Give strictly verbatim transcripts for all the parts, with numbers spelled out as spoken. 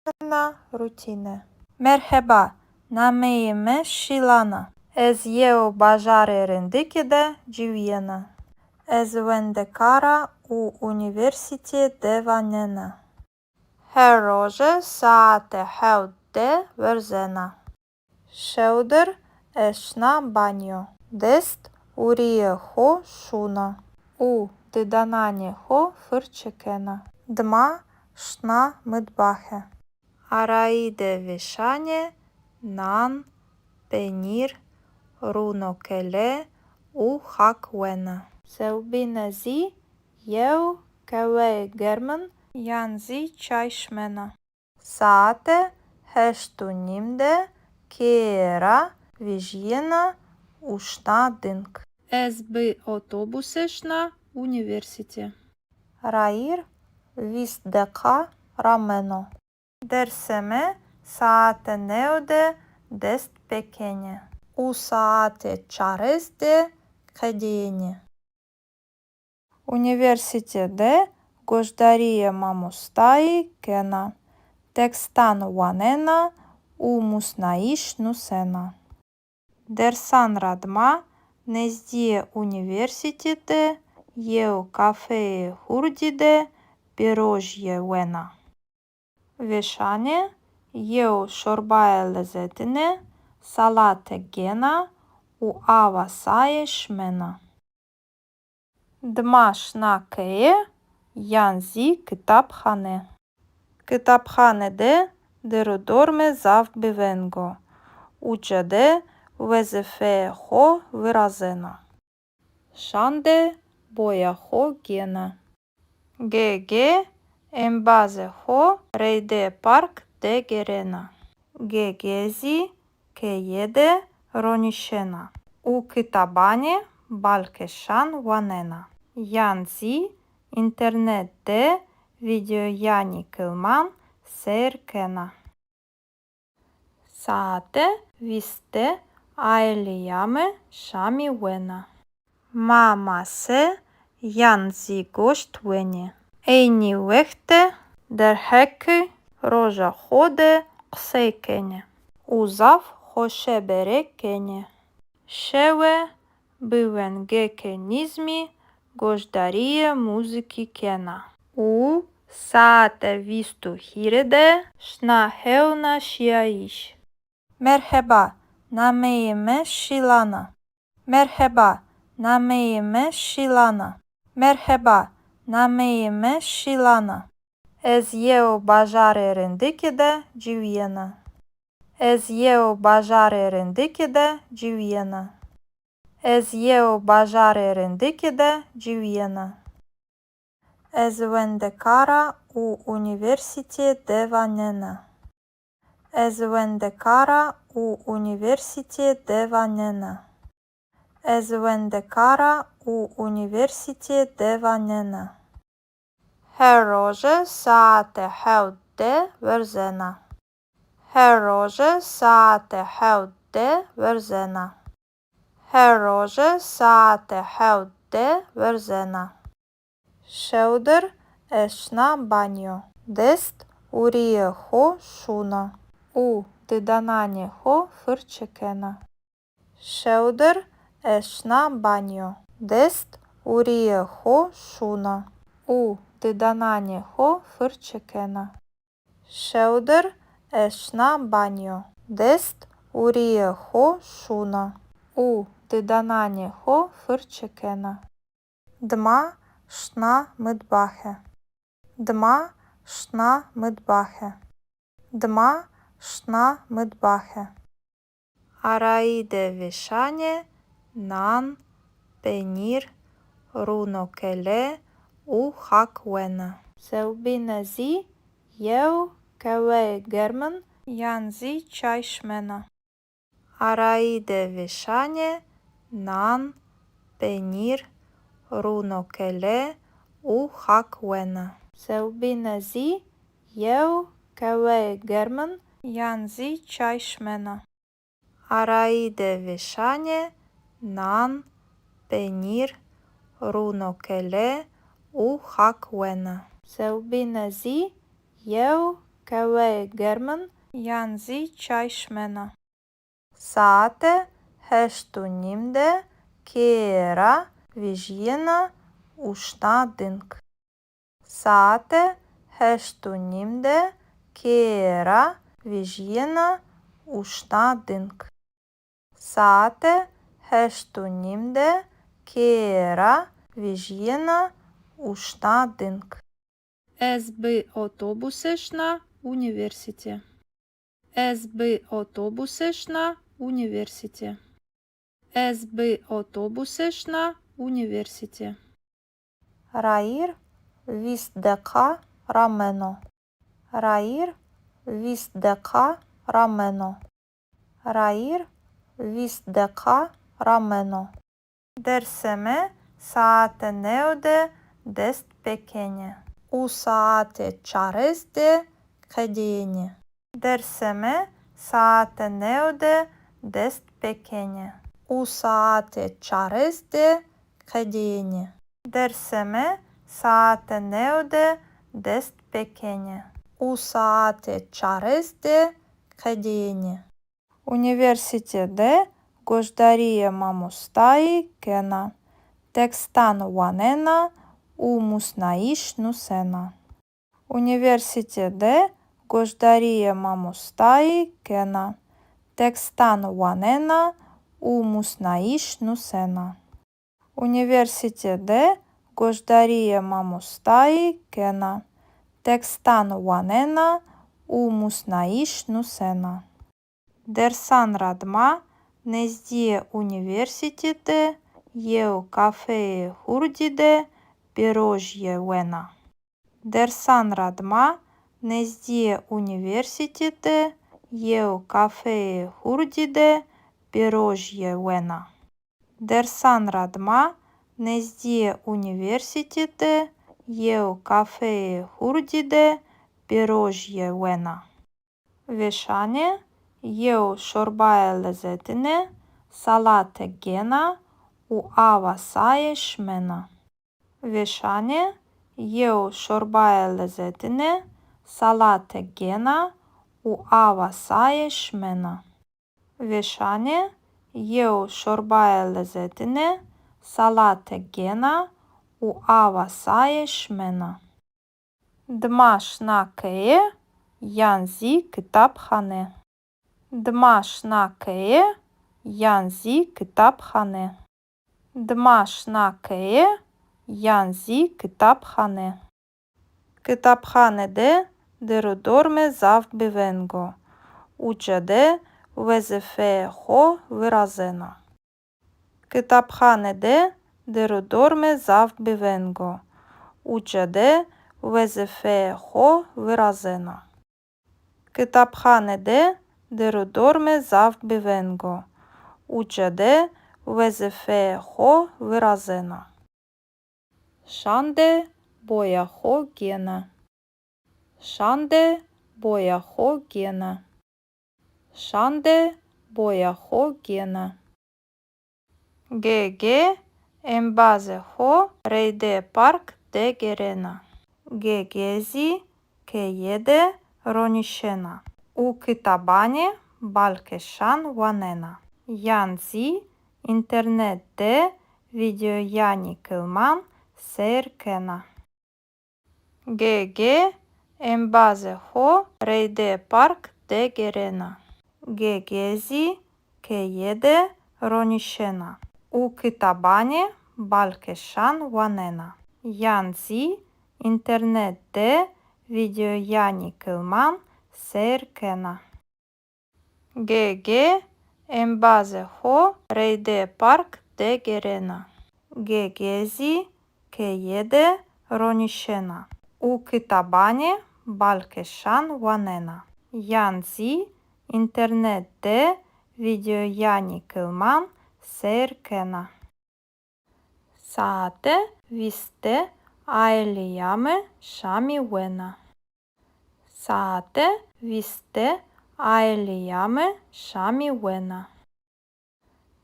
Na rutîne. Merheba, nameyê mi Şîlan a. Ez yew bajarê rindikî de ciwîyena. Ez wendekar a û unîversîtîye de wanena. Her roje saete hewt de werzena. Şewdir ez şina banyo. Dest û rîyê xo şûna û didananê xo firçe kena. Dima şina mitbaxe. Arayî de vêşanê nan, penîr, rûno kele û xak wena. Sewbîne zî yew qeweyê germin yan zî çay şimena. Saete heşt û nîm de keye ra vejîyena û şina ding. Ez bi otobuse şina unîversîte. Rayîr vîst deqa rameno. Dersê mi saete new de dest pêkenê û saete çarês de qedîyenê. Unîversîte de goşdarîyê mamostayî kena, tekstan wanena û musnayîş nusena. Dersan ra dima nezdîyê unîversîte de yew kafeyê hurdî de pîrojîye wena. Vêşanê yew şorbaye lezetine, salate gêna û awa saye şimena. Dima şina keye yan zî kitabxane. Kitabxane de dêr û dormê zaf biveng o. Uca de wezîfeyê xo virazena. Şan de boya xo gêna. Ge-ge embazê xo reyde park de gêrena. Ge-ge zî keye de ronîşena û kitabanê balkêşan wanena. Yan zî înternet de vîdeoyanê kilman seyr kena. Saete vîst de aîleya mi şamî wena. Ma mase yan zî goşt wenê. Eynî wext de derheqê roja xo de qisey kenê û zaf xoşebere kenê. Şewe bi wengêkê nîzmî goşdarîyê muzîkî kena û saete vîst û hîrê de şina hewna şîyayîş. Merheba, nameyê mi Şîlan a. Merheba, nameyê mi Şîlan a. Merheba, nameyê mi Şîlan a. Ez yew bajarê rindikî de ciwîyena. Ez yew bajarê rindikî de ciwîyena. Ez yew bajarê rindikî de ciwîyena. Ez wendekar a û unîversîtîye de wanena. Ez wendekar a û unîversîtîye de wanena. Ez wendekar a û unîversîtîye de wanena. Her roje saete hewt de werzena. Her roje saete hewt de werzena. Her roje saete hewt de werzena. Şewdir ez şina banyo. Dest û rîyê xo şûna û didananê xo firçe kena. Şewdir ez şina banyo. Dest û rîyê xo şûna û didananê xo firçe kena. Şewdir ez şina banyo. Dest û rîyê xo şûna û didananê xo firçe kena. Dima şina mitbaxe. Dima şina mitbaxe. Dima şina mitbaxe. Arayî de vêşanê nan, penîr, rûno kele û xak wena. Sewbîne zî yew qeweyê germin yan zî çay şimena. Arayî de vêşanê nan, penîr, rûno kele û xak wena. Sewbîne zî yew qeweyê germin yan zî çay şimena. Arayî de vêşanê nan, penîr, rûno kele û xak wena. Sewbîne zî yew Qehweyê germin yan zî çay şimena. Saete heşt û nîm de keye ra vejîyena û şina ding. Saete heşt û nîm de keye ra vejîyena û şina ding. Saete heşt û nîm de keye ra vejîyena û şina ding. Ez bi otobuse şina unîversîte. Ez bi otobuse şina unîversîte. Ez bi otobuse şina unîversîte. Rayîr vîst deqa rameno. Rayîr vîst deqa rameno. Rayîr vîst deqa rameno. Dersê mi saete new de dest pêkenê û saete çarês de qedêyenê. Dersê mi saete new de dest pêkenê û saete çarês de qedêyenê. Dersê mi saete new de dest pêkenê û saete çarês de qedêyenê. Unîversîte de goşdarîyê mamostayî kena, tekstan wanena û musnayîş nusena. Unîversîte de goşdarîyê mamostayî kena, tekstan wanena û musnayîş nusena. Unîversîte de goşdarîyê mamostayî kena, tekstan wanena û musnayîş nusena. Dersan ra dima nezdîyê unîversîte de yew kafeyê hurdî de pêrojîye wena. Dersan ra dima nezdîyê unîversîte de yew kafeyê hurdî de pêrojîye wena. Dersan ra dima nezdîyê unîversîte de yew kafeyê hurdî de pêrojîye wena. Vêşanê yew şorbayê lezetine salate gêna û awa saye şimena. Vêşanê yew şorbayê lezetine salate gêna û awa saye şimena. Vêşanê yew şorbayê lezetine salate gêna û awa saye şimena. Dima şina keye yan zî kitabxane. Dima şina keye yan zî kitabxane. Dima şina keye yan zî kitabxane. Kitabxane de derûdormê zaf biveng o. Uca de wezîfeyê xo virazena. Kitabxane de derûdormê zaf biveng o. Uca de wezîfeyê xo virazena. Kitabxane de derûdormê zaf biveng o. Uca de wezîfeyê xo virazena. Şan de boya xo gêna. Şan de boya xo gêna. Şan de boya xo gêna. Ge-ge embazê xo reyde park de gêrena. Ge-ge zî keye de ronîşena û kitabanê balkêşan wanena. Yan zî înternet de vîdeoyanê kilman seyr kena. Ge-ge embazê xo reyde park de gêrena. Ge-ge zî keye de ronîşena û kitabanê balkêşan wanena. Yan zî înternet de vîdeoyanê kilman seyr kena. Ge-ge embazê xo reyde park de gêrena. Ge-ge zî keye de ronîşena û kitabanê balkêşan wanena. Yan zî înternet de vîdeoyanê kilman seyr kena. Saete vîst de aîleya mi şamî wena. Saete vîst de aîleya mi şamî wena.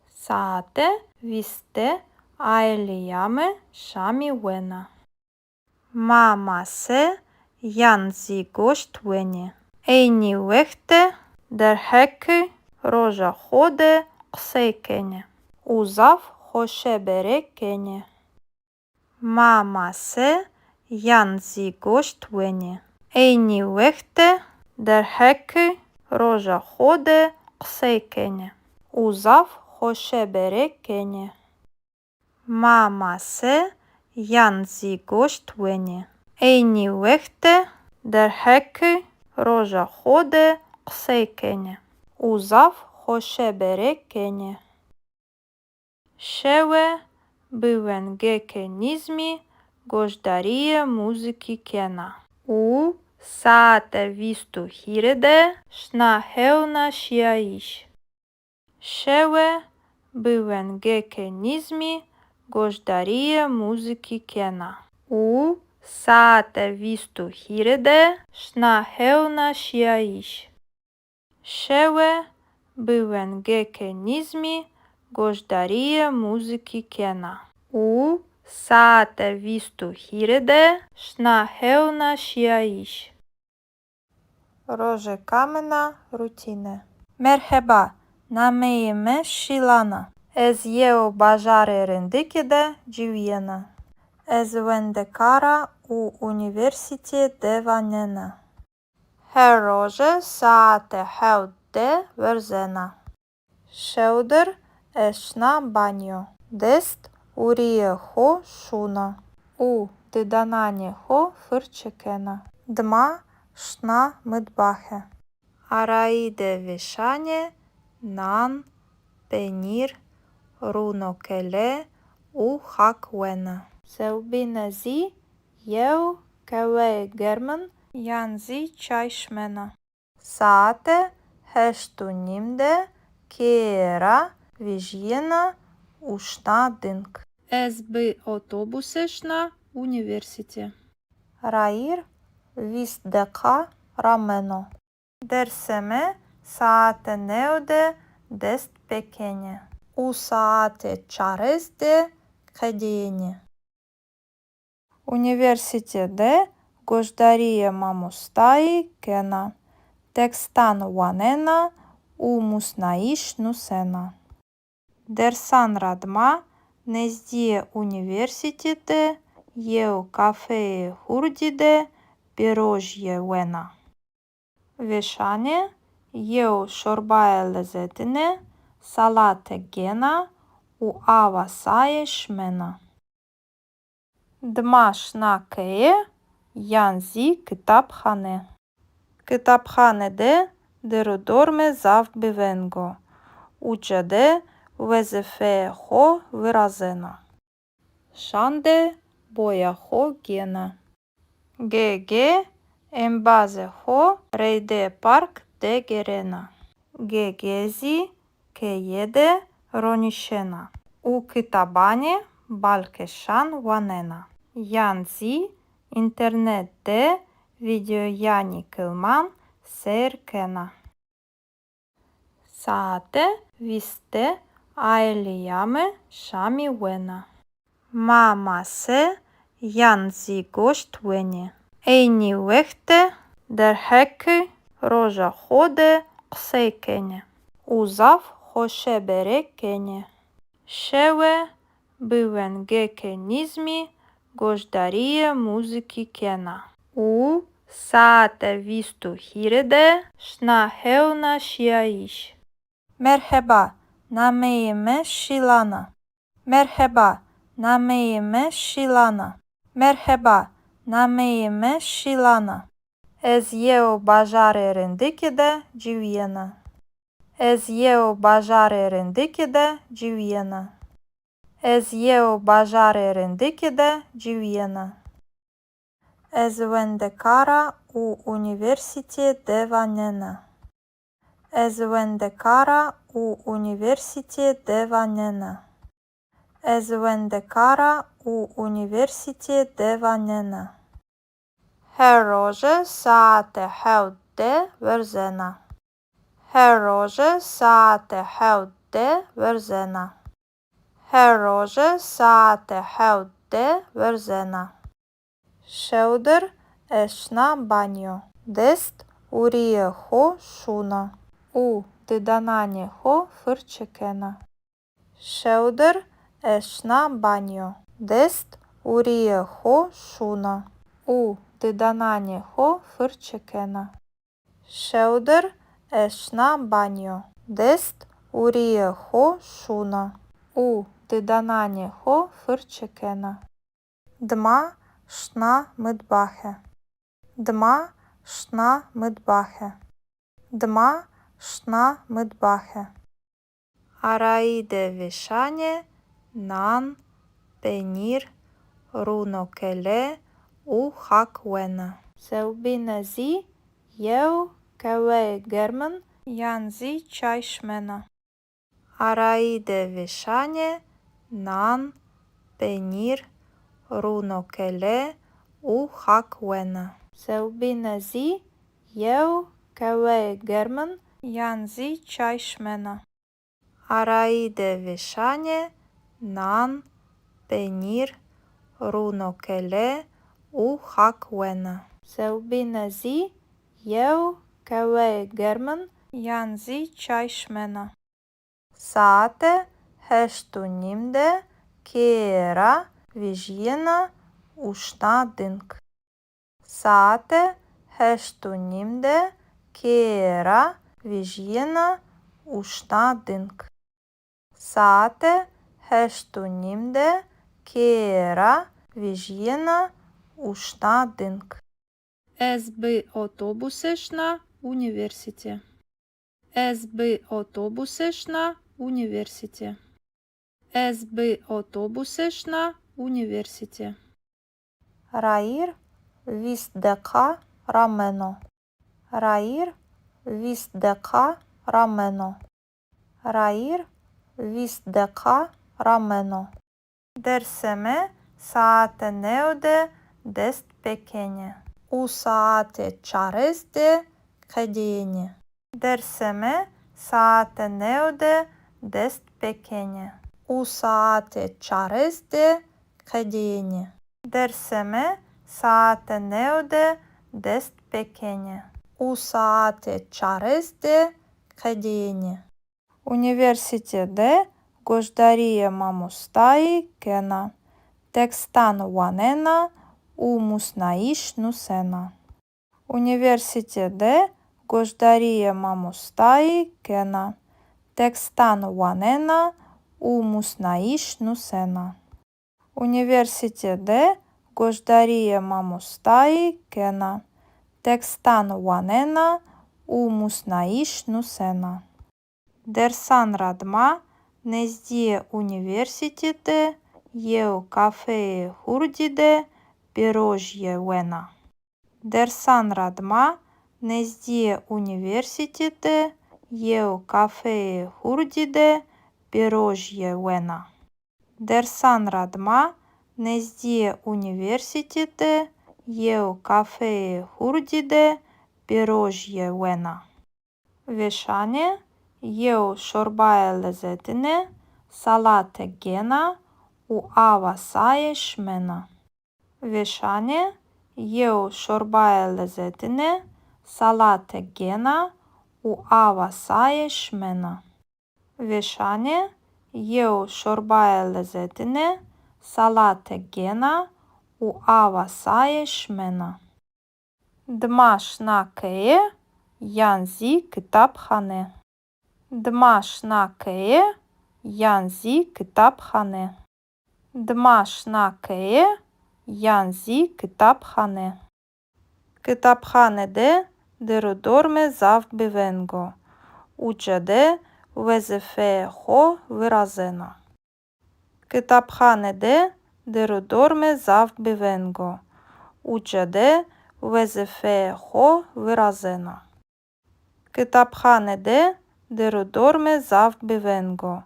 Saete vîst de aîleya mi şamî wena. Ma mase yan zî goşt wenê. Eynî wext de derheqê roja xo de qisey kenê û zaf xoşebere kenê. Ma mase yan zî goşt wenê. Eynî wext de derheqê roja xo de qisey kenê û zaf xoşebere kenê. Ma mase yan zî goşt wenê. Eynî wext de derheqê roja xo de qisey kenê û zaf xoşebere kenê. Şewe bi wengeke nîzmî goşdarîye muzîkî kena û saete vîst û hîrê de şina hewna şîyayîş. Şewe bi wengeke nîzmî goşdarîye muzîkî kena û saete vîst û hîrê de şina hewna şîyayîş. Şewe bi wengeke nîzmî goşdarîye muzîkî kena û saete vîst û hîrê de şina hewna şîyayîş. Rojeka min a rutîne. Merheba, nameyê mi Şîlan a. Ez yew bajarê rindikî de ciwîyena. Ez wendekar a û unîversîtîye de wanena. Her roje saete hewt de werzena. Şewdir ez şina banyo. Dest û rîyê xo şûna û didananê xo firçe kena. Dima şina mitbaxe. Arayî de vêşanê nan, penîr, rûnokele û xak wena. Sewbîne zî yew qehweyê germin yan zî çay şimena. Saete heşt û nîm de keye ra vejîyena û şina ding. Ez bi otobuse şina unîversîte. Rayîr vîst deqa rameno. Dersê mi saete new de dest pêkenê û saete çarês de qedêyenê. Unîversîte de goşdarîyê mamostayî kena, tekstan wanena û musnayîş nusena. Dersan ra dima nezdîyê unîversîte de yew kafeyê hurdî de pîrojîye wena. Vêşanê yew şorbayê lezetine salate gêna û awa saye şimena. Dima şina keye yan zî kitabxane. Kitabxane de dêr û dormê zaf biveng o. Uca de wezîfeyê xo virazena. Şan de boya xo gêna. Ge-ge embazê xo reydê park de gêrena. Ge-ge zî keye de ronîşena û kitabanê balkêşan wanena yan zî înternet de vîdeoyanê kilman seyr kena. Saete vîst de aîleya mi şamî wena. Ma mase yan zî goşt wenê. Eynî wext de derheqê roja xo de qisey kenê û zaf xoşebere kenê. Şewe bi wengeke nîzmî goşdarîyê muzîkî kena û saete vîst û hîrê de şina hewna şîyayîş. Merheba, nameyê mi Şîlan a. Merheba, nameyê mi Şîlan a. Merheba, nameyê mi Şîlan a. Ez yew bajarê rindikî de ciwîyena. Ez yew bajarê rindikî de ciwîyena. Ez yew bajarê rindikî de ciwîyena. Ez wendekar a û unîversîtîye de wanena. Ez wendekar a û unîversîtîye de wanena. Ez wendekar a û unîversîtîye de wanena. Her roje saete hewt de werzena. Her roje saete hewt de werzena. Her roje saete hewt de werzena. Şewdir ez şina banyo. Dest urîyê xo şûna û didananê xo firçe kena. Şewdir ez şina banyo. Dest urîyê xo şûna û didananê xo firçe kena. Şewdir ez şina banyo. Dest urîyê xo şûna û didananê xo firçe kena. Dima şina mitbaxe. Dima şina mitbaxe. Dima şina mitbaxe. Arayî de vêşanê nan, penîr, rûnokele û xak wena. Sewbîne zî yew qeweyê germin yan zî çay şimena. Arayî de vêşanê nan, penîr, rûnokele û xak wena. Sewbîne zî yew qeweyê germin yan zî çay şimena. Arayî de vêşanê nan, penîr, rûnokele û xak wena. Sewbîne zî yew qeweyê germin yan zî çay şimena. Saete heşt û nîm de keye ra vejîyena û şina ding. Saete heşt û nîm de keye ra vejîyena û şina ding. Saete heşt û nîm de keye ra vejîyena û şina ding. Ez bi otobuse şina unîversîte. Ez bi otobuse şina unîversîte. Ez bi otobuse şina unîversîte. Rayîr vîst deqa rameno. Rayîr vîst deqa rameno. Rayîr vîst deqa rameno. Dersê mi saete new de dest pêkenê û saete çarês de qedêyenê. Dersê mi saete new de dest pêkenê û saete çarês de qedêyenê. Dersê mi saete new de dest pêkenê û saete çarês de qedêyenê. Unîversîte de goşdarîyê mamostayî kena, tekstan wanena û musnayîş nusena. Unîversîte de goşdarîyê mamostayî kena, tekstan wanena û musnayîş nusena. Unîversîte de goşdarîyê mamostayî kena, tekstan wanena û musnayîş nusena. Dersan ra dima nezdîyê unîversîte de yew kafeyê hurdî de pêrojîye wena. Dersan ra dima nezdîyê unîversîte de yew kafeyê hurdî de pêrojîye wena. Dersan ra dima nezdîyê unîversîte de yew kafeyê hurdî de pêrojîye wena. Vêşanê yew şorbayê lezetine salate gêna û awa saye şimena. Vêşanê yew şorbayê lezetine salate gêna û awa saye şimena. Vêşanê yew şorbayê lezetine salate gêna û awa saye şimena. Dima şina keye yan zî kitabxane. Dima şina keye yan zî kitabxane. Dima şina keye yan zî kitabxane. Kitabxane de dir û dormê zaf biveng o. Uca de wezîfeyê xo virazena. Kitabxane de dir û dormê zaf biveng o. Uca de wezîfeyê xo virazena. Kitabxane de dir û dormê zaf biveng o.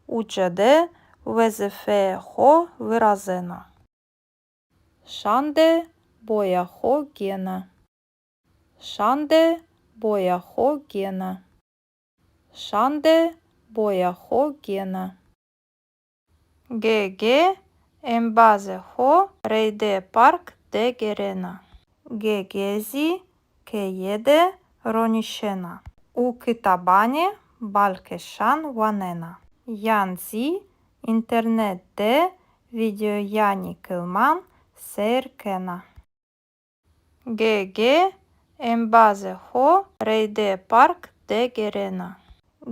Uca de wezîfeyê xo virazena. Şande boya xo gêna. Şande boya xo gêna. Şande boya xo gêna. Ge-ge embazê xo reydê park de gêrena. Ge-ge zî keye de ronîşena û kitabanê balkêşan wanena yan zî înternet de vîdeoyanê kilman seyr kena. Gege embazê xo reydê park de gêrena.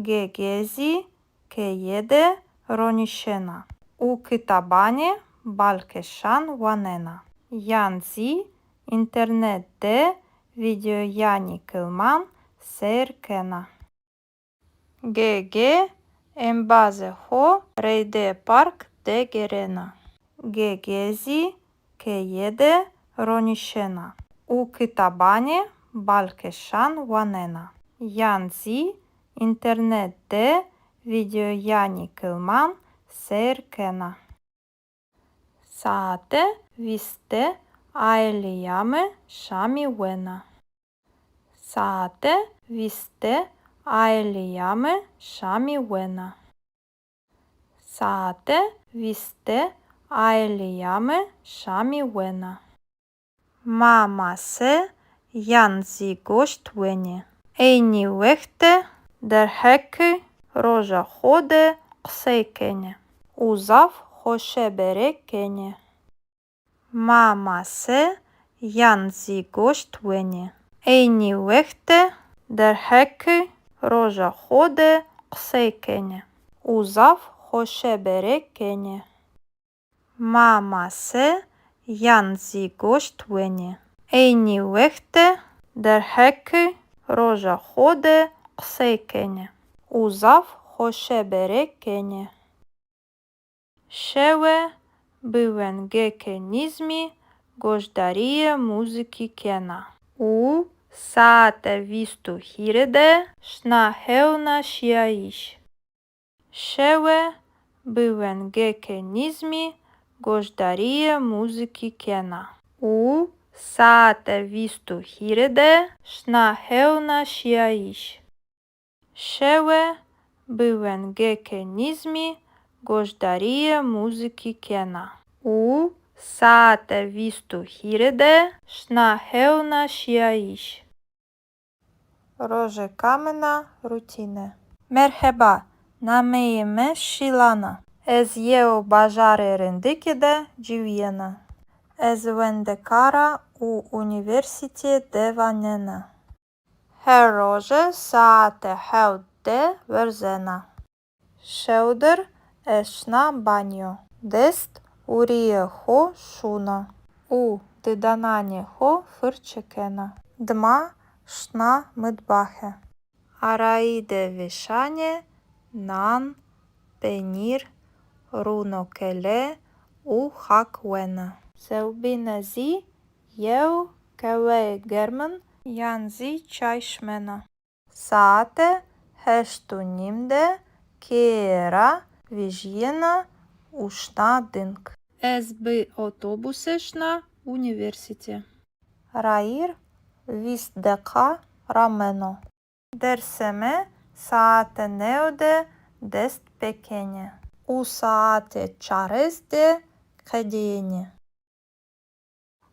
Gege zî keye de ronîşena û kitabanê balkêşan wanena yan zî înternet de vîdeoyanê kilman seyr kena. Gege embazê xo reydê park de gêrena. Gege zî keye de ronîşena û kitabanê balkêşan wanena yan zî înternet de vîdeoyanê kilman seyr kena. Saete vîst de aîleya mi şamî wena. Saete vîst de aîleya mi şamî wena. Saete vîst de aîleya mi şamî wena. Ma mase yan zî goşt wenê. Eynî wext de derheqê roja xo de qisey kenê û zaf xoşebere kenê. Ma mase yan zî goşt wenê. Eynî wext de derheqê roja xo de qisey kenê û zaf xoşebere kenê. Ma mase yan zî goşt wenê. Eynî wext de derheqê roja xo de qisey kenê û zaf xoşebere kenê. Şewe bi wengêkê nîzmî goşdarîyê muzîkî kena û saete vîst û hîrê de şina hewna şîyayîş. Şewe bi wengêkê nîzmî goşdarîyê muzîkî kena û saete vîst û hîrê de şina hewna şîyayîş. Şewe bi wengêkê nîzmî goşdarîyê muzîkî kena û saete vîst û hîrê de şina hewna şîyayîş. Rojê kamina rutîne. Merheba, nameyê mi Şîlan a. Ez yew bajarê rindikî de ciwîyena. Ez wendekar a û unîversîtîye de wanena. Her roje saete hewt de werzena. Şewdir ez şina banyo. Dest û rîyê xo şûna û didananê xo firçe kena. Dima şina mitbaxe. Arayî de vêşanê nan, penîr, rûnokele û xak wena. Sewbîne zî yew qehweyê germin yan zî çay şimena. Saete heşt û nîm de keye ra vejîyena û şina ding. Ez bi otobuse şina unîversîtî. Rayîr vîst deqa rameno. Dersê mi saete new de dest pêkenê û saete çarês de qedîyenê.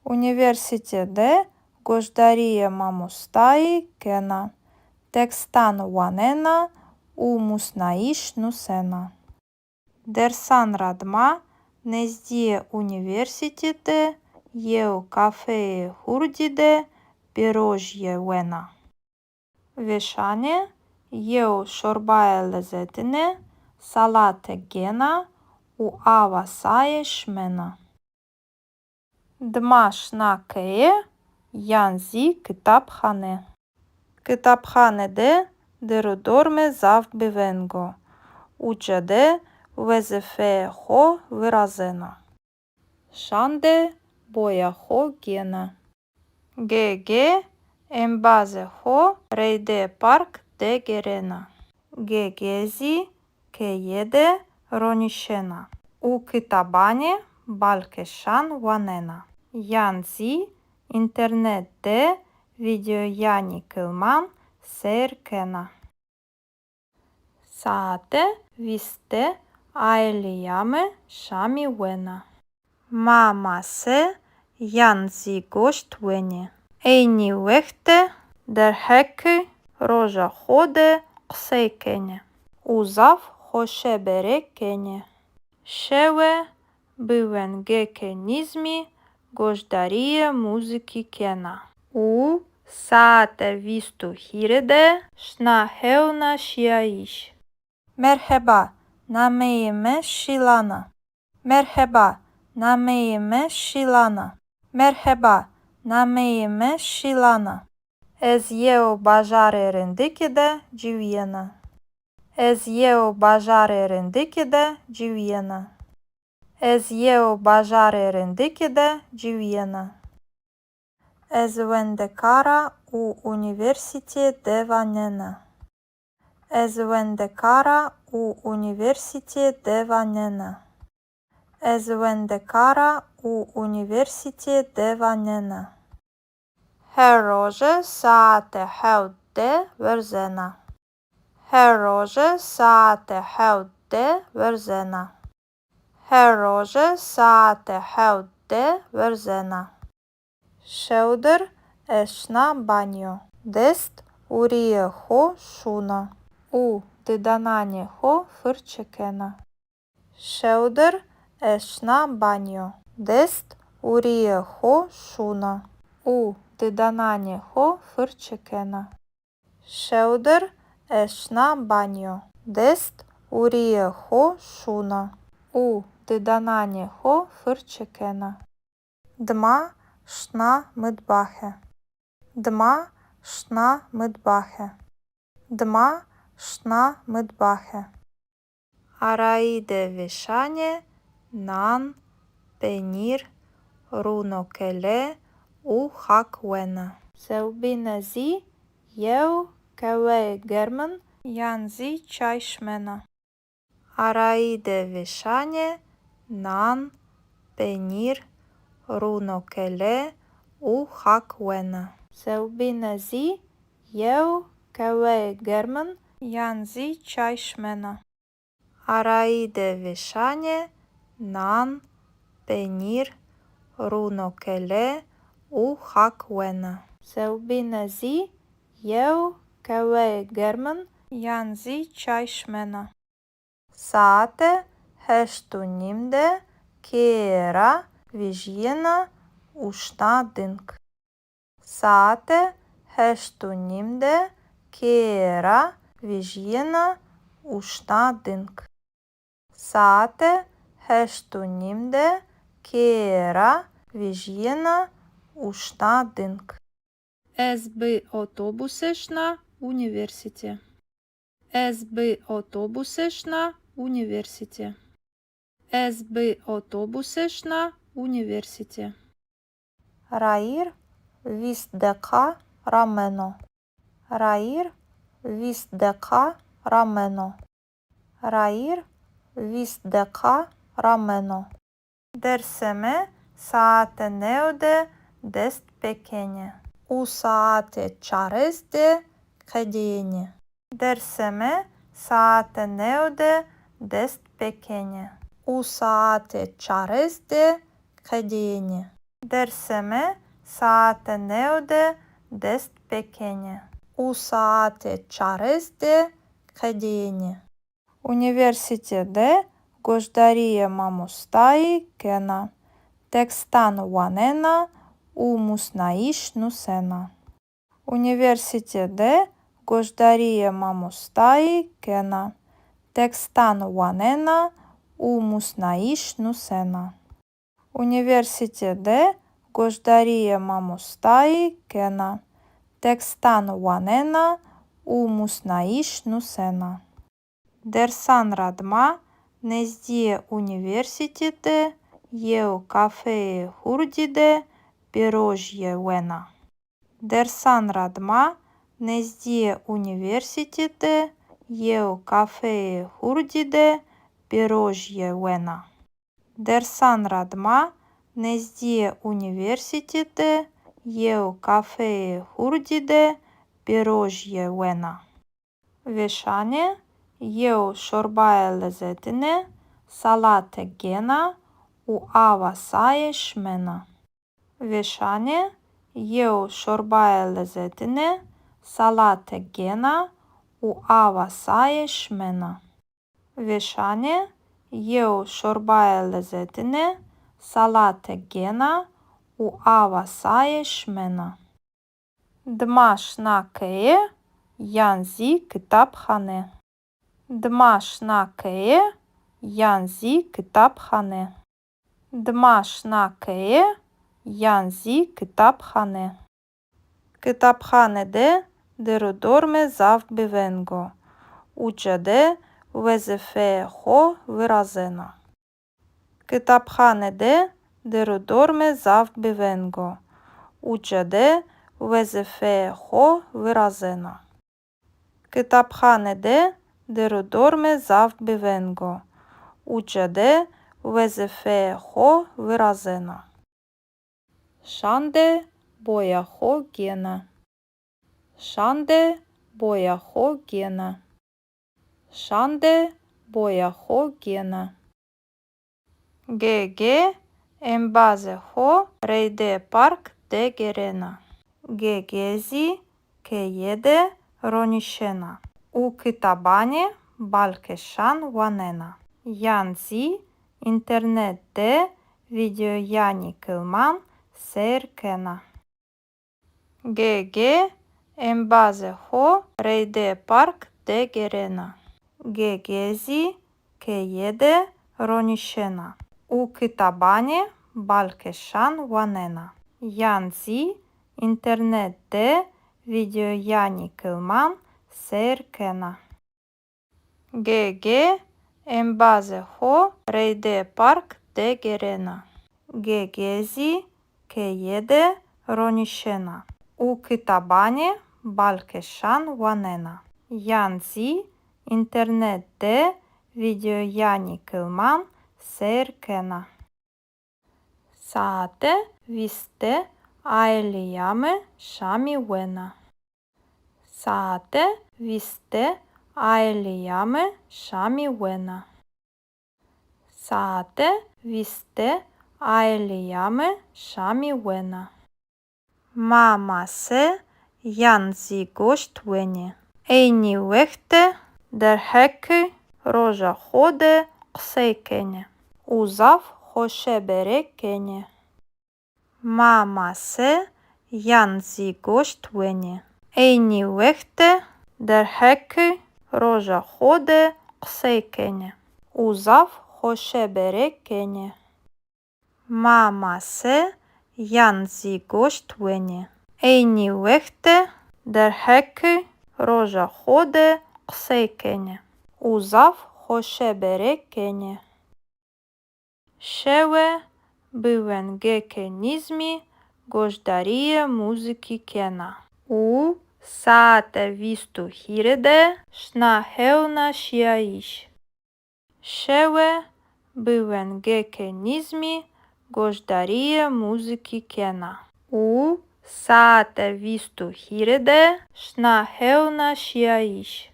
Unîversîte de goşdarîyê mamostayî kena, tekstan wanena û musnayîş nusena. Dersan ra dima nezdîyê unîversîtî de yew kafeyê hurdî de pîrojîye wena. Vêşanê yew şorbaye lezetine, salate gêna û awa saye şimena. Dima şina keye yan zî kitabxane. Kitabxane de dêr û dormê zaf bi veng o. Uca de wezîfeyê xo virazena. Şan de boya xo gêna. Gege embazê xo reydê park de gêrena. Gege zî keye de ronîşena û kitabanê balkêşan wanena yan zî înternet de vîdeoyanê kilman seyr kena. Saete vîst de aîleya mi şamî wena. Ma mase yan zî goşt wenê. Eynî wext de Derheqê roja xo de qisey kenê û zaf xoşebere kenê. Şewe bi wengêkê nîzmî goşdarîyê muzîkî kena û saete vîst û hîrê de şina hewna şîyayîş. Merheba, nameyê mi Şîlan a. Merheba, nameyê mi Şîlan a. Merheba, nameyê mi Şîlan a. Ez yew bajarê rindikî de ciwîyena. Ez yew bajarê rindikî de ciwîyena. Ez yew bajarê rindikî de ciwîyena. Ez wendekar a û unîversîtê de wanena. Ez wendekar a û unîversîtê de wanena. Ez wendekar a û unîversîtê de wanena. Her roje saete hewt de werzena. Her roje saete hewt de werzena. Her roje saete hewt de werzena. Şewdir ez şina banyo. Dest û rîyê xo şûna û didananê xo firçe kena. Şewdir ez şina banyo. Dest û rîyê xo şûna û didananê xo firçe kena. Şewdir ez şina banyo. Dest û rîyê xo şûna û didananê xo firçe kena. Dima şina mitbaxe. Dima şina mitbaxe. Dima şina mitbaxe. Arayî de vêşanê nan, penîr, rûnokele û xak wena. Sewbîne zî yew qeweyê germin yan zî çay şimena. Arayî de vêşanê nan, penîr, rûnokele û xak wena. Sewbîne zî yew qeweyê germin yan zî çay şimena. Arayî de vêşanê nan, penîr, rûnokele û xak wena. Sewbîne zî yew qeweyê germin yan zî çay şimena. Saete heşt û nîm de keye ra vejîyena û şina ding. Saete heşt û nîm de keye ra vejîyena û şina ding. Saete heşt û nîm de keye ra vejîyena û şina ding. Ez bi otobuse şina unîversîte. Ez bi otobuse şina unîversîte. Ez bi otobuse şina unîversîte. Rayîr vîst deqa rameno. Rayîr vîst deqa rameno. Rayîr vîst deqa rameno. Dersê mi saete new de dest pêkenê û saete çarês de qedêyenê. Dersê mi saete new de dest pêkenê û saete çarês de qedêyenê. Dersê mi saete new de dest pêkenê û saete çarês de qedêyenê. Unîversîte de goşdarîyê mamostayî kena, tekstan wanena û musnayîş nusena. Unîversîte de goşdarîyê mamostayî kena, tekstan wanena û musnayîş nusena. Unîversîte de goşdarîyê mamostayî kena, tekstan wanena û musnayîş nusena. Dersan ra dima nezdîyê unîversîte de yew kafeyê hurdî de pêrojîye wena. Dersan ra dima nezdîyê unîversîte de yew kafeyê hurdî de pêrojîye wena. Dersan ra dima nezdîyê unîversîte de yew kafeyê hurdî de pêrojîye wena. Vêşanê yew şorbayê lezetine salate gêna û awa saye şimena. Vêşanê yew şorbayê lezetine Salate gêna û awa saye şimena. Vêşanê yew şorbaye lezetine salate gêna û awa saye şimena. Dima şina keye yan zî kitabxane. Dima şina keye yan zî kitabxane. Dima şina keye yan zî kitabxane. Kitabxane de der û dormê zaf bêveng o. Uca de wezîfeyê xo virazena. Kitabxane de der û dormê zaf bêveng o. Uca de wezîfeyê xo virazena. Kitabxane de der û dormê zaf bêveng o. Uca de wezîfeyê xo virazena. Şande boya xo gêna. Şande boya xo gêna. Şande boya xo gêna. Gege embazê xo reyde park de gêrena. Gege zî keye de ronîşena û kitabanê balkêşan wanena yan zî înternet de vîdeoyanê kilman seyr kena. Gege embazê xo reyde park de gêrena. Gege zî keye de ronîşena û kitabanê balkêşan wanena yan zî înternet de vîdeoyanê kilman seyr kena. Gege embazê xo reyde park de gêrena. Gege zî keye de ronîşena û kitabanê balkêşan wanena yan zî înternet de vîdeoyanê kilman seyr kena. Saete vîst de aîleya mi şamî wena. Saete vîst de aîleya mi şamî wena. Saete vîst de aîleya mi şamî wena. Ma mase yan zî goşt wenê. Eynî wext de derheqê roja xo de qisey kenê û zaf xoşebere kenê. Ma mase yan zî goşt wenê. Eynî wext de derheqê roja xo de qisey kenê û zaf xoşebere kenê. Ma mase yan zî goşt wenê. Eynî wext de derheqê roja xo de qisey kenê û zaf xoşebere kenê. Şewe bi wengêkê nîzmî goşdarîyê muzîkî kena û saete vîst û hîrê de şina hewna şîyayîş. Şewe bi wengêkê nîzmî goşdarîyê muzîkî kena û saete vîst û hîrê de şina hewna şîyayîş.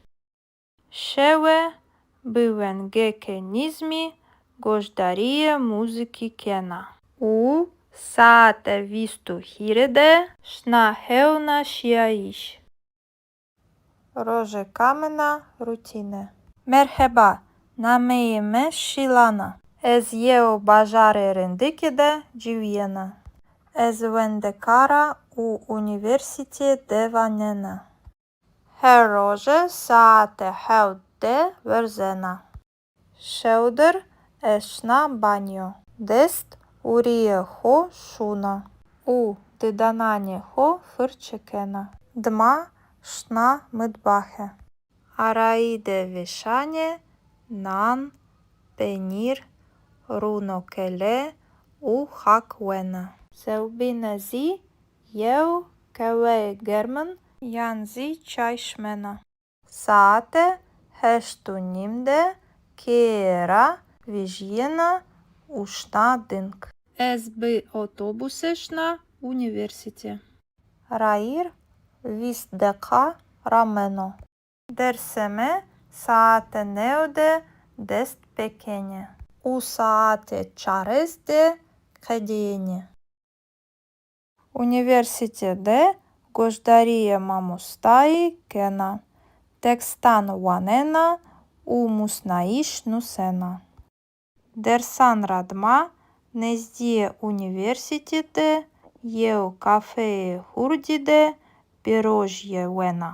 Şewe bi wengêkê nîzmî goşdarîyê muzîkî kena û saete vîst û hîrê de şina hewna şîyayîş. Rojê kamina rutîne. Merheba, nameyê mi Şîlan a. Ez yew bajarê rindikî de ciwîyena. Ez wendekar a û unîversîtîye de wanena. Her roje saete hewt de werzena. Şewdir ez şina banyo. Dest û rîyê xo şûna û didananê xo firçe kena. Dima şina mitbaxe. Arayî de vêşanê nan, penîr, rûno kele û xak wena. Sewbîne zî yew qehweyê germin yan zî çay şimena. Saete heşt û nîm de keye ra vejîyena û şina ding. Ez bi otobuse şina unîversîte. Rayîr vîst deqa rameno. Dersê mi saete new de dest pêkenê û saete çarês de qedîyenê. Unîversîte de Goşdarîyê mamostayî kena. Tekstan wanena û musnayîş nusena. Dersan ra dima nezdîyê unîversîtî de yew kafeyê hurdî de pîrojîye wena.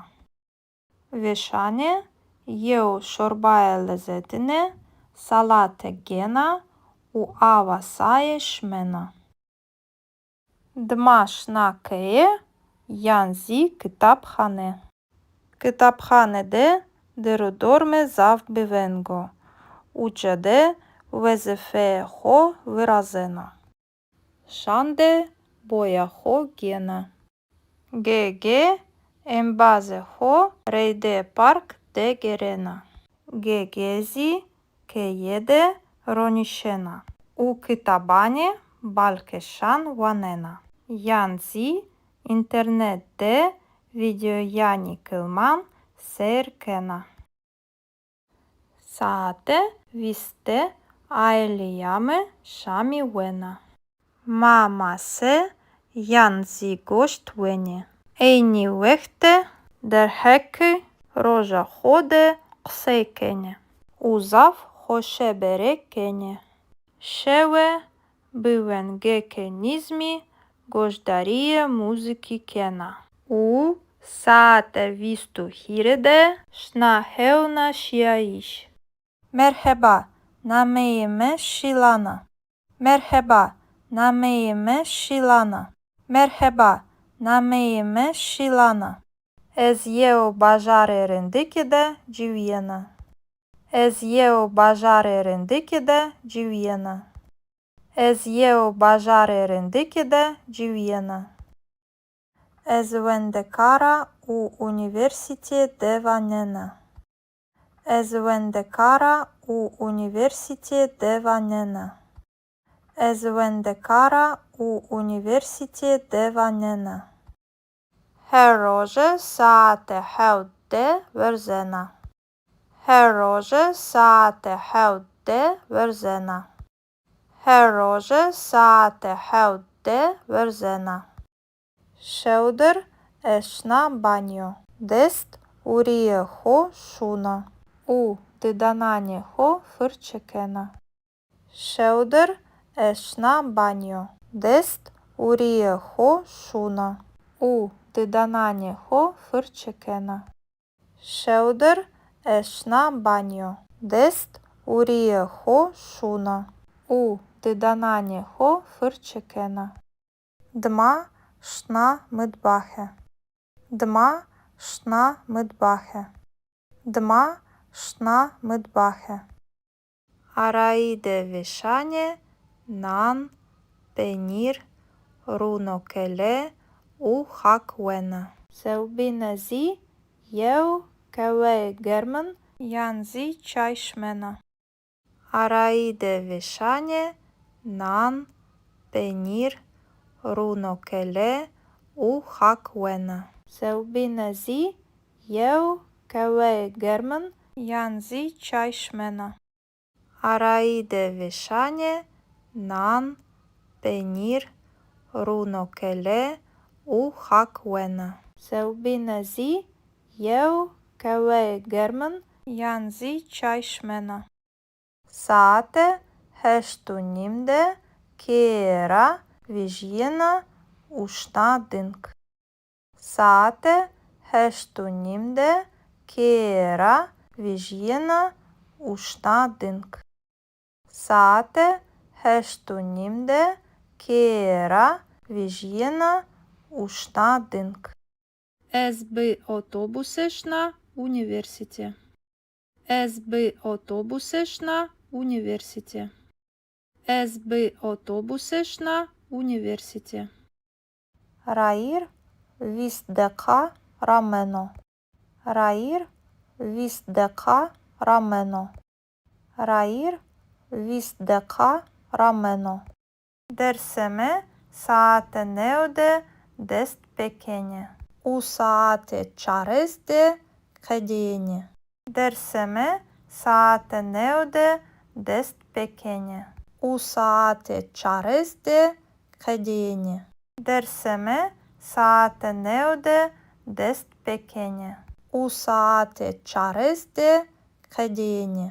Vêşanê yew şorbaye lezetine salate gêna û awa saye şimena. Dima şina keye yan zî kitabxane. Kitabxane de dêr û dormê zaf bêveng o. Uca de wezîfeyê xo virazena. Şan de boya xo gêna. Ge-ge embazê xo reydê park de gêrena. Ge-ge zî keye de ronîşena û kitabanê balkêşan wanena. Yan zî înternet de vîdeoyanî kilman seyr kena. Saete vîst de aîleya mi şamî wena. Ma mase yan zî goşt wenê. Eynî wext de derheqê roja xo de qisey kenê û zaf xoşebere kenê. Şewe bi wengêkê nîzmî goşdarîyê muzîkî kena û saete vîst û hîrê de şina hewna şîyayîş. Merheba, nameyê mi Şîlan a. Merheba, nameyê mi Şîlan a. Merheba, nameyê mi Şîlan a. Ez yew bajarê rindikî de ciwîyena. Ez yew bajarê rindikî de ciwîyena. Ez yew bajarê rindikî de ciwîyena. Ez wendekar a û unîversîtî de wanena. Ez wendekar a û unîversîtî de wanena. Ez wendekar a û unîversîtî de wanena. Her roje saete hewt de werzena. Her roje saete hewt de werzena. Her roje saete hewt de werzena. Şewdir ez şina banyo. Dest û rîyê xo şûna û didananê xo firçe kena. Şewdir ez şina banyo. Dest û rîyê xo şûna û didananê xo firçe kena. Şewdir ez şina banyo. Dest û rîyê xo şûna û didananê xo firçe kena. Dima şina mitbaxe. Dima şina mitbaxe. Dima şina mitbaxe. Arayî de vêşanê nan, penîr, rûnokele û xak wena. Sewbîne zî yew qeweyê germin yan zî çay şimena. Arayî de vêşanê nan, penîr, rûnokele û xak wena. Sewbîne zî yew qeweyê germin yan zî çay şimena. Arayî de vêşanê nan, penîr, rûnokele û xak wena. Sewbîne zî yew qeweyê germin yan zî çay şimena. Saete heşt û nîm de keye ra vejîyena û şina ding. Saete heşt û nîm de keye ra vejîyena û şina ding. Saete heşt û nîm de keye ra vejîyena û şina ding. Ez bi otobuse şina unîversîte. Ez bi otobuse şina unîversîte. Ez bi otobuse şina unîversîte. Rayîr vîst deqa rameno. Rayîr vîst deqa rameno. Rayîr vîst deqa rameno. Dersê mi saete new de dest pêkenê û saete çarês de qedêyenê. Dersê mi saete new de dest pêkenê û saete çarês de qedêyenê. Dersê mi Saete new de dest pê kenê û saete çarês de qedênê.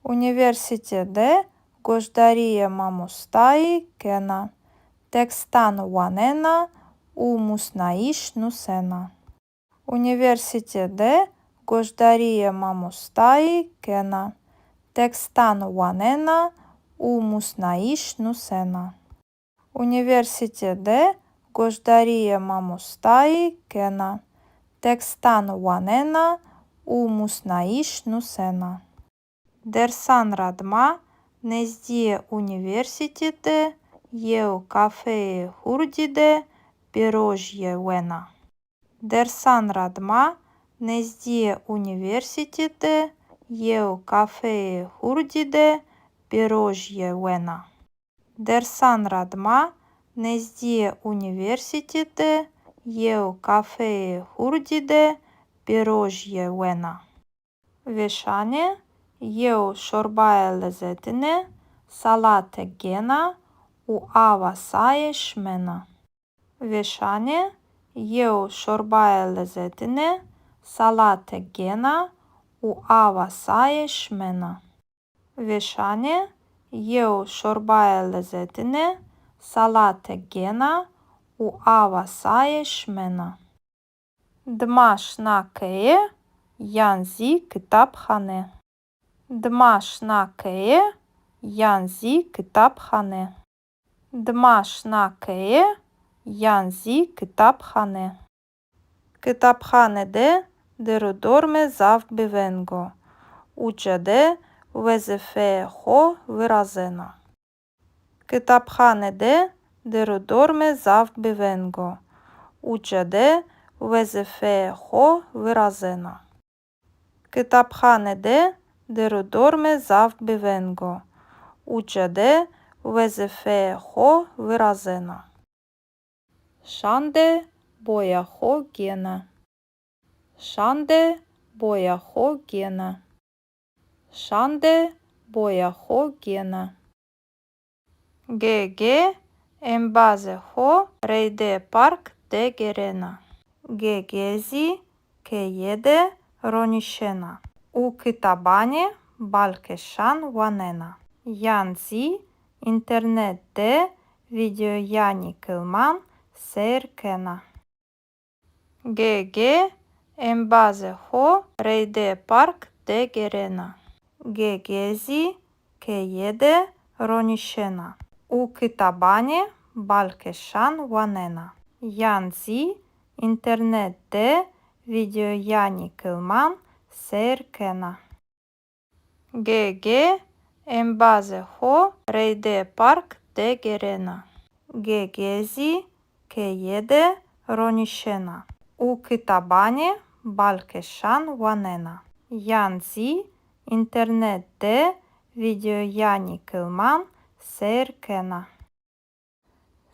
Unîversîte de goşdarîyê mamostayî kena, tekstan wanena û musnayîş nusena. Unîversîte de goşdarîyê mamostayî kena, tekstan wanena û musnayîş nusena. Unîversîte de goşdarîyê mamostayî kena, tekstan wanena û musnayîş nusena. Dersan ra dima nezdîyê unîversîte de yew kafeyê hurdî de pêrojîye wena. Dersan ra dima nezdîyê unîversîte de yew kafeyê hurdî de pêrojîye wena. Dersan ra dima nezdîyê unîversîte de yew kafeyê hurdî de pêrojîye wena. Vêşanê yew şorbaye lezetine, salate gêna û awa saye şimena. Vêşanê yew şorbaye lezetine, salate gêna û awa saye şimena. Vêşanê yew şorbaye lezetine, salate gêna û awa saye şimena. Dima şina keye yan zî kitabxane. Dima şina keye yan zî kitabxane. Dima şina keye yan zî kitabxane. Kitabxane de dêr û dormê zaf biveng o. Uca de wezîfeyê xo virazena. Kitabxane de dêr û dormê zaf biveng o. Uca de wezîfeyê xo virazena. Kitabxane de dêr û dormê zaf biveng o. Uca de wezîfeyê xo virazena. Şan de boya xo gêna. Şan de boya xo gêna. Şan de boya xo gêna. Gege embazê xo reydê park de gêrena. Gege zî keye de ronîşena û kitabanê balkêşan wanena. Yan zî înternet de vîdeoyanî kilman seyr kena. Gege embazê xo reydê park de gêrena. Gege zî keye de ronîşena û kitabanê balkêşan wanena. Yan zî înternet de vîdeoyanî kilman seyr kena. Gege embazê xo reydê park de gêrena. Gege zî keye de ronîşena û kitabanê balkêşan wanena. Yan zî înternet de vîdeoyanî kilman seyr kena.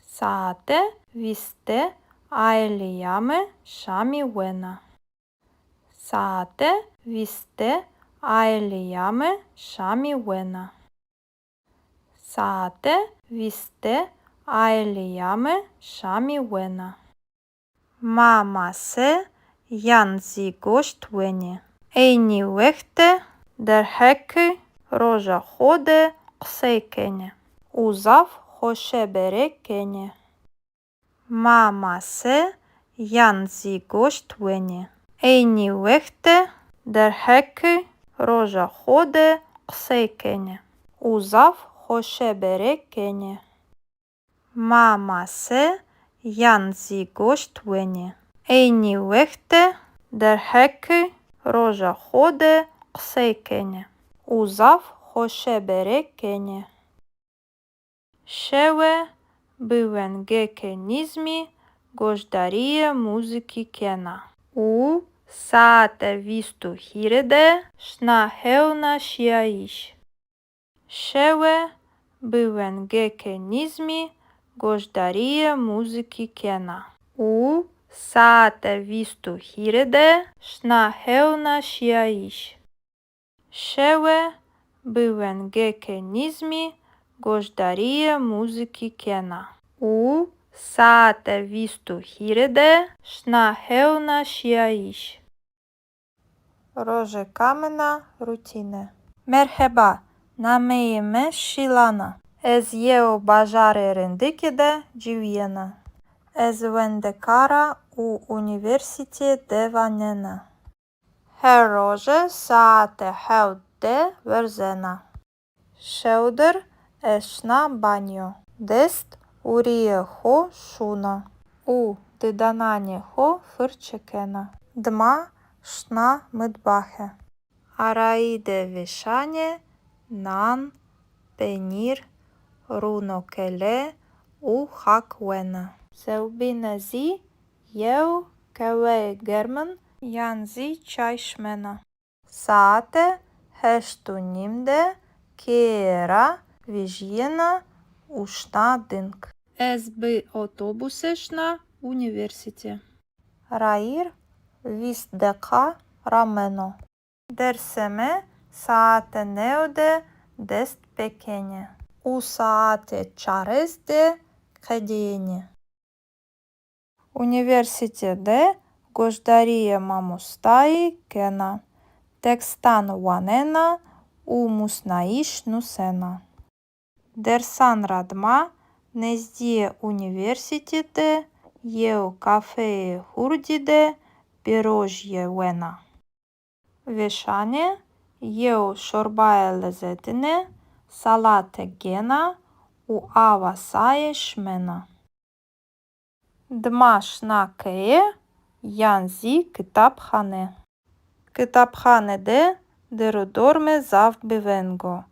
Saete vîst de aîlîya mi şamî wena. Saete vîst de aîlîya mi şamî wena. Saete vîst de aîlîya mi şamî wena. Ma mase yan zî goşt wenê. Eynî wext de derheqê roja xo de qisey kenê û zaf xoşebere kenê. Ma mase yan zî goşt wenê. Eynî wext de derheqê roja xo de qisey kenê û zaf xoşebere kenê. Ma mase yan zî goşt wenê. Eynî wext de derheqê roja xo de qisey kenê û zaf xoşebere kenê. Şewe bi wengêkê nîzmî goşdarîyê muzîkî kena û saete vîst û hîrê de şina hewna şîyayîş. Şewe bi wengêkê nîzmî goşdarîyê muzîkî kena û saete vîst û hîrê de şina hewna şîyayîş. Şewe bi wengêkê nîzmî goşdarîyê muzîkî kena û Saete vîst û hîrê de şina hewna şîyayîş. Rojeka min a rutîne. Merheba, nameyê mi Şîlan a. Ez yew bajarê rindikî de ciwîyena. Ez wendekar a û unîversîtîye de wanena. Her roje saete hewt de werzena. Şewdir ez şina banyo. Dest û rîyê xo şûna û didananê xo firçe kena. Dima şina mitbaxe. Arayî de vêşanê nan, penîr, rûnokele û xak wena. Sewbîne zî yew qeweyê germin yan zî çay şimena. Saete heşt û nîm de keye ra vejîyena û şina ding. Ez bi otobuse şina unîversîte. Rayîr vîst deqa rameno. Dersê mi saete new de dest pêkenê û saete çarês de qedîyenê. Unîversîte de goşdarîyê mamostayî kena, tekstan wanena û musnayîş nusena. Dersan ra dima nezdîyê unîversîte de yew kafeyê hurdî de pîrojîye wena. Vêşanê yew şorbayê lezetine salate gêna û awa saye şimena. Dima şina keye yan zî kitabxane. Kitabxane de dêr û dormê zaf bêveng o.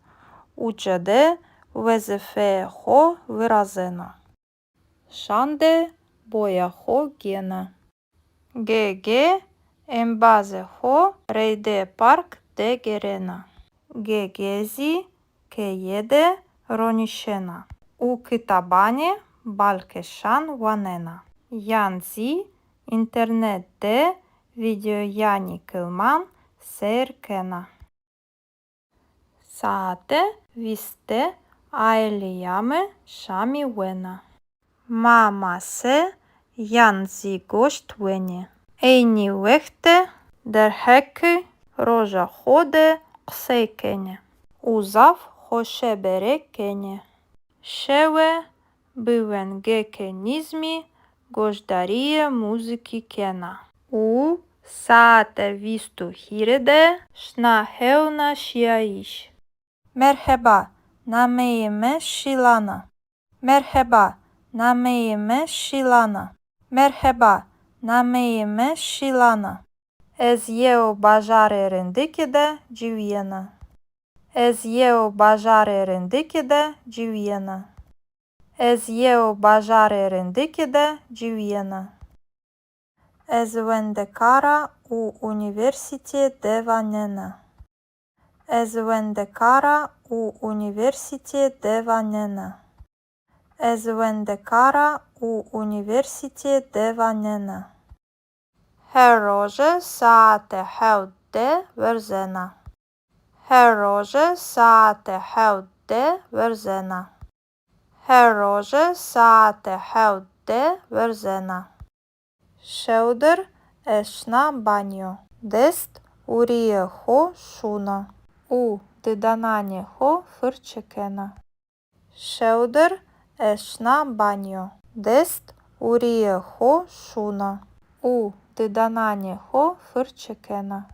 Uca de wezîfeyê xo virazena. Şan de boya xo gêna. Ge-ge embazê xo reydê park de gêrena. Ge-ge zî keye de ronîşena û kitabanê balkêşan wanena yan zî înternet de vîdeoyanê kilman seyr kena. Saete vîst de aîleya mi şamî wena. Ma mase yan zî goşt wenê. Eynî wext de derheqê roja xo de qisey kenê û zaf xoşebere kenê. Şewe bi wengêkê nîzmî goşdarîyê muzîkî kena û saete vîst û hîrê de şina hewna şîyayîş. Merheba, nameyê mi Şîlan a. Merheba, nameyê mi Şîlan a. Merheba, nameyê mi Şîlan a. Ez yew bajarê rindikî de ciwîyena. Ez yew bajarê rindikî de ciwîyena. Ez yew bajarê rindikî de ciwîyena. Ez wendekar a û unîversîtîye de wanena. Ez wendekar a û unîversîtîye de wanena. Ez wendekar a û unîversîtîye de wanena. Her roje saete hewt de werzena. Her roje saete hewt de werzena. Her roje saete hewt de werzena. Şewdir ez şina banyo. Dest û rîyê xo şûna û didananê xo firçe kena. Şewdir ez şina banyo. Dest û rîyê xo şûna û didananê xo firçe kena.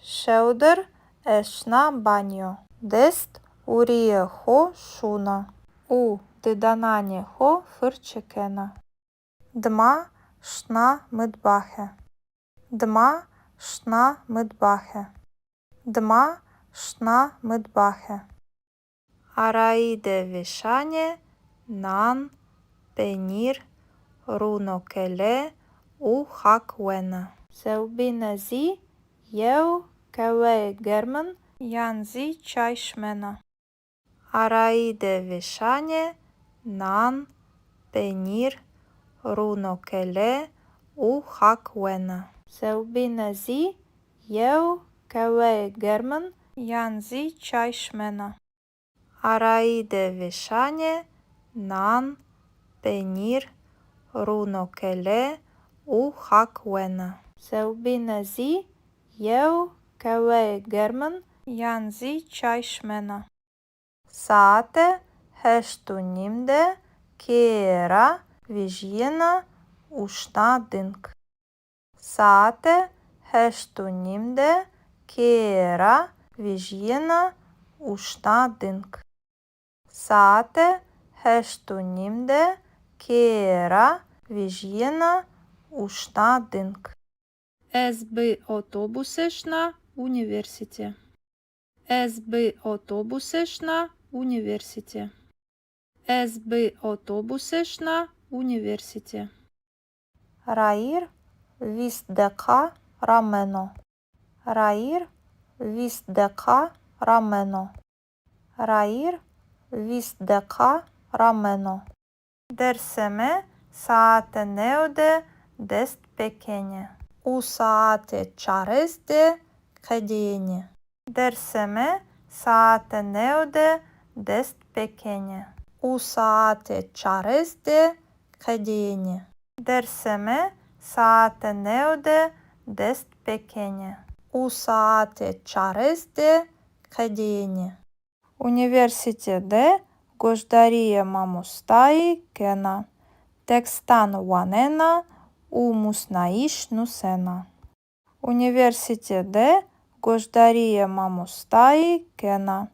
Şewdir ez şina banyo. Dest û rîyê xo şûna û didananê xo firçe kena. Dima şina mitbaxe. Dima şina mitbaxe. Dima şina mitbaxe. Arayî de vêşanê nan, penîr, rûnokele û xak wena. Sewbîne zî yew qeweyê germin yan zî çay şimena. Arayî de vêşanê nan, penîr, rûnokele û xak wena. Sewbîne zî yew qeweyê germin yan zî çay şimena. Arayî de vêşanê nan, rûno kele û xak wena. Sewbîne zî yew qehweyê germin yan zî çay şimena. Saete heşt û nîm de keye ra vejîyena û şina ding. Saete heşt û nîm de keye ra vejîyena û şina ding. Saete heşt û nîm de keye ra vejîyena û şina ding. Ez bi otobuse şina unîversîte. Ez bi otobuse şina unîversîte. Ez bi otobuse şina unîversîte. Rayîr vîst deqa rameno. Rayîr vîst deqa rameno. Rayîr vîst deqa rameno. Dersê mi saete new de dest pêkenê û saete çarês de qedêyenê. Dersê mi saete new de dest pêkenê û saete çarês de qedêyenê. Dersê mi saete new de dest pêkenê û saete çarês de qedêyenê. Unîversîte de goşdarîyê mamostayî kena, tekstan wanena û musnayîş nusena. Unîversîte de goşdarîyê mamostayî kena,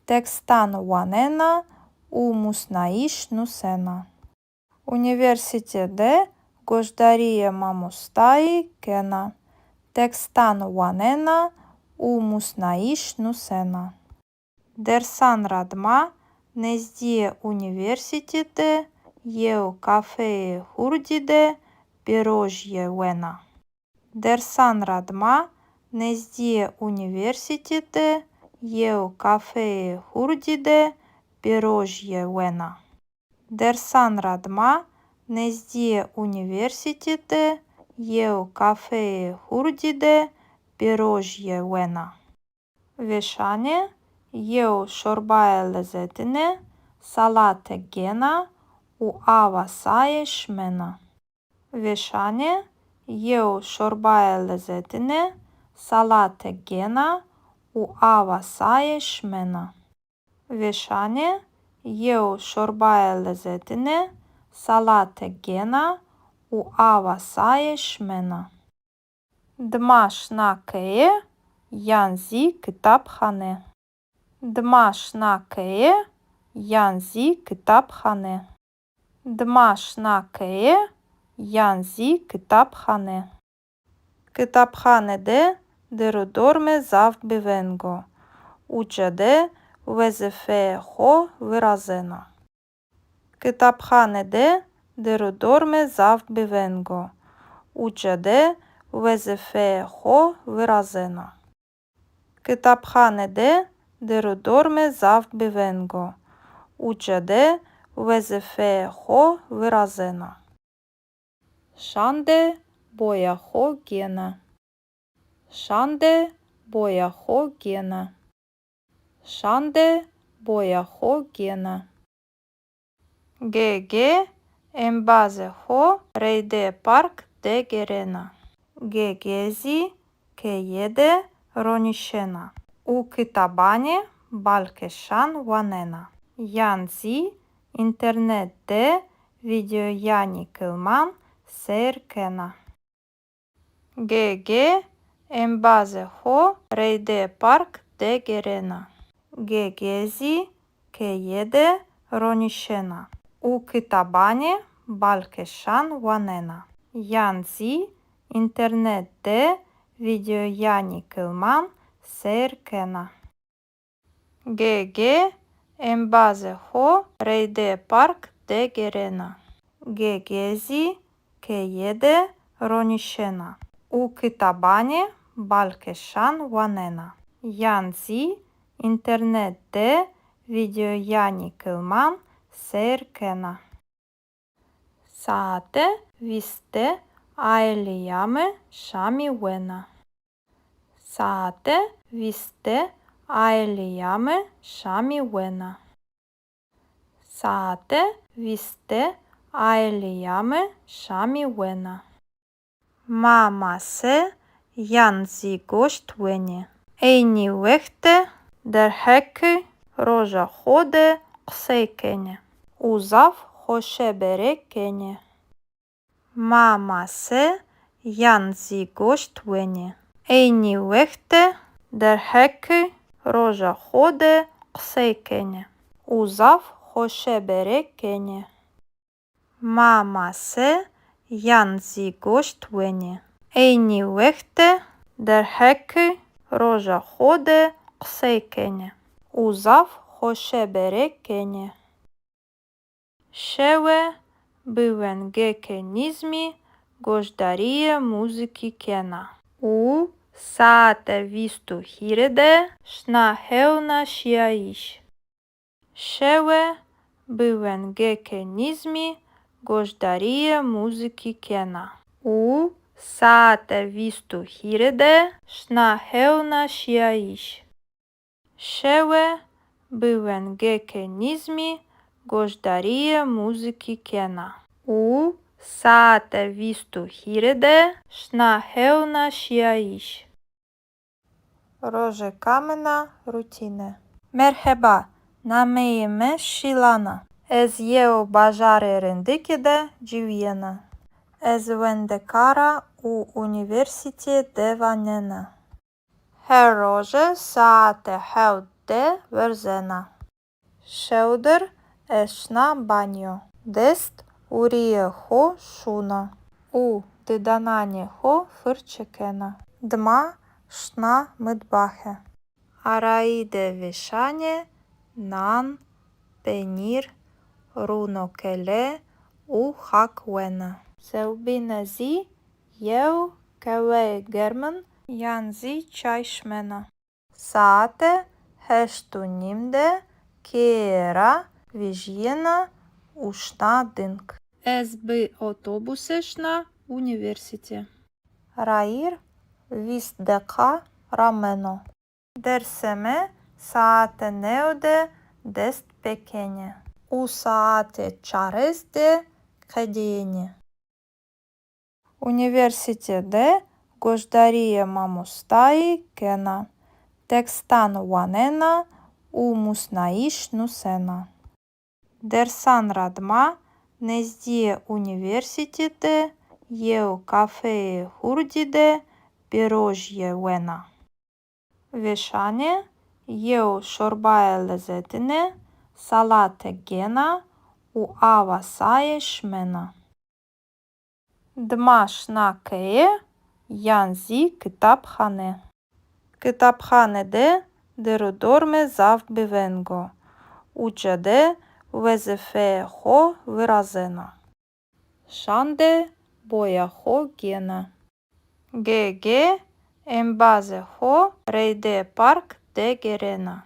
tekstan wanena û musnayîş nusena. Unîversîte de goşdarîyê mamostayî kena, tekstan wanena û musnayîş nusena. Dersan ra dima nezdîyê unîversîte de yew kafeyê hurdî de pêrojîye wena. Dersan ra dima nezdîyê unîversîte de yew kafeyê hurdî de pêrojîye wena. Dersan ra dima nezdîyê unîversîte de yew kafeyê hurdî de pêrojîye wena. Vêşanê yew şorbaye lezetine salate gêna û awa saye şimena. Vêşanê yew şorbaye lezetine salate gêna û awa saye şimena. Vêşanê yew şorbaye lezetine salate gêna û awa saye şimena. Dima şina keye yan zî kitabxane. Dima şina keye yan zî kitabxane. Dima şina keye yan zî kitabxane. Kitabxane de der û dormê zaf biveng o. Uca de wezîfeyê xo virazena. Kitabxane de der û dormê zaf biveng o. Uca de wezîfeyê xo virazena. Kitabxane de der û dormê zaf biveng o. Uca de wezîfeyê xo virazena. Şande boya xo gêna. Şande boya xo gêna. Şande boya xo gêna. Gege embazê xo reydê park de gêrena. Gege zî keye de ronîşena û kitabanê balkêşan wanena yan zî înternet de vîdeoyanî kilman seyr kena. Gege embazê xo reydê park de gêrena. Gege zî keye de ronîşena û kitabanê balkêşan wanena yan zî înternet de vîdeoyanî kilman seyr kena. Gege embazê xo reydê park de gêrena. Gege zî keye de ronîşena û kitabanê balkêşan wanena yan zî înternet de vîdeoyanî kilman seyr kena. Saete vîst de aîleya mi şamî wena. Saete vîst de aîleya mi şamî wena. Saete vîst de Aîleya mi şamî wena. Ma mase yan zî goşt wenê. Eynî wext de derheqê roja xo de qisey kenê û zaf xoşebere kenê. Ma mase yan zî goşt wenê. Eynî wext de derheqê roja xo de qisey kenê û zaf xoşebere kenê. Ma mase yan zî goşt wenê. Eynî wext de derheqê roja xo de qisey kenê û zaf xoşebere kenê. Şewe bi wengeke nîzmî goşdarîye muzîkî kena û saete vîst û hîrê de şina hewna şîyayîş. Şewe bi wengeke nîzmî goşdarîye muzîkî kena û saete vîst û hîrê de şina hewna şîyayîş. Şewe bi wengeke nîzmî goşdarîye muzîkî kena û saete vîst û hîrê de şina hewna şîyayîş. Rojeka min a rutîne. Merheba, nameyê mi Şîlan a. Ez yew bajarê rindikî de ciwîyena. Ez wendekar a û unîversîtîye de wanena. Her roje saete hewt de werzena. Şewdir ez şina banyo. Dest û rîyê xo şûna û didananê xo firçe kena. Dima şina mitbaxe. Arayî de vêşanê nan, penîr, rûno kele û xak wena. Sewbîne zî yew qehweyê germin yan zî çay şimena. Saete heşt û nîm de keye ra vejîyena û şina ding. Ez bi otobuse şina unîversîte. Rayîr vîst deqa rameno. Dersê mi saete new de dest pêkenê û saete çarês de qedêyenê. Unîversîte de goşdarîyê mamostayî kena, tekstan wanena û musnayîş nusena. Dersan ra dima nezdîyê unîversîte de yew kafeyê hurdî de pîrojîye wena. Vêşanê yew şorbayê lezetine salate gêna û awa saye şimena. Dima şina keye yan zî kitabxane. Kitabxane de dêr û dormê zaf biveng o. Uca de wezîfeyê xo virazena. Şan de boya xo gêna. Ge-ge embazê xo reyde park de gêrena.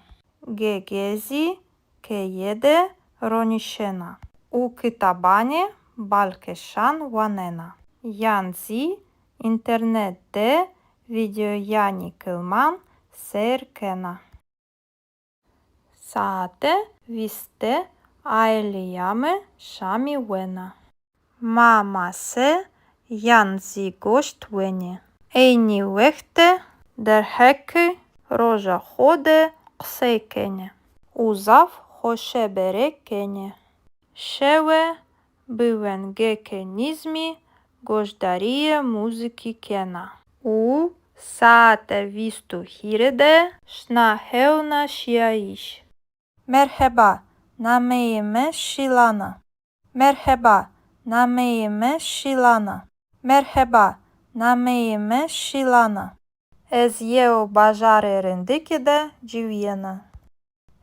Ge-ge zî keye de ronîşena û kitabanê balkêşan wanena yan zî înternet de vîdeoyanê kilman seyr kena. Saete vîst de aîleya mi şamî wena. Ma mase yan zî goşt wenê. Eynî wext de derheqê roja xo de qisey kenê û zaf xoşebere kenê. Şewe bi wengeke nîzmî goşdarîyê muzîkî kena û saete vîst û hîrê de şina hewna şîyayîş. Merheba, nameyê mi Şîlan a. Merheba, nameyê mi Şîlan a. Merheba, nameyê mi Şîlan a. Ez yew bajarê rindikî de ciwîyena.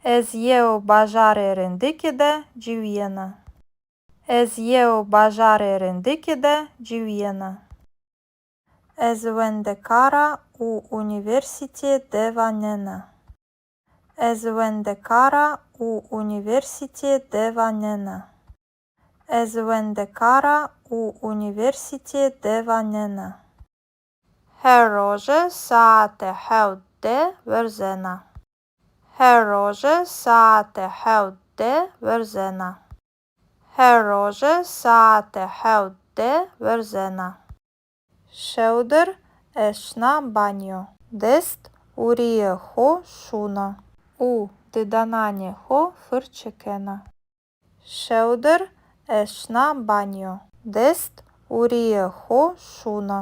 Ez yew bajarê rindikî de ciwîyena. Ez yew bajarê rindikî de ciwîyena. Ez wendekar a û unîversîtîye de wanena. Ez wendekar a û unîversîtîye de wanena. Ez wendekar a û unîversîtîye de wanena. Her roje saete hewt de werzena. Her roje saete hewt de werzena. Her roje saete hewt de werzena. Şewdir ez şina banyo. Dest û rîyê xo şûna û didananê xo firçe kena. Şewdir ez şina banyo. Dest û rîyê xo şûna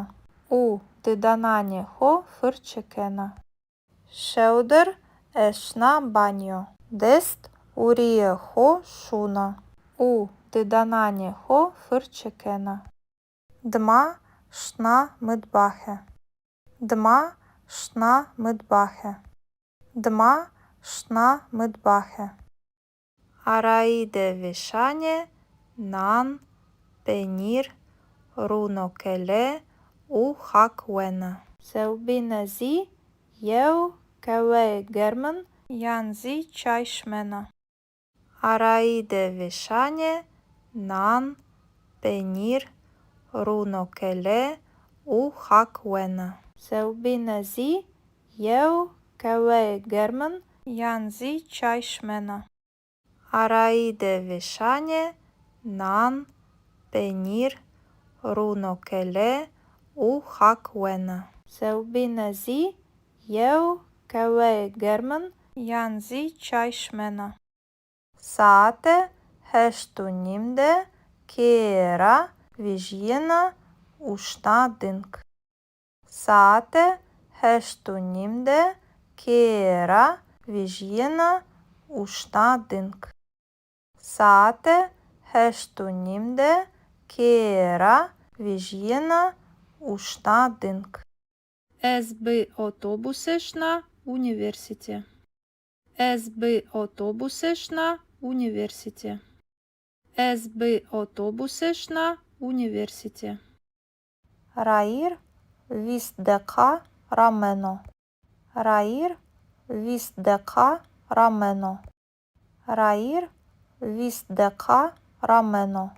û didananê xo firçe kena. Şewdir ez şina banyo. Dest û rîyê xo şûna û didananê xo firçe kena. Dima şina mitbaxe. Dima şina mitbaxe. Dima şina mitbaxe. Arayî de vêşanê nan, penîr, rûnokele û xak wena. Sewbîne zî yew qeweyê germin yan zî çay şimena. Arayî de vêşanê nan, penîr, rûnokele û xak wena. Sewbîne zî yew qeweyê germin yan zî çay şimena. Arayî de vêşanê nan, penîr, rûnokele û xak wena. Sewbîne zî yew qeweyê germin yan zî çay şimena. Saete heşt û nîm de keye ra vejîyena û şina ding. Saete heşt û nîm de keye ra vejîyena û şina ding. Saete heşt û nîm de keye ra vejîyena û şina ding. Ez bi otobuse şina unîversîte. Ez bi otobuse şina unîversîte. Ez bi otobuse şina unîversîte. Rayîr vîst deqa rameno. Rayîr vîst deqa rameno. Rayîr vîst deqa rameno.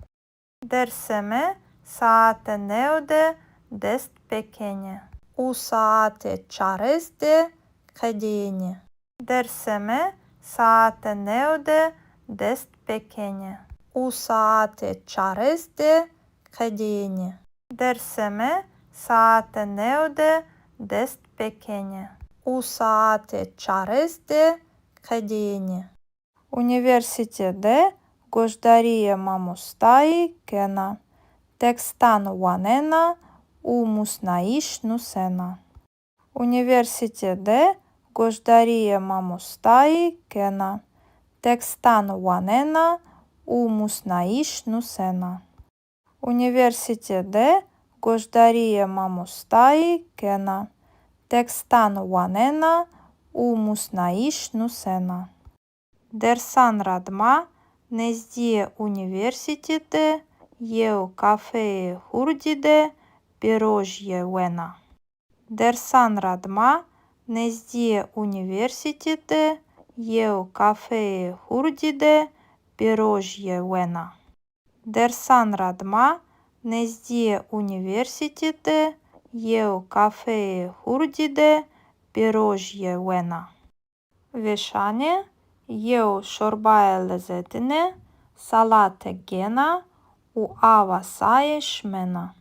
Dersê mi saete new de dest pêkenê û saete çarês de qedêyenê. Dersê mi saete new de dest pêkenê û saete çarês de qedêyenê. Dersê mi saete new de dest pêkenê û saete çarês de qedêyenê. Unîversîte de goşdarîyê mamostayî kena, tekstan wanena û musnayîş nusena. Unîversîte de goşdarîyê mamostayî kena, tekstan wanena û musnayîş nusena. Unîversîte de goşdarîyê mamostayî kena, tekstan wanena û musnayîş nusena. Dersan ra dima nezdîyê unîversîte de yew kafeyê hurdî de pêrojîye wena. Dersan ra dima nezdîyê unîversîte de yew kafeyê hurdî de pêrojîye wena. Dersan ra dima nezdîyê unîversîte de yew kafeyê hurdî de pêrojîye wena. Vêşanê yew şorbayê lezetine salate gêna û awa saye şimena.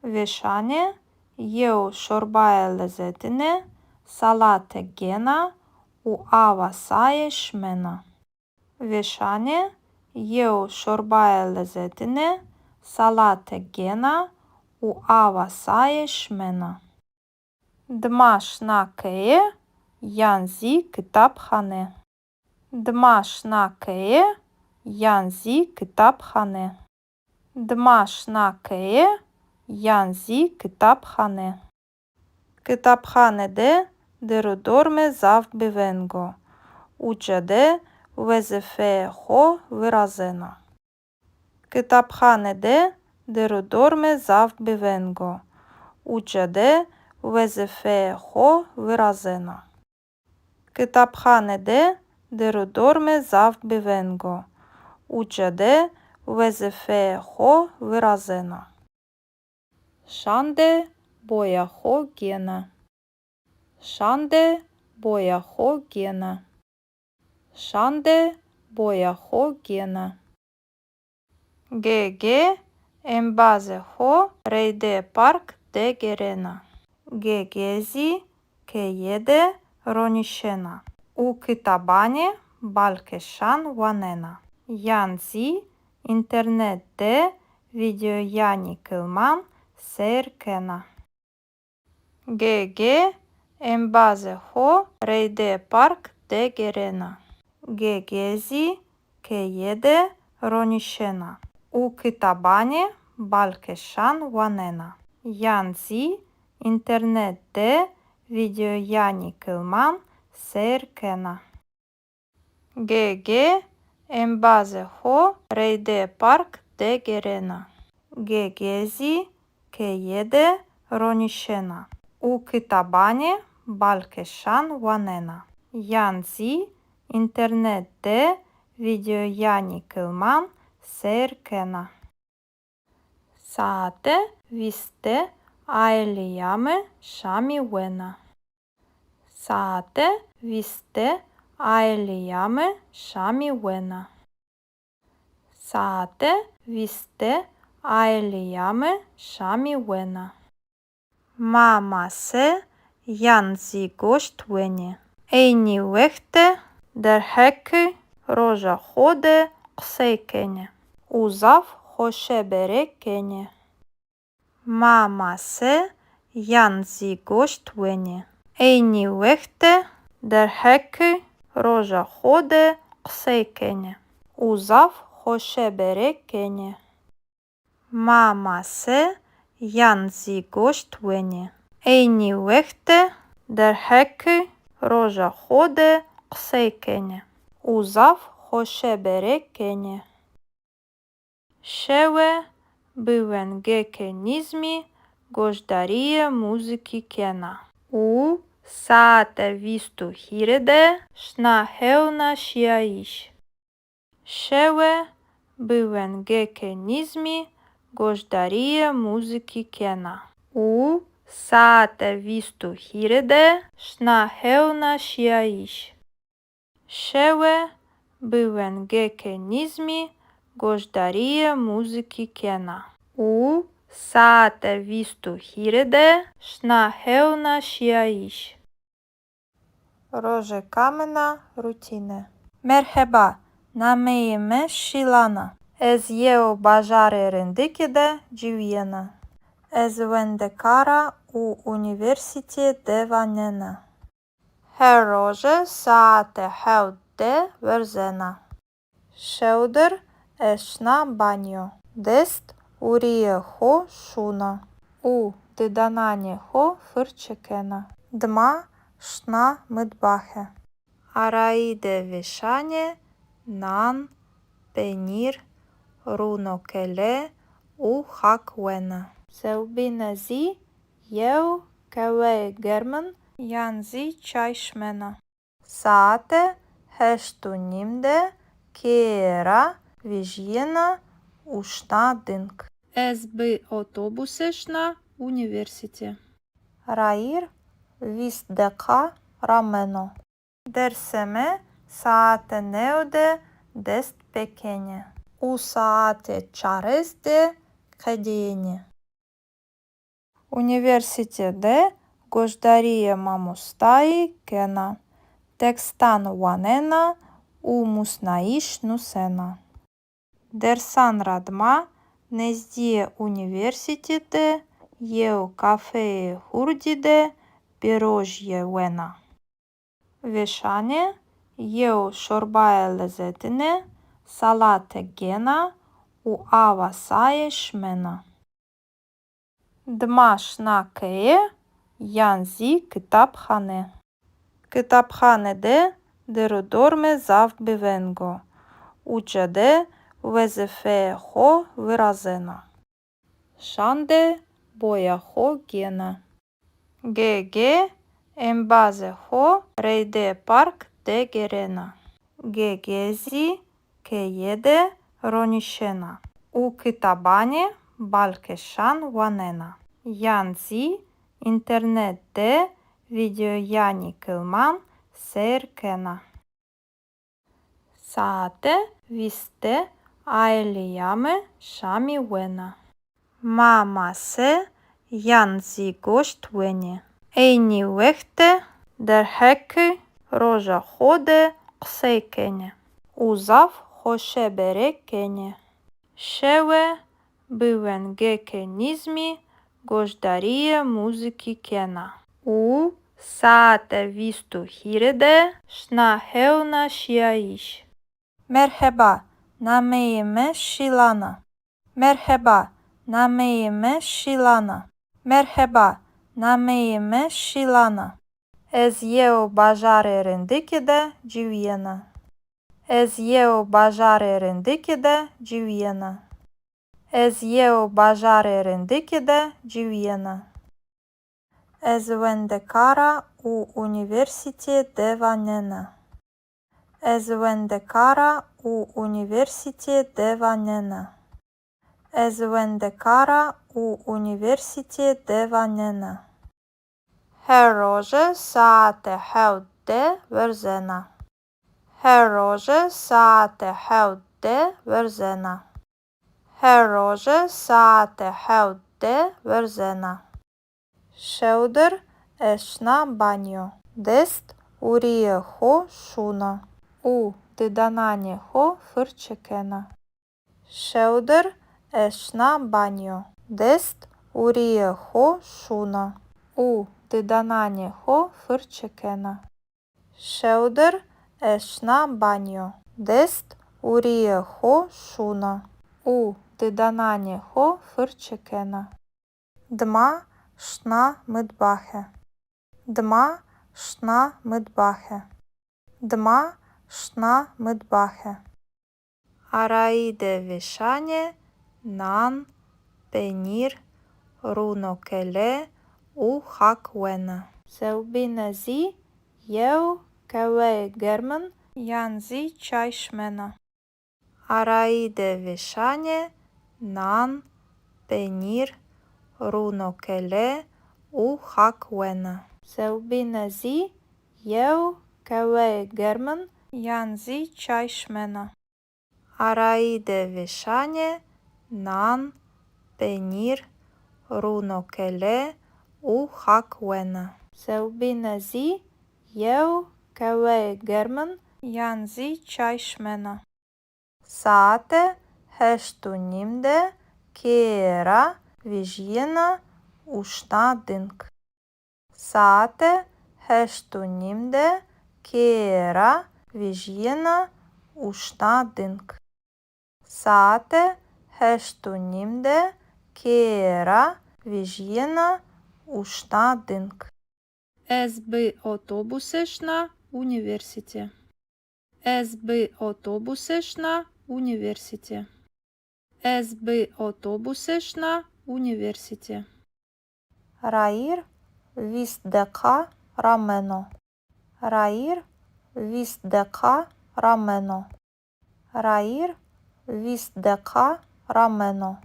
Vêşanê yew şorbayê lezetine salate gêna û awa saye şimena. Vêşanê yew şorbayê lezetine salate gêna û awa saye şimena. Dima şina keye yan zî kitabxane. Dima şina keye yan zî kitabxane. Dima şina keye yan zî kitabxane. Kitabxane de dêr û dormê zaf bêveng o. Uca de wezîfeyê xo virazena. Kitabxane de dêr û dormê zaf bêveng o. Uca de wezîfeyê xo virazena. Kitabxane de dêr û dormê zaf bêveng o. Uca de wezîfeyê xo virazena. Şande boya xo gêna. Şande boya xo gêna. Şande boya xo gêna. Gege embazê xo reydê park de gêrena. Gege zî keye de ronîşena û kitabanê balkêşan wanena, yan zî înternet de vîdeoyanê kilman seyr kena. Gege embazê xo reydê park de gêrena. Gege zî keye de ronîşena û kitabanê balkêşan wanena, yan zî înternet de vîdeoyanê kilman seyr kena. Gege embazê xo reydê park de gêrena. Gege zî keye de ronîşena û kitabanê balkêşan wanena, yan zî înternet de vîdeoyanê kilman seyr kena. Saete vîst de aîleya mi şamî wena. Saete vîst de aîleya mi şamî wena. Saete vîst de aîleya mi şamî wena. Ma mase yan zî goşt wenê. Eynî wext de derheqê roja xo de qisey kenê û zaf xoşebere kenê. Ma mase yan zî goşt wenê. Eynî wext de derheqê roja xo de qisey kenê û zaf xoşebere kenê. Ma mase yan zî goşt wenê. Eynî wext de derheqê roja xo de qisey kenê û zaf xoşebere kenê. Şewe bi wengêkê nîzmî goşdarîyê muzîkî kena û saete vîst û hîrê de şina hewna şîyayîş. Şewe bi wengêkê nîzmî goşdarîyê muzîkî kena û saete vîst û hîrê de şina hewna şîyayîş. Şewe bi wengêkê nîzmî goşdarîyê muzîkî kena û saete vîst û hîrê de şina hewna şîyayîş. Rojê kamina rutîne. Merheba, nameyê mi Şîlan a. Ez yew bajarê rindikî de ciwîyena. Ez wendekar a û unîversîtîye de wanena. Her roje saete hewt de werzena. Şewdir ez şina banyo. Dest û rîyê xo şûna û didananê xo firçe kena. Dima şina mitbaxe. Arayî de vêşanê nan, penîr, rûnokele û xak wena. Sewbîne zî yew qehweyê germin yan zî çay şimena. Saete heşt û nîm de keye ra vejîyena û şina ding. Ez bi otobuse şina unîversîte. Rayîr vîst deqa rameno. Dersê mi saete new de dest pêkenê û saete çarês de qedîyenê. Unîversîte de goşdarîyê mamostayî kena, tekstan wanena û musnayîş nusena. Dersan ra dima nezdîyê unîversîte de yew kafeyê hurdî de pîrojîye wena. Vêşanê yew şorbaye lezetine salate gêna û awa saye şimena. Dima şina keye yan zî kitabxane. Kitabxane de dêr û dormê zaf biveng o. Uca de wezîfeyê xo virazena. Şan de boya xo gêna. Gege embazê xo reydê park de gêrena. Gege zî keye de ronîşena û kitabanê balkêşan wanena yan zî înternet de vîdeoyanê kilman seyr kena. Saete vîst de Aîleya mi şamî wena. Ma mase yan zî goşt wenê. Eynî wext de derheqê roja xo de qisey kenê û zaf xoşebere kenê. Şewe bi wengeke nîzmî goşdarîye muzîkî kena û saete vîst û hîrê de şina hewna şîyayîş. Merheba, nameyê mi Şîlan a. Merheba, nameyê mi Şîlan a. Merheba, nameyê mi Şîlan a. Ez yew bajarê rindikî de ciwîyena. Ez yew bajarê rindikî de ciwîyena. Ez yew bajarê rindikî de ciwîyena. Ez wendekar a û unîversîtê de wanena. Ez wendekar a û unîversîtê de wanena. Ez wendekar a û unîversîtê de wanena. Her roje saete hewt de werzena. Her roje saete hewt de werzena. Her roje saete hewt de werzena. Şewdir ez şina banyo. Dest û rîyê xo şûna û didananê xo firçe kena. Şewdir ez şina banyo. Dest û rîyê xo şûna û didananê xo firçe kena. Şewdir ez şina banyo. Dest û rîyê xo şûna û didananê xo firçe kena. Dima şina mitbaxe. Dima şina mitbaxe. Dima şina mitbaxe. Arayî de vêşanê nan, penîr, rûnokele û xak wena. Sewbîne zî yew qeweyê germin yan zî çay şimena. Arayî de vêşanê nan, penîr, rûnokele û xak wena. Sewbîne zî yew qeweyê germin yan zî çay şimena. Arayî de vêşanê nan, penîr, rûnokele û xak wena. Sewbîne zî yew qeweyê germin yan zî çay şimena. Saete heşt û nîm de keye ra vejîyena û şina ding. Saete heşt û nîm de keye ra vejîyena û şina ding. Saete heşt û nîm de keye ra vejîyena û şina ding. Ez bi otobuse şina unîversîte. Ez bi otobuse şina unîversîte. Ez bi otobuse şina unîversîte. Rayîr vîst deqa rameno. Rayîr vîst deqa rameno. Rayîr vîst deqa rameno.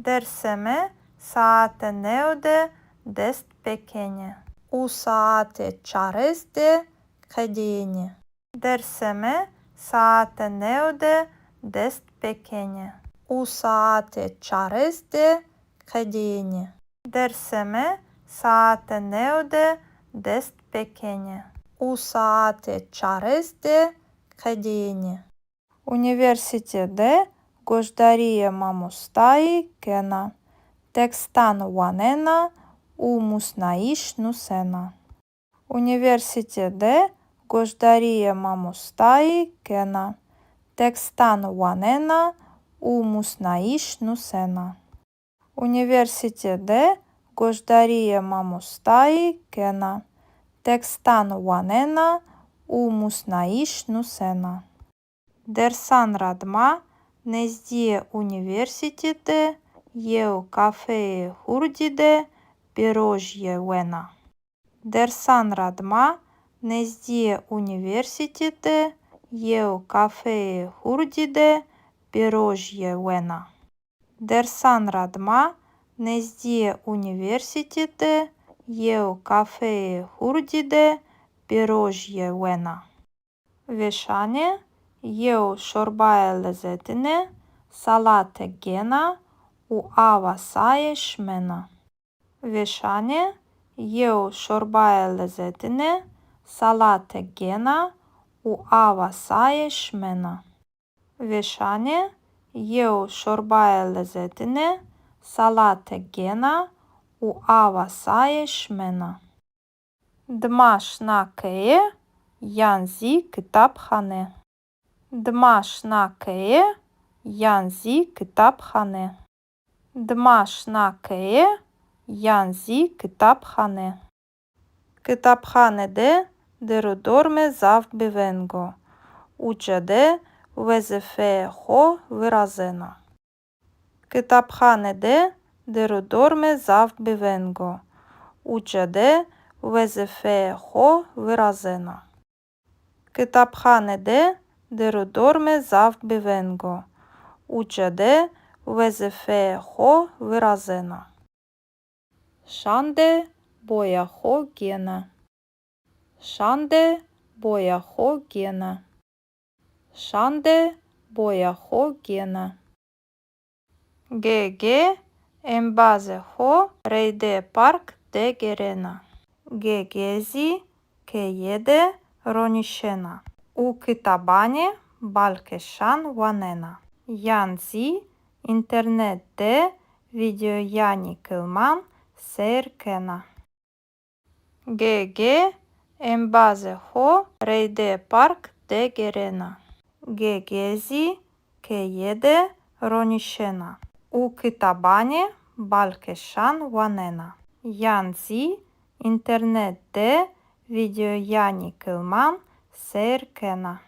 Dersê mi saete new de dest pêkenê û saete çarês de qedêyenê. Dersê mi saete new de dest pêkenê û saete çarês de qedêyenê. Dersê mi saete new de dest pêkenê û saete çarês de qedêyenê. Unîversîte de goşdarîyê mamostayî kena, tekstan wanena û musnayîş nusena. Unîversîte de goşdarîyê mamostayî kena, tekstan wanena û musnayîş nusena. Unîversîte de goşdarîyê mamostayî kena, tekstan wanena û musnayîş nusena. Dersan ra dima nezdîyê unîversîte de yew kafeyê hurdî de pêrojîye wena. Dersan ra dima nezdîyê unîversîte de yew kafeyê hurdî de pêrojîye wena. Dersan ra dima nezdîyê unîversîte de yew kafeyê hurdî de pêrojîye wena. Vêşanê yew şorbayê lezetine salate gêna û awa saye şimena. Vêşanê yew şorbaye lezetine salate gêna û awa saye şimena. Vêşanê yew şorbaye lezetine salate gêna û awa saye şimena. Dima şina keye yan zî kitabxane. Dima şina keye yan zî kitabxane. Dima şina keye yan zî kitabxane. Kitabxane de derûdormê zaf biveng o. Uca de wezîfeyê xo virazena. Kitabxane de derûdormê zaf biveng o. Uca de wezîfeyê xo virazena. Kitabxane de derûdormê zaf biveng o. Uca de wezîfeyê xo virazena. Şan de boya xo gêna. Şan de boya xo gêna. Şan de boya xo gêna. Ge-ge embazê xo reyde park de gêrena. Ge-ge zî keye de ronîşena û kitabanê balkêşan wanena. Yan zî înternet de vîdeoyanê kilman seyr kena. Ge-ge embazê xo reyde park de gêrena. Ge-ge zî keye de ronîşena û kitabanê balkêşan wanena. Yan zî înternet de vîdeoyanê kilman seyr kena.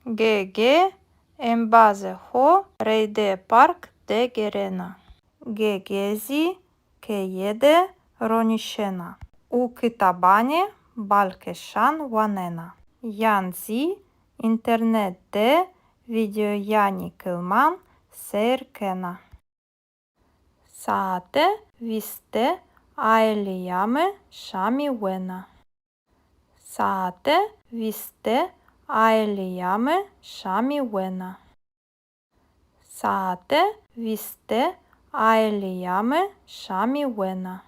Ge-ge embazê xo reyde park de gêrena. Ge-ge zî keye de ronîşena û kitabanê balkêşan wanena. Yan zî înternet de vîdeoyanê kilman seyr kena. Saete vîst de aîleya mi şamî wena. Saete vîst de aîleya mi şamî wena. Saete vîst de aîleya mi şamî wena.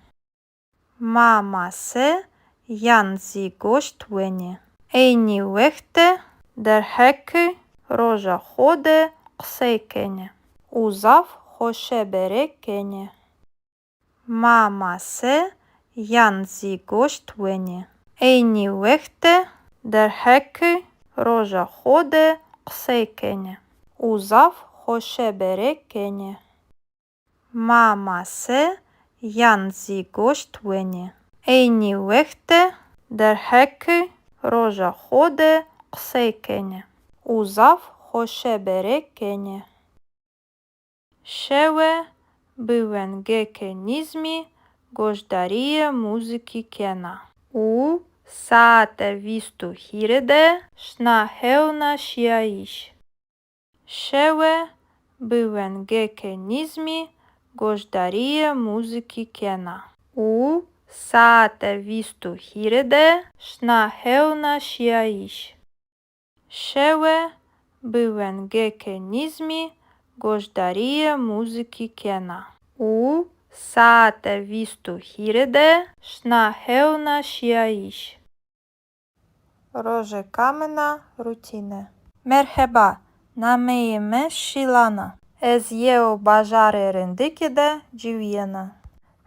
Ma mase yan zî goşt wenê. Eynî wext de derheqê roja xo de qisey kenê û zaf xoşebere kenê. Ma mase yan zî goşt wenê. Eynî wext de derheqê roja xo de qisey kenê û zaf xoşebere kenê. Ma mase yan zî goşt wenê. Eynî wext de derheqê roja xo de qisey kenê û zaf xoşebere kenê. Şewe bi wengeke nîzmî goşdarîye muzîkî kena û saete vîst û hîrê de şina hewna şîyayîş. Şewe bi wengeke nîzmî goşdarîye muzîkî kena û saete vîst û hîrê de şina hewna şîyayîş. Şewe bi wengeke nîzmî goşdarîye muzîkî kena û saete vîst û hîrê de şina hewna şîyayîş. Rojeka min a rutîne. Merheba, nameyê mi Şîlan a. Ez yew bajarê rindikî de ciwîyena.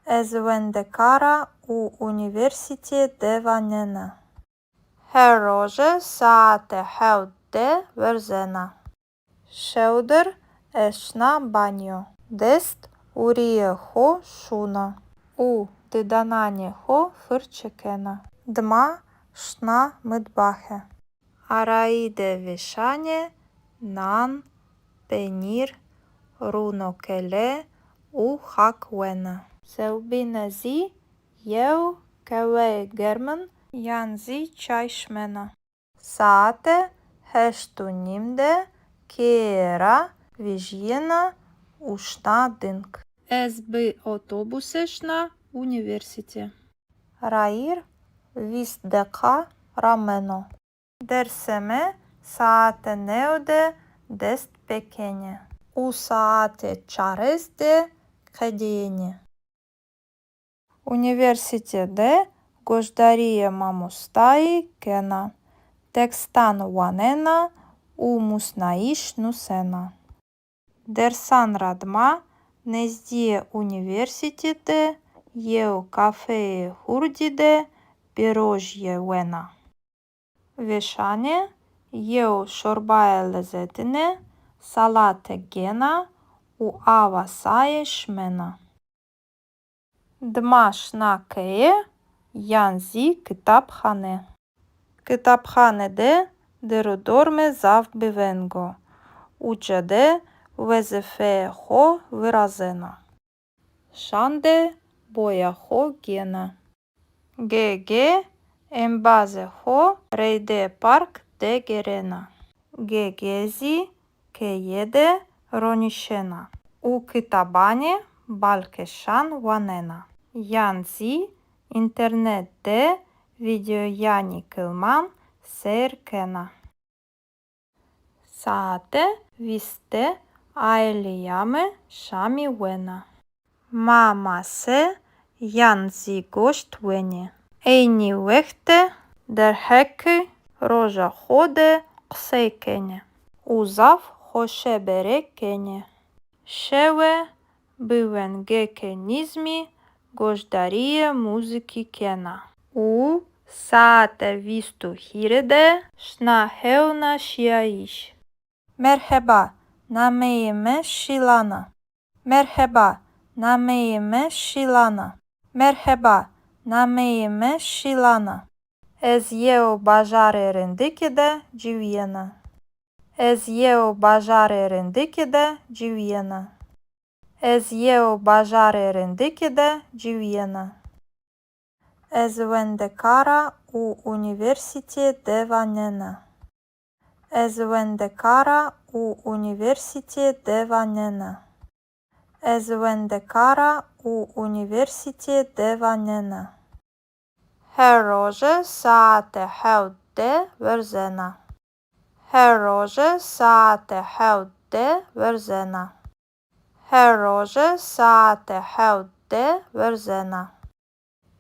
Ez wendekar a û unîversîteyê de wanena. Her roje saete hewt de werzena. Şewdir ez şina banyo. Dest ûrîyê xo şûna û didananê xo firçe kena. Dima şina mitbaxe. Arayî de vêşanê nan, penîr, rûnokele û xak wena. Sewbîne zî yew qehweyê germin yan zî çay şimena. Saete heşt û nîm de keye ra vejîyena û şina ding. Ez bi otobuse şina unîversîte. Rayîr vîst deqa rameno. Dersê mi saete new de dest pêkenê. û saete çarês de qedêyenê. Unîversîte de goşdarîye mamostayî kena, tekstan wanena û musnayîş nusena. Dersan ra dima nezdîyê unîversîte de yew kafeyê hurdî de bêrojîye wena. Vêşanê yew şorbaye lezetine salate gêna û awa saye şimena. Dima şina keye yan zî kitabxane. Kitabxane de dêr û dorme zaf bêveng o. Uca de wezîfeyê xo virazena. Şan de boya xo gêna. Gege embazê xo reydê park de gêrena. Gege zî keye de ronîşena û kitabanê balkêşan wanena yan zî înternet de vîdeoyanê kilman seyr kena. Saete vîst de aîleya mi şamî wena. Ma mase yan zî goşt wenê. Eynî wext de derheqê roja xo de qisey kenê û zaf xoşebere kenê. Şewe bi wengêkê nîzmî goşdarîyê muzîkî kena û saete vîst û hîrê de şina hewna şîyayîş. Merheba, nameyê mi Şîlan a. Merheba, nameyê mi Şîlan a. Merheba, nameyê mi Şîlan a. Ez yew bajarê rindikî de ciwîyena. Ez yew bajarê rindikî de ciwîyena. Ez yew bajarê rindikî de ciwîyena. Ez wendekar a û unîversîtîye de wanena. Ez wendekar a û unîversîtîye de wanena. Ez wendekar a û unîversîtîye de wanena. Her roje saete hewt de werzena. Her roje saete hewt de werzena. Her roje saete hewt de werzena.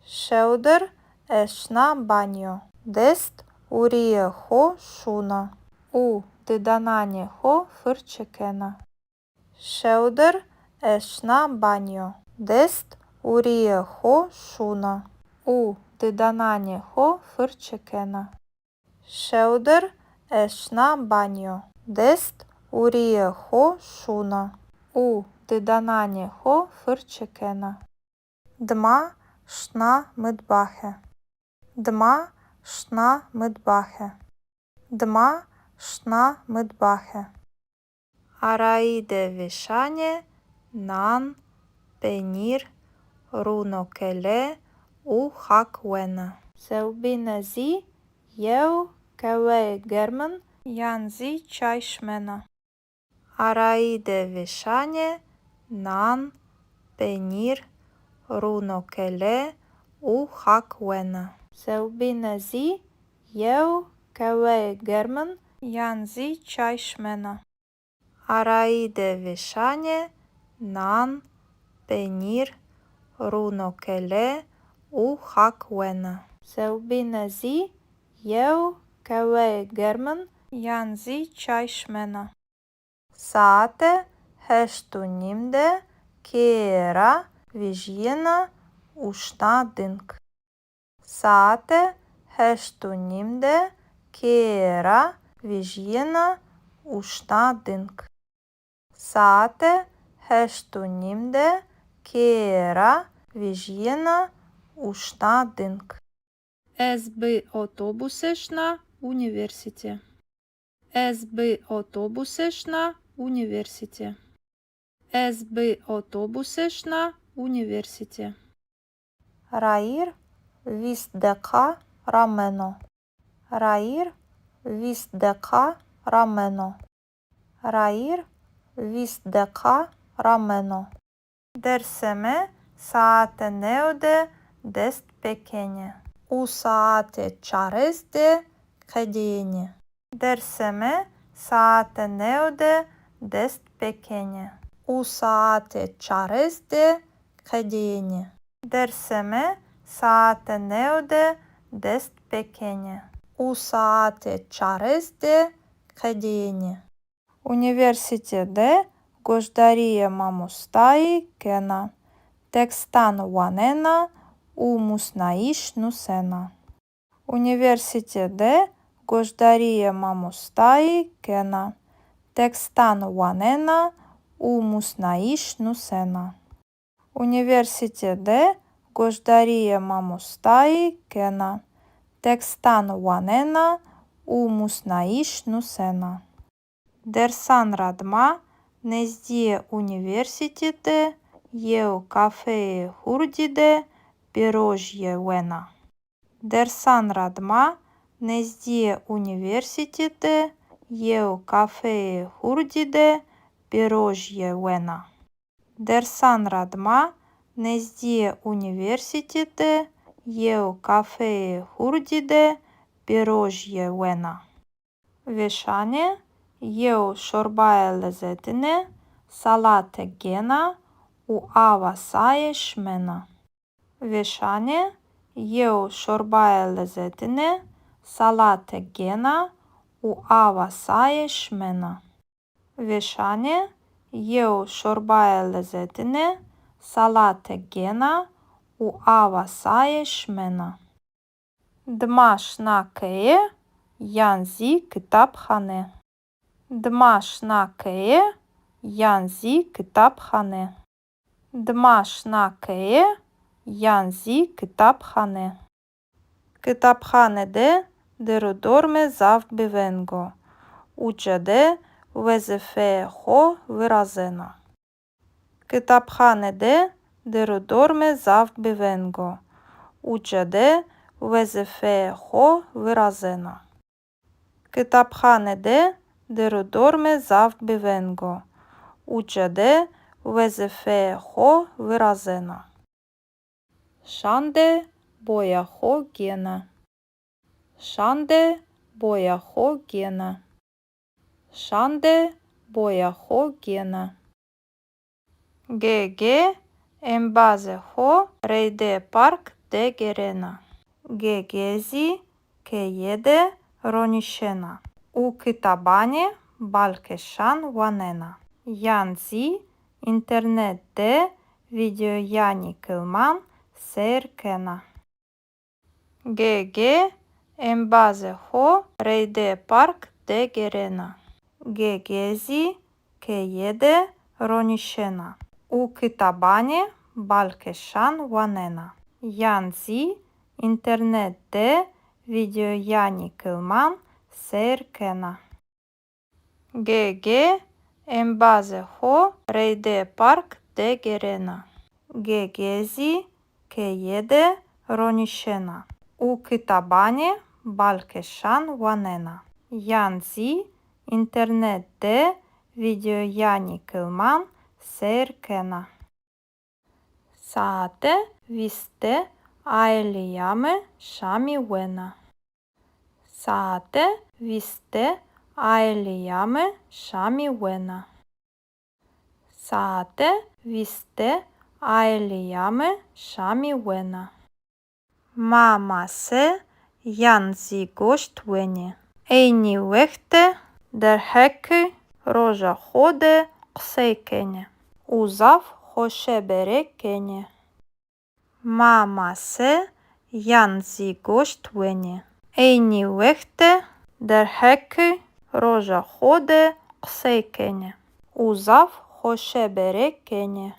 Şewdir ez şina banyo. Dest û rîyê xo şûna û didananê xo firçe kena. Şewdir ez şina banyo. Dest û rîyê xo şûna û didananê xo firçe kena. Şewdir ez şina banyo. Dest û rîyê xo şûna û didananê xo firçe kena. Dima şina mitbaxe. Dima şina mitbaxe. Dima şina mitbaxe. Arayî de vêşanê nan, penîr, rûnokele û xak wena. Sewbîne zî yew qeweyê germin yan zî çay şimena. Arayî de vêşanê nan, penîr, rûnokele û xak wena. Sewbîne zî yew qeweyê germin yan zî çay şimena. Arayî de vêşanê nan, penîr, rûnokele û xak wena. Sewbîne zî yew qeweyê germin yan zî çay şimena. Saete heşt û nîm de keye ra vejîyena û şina ding. Saete heşt û nîm de keye ra vejîyena û şina ding. Saete heşt û nîm de keye ra vejîyena û şina ding. Ez bi otobuse şina unîversîte. Ez bi otobuse şina unîversîte. Ez bi otobuse şina unîversîte. Rayîr vîst deqa rameno. Rayîr vîst deqa rameno. Rayîr vîst deqa rameno. Dersê mi saete new de dest pêkenê û saete çarês de qedêyenê. Dersê mi saete new de dest pêkenê û saetê çarês de qedênê. Dersê mi saetê new de dest pêkenê û saetê çarês de qedênê. Unîversîte de goşdarîyê mamostayî kena, tekstan wanena û musnayîş nusena. Unîversîte de goşdarîyê mamostayî kena, tekstan wanena û musnayîş nusena. Unîversîte de goşdarîyê mamostayî kena, tekstan wanena û musnayîş nusena. Dersan ra dima nezdîyê unîversîte de yew kafeyê hurdî de pîrojîye wena. Dersan ra dima nezdîyê unîversîte de yew kafeyê hurdî de pîrojîye wena. Dersan ra dima nezdîyê unîversîte de yew kafeyê hurdî de pîrojîye wena. Vêşanê yew şorbayê lezetine salate gêna û awa saye şimena. Vêşanê yew şorbayê lezetine salate gêna û awa saye şimena. Vêşanê yew şorbayê lezetine salate gêna û awa saye şimena. Dima şina keye yan zî kitabxane. Dima şina keye yan zî kitabxane. Dima şina keye yan zî kitabxane. Kitabxane de dir û dormê zaf biveng o. Uca de wezîfeyê xo virazena. Kitabxane de dir û dormê zaf biveng o. Uca de wezîfeyê xo virazena. Kitabxane de dir û dormê zaf biveng o. Uca de wezîfeyê xo virazena. Şande boya xo gêna. Şande boya xo gêna. Şande boya xo gêna. Gege embazê xo reydê park de gêrena. Gege zî keye de ronîşena û kitabanê balkêşan wanena. Yan zî înternet de vîdeoyanî kilman seyr kena. Gege embazê xo reydê park de gêrena. Gege zî keye de ronîşena û kitabanê balkêşan wanena. Yan zî înternet de vîdeoyanî kilman seyr kena. Gege embazê xo reydê park de gêrena. Gege zî keye de ronîşena û kitabanê balkêşan wanena. Yan zî înternet de vîdeoyanî kilman seyr kena. Saete vîst de aîleya mi şamî wena. Saete vîst de aîleya mi şamî wena. Saete vîst de aîleya mi şamî wena. Ma mase yan zî goşt wenê. Eynî wext de derheqê roja xo de qisey kenê û zaf xoşebere kenê. Ma mase yan zî goşt wenê. Eynî wext de derheqê roja xo de qisey kenê û zaf xoşebere kenê.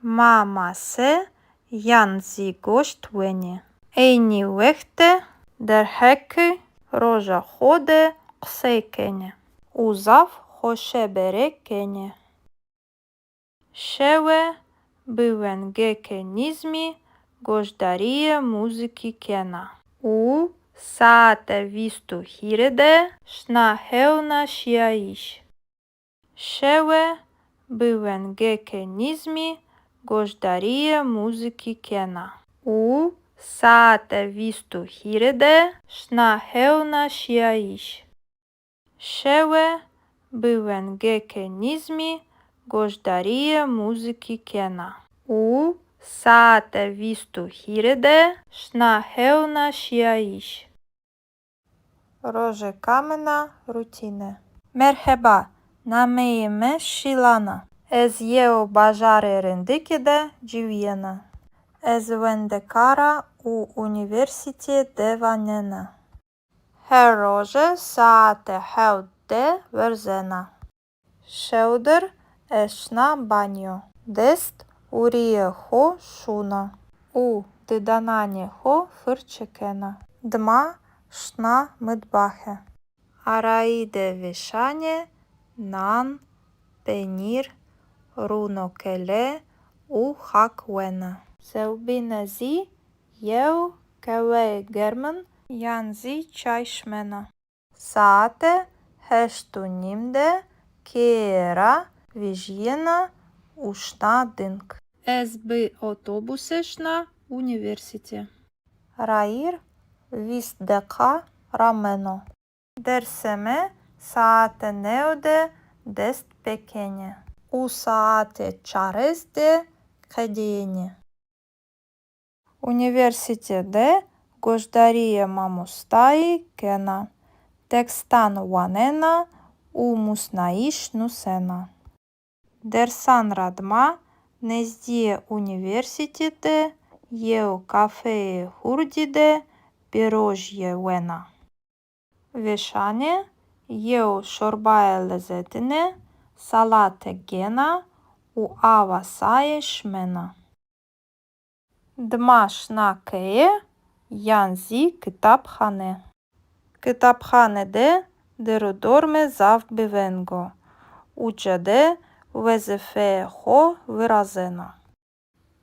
Ma mase yan zî goşt wenê. Eynî wext de derheqê roja xo de qisey kenê û zaf xoşebere kenê. Şewe bi wengêkê nîzmî goşdarîyê muzîkî kena û saete vîst û hîrê de şina hewna şîyayîş. Şewe bi wengêkê nîzmî goşdarîyê muzîkî kena û saete vîst û hîrê de şina hewna şîyayîş. Şewe bi wengêkê nîzmî goşdarîyê muzîkî kena û saete vîst û hîrê de şina hewna şîyayîş. Rojê kamina rutîne. Merheba, nameyê mi Şîlan a. Ez yew bajarê rindikî de ciwîyena. Ez wendekar a û unîversîtîye de wanena. Her roje saete hewt de werzena. Şewdir ez şina banyo. Dest û rîyê xo şûna û didananê xo firçe kena. Dima şina mitbaxe. Arayî de vêşanê nan, penîr, rûnokele û xak wena. Sewbîne zî yew qeweyê germin yan zî çay şimena. Saete heşt û nîm de keye ra vejîyena û şina ding. Ez bi otobuse şina unîversîte. Rayîr vîst deqa rameno. Dersê mi saete new de dest pêkenê û saete çarês de qedîyenê. Unîversîte de goşdarîyê mamostayî kena, tekstan wanena û musnayîş nusena. Dersan ra dima nezdîyê unîversîte de yew kafeyê hurdî de pîrojîye wena. Vêşanê yew şorbaye lezetine salate gêna û awa saye şimena. Dima şina keye yan zî kitabxane. Kitabxane de dêr û dormê zaf biveng o. Uca de wezîfeyê xo virazena.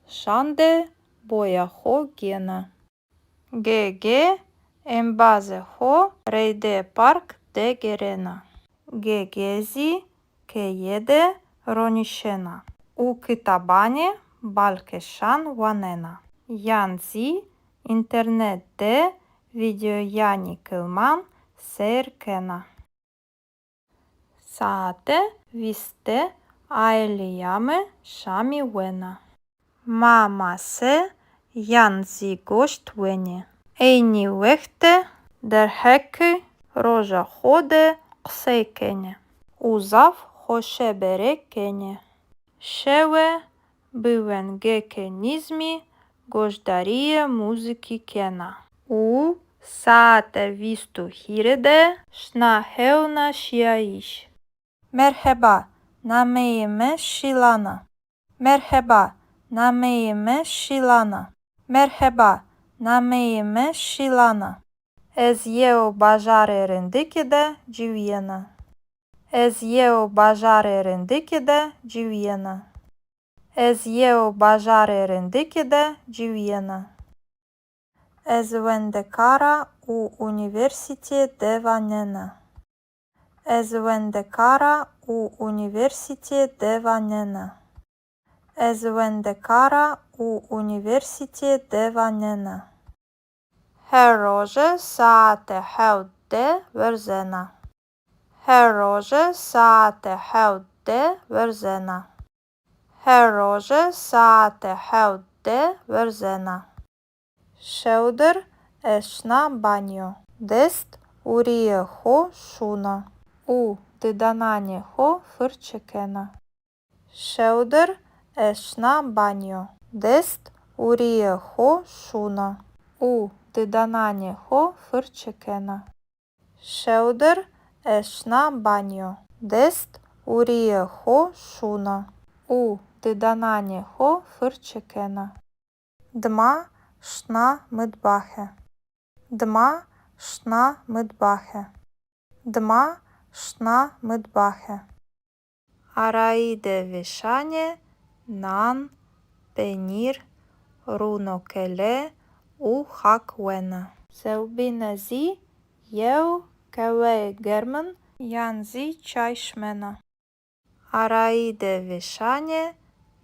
Şan de boya xo gêna. Gege embazê xo reydê park de gêrena. Gege zî keye de ronîşena û kitabanê balkêşan wanena yan zî înternet de vîdeoyanê kilman seyr kena. Saete vîst de aîleya mi şamî wena. Ma mase yan zî goşt wenê. Eynî wext de derheqê roja xo de qisey kenê û zaf xoşebere kenê. Şewe bi wengêkê nîzmî goşdarîyê muzîkî kena û saete vîst û hîrê de şina hewna şîyayîş. Merheba, nameyê mi Şîlan a. Merheba, nameyê mi Şîlan a. Merheba, nameyê mi Şîlan a. Ez yew bajarê rindikî de ciwîyena. Ez yew bajarê rindikî de ciwîyena. Ez yew bajarê rindikî de ciwîyena. Ez wendekar a û unîversîtîye de wanena. Ez wendekar a û unîversîtîye de wanena. Ez wendekar a û unîversîtîye de wanena. Her roje saete hewt de werzena. Her roje saete hewt de werzena. Her roje saete hewt de werzena. Şewdir ez şina banyo. Dest û rîyê xo şûna û didananê xo firçe kena. Şewdir ez şina banyo. Dest û rîyê xo şûna û didananê xo firçe kena. Şewdir ez şina banyo. Dest û rîyê xo şûna û didananê xo firçe kena. Dima şina mitbaxe. Dima şina mitbaxe. Dima şina mitbaxe. Arayî de vêşanê nan, penîr, rûnokele û xak wena. Sewbîne zî yew qeweyê germin yan zî çay şimena. Arayî de vêşanê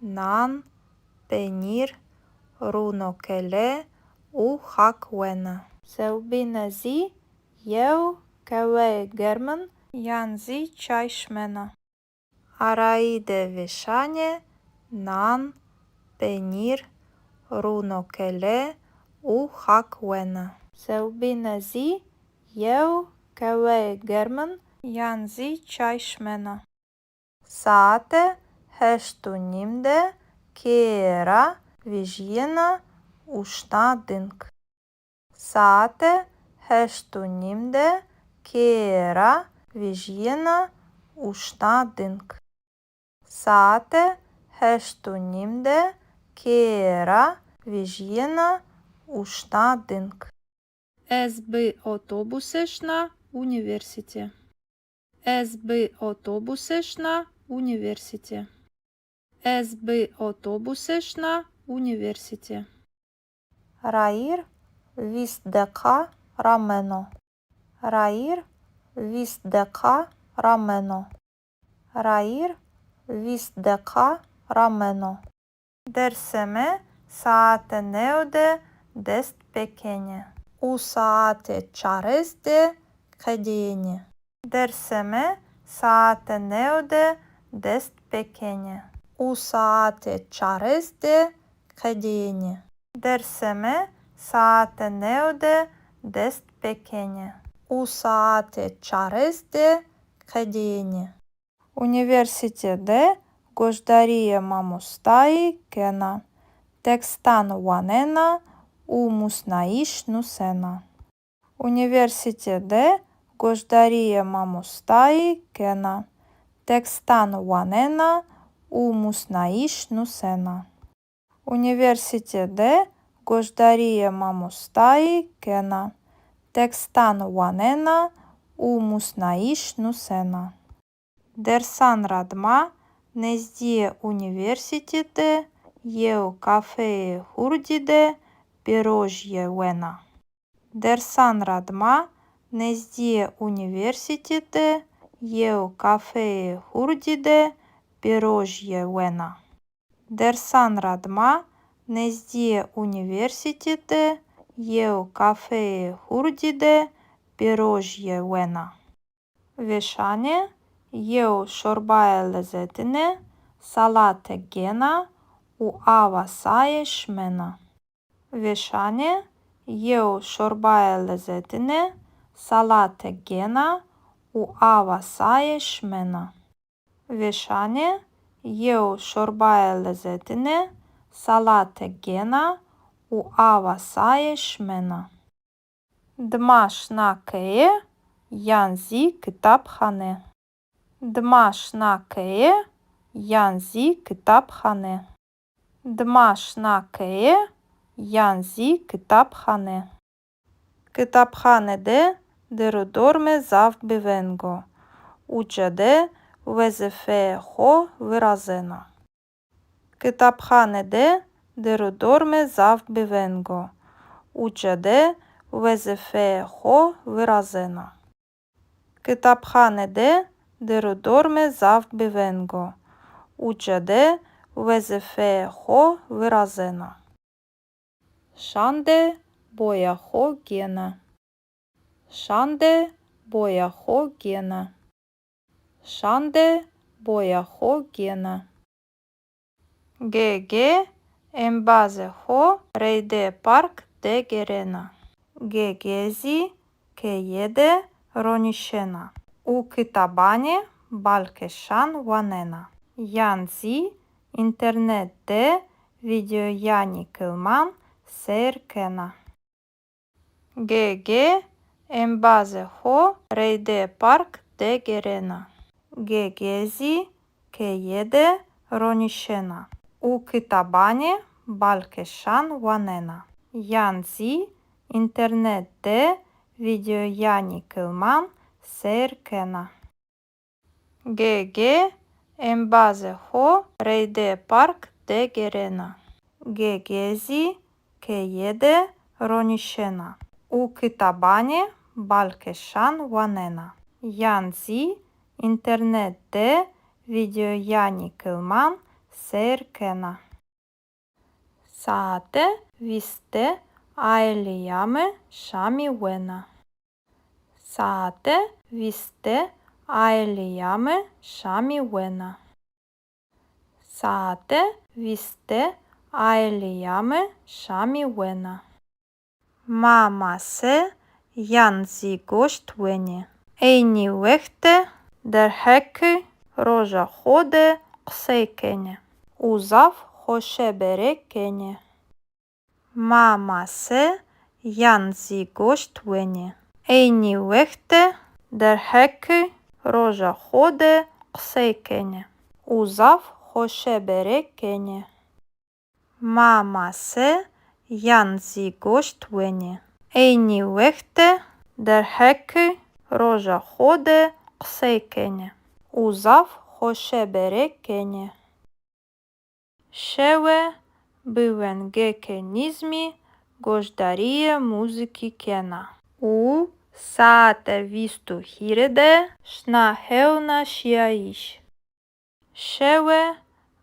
nan, penîr, rûnokele û xak wena. Sewbîne zî yew qeweyê germin yan zî çay şimena. Arayî de vêşanê nan, penîr, rûnokele û xak wena. Sewbîne zî yew qeweyê germin yan zî çay şimena. Saete heşt û nîm de keye ra vejîyena û şina ding. Saete heşt û nîm de keye ra vejîyena û şina ding. Saete heşt û nîm de keye ra vejîyena û şina ding. Ez bi otobuse şina unîversîte. Ez bi otobuse şina unîversîte. Ez bi otobuse şina unîversîte. Rayîr vîst deqa rameno. Rayîr vîst deqa rameno. Rayîr vîst deqa rameno. Dersê mi saete new de dest pêkenê û saete çarês de qedêyenê. Dersê mi saete new de dest pêkenê û saete çarês de qedêyenê. Dersê mi saete new de dest pêkenê û saete çarês de qedêyenê. Unîversîte de goşdarîyê mamostayî kena, tekstan wanena û musnayîş nusena. Unîversîte de goşdarîyê mamostayî kena, tekstan wanena û musnayîş nusena. Unîversîte de goşdarîyê mamostayî kena, tekstan wanena û musnayîş nusena. Dersan ra dima nêzdîyê unîversîte de yew kafeyê hurdî de pêrojîye wena. Dersan ra dima nêzdîyê unîversîte de yew kafeyê hurdî de pêrojîye wena. Dersan ra dima nêzdîyê unîversîte de yew kafeyê hurdî de pêrojîye wena. Vêşanê yew şorbaye lezetine salate gêna û awa saye şimena. Vêşanê yew şorbaye lezetine salate gêna û awa saye şimena. Vêşanê yew şorbaye lezetine salate gêna û awa saye şimena. Dima şina keye yan zî kitabxane. Dima şina keye yan zî kitabxane. Dima şina keye yan zî kitabxane. Kitabxane de der û dormê zaf bi veng o. Uca de wezîfeyê xo virazena. Kitabxane de der û dormê zaf bi veng o. Uca de wezîfeyê xo virazena. Kitabxane de der û dormê zaf bi veng o. Uca de wezîfeyê xo virazena. Şande boya xo gêna. Şande boya xo gêna. Şande boya xo gêna. Gege embazê xo reydê park de gêrena. Gege zî keye de ronîşena û kitabanê balkêşan wanena yan zî înternet de vîdeoyanê kilman seyr kena. Gege embazê xo reydê park de gêrena. Gege zî keye de ronîşena û kitabanê balkêşan wanena yan zî înternet de vîdeoyanê kilman seyr kena. Gege embazê xo reydê park de gêrena. Gege zî keye de ronîşena û kitabanê balkêşan wanena yan zî înternet de vîdeoyanê kilman seyr kena. Saete vîst de aîleya mi şamî wena. Saete vîst de Aîleya mi şamî wena. Saete vîst de aîleya mi şamî wena. Ma mase yan zî goşt wenê. Eynî wext de derheqê roja xo de qisey kenê û zaf xoşebere kenê. Ma mase yan zî goşt wenê. Eynî wext de derheqê roja xo de qisey kenê û zaf xoşebere kenê. Ma mase yan zî goşt wenê. Eynî wext de derheqê roja xo de qisey kenê û zaf xoşebere kenê. Şewe bi wengêkê nîzmî goşdarîyê muzîkî kena û saete vîst û hîrê de şina hewna şîyayîş. Şewe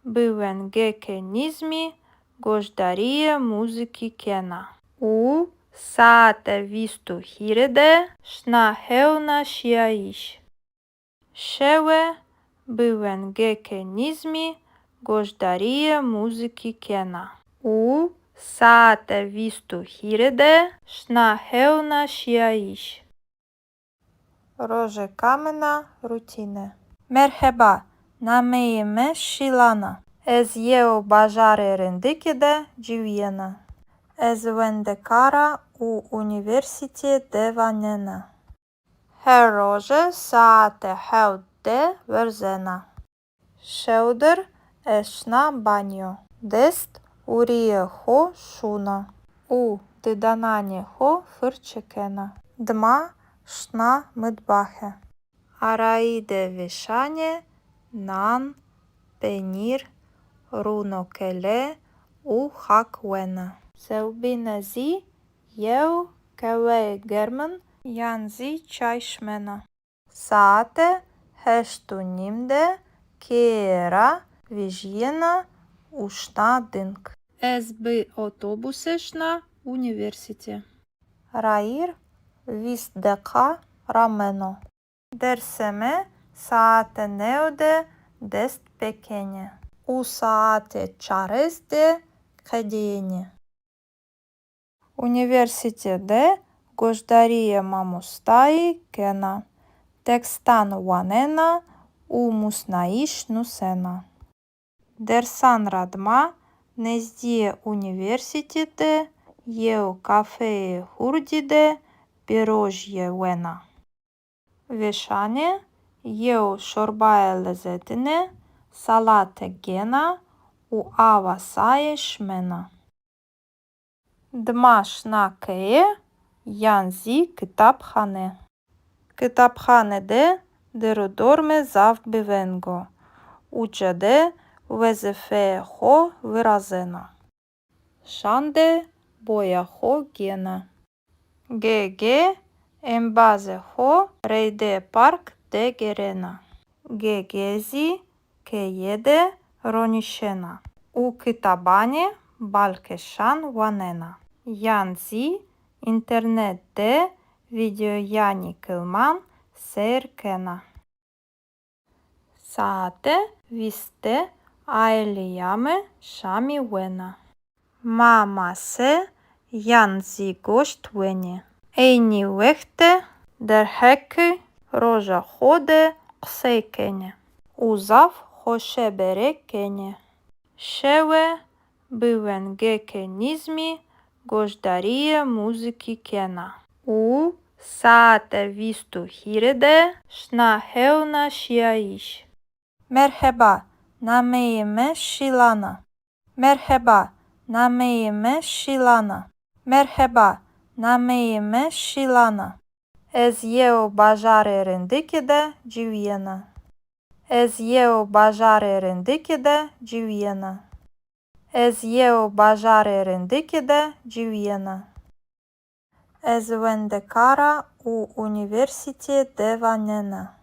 bi wengêkê nîzmî goşdarîyê muzîkî kena û saete vîst û hîrê de şina hewna şîyayîş. Şewe bi wengêkê nîzmî goşdarîyê muzîkî kena û saete vîst û hîrê de şina hewna şîyayîş. Rojêka min a rutîne. Merheba, nameyê mi Şîlan a. Ez yew bajarê rindikî de ciwîyena. Ez wendekar a û unîversîtîye de wanena. Her roje saete hewt de werzena. Şewdir ez şina banyo. Dest û rîyê xo şûna û didananê xo firçe kena. Dima şina mitbaxe. Arayî de vêşanê nan, penîr, rûnokele û xak wena. Sewbîne zî yew qehweyê germin yan zî çay şimena. Saete heşt û nîm de keye ra vejîyena û şina ding. Ez bi otobuse şina unîversîte. Rayîr vîst deqa rameno. Dersê mi saete new de dest pêkenê û saete çarês de qedîyenê. Unîversîte de goşdarîyê mamostayî kena, tekstan wanena û musnayîş nusena. Dersan ra dima nezdîyê unîversîte de yew kafeyê hurdî de pîrojîye wena. Vêşanê yew şorbaye lezetine, salate gêna û awa saye şimena. Dima şina keye yan zî kitabxane. Kitabxane de dêr û dormê zaf bêveng o. Uca de wezîfeyê xo virazena. Şan de boya xo gêna. Ge-ge embazê xo reydê park de gêrena. Ge-ge zî keye de ronîşena û kitabanê balkêşan wanena yan zî înternet de vîdeoyanê kilman seyr kena. Saete vîst de aîleya mi şamî wena. Ma mase yan zî goşt wenê. Eynî wext de derheqê roja xo de qisey kenê û zaf xoşebere kenê. Şewe bi wengêkê nîzmî goşdarîyê muzîkî kena û saete vîst û hîrê de şina hewna şîyayîş. Merheba, nameyê mi Şîlan a. Merheba, nameyê mi Şîlan a. Merheba, nameyê mi Şîlan a. Ez yew bajarê rindikî de ciwîyena. Ez yew bajarê rindikî de ciwîyena. Ez yew bajarê rindikî de ciwîyena. Ez wendekar a û unîversîtîye de wanena.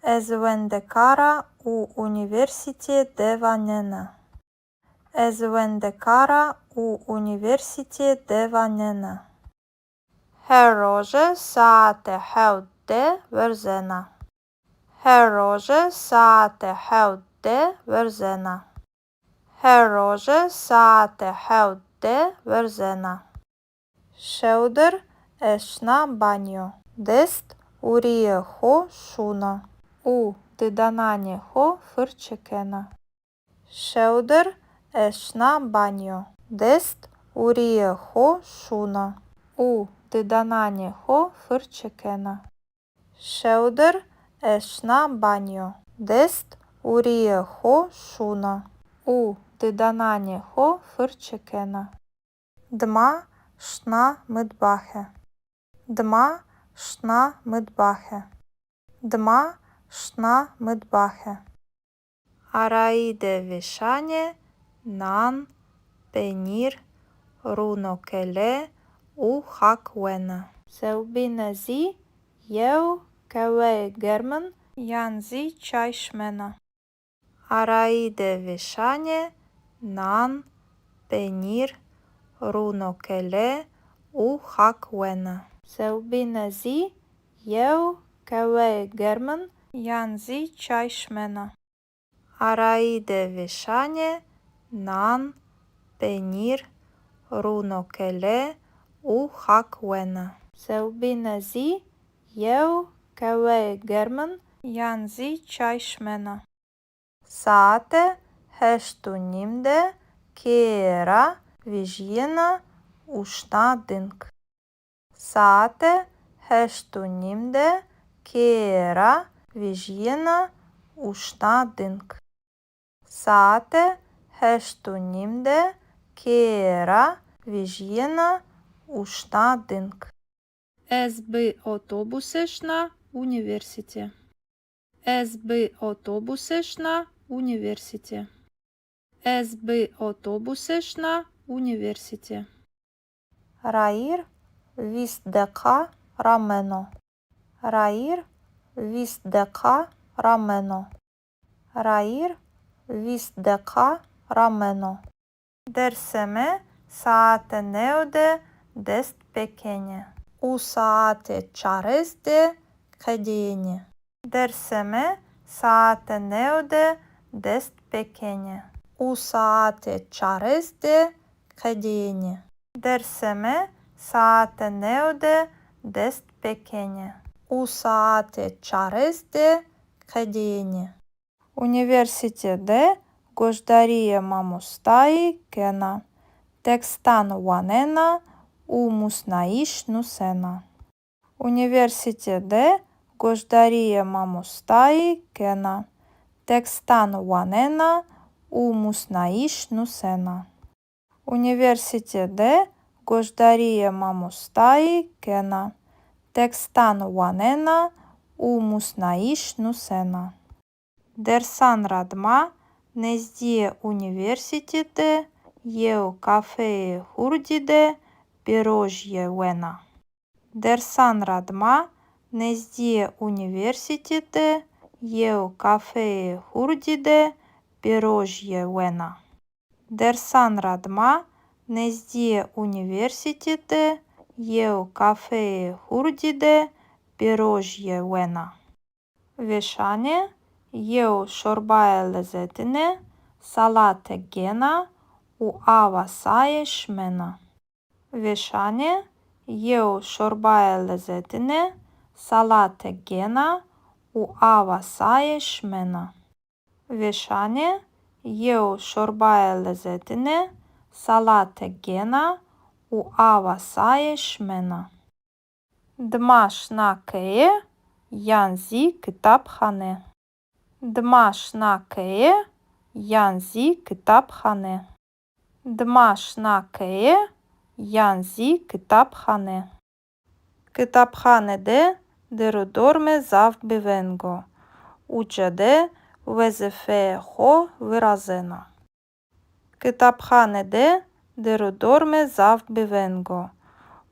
Ez wendekar a û unîversîtîye de wanena. Ez wendekar a û unîversîtîye de wanena. Her roje saete hewt de werzena. Her roje saete hewt de werzena. Her roje saete hewt de werzena. Şewdir ez şina banyo. Dest û rîyê xo şûna û didananê xo firçe kena. Şewdir ez şina banyo. Dest û rîyê xo şûna û didananê xo firçe kena. Şewdir ez şina banyo. Dest û rîyê xo şûna û didananê xo firçe kena. Dima şina mitbaxe. Dima şina mitbaxe. Dima şina mitbaxe. Arayî de vêşanê nan, penîr, rûnokele û xak wena. Sewbîne zî yew keweyê germin yan zî çay şimena. Arayî de vêşanê nan, penîr, rûnokele û xak wena. Sewbîne zî yew keweyê germin yan zî çay şimena. Arayî de vêşanê nan, penîr, rûnokele û xak wena. Sewbîne zî yew keweyê germin yan zî çay şimena. Saete heşt û nîm de keye ra vejîyena û şina ding. Saete heşt û nîm de keye ra vejîyena û şina ding. Saete heşt û nîm de keye ra vejîyena û şina ding. Ez bi otobuse şina unîversîte. Ez bi otobuse şina unîversîte. Ez bi otobuse şina unîversîte. Rayîr vîst deqa rameno. Rayîr vîst deqa rameno. Rayîr vîst deqa rameno. Dersê mi saete new de dest pêkenê û saete çarês de qedêyenê. Dersê mi saete new de dest pêkenê û saete çarês de qedêyenê. Dersê mi saete new de dest pêkenê û saete çarês de qedêyenê. Unîversîte de goşdarîyê mamostayî kena, tekstan wanena û musnayîş nusena. Unîversîte de goşdarîyê mamostayî kena, tekstan wanena û musnayîş nusena. Unîversîte de goşdarîyê mamostayî kena, tekstan wanena û musnayîş nusena. Dersan ra dima nezdîyê unîversîte de yew kafeyê hurdî de pêrojîye wena. Dersan ra dima nezdîyê unîversîte de yew kafeyê hurdî de pêrojîye wena. Dersan ra dima nezdîyê unîversîte de yew kafeyê hurdî de pêrojîye wena. Vêşanê yew şorbayê lezetine salate gêna û awa saye şimena. Vêşanê yew şorbayê lezetine salate gêna û awa saye şimena. Vêşanê yew şorbayê lezetine salate gêna û awa saye şimena. Dima şina keye yan zî kitabxane. Dima şina keye yan zî kitabxane. Dima şina keye yan zî kitabxane. Kitabxane de dêr û dormê zaf bêveng o. Uca de wezîfeyê xo virazena. Kitabxane de dêr û dormê zaf bêveng o.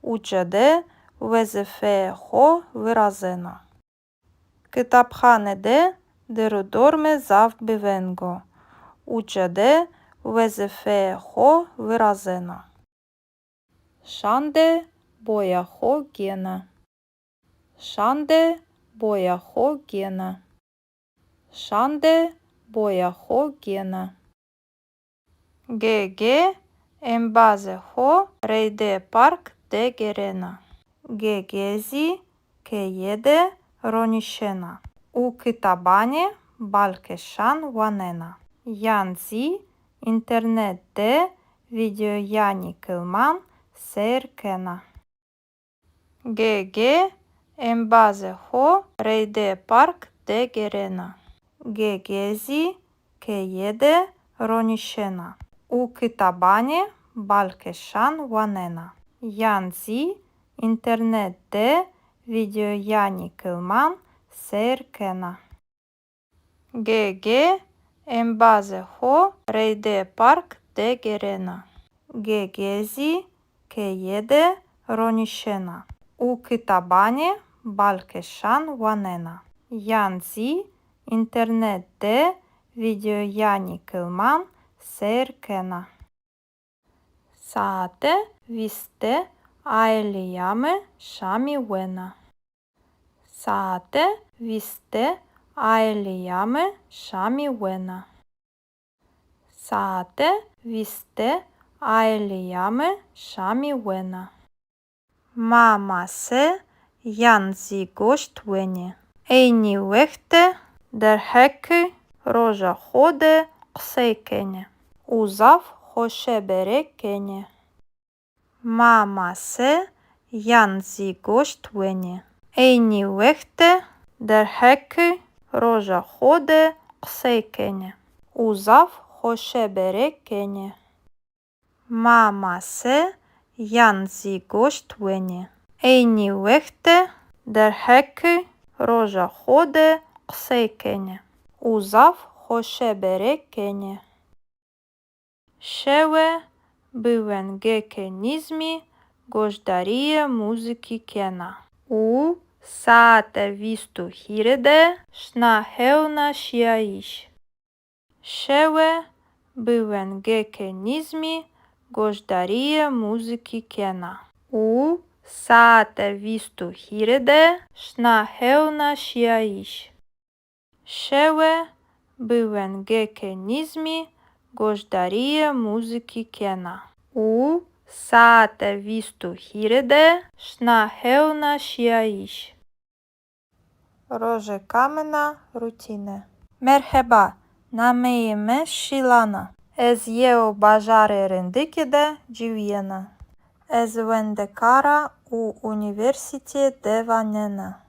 Uca de wezîfeyê xo virazena. Kitabxane de dêr û dormê zaf bêveng o. Uca de wezîfeyê xo virazena. Şan de boya xo gêna. Şan de boya xo gêna. Şan de boya xo gêna. Ge-ge embazê xo reydê park de gêrena. Ge-ge zî keye de ronîşena û kitabanê balkêşan wanena yan zî înternet de vîdeoyanê kilman seyr kena. Ge-ge embazê xo reydê park de gêrena. Ge-ge zî keye de ronîşena û kitabanê balkêşan wanena yan zî înternet de vîdeoyanê kilman seyr kena. Ge-ge embazê xo reydê park de gêrena. Ge-ge zî keye de ronîşena û kitabanê balkêşan wanena yan zî înternet de vîdeoyanê kilman seyr kena. Saete vîst de aîleya mi şamî wena. Saete vîst de aîleya mi şamî wena. Saete vîst de aîleya mi şamî wena. Ma mase yan zî goşt wenê. Eynî wext de derheqê roja xo de qisey kenê û zaf xoşebere kenê. Ma mase yan zî goşt wenê. Eynî wext de derheqê roja xo de qisey kenê û zaf xoşebere kenê. Ma mase yan zî goşt wenê. Eynî wext de derheqê roja xo de qisey kenê û zaf xoşebere kenê. Şewe bi wengêkê nîzmî goşdarîyê muzîkî kena û saete vîst û hîrê de şina hewna şîyayîş. Şewe bi wengêkê nîzmî goşdarîyê muzîkî kena û saete vîst û hîrê de şina hewna şîyayîş. Şewe bi wengêkê nîzmî goşdarîyê muzîkî kena û saete vîst û hîrê de şina hewna şîyayîş. Rojêka min a rutîne. Merheba, nameyê mi Şîlan a. Ez yew bajarê rindikî de ciwîyena. Ez wendekar a û unîversîtîye de wanena.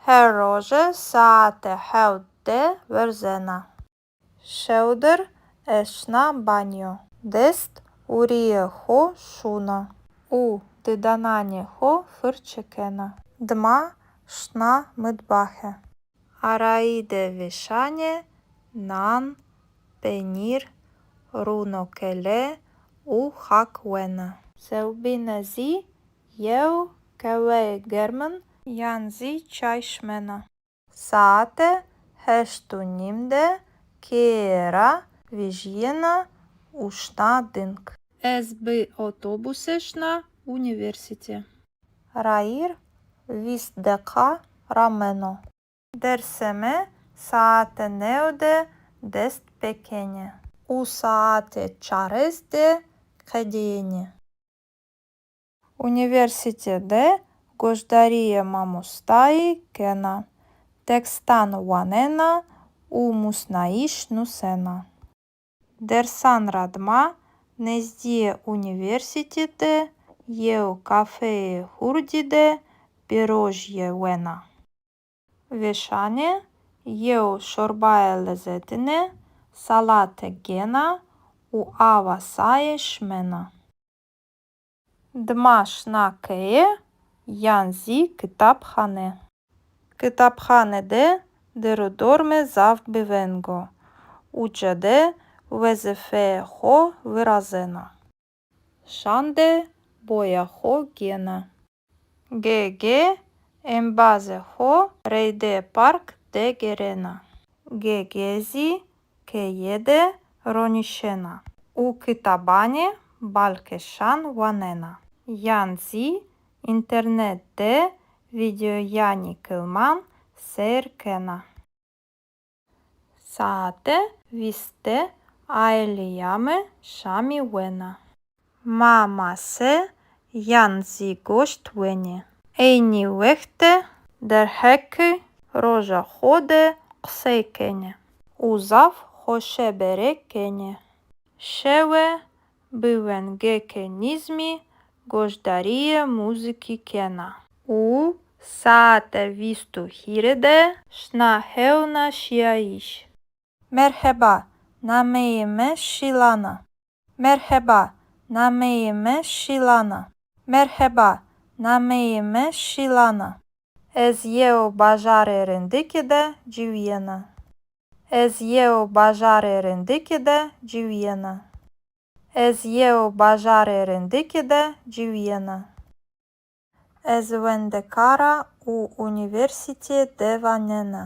Her roje saete hewt de werzena. Şewdir ez şina banyo. Dest û rîyê xo şûna û didananê xo firçe kena. Dima şina mitbaxe. Arayî de vêşanê nan, penîr, rûnokele û xak wena. Sewbîne zî yew qehweyê germin yan zî çay şimena. Saete heşt û nîm de keye ra vejîyena û şina ding. Ez bi otobuse şina unîversîte. Rayîr vîst deqa rameno. Dersê mi saete new de dest pêkenê û saete çarês de qedêyenê. Unîversîte de goşdarîyê mamostayî kena, tekstan wanena û musnayîş nusena. Dersan ra dima nezdîyê unîversîte de yew kafeyê hurdî de pîrojîye wena. Vêşanê yew şorbaye lezetine salate gêna û awa saye şimena. Dima şina keye yan zî kitabxane. Kitabxane de derdorme zaf bi veng o. Uca de wezîfeyê xo virazena. Şan de boya xo gêna. Ge-ge embazê xo reydê park de gêrena. Ge-ge zî keye de ronîşena û kitabanê balkêşan wanena yan zî înternet de vîdeoyanê kilman seyr kena. Saete vîst de aîleya mi şamî wena. Ma mase yan zî goşt wenê. Eynî wext de derheqê roja xo de qisey kenê û zaf xoşebere kenê. Şewe bi wengêkê nîzmî goşdarîyê muzîkî kena û saete vîst û hîrê de şina hewna şîyayîş. Merheba, nameyê mi Şîlan a. Merheba, nameyê mi Şîlan a. Merheba, nameyê mi Şîlan a. Ez yew bajarê rindikî de ciwîyena. Ez yew bajarê rindikî de ciwîyena. Ez yew bajarê rindikî de ciwîyena. Ez wendekara û unîversîtê de wanena.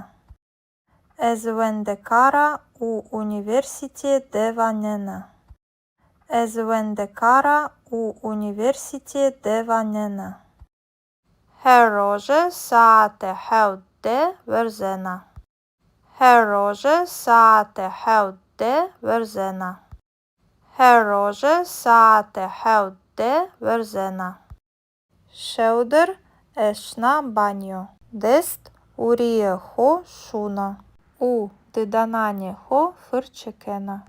Ez wendekara û unîversîtê de wanena. Ez wendekara û unîversîtê de wanena. Her roje saete hewt de werzena. Her roje saete hewt de werzena. Her roje saete hewt de werzena. Şewdir ez şina banyo. Dest û rîyê xo şûna û didananê xo firçe kena.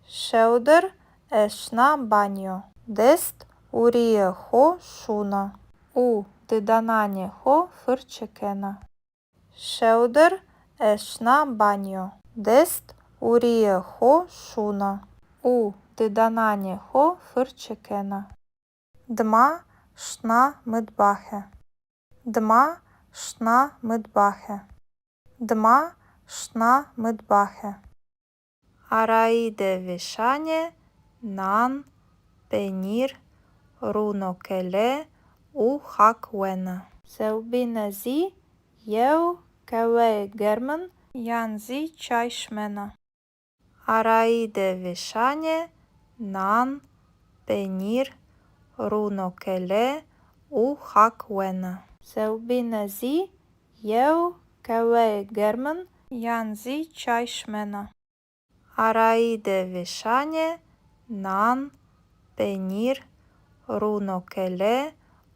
Şewdir ez şina banyo. Dest û rîyê xo şûna û didananê xo firçe kena. Şewdir ez şina banyo. Dest û rîyê xo şûna û didananê xo firçe kena. Dima şina mitbaxe. Dima şina mitbaxe. Dima şina mitbaxe. Arayî de vêşanê nan, penîr, rûnokele û xak wena. Sewbîne zî yew qeweyê germin yan zî çay şimena. Arayî de vêşanê nan, penîr, rûnokele û xak wena. Sewbîne zî yew qeweyê germin yan zî çay şimena. Arayî de vêşanê nan, penîr, rûnokele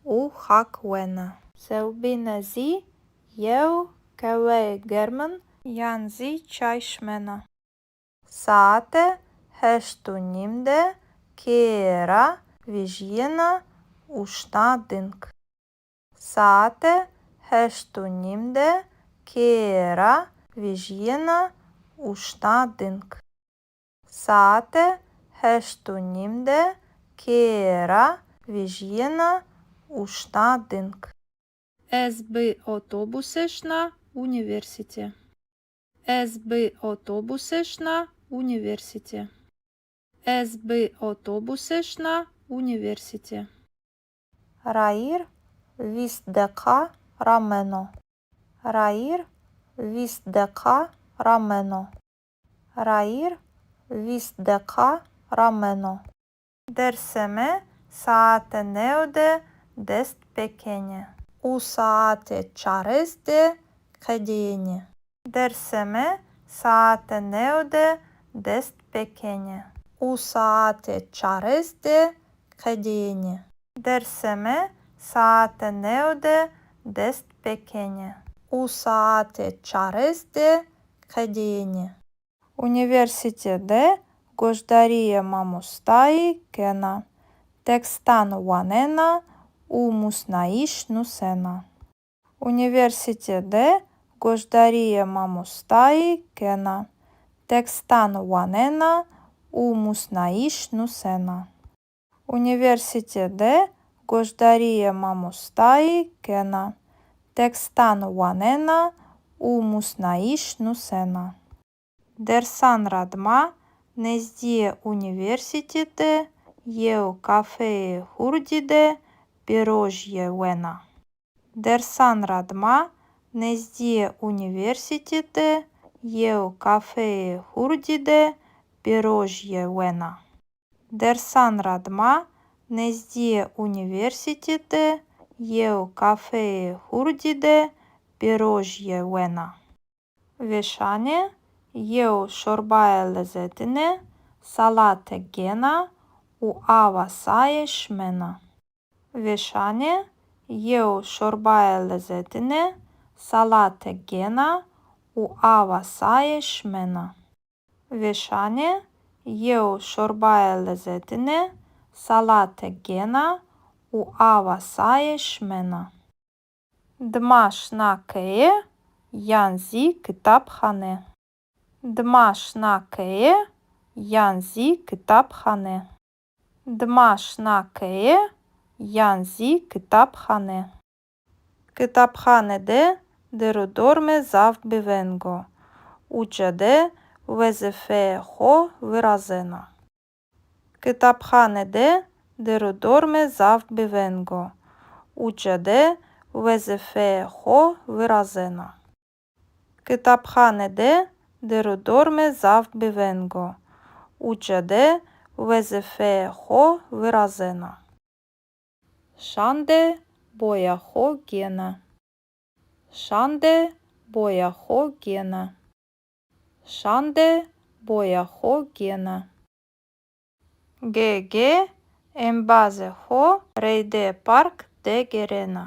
û xak wena. Sewbîne zî yew qeweyê germin yan zî çay şimena. Saete heşt û nîm de keye ra vejîyena û şina ding. Saete heşt û nîm de keye ra vejîyena û şina ding. Saete heşt û nîm de keye ra vejîyena û şina ding. Ez bi otobuse şina unîversîte. Ez bi otobuse şina unîversîte. Ez bi otobuse şina unîversîte. Rayîr vîst deqa rameno. Rayîr vîst deqa rameno. Rayîr vîst deqa rameno. Dersê mi saete new de dest pêkenê û saete çarês de qedêyenê. Dersê mi saete new de dest pêkenê û saete çarês de qedêyenê. Dersê mi saete new de dest pêkenê û saete çarês de qedêyenê. Unîversîte de goşdarîyê mamostayî kena, tekstan wanena û musnayîş nusena. Unîversîte de goşdarîyê mamostayî kena, tekstan wanena û musnayîş nusena. Unîversîte de goşdarîyê mamostayî kena, tekstan wanena û musnayîş nusena. Dersan ra dima nezdîyê unîversîte de yew kafeyê hurdî de pêrojîye wena. Dersan ra dima nezdîyê unîversîte de yew kafeyê hurdî de pêrojîye wena. Dersan ra dima nezdîyê unîversîte de yew kafeyê hurdî de pêrojîye wena. Vêşanê yew şorbayê lezetine salate gêna û awa saye şimena. Vêşanê yew şorbayê lezetine salate gêna û awa saye şimena. Vêşanê yew şorbayê lezetine salate gêna û awa saye şimena. Dima şina keye yan zî kitabxane. Dima şina keye yan zî kitabxane. Dima şina keye yan zî kitabxane. Kitabxane de dir û dormê zaf biveng o. Uca de wezîfeyê xo virazena. Kitabxane de dir û dormê zaf biveng o. Uca de wezîfeyê xo virazena. Kitabxane de dir û dormê zaf biveng o. Uca de wezîfeyê xo virazena. Şan de boya xo gêna. Şan de boya xo gêna. Şan de boya xo gêna. G G embazê xo reydê park de gêrena.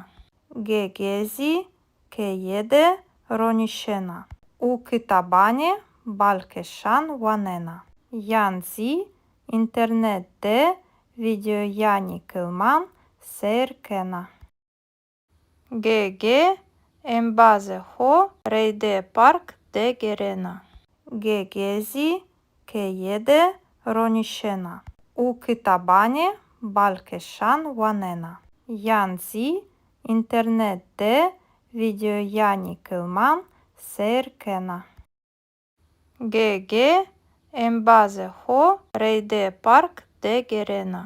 G G zî keye de ronîşena û kitabanê balkêşan wanena. Yan zî înternet de vîdeoyanê kilman seyr kena. G G embazê xo reydê park de gêrena. G G zî keye de ronîşena û kitabanê balkêşan wanena. Yan zî înternet de vîdeoyanê kilman seyr kena. G G embazê xo reydê park de gêrena.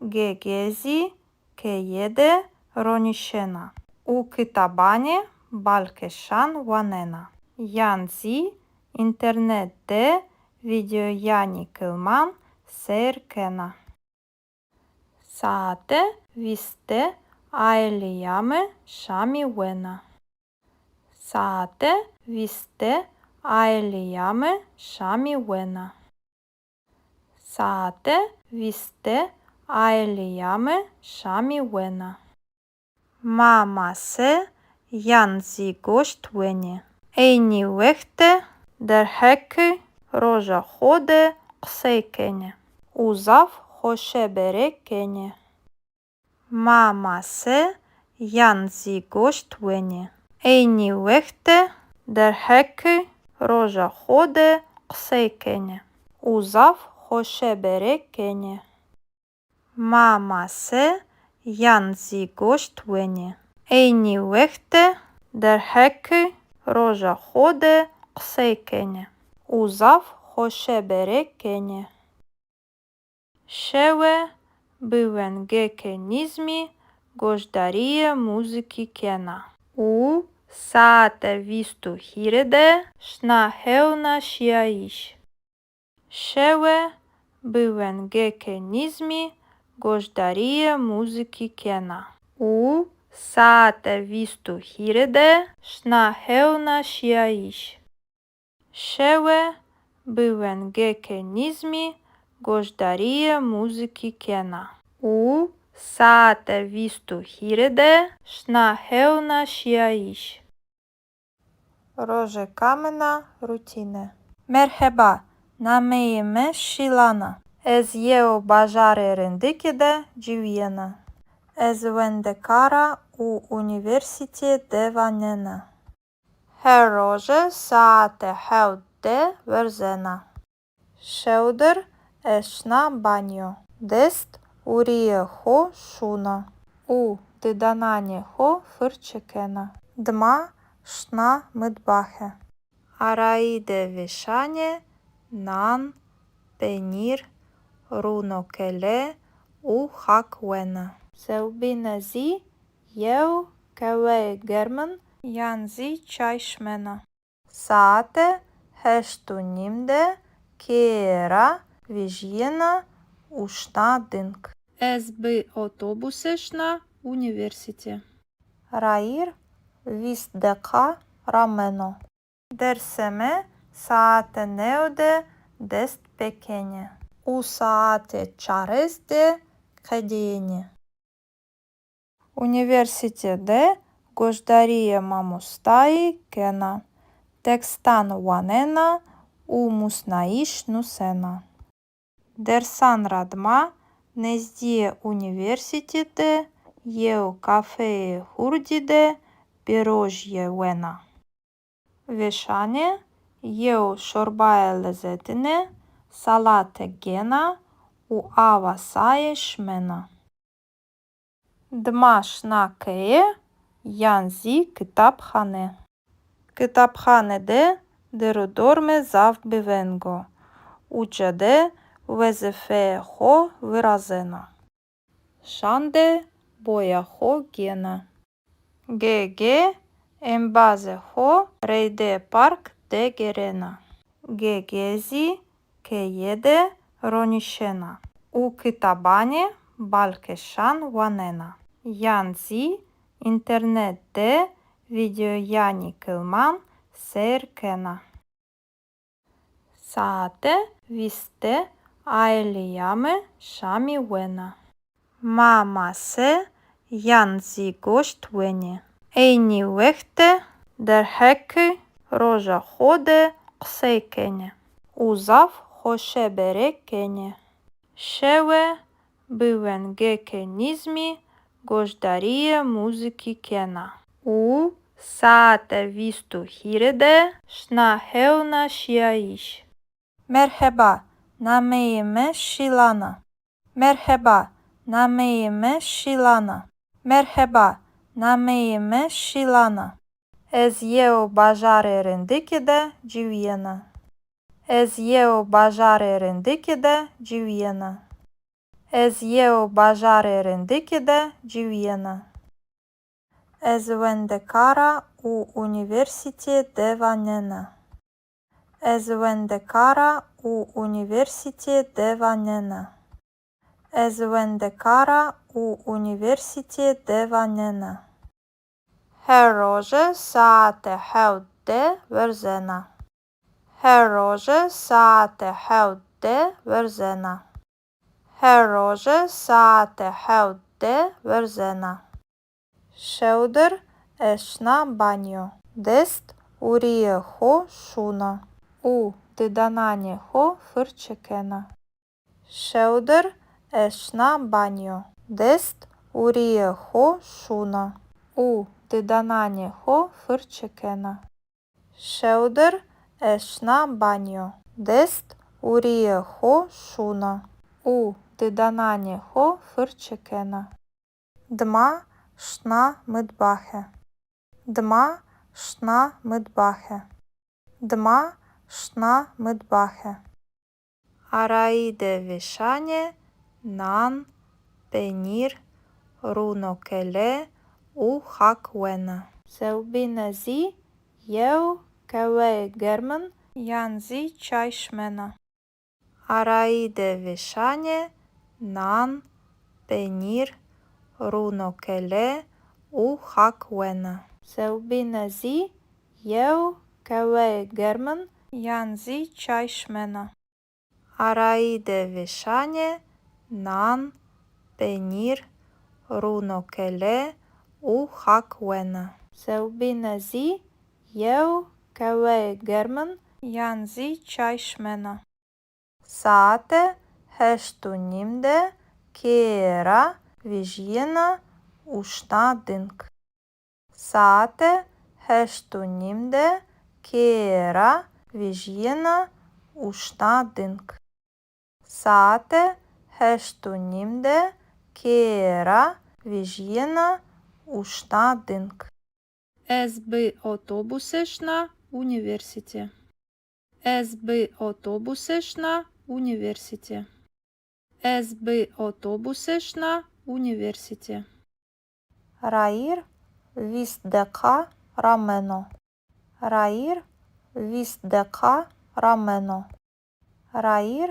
G G zî keye de ronîşena û kitabanê balkêşan wanena. Yan zî înternet de vîdeoyanê kilman seyr kena. Saete vîst de aîleya mi şamî wena. Saete vîst de aîleya mi şamî wena. Saete vîst de aîleya mi şamî wena. Ma mase yan zî goşt wenê. Eynî wext de derheqê roja xo de qisey kenê û zaf xoşebere kenê. Ma mase yan zî goşt wenê. Eynî wext de derheqê roja xo de qisey kenê û zaf xoşebere kenê. Ma mase yan zî goşt wenê. Eynî wext de derheqê roja xo de qisey kenê û zaf xoşebere kenê. Şewe bi wengêkê nîzmî goşdarîyê muzîkî kena û saete vîst û hîrê de şina hewna şîyayîş. Şewe bi wengêkê nîzmî goşdarîyê muzîkî kena û saete vîst û hîrê de şina hewna şîyayîş. Şewe bi wengêkê nîzmî goşdarîyê muzîkî kena û saete vîst û hîrê de şina hewna şîyayîş. Rojêka min a rutîne. Merheba, nameyê mi Şîlan a. Ez yew bajarê rindikî de ciwîyena. Ez wendekar a û unîversîteyê de wanena. Her roje saete hewt de werzena. Şewdir ez şina banyo. Dest û rîyê xo şûna û didananê xo firçe kena. Dima şina mitbaxe. Arayî de vêşanê nan, penîr, rûnokele û xak wena. Sewbîne zî yew qeweyê germin yan zî çay şimena. Saete heşt û nîm de keye ra vejîyena û şina ding. Ez bi otobuse şina unîversîte. Rayîr vîst deqa rameno. Dersê mi Saete new de dest pê kenê û saete çarês de qedênê. Unîversîte de goşdarîye mamostayî kena, tekstan wanena û musnayîş nusena. Dersan ra dima nezdîyê unîversîte de yew kafeyê hurdî de pîrojîye wena. Vêşanê yew şorbaye lezetine salate gêna û awa saye şimena. Dima şina keye yan zî kitabxane. Kitabxane de dêrodorme zaf bêveng o. Uca de wezîfeyê xo virazena. Şan de boya xo gêna. Ge-ge embazê xo reydê park de gêrena. Ge-ge zî keye de ronîşena û kitabanê balkêşan wanena yan zî înternet de vîdeoyanê kilman seyr kena. Saete vîst de aîleya mi şamî wena. Ma mase yan zî goşt wenê. Eynî wext de derheqê roja xo de qisey kenê û zaf xoşebere kenê. Şewe bi wengêkê nîzmî goşdarîyê muzîkî kena û saete vîst û hîrê de şina hewna şîyayîş. Merheba, nameyê mi Şîlan a. Merheba, nameyê mi Şîlan a. Merheba, nameyê mi Şîlan a. Ez yew bajarê rindikî de ciwîyena. Ez yew bajarê rindikî de ciwîyena. Ez yew bajarê rindikî de ciwîyena. Ez wendekar a û unîversîtîye de wanena. Ez wendekar a û unîversîtîye de wanena. Ez wendekar a û unîversîtîye de wanena. Her roje saete hewt de werzena. Her roje saete hewt de werzena. Her roje saete hewt de werzena. Şewdir ez şina banyo. Dest û rîyê xo şûna û didananê xo firçe kena. Şewdir ez şina banyo. Dest û rîyê xo şûna û didananê xo firçe kena. Şewdir ez şina banyo. Dest û rîyê xo şûna û didananê xo firçe kena. Dima şina mitbaxe. Dima şina mitbaxe. Dima şina mitbaxe. Arayî de vêşanê nan, penîr, rûnokele û xak wena. Sewbîne zî yew qeweyê germin yan zî çay şimena. Arayî de vêşanê nan, penîr, rûnokele û xak wena. Sewbîne zî yew qeweyê germin yan zî çay şimena. Arayî de vêşanê nan, penîr, rûnokele û xak wena. Sewbîne zî yew qeweyê germin yan zî çay şimena. Saete heşt û nîm de keye ra vejîyena û şina ding. Saete heşt û nîm de keye ra vejîyena û şina ding. Saete heşt û nîm de keye ra vejîyena û şina ding. Ez bi otobuse şina unîversîte. Ez bi otobuse şina unîversîte. Ez bi otobuse şina unîversîte. Rayîr vîst deqa rameno. Rayîr vîst deqa rameno. Rayîr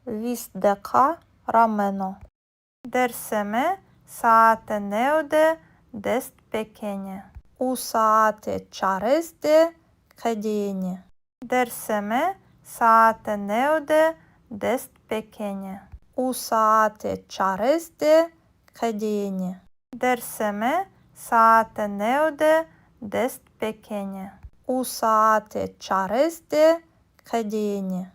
vîst deqa rameno. Dersê mi saete new de dest pêkenê û saete çarês de qedênê. Dersê mi saete new de dest pêkenê û saete çarês de qedênê. Dersê mi saete new de dest pêkenê û saete çarês de qedênê.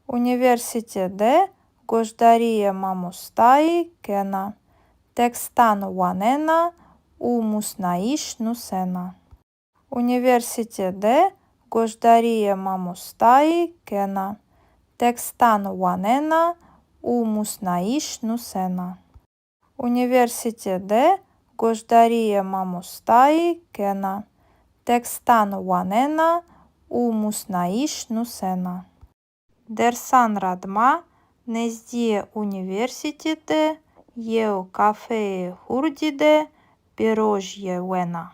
Unîversîte de goşdarîyê mamostayî kena, tekstan wanena û musnayîş nusena. Unîversîte de goşdarîyê mamostayî kena, tekstan wanena û musnayîş nusena. Unîversîte de goşdarîyê mamostayî kena, tekstan wanena û musnayîş nusena. Dersan ra dima nezdîyê unîversîte de yew kafeyê hurdî de pêrojîye wena.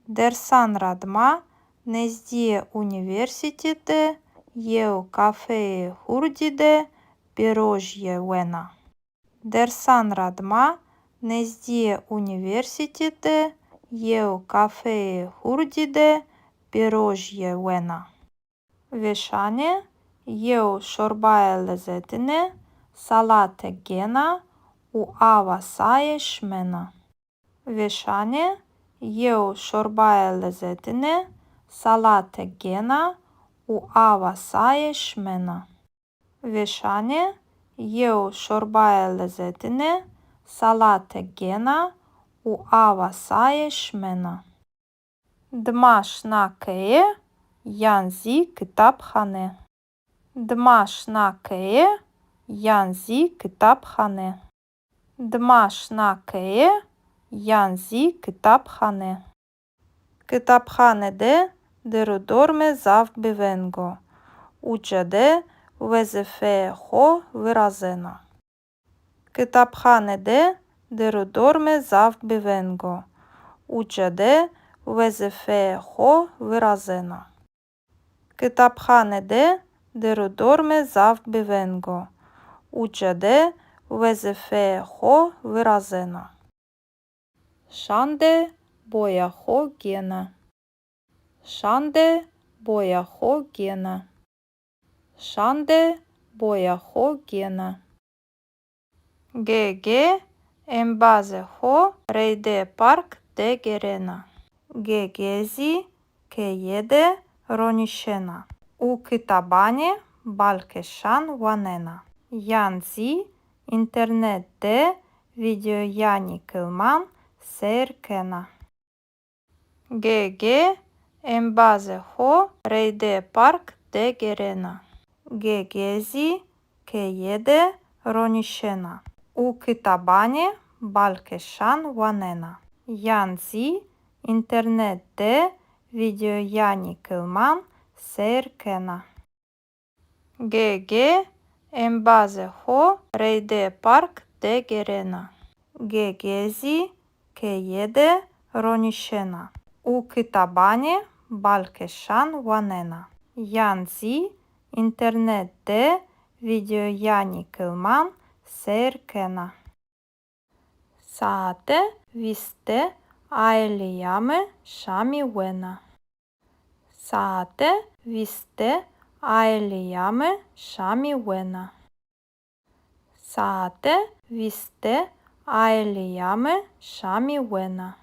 Dersan ra dima nezdîyê unîversîte de yew kafeyê hurdî de pêrojîye wena. Dersan ra dima nezdîyê unîversîte de yew kafeyê hurdî de pêrojîye wena. Vêşanê yew şorbaye lezetine, salate gêna û awa saye şimena. Vêşanê yew şorbaye lezetine, salate gêna û awa saye şimena. Vêşanê yew şorbaye lezetine, salate gêna û awa saye şimena. Dima şina keye yan zî kitabxane. Dima şina keye yan zî kitabxane. Dima şina keye yan zî kitabxane. Kitabxane de dêr û dormê zaf biveng o. Uca de wezîfeyê xo virazena. Kitabxane de dêr û dormê zaf biveng o. Uca de wezîfeyê xo virazena. Kitabxane de dêr û dormê zaf biveng o. Uca de wezîfeyê xo virazena. Şande boya xo gêna. Şande boya xo gêna. Şande boya xo gêna. Gege embazê xo reydê park de gêrena. Gege zî keye de ronîşena û kitabanê balkêşan wanena yan zî înternet de vîdeoyanî kilman seyr kena. Gege embazê xo reydê park de gêrena. Gege zî keye de ronîşena û kitabanê balkêşan wanena yan zî înternet de vîdeoyanî kilman seyr kena. Gege embazê xo reydê park de gêrena. Gege zî keye de ronîşena û kitabanê balkêşan wanena yan zî înternet de vîdeoyanî kilman seyr kena. Saete vîst de aîlîya mi şamî wena. Saete vîst de aîlîya mi şamî wena. Saete vîst de aîlîya mi şamî wena.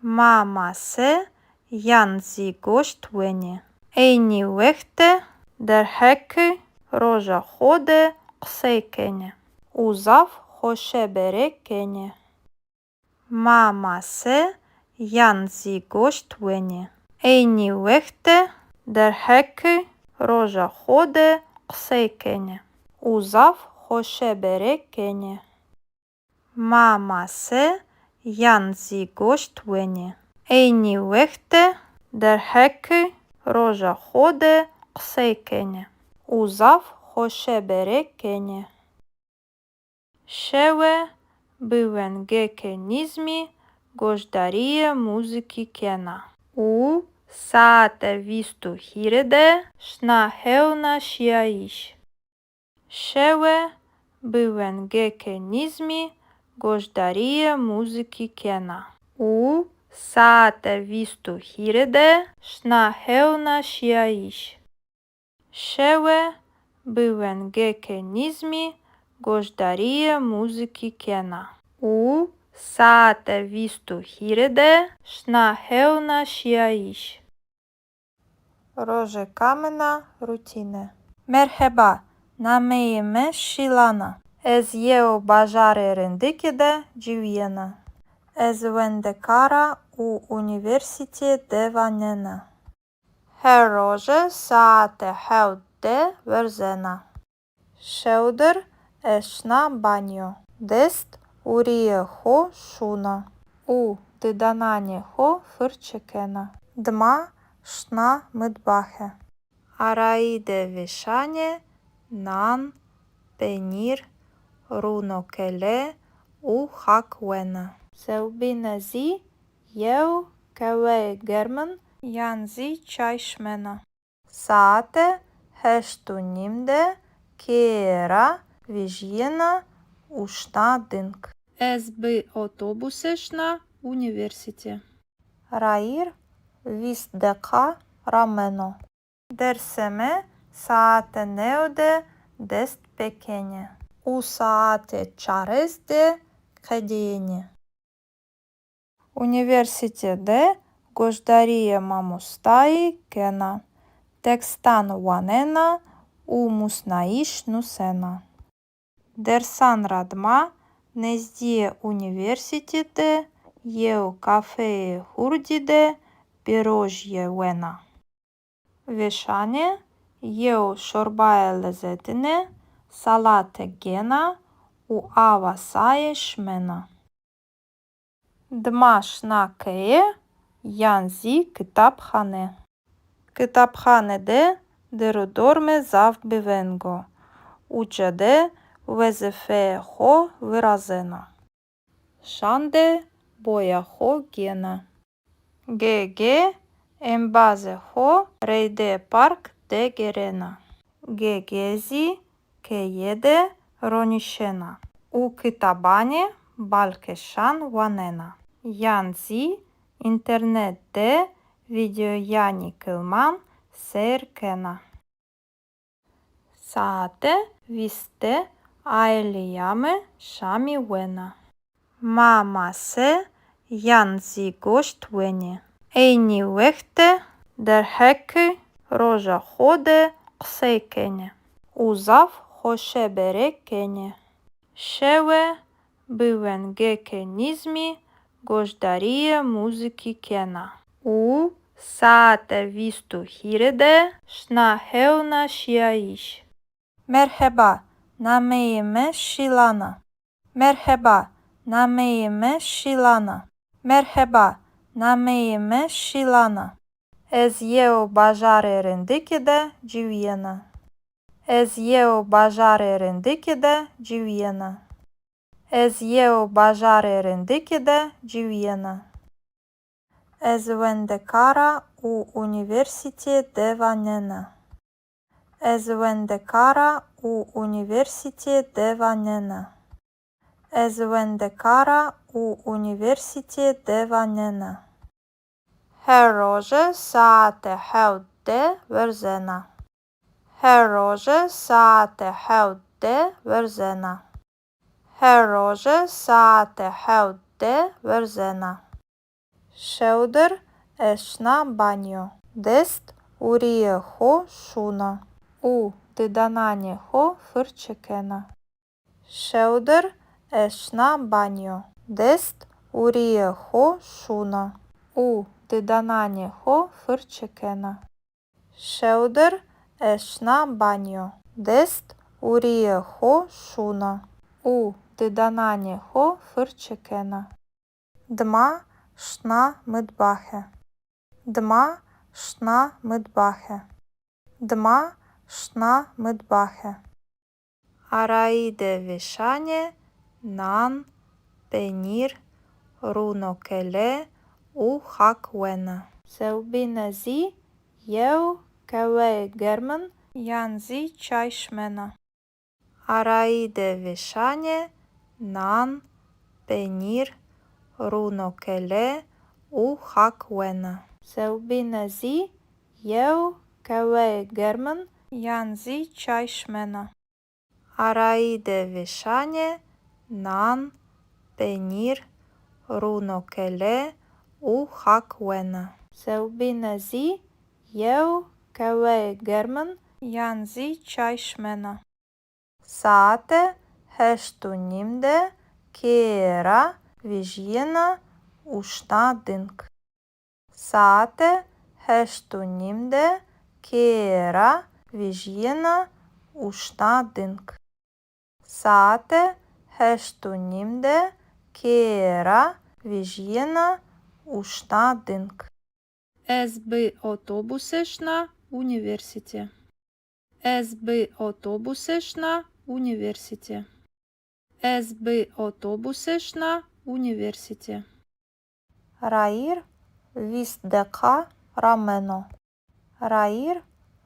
Ma mase yan zî goşt wenê. Eynî wext de derheqê roja xo de qisey kenê û zaf xoşebere kenê. Ma mase yan zî goşt wenê. Eynî wext de derheqê roja xo de qisey kenê û zaf xoşebere kenê. Ma mase yan zî goşt wenê. Eynî wext de derheqê roja xo de qisey kenê û zaf xoşebere kenê. Şewe bi wengêkê nîzmî goşdarîyê muzîkî kena û saete vîst û hîrê de şina hewna şîyayîş. Şewe bi wengêkê nîzmî goşdarîyê muzîkî kena û saete vîst û hîrê de şina hewna şîyayîş. Şewe bi wengêke nîzmî goşdarîye muzîkî kena û saete vîst û hîrê de şina hewna şîyayîş. Rojeka min a rutîne. Merheba, nameyê mi Şîlan a. Ez yew bajarê rindikî de ciwîyena. Ez wendekar a û unîversîtîye de wanena. Her roje saete hewt de werzena. Şewdir ez şina banyo. Dest û rîyê xo şûna û didananê xo firçe kena. Dima şina mitbaxe. Arayî de vêşanê nan, penîr, rûnokele û xak wena. Sewbîne zî yew qeweyê germin yan zî çay şimena. Saete heşt û nîm de keye ra vejîyena û şina ding. Ez bi otobuse şina unîversîte. Rayîr vîst deqa rameno. Dersê mi saete new de dest pêkenê û saete çarês de qedîyenê. Unîversîte de goşdarîyê mamostayî kena, tekstan wanena û musnayîş nusena. Dersan ra dima nezdîyê unîversîte de yew kafeyê hurdî de pîrojîye wena. Vêşanê yew şorbayê lezetine salate gêna û awa saye şimena. Dima şina keye yan zî kitabxane. Kitabxane de der û dormê zaf biveng o. Uca de wezîfeyê xo virazena. Şan de boya xo gêna. Ge-ge embazê xo reydê park de gêrena. Ge-ge zî keye de ronîşena û kitabanê balkêşan wanena yan zî înternet de vîdeoyanê kilman seyr kena. Saete vîst de aîleya mi şamî wena. Ma mase yan zî goşt wenê. Eynî wext de derheqê roja xo de qisey kenê û zaf xoşebere kenê. Şewe bi wengêke nîzmî goşdarîyê muzîkî kena û saete vîst û hîrê de şina hewna şîyayîş. Merheba, nameyê mi Şîlan a. Merheba, nameyê mi Şîlan a. Merheba, nameyê mi Şîlan a. Ez yew bajarê rindikî de ciwîyena. Ez yew bajarê rindikî de ciwîyena. Ez yew bajarê rindikî de ciwîyena. Ez wendekar a û unîversîtîye de wanena. Ez wendekar a û unîversîtîye de wanena. Ez wendekar a û unîversîtîye de wanena. Her roje saete hewt de werzena. Her roje saete hewt de werzena. Her roje saete hewt de werzena. Şewdir ez şina banyo. Dest û rîyê xo şûna û didananê xo firçe kena. Şewdir ez şina banyo. Dest û rîyê xo şûna û didananê xo firçe kena. Şewdir ez şina banyo. Dest û rîyê xo şûna û didananê xo firçe kena. Dima şina mitbaxe. Dima şina mitbaxe. Dima şina mitbaxe. Arayî de vêşanê nan, penîr, rûnokele û xak wena. Sewbîne zî yew qeweyê germin yan zî çay şimena. Arayî de vêşanê nan, penîr, rûnokele û xak wena. Sewbîne zî yew qeweyê germin yan zî çay şimena. Arayî de vêşanê nan, penîr, rûnokele û hak wena. Sewbîne zî yew qehweyê germin yan zî çay şimena. Saete heşt û nîm de keye ra vejîyena û şina ding. Saete heşt û nîm de keye ra vejîyena û şina ding. Saete heşt û nîm de keye ra vejîyena û şina ding. Ez bi otobuse şina unîversîte. Ez bi otobuse şina unîversîte. Ez bi otobuse şina unîversîte. Rayîr vîst deqa rameno. Rayîr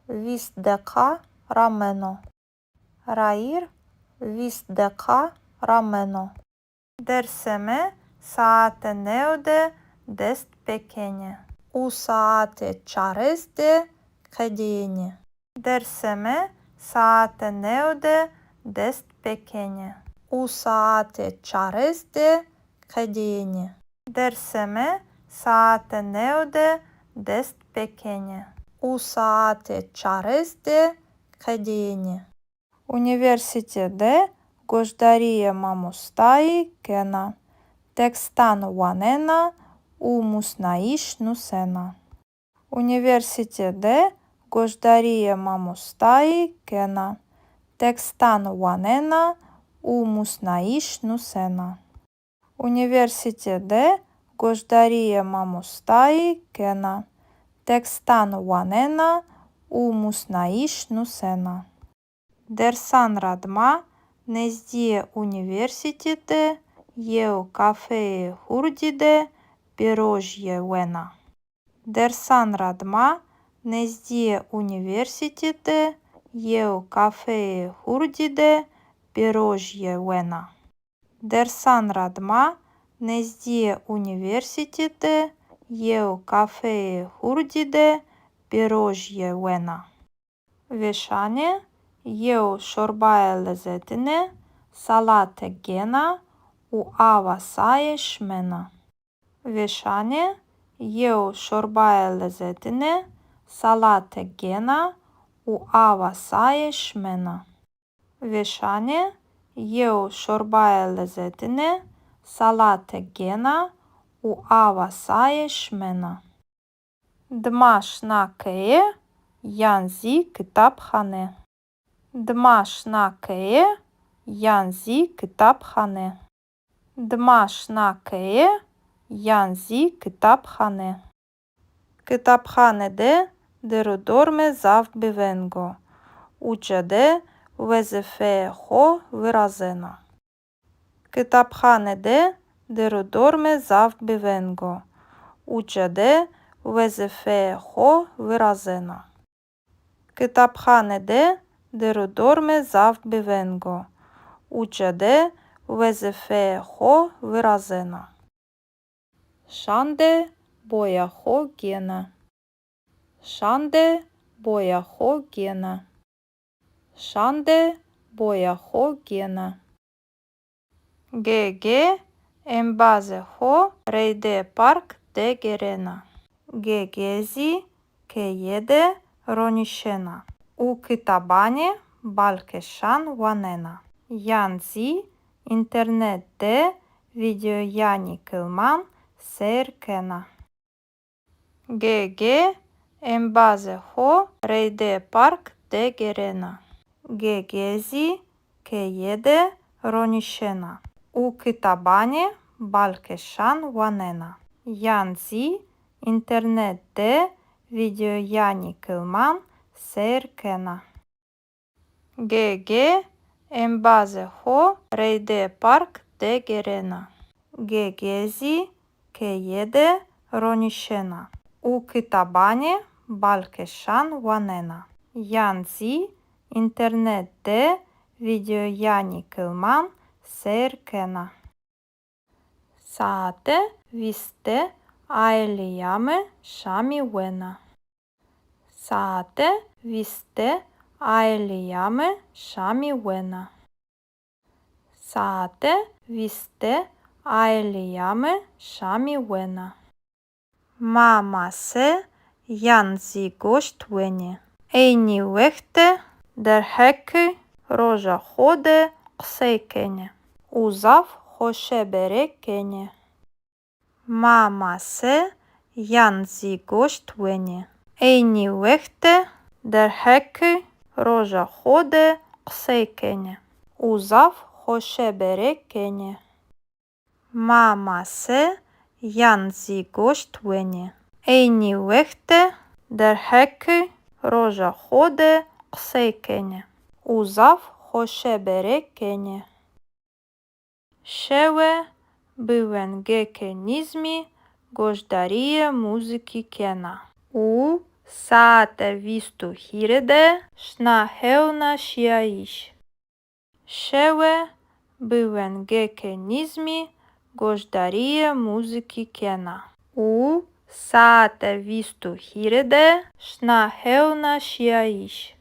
vîst deqa rameno. Rayîr vîst deqa rameno. Dersê mi saete new de dest pêkenê û saete çarês de qedêyenê. Dersê mi saete new de dest pêkenê û saete çarês de qedêyenê. Dersê mi saete new de dest pêkenê û saete çarês de qedêyenê. Unîversîte de goşdarîyê mamostayî kena, tekstan wanena û musnayîş nusena. Unîversîte de goşdarîyê mamostayî kena, tekstan wanena û musnayîş nusena. Unîversîte de goşdarîyê mamostayî kena, tekstan wanena û musnayîş nusena. Dersan ra dima nezdîyê unîversîte de yew kafeyê hurdî de pêrojîye wena. Dersan ra dima nezdîyê unîversîte de yew kafeyê hurdî de pêrojîye wena. Dersan ra dima nezdîyê unîversîte de yew kafeyê hurdî de pêrojîye wena. Vêşanê yew şorbayê lezetine salate gêna û awa saye şimena. Vêşanê yew şorbayê lezetine salate gêna û awa saye şimena. Vêşanê yew şorbayê lezetine salate gêna û awa saye şimena. Dima şina keye yan zî kitabxane. Dima şina keye yan zî kitabxane. Dima şina keye yan zî kitabxane. Kitabxane de der û dormê zaf bêveng o. Uca de wezîfeyê xo virazena. Kitabxane de der û dormê zaf bêveng o. Uca de wezîfeyê xo virazena. Kitabxane de der û dormê zaf bêveng o. Uca de wezîfeyê xo virazena. Şande boya xo gêna. Şande boya xo gêna. Şande boya xo gêna. Gegê embazê xo reydê park de gêrena. Gegê zî keye de ronîşena û kitabanê balkêşan wanena yan zî înternet de vîdeoyanê kilman seyr kena. Gegê embazê xo reydê park de gêrena. Gegê zî keye de ronîşena û kitabanê balkêşan wanena yan zî înternet de vîdeoyanê kilman seyr kena. Gegê embazê xo reydê park de gêrena. Gegê zî keye de ronîşena û kitabanê balkêşan wanena yan zî înternet de vîdeoyanê kilman seyr kena. Saete vîst de aîleya mi şamî wena. Saete vîst de Aîleya mi şamî wena. Saete vîst de aîleya mi şamî wena. Ma mase yan zî goşt wenê. Eynî wext de derheqê roja xo de qisey kenê û zaf xoşebere kenê. Ma mase yan zî goşt wenê. Eynî wext de derheqê roja xo de qisey kenê û zaf xoşebere kenê. Ma mase yan zî goşt wenê. Eynî wext de derheqê roja xo de qisey kenê û zaf xoşebere kenê. Şewe bi wengeke nîzmî goşdarîye muzîkî kena û saete vîst û hîrê de şina hewna şîyayîş. Şewe bi wengeke nîzmî goşdarîye muzîkî kena û saete vîst û hîrê de şina hewna şîyayîş.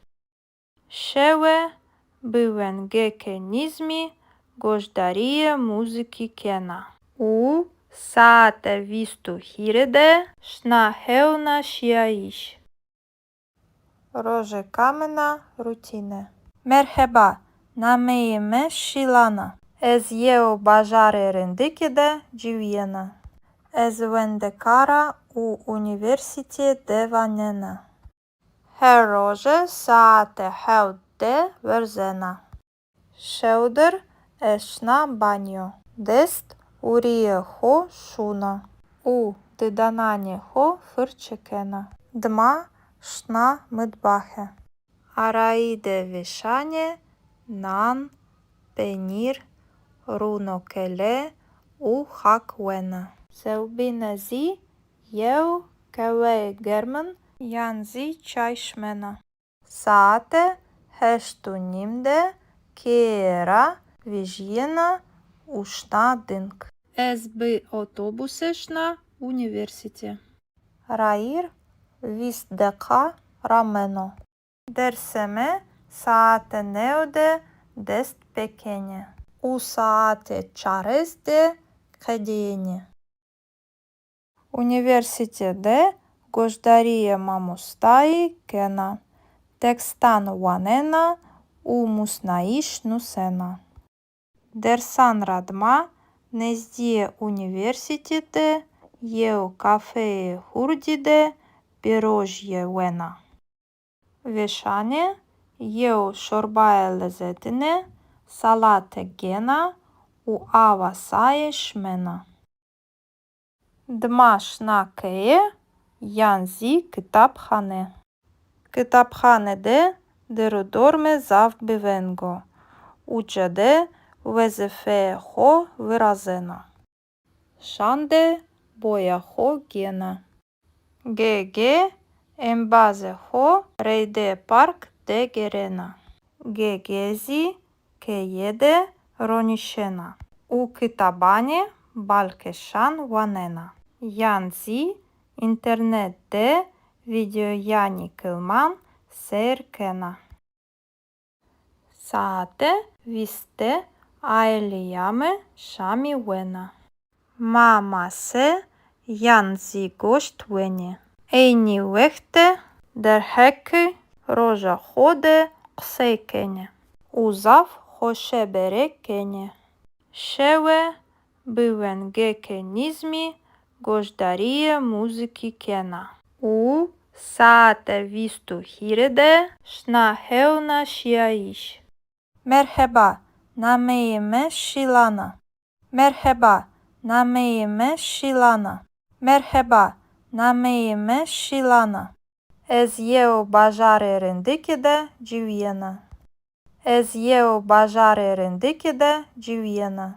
Şewe bi wengeke nîzmî goşdarîye muzîkî kena û saete vîst û hîrê de şina hewna şîyayîş. Rojeka min a rutîne. Merheba, nameyê mi Şîlan a. Ez yew bajarê rindikî de ciwîyena. Ez wendekar a û unîversîtîye de wanena. Her roje saete hewt de werzena. Şewdir ez şina banyo. Dest û rîyê xo şûna û didananê xo firçe kena. Dima şina mitbaxe. Arayî de vêşanê nan, penîr, rûnokele û xak wena. Sewbîne zî yew qehweyê germin yan zî çay şimena. Saete heşt û nîm de keye ra vejîyena û şina ding. Ez bi otobuse şina unîversîte. Rayîr vîst deqa rameno. Dersê mi saete new de dest pêkenê û saete çarês de qedîyenê. Unîversîte de goşdarîyê mamostayî kena, tekstan wanena û musnayîş nusena. Dersan ra dima nezdîyê unîversîte de yew kafeyê hurdî de pîrojîye wena. Vêşanê yew şorbaye lezetine salate gêna û awa saye şimena. Dima şina keye yan zî kitabxane. Kitabxane de der û dorme zaf biveng o. Uca de wezîfeyê xo virazena. Şan de boya xo gêna. Ge-ge embazê xo reyde park de gêrena. Ge-ge zî keye de ronîşena û kitabanê balkêşan wanena yan zî înternet de vîdeoyanê kilman seyr kena. Saete vîst de aîleya mi şamî wena. Ma mase yan zî goşt wenê. Eynî wext de derheqê roja xo de qisey kenê û zaf xoşebere kenê. Şewe bi wengeke nîzmî goşdarîyê muzîkî kena û saete vîst û hîrê de şina hewna şîyayîş. Merheba, nameyê mi Şîlan a. Merheba, nameyê mi Şîlan a. Merheba, nameyê mi Şîlan a. Ez yew bajarê rindikî de ciwîyena. Ez yew bajarê rindikî de ciwîyena.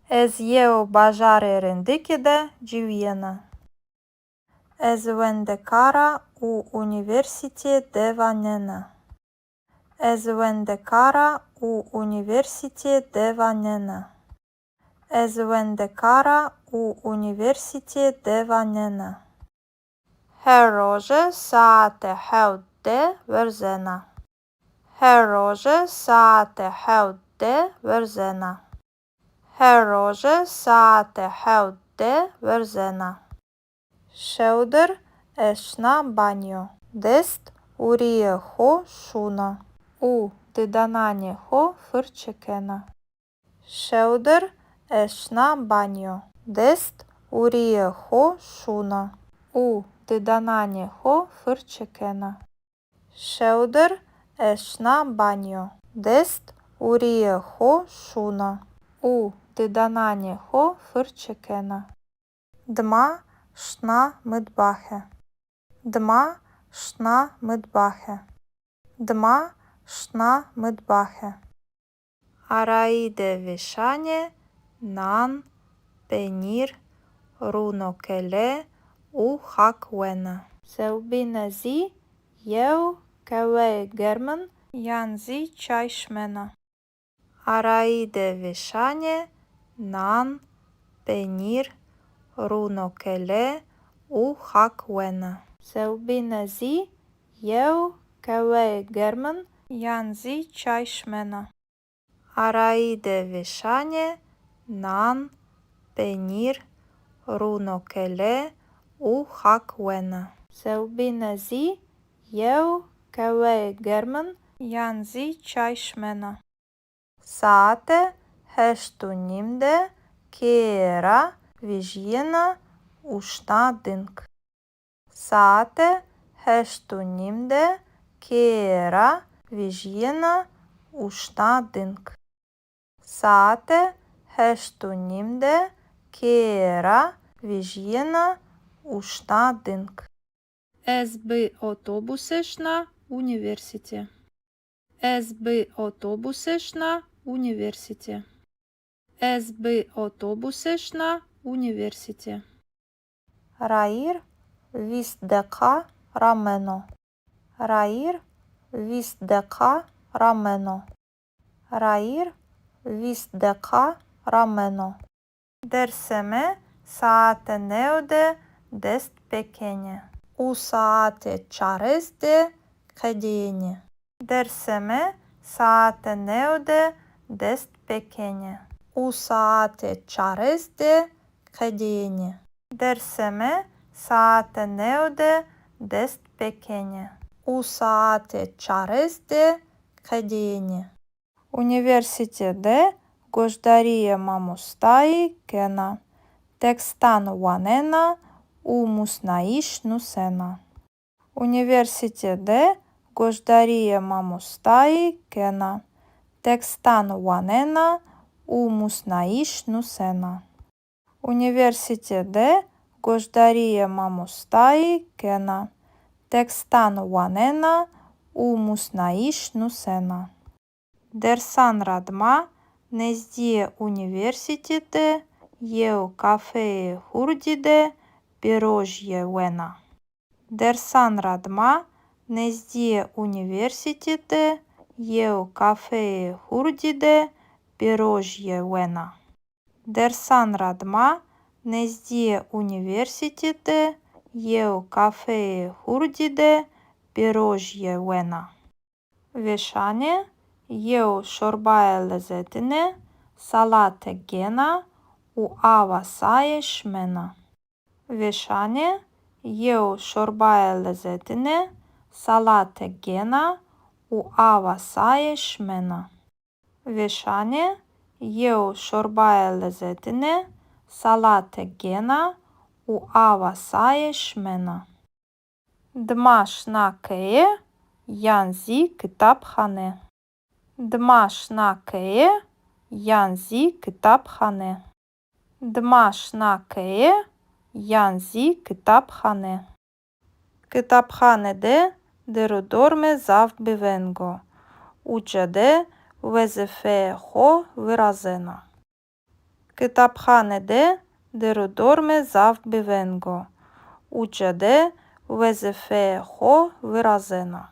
Ez yew bajarê rindikî de ciwîyena. Ez wendekar a û unîversîtîye de wanena. Ez wendekar a û unîversîtîye de wanena. Ez wendekar a û unîversîtîye de wanena. Her roje saete hewt de werzena. Her roje saete hewt de werzena. Her roje saete hewt de werzena. Şewdir ez şina banyo. Dest û rîyê xo şûna û didananê xo firçe kena. Şewdir ez şina banyo. Dest û rîyê xo şûna û didananê xo firçe kena. Şewdir ez şina banyo. Dest û rîyê xo şûna û didananê xo firçe kena. Dima şina mitbaxe. Dima şina mitbaxe. Dima şina mitbaxe. Arayî de vêşanê nan, penîr, rûnokele û xak wena. Sewbîne zî yew keweyê germin yan zî çay şimena. Arayî de vêşanê nan, penîr, rûnokele û xak wena. Sewbîne zî yew keweyê germin yan zî çay şimena. Arayî de vêşanê nan, penîr, rûnokele û xak wena. Sewbîne zî yew keweyê germin yan zî çay şimena. Saete heşt û nîm de keye ra vejîyena û şina ding. Saete heşt û nîm de keye ra vejîyena û şina ding. Saete heşt û nîm de keye ra vejîyena û şina ding. Ez bi otobuse şina unîversîte. Ez bi otobuse şina unîversîte. Ez bi otobuse şina unîversîte. Rayîr vîst deqa rameno. Rayîr vîst deqa rameno. Rayîr vîst deqa rameno. Dersê mi saete new de dest pêkenê û saete çarês de qedêyenê. Dersê mi saete new de dest pêkenê û saete çarês de qedêyenê. Dersê mi saete new de dest pêkenê û saete çarês de qedêyenê. Unîversîte de goşdarîyê mamostayî kena, tekstan wanena û musnayîş nusena. Unîversîte de goşdarîyê mamostayî kena, tekstan wanena û musnayîş nusena. Unîversîte de goşdarîyê mamostayî kena, tekstan wanena û musnayîş nusena. Dersan ra dima nezdîyê unîversîte de yew kafeyê hurdî de pêrojîye wena. Dersan ra dima nezdîyê unîversîte de yew kafeyê hurdî de pêrojîye wena. Dersan ra dima nezdîyê unîversîte de yew kafeyê hurdî de pêrojîye wena. Vêşanê yew şorbayê lezetine salate gêna û awa saye şimena. Vêşanê yew şorbayê lezetine salate gêna û awa saye şimena. Vêşanê yew şorbayê lezetine salate gêna û awa saye şimena. Dima şina keye yan zî kitabxane. Dima şina keye yan zî kitabxane. Dima şina keye yan zî kitabxane. Kitabxane de dir û dormê zaf bi veng o. Uca de wezîfeyê xo virazena. Kitabxane de dir û dormê zaf bi veng o. Uca de wezîfeyê xo virazena.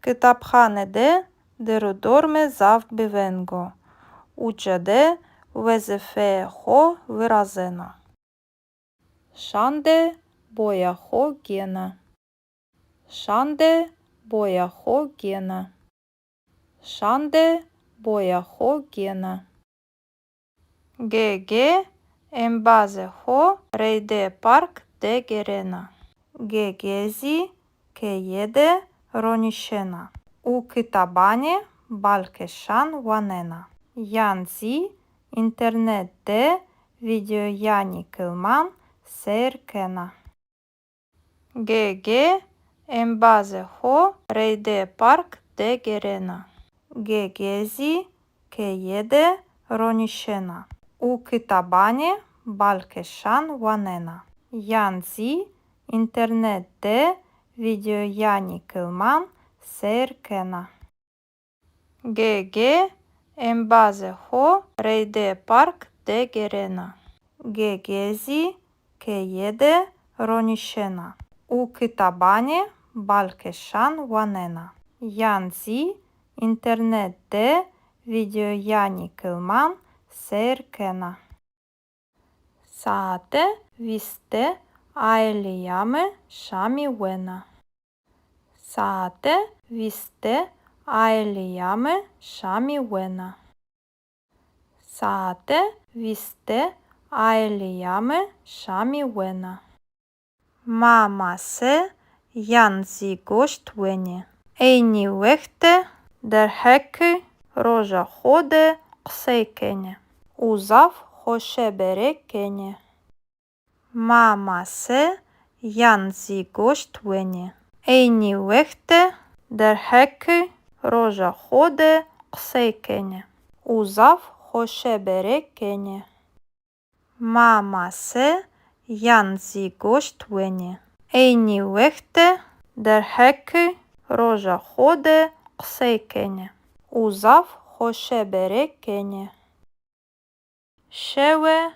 Kitabxane de dir û dormê zaf bi veng o. Uca de wezîfeyê xo virazena. Şande boya xo gêna. Şande boya xo gêna. Şan de boya xo gêna. Ge-ge embazê xo reyde park de gêrena. Ge-ge zî keye de ronîşena û kitabanê balkêşan wanena yan zî înternet de vîdeoyanê kilman seyr kena. Ge-ge embazê xo reyde park de gêrena. Ge-ge zî keye de ronîşena û kitabanê balkêşan wanena yan zî înternet de vîdeoyanê kilman seyr kena. Ge-ge embazê xo reyde park de gêrena. Ge-ge zî keye de ronîşena û kitabanê balkêşan wanena yan zî înternet de vîdeoyanê kilman seyr kena. Saete vîst de aîleya mi şamî wena. Saete vîst de aîleya mi şamî wena. Saete vîst de aîleya mi şamî wena. Ma mase yan zî goşt wenê. Eynî wext de derheqê roja xo de qisey kenê û zaf xoşebere kenê. Ma mase yan zî goşt wenê. Eynî wext de derheqê roja xo de qisey kenê û zaf xoşebere kenê. Ma mase yan zî goşt wenê. Eynî wext de derheqê roja xo de qisey kenê û zaf xoşebere kenê. Şewe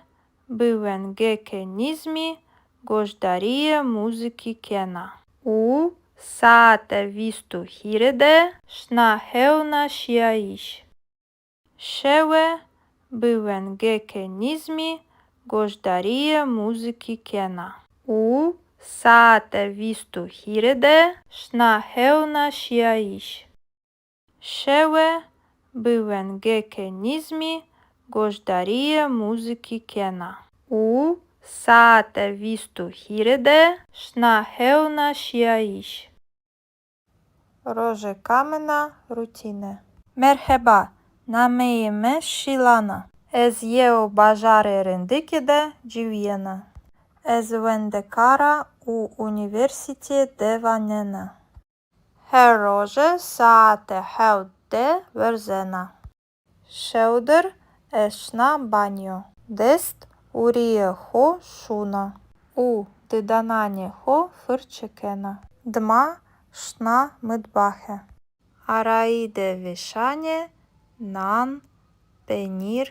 bi wengêkê nîzmî goşdarîyê muzîkî kena û saete vîst û hîrê de şina hewna şîyayîş. Şewe bi wengêkê nîzmî goşdarîyê muzîkî kena û saete vîst û hîrê de şina hewna şîyayîş. Şewe bi wengêkê nîzmî goşdarîyê muzîkî kena û saete vîst û hîrê de şina hewna şîyayîş. Rojêka min a rutîne. Merheba, nameyê mi Şîlan a. Ez yew bajarê rindikî de ciwîyena. Ez wendekar a û unîversîtîye de wanena. Her roje saete hewt de werzena. Şewdir ez şina banyo. Dest û rîyê xo şûna û didananê xo firçe kena. Dima şina mitbaxe. Arayî de vêşanê nan, penîr,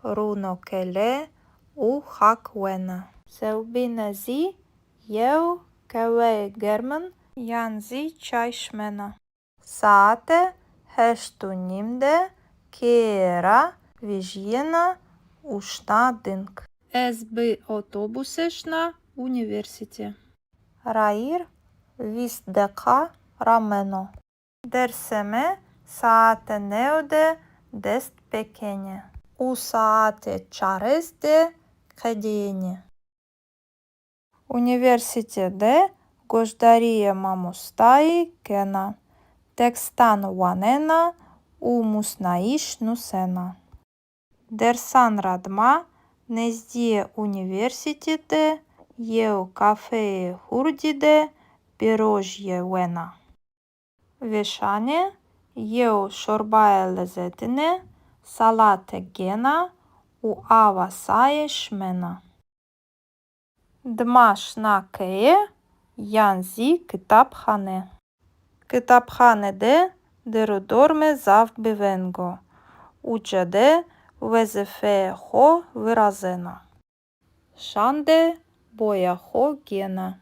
rûnokele û xak wena. Sewbîne zî yew qehweyê germin yan zî çay şimena. Saete heşt û nîm de keye ra vejîyena û şina ding. Ez bi otobuse şina unîversîte. Rayîr vîst deqa rameno. Dersê mi saete new de dest pêkenê û saete çarês de qedîyenê. Unîversîte de goşdarîyê mamostayî kena, tekstan wanena û musnayîş nusena. Dersan ra dima nezdîyê unîversîte de yew kafeyê hurdî de pîrojîye wena. Vêşanê yew şorbaye lezetine salate gêna û awa saye şimena. Dima şina keye yan zî kitabxane. Kitabxane de derdorme zaf biveng o. Uca de wezîfeyê xo virazena. Şan de boya xo gêna.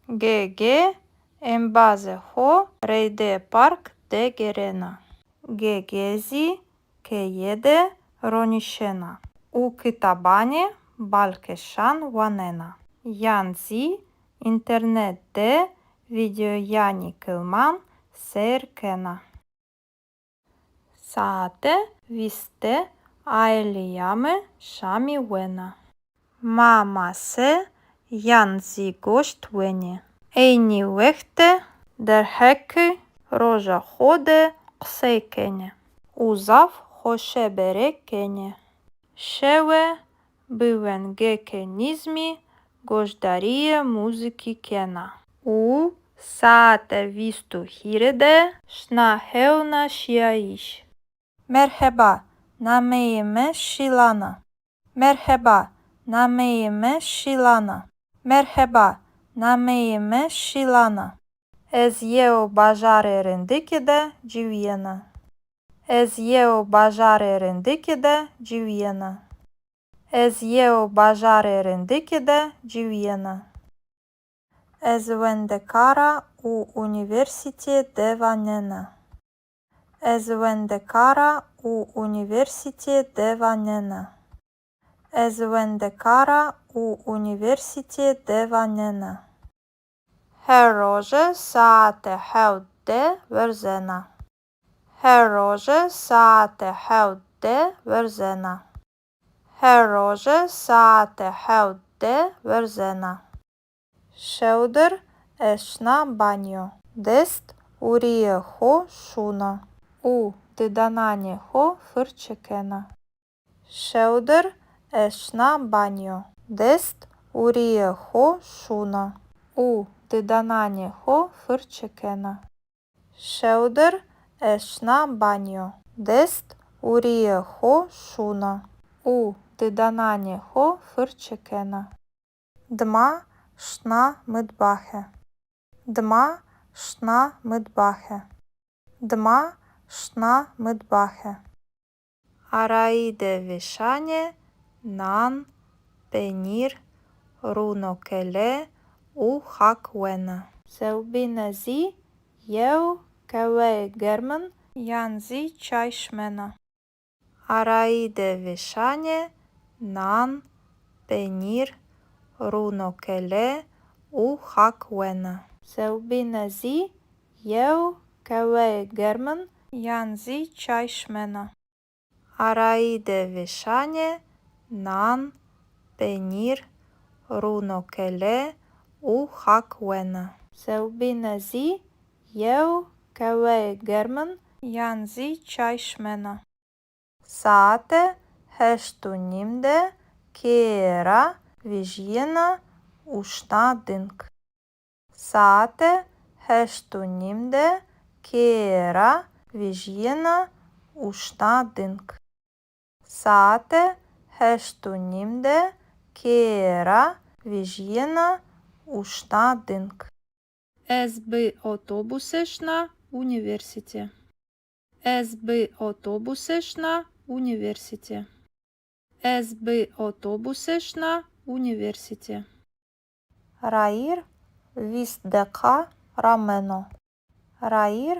Ge-ge embazê xo reyde park de gêrena. Ge-ge zî keye de ronîşena û kitabanê balkêşan wanena yan zî înternet de vîdeoyanê kilman seyr kena. Saete vîst de aîleya mi şamî wena. Ma mase yan zî goşt wenê. Eynî wext de derheqê roja xo de qisey kenê û zaf xoşebere kenê. Şewe bi wengêkê nîzmî goşdarîyê muzîkî kena û saete vîst û hîrê de şina hewna şîyayîş. Merheba, nameyê mi Şîlan a. Merheba, nameyê mi Şîlan a. Merheba, nameyê mi Şîlan a. Ez yew bajarê rindikî de ciwîyena. Ez yew bajarê rindikî de ciwîyena. Ez yew bajarê rindikî de ciwîyena. Ez wendekar a û unîversîtê de wanena. Ez wendekar a û unîversîtê de wanena. Ez wendekar a û unîversîtê de wanena. Her roje saete hewt de werzena. Her roje saete hewt de werzena. Her roje saete hewt de werzena. Şewdir ez şina banyo. Dest û rîyê xo şûna û didananê xo firçe kena. Şewdir ez şina banyo. Dest û rîyê xo şûna û didananê xo firçe kena. Şewdir ez şina banyo. Dest û rîyê xo şûna û didananê xo firçe kena. Dima şina mitbaxe. Dima şina mitbaxe. Dima şina mitbaxe. Arayî de vêşanê nan, penîr, rûnokele û xak wena. Sewbîne zî yew qeweyê germin yan zî çay şimena. Arayî de vêşanê nan, penîr, rûnokele û xak wena. Sewbîne zî yew qeweyê germin yan zî çay şimena. Arayî de vêşanê nan, penîr, rûnokele û xak wena. Sewbîne zî yew qeweyê germin yan zî çay şimena. Saete heşt û nîm de keye ra vejîyena û şina ding. Saete heşt û nîm de keye ra vejîyena û şina ding. Saete heşt û nîm de keye ra vejîyena û şina ding. Ez bi otobuse şina unîversîte. Ez bi otobuse şina unîversîte. Ez bi otobuse şina unîversîte. Rayîr vîst deqa rameno. Rayîr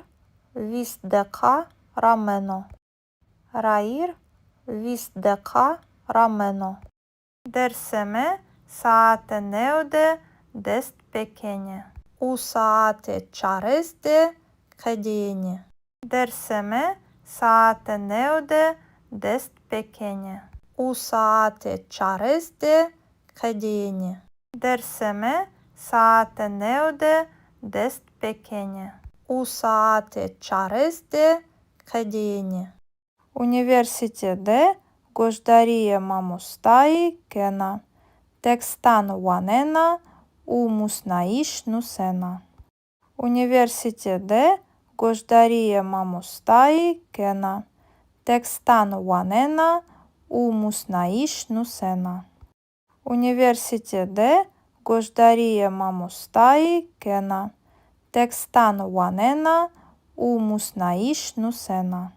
vîst deqa rameno. Rayîr vîst deqa rameno. Dersê mi saete new de dest pêkenê û saete çarês de qedêyenê. Dersê mi saete new de dest pêkenê û saete çarês de qedêyenê. Dersê mi saete new de dest pêkenê û saete çarês de qedêyenê. Unîversîte de goşdarîyê mamostayî kena, tekstan wanena û musnayîş nusena. Unîversîte de goşdarîyê mamostayî kena, tekstan wanena û musnayîş nusena. Unîversîte de goşdarîyê mamostayî kena, tekstan wanena û musnayîş nusena.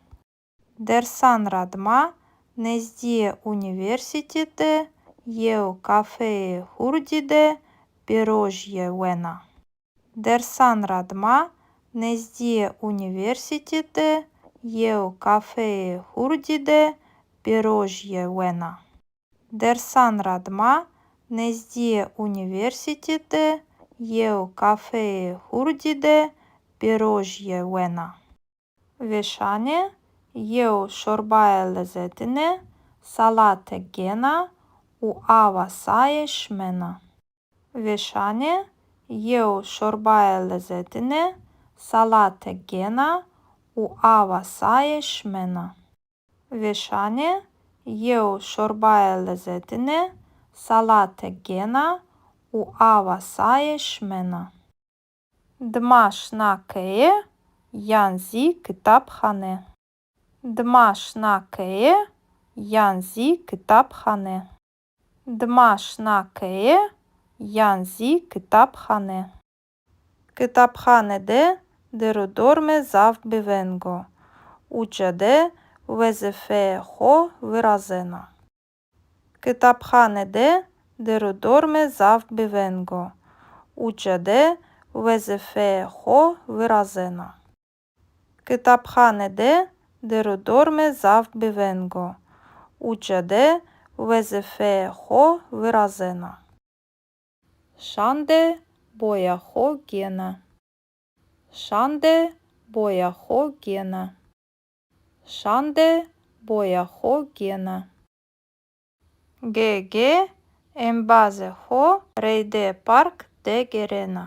Dersan ra dima nezdîyê unîversîte de yew kafeyê hurdî de pêrojîye wena. Dersan ra dima nezdîyê unîversîte de yew kafeyê hurdî de pêrojîye wena. Dersan ra dima nezdîyê unîversîte de yew kafeyê hurdî de pêrojîye wena. Vêşanê Yew şorbaye lezetine salate gêna û awa saye şimena. Vêşanê yew şorbaye lezetine salate gêna û awa saye şimena. Vêşanê yew şorbaye lezetine salate gêna û awa saye şimena. Dima şina keye yan zî kitabxane. Dima şina keye yan zî kitabxane. Dima şina keye yan zî kitabxane. Kitabxane de der û dormê zaf bi veng o. Uca de wezîfeyê xo virazena. Kitabxane de der û dormê zaf bi veng o. Uca de wezîfeyê xo virazena. Kitabxane de der û dormê zaf bi veng o. Uca de wezîfeyê xo virazena. Şan de boya xo gêna. Şan de boya xo gêna. Şan de boya xo gêna. Gege embazê xo reydê park de gêrena.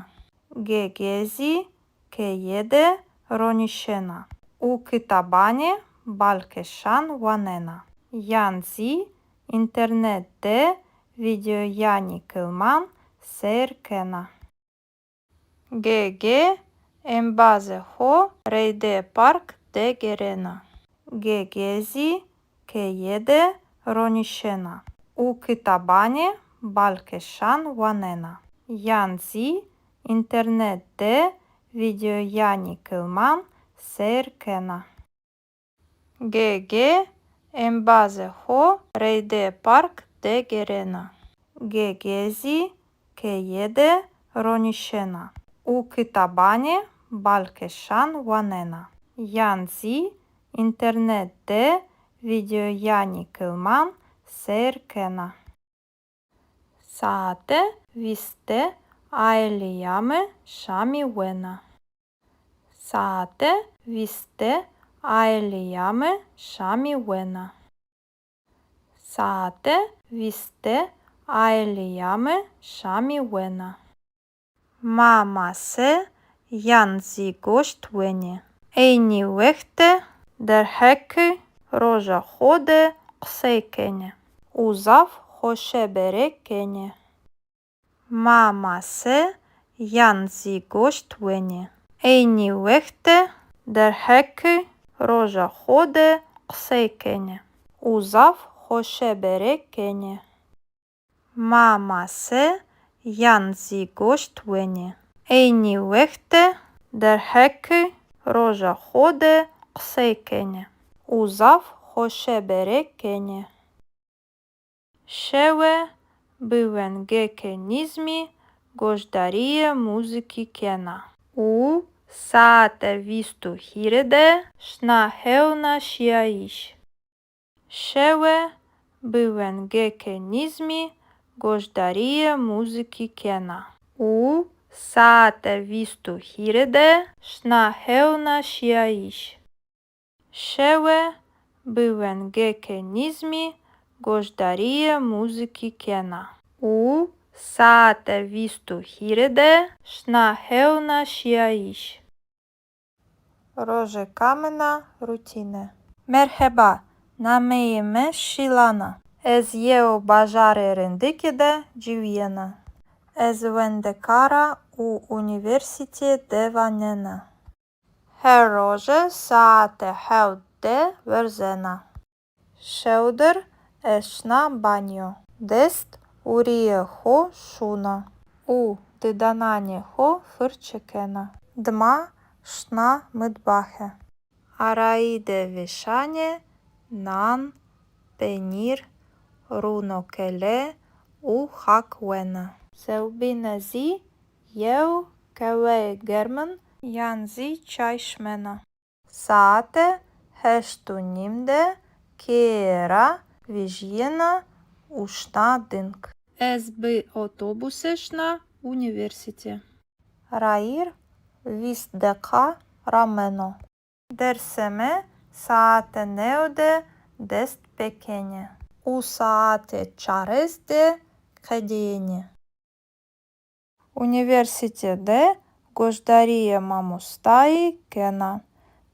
Gege zî keye de ronîşena û kitabanê balkêşan wanena, yan zî înternet de vîdeoyanî kilman seyr kena. Gege embazê xo reydê park de gêrena. Gege zî keye de ronîşena û kitabanê balkêşan wanena, yan zî înternet de vîdeoyanî kilman seyr kena. Gege embazê xo reydê park de gêrena. Gege zî keye de ronîşena û kitabanê balkêşan wanena, yan zî înternet de vîdeoyanî kilman seyr kena. Saete vîst de aîlîya mi şamî wena. Saete vîst de aîlîya mi şamî wena. Saete vîst de aîlîya mi şamî wena. Ma mase yan zî goşt wenê. Eynî wext de derheqê roja xo de qisey kenê û zaf xoşebere kenê. Ma mase yan zî goşt wenê. Eynî wext de derheqê roja xo de qisey kenê û zaf xoşebere kenê. Ma mase yan zî goşt wenê. Eynî wext de derheqê roja xo de qisey kenê û zaf xoşebere kenê. Şewe bi wengêkê nîzmî goşdarîyê muzîkî kena û saete vîst û hîrê de şina hewna şîyayîş. Şewe bi wengêkê nîzmî goşdarîyê muzîkî kena û saete vîst û hîrê de şina hewna şîyayîş. Şewe bi wengêkê nîzmî goşdarîyê muzîkî kena û saete vîst û hîrê de şina hewna şîyayîş. Rojêka min a rutîne. Merheba, nameyê mi Şîlan a. Ez yew bajarê rindikî de ciwîyena. Ez wendekar a û unîversîtîye de wanena. Her roje saete hewt de werzena. Şewdir ez şina banyo. Dest û rîyê xo şûna û didananê xo firçe kena. Dima şina mitbaxe. Arayî de vêşanê nan, penîr, rûnokele û xak wena. Sewbîne zî yew qeweyê germin yan zî çay şimena. Saete heşt û nîm de keye ra vejîyena û şina ding. Ez bi otobuse şina unîversîte. Rayîr vîst deqa rameno. Dersê mi Saete new de dest pê kenê û saete çarês de qedênê. Unîversîte de goşdarîyê mamostayî kena,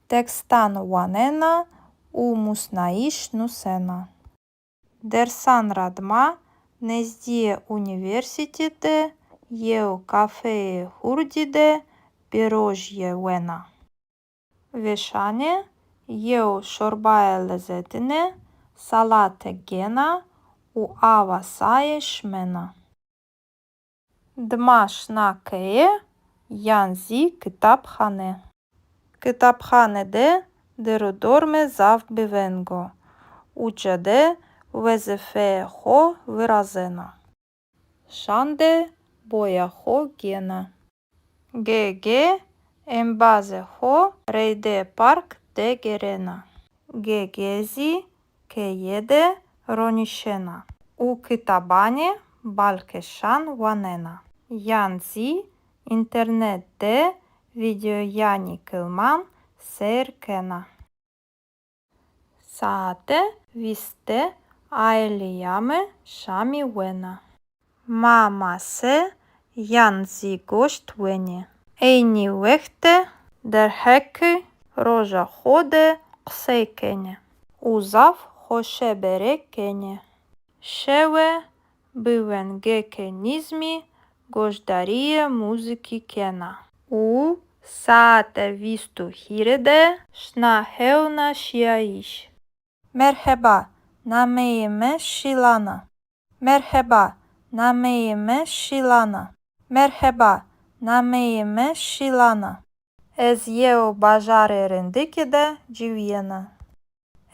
tekstan wanena û musnayîş nusena. Dersan ra dima nezdîyê unîversîte de yew kafeyê hurdî de pîrojîye wena. Vêşanê yew şorbaye lezetine salate gêna û awa saye şimena. Dima şina keye yan zî kitabxane. Kitabxane de dêr û dorme zaf bêveng o. Uca de wezîfeyê xo virazena. Şan de boya xo gêna. Ge-ge embazê xo reydê park de gêrena. Ge-ge zî keye de ronîşena û kitabanê balkêşan wanena yan zî înternet de vîdeoyanê kilman seyr kena. Saete vîst de aîleya mi şamî wena. Ma mase yan zî goşt wenê. Eynî wext de derheqê roja xo de qisey kenê û zaf xoşebere kenê. Şewe bi wengêkê nîzmî goşdarîyê muzîkî kena û saete vîst û hîrê de şina hewna şîyayîş. Merheba, nameyê mi Şîlan a. Merheba, nameyê mi Şîlan a. Merheba, nameyê mi Şîlan a. Ez yew bajarê rindikî de ciwîyena.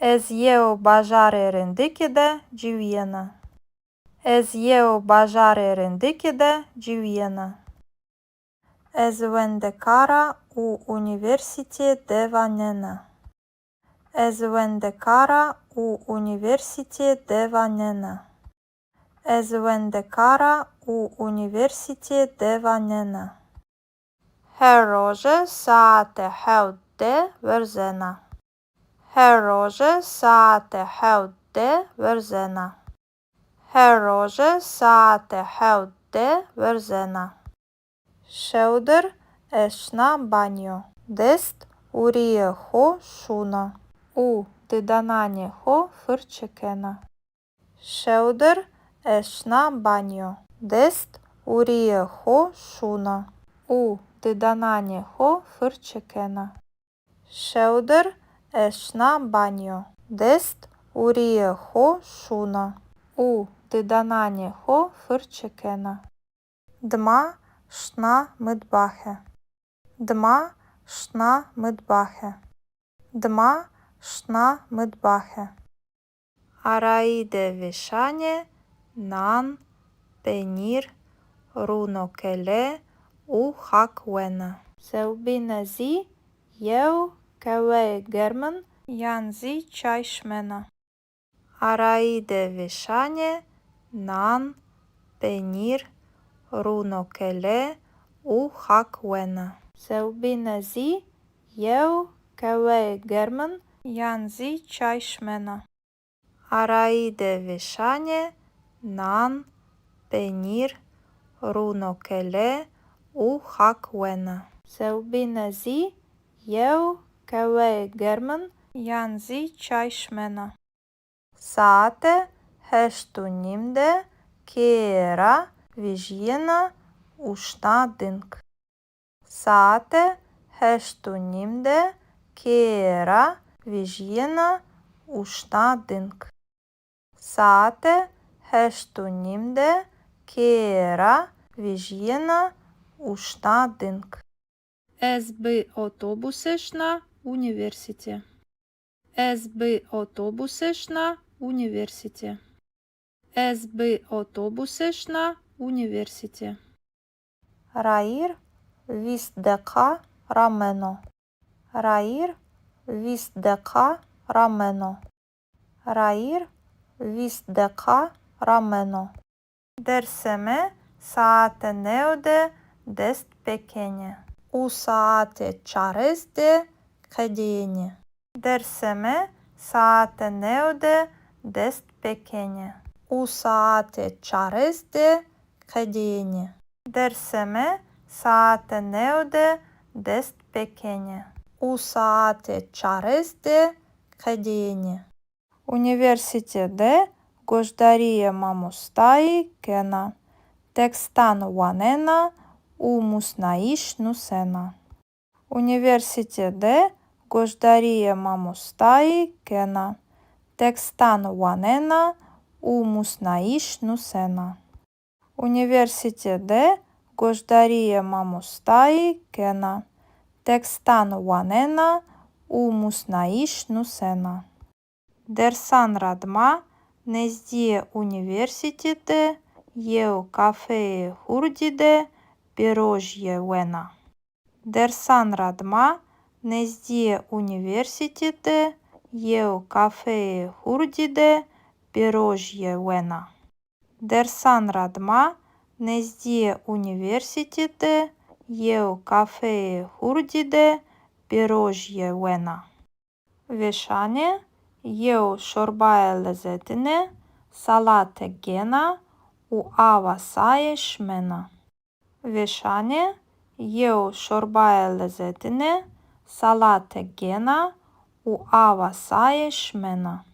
Ez yew bajarê rindikî de ciwîyena. Ez yew bajarê rindikî de ciwîyena. Ez wendekar a û unîversîtîye dewa nena. Ez wendekar a û unîversîtîye dewa nena. Ez wendekar a û unîversîtîye dewa nena. Her roje saete hewt de werzena. Her roje saete hewt de werzena. Her roje saete hewt de werzena. Şewdir ez şina banyo. Dest û rîyê xo şûna û didananê xo firçe kena. Şewdir ez şina banyo. Dest û rîyê xo şûna û didananê xo firçe kena. Şewdir ez şina banyo. Dest û rîyê xo şûna û didananê xo firçe kena. Dima şina mitbaxe. Dima şina mitbaxe. Dima şina mitbaxe. Arayî de vêşanê nan, penîr, rûnokele û xak wena. Sewbîne zî yew keweyê germin yan zî çay şimena. Arayî de vêşanê nan, penîr, rûnokele û xak wena. Sewbîne zî yew keweyê germin yan zî çay şimena. Arayî de vêşanê nan, penîr, rûnokele û xak wena. Sewbîne zî yew keweyê germin yan zî çay şimena. Saete heşt û nîm de keye ra vejîyena û şina ding. Saete heşt û nîm de keye ra vejîyena û şina ding. Saete heşt û nîm de keye ra vejîyena û şina ding. Ez bi otobusê şina unîversîte. Ez bi otobusê şina unîversîte. Ez bi otobusê şina unîversîte. Rayîr vîst deqa rameno. Rayîr vîst deqa rameno. Rayîr vîst deqa rameno. Dersê mi saete new de dest pêkenê û saete çarês de qedênê. Dersê mi saete new de dest pêkenê û saete çarês de qedênê. Dersê mi saete new de dest pêkenê û saete çarês de qedênê. Unîversîte de goşdarîyê mamostayî kena, tekstan wanena û musnayîş nusena. Unîversîte de goşdarîyê mamostayî kena, tekstan wanena û musnayîş nusena. Unîversîte de goşdarîyê mamostayî kena, tekstan wanena û musnayîş nusena. Dersan ra dima nezdîyê unîversîte de yew kafeyê hurdî de pêrojîye wena. Dersan ra dima nezdîyê unîversîte de yew kafeyê hurdî de pêrojîye wena. Dersan ra dima nezdîyê unîversîte de yew kafeyê hurdî de pêrojîye wena. Vêşanê yew şorbayê lezetine salate gêna û awa saye şimena. Vêşanê yew şorbayê lezetine salate gêna û awa saye şimena.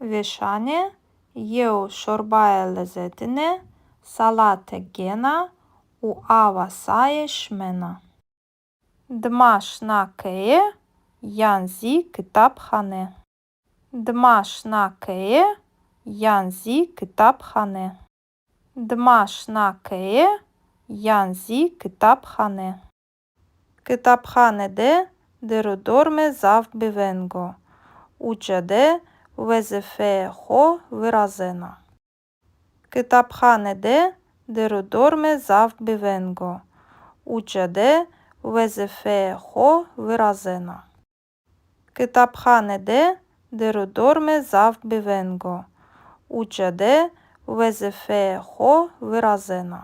Vêşanê yew şorbayê lezetine salate gêna û awa saye şimena. Dima şina keye yan zî kitabxane. Dima şina keye yan zî kitabxane. Dima şina keye yan zî kitabxane. Kitabxane de dêr û dormê zaf biveng o. Uca de wezîfeyê xo virazena. Kitabxane de dêr û dormê zaf biveng o. Uca de wezîfeyê xo virazena. Kitabxane de dêr û dormê zaf biveng o. Uca de wezîfeyê xo virazena.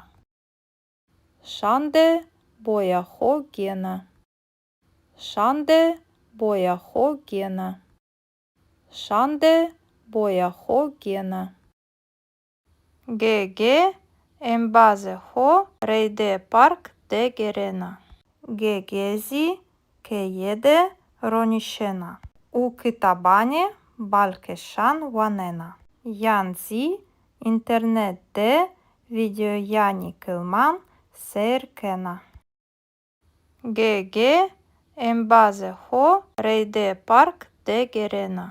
Şande boya xo gêna. Şande boya xo gêna. Şande boya xo gêna. Gege embazê xo reydê park de gêrena. Gege zî keye de ronîşena û kitabanê balkêşan wanena yan zî înternet de vîdeoyanî kilman seyr kena. Gege embazê xo reydê park de gêrena.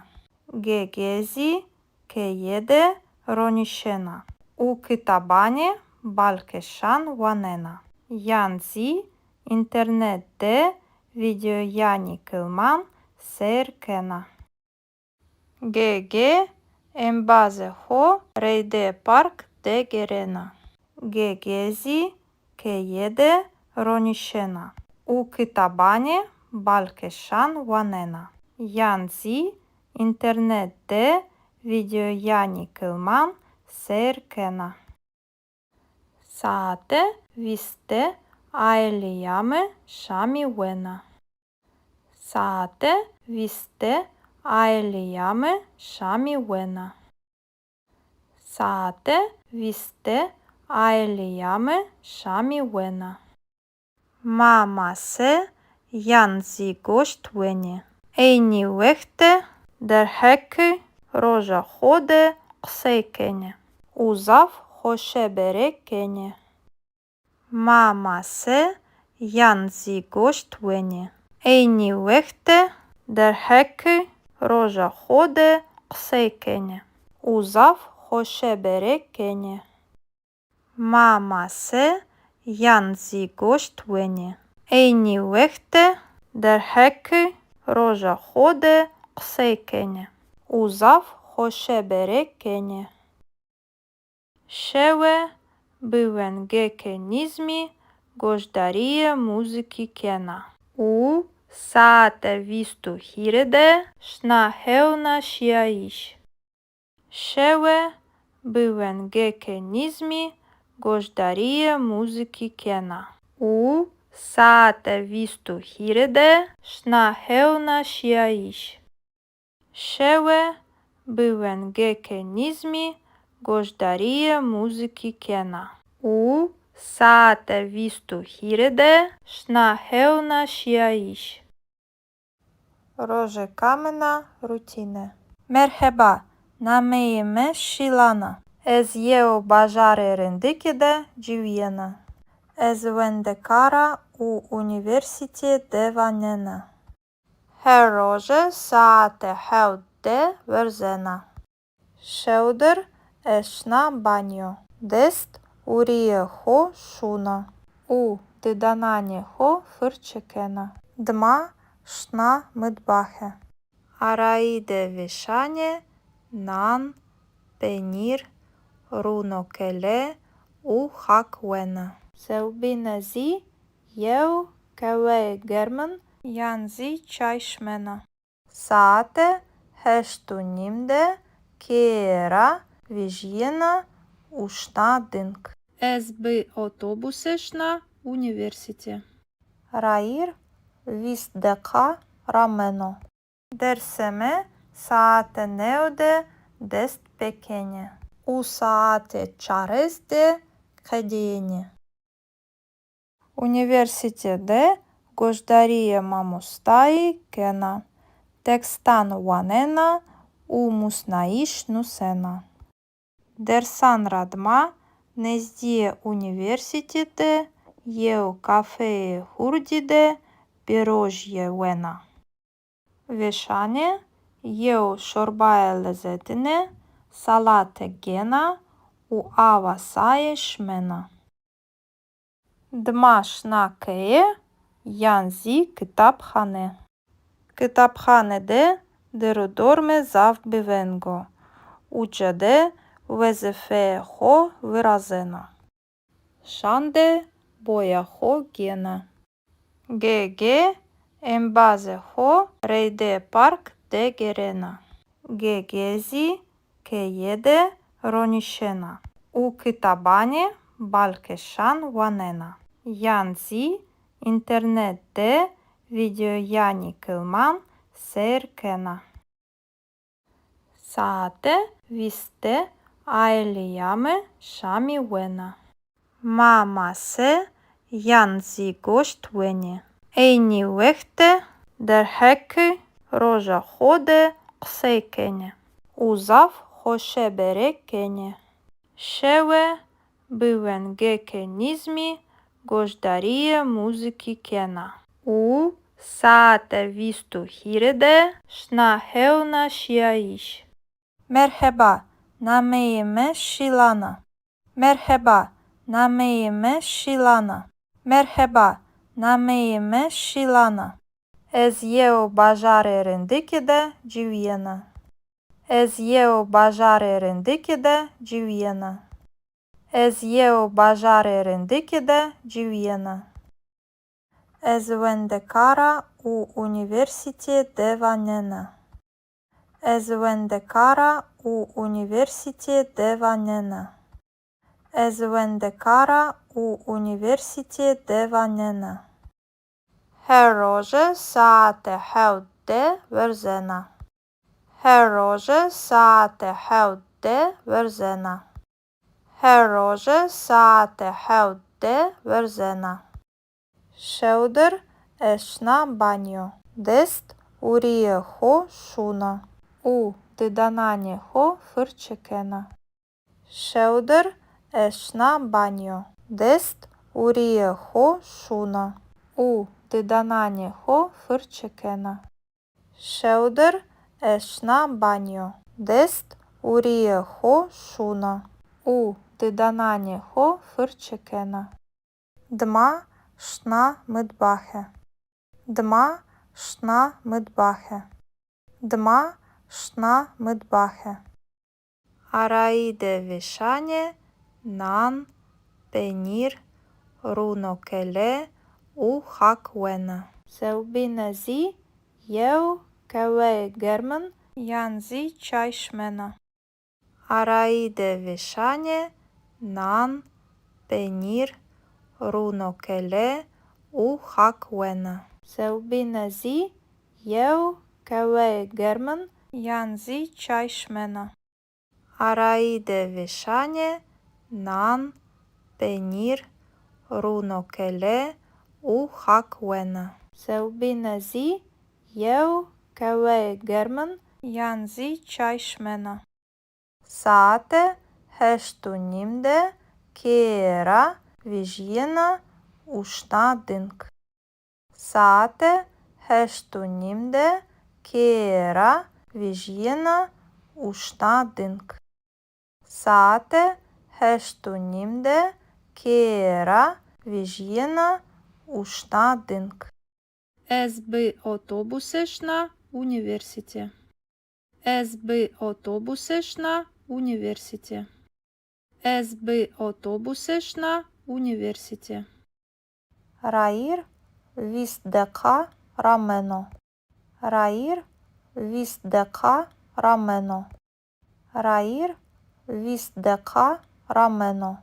Gege zî keye de ronîşena û kitabanê balkêşan wanena yan zî înternet de vîdeoyanî kilman seyr kena. Gege embazê xo reydê park de gêrena. Gege zî keye de ronîşena û kitabanê balkêşan wanena yan zî înternet de vîdeoyanî kilman seyr kena. Saete vîste aîleya mi şamî wena. Saete vîste aîleya mi şamî wena. Saete vîste aîleya mi şamî wena. Ma mase yan zî goşt wenê. Eynî wext de derheqê roja xo de qisey kenê û zaf xoşebere kenê. Ma mase yan zî goşt wenê. Eynî wext de derheqê roja xo de qisey kenê û zaf xoşebere kenê. Ma mase yan zî goşt wenê. Eynî wext de derheqê roja xo de qisey kenê û zaf xoşebere kenê. Şewe bi wengêkê nîzmî goşdarîyê muzîkî kena û saete vîst û hîrê de şina hewna şîyayîş. Şewe bi wengêkê nîzmî goşdarîyê muzîkî kena û saete vîst û hîrê de şina hewna şîyayîş. Şewe bi wengêkê nîzmî goşdarîyê muzîkî kena û saete vîst û hîrê de şina hewna şîyayîş. Rojê kamina rutîne. Merheba, nameyê mi Şîlan a. Ez yew bajarê rindikî de ciwîyena. Ez wendekar a û unîversîtîye de wanena. Her roje saete hewt de werzena. Şewdir ez şina banyo. Dest û rîyê xo şûna û didananê xo firçe kena. Dima şina mitbaxe. Arayî de vêşanê nan, penîr, rûnokele û xak wena. Sewbîne zî yew qeweyê germin yan zî çay şimena. Saete heşt û nîm de keye ra vejîyena û şina ding. Ez bi otobuse şina unîversîte. Rayîr vîst deqa rameno. Dersê mi saete new de dest pêkenê û saete çarês de qedîyenê. Unîversîte de goşdarîyê mamostayî kena, tekstan wanena û musnayîş nusena. Dersan ra dima nezdîyê unîversîte de yew kafeyê hurdî de bêrojîye wena. Vêşanê yew şorbayê lezetine salate gêna û awa saye şimena. Dima şina keye yan zî kitabxane. Kitabxane de der û dormê zaf biveng o. Uca de wezîfeyê xo virazena. Şan de boya xo gêna. Ge-ge embazê xo reydê park de gêrena. Ge-ge zî keye de ronîşena û kitabanê balkêşan wanena yan zî înternet de vîdeoyanê kilman seyr kena. Saete vîst de aîleya mi şamî wena. Ma mase yan zî goşt wenê. Eynî wext de derheqê roja xo de qisey kenê û zaf xoşebere kenê. Şewe bi wengêkê nîzmî goşdarîyê muzîkî kena û saete vîst û hîrê de şina hewna şîyayîş. Merheba, nameyê mi Şîlan a. Merheba, nameyê mi Şîlan a. Merheba, nameyê mi Şîlan a. Ez yew bajarê rindikî de ciwîyena. Ez yew bajarê rindikî de ciwîyena. Ez yew bajarê rindikî de ciwîyena. Ez wendekar a û unîversîtîye de wanena. Ez wendekar a û unîversîtîye de wanena. Ez wendekar a û unîversîtîye de wanena. Her roje saete hewt de werzena. Her roje saete hewt de werzena. Her roje saete hewt de werzena. Şewdir ez şina banyo. Dest û rîyê xo şûna û didananê xo firçe kena. Şewdir ez şina banyo. Dest û rîyê xo şûna û didananê xo firçe kena. Şewdir ez şina banyo. Dest û rîyê xo şûna û didananê xo firçe kena. Dima şina mitbaxe. Dima şina mitbaxe. Dima şina mitbaxe. Arayî de vêşanê nan, penîr, rûnokele û xak wena. Sewbîne zî yew qeweyê germin yan zî çay şimena. Arayî de vêşanê nan, penîr, rûnokele û xak wena. Sewbîne zî yew qeweyê germin yan zî çay şimena. Arayî de vêşanê nan, penîr, rûnokele û xak wena. Sewbîne zî yew qeweyê germin yan zî çay şimena. Saete heşt û nîm de keye ra vejîyena û şina ding. Saete heşt û nîm de keye ra vejîyena û şina ding. Saete heşt û nîm de keye ra vejîyena û şina ding. Ez bi otobuse şina unîversîte. Ez bi otobuse şina unîversîte. Ez bi otobuse şina unîversîte. Rayîr vîst deqa rameno. Rayîr vîst deqa rameno. Rayîr vîst deqa rameno.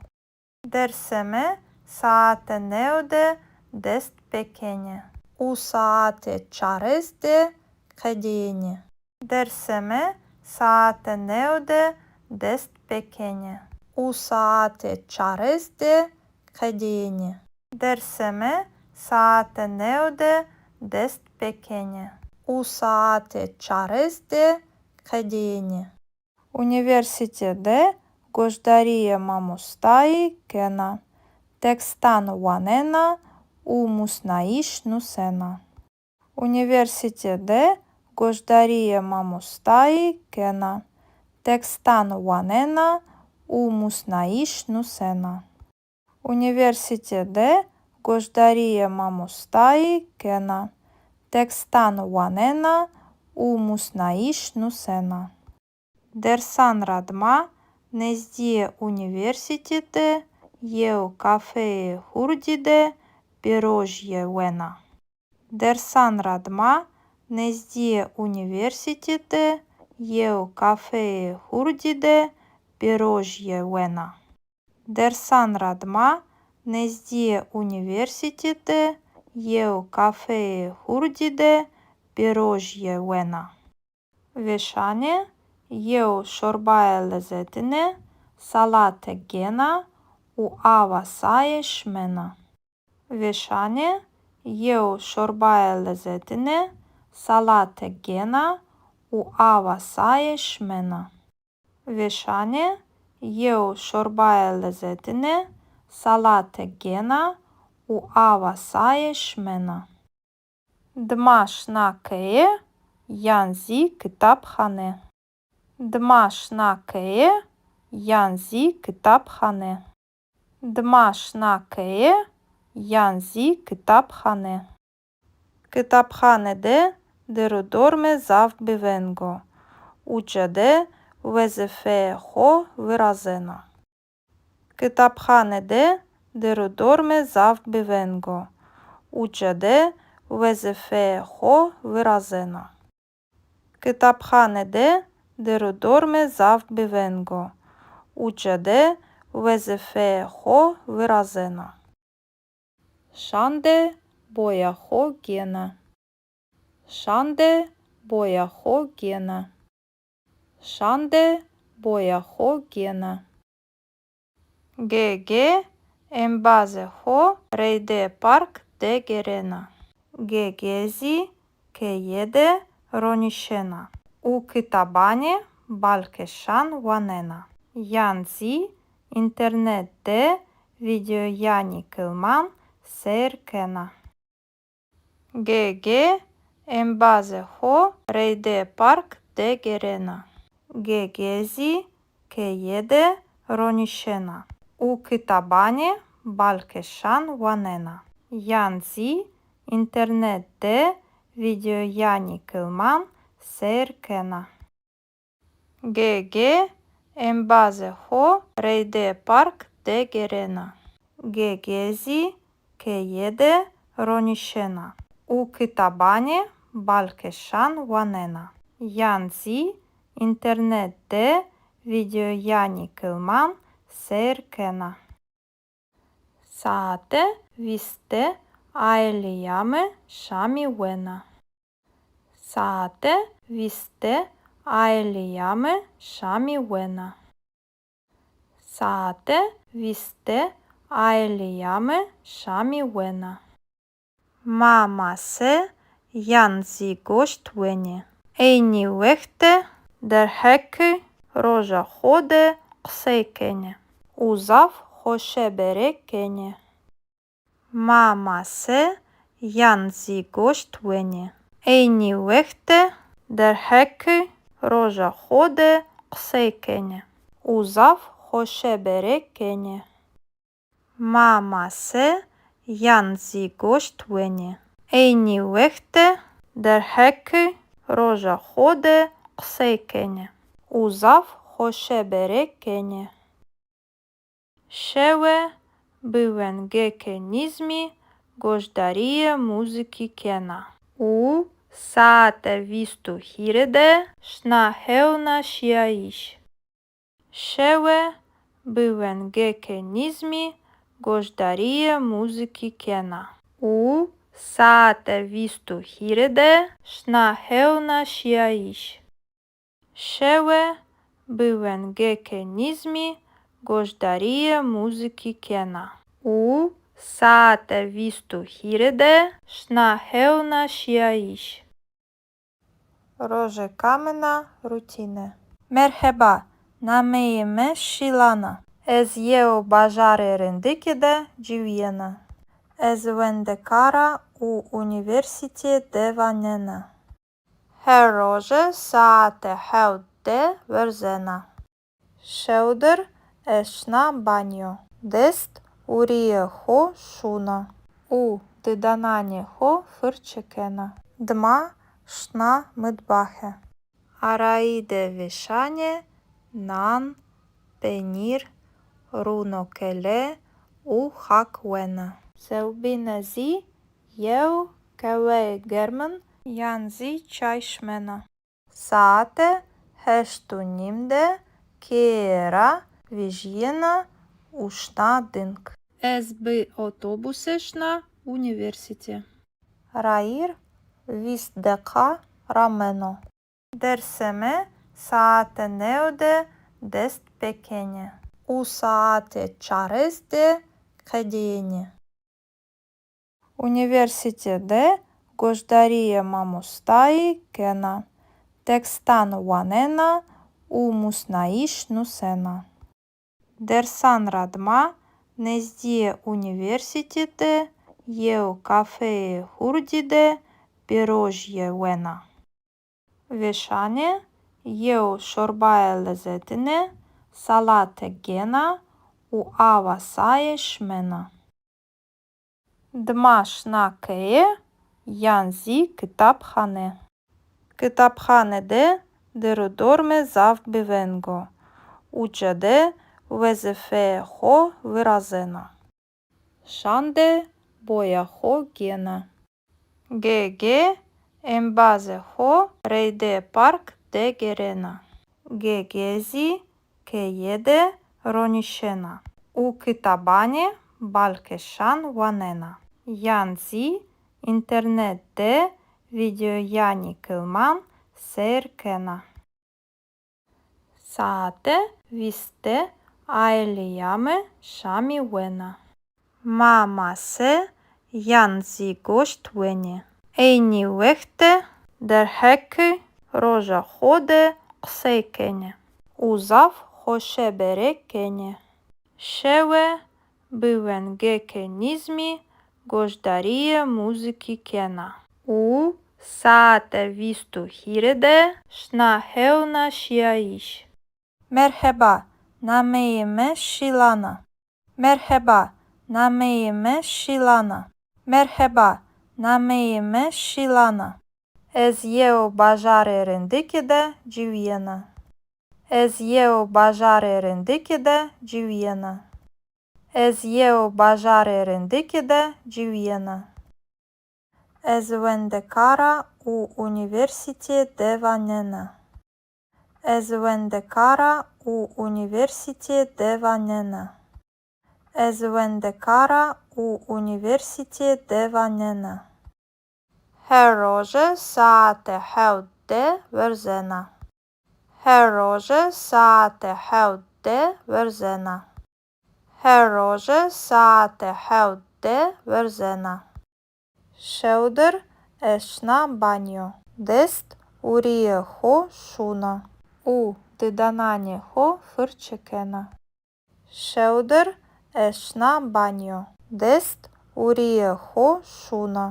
Dersê mi saete new de dest pêkenê û saete çarês de qedêyenê. Dersê mi saete new de dest pêkenê û saete çarês de qedêyenê. Dersê mi saete new de dest pêkenê û saete çarês de qedêyenê. Unîversîte de goşdarîyê mamostayî kena, tekstan wanena û musnayîş nusena. Unîversîte de goşdarîyê mamostayî kena, tekstan wanena û musnayîş nusena. Unîversîte de goşdarîyê mamostayî kena, tekstan wanena û musnayîş nusena. Dersan ra dima nezdîyê unîversîte de yew kafeyê hurdî de pêrojîye wena. Dersan ra dima nezdîyê unîversîte de yew kafeyê hurdî de pêrojîye wena. Dersan ra dima nezdîyê unîversîte de yew kafeyê hurdî de pêrojîye wena. Vêşanê yew şorbayê lezetine salate gêna û awa saye şimena. Vêşanê yew şorbayê lezetine salate gêna û awa saye şimena. Vêşanê yew şorbayê lezetine salate gêna û awa saye şimena. Dima şina keye yan zî kitabxane. Dima şina keye yan zî kitabxane. Dima şina keye yan zî kitabxane. Kitabxane de dir û dormê zaf bi veng o. Uca de wezîfeyê xo virazena. Kitabxane de dir û dormê zaf bi veng o. Uca de wezîfeyê xo virazena. Kitabxane de dir û dormê zaf bi veng o. Uca de wezîfeyê xo virazena. Şande boya xo gêna. Şande boya xo gêna. Şande boya xo gêna. Gege embazê xo reydê park de gêrena. Gege zî keye de ronîşena û kitabanê balkêşan wanena. Yan zî înternet de vîdeoyanê kilman seyr kena. Gege embazê xo reydê park de gêrena. Gege zî keye de ronîşena û kitabanê balkêşan wanena. Yan zî înternet de vîdeoyanê kilman seyr kena. Gege embazê xo reydê park de gêrena. Gege zî keye de ronîşena û kitabanê balkêşan wanena. Yan zî înternet de vîdeoyanê kilman seyr kena. Saete vîst de aîleya mi şamî wena. Saete vîst de Aîleya mi şamî wena. Saete vîst de aîleya mi şamî wena. Ma mase yan zî goşt wenê. Eynî wext de derheqê roja xo de qisey kenê û zaf xoşebere kenê. Ma mase yan zî goşt wenê. Eynî wext de derheqê roja xo de qisey kenê û zaf xoşebere kenê. Ma mase yan zî goşt wenê. Eynî wext de derheqê roja xo de qisey kenê û zaf xoşebere kenê. Şewe bi wengeke nîzmî goşdarîye muzîkî kena û saete vîst û hîrê de şina hewna şîyayîş. Şewe bi wengeke nîzmî goşdarîye muzîkî kena û saete vîst û hîrê de şina hewna şîyayîş. Şewe bi wengeke nîzmî goşdarîye muzîkî kena û saete vîst û hîrê de şina hewna şîyayîş. Rojeka min a rutîne. Merheba, nameyê mi Şîlan a. Ez yew bajarê rindikî de ciwîyena. Ez wendekar a û unîversîtîye de wanena. Her roje saete hewt de werzena. Şewdir ez şina banyo. Dest û rîyê xo şûna û didananê xo firçe kena. Dima şina mitbaxe. Arayî de vêşanê nan, penîr, rûnokele û xak wena. Sewbîne zî yew qehweyê germin yan zî çay şimena. Saete heşt û nîm de keye ra vejîyena û şina ding. Ez bi otobuse şina unîversîte. Rayîr vîst deqa rameno. Dersê mi saete new de dest pêkenê û saete çarês de qedîyenê. Unîversîte de goşdarîyê mamostayî kena, tekstan wanena û musnayîş nusena. Dersan ra dima nezdîyê unîversîte de yew kafeyê hurdî de pîrojîye wena. Vêşanê yew şorbaye lezetine salate gêna û awa saye şimena. Dima şina keye yan zî kitabxane. Kitabxane de dêr û dormê zaf biveng o. Uca de wezîfeyê xo virazena. Şan de boya xo gêna. Ge-ge embazê xo reydê park de gêrena. Ge-ge zî keye de ronîşena û kitabanê balkêşan wanena yan zî înternet de vîdeoyanê kilman seyr kena. Saete vîst de aîleya mi şamî wena. Ma mase yan zî goşt wenê. Eynî wext de derheqê roja xo de qisey kenê û zaf xoşebere kenê. Şewe bi wengeke nîzmî goşdarîyê muzîkî kena û saete vîst û hîrê de şina hewna şîyayîş. Merheba, nameyê mi Şîlan a. Merheba, nameyê mi Şîlan a. Merheba, nameyê mi Şîlan a. Ez yew bajarê rindikî de ciwîyena. Ez yew bajarê rindikî de ciwîyena. Ez yew bajarê rindikî de ciwîyena. Ez wendekar a û unîversîtîye de wanena. Ez wendekar a û unîversîtîye de wanena. Ez wendekar a û unîversîtîye de wanena. Her roje saete hewt de werzena. Her roje saete hewt de werzena. Her roje saete hewt de werzena. Şewdir ez şina banyo. Dest û rîyê xo şûna û didananê xo firçe kena. Şewdir ez şina banyo. Dest û rîyê xo şûna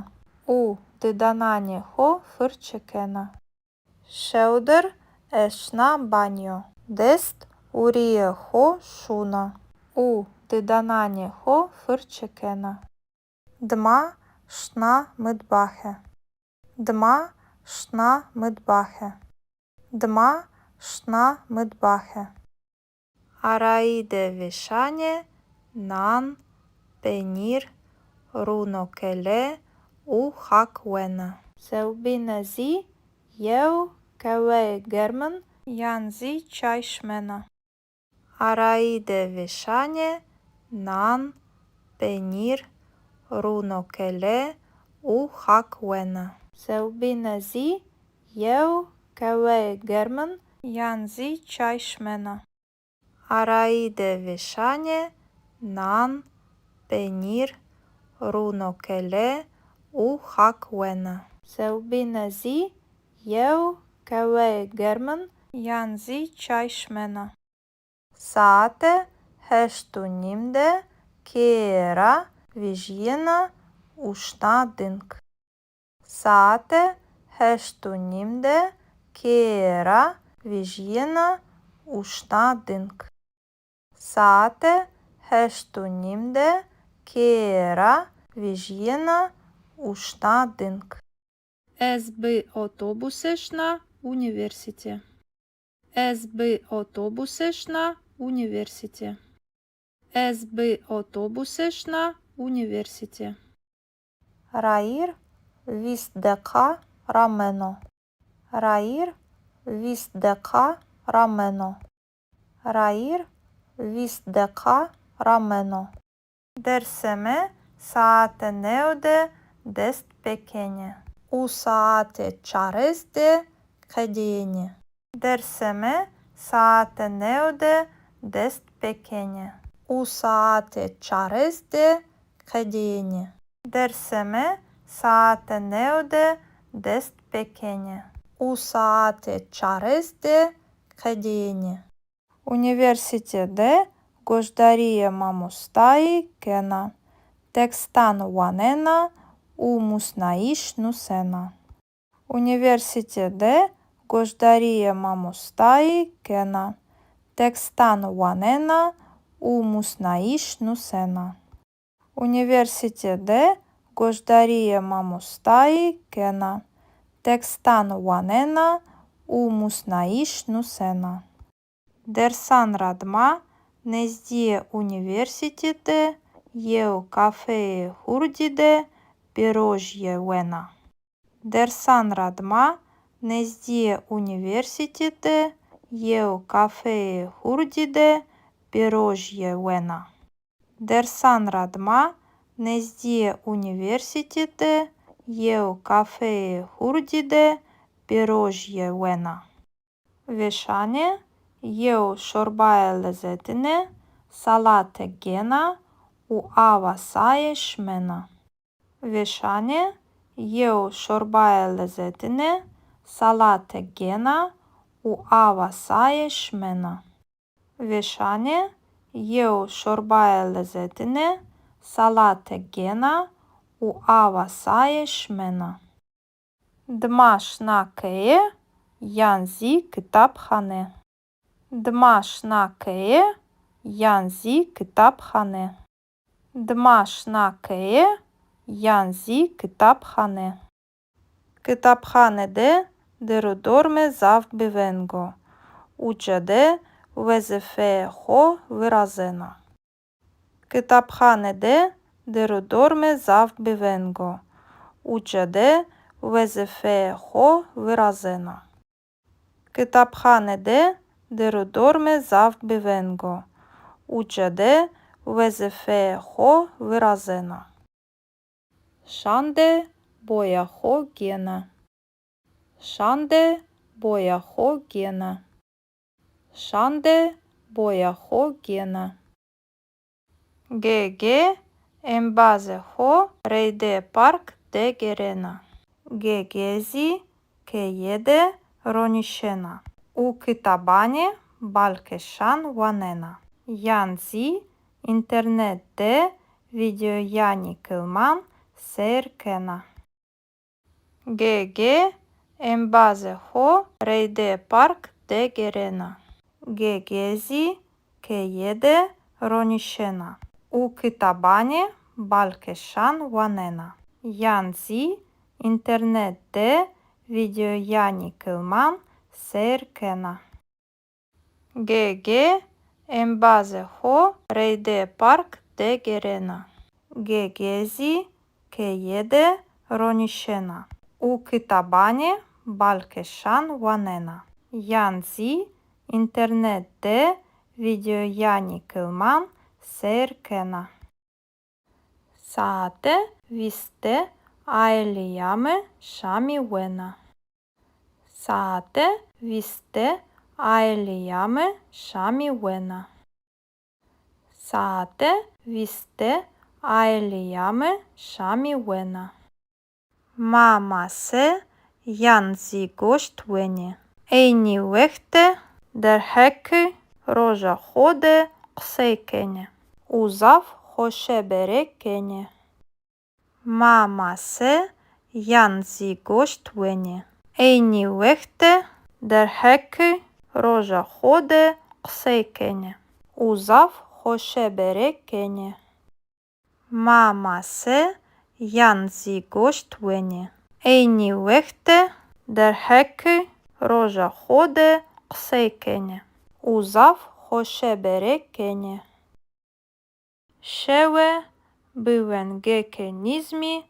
û didananê xo firçe kena. Şewdir ez şina banyo. Dest û rîyê xo şûna û didananê xo firçe kena. Dima şina mitbaxe. Dima şina mitbaxe. Dima şina mitbaxe. Arayî de vêşanê nan, penîr, rûnokele û xak wena. Sewbîne zî yew keweyê germin yan zî çay şimena. Arayî de vêşanê nan, penîr, rûnokele û xak wena. Sewbîne zî yew keweyê germin yan zî çay şimena. Arayî de vêşanê nan, penîr, rûnokele û xak wena. Sewbîne zî yew keweyê germin yan zî çay şimena. Saete heşt û nîm de keye ra vejîyena û şina ding. Saete heşt û nîm de keye ra vejîyena û şina ding. Saete heşt û nîm de keye ra vejîyena û şina ding. Ez bi otobuse şina unîversîte. Ez bi otobuse şina unîversîte. Ez bi otobuse şina unîversîte. Rayîr vîst deqa rameno. Rayîr vîst deqa rameno. Rayîr vîst deqa rameno. Dersê mi saete new de dest pêkenê û saete çarês de qedêyenê. Dersê mi saete new de dest pêkenê û saete çarês de qedêyenê. Dersê mi saete new de dest pêkenê û saete çarês de qedêyenê. Unîversîte de goşdarîyê mamostayî kena, tekstan wanena û musnayîş nusena. Unîversîte de goşdarîyê mamostayî kena, tekstan wanena û musnayîş nusena. Unîversîte de goşdarîyê mamostayî kena, tekstan wanena û musnayîş nusena. Dersan ra dima nezdîyê unîversîte de yew kafeyê hurdî de pêrojîye wena. Dersan ra dima nezdîyê unîversîte de yew kafeyê hurdî de pêrojîye wena. Dersan ra dima nezdîyê unîversîte de yew kafeyê hurdî de pêrojîye wena. Vêşanê yew şorbaye lezetine salate gêna û awa saye şimena. Vêşanê yew şorbaye lezetine salate gêna û awa saye şimena. Vêşanê yew şorbaye lezetine salate gêna û awa saye şimena. Dima şina keye yan zî kitabxane. Dima şina keye yan zî kitabxane. Dima şina keye yan zî kitabxane. Kitabxane de der û dormê zaf bi veng o. Uca de wezîfeyê xo virazena. Kitabxane de der û dormê zaf bi veng o. Uca de wezîfeyê xo virazena. Kitabxane de der û dormê zaf bi veng o. Uca de wezîfeyê xo virazena. Şande boya xo gêna. Şande boya xo gêna. Şan de boya xo gêna. Ge-ge embazê xo reydê park de gêrena. Ge-ge zî keye de ronîşena û kitabanê balkêşan wanena yan zî înternet de vîdeoyanê kilman seyr kena. Ge-ge embazê xo reydê park de gêrena. Ge-ge zî keye de ronîşena û kitabanê balkêşan wanena yan zî înternet de vîdeoyanê kilman seyr kena. Ge-ge embazê xo reydê park de gêrena. Ge-ge zî keye de ronîşena û kitabanê balkêşan wanena yan zî înternet de vîdeoyanê kilman seyr kena. Saete vîst de aîleya mi şamî wena. Saete vîst de aîleya mi şamî wena. Saete vîst de aîleya mi şamî wena. Ma mase yan zî goşt wenê. Eynî wext de derheqê roja xo de qisey kenê û zaf xoşebere kenê. Ma mase yan zî goşt wenê. Eynî wext de derheqê roja xo de qisey kenê û zaf xoşebere kenê. Ma mase yan zî goşt wenê. Eynî wext de derheqê roja xo de qisey kenê û zaf xoşebere kenê. Şewe bi wengêkê nîzmî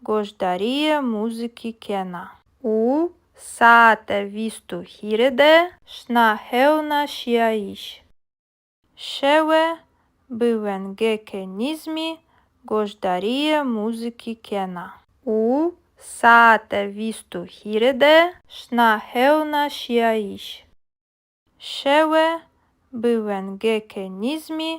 goşdarîyê muzîkî kena û saete vîst û hîrê de şina hewna şîyayîş. Şewe bi wengêkê nîzmî goşdarîyê muzîkî kena û saete vîst û hîrê de şina hewna şîyayîş. Şewe bi wengêkê nîzmî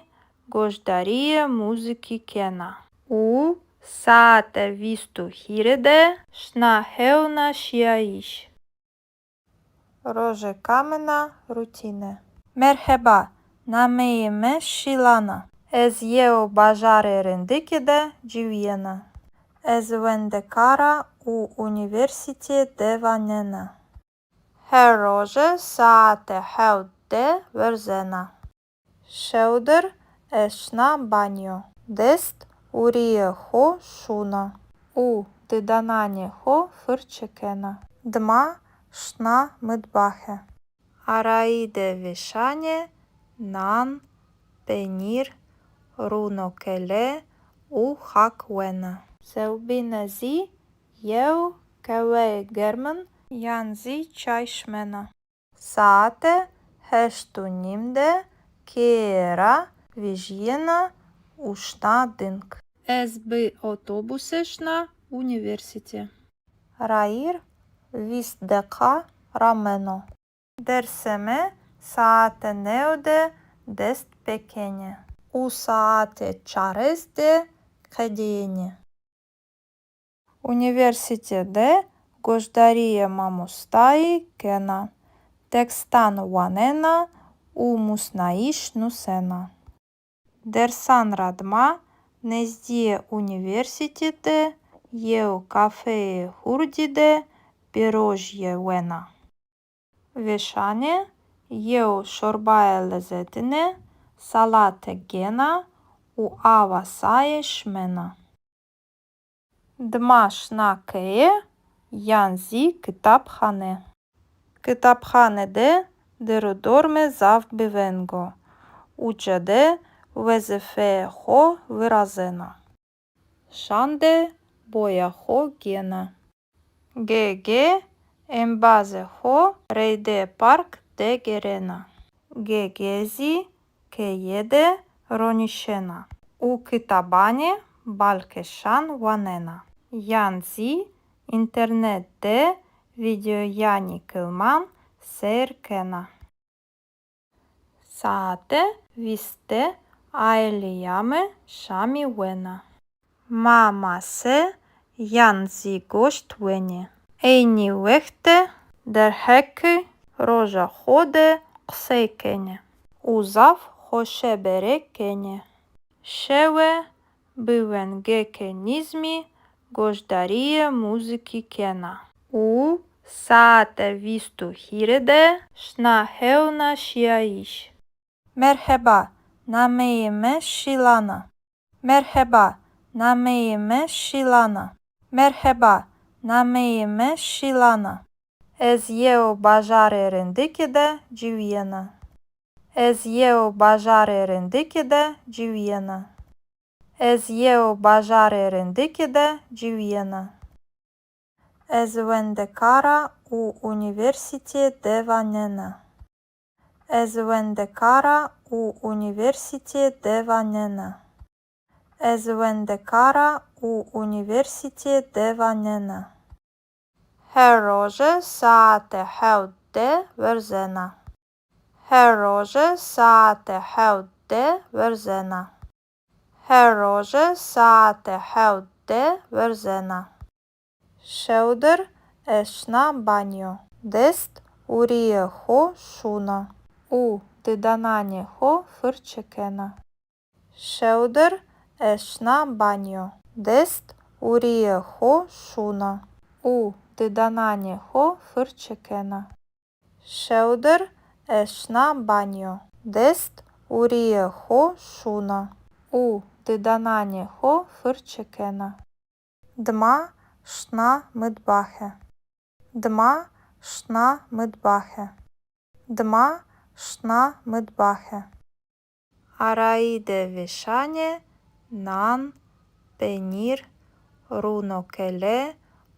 goşdarîyê muzîkî kena û saete vîst û hîrê de şina hewna şîyayîş. Rojê kamina rutîne. Merheba, nameyê mi Şîlan a. Ez yew bajarê rindikî de ciwîyena. Ez wendekar a û unîversîtîye de wanena. Her roje saete hewt de werzena. Şewdir ez şina banyo. Dest û rîyê xo şûna û didananê xo firçe kena. Dima şina mitbaxe. Arayî de vêşanê nan, penîr, rûnokele û xak wena. Sewbîne zî yew qehweyê germin yan zî çay şimena. Saete heşt û nîm de keye ra vejîyena û şina ding. Ez bi otobusê şina unîversîtî. Rayîr vîst deqa rameno. Dersê mi saete new de dest pêkenê û saete çarês de qedîyenê. Unîversîte de goşdarîyê mamostayî kena, tekstan wanena û musnayîş nusena. Dersan ra dima nezdîyê unîversîte de yew kafeyê hurdî de pîrojîye wena. Vêşanê yew şorbayê lezetine salate gêna û awa saye şimena. Dima şina keye yan zî kitabxane. Kitabxane de derdorme zaf biveng o. Uca de wezîfeyê xo virazena. Şan de boya xo gêna. Ge-ge embazê xo reydê park de gêrena. Ge-ge zî keye de ronîşena û kitabanê balkêşan wanena yan zî înternet de vîdeoyanê kilman seyr kena. Saete vîst de aîleya mi şamî wena. Ma mase yan zî goşt wenê. Eynî wext de derheqê roja xo de qisey kenê û zaf xoşebere kenê. Şewe bi wengêkê nîzmî goşdarîyê muzîkî kena û saete vîst û hîrê de şina hewna şîyayîş. Merheba, nameyê mi Şîlan a. Merheba, nameyê mi Şîlan a. Merheba, nameyê mi Şîlan a. Ez yew bajarê rindikî de ciwîyena. Ez yew bajarê rindikî de ciwîyena. Ez yew bajarê rindikî de ciwîyena. Ez wendekar a û unîversîtê de wanena. Ez wendekar a û unîversîtê de wanena. Ez wendekar a û unîversîtê de wanena. Her roje saete hewt de werzena. Her roje saete hewt de werzena. Her roje saete hewt de werzena. Şewdir ez şina banyo. Dest û rîyê xo şûna û didananê xo firçe kena. Şewdir ez şina banyo. Dest û rîyê xo şûna û didananê xo firçe kena. Şewdir ez şina banyo. Dest û rîyê xo şûna û didananê xo firçe kena. Dima şina mitbaxe. Dima şina mitbaxe. Dima şina mitbaxe. Arayî de vêşanê nan, penîr, rûnokele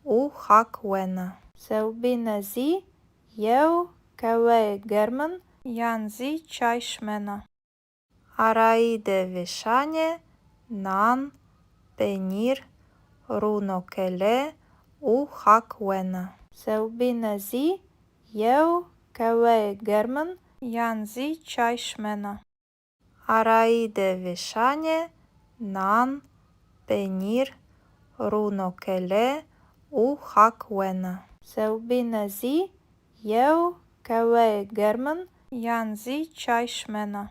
û xak wena. Sewbîne zî yew qeweyê germin yan zî çay şimena. Arayî de vêşanê nan, penîr, rûnokele û xak wena. Sewbîne zî yew qeweyê germin yan zî çay şimena. Arayî de vêşanê nan, penîr, rûnokele û xak wena. Sewbîne zî yew qeweyê germin yan zî çay şimena.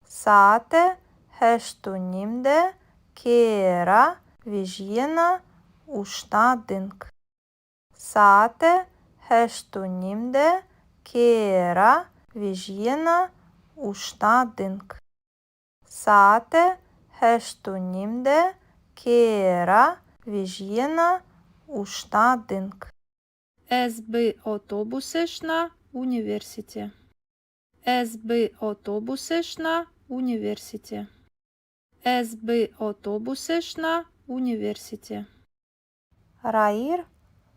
Saete heşt û nîm de keye ra vejîyena û şina ding. Saete heşt û nîm de keye ra vejîyena û şina ding. Saete heşt û nîm de keye ra vejîyena û şina ding. Ez bi otobuse şina unîversîte. Ez bi otobuse şina unîversîte. Ez bi otobuse şina unîversîte. Rayîr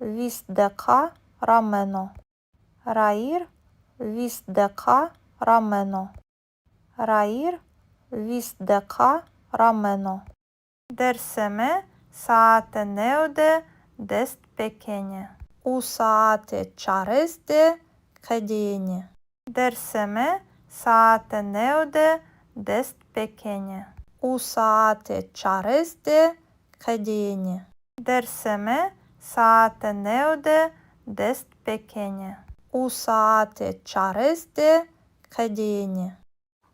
vîst deqa rameno. Rayîr vîst deqa rameno. Rayîr vîst deqa rameno. Dersê mi saete new de dest pêkenê û saete çarês de qedêyenê. Dersê mi saete new de dest pêkenê û saete çarês de qedêyenê. Dersê mi saete new de dest pêkenê û saete çarês de qedêyenê.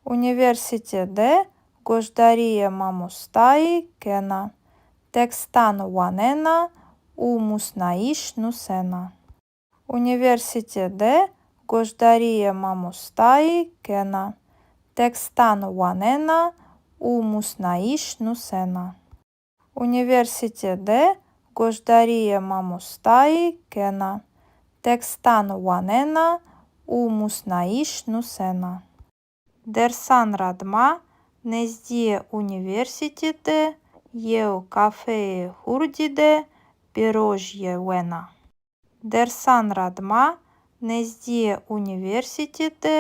Unîversîte de goşdarîyê mamostayî kena, tekstan wanena û musnayîş nusena. Unîversîte de goşdarîyê mamostayî kena, tekstan wanena û musnayîş nusena. Unîversîte de goşdarîyê mamostayî kena, tekstan wanena û musnayîş nusena. Dersan ra dima nezdîyê unîversîte de yew kafeyê hurdî de pêrojîye wena. Dersan ra dima nezdîyê unîversîte de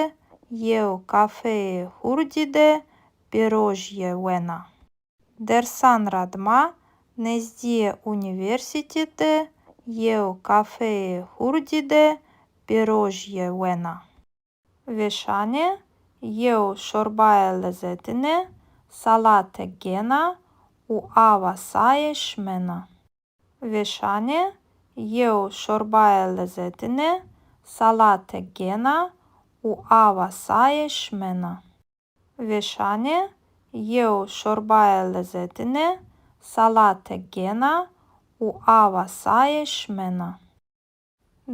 yew kafeyê hurdî de pêrojîye wena. Dersan ra dima nezdîyê unîversîte de yew kafeyê hurdî de pêrojîye wena. Vêşanê yew şorbayê lezetine salate gêna û awa saye şimena. Vêşanê yew şorbayê lezetine salate gêna û awa saye şimena. Vêşanê yew şorbayê lezetine salate gêna û awa saye şimena.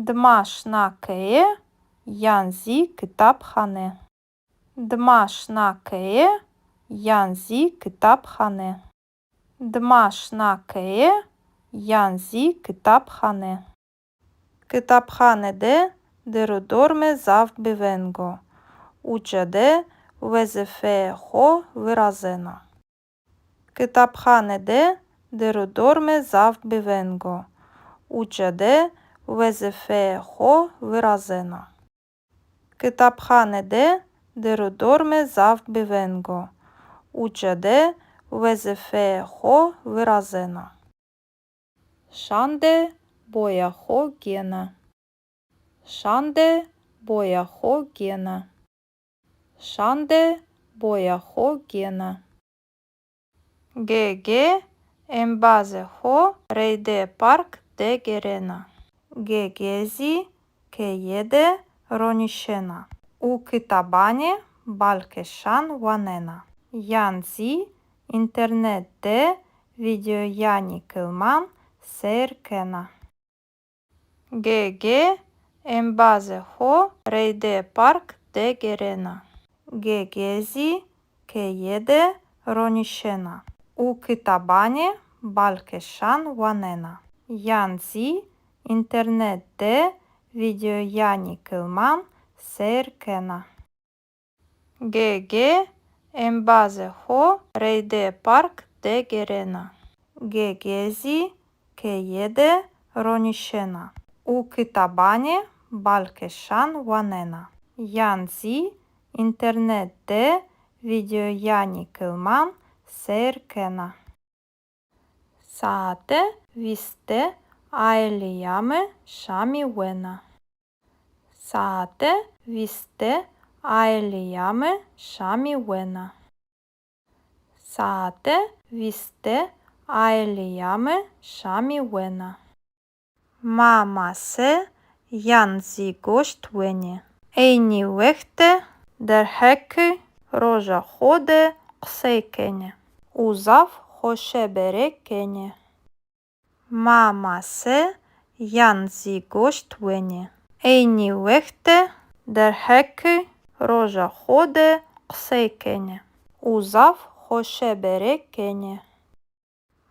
Dima şina keye yan zî kitabxane. Dima şina keye yan zî kitabxane. Dima şina keye yan zî kitabxane. Kitabxane de dir û dormê zaf biveng o. Uca de wezîfeyê xo virazena. Kitabxane de dir û dormê zaf biveng o. Uca de wezîfeyê xo virazena. Kitabxane de dir û dormê zaf biveng o. Uca de wezîfeyê xo virazena. Şan de boya xo gêna. Şan de boya xo gêna. Şan de boya xo gêna. G G embazê xo reydê park de gêrena. G G zî keye de ronîşena û kitabanê balkêşan wanena, yan zî înternet de vîdeoyanê kilman seyr kena. G G embazê xo reydê park de gêrena. G G zî keye de ronîşena û kitabanê balkêşan wanena, yan zî înternet de vîdeoyanê kilman seyr kena. G G embazê xo reydê park de gêrena. G G zî keye de ronîşena û kitabanê balkêşan wanena, yan zî înternet de vîdeoyanê kilman seyr kena. Saete vîst de aîleya mi şamî wena. Saete vîst de aîleya mi şamî wena. Saete vîst de aîleya mi şamî wena. Ma mase yan zî goşt wenê. Eynî wext de derheqê roja xo de qisey kenê û zaf xoşebere kenê. Ma mase yan zî goşt wenê. Eynî wext de derheqê roja xo de qisey kenê û zaf xoşebere kenê.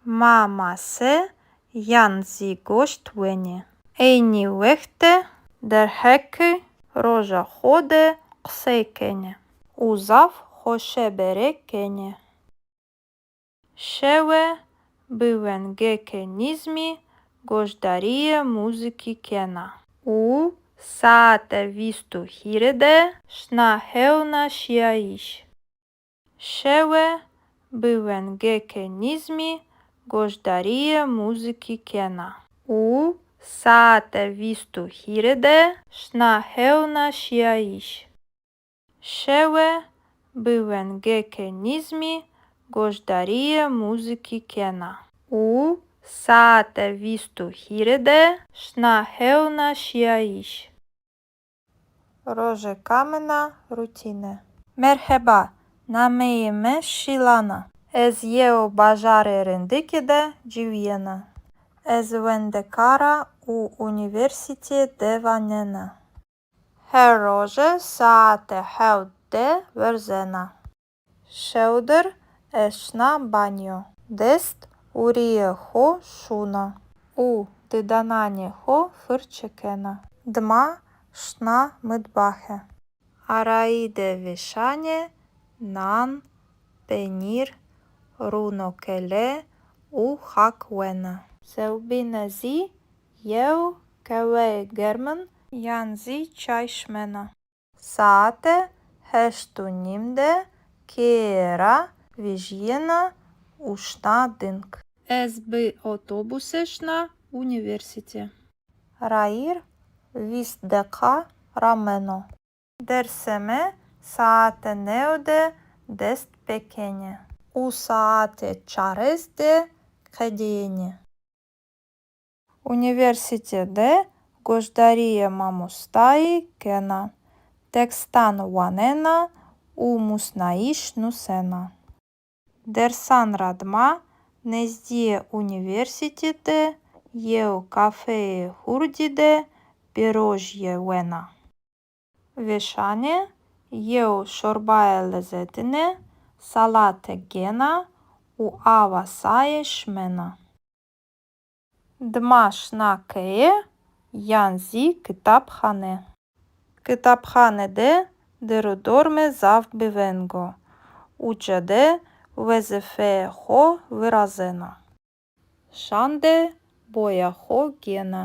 Ma mase yan zî goşt wenê. Eynî wext de derheqê roja xo de qisey kenê û zaf xoşebere kenê. Şewe bi wengêkê nîzmî goşdarîyê muzîkî kena û saete vîst û hîrê de şina hewna şîyayîş. Şewe bi wengêkê nîzmî goşdarîyê muzîkî kena û saete vîst û hîrê de şina hewna şîyayîş. Şewe bi wengêkê nîzmî goşdarîyê muzîkî kena û saete vîst û hîrê de şina hewna şîyayîş. Rojê kamina rutîne. Merheba, nameyê mi Şîlan a. Ez yew bajarê rindikî de ciwîyena. Ez wendekar a û unîversîteyê de wanena. Her roje saete hewt de werzena. Şewdir ez şina banyo. Dest û rîyê xo şûna û didananê xo firçe kena. Dima şina mitbaxe. Arayî de vêşanê nan, penîr, rûno kele û xak wena. Sewbîne zî yew qeweyê germin yan zî çay şimena. Saete heşt û nîm de keye ra vejîyena û şina ding. Ez bi otobuse şina unîversîte. Rayîr vîst deqa rameno. Dersê mi Saete new de dest pê kenê û saete çarês de qedênê. Unîversîte de goşdarîye mamostayî kena, tekstan wanena û musnayîş nusena. Dersan ra dima nezdîyê unîversîte de yew kafeyê hurdî de birojîye wena. Vêşanê yew şorbaye lezetine salate gêna û awa saye şimena. Dima şina keye yan zî kitabxane. Kitabxane de der û dorme zaf biveng o. Uca de wezîfeyê xo virazena. Şan de boya xo gêna.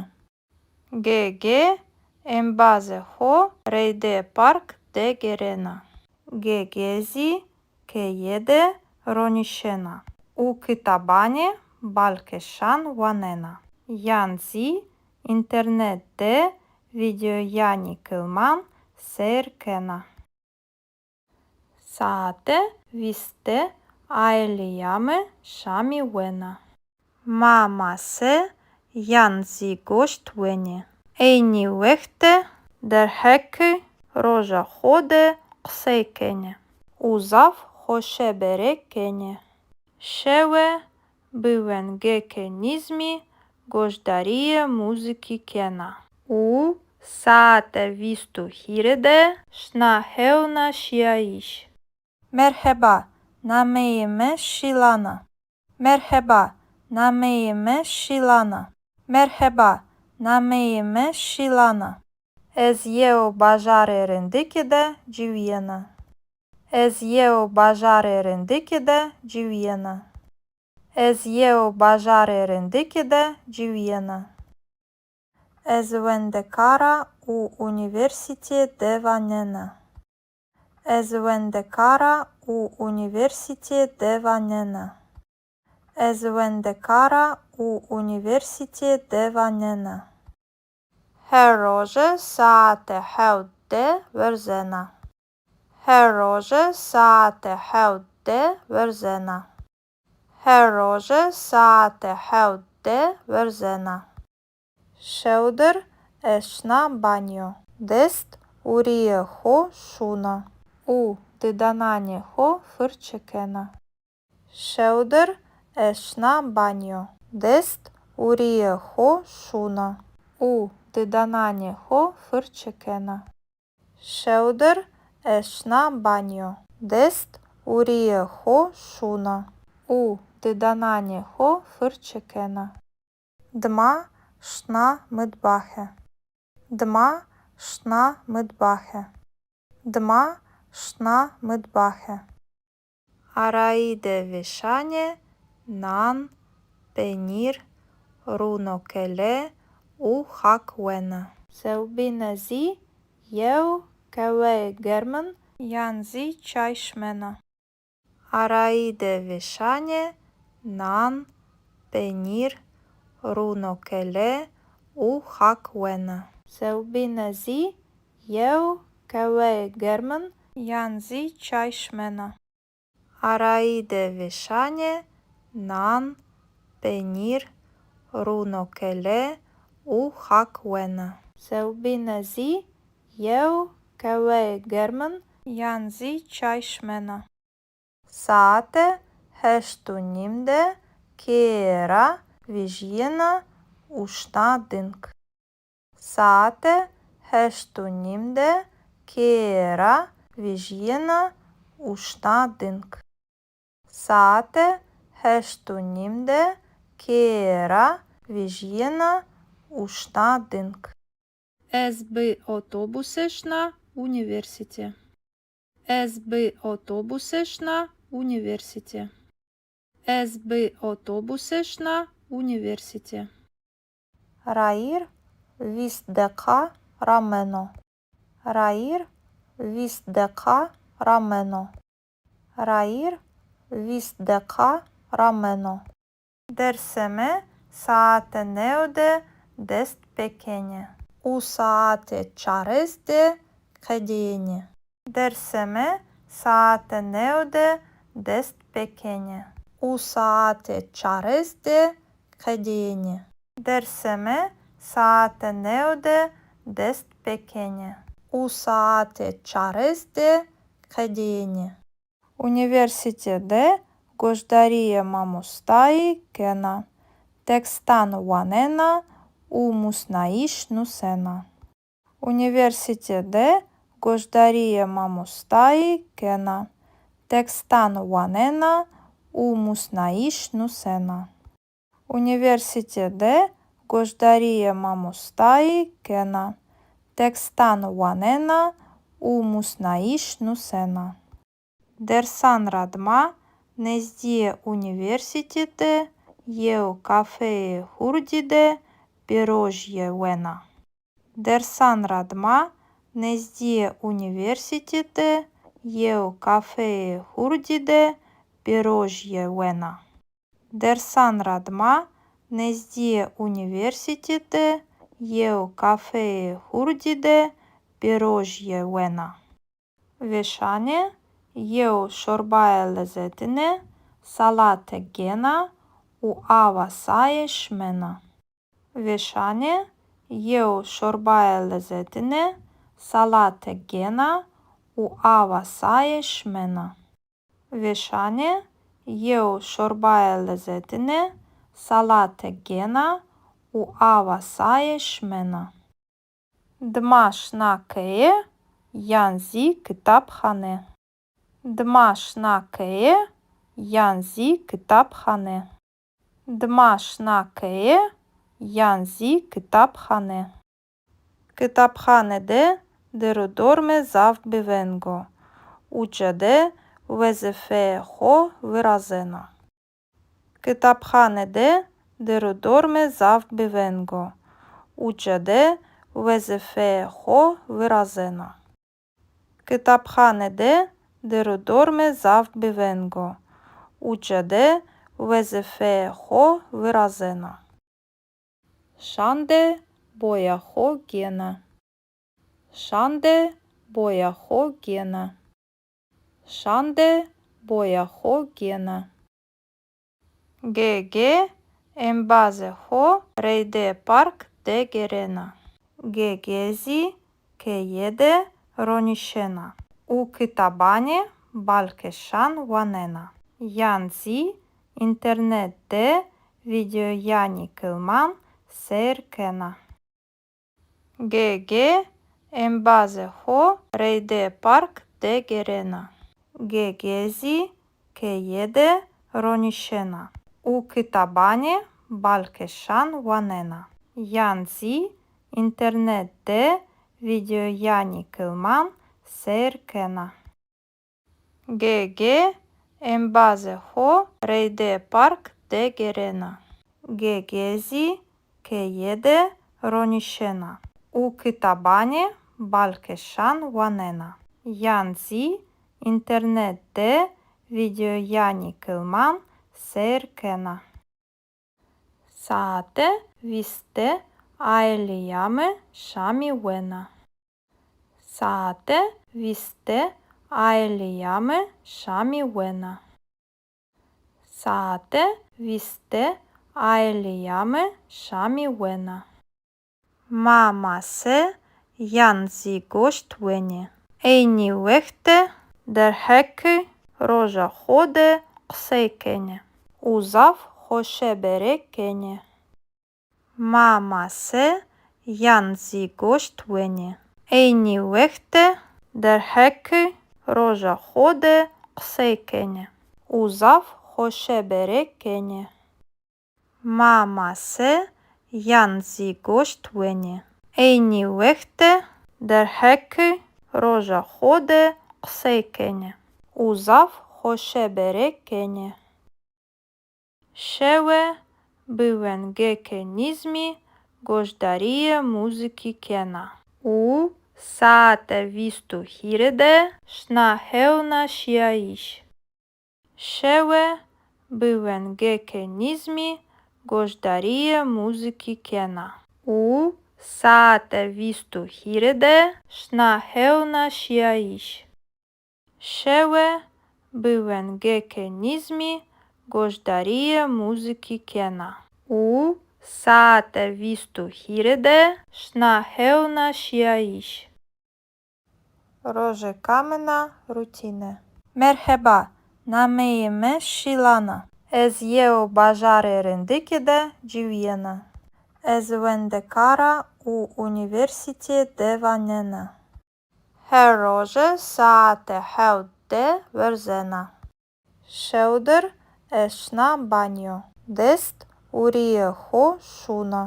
Ge-ge embazê xo reyde park de gêrena. Ge-ge zî keye de ronîşena û kitabanê balkêşan wanena yan zî înternet de vîdeoyanî kilman seyr kena. Saete vîst de aîleya mi şamî wena. Ma mase yan zî goşt wenê. Eynî wext de derheqê roja xo de qisey kenê û zaf xoşebere kenê. Şewe bi wengêkê nîzmî goşdarîyê muzîkî kena û saete vîst û hîrê de şina hewna şîyayîş. Merheba, nameyê mi Şîlan a. Merheba, nameyê mi Şîlan a. Merheba, nameyê mi Şîlan a. Ez yew bajarê rindikî de ciwîyena. Ez yew bajarê rindikî de ciwîyena. Ez yew bajarê rindikî de ciwîyena. Ez wendekar a û unîversîtîye de wanena. Ez wendekar a û unîversîtîye de wanena. Ez wendekar a û unîversîtîye de wanena. Her roje saete hewt de werzena. Her roje saete hewt de werzena. Her roje saete hewt de werzena. Şewdir ez şina banyo. Dest û rîyê xo şûna û didananê xo firçe kena. Şewdir ez şina banyo. Dest û rîyê xo şûna û didananê xo firçe kena. Şewdir ez şina banyo. Dest û rîyê xo şûna û didananê xo firçe kena. Dima şina mitbaxe. Dima şina mitbaxe. Dima şina mitbaxe. Arayî de vêşanê nan, penîr, rûnokele û xak wena. Sewbîne zî yew qeweyê germin yan zî çay şimena. Arayî de vêşanê nan, penîr, rûnokele û xak wena. Sewbîne zî yew qeweyê germin yan zî çay şimena. Arayî de vêşanê nan, penîr, rûnokele û xak wena. Sewbîne zî yew qeweyê germin yan zî çay şimena. Saete heşt û nîm de keye ra vejîyena û şina ding. Saete heşt û nîm de keye ra vejîyena û şina ding. Saete heşt û nîm de keye ra vejîyena û şina ding. Ez bi otobuse şina unîversîte. Ez bi otobuse şina unîversîte. Ez bi otobuse şina unîversîte. Rayîr vîst deqa rameno. Rayîr vîst deqa rameno. Rayîr vîst deqa rameno. Dersê mi saete new de dest pêkenê û saete çarês de qedênê. Dersê mi saete new de dest pêkenê û saete çarês de qedênê. Dersê mi saete new de dest pêkenê û saete çarês de qedênê. Unîversîte de goşdarîyê mamostayî kena, tekstan wanena û musnayîş nusena. Unîversîte de goşdarîyê mamostayî kena, tekstan wanena û musnayîş nusena. Unîversîte de goşdarîyê mamostayî kena, tekstan wanena û musnayîş nusena. Dersan ra dima nezdîyê unîversîte de yew kafeyê hurdî de pêrojîye wena. Dersan ra dima nezdîyê unîversîte de yew kafeyê hurdî de pêrojîye wena. Dersan ra dima nezdîyê unîversîte de yew kafeyê hurdî de pêrojîye wena. Vêşanê yew şorbayê lezetine salate gêna û awa saye şimena. Vêşanê yew şorbayê lezetine salate gêna û awa saye şimena. Vêşanê yew şorbayê lezetine salate gêna û awa saye şimena. Dima şina keye yan zî kitabxane. Dima şina keye yan zî kitabxane. Dima şina keye yan zî kitabxane. Kitabxane de dir û dormê zaf biveng o. Uca de wezîfeyê xo virazena. Kitabxane de dir û dormê zaf biveng o. Uca de wezîfeyê xo virazena. Kitabxane de dir û dormê zaf biveng o. Uca de wezîfeyê xo virazena. Şan de boya xo gêna. Şan de boya xo gêna. Şan de boya xo gêna. Gêgê embazê xo reydê park de gêrena. Gêgê zî keye de ronîşena û kitabanê balkêşan wanena. Yan zî înternet de vîdeoyanî kilman seyr kena. Gêgê embazê xo reydê park de gêrena. Gêgê zî keye de ronîşena û kitabanê balkêşan wanena. Yan zî înternet de vîdeoyanî kilman seyr kena. Gêgê embazê xo reydê park de gêrena. Gêgê zî keye de ronîşena û kitabanê balkêşan wanena. Yan zî înternet de vîdeoyanî kilman seyr kena. Saete vîst de aîleya mi şamî wena. Saete vîst de aîleya mi şamî wena. Saete vîst de aîleya mi şamî wena. Ma mase yan zî goşt wenê. Eynî wext de derheqê roja xo de qisey kenê û zaf xoşebere kenê. Ma mase yan zî goşt wenê. Eynî wext de derheqê roja xo de qisey kenê û zaf xoşebere kenê. Ma mase yan zî goşt wenê. Eynî wext de derheqê roja xo de qisey kenê û zaf xoşebere kenê. Şewe bi wengêkê nîzmî goşdarîyê muzîkî kena û saete vîst û hîrê de şina hewna şîyayîş. Şewe bi wengêkê nîzmî goşdarîyê muzîkî kena û saete vîst û hîrê de şina hewna şîyayîş. Şewe bi wengêkê nîzmî goşdarîyê muzîkî kena û saete vîst û hîrê de şina hewna şîyayîş. Rojêka min a rutîne. Merheba, nameyê mi Şîlan a. Ez yew bajarê rindikî de ciwîyena. Ez wendekar a û unîversîtîye de wanena. Her roje saete hewt de werzena. Şewdir ez şina banyo. Dest û rîyê xo şûna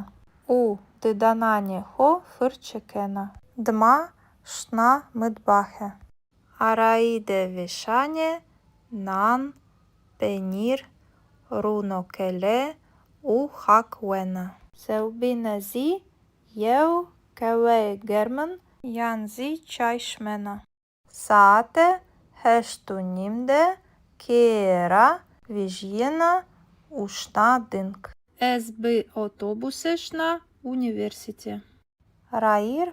û didananê xo firçe kena. Dima şina mitbaxe. Arayî de vêşanê nan, penîr, rûnokele û xak wena. Sewbîne zî yew qeweyê germin yan zî çay şimena. Saete heşt û nîm de keye ra vejîyena û şina ding. Ez bi otobuse şina unîversîte. Rayîr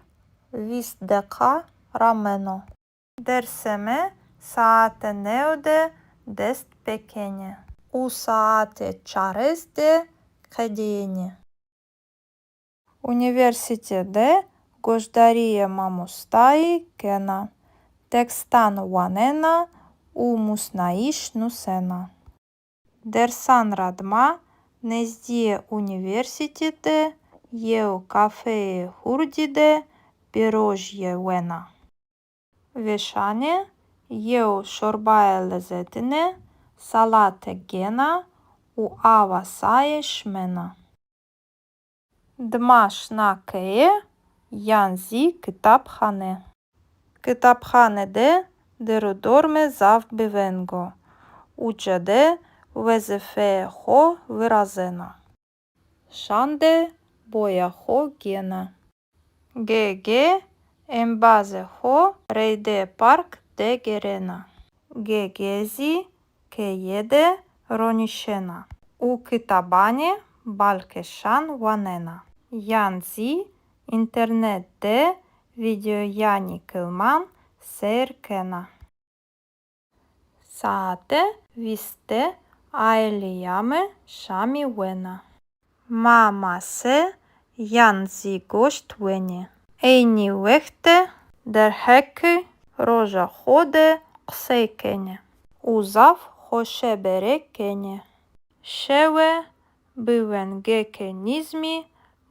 vîst deqa rameno. Dersê mi saete new de dest pêkenê û saete çarês de qedîyenê. Unîversîte de goşdarîyê mamostayî kena, tekstan wanena û musnayîş nusena. Dersan ra dima nezdîyê unîversîte de yew kafeyê hurdî de pîrojîye wena. Vêşanê yew şorbaye lezetine salate gêna û awa saye şimena. Dima şina keye yan zî kitabxane. Kitabxane de dêr û dormê zaf biveng o. Uca de wezîfeyê xo virazena. Şan de boya xo gêna. Ge-ge embazê xo reydê park de gêrena. Ge-ge zî keye de ronîşena û kitabanê balkêşan wanena yan zî înternet de vîdeoyanê kilman seyr kena. Saete vîst de aîleya mi şamî wena. Ma mase yan zî goşt wenê. Eynî wext de derheqê roja xo de qisey kenê û zaf xoşebere kenê. Şewe bi wengêkê nîzmî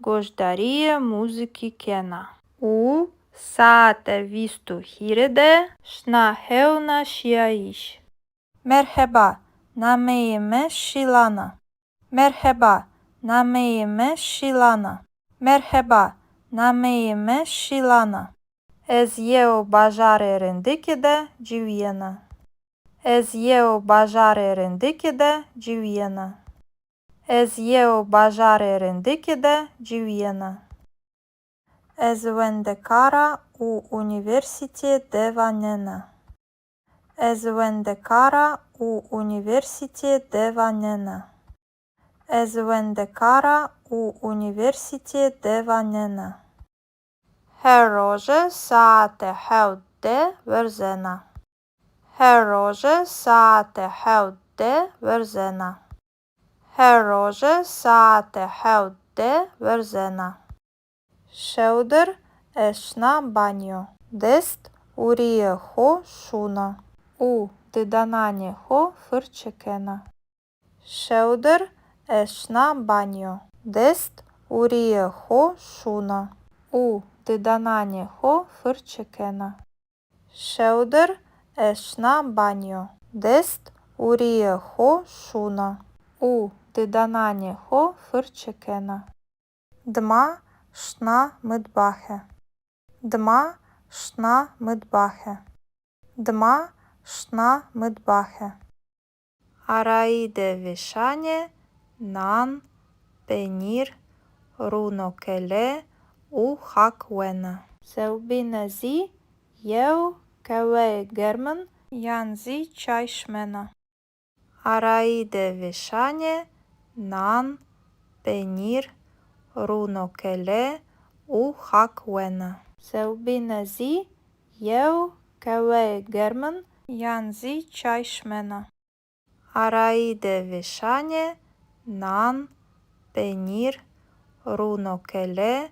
goşdarîyê muzîkî kena û saete vîst û hîrê de şina hewna şîyayîş. Merheba, nameyê mi Şîlan a. Merheba, nameyê mi Şîlan a. Merheba, nameyê mi Şîlan a. Ez yew bajarê rindikî de ciwîyena. Ez yew bajarê rindikî de ciwîyena. Ez yew bajarê rindikî de ciwîyena. Ez wendekar a û unîversîtîye de wanena. Ez wendekar a û unîversîtîye de wanena. Ez wendekar a û unîversîtîye de wanena. Her roje saete hewt de werzena. Her roje saete hewt de werzena. Her roje saete hewt de werzena. Şewdir ez şina banyo. Dest û rîyê xo şûna û didananê xo firçe kena. Şewdir ez şina banyo. Dest û rîyê xo şûna û didananê xo firçe kena. Şewdir ez şina banyo. Dest û rîyê xo şûna û didananê xo firçe kena. Dima şina mitbaxe. Dima şina mitbaxe. Dima şina mitbaxe. Arayî de vêşanê nan, penîr, rûnokele û xak wena. Sewbîne zî yew qeweyê germin yan zî çay şimena. Arayî de vêşanê nan, penîr, rûnokele û xak wena. Sewbîne zî yew qeweyê germin yan zî çay şimena. Arayî de vêşanê nan, penîr, rûnokele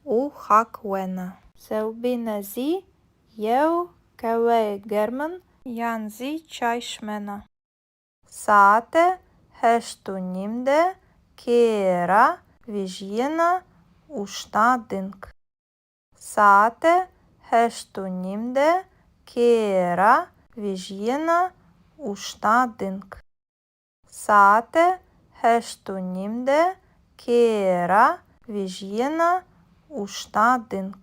û xak wena. Sewbîne zî yew qeweyê germin yan zî çay şimena. Saete heşt û nîm de keye ra vijyena û şina ding. Saete heşt û nîm de keye ra vijyena û şina ding. Saete heşt û nîm de keye ra vijyena û şina ding.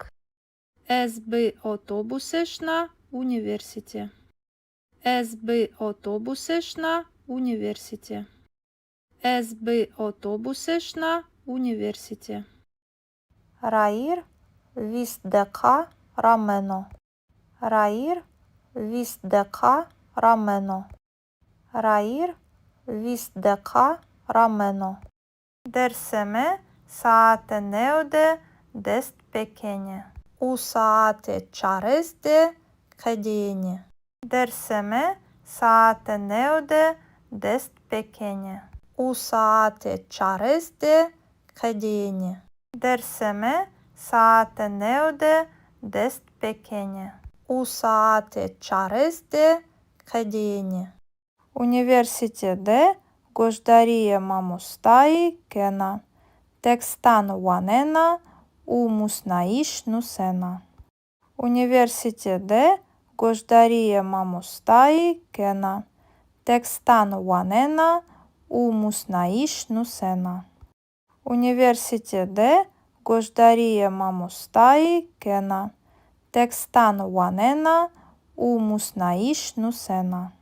Ez bi otobuse şina unîversîte. Ez bi otobuse şina unîversîte. Ez bi otobuse şina unîversîte. Rayîr vîst deqa rameno. Rayîr vîst deqa rameno. Rayîr vîst deqa rameno. Dersê mi saete new de dest pêkenê û saete çarês de qedêyenê. Dersê mi saete new de dest pêkenê û saete çarês de qedêyenê. Dersê mi saete new de dest pêkenê û saete çarês de qedêyenê. Unîversîte de goşdarîyê mamostayî kena, tekstan wanena û musnayîş nusena. Unîversîte de goşdarîyê mamostayî kena, tekstan wanena û musnayîş nusena. Unîversîte de goşdarîyê mamostayî kena, tekstan wanena û musnayîş nusena.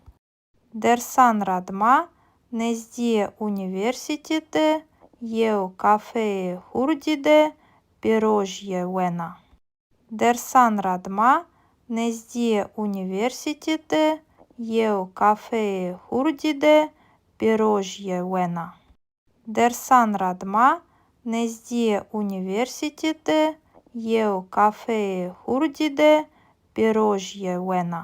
Dersan ra dima nêzdîyê unîversîte de yew kafeyê hurdî de pêrojîye wena. Dersan ra dima nêzdîyê unîversîte de yew kafeyê hurdî de pêrojîye wena. Dersan ra dima nêzdîyê unîversîte de yew kafeyê hurdî de pêrojîye wena.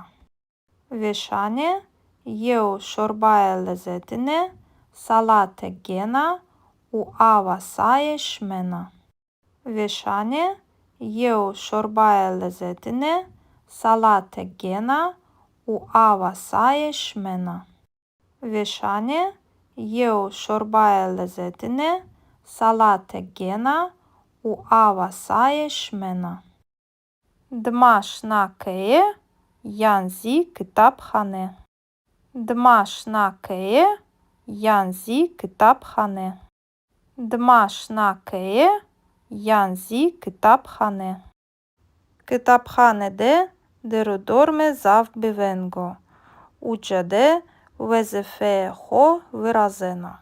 Vêşanê yew şorbaye lezetine salate gêna û awa saye şimena. Vêşanê yew şorbaye lezetine salate gêna û awa saye şimena. Vêşanê yew şorbaye lezetine salate gêna û awa saye şimena. Dima şina keye yan zî kitabxane. Dima şina keye yan zî kitabxane. Dima şina keye yan zî kitabxane. Kitabxane de der û dormê zaf bi veng o. Uca de wezîfeyê xo virazena.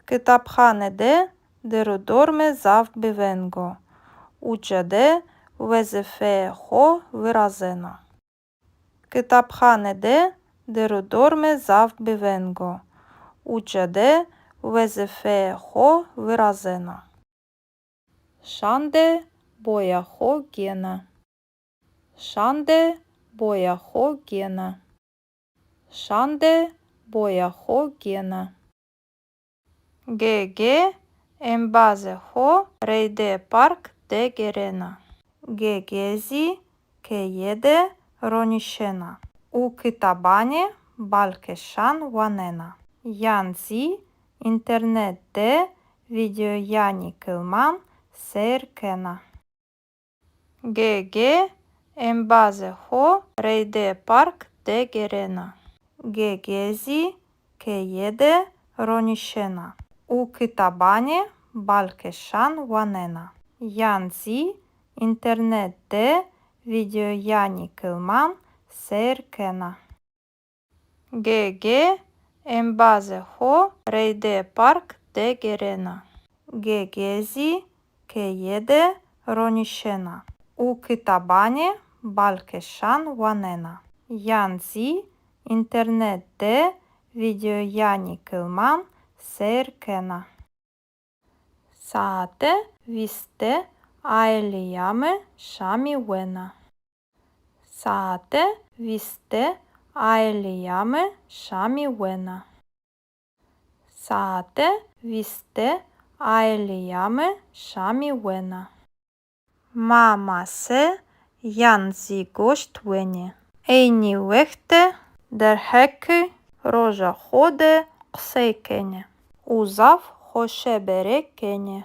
Kitabxane de der û dormê zaf bi veng o. Uca de wezîfeyê xo virazena. Kitabxane de der û dormê zaf bi veng o. Uca de wezîfeyê xo virazena. Şande boya xo gêna. Şande boya xo gêna. Şande boya xo gêna. Gege embazê xo reydê park de gêrena. Gege zî keye de ronîşena û kitabanê balkêşan wanena yan zî înternet de vîdeoyanê kilman seyr kena. Gege embazê xo reydê park de gêrena. Gege zî keye de ronîşena û kitabanê balkêşan wanena yan zî înternet de vîdeoyanê kilman seyr kena. Gege embazê xo reydê park de gêrena. Gege zî keye de ronîşena û kitabanê balkêşan wanena yan zî înternet de vîdeoyanê kilman seyr kena. Saete vîst de aîleya mi şamî wena. Saete vîst de Aîleya mi şamî wena. Saete vîst de aîleya mi şamî wena. Ma mase yan zî goşt wenê. Eynî wext de derheqê roja xo de qisey kenê û zaf xoşebere kenê.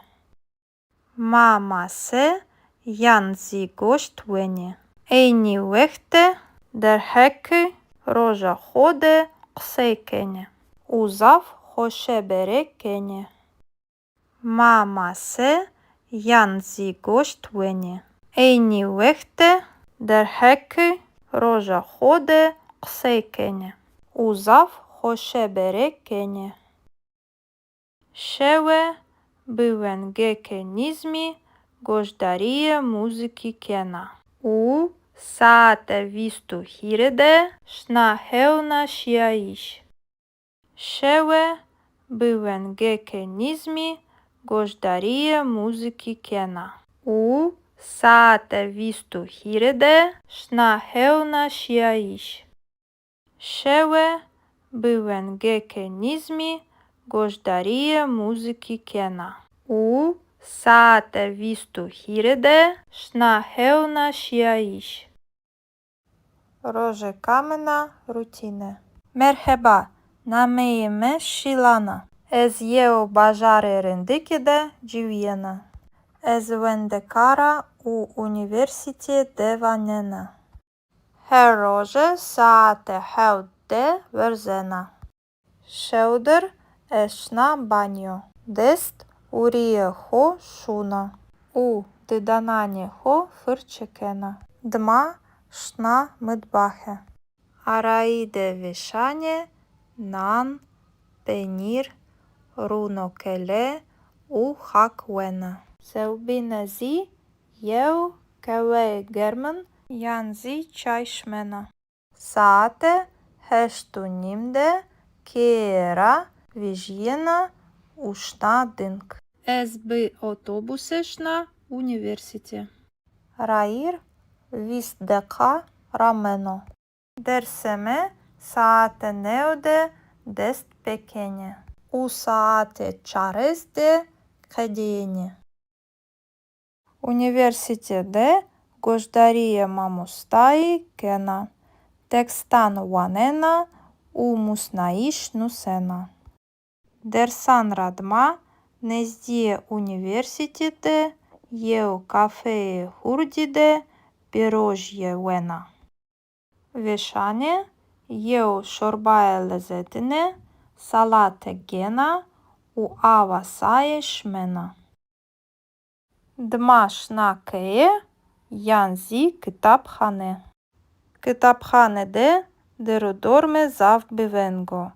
Ma mase yan zî goşt wenê. Eynî wext de derheqê roja xo de qisey kenê û zaf xoşebere kenê. Ma mase yan zî goşt wenê. Eynî wext de derheqê roja xo de qisey kenê û zaf xoşebere kenê. Şewe bi wengêkê nîzmî goşdarîyê muzîkî kena û saete vîst û hîrê de şina hewna şîyayîş. Şewe bi wengêkê nîzmî goşdarîyê muzîkî kena û saete vîst û hîrê de şina hewna şîyayîş. Şewe bi wengêkê nîzmî goşdarîyê muzîkî kena û saete vîst û hîrê de şina hewna şîyayîş. Rojêka min a rutîne. Merheba, nameyê mi Şîlan a. Ez yew bajarê rindikî de ciwîyena. Ez wendekar a û unîversîtîye de wanena. Her roje saete hewt de werzena. Şewdir ez şina banyo. Dest û rîyê xo şûna û didananê xo firçe kena. Dima şina mitbaxe. Arayî de vêşanê nan, penîr, rûnokele û xak wena. Sewbîne zî yew qehweyê germin yan zî çay şimena. Saete heşt û nîm de keye ra vejîyena û şina ding. Ez bi otobuse şina unîversîte. Rayîr vîst deqa rameno. Dersê mi saete new de dest pêkenê û saete çarês de qedîyenê. Unîversîte de goşdarîyê mamostayî kena, tekstan wanena û musnayîş nusena. Dersan ra dima nezdîyê unîversîte de yew kafeyê hurdî de pîrojîye wena. Vêşanê yew şorbaye lezetine salate gêna û awa saye şimena. Dima şina keye yan zî kitabxane. Kitabxane de dêr û dorme zaf bêveng o.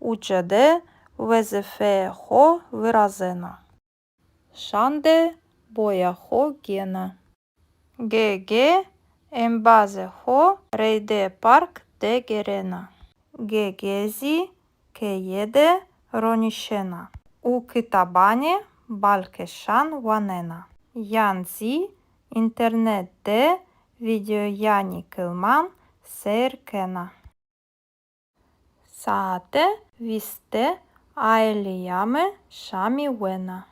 Uca de wezîfeyê xo virazena. Şan de boya xo gêna. Ge-ge embazê xo reydê park de gêrena. Ge-ge zî keye de ronîşena û kitabanê balkêşan wanena yan zî înternet de vîdeoyanê kilman seyr kena. Saete vîst de aîleya mi şamî wena.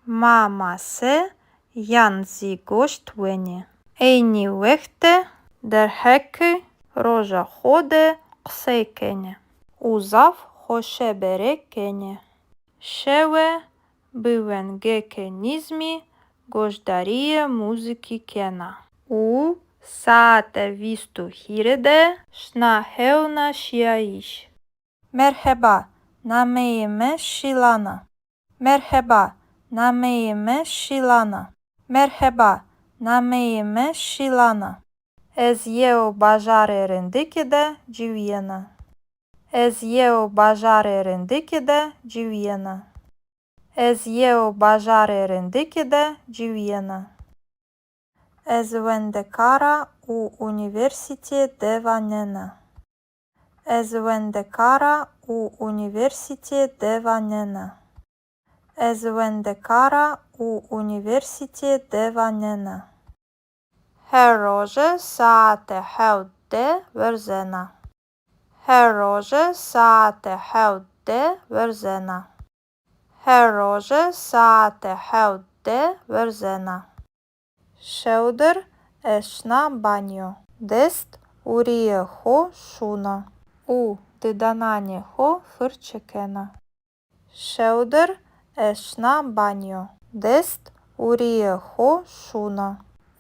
Ma mase yan zî goşt wenê. Eynî wext de derheqê roja xo de qisey kenê û zaf xoşebere kenê. Şewe bi wengêkê nîzmî goşdarîyê muzîkî kena û saete vîst û hîrê de şina hewna şîyayîş. Merheba, nameyê mi Şîlan a. Merheba, nameyê mi Şîlan a. Merheba, nameyê mi Şîlan a. Ez yew bajarê rindikî de ciwîyena. Ez yew bajarê rindikî de ciwîyena. Ez yew bajarê rindikî de ciwîyena. Ez wendekar a û unîversîtîye de wanena. Ez wendekar a û unîversîtîye de wanena. Ez wendekar a û unîversîtîye de wanena. Her roje saete hewt de werzena. Her roje saete hewt de werzena. Her roje saete hewt de werzena. Şewdir ez şina banyo. Dest û rîyê xo şûna û didananê xo firçe kena. Şewdir ez şina banyo. Dest û rîyê xo şûna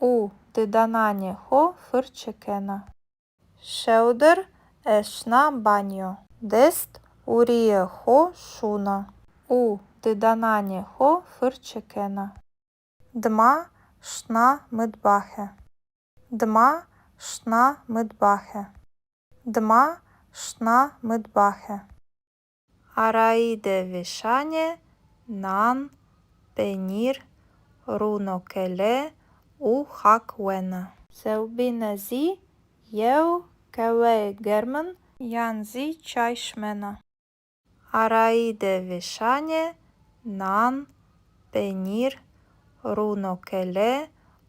û didananê xo firçe kena. Şewdir ez şina banyo. Dest û rîyê xo şûna û didananê xo firçe kena. Dima şina mitbaxe. Dima şina mitbaxe. Dima şina mitbaxe. Arayî de vêşanê nan, penîr, rûnokele û xak wena. Sewbîne zî yew keweyê germin yan zî çay şimena. Arayî de vêşanê nan, penîr, rûnokele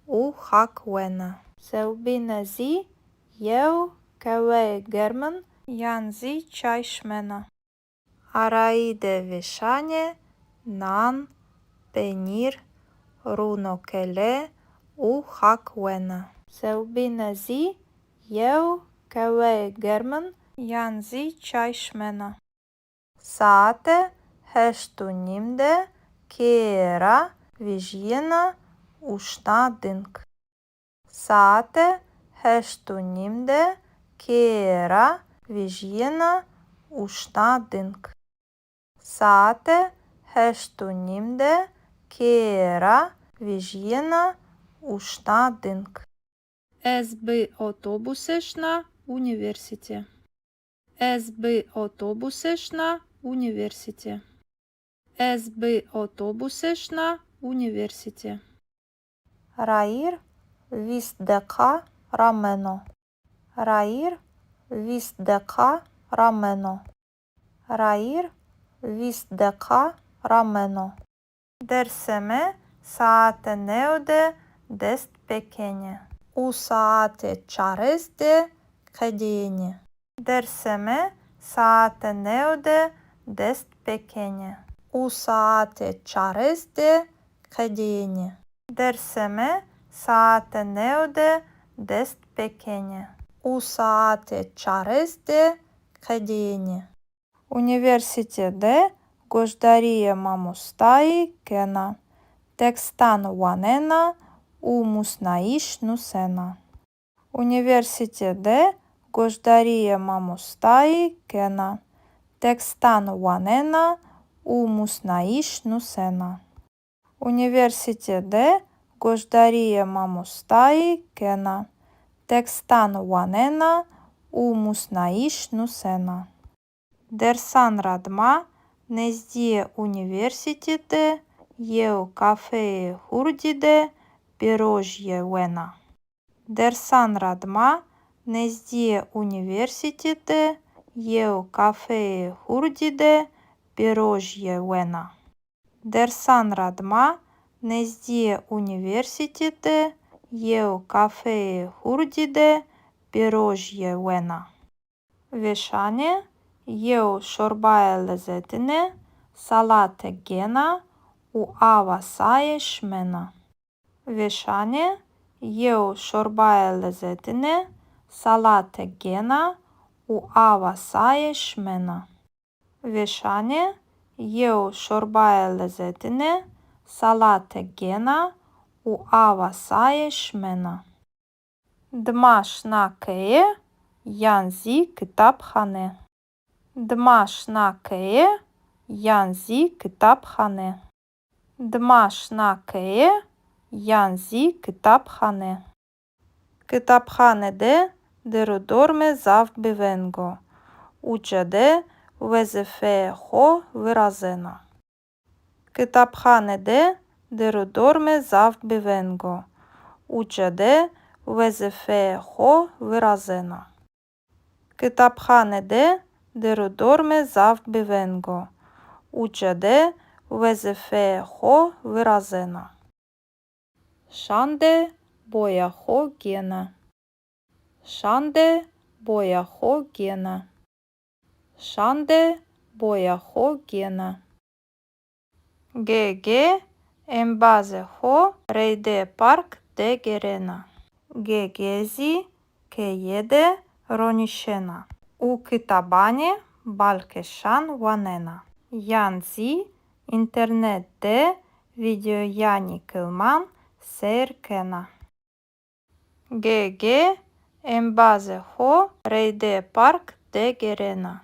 û xak wena. Sewbîne zî yew keweyê germin yan zî çay şimena. Arayî de vêşanê nan, penîr, rûnokele û xak wena. Sewbîne zî yew keweyê germin yan zî çay şimena. Saete heşt û nîm de keye ra vejîyena û şina ding. Saete heşt û nîm de keye ra vejîyena û şina ding. Saete heşt û nîm de keye ra vejîyena û şina ding. Ez bi otobuse şina unîversîte. Ez bi otobuse şina unîversîte. Ez bi otobuse şina unîversîte. Rayîr vîst deqa rameno. Rayîr vîst deqa rameno. Rayîr vîst deqa rameno. Dersê mi saete new de dest pêkenê û saete çarês de qedêyenê. Dersê mi saete new de dest pêkenê û saete çarês de qedêyenê. Dersê mi saete new de dest pêkenê û saete çarês de qedêyenê. Unîversîte de goşdarîyê mamostayî kena, tekstan wanena û musnayîş nusena. Unîversîte de goşdarîyê mamostayî kena, tekstan wanena û musnayîş nusena. Unîversîte de goşdarîyê mamostayî kena, tekstan wanena û musnayîş nusena. Dersan ra dima nezdîyê unîversîte de yew kafeyê hurdî de pêrojîye wena. Dersan ra dima nezdîyê unîversîte de yew kafeyê hurdî de pêrojîye wena. Dersan ra dima nezdîyê unîversîte de yew kafeyê hurdî de pêrojîye wena. Vêşanê yew şorbayê lezetine salate gêna û awa saye şimena. Vêşanê yew şorbayê lezetine salate gêna û awa saye şimena. Vêşanê yew şorbayê lezetine salate gêna û awa saye şimena. Dima şina keye yan zî kitabxane. Dima şina keye yan zî kitabxane. Dima şina keye yan zî kitabxane. Kitabxane de der û dormê zaf bêveng o. Uca de wezîfeyê xo virazena. Kitabxane de der û dormê zaf bêveng o. Uca de wezîfeyê xo virazena. Kitabxane de der û dormê zaf bêveng o. Uca de wezîfeyê xo virazena. Şan de boya xo gêna. Şan de boya xo gêna. Şan de boya xo gêna. Ge-ge embazê xo reydê park de gêrena. Ge-ge zî keye de ronîşena û kitabanê balkêşan wanena yan zî înternet de vîdeoyanê kilman seyr kena. Ge-ge embazê xo reydê park de gêrena.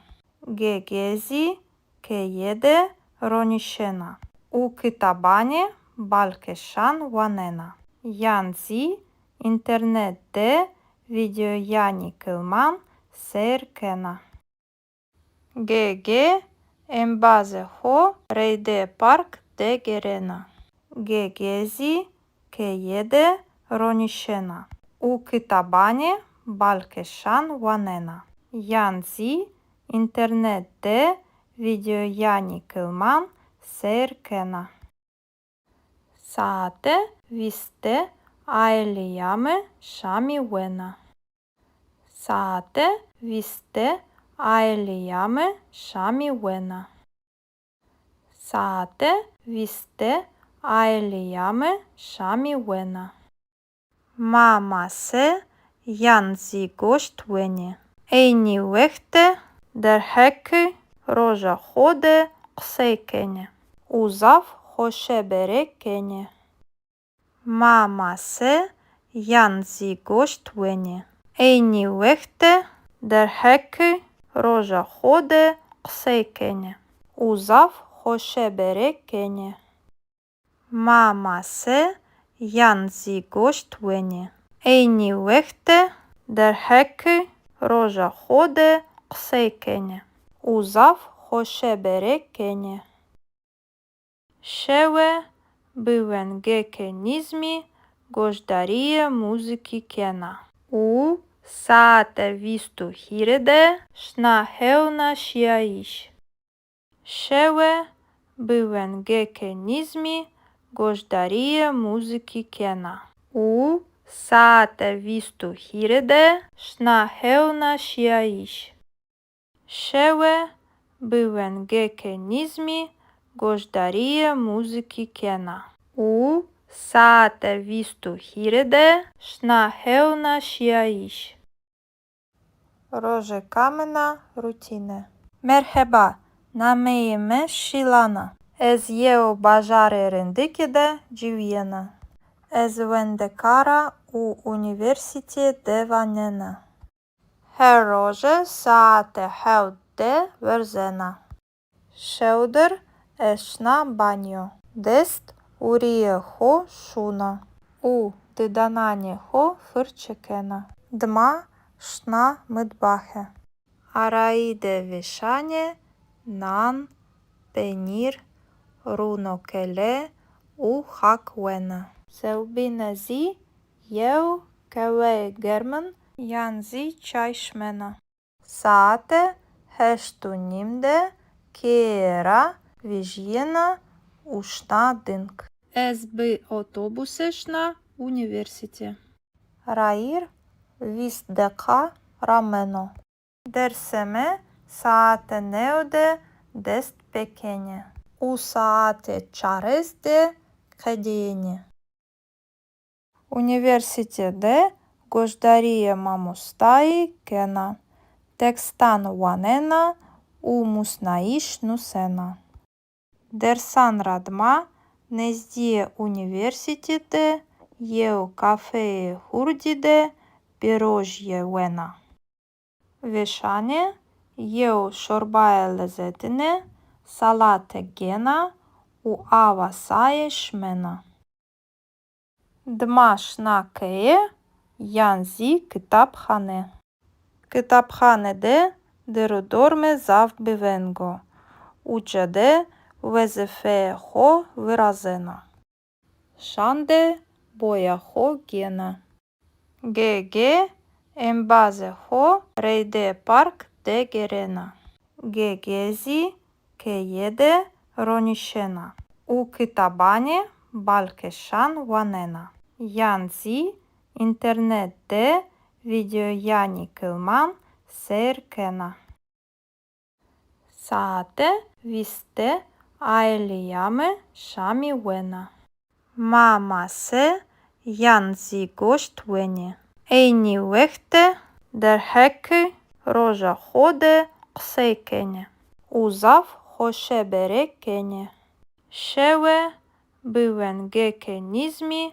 Ge-ge zî keye de ronîşena û kitabanê balkêşan wanena yan zî înternet de vîdeoyanê kilman seyr kena. Ge-ge embazê xo reydê park de gêrena. Ge-ge zî keye de ronîşena û kitabanê balkêşan wanena yan zî înternet de vîdeoyanê kilman seyr kena. Saete vîst de aîleya mi şamî wena. Saete vîst de aîleya mi şamî wena. Saete vîst de aîleya mi şamî wena. Ma mase yan zî goşt wenê. Eynî wext de derheqê roja xo de qisey kenê û zaf xoşebere kenê. Ma mase yan zî goşt wenê. Eynî wext de derheqê roja xo de qisey kenê û zaf xoşebere kenê. Ma mase yan zî goşt wenê. Eynî wext de derheqê roja xo de qisey kenê û zaf xoşebere kenê. Şewe bi wengêkê nîzmî goşdarîyê muzîkî kena û saete vîst û hîrê de şina hewna şîyayîş. Şewe bi wengêkê nîzmî goşdarîyê muzîkî kena û saete vîst û hîrê de şina hewna şîyayîş. Şewe bi wengêkê nîzmî goşdarîyê muzîkî kena û saete vîst û hîrê de şina hewna şîyayîş. Rojêka min a rutîne. Merheba, nameyê mi Şîlan a. Ez yew bajarê rindikî de ciwîyena. Ez wendekar a û unîversîtîye de wanena. Her roje saete hewt de werzena. Şewdir ez şina banyo. Dest û rîyê xo şûna û didananê xo firçe kena. Dima şina mitbaxe. Arayî de vêşanê nan, penîr, rûnokele û xak wena. Sewbîne zî yew qehweyê germin yan zî çay şimena. Saete heşt û nîm de keye ra vejîyena û şina ding. Ez bi otobuse şina unîversîte. Rayîr vîst deqa rameno. Dersê mi saete new de dest pêkenê û saete çarês de qedêyenê. Unîversîte de goşdarîyê mamostayî kena, tekstan wanena û musnayîş nusena. Dersan ra dima nezdîyê unîversîte de yew kafeyê hurdî de pîrojîye wena. Vêşanê yew şorbaye lezetine salate gêna û awa saye şimena. Dima şina keye yan zî kitabxane. Kitabxane de derdorme zaf bi veng o. Uca de wezîfeyê xo virazena. Şan de boya xo gêna. Ge-ge embazê xo reydê park de gêrena. Ge-ge zî keye de ronîşena û kitabanê balkêşan wanena yan zî înternet de vîdeoyanê kilman seyr kena. Saete vîst de aîleya mi şamî wena. Ma mase yan zî goşt wenê. Eynî wext de derheqê roja xo de qisey kenê û zaf xoşebere kenê. Şewe bi wengêkê nîzmî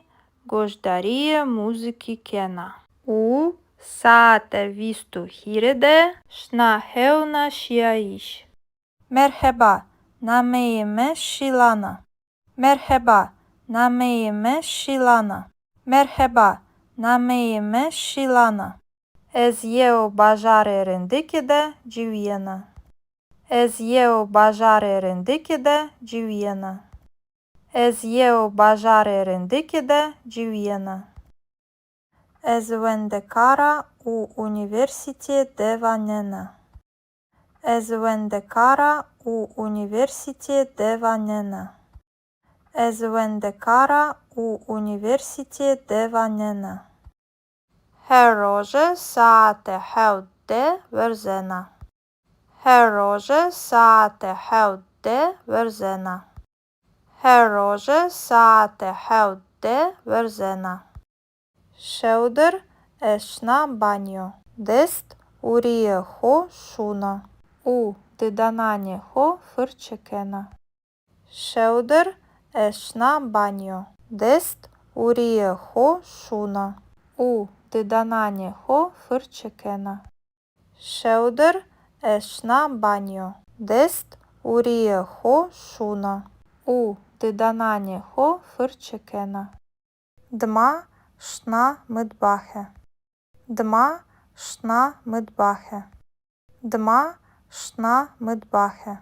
goşdarîyê muzîkî kena û saete vîst û hîrê de şina hewna şîyayîş. Merheba, nameyê mi Şîlan a. Merheba, nameyê mi Şîlan a. Merheba, nameyê mi Şîlan a. Ez yew bajarê rindikî de ciwîyena. Ez yew bajarê rindikî de ciwîyena. Ez yew bajarê rindikî de ciwîyena. Ez wendekara û unîversîtê de wanena. Ez wendekara û unîversîtê de wanena. Ez wendekara û unîversîtê de wanena. Her roje saete hewt de werzena. Her roje saete hewt de werzena. Her roje saete hewt de werzena. Şewdir ez şina banyo. Dest û rîyê xo şûna û didananê xo firçe kena. Şewdir ez şina banyo. Dest û rîyê xo şûna û didananê xo firçe kena. Şewdir ez şina banyo. Dest û rîyê xo şûna û didananê xo firçe kena. Dima şina mitbaxe. Dima şina mitbaxe. Dima şina mitbaxe.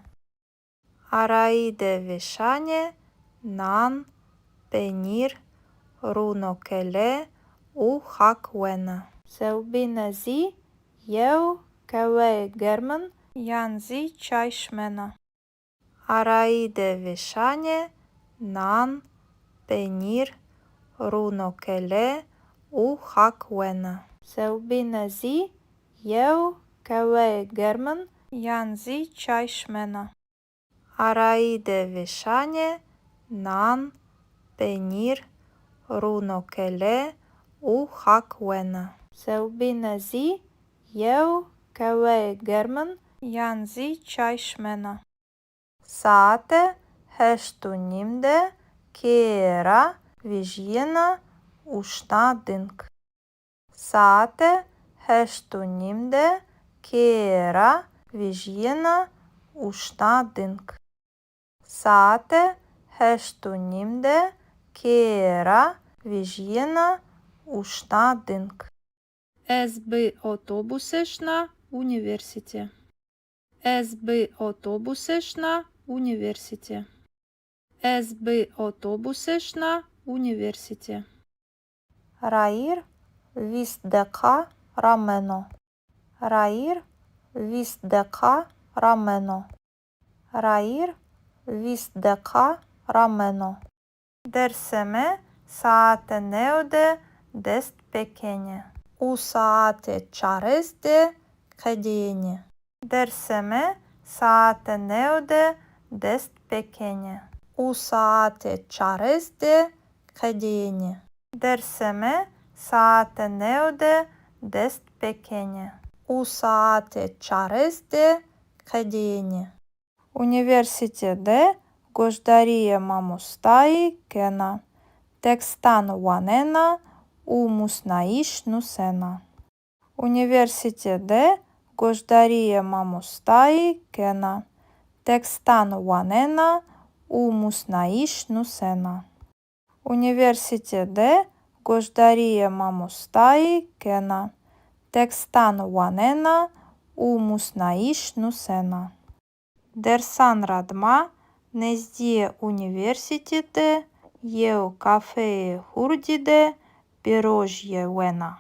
Arayî de vêşanê nan, penîr, rûnokele û xak wena. Sewbîne zî yew qeweyê germin yan zî çay şimena. Arayî de vêşanê nan, penîr, rûnokele û xak wena. Sewbîne zî yew qeweyê germin yan zî çay şimena. Arayî de vêşanê nan, penîr, rûnokele û xak wena. Sewbîne zî yew qeweyê germin yan zî çay şimena. Saete heşt û nîm de keye ra vejîyena û şina ding. Saete heşt û nîm de keye ra vejîyena û şina ding. Saete heşt û nîm de keye ra vejîyena û şina ding. Ez bi otobuse şina unîversîte. Ez bi otobuse şina unîversîte. Ez bi otobuse şina unîversîte. Rayîr vîst deqa rameno. Rayîr vîst deqa rameno. Rayîr vîst deqa rameno. Dersê mi saete new de dest pêkenê û saete çarês de qedêyenê. Dersê mi saete new de dest pêkenê û saete çarês de qedêyenê. Dersê mi saete new de dest pêkenê û saete çarês de qedêyenê. Unîversîte de goşdarîyê mamostayî kena, tekstan wanena û musnayîş nusena. Unîversîte de goşdarîyê mamostayî kena, tekstan wanena û musnayîş nusena. Unîversîte de goşdarîyê mamostayî kena, tekstan wanena û musnayîş nusena. Dersan ra dima nezdîyê unîversîte de yew kafeyê hurdî de pêrojîye wena.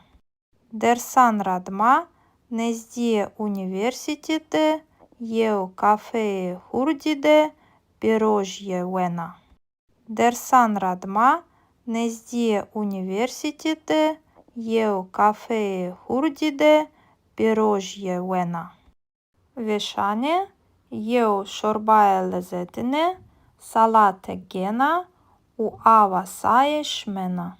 Dersan ra dima nezdîyê unîversîte de yew kafeyê hurdî de pêrojîye wena. Dersan ra dima nezdîyê unîversîte de yew kafeyê hurdî de pêrojîye wena. Vêşanê yew şorbayê lezetine salate gêna û awa saye şimena.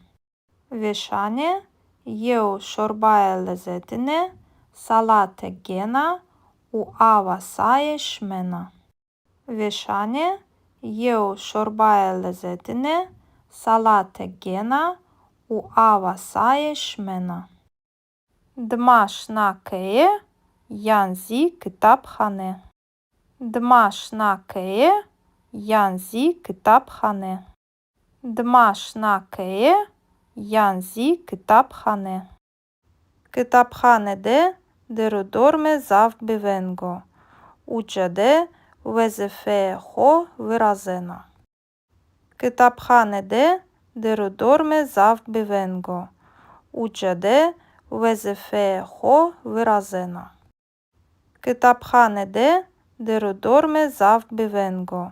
Vêşanê yew şorbayê lezetine salate gêna û awa saye şimena. Vêşanê yew şorbayê lezetine salate gêna û awa saye şimena. Dima şina keye yan zî kitabxane. Dima şina keye yan zî kitabxane. Dima şina keye yan zî kitabxane. Kitabxane de dir û dormê zaf biveng o. Uca de wezîfeyê xo virazena. Kitabxane de dir û dormê zaf biveng o. Uca de wezîfeyê xo virazena. Kitabxane de dir û dormê zaf biveng o.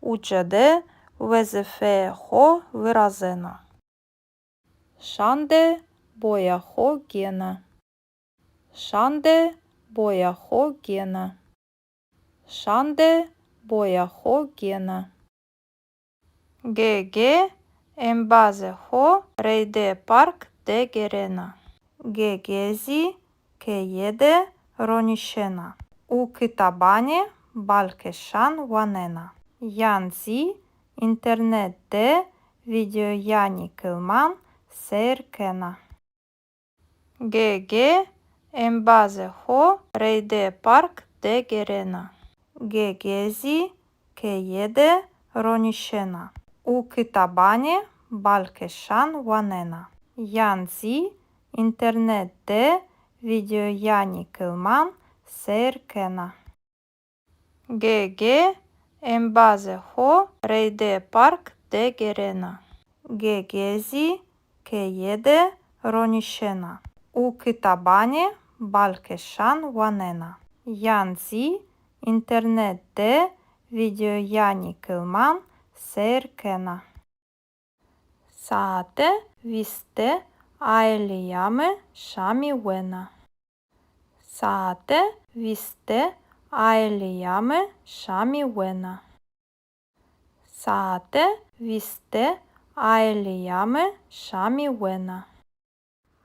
Uca de wezîfeyê xo virazena. Şan de boya xo gêna. Şan de boya xo gêna. Şan de boya xo gêna. Gege embazê xo reydê park de gêrena. Gege zî keye de ronîşena û kitabanê balkêşan wanena. Yan zî înternet de vîdeoyanê kilman seyr kena. Gege embazê xo reydê park de gêrena. Gege zî keye de ronîşena û kitabanê balkêşan wanena. Yan zî înternet de vîdeoyanê kilman seyr kena. Gege embazê xo reydê park de gêrena. Gege zî keye de ronîşena û kitabanê balkêşan wanena. Yan zî înternet de vîdeoyanê kilman seyr kena. Saete vîst de aîleya mi şamî wena. Saete vîst de aîleya mi şamî wena. Saete vîst de aîleya mi şamî wena.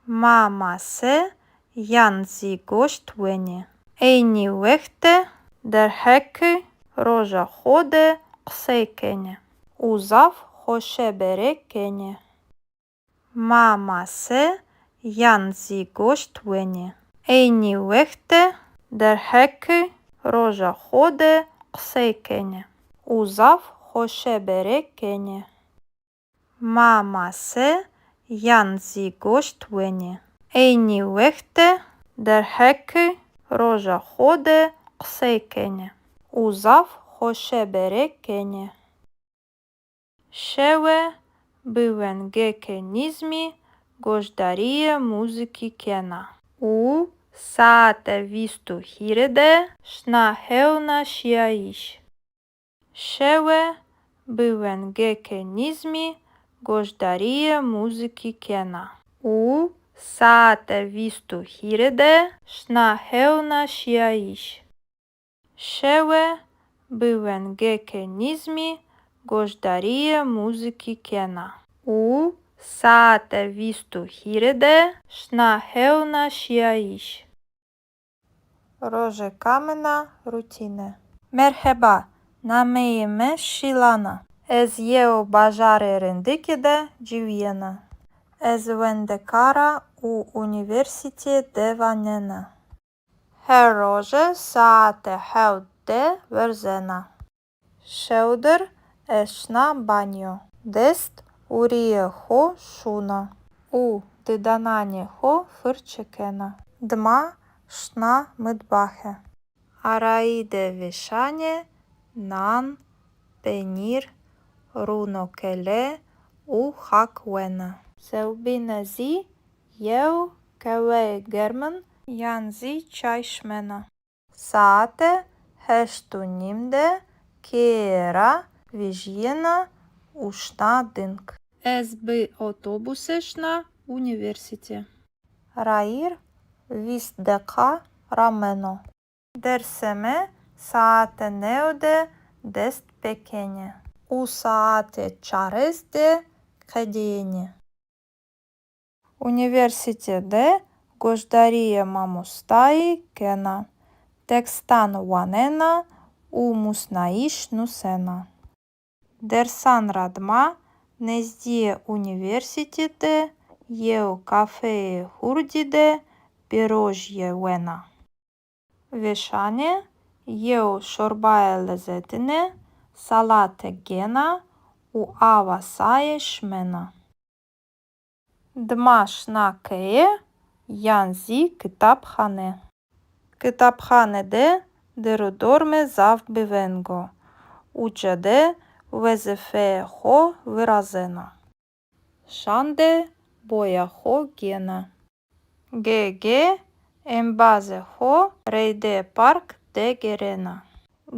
Ma mase yan zî goşt wenê. Eynî wext de derheqê roja xo de qisey kenê û zaf xoşebere kenê. Ma mase yan zî goşt wenê. Eynî wext de derheqê roja xo de qisey kenê û zaf xoşebere kenê. Ma mase yan zî goşt wenê. Eynî wext de derheqê roja xo de qisey kenê û zaf xoşebere kenê. Şewe bi wengêkê nîzmî goşdarîyê muzîkî kena û saete vîst û hîrê de şina hewna şîyayîş. Şewe bi wengêkê nîzmî goşdarîyê muzîkî kena û saete vîst û hîrê de şina hewna şîyayîş. Şewe bi wengêkê nîzmî goşdarîyê muzîkî kena û saete vîst û hîrê de şina hewna şîyayîş. Rojêka min a rutîne. Merheba, nameyê mi Şîlan a. Ez yew bajarê rindikî de ciwîyena. Ez wendekar a û unîversîteyê de wanena. Her roje saete hewt de werzena. Şewdir ez şina banyo. Dest û rîyê xo şûna û didananê xo firçe kena. Dima şina mitbaxe. Arayî de vêşanê nan, penîr, rûnokele û xak wena. Sewbîne zî yew qeweyê germin yan zî çay şimena. Saete heşt û nîm de keye ra vejîyena û şina ding. Ez bi otobuse şina unîversîte. Rayîr vîst deqa rameno. Dersê mi Saete new de dest pê kenê û saete çarês de qedênê. Unîversîte de goşdarîye mamostayî kena, tekstan wanena û musnayîş nusena. Dersan ra dima nezdîyê unîversîte de yew kafeyê hurdî de pîrojîye wena. Vêşanê yew şorbaye lezetine, salate gêna û awa saye şimena. Dima şina keye yan zî kitabxane. Kitabxane de dêr û dormê zaf biveng o. Uca de wezîfeyê xo virazena. Şan de boya xo gêna. Ge-ge embazê xo reydê park de gêrena.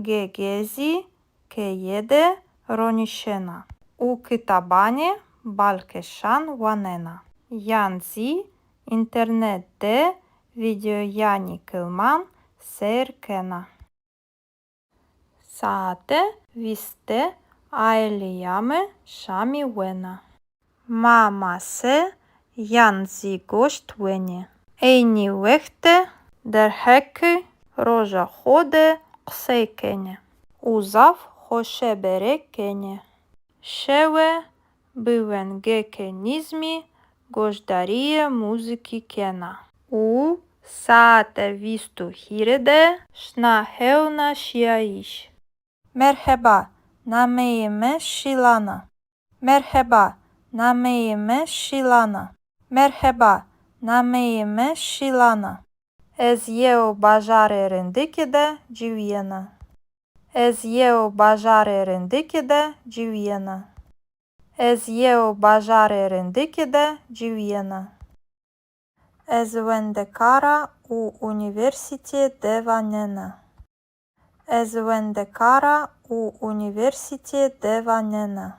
Ge-ge zî keye de ronîşena û kitabanê balkêşan wanena yan zî înternet de vîdeoyanê kilman seyr kena. Saete vîst de aîleya mi şamî wena. Ma mase yan zî goşt wenê. Eynî wext de derheqê roja xo de qisey kenê û zaf xoşebere kenê. Şewe bi wengêkê nîzmî goşdarîyê muzîkî kena û saete vîst û hîrê de şina hewna şîyayîş. Merheba, nameyê mi Şîlan a. Merheba, nameyê mi Şîlan a. Merheba, nameyê mi Şîlan a. Ez yew bajarê rindikî de ciwîyena. Ez yew bajarê rindikî de ciwîyena. Ez yew bajarê rindikî de ciwîyena. Ez wendekar a û unîversîtîye de wanena. Ez wendekar a û unîversîtîye de wanena.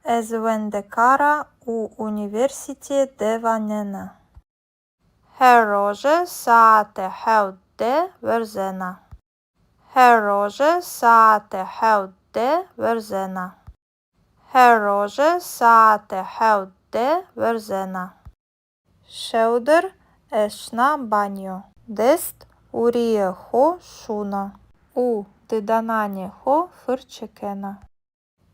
Ez wendekar a û unîversîtîye de wanena. Her roje saete hewt de werzena. Her roje saete hewt de werzena. Her roje saete hewt de werzena. Şewdir ez şina banyo. Dest û rîyê xo şûna û didananê xo firçe kena.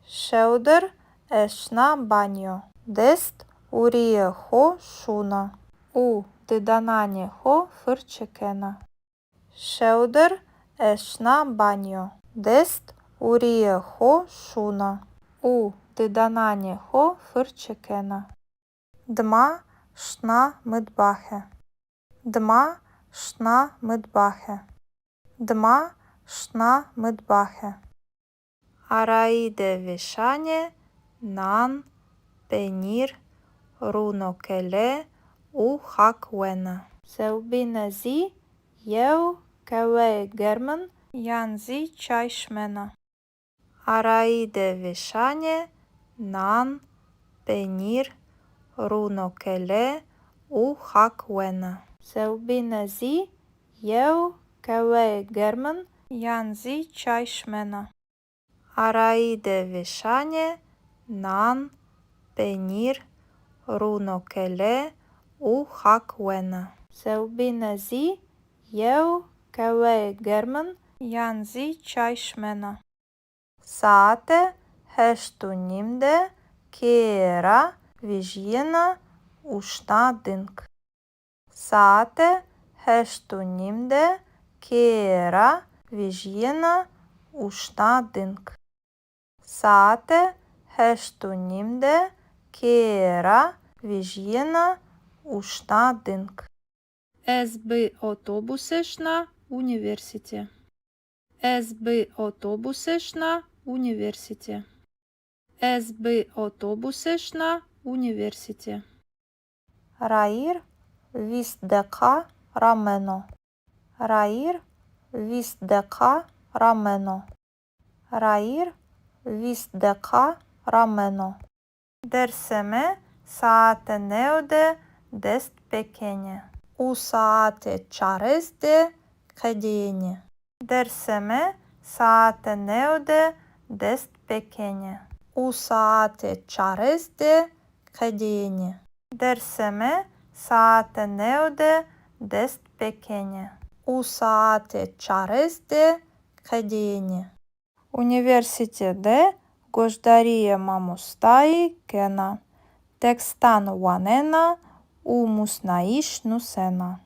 Şewdir ez şina banyo. Dest û rîyê xo şûna û didananê xo firçe kena. Şewdir ez şina banyo. Dest û rîyê xo şûna û didananê xo firçe kena. Dima şina mitbaxe. Dima şina mitbaxe. Dima şina mitbaxe. Arayî de vêşanê nan, penîr, rûnokele û xak wena. Sewbîne zî yew qeweyê germin yan zî çay şimena. Arayî de vêşanê nan, penîr, rûnokele û xak wena. Sewbîne zî yew qeweyê germin yan zî çay şimena. Arayî de vêşanê nan, penîr, rûnokele û xak wena. Sewbîne zî yew qeweyê germin yan zî çay şimena. Saete heşt û nîm de keye ra vejîyena û şina ding. Saete heşt û nîm de keye ra vejîyena û şina ding. Saete heşt û nîm de keye ra vejîyena û şina ding. Ez bi otobuse şina unîversîte. Ez bi otobuse şina unîversîte. Ez bi otobuse şina unîversîte. Rayîr vîst deqa rameno. Rayîr vîst deqa rameno. Rayîr vîst deqa rameno. Dersê mi saete new de dest pêkenê û saete çarês de qedênê. Dersê mi saete new de dest pêkenê û saete çarês de qedênê. Dersê mi saete new de dest pêkenê û saete çarês de qedênê. Unîversîte de goşdarîyê mamostayî kena, tekstan wanena û musnayîş nusena.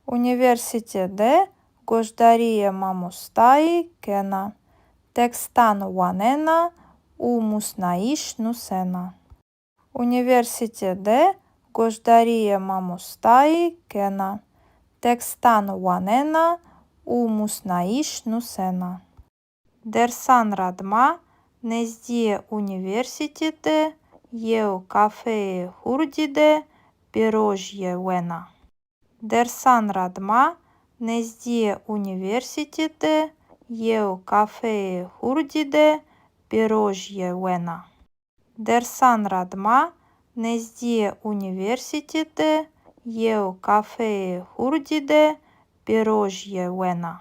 Unîversîte de goşdarîyê mamostayî kena, tekstan wanena û musnayîş nusena. Unîversîte de goşdarîyê mamostayî kena, tekstan wanena û musnayîş nusena. Dersan ra dima nezdîyê unîversîte de yew kafeyê hurdî de pêrojîye wena. Dersan ra dima nezdîyê unîversîte de yew kafeyê hurdî de pêrojîye wena. Dersan ra dima nezdîyê unîversîte de yew kafeyê hurdî de pêrojîye wena.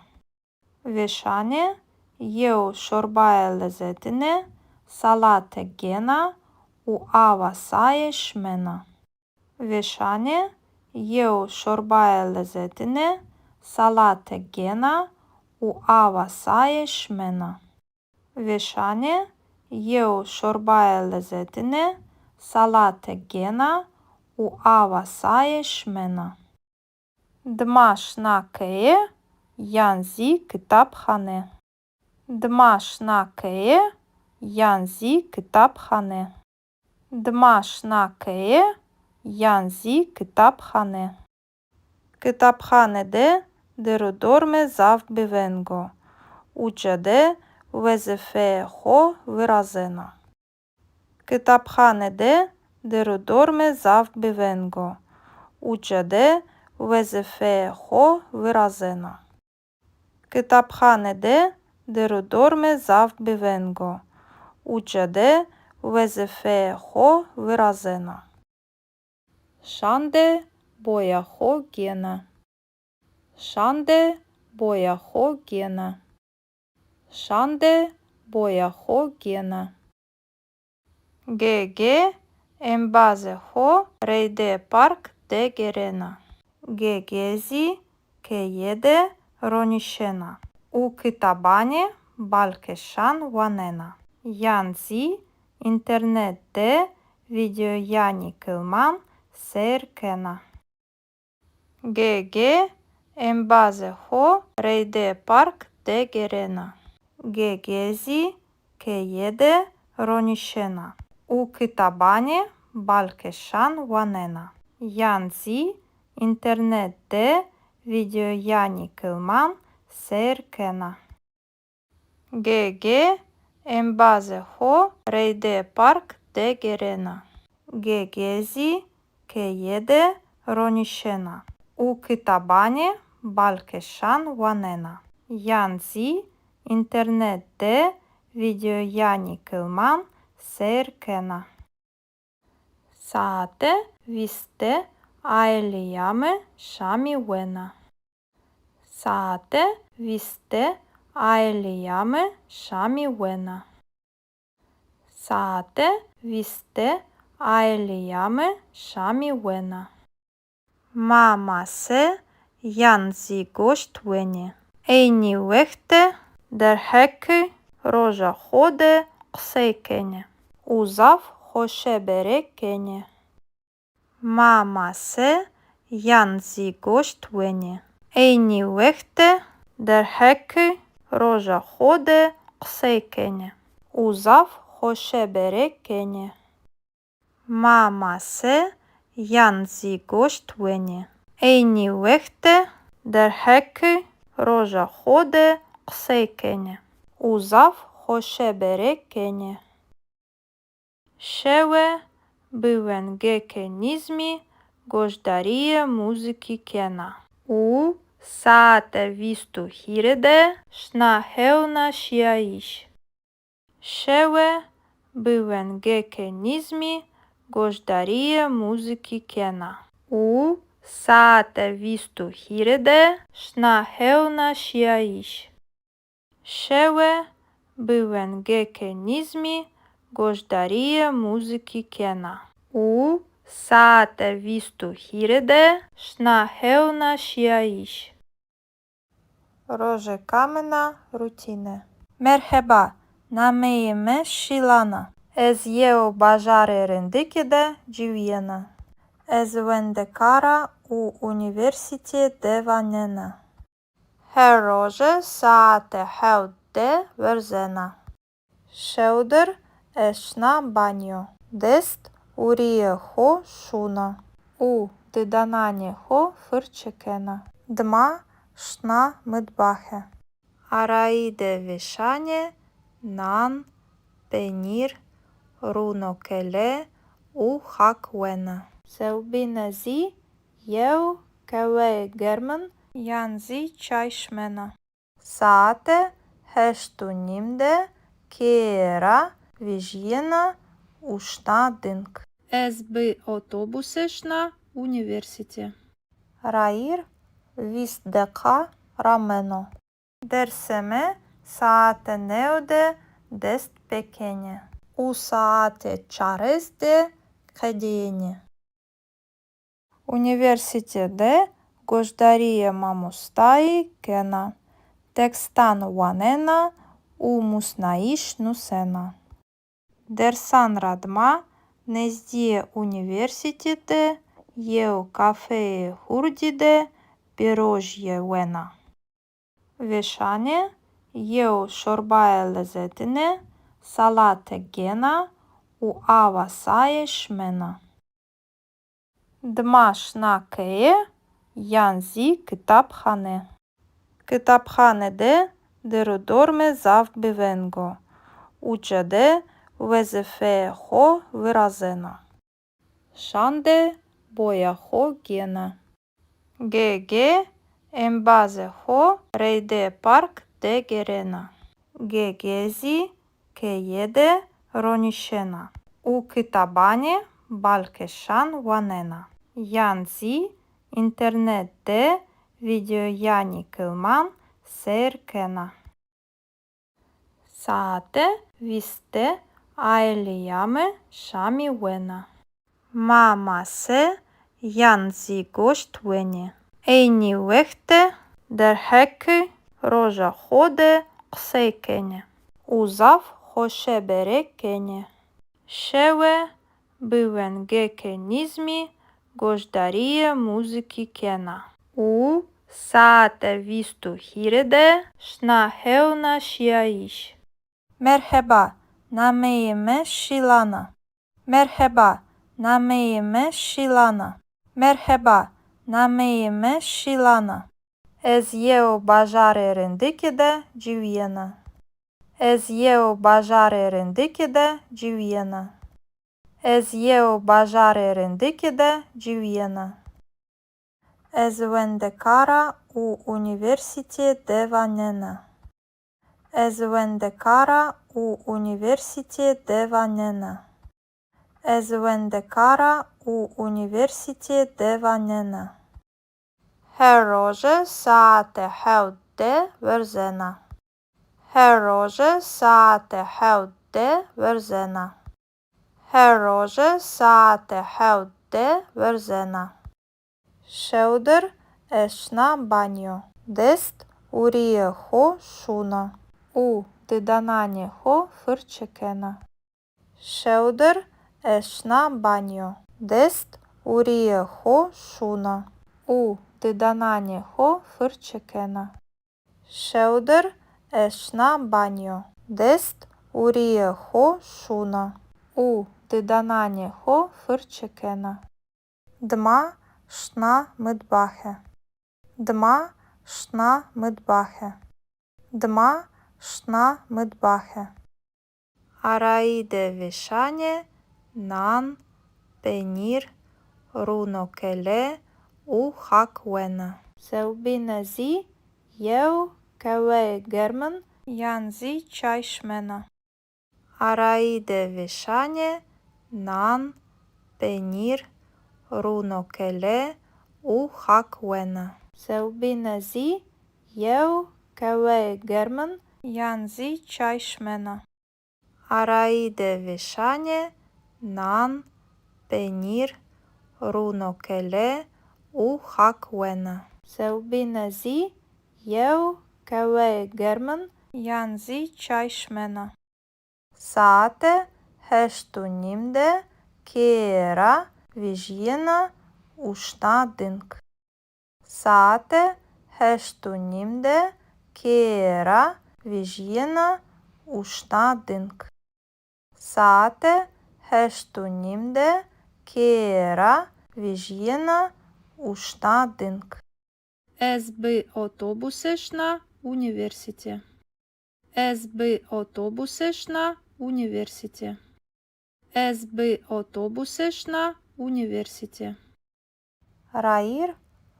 Vêşanê yew şorbaye lezetine, salate gêna û awa saye şimena. Vêşanê yew şorbaye lezetine, salate gêna û awa saye şimena. Vêşanê yew şorbaye lezetine, salate gêna û awa saye şimena. Dima şina keye yan zî kitabxane. Dima şina keye yan zî kitabxane. Dima şina keye yan zî kitabxane. Kitabxane de der û dormê zaf biveng o. Uca de wezîfeyê xo virazena. Kitabxane de der û dormê zaf biveng o. Uca de wezîfeyê xo virazena. Kitabxane de der û dormê zaf biveng o. Uca de wezîfeyê xo virazena. Şande boya xo gêna. Şande boya xo gêna. Şande boya xo gêna. Gege embazê xo reydê park de gêrena. Gege zî keye de ronîşena û kitabanê balkêşan wanena. Yan zî înternet de vîdeoyanî kilman seyr kena. Gege embazê xo reydê park de gêrena. Gege zî keye de ronîşena û kitabanê balkêşan wanena. Yan zî înternet de vîdeoyanî kilman seyr kena. Gege embazê xo reydê park de gêrena. Gege zî keye de ronîşena û kitabanê balkêşan wanena. Yan zî înternet de vîdeoyanî kilman seyr kena. Saete vîst de aîlîya mi şamî wena. Saete vîst de aîlîya mi şamî wena. Saete vîst de aîlîya mi şamî wena. Ma mase yan zî goşt wenê. Eynî wext de derheqê roja xo de qisey kenê û zaf xoşebere kenê. Ma mase yan zî goşt wenê. Eynî wext de derheqê roja xo de qisey kenê û zaf xoşebere kenê. Ma mase yan zî goşt wenê. Eynî wext de derheqê roja xo de qisey kenê û zaf xoşebere kenê. Şewe bi wengêkê nîzmî goşdarîyê muzîkî kena û saete vîst û hîrê de şina hewna şîyayîş. Şewe bi wengêkê nîzmî goşdarîyê muzîkî kena û saete vîst û hîrê de şina hewna şîyayîş. Şewe bi wengêke nîzmî goşdarîye muzîkî kena û saete vîst û hîrê de şina hewna şîyayîş. Rojeka min a rutîne. Merheba, nameyê mi Şîlan a. Ez yew bajarê rindikî de ciwîyena. Ez wendekar a û unîversîtîye de wanena. Her roje saete hewt de werzena. Şewdir ez şina banyo. Dest û rîyê xo şûna û didananê xo firçe kena. Dima şina mitbaxe. Arayî de vêşanê nan, penîr, rûnokele û xak wena. Sewbîne zî yew qeweyê germin yan zî çay şimena. Saete heşt û nîm de keye ra vejîyena û şina ding. Ez bi otobuse şina unîversîte. Rayîr vîst deqa rameno. Dersê mi saete new de dest pêkenê û saete çarês de qedîyenê. Unîversîte de goşdarîyê mamostayî kena, tekstan wanena û musnayîş nusena. Dersan ra dima nezdîyê unîversîte de yew kafeyê hurdî de pîrojîye wena. Vêşanê yew şorbayê lezetine salate gêna û awa saye şimena. Dima şina keye yan zî kitabxane. Kitabxane de der û dorme zaf biveng o. Uca de wezîfeyê xo virazena. Şan de boya xo gêna. Ge-ge embazê xo reydê park de gêrena. Ge-ge zî keye de ronîşena û kitabanê balkêşan wanena yan zî înternet de vîdeoyanê kilman seyr kena. Saete vîst de aîleya mi şamî wena. Ma mase yan zî goşt wenê. Eynî wext de derheqê roja xo de qisey kenê û zaf xoşebere kenê. Şewe bi wengêke nîzmî goşdarîyê muzîkî kena û saete vîst û hîrê de şina hewna şîyayîş. Merheba, nameyê mi Şîlan a. Merheba, nameyê mi Şîlan a. Merheba, nameyê mi Şîlan a. Ez yew bajarê rindikî de ciwîyena. Ez yew bajarê rindikî de ciwîyena. Ez yew bajarê rindikî de ciwîyena. Ez wendekar a û unîversîtîye de wanena. Ez wendekar a û unîversîtîye de wanena. Ez wendekar a û unîversîtîye de wanena. Her roje saete hewt de werzena. Her roje saete hewt de werzena. Her roje saete hewt de werzena. Şewdir ez şina banyo. Dest û rîyê xo şûna û didananê xo firçe kena. Şewdir ez şina banyo. Dest û rîyê xo şûna û didananê xo firçe kena. Şewdir ez şina banyo. Dest û rîyê xo şûna û didananê xo firçe kena. Dima şina mitbaxe. Dima şina mitbaxe. Dima şina mitbaxe. Arayî de vêşanê nan, penîr, rûnokele û xak wena. Sewbîne zî yew qeweyê germin yan zî çay şimena. Arayî de vêşanê nan, penîr, rûnokele û xak wena. Sewbîne zî yew qeweyê germin yan zî çay şimena. Arayî de vêşanê nan, penîr, rûnokele û hak wena. Sewbîne zî yew qehweyê germin yan zî çay şimena. Saete heşt û nîm de keye ra vejîyena û şina ding. Saete heşt û nîm de keye ra vejîyena û şina ding. Saete heşt û nîm de keye ra vejîyena û şina ding. Ez bi otobuse şina unîversîte. Ez bi otobuse şina unîversîte. Ez bi otobuse şina unîversîte. Rayîr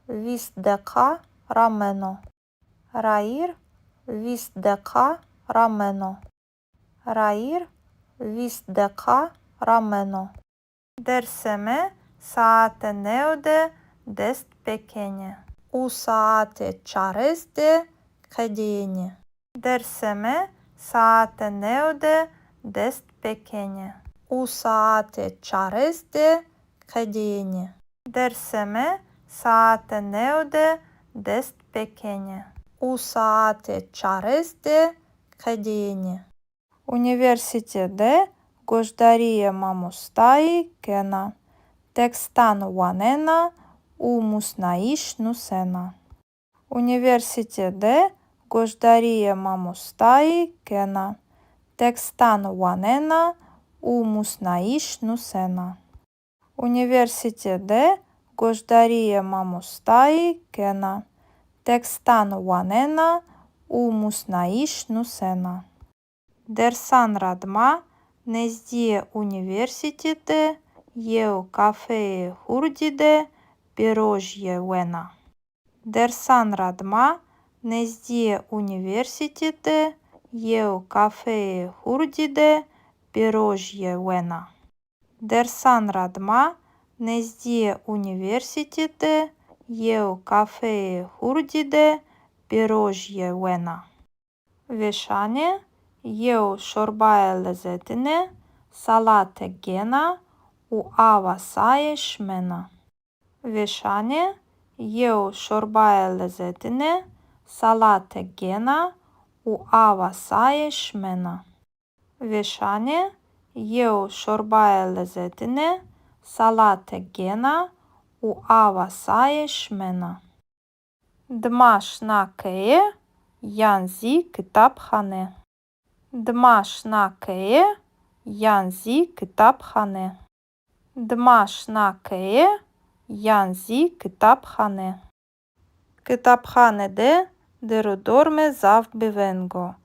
vîst deqa rameno. Rayîr vîst deqa rameno. Rayîr vîst deqa rameno. Dersê mi saete new de dest pêkenê û saete çarês de qedêyenê. Dersê mi saete new de dest pêkenê û saete çarês de qedêyenê. Dersê mi saete new de dest pêkenê û saete çarês de qedêyenê. Unîversîte de goşdarîyê mamostayî kena, tekstan wanena û musnayîş nusena. Unîversîte de goşdarîyê mamostayî kena, tekstan wanena û musnayîş nusena. Unîversîte de goşdarîyê mamostayî kena, tekstan wanena û musnayîş nusena. Dersan ra dima nezdîyê unîversîte de yew kafeyê hurdî de pêrojîye wena. Dersan ra dima nezdîyê unîversîte de yew kafeyê hurdî de pêrojîye wena. Dersan ra dima nezdîyê unîversîte de yew kafeyê hurdî de pêrojîye wena. Vêşanê yew şorbayê lezetine salate gêna û awa saye şimena. Vêşanê yew şorbayê lezetine salate gêna û awa saye şimena. Vêşanê yew şorbayê lezetine salate gêna û awa saye şimena. Dima şina keye yan zî kitabxane. Dima şina keye yan zî kitabxane. Dima şina keye yan zî kitabxane. Kitabxane de der û dormê zaf biveng o.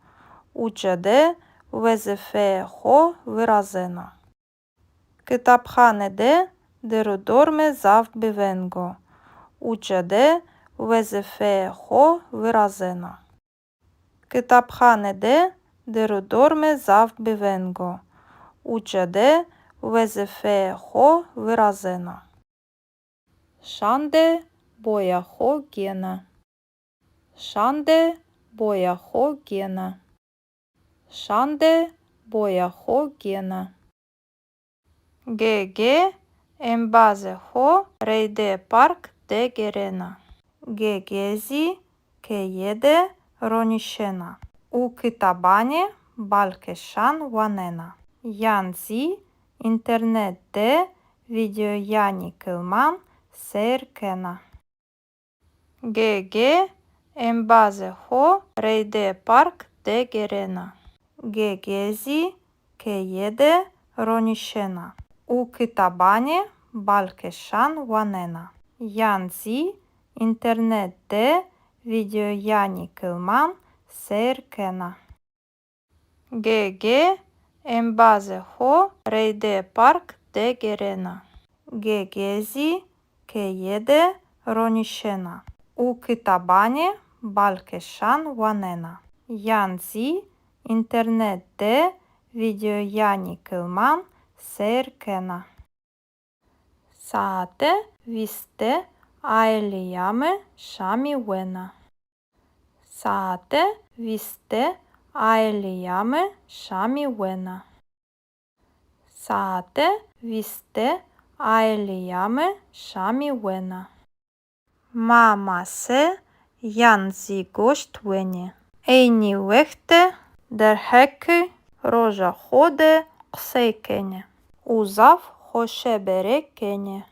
Uca de wezîfeyê xo virazena. Kitabxane de der û dormê zaf biveng o. Uca de wezîfeyê xo virazena. Kitabxane de der û dormê zaf biveng o. Uca de wezîfeyê xo virazena. Şande boya xo gêna. Şande boya xo gêna. Şande boya xo gêna. Gege embazê xo reydê park de gêrena. Gege zî keye de ronîşena û kitabanê balkêşan wanena yan zî înternet de vîdeoyanê kilman seyr kena. Gege embazê xo reydê park de gêrena. Gege zî keye de ronîşena û kitabanê balkêşan wanena yan zî înternet de vîdeoyanê kilman seyr kena. Gege embazê xo reydê park de gêrena. Gege zî keye de ronîşena û kitabanê balkêşan wanena yan zî înternet de vîdeoyanê kilman seyr kena. Saete vîst de aîleya mi şamî wena. Saete vîst de Aîleya mi şamî wena. Saete vîst de aîleya mi şamî wena. Ma mase yan zî goşt wenê. Eynî wext de derheqê roja xo de qisey kenê û zaf xoşebere kenê.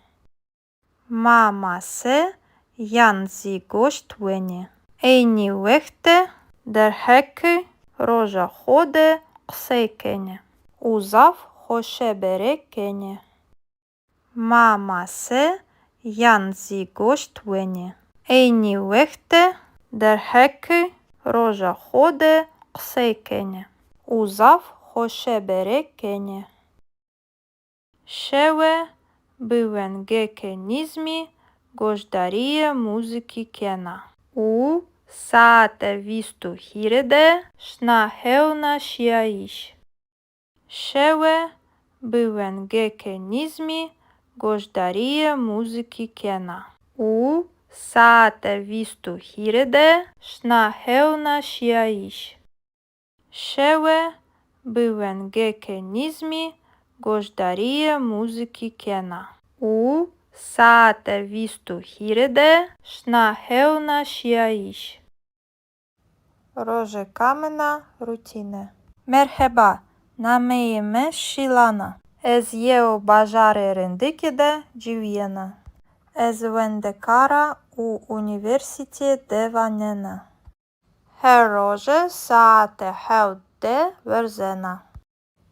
Ma mase yan zî goşt wenê. Eynî wext de derheqê roja xo de qisey kenê û zaf xoşebere kenê. Ma mase yan zî goşt wenê. Eynî wext de derheqê roja xo de qisey kenê û zaf xoşebere kenê. Şewe bi wengêkê nîzmî goşdarîyê muzîkî kena û saete vîst û hîrê de şina hewna şîyayîş. Şewe bi wengêkê nîzmî goşdarîyê muzîkî kena û saete vîst û hîrê de şina hewna şîyayîş. Şewe bi wengêkê nîzmî goşdarîyê muzîkî kena û saete vîst û hîrê de şina hewna şîyayîş. Rojê kamina rutîne. Merheba, nameyê mi Şîlan a. Ez yew bajarê rindikî de ciwîyena. Ez wendekar a û unîversîtîye de wanena. Her roje saete hewt de werzena.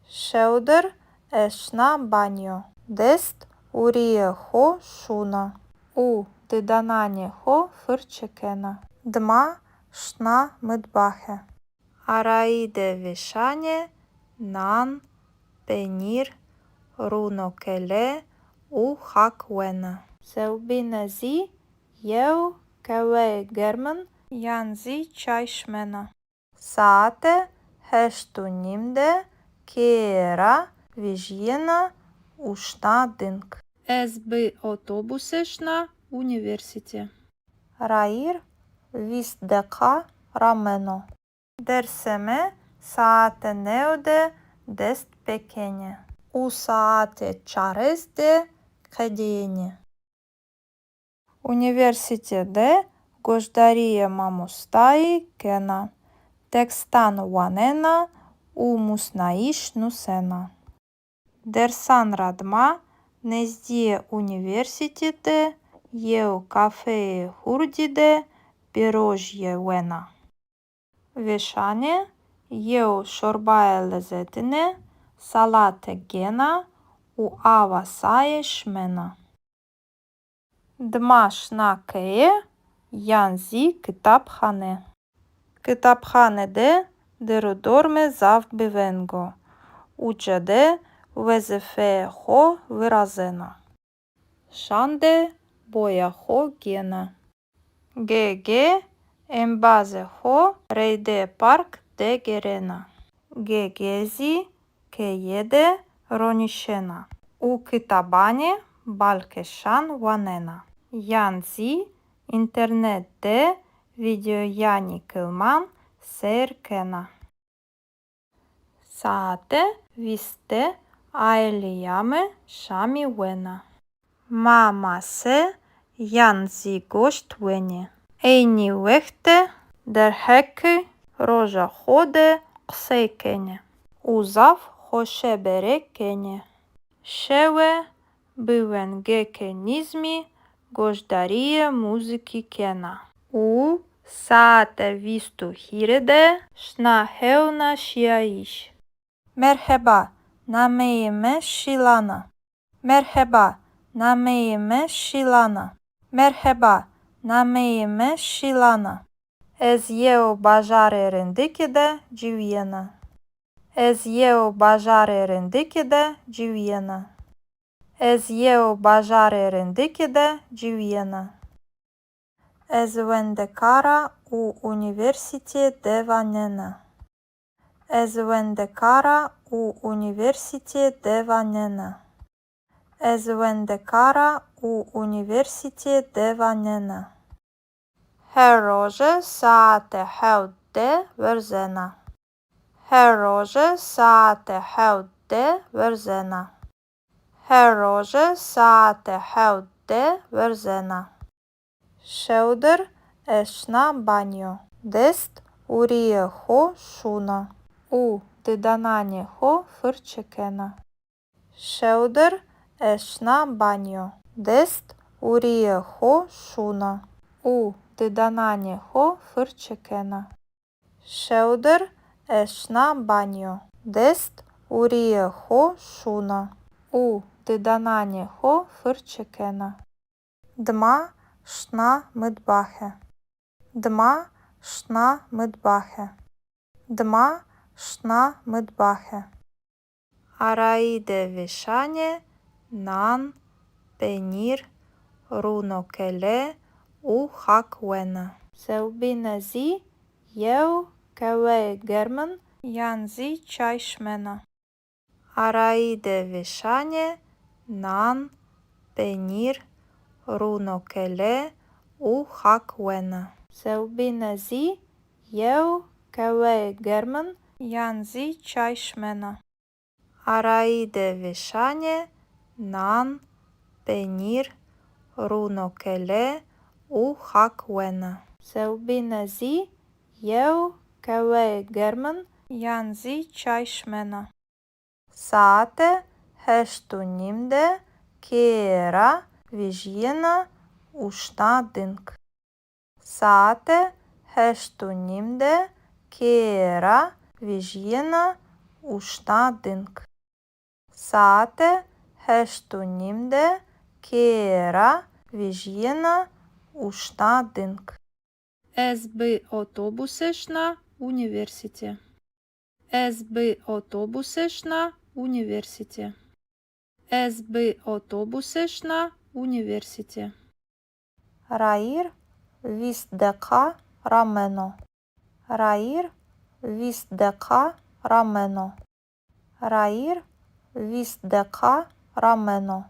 Şewdir ez şina banyo. Dest û rîyê xo şûna û didananê xo firçe kena. Dima şina mitbaxe. Arayî de vêşanê nan, penîr, rûnokele û xak wena. Sewbîne zî yew qehweyê germin yan zî çay şimena. Saete heşt û nîm de keye ra vejîyena û şina ding. Ez bi otobuse şina unîversîte. Rayîr vîst deqa rameno. Dersê mi saete new de dest pêkenê û saete çarês de qedêyenê. Unîversîte de goşdarîyê mamostayî kena, tekstan wanena û musnayîş nusena. Dersan ra dima nezdîyê unîversîte de yew kafeyê hurdî de pîrojîye wena. Vêşanê yew şorbaye lezetine salate gêna û awa saye şimena. Dima şina keye yan zî kitabxane. Kitabxane de dêr û dormê zaf biveng o. Uca de wezîfeyê xo virazena. Şan de boya xo gêna. Ge-ge embazê xo reydê park de gêrena. Ge-ge zî keye de ronîşena û kitabanê balkêşan wanena yan zî înternet de vîdeoyanê kilman seyr kena. Saete vîst de aîleya mi şamî wena. Ma mase yan zî goşt wenê. Eynî wext de derheqê roja xo de qisey kenê û zaf xoşebere kenê. Şewe bi wengêkê nîzmî goşdarîyê muzîkî kena û saete vîst û hîrê de şina hewna şîyayîş. Merheba, nameyê mi Şîlan a. Merheba, nameyê mi Şîlan a. Merheba, nameyê mi Şîlan a. Ez yew bajarê rindikî de ciwîyena. Ez yew bajarê rindikî de ciwîyena. Ez yew bajarê rindikî de ciwîyena. Ez wendekar a û unîversîtîye de wanena. Ez wendekar a û unîversîtîye de wanena. Ez wendekar a û unîversîtîye de wanena. Her roje saete hewt de werzena. Her roje saete hewt de werzena. Her roje saete hewt de werzena. Şewdir ez şina banyo. Dest û rîyê xo şûna û didananê xo firçe kena. Şewdir ez şina banyo. Dest û rîyê xo şûna û didananê xo firçe kena. Şewdir ez şina banyo. Dest û rîyê xo şûna û didananê xo firçe kena. Dima şina mitbaxe. Dima şina mitbaxe. Dima şina mitbaxe. Arayî de vêşanê nan, penîr, rûnokele û xak wena. Sewbîne zî yew keweyê germin yan zî çay şimena. Arayî de vêşanê nan, penîr, rûnokele û xak wena. Sewbîne zî yew keweyê germin yan zî çay şimena. Arayî de vêşanê nan, penîr, rûnokele û xak wena. Sewbîne zî yew keweyê germin yan zî çay şimena. Saete heşt û nîm de keye ra vejîyena û şina ding. Saete heşt û nîm de keye ra vejîyena û şina ding. Saete heşt û nîm de keye ra vejîyena û şina ding. Ez bi otobuse şina unîversîte. Ez bi otobuse şina unîversîte. Ez bi otobuse şina unîversîte. Rayîr vîst deqa rameno. Rayîr vîst deqa rameno. Rayîr vîst deqa rameno.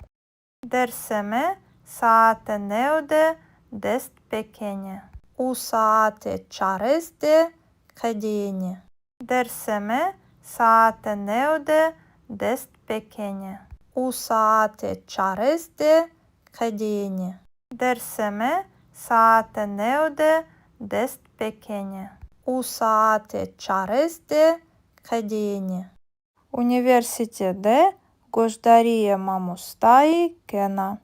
Dersê mi saete new de dest pêkenê û saete çarês de qedêyenê. Dersê mi saete new de dest pêkenê û saete çarês de qedêyenê. Dersê mi saete new de dest pêkenê û saete çarês de qedêyenê. Unîversîte de goşdarîyê mamostayî kena,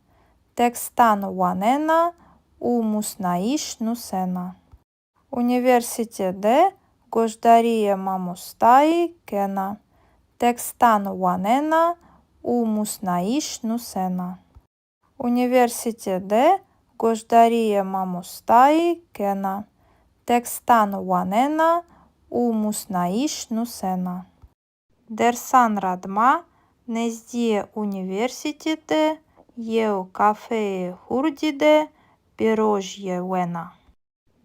tekstan wanena û musnayîş nusena. Unîversîte de goşdarîyê mamostayî kena, tekstan wanena û musnayîş nusena. Unîversîte de goşdarîyê mamostayî kena, tekstan wanena û musnayîş nusena. Dersan ra dima nezdîyê unîversîte de yew kafeyê hurdî de pêrojîye wena.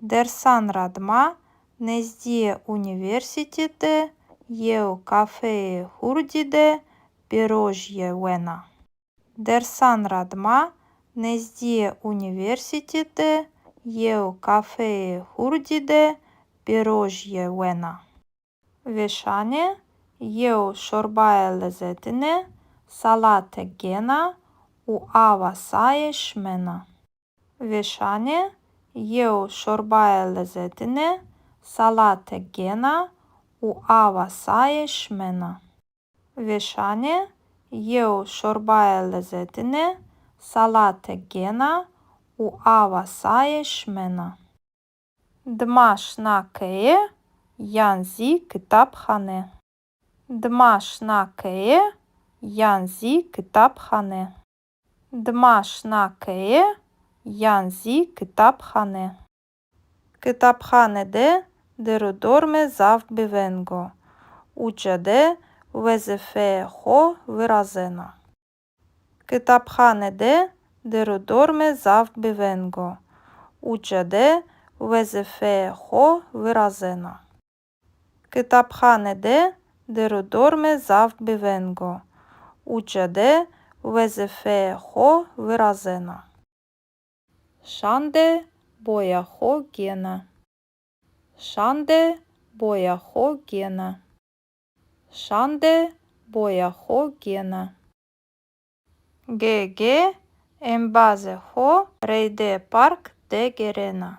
Dersan ra dima nezdîyê unîversîte de yew kafeyê hurdî de pêrojîye wena. Dersan ra dima nezdîyê unîversîte de yew kafeyê hurdî de pêrojîye wena. Vêşanê yew şorbayê lezetine salate gêna û awa saye şimena. Vêşanê yew şorbayê lezetine salate gêna û awa saye şimena. Vêşanê yew şorbayê lezetine salate gêna û awa saye şimena. Dima şina keye yan zî kitabxane. Dima şina keye yan zî kitabxane. Dima şina keye yan zî kitabxane. Kitabxane de dir û dormê zaf bi veng o. Uca de wezîfeyê xo virazena. Kitabxane de dir û dormê zaf bi veng o. Uca de wezîfeyê xo virazena. Kitabxane de dir û dormê zaf bi veng o. Uca de wezîfeyê xo virazena. Şan de boya xo gêna. Şan de boya xo gêna. Şan de boya xo gêna. Ge-ge embazê xo reyde park de gêrena.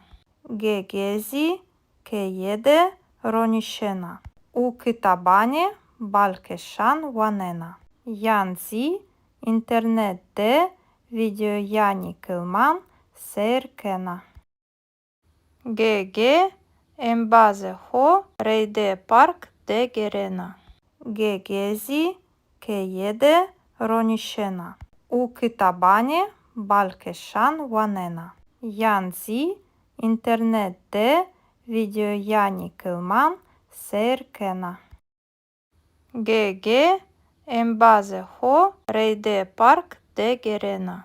Ge-ge zî keye de ronîşena û kitabanê balkêşan wanena yan zî înternet de vîdeoyanê kilman seyr kena. Ge-ge embazê xo reyde park de gêrena. Ge-ge zî keye de ronîşena û kitabanê balkêşan wanena yan zî înternet de vîdeoyanê kilman seyr kena. Ge-ge embazê xo reyde park de gêrena.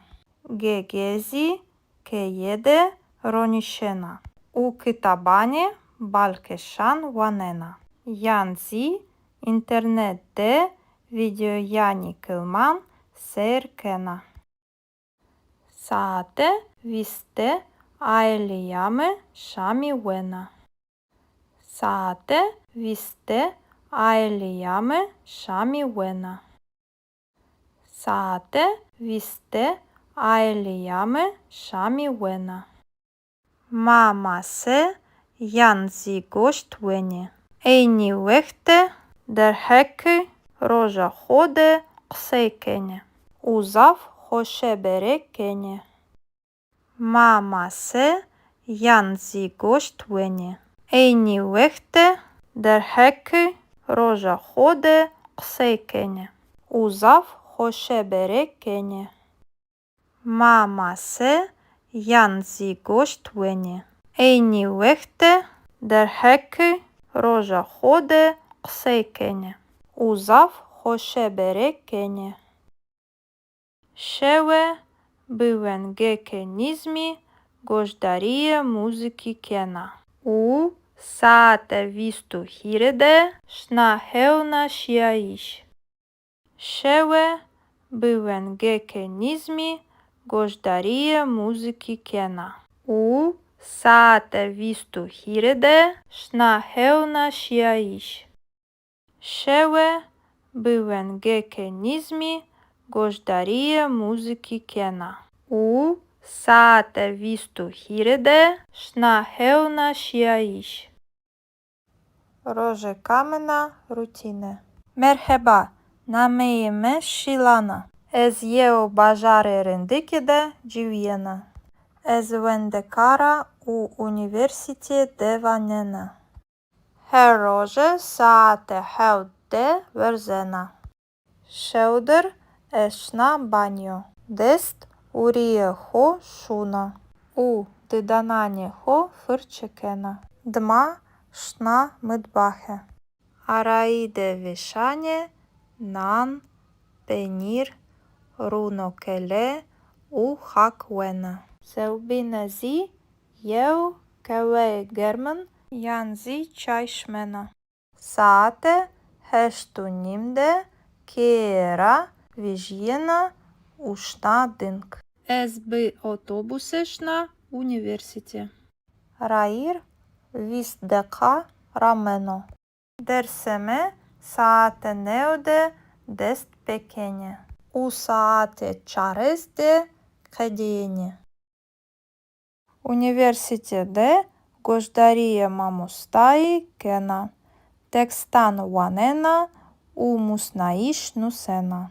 Ge-ge zî keye de ronîşena û kitabanê balkêşan wanena yan zî înternet de vîdeoyanê kilman seyr kena. Saete vîst de aîleya mi şamî wena. Saete vîst de aîleya mi şamî wena. Saete vîst de aîleya mi şamî wena. Ma mase yan zî goşt wenê. Eynî wext de derheqê roja xo de qisey kenê û zaf xoşebere kenê. Ma mase yan zî goşt wenê. Eynî wext de derheqê roja xo de qisey kenê û zaf xoşebere kenê. Ma mase yan zî goşt wenê. Eynî wext de derheqê roja xo de qisey kenê û zaf xoşebere kenê. Şewe bi wengêkê nîzmî goşdarîyê muzîkî kena û saete vîst û hîrê de şina hewna şîyayîş. Şewe bi wengêkê nîzmî goşdarîyê muzîkî kena û saete vîst û hîrê de şina hewna şîyayîş. Şewe bi wengêkê nîzmî goşdarîyê muzîkî kena û saete vîst û hîrê de şina hewna şîyayîş. Rojêka min a rutîne. Merheba, nameyê mi Şîlan a. Ez yew bajarê rindikî de ciwîyena. Ez wendekar a û unîversîtîye de wanena. Her roje saete hewt de werzena. Şewdir ez şina banyo. Dest û rîyê xo şûna û didananê xo firçe kena. Dima şina mitbaxe. Arayî de vêşanê nan, penîr, rûnokele û xak wena. Sewbîne zî yew qehweyê germin yan zî çay şimena. Saete heşt û nîm de keye ra vejîyena û şina ding. Ez bi otobuse şina unîversîte. Rayîr vîst deqa rameno. Dersê mi saete new de dest pêkenê û saete çarês de qedîyenê. Unîversîte de goşdarîyê mamostayî kena, tekstan wanena û musnayîş nusena.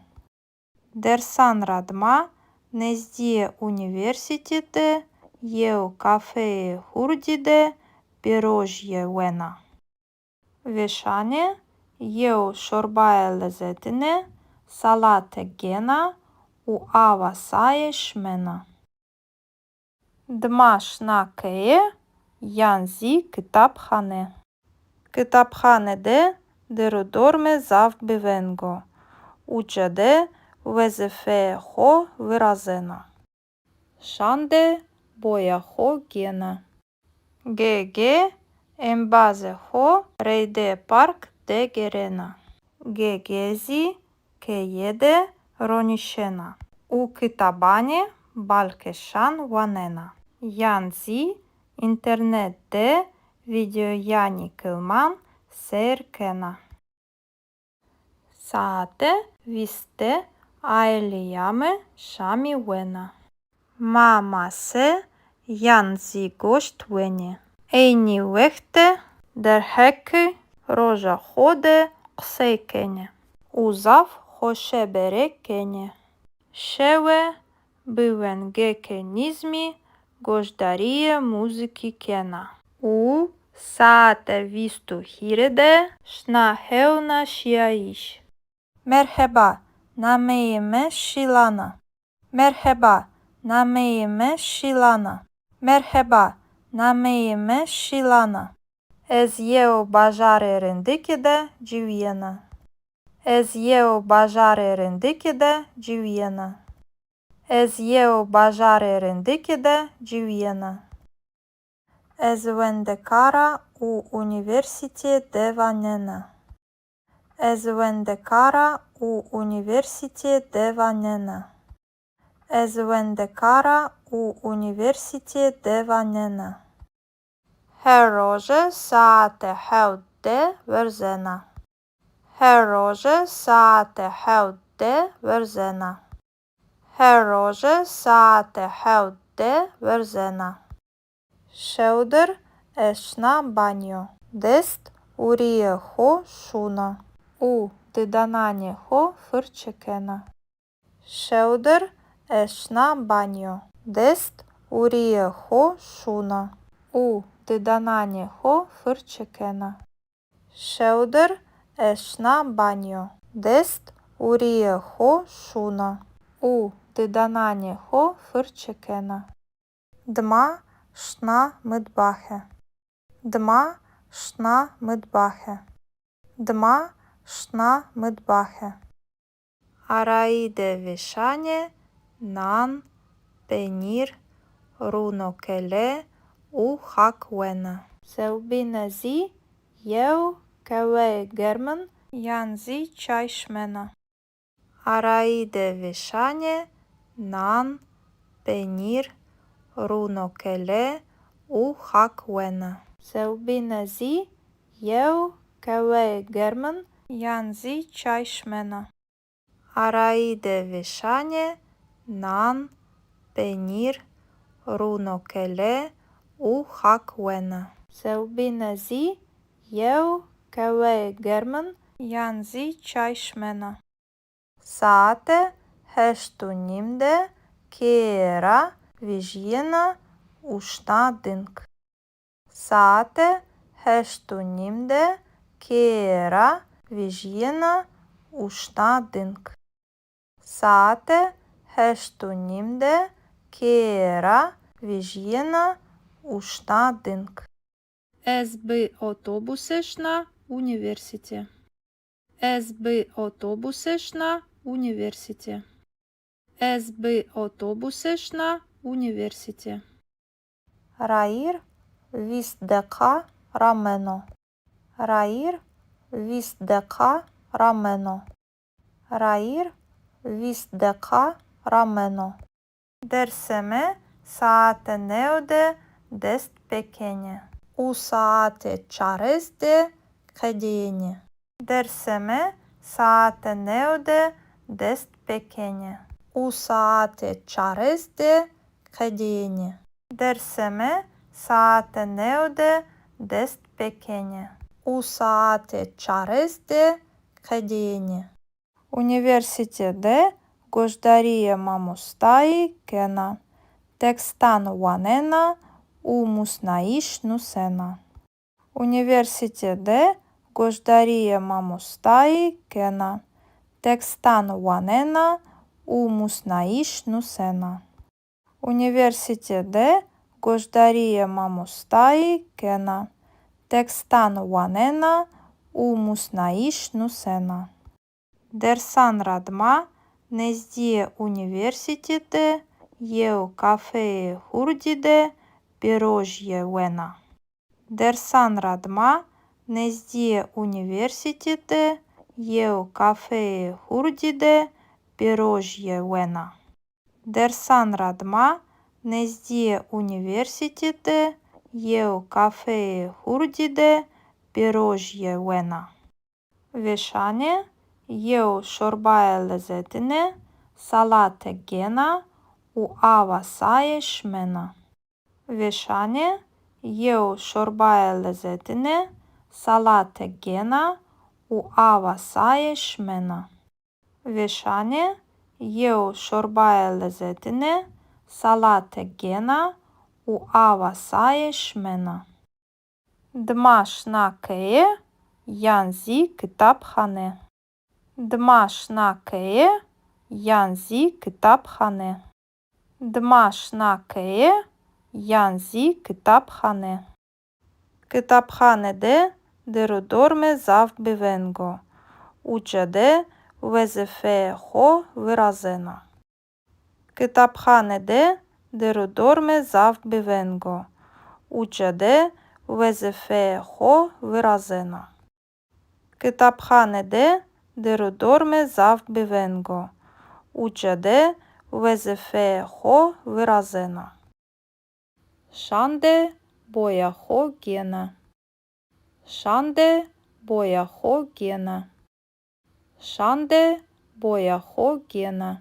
Dersan ra dima nezdîyê unîversîte de yew kafeyê hurdî de pîrojîye wena. Vêşanê yew şorbaye lezetine salate gêna û awa saye şimena. Dima şina keye yan zî kitabxane. Kitabxane de derdormê zaf biveng o. Uca de wezîfeyê xo virazena. Şan de boya xo gêna. Ge-ge embazê xo reyde park de gêrena. Ge-ge zî keye de ronîşena û kitabanê balkêşan wanena yan zî înternet de vîdeoyanê kilman seyr kena. Saete vîst de aîleya mi şamî wena. Ma mase yan zî goşt wenê. Eynî wext de derheqê roja xo de qisey kenê û zaf xoşebere kenê. Şewe bi wengêkê nîzmî goşdarîyê muzîkî kena û saete vîst û hîrê de şina hewna şîyayîş. Merheba, nameyê mi Şîlan a. Merheba, nameyê mi Şîlan a. Merheba, nameyê mi Şîlan a. Ez yew bajarê rindikî de ciwîyena. Ez yew bajarê rindikî de ciwîyena. Ez yew bajarê rindikî de ciwîyena. Ez wendekar a û unîversîtê de wanena. Ez wendekar a û unîversîtê de wanena. Ez wendekar a û unîversîtê de wanena. Her roje saete hewt de werzena. Her roje saete hewt de werzena. Her roje saete hewt de werzena. Şewdir ez şina banyo. Dest û rîyê xo şûna û didananê xo firçe kena. Şewdir ez şina banyo. Dest û rîyê xo şûna û didananê xo firçe kena. Şewdir ez şina banyo. Dest û rîyê xo şûna û didananê xo firçe kena. Dima şina mitbaxe. Dima şina mitbaxe. Dima şina mitbaxe. Arayî de vêşanê nan, penîr, rûnokele û xak wena. Sewbîne zî yew qeweyê germin yan zî çay şimena. Arayî de vêşanê nan, penîr, rûnokele û xak wena. Sewbîne zî yew qeweyê germin yan zî çay şimena. Arayî de vêşanê nan, penîr, rûnokele û xak wena. Sewbîne zî yew qeweyê germin yan zî çay şimena. Saete heşt û nîm de keye ra vejîyena û şina ding. Saete heşt û nîm de keye ra vejîyena û şina ding. Saete heşt û nîm de keye ra vejîyena û şina ding. Ez bi otobuse şina unîversîte. Ez bi otobuse şina unîversîte. Ez bi otobuse şina unîversîte. Rayîr vîst deqa rameno. Rayîr vîst deqa rameno. Rayîr vîst deqa rameno. Dersê mi saete new de dest pêkenê û saete çarês de qedêyenê. Dersê mi saete new de dest pêkenê û saete çarês de qedêyenê. Dersê mi saete new de dest pêkenê û saete çarês de qedêyenê. Unîversîte de goşdarîyê mamostayî kena, tekstan wanena û musnayîş nusena. Unîversîte de goşdarîyê mamostayî kena, tekstan wanena û musnayîş nusena. Unîversîte de goşdarîyê mamostayî kena, tekstan wanena û musnayîş nusena. Dersan ra dima nezdîyê unîversîte de yew kafeyê hurdî de pêrojîye wena. Dersan ra dima nezdîyê unîversîte de yew kafeyê hurdî de pêrojîye wena. Dersan ra dima nezdîyê unîversîte de yew kafeyê hurdî de pêrojîye wena. Vêşanê Yew şorbaye lezetine salate gêna û awa saye şimena. Vêşanê yew şorbaye lezetine salate gêna û awa saye şimena. Vêşanê yew şorbaye lezetine salate gêna û awa saye şimena. Dima şina keye yan zî kitabxane. Dima şina keye yan zî kitabxane. Dima şina keye yan zî kitabxane. Kitabxane de der û dormê zaf bi veng o. Uca de wezîfeyê xo virazena. Kitabxane de der û dormê zaf bi veng o. Uca de wezîfeyê xo virazena. Kitabxane de der û dormê zaf bi veng o. Uca de wezîfeyê xo virazena. Şan de boya xo gêna. Şan de boya xo gêna. Şan de boya xo gêna.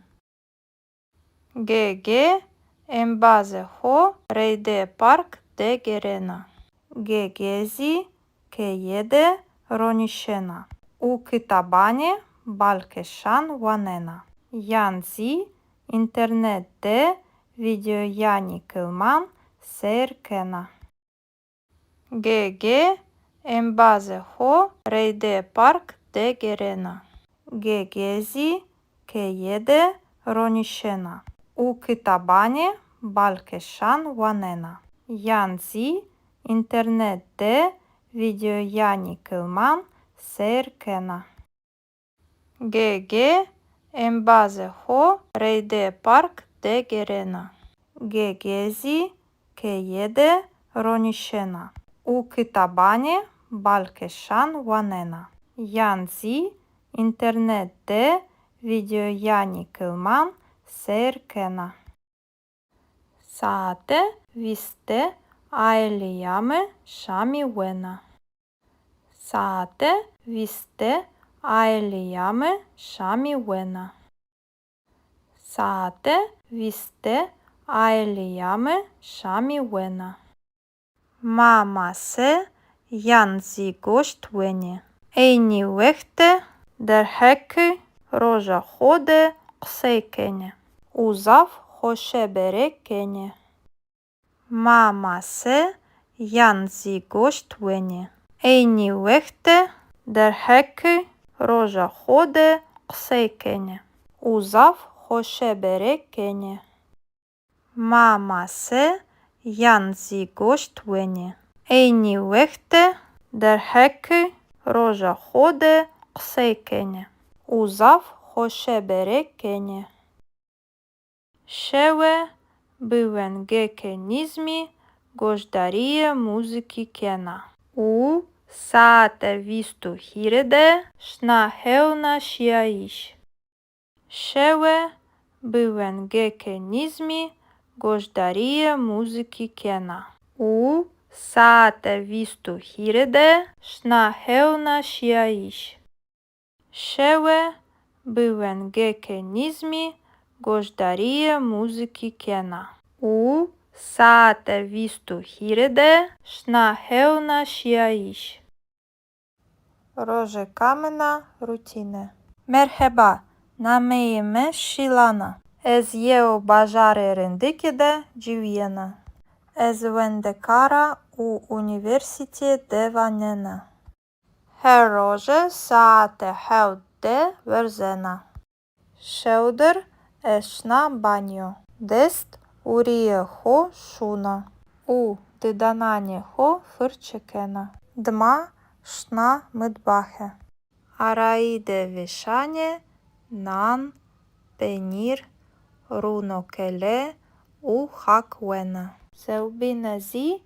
Gege embazê xo reydê park de gêrena. Gege zî keye de ronîşena û kitabanê balkêşan wanena, yan zî înternet de vîdeoyanî kilman seyr kena. Gege embazê xo reydê park de gêrena. Gege zî keye de ronîşena û kitabanê balkêşan wanena, yan zî înternet de vîdeoyanî kilman seyr kena. Gege embazê xo reydê park de gêrena. Gege zî keye de ronîşena û kitabanê balkêşan wanena, yan zî înternet de vîdeoyanî kilman seyr kena. Saete vîst de aîlîya mi şamî wena. Saete vîst de aîlîya mi şamî wena. Saete vîst de aîlîya mi şamî wena. Ma mase yan zî goşt wenê. Eynî wext de derheqê roja xo de qisey kenê û zaf xoşeberê kenê. Ma mase yan zî goşt wenê. Eynî wext de derheqê roja xo de qisey kenê û zaf xoşeberê kenê. Ma mase yan zî goşt wenê. Eynî wext de derheqê roja xo de qisey kenê û zaf xoşeberê kenê. Şewe bi wengêkê nîzmî goşdarîyê muzîkî kena û saete vîst û hîrê de şina hewna şîyayîş. Şewe bi wengêkê nîzmî goşdarîyê muzîkî kena û saete vîst û hîrê de şina hewna şîyayîş. Şewe bi wengêkê nîzmî goşdarîyê muzîkî kena û saete vîst û hîrê de şina hewna şîyayîş. Rojêka min a rutîne. Merheba, nameyê mi Şîlan a. Ez yew bajarê rindikî de ciwîyena. Ez wendekar a û unîversîtîye de wanena. Her roje saete hewt de werzena. Şewdir ez şina banyo. Dest û rîyê xo şûna û didananê xo firçe kena. Dima şina mitbaxe. Arayî de vêşanê nan, penîr, rûnokele û xak wena. Sewbîne zî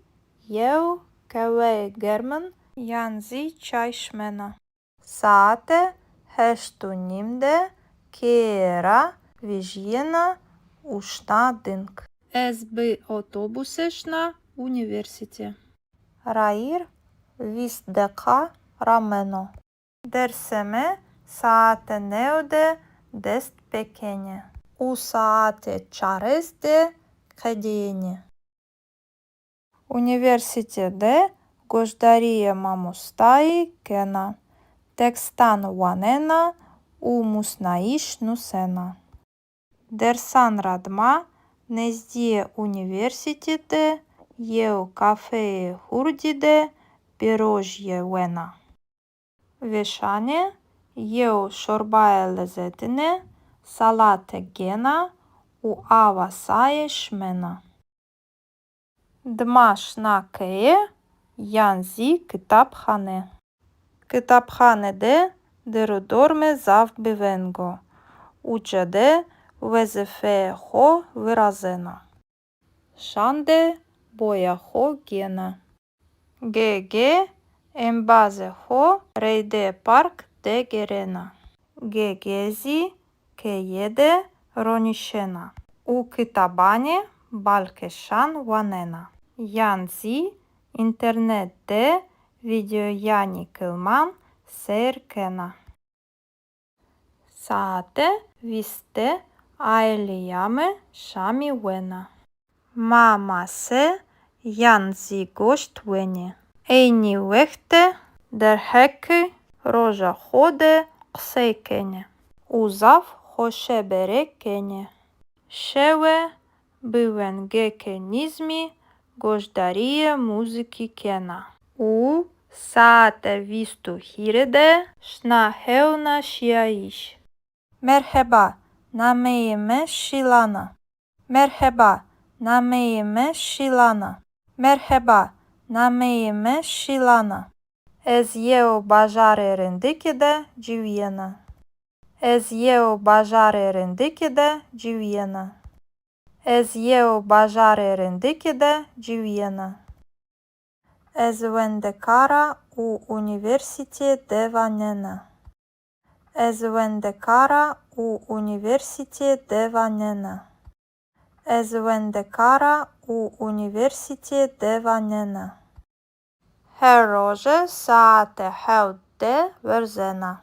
yew qeweyê germin yan zî çay şimena. Saete heşt û nîm de keye ra vejîyena û şina ding. Ez bi otobuse şina unîversîte. Rayîr vîst deqa rameno. Dersê mi Saete new de dest pê kenê û saete çarês de qedênê. Unîversîte de goşdarîyê mamostayî kena, tekstan wanena û musnayîş nusena. Dersan ra dima nezdîyê unîversîte de yew kafeyê hurdî de pîrojîye wena. Vêşanê yew şorbaye lezetine salate gêna û awa saye şimena. Dima şina keye yan zî kitabxane. Kitabxane de dêr û dorme zaf bêveng o. Uca de wezîfeyê xo virazena. Şan de boya xo gêna. Ge-ge embazê xo reydê park de gêrena. Ge-ge zî keye de ronîşena û kitabanê balkêşan wanena yan zî înternet de vîdeoyanê kilman seyr kena. Saete vîst de aîleya mi şamî wena. Ma mase yan zî goşt wenê. Eynî wext de derheqê roja xo de qisey kenê û zaf xoşebere kenê. Şewe bi wengêkê nîzmî goşdarîyê muzîkî kena û saete vîst û hîrê de şina hewna şîyayîş. Merheba, nameyê mi Şîlan a. Merheba, nameyê mi Şîlan a. Merheba, nameyê mi Şîlan a. Ez yew bajarê rindikî de ciwîyena. Ez yew bajarê rindikî de ciwîyena. Ez yew bajarê rindikî de ciwîyena. Ez wendekar a û unîversîtîye dewa nena. Ez wendekar a û unîversîtîye dewa nena. Ez wendekar a û unîversîtîye dewa nena. Her roje saete hewt de werzena.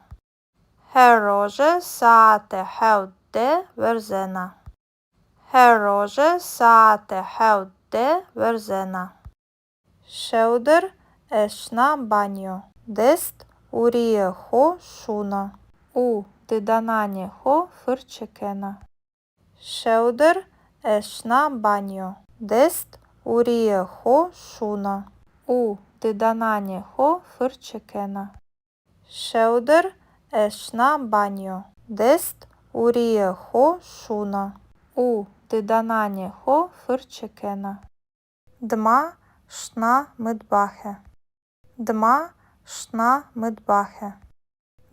Her roje saete hewt de werzena. Her roje saete hewt de werzena. Şewdir ez şina banyo. Dest û rîyê xo şûna û didananê xo firçe kena. Şewdir ez şina banyo. Dest û rîyê xo şûna û didananê xo firçe kena. Şewdir ez şina banyo. Dest û rîyê xo şûna û didananê xo firçe kena. Dima şina mitbaxe. Dima şina mitbaxe.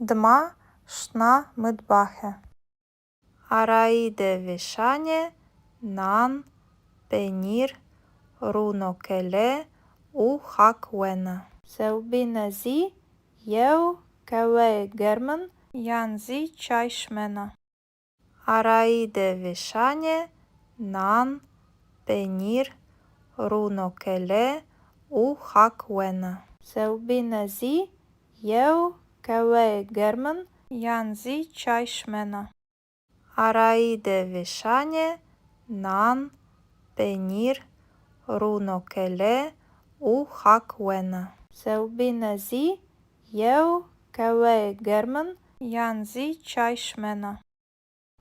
Dima şina mitbaxe. Arayî de vêşanê nan, penîr, rûnokele û xak wena. Sewbîne zî yew qeweyê germin yan zî çay şimena. Arayî de vêşanê nan, penîr, rûnokele û xak wena. Sewbîne zî yew qeweyê germin yan zî çay şimena. Arayî de vêşanê nan, penîr, rûnokele û xak wena. Sewbîne zî yew qeweyê germin yan zî çay şimena.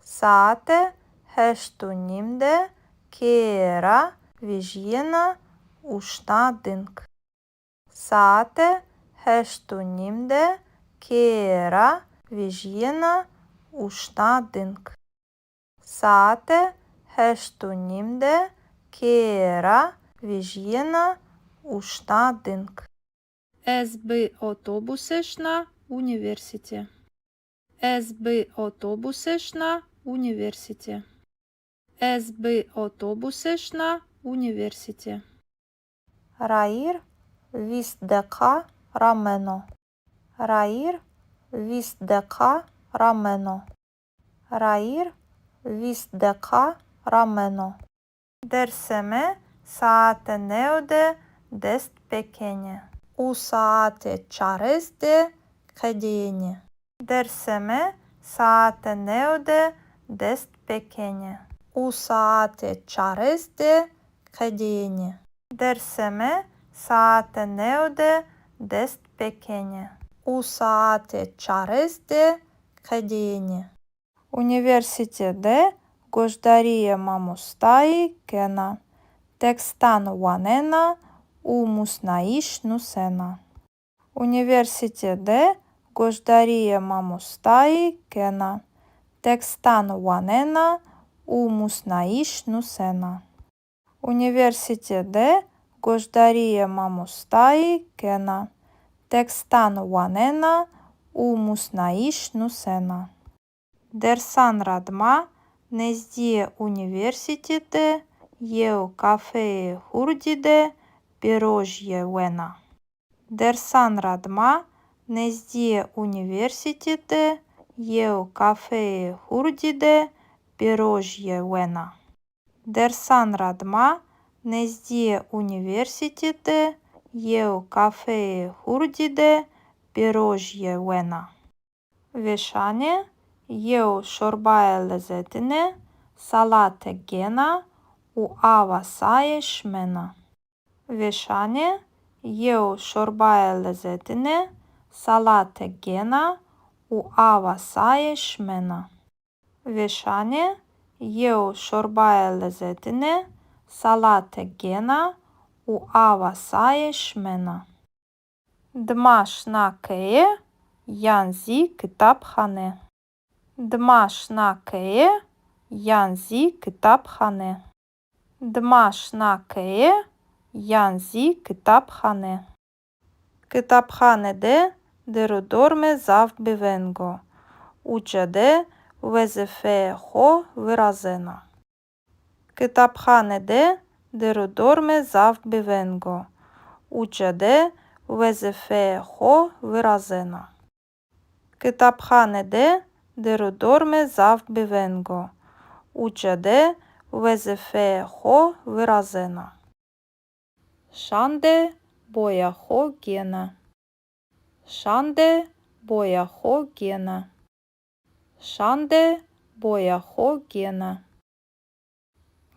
Saete heşt û nîm de keye ra vejîyena û şina ding. Saete heşt û nîm de keye ra vejîyena û şina ding. Saete heşt û nîm de keye ra vejîyena û şina ding. Ez bi otobusê şina unîversîte. Ez bi otobusê şina unîversîte. Ez bi otobusê şina unîversîte. Rayîr vîst deqa rameno. Rayîr vîst deqa rameno. Rayîr vîst deqa rameno. Dersê mi saete new de dest pêkenê û saete çarês de qedênê. Dersê mi saete new de dest pêkenê û saete çarês de qedêyenê. Dersê mi saete new de dest pêkenê û saete çarês de qedêyenê. Unîversîte de goşdarîyê mamostayî kena, tekstan wanena û musnayîş nusena. Unîversîte de goşdarîyê mamostayî kena, tekstan wanena û musnayîş nusena. Unîversîte de goşdarîyê mamostayî kena, tekstan wanena û musnayîş nusena. Dersan ra dima nezdîyê unîversîte de yew kafeyê hurdî de pêrojîye wena. Dersan ra dima nezdîyê unîversîte de yew kafeyê hurdî de pêrojîye wena. Dersan ra dima nezdîyê unîversîte de yew kafeyê hurdî de pêrojîye wena. Vêşanê yew şorbayê lezetine salate gêna û awa saye şimena. Vêşanê yew şorbayê lezetine salate gêna û awa saye şimena. Vêşanê yew şorbayê lezetine salate gêna û awa saye şimena. Dima şina keye yan zî kitabxane. Dima şina keye yan zî kitabxane. Dima şina keye yan zî kitabxane. Kitabxane de dêr û dormê zaf biveng o. Uca de wezîfeyê xo virazena. Kitabxane de dêr û dormê zaf biveng o. Uca de wezîfeyê xo virazena. Kitabxane de dêr û dormê zaf biveng o. Uca de wezîfeyê xo virazena. Şande boya xo gêna. Şande boya xo gêna. Şande boya xo gêna.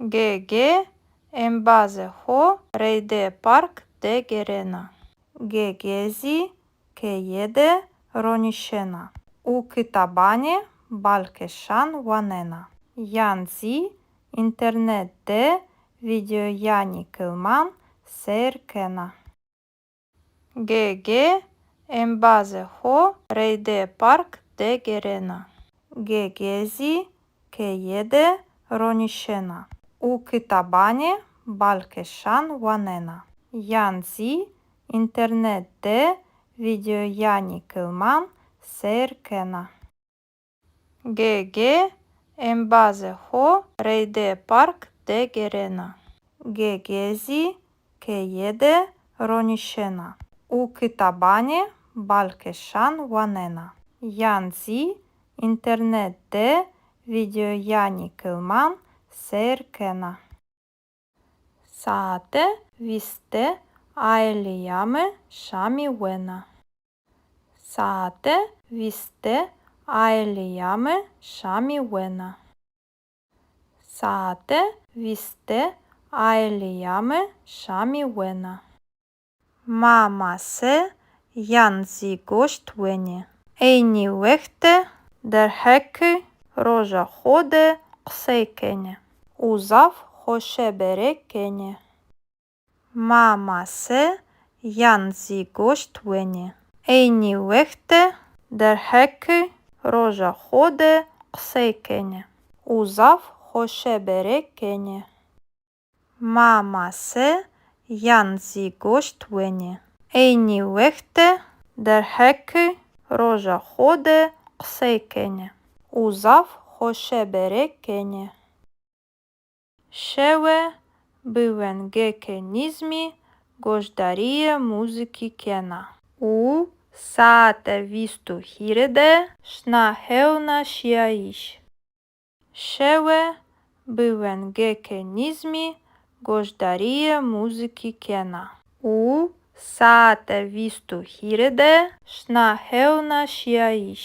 Gege embazê xo reydê park de gêrena. Gege zî keye de ronîşena û kitabanê balkêşan wanena yan zî înternet de vîdeoyanî kilman seyr kena. Gege embazê xo reydê park de gêrena. Gege zî keye de ronîşena û kitabanê balkêşan wanena yan zî înternet de vîdeoyanî kilman seyr kena. Gege embazê xo reydê park de gêrena. Gege zî keye de ronîşena û kitabanê balkêşan wanena yan zî înternet de vîdeoyanî kilman seyr kena. Saete vîste aîleya mi şamî wena. Saete vîste aîleya mi şamî wena. Saete vîste aîleya mi şamî wena. Ma mase yan zî goşt wenê. Eynî wext de derheqê roja xo de qisey kenê û zaf xoşebere kenê. Ma mase yan zî goşt wenê. Eynî wext de derheqê roja xo de qisey kenê û zaf xoşebere kenê. Ma mase yan zî goşt wenê. Eynî wext de derheqê roja xo de qisey kenê û zaf xoşebere kenê. Şewe bi wengêkê nîzmî goşdarîyê muzîkî kena û saete vîst û hîrê de şina hewna şîyayîş. Şewe bi wengêkê nîzmî goşdarîyê muzîkî kena û saete vîst û hîrê de şina hewna şîyayîş.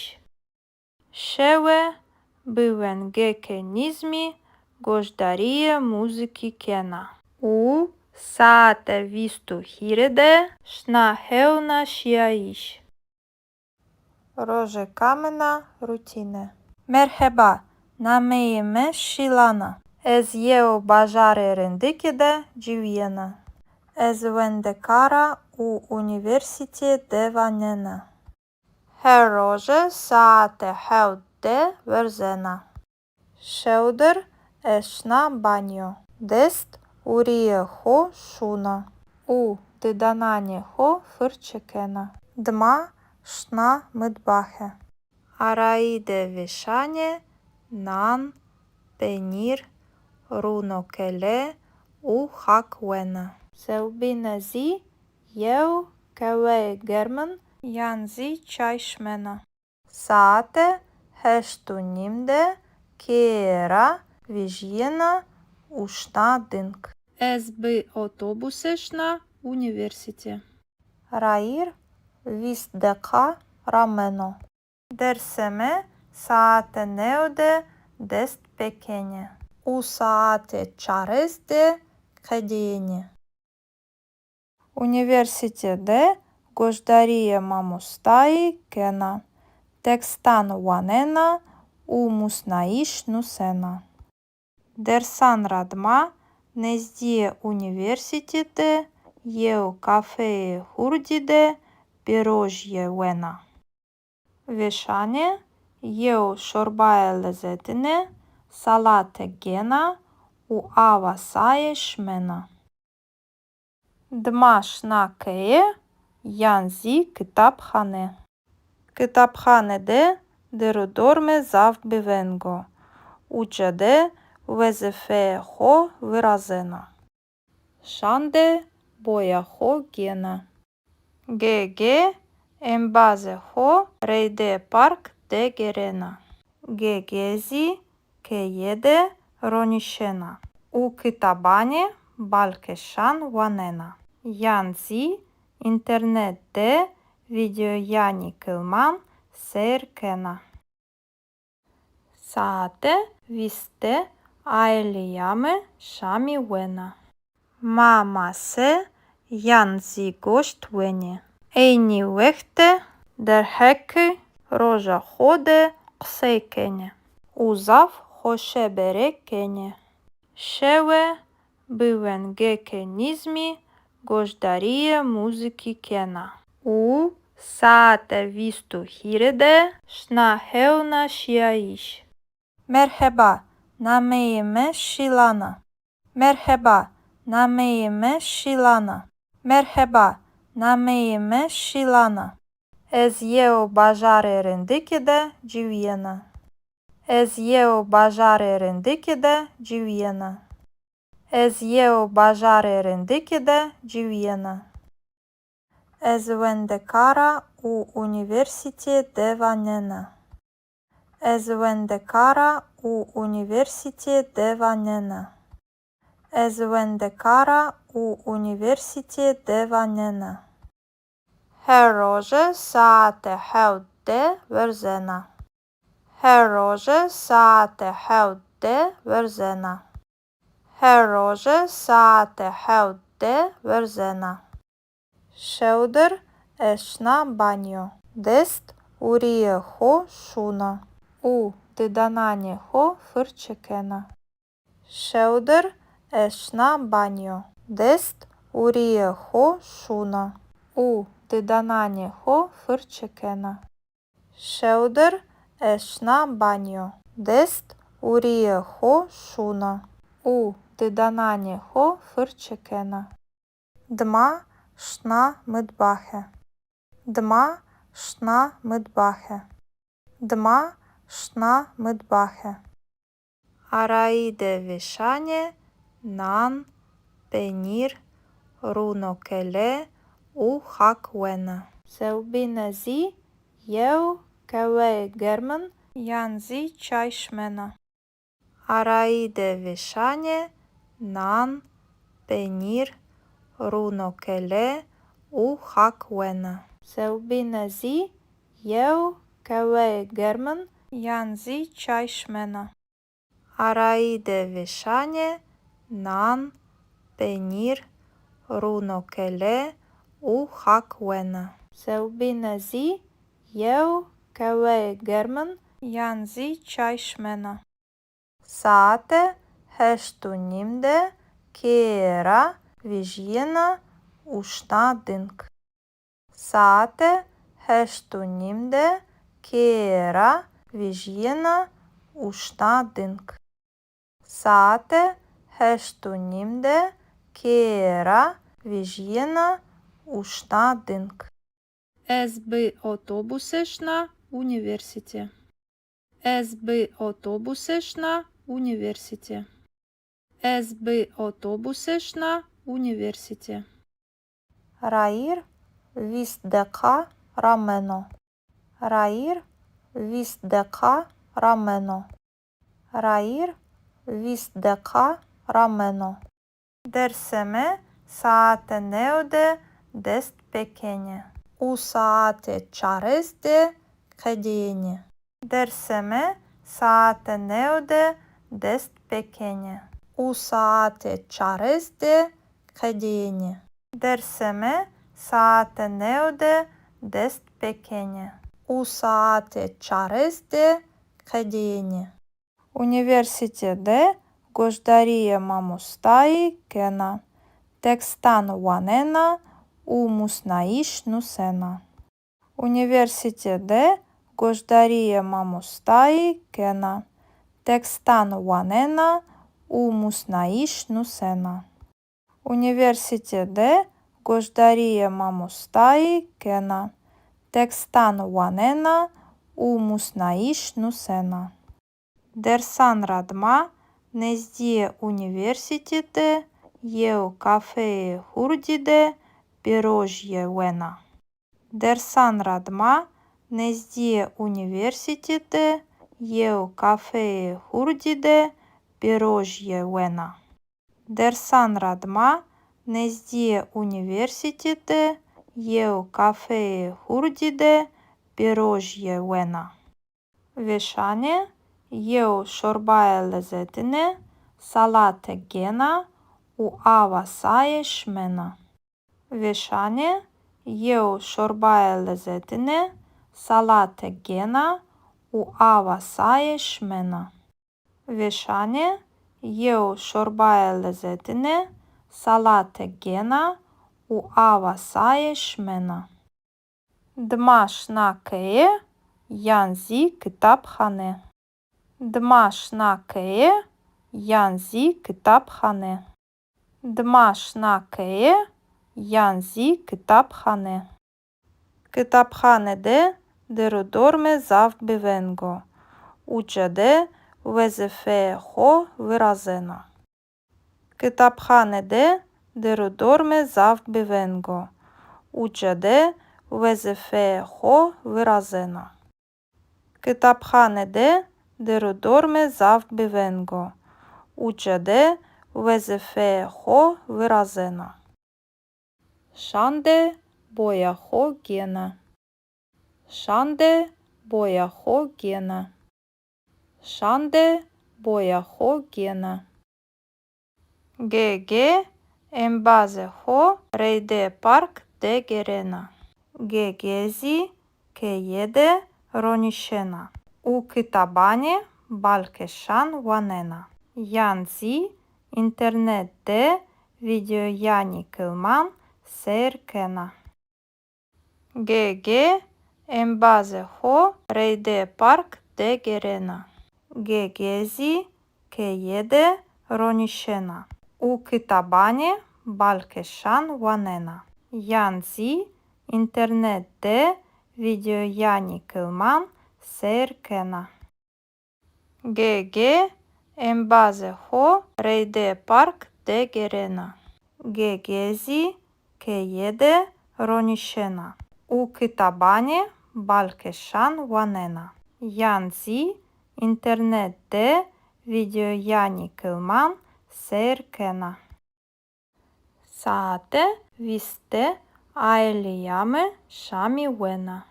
Şewe bi wengêkê nîzmî goşdarîyê muzîkî kena û saete vîst û hîrê de şina hewna şîyayîş. Rojê kamina rutîne. Merheba, nameyê mi Şîlan a. Ez yew bajarê rindikî de ciwîyena. Ez wendekar a û unîversîtîye de wanena. Her roje saete hewt de werzena. Şewdir ez şina banyo. Dest û rîyê xo şûna û didananê xo firçe kena. Dima şina mitbaxe. Arayî de vêşanê nan, penîr, rûnokele û xak wena. Sewbîne zî yew qeweyê germin yan zî çay şimena. Saete heşt û nîm de keye ra vejîyena û şina ding. Ez bi otobuse şina unîversîte. Rayîr vîst deqa rameno. Dersê mi saete new de dest pêkenê û saete çarês de qedêyenê. Unîversîte de goşdarîyê mamostayî kena, tekstan wanena û musnayîş nusena. Dersan ra dima nezdîyê unîversîte de yew kafeyê hurdî de pîrojîye wena. Vêşanê yew şorbayê lezetine salate gêna û awa saye şimena. Dima şina keye yan zî kitabxane. Kitabxane de dêr û dormê zaf biveng o. Uca de wezîfeyê xo virazena. Şan de boya xo gêna. Ge-ge embazê xo reydê park de gêrena. Ge-ge zî keye de ronîşena û kitabanê balkêşan wanena yan zî înternet de vîdeoyanê kilman seyr kena. Saete vîst de aîleya mi şamî wena. Ma mase yan zî goşt wenê. Eynî wext de derheqê roja xo de qisey kenê û zaf xoşebere kenê. Şewe bi wengêkê nîzmî goşdarîyê muzîkî kena û saete vîst û hîrê de şina hewna şîyayîş. Merheba, nameyê mi Şîlan a. Merheba, nameyê mi Şîlan a. Merheba, nameyê mi Şîlan a. Ez yew bajarê rindikî de ciwîyena. Ez yew bajarê rindikî de ciwîyena. Ez yew bajarê rindikî de ciwîyena. Ez wendekar a û unîversîtîye de wanena. Ez wendekar a û unîversîtîye de wanena. Ez wendekar a û unîversîtîye de wanena. Her roje saete hewt de werzena. Her roje saete hewt de werzena. Her roje saete hewt de werzena. Şewdir ez şina banyo. Dest û rîyê xo şûna û didananê xo firçe kena. Şewdir ez şina banyo. Dest û rîyê xo şûna û didananê xo firçe kena. Şewdir ez şina banyo. Dest û rîyê xo şûna û didananê xo firçe kena. Dima şina mitbaxe. Dima şina mitbaxe. Dima şina mitbaxe. Arayî de vêşanê nan, penîr, rûnokele û xak wena. Sewbîne zî yew qeweyê germin yan zî çay şimena. Arayî de vêşanê nan, penîr, rûnokele û xak wena. Sewbîne zî yew qeweyê germin yan zî çay şimena. Arayî de vêşanê nan, penîr, rûnokele û xak wena. Sewbîne zî yew qeweyê germin yan zî çay şimena. Saete heşt û nîm de keye ra vejîyena û şina ding. Saete heşt û nîm de keye ra vejîyena û şina ding. Saete heşt û nîm de keye ra vejîyena û şina ding. Ez bi otobuse şina unîversîte. Ez bi otobuse şina unîversîte. Ez bi otobuse şina unîversîte. Rayîr vîst deqa rameno. Rayîr vîst deqa rameno. Rayîr vîst deqa rameno. Dersê mi saete new de dest pêkenê û saete çarês de qedêyenê. Dersê mi saete new de dest pêkenê û saete çarês de qedêyenê. Dersê mi saete new de dest pêkenê û saete çarês de qedêyenê. Unîversîte de goşdarîyê mamostayî kena, tekstan wanena û musnayîş nusena. Unîversîte de goşdarîyê mamostayî kena, tekstan wanena û musnayîş nusena. Unîversîte de goşdarîyê mamostayî kena, tekstan wanena û musnayîş nusena. Dersan ra dima nezdîyê unîversîte de yew kafeyê hurdî de pîrojîye wena. Dersan ra dima nezdîyê unîversîte de yew kafeyê hurdî de pîrojîye wena. Dersan ra dima nezdîyê unîversîte de yew kafeyê hurdî de pîrojîye wena. Vêşanê yew şorbayê lezetine salate gêna û awa saye şimena. Vêşanê yew şorbayê lezetine salate gêna û awa saye şimena. Vêşanê yew şorbayê lezetine salate gêna û awa saye şimena. Dima şina keye yan zî kitabxane. Dima şina keye yan zî kitabxane. Dima şina keye yan zî kitabxane. Kitabxane de dir û dormê zaf bi veng o. Uca de wezîfeyê xo virazena. Kitabxane de dir û dormê zaf bi veng o. Uca de wezîfeyê xo virazena. Kitabxane de dir û dormê zaf bi veng o. Uca de wezîfeyê xo virazena. Şande boya xo gêna. Şande boya xo gêna. Şande boya xo gêna. Gege embazê xo reydê park de gêrena. Gege zî keye de ronîşena û kitabanê balkêşan wanena. Yan zî înternet de vîdeoyanê kilman seyr kena. Gege embazê xo reydê park de gêrena. Gege zî keye de ronîşena û kitabanê balkêşan wanena. Yan zî înternet de vîdeoyanê kilman seyr kena. Gege embazê xo reydê park de gêrena. Gege zî keye de ronîşena û kitabanê balkêşan wanena. Yan zî înternet de vîdeoyanê kilman seyr kena. Saete vîst de aîleya mi şamî wena.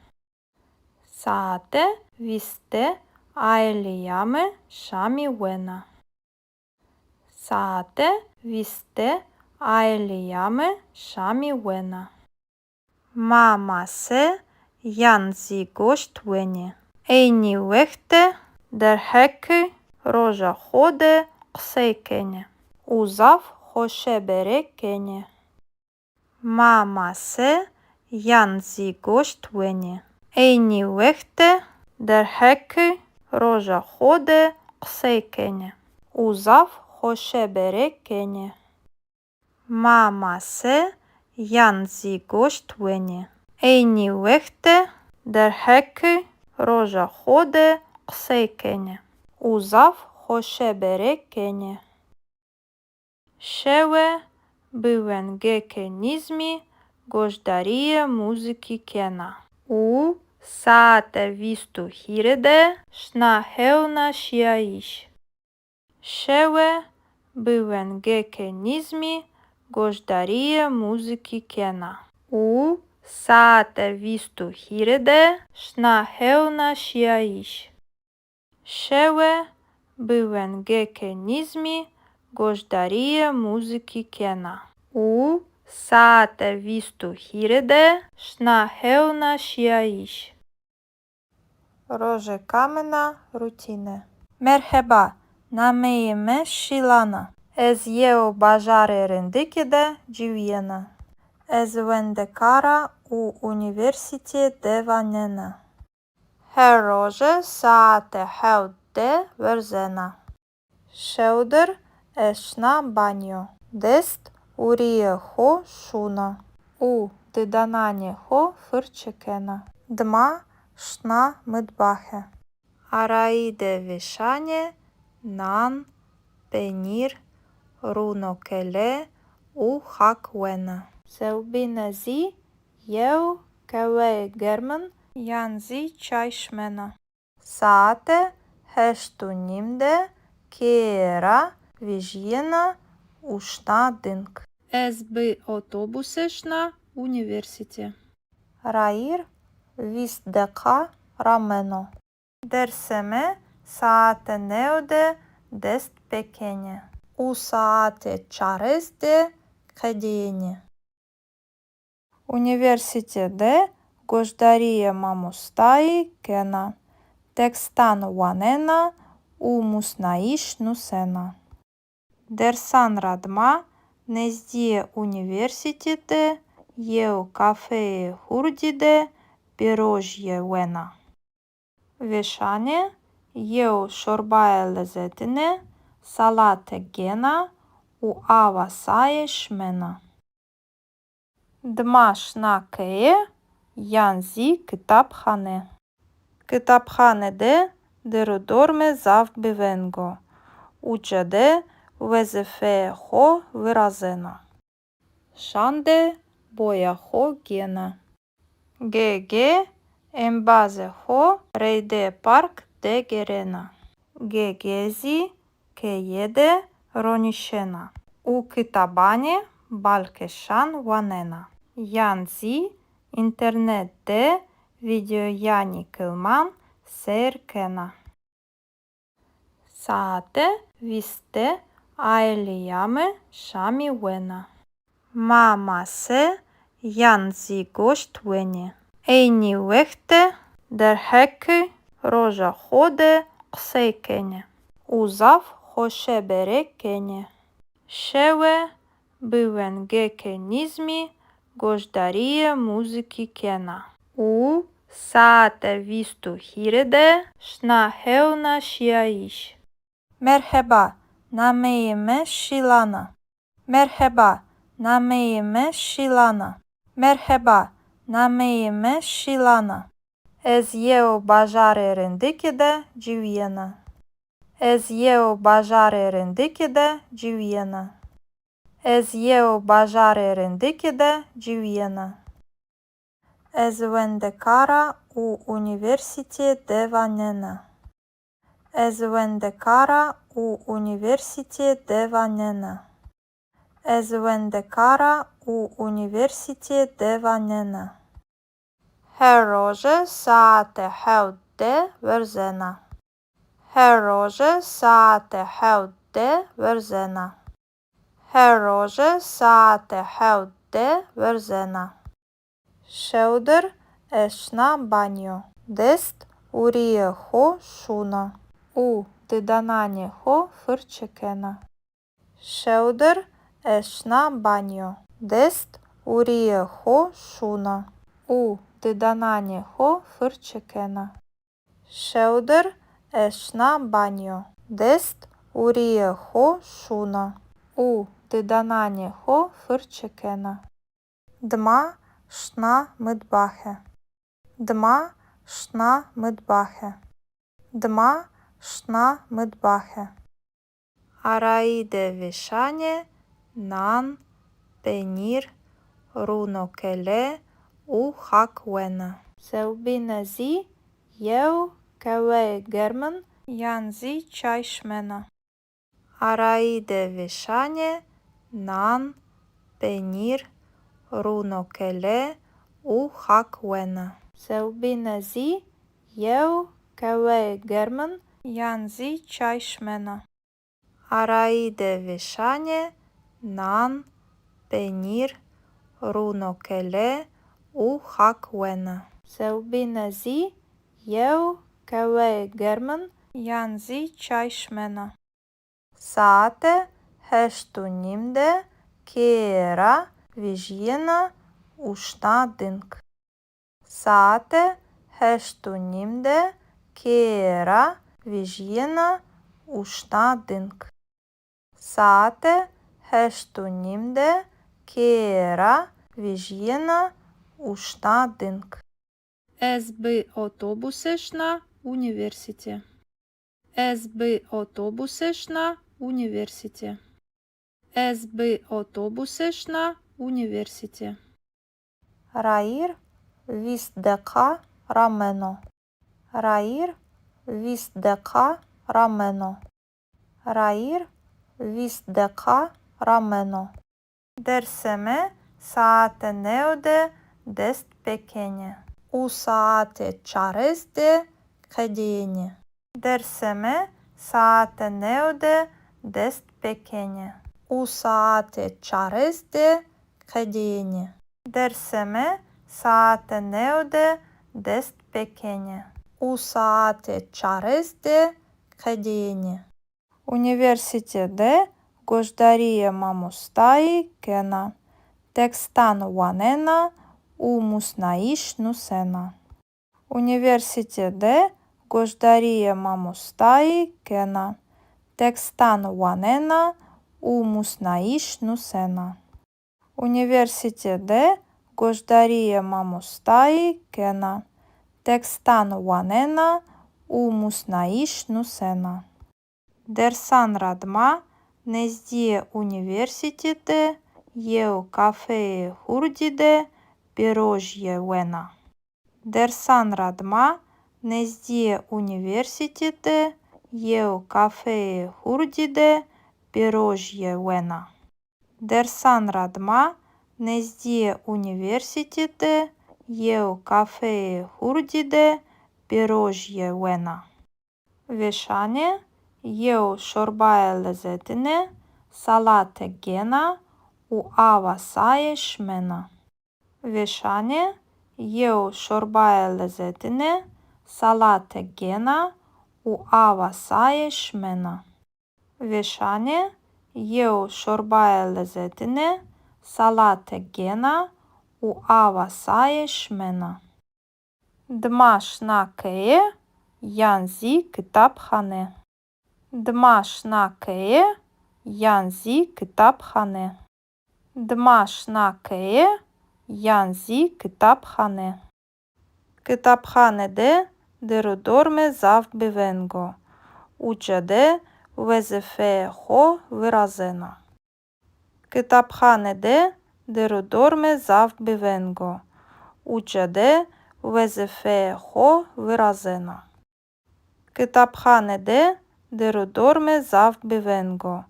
Saete vîst de Aîleya mi şamî wena. Saete vîst de aîleya mi şamî wena. Ma mase yan zî goşt wenê. Eynî wext de derheqê roja xo de qisey kenê û zaf xoşebere kenê. Ma mase yan zî goşt wenê. Eynî wext de derheqê roja xo de qisey kenê û zaf xoşebere kenê. Ma mase yan zî goşt wenê. Eynî wext de derheqê roja xo de qisey kenê û zaf xoşebere kenê. Şewe bi wengeke nîzmî goşdarîye muzîkî kena û saete vîst û hîrê de şina hewna şîyayîş. Şewe bi wengeke nîzmî goşdarîye muzîkî kena û saete vîst û hîrê de şina hewna şîyayîş. Şewe bi wengeke nîzmî goşdarîye muzîkî kena û saete vîst û hîrê de şina hewna şîyayîş. Rojeka min a rutîne. Merheba, nameyê mi Şîlan a. Ez yew bajarê rindikî de ciwîyena. Ez wendekar a û unîversîtîye de wanena. Her roje saete hewt de werzena. Şewdir ez şina banyo. Dest û rîyê xo şûna û didananê xo firçe kena. Dima şina mitbaxe. Arayî de vêşanê nan, penîr, rûnokele û xak wena. Sewbîne zî yew qehweyê germin yan zî çay şimena. Saete heşt û nîm de keye ra vejîyena û şina ding. Ez bi otobuse şina unîversîte. Rayîr vîst deqa rameno. Dersê mi saete new de dest pêkenê û saete çarês de qedêyenê. Unîversîte de goşdarîyê mamostayî kena, tekstan wanena û musnayîş nusena. Dersan ra dima nezdîyê unîversîte de yew kafeyê hurdî de pîrojîye wena. Vêşanê yew şorbaye lezetine salate gêna û awa saye şimena. Dima şina keye yan zî kitabxane. Kitabxane de dêr û dormê zaf biveng o. Uca de wezîfeyê xo virazena. Şan de boya xo gêna. Ge-ge embazê xo reydê park de gêrena. Ge-ge zî keye de ronîşena û kitabanê balkêşan wanena yan zî înternet de vîdeoyanê kilman seyr kena. Saete vîst de aîleya mi şamî wena. Ma mase yan zî goşt wenê. Eynî wext de derheqê roja xo de qisey kenê û zaf xoşebere kenê. Şewe bi wengeke nîzmî goşdarîyê muzîkî kena û saete vîst û hîrê de şina hewna şîyayîş. Merheba, nameyê mi Şîlan a. Merheba, nameyê mi Şîlan a. Merheba, nameyê mi Şîlan a. Ez yew bajarê rindikî de ciwîyena. Ez yew bajarê rindikî de ciwîyena. Ez yew bajarê rindikî de ciwîyena. Ez wendekar a û unîversîtîye de wanena. Ez wendekar a û unîversîtîye de wanena. Ez wendekar a û unîversîtîye de wanena. Her roje saete hewt de werzena. Her roje saete hewt de werzena. Her roje saete hewt de werzena. Şewdir ez şina banyo. Dest û rîyê xo şûna û didananê xo firçe kena. Şewdir ez şina banyo. Dest û rîyê xo şûna û didananê xo firçe kena. Şewdir ez şina banyo. Dest û rîyê xo şûna û didananê xo firçe kena. Dima şina mitbaxe. Dima şina mitbaxe. Dima şina mitbaxe. Arayî de vêşanê nan, penîr, rûnokele û xak wena. Sewbîne zî yew keweyê germin yan zî çay şimena. Arayî de vêşanê nan, penîr, rûnokele û xak wena. Sewbîne zî yew keweyê germin yan zî çay şimena. Arayî de vêşanê nan, penîr, rûnokele û xak wena. Sewbîne zî yew keweyê germin yan zî çay şimena. Saete heşt û nîm de keye ra vejîyena û şina ding. Saete heşt û nîm de keye ra vejîyena û şina ding. Saete heşt û nîm de keye ra vejîyena û şina ding. Ez bi otobuse şina unîversîte. Ez bi otobuse şina unîversîte. Ez bi otobuse şina unîversîte. Rayîr vîst deqa rameno. Rayîr vîst deqa rameno. Rayîr vîst deqa rameno. Dersê mi saete new de dest pêkenê û saete çarês de qedêyenê. Dersê mi saete new de dest pêkenê û saete çarês de qedêyenê. Dersê mi saete new de dest pêkenê û saete çarês de qedêyenê. Unîversîte de goşdarîyê mamostayî kena, tekstan wanena û musnayîş nusena. Unîversîte de goşdarîyê mamostayî kena, tekstan wanena û musnayîş nusena. Unîversîte de goşdarîyê mamostayî kena, tekstan wanena û musnayîş nusena. Dersan ra dima nezdîyê unîversîte de yew kafeyê hurdî de pêrojîye wena. Dersan ra dima nezdîyê unîversîte de yew kafeyê hurdî de pêrojîye wena. Dersan ra dima nezdîyê unîversîte de yew kafeyê hurdî de pêrojîye wena. Vêşanê yew şorbaye lezetine salate gêna û awa saye şimena. Vêşanê yew şorbaye lezetine salate gêna û awa saye şimena. Vêşanê yew şorbaye lezetine salate gêna û awa saye şimena. Dima şina keye yan zî kitabxane. Dima şina keye yan zî kitabxane. Dima şina keye yan zî kitabxane. Kitabxane de der û dormê zaf bi veng o. Uca de wezîfeyê xo virazena. Kitabxane de der û dormê zaf bi veng o. Uca de wezîfeyê xo virazena. Kitabxane de der û dormê zaf bi veng o.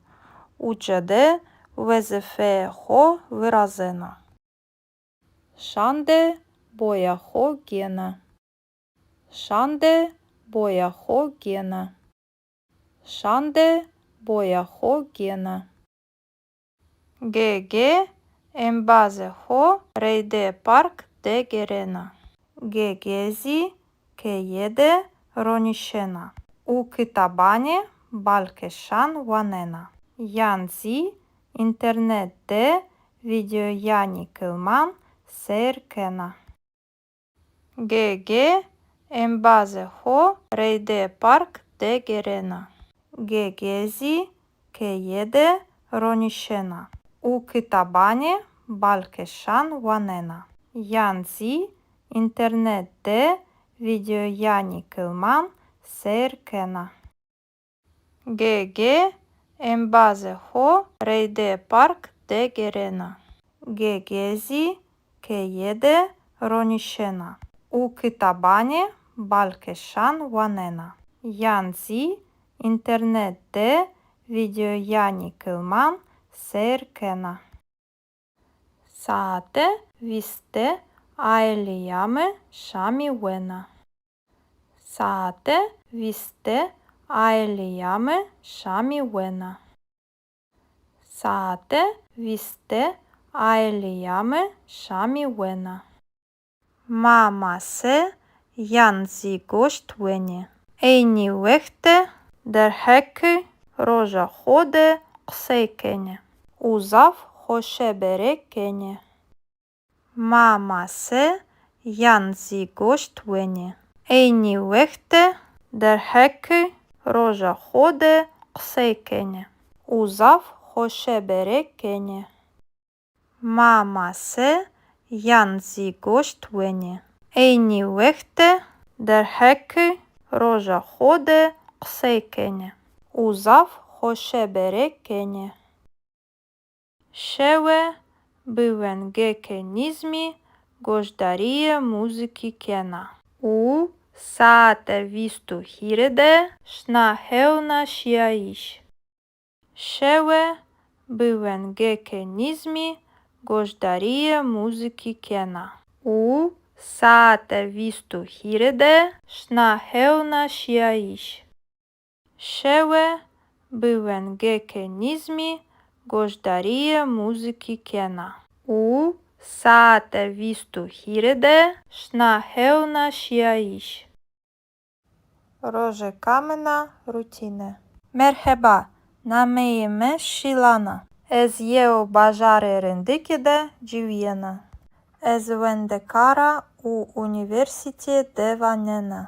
Uca de wezîfeyê xo virazena. Şan de boya xo gêna. Şan de boya xo gêna. Şan de boya xo gêna. Ge-ge embazê xo reydê park de gêrena. Ge-ge zî keye de ronîşena û kitabanê balkêşan wanena yan zî înternet de vîdeoyanê kilman seyr kena. Ge-ge embazê xo reydê park de gêrena. Ge-ge zî keye de ronîşena û kitabanê balkêşan wanena yan zî înternet de vîdeoyanê kilman seyr kena. Ge-ge embazê xo reydê park de gêrena. Ge-ge zî keye de ronîşena û kitabanê balkêşan wanena yan zî înternet de vîdeoyanê kilman seyr kena. Saete vîst de aîleya mi şamî wena. Saete vîst de aîleya mi şamî wena. Saete vîst de aîleya mi şamî wena. Ma mase yan zî goşt wenê. Eynî wext de derheqê roja xo de qisey kenê û zaf xoşebere kenê. Ma mase yan zî goşt wenê. Eynî wext de derheqê roja xo de qisey kenê û zaf xoşebere kenê. Ma mase yan zî goşt wenê. Eynî wext de derheqê roja xo de qisey kenê û zaf xoşebere kenê. Şewe bi wengêkê nîzmî goşdarîyê muzîkî kena û saete vîst û hîrê de şina hewna şîyayîş. Şewe bi wengêkê nîzmî goşdarîyê muzîkî kena û saete vîst û hîrê de şina hewna şîyayîş. Şewe bi wengêkê nîzmî goşdarîyê muzîkî kena û saete vîst û hîrê de şina hewna şîyayîş. Rojêka min a rutîne. Merheba, nameyê mi Şîlan a. Ez yew bajarê rindikî de ciwîyena. Ez wendekar a û unîversîtîye de wanena.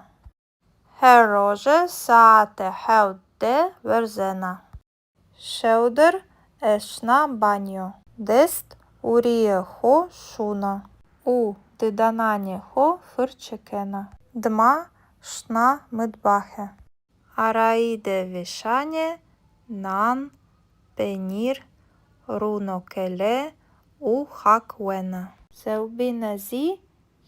Her roje saete hewt de werzena. Şewdir ez şina banyo. Dest û rîyê xo şûna û didananê xo firçe kena. Dima şina mitbaxe. Arayî de vêşanê nan, penîr, rûnokele û xak wena. Sewbîne zî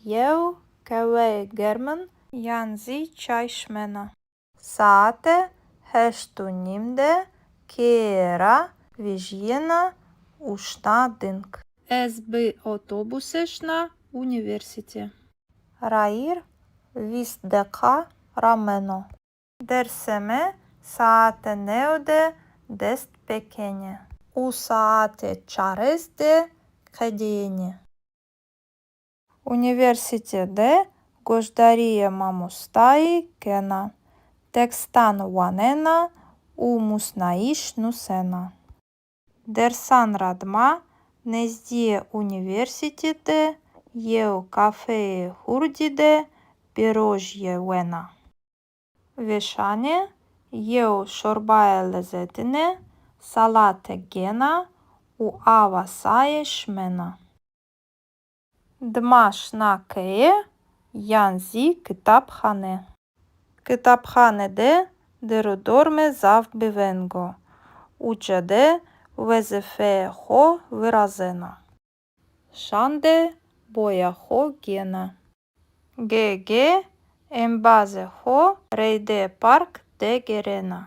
yew qehweyê germin yan zî çay şimena. Saete heşt û nîm de keye ra vejîyena û şina ding. Ez bi otobusê şina unîversîtî. Rayîr vîst deqa rameno. Dersê mi saete new de dest pêkenê û saete çarês de qedîyenê. Unîversîte de goşdarîyê mamostayî kena, tekstan wanena û musnayîş nusena. Dersan ra dima nezdîyê unîversîte de yew kafeyê hurdî de pîrojîye wena. Vêşanê yew şorbayê lezetine salate gêna û awa saye şimena. Dima şina keye yan zî kitabxane. Kitabxane de derdorme zaf biveng o. Uca de wezîfeyê xo virazena. Şan de boya xo gêna. Ge-ge embazê xo reydê park de gêrena.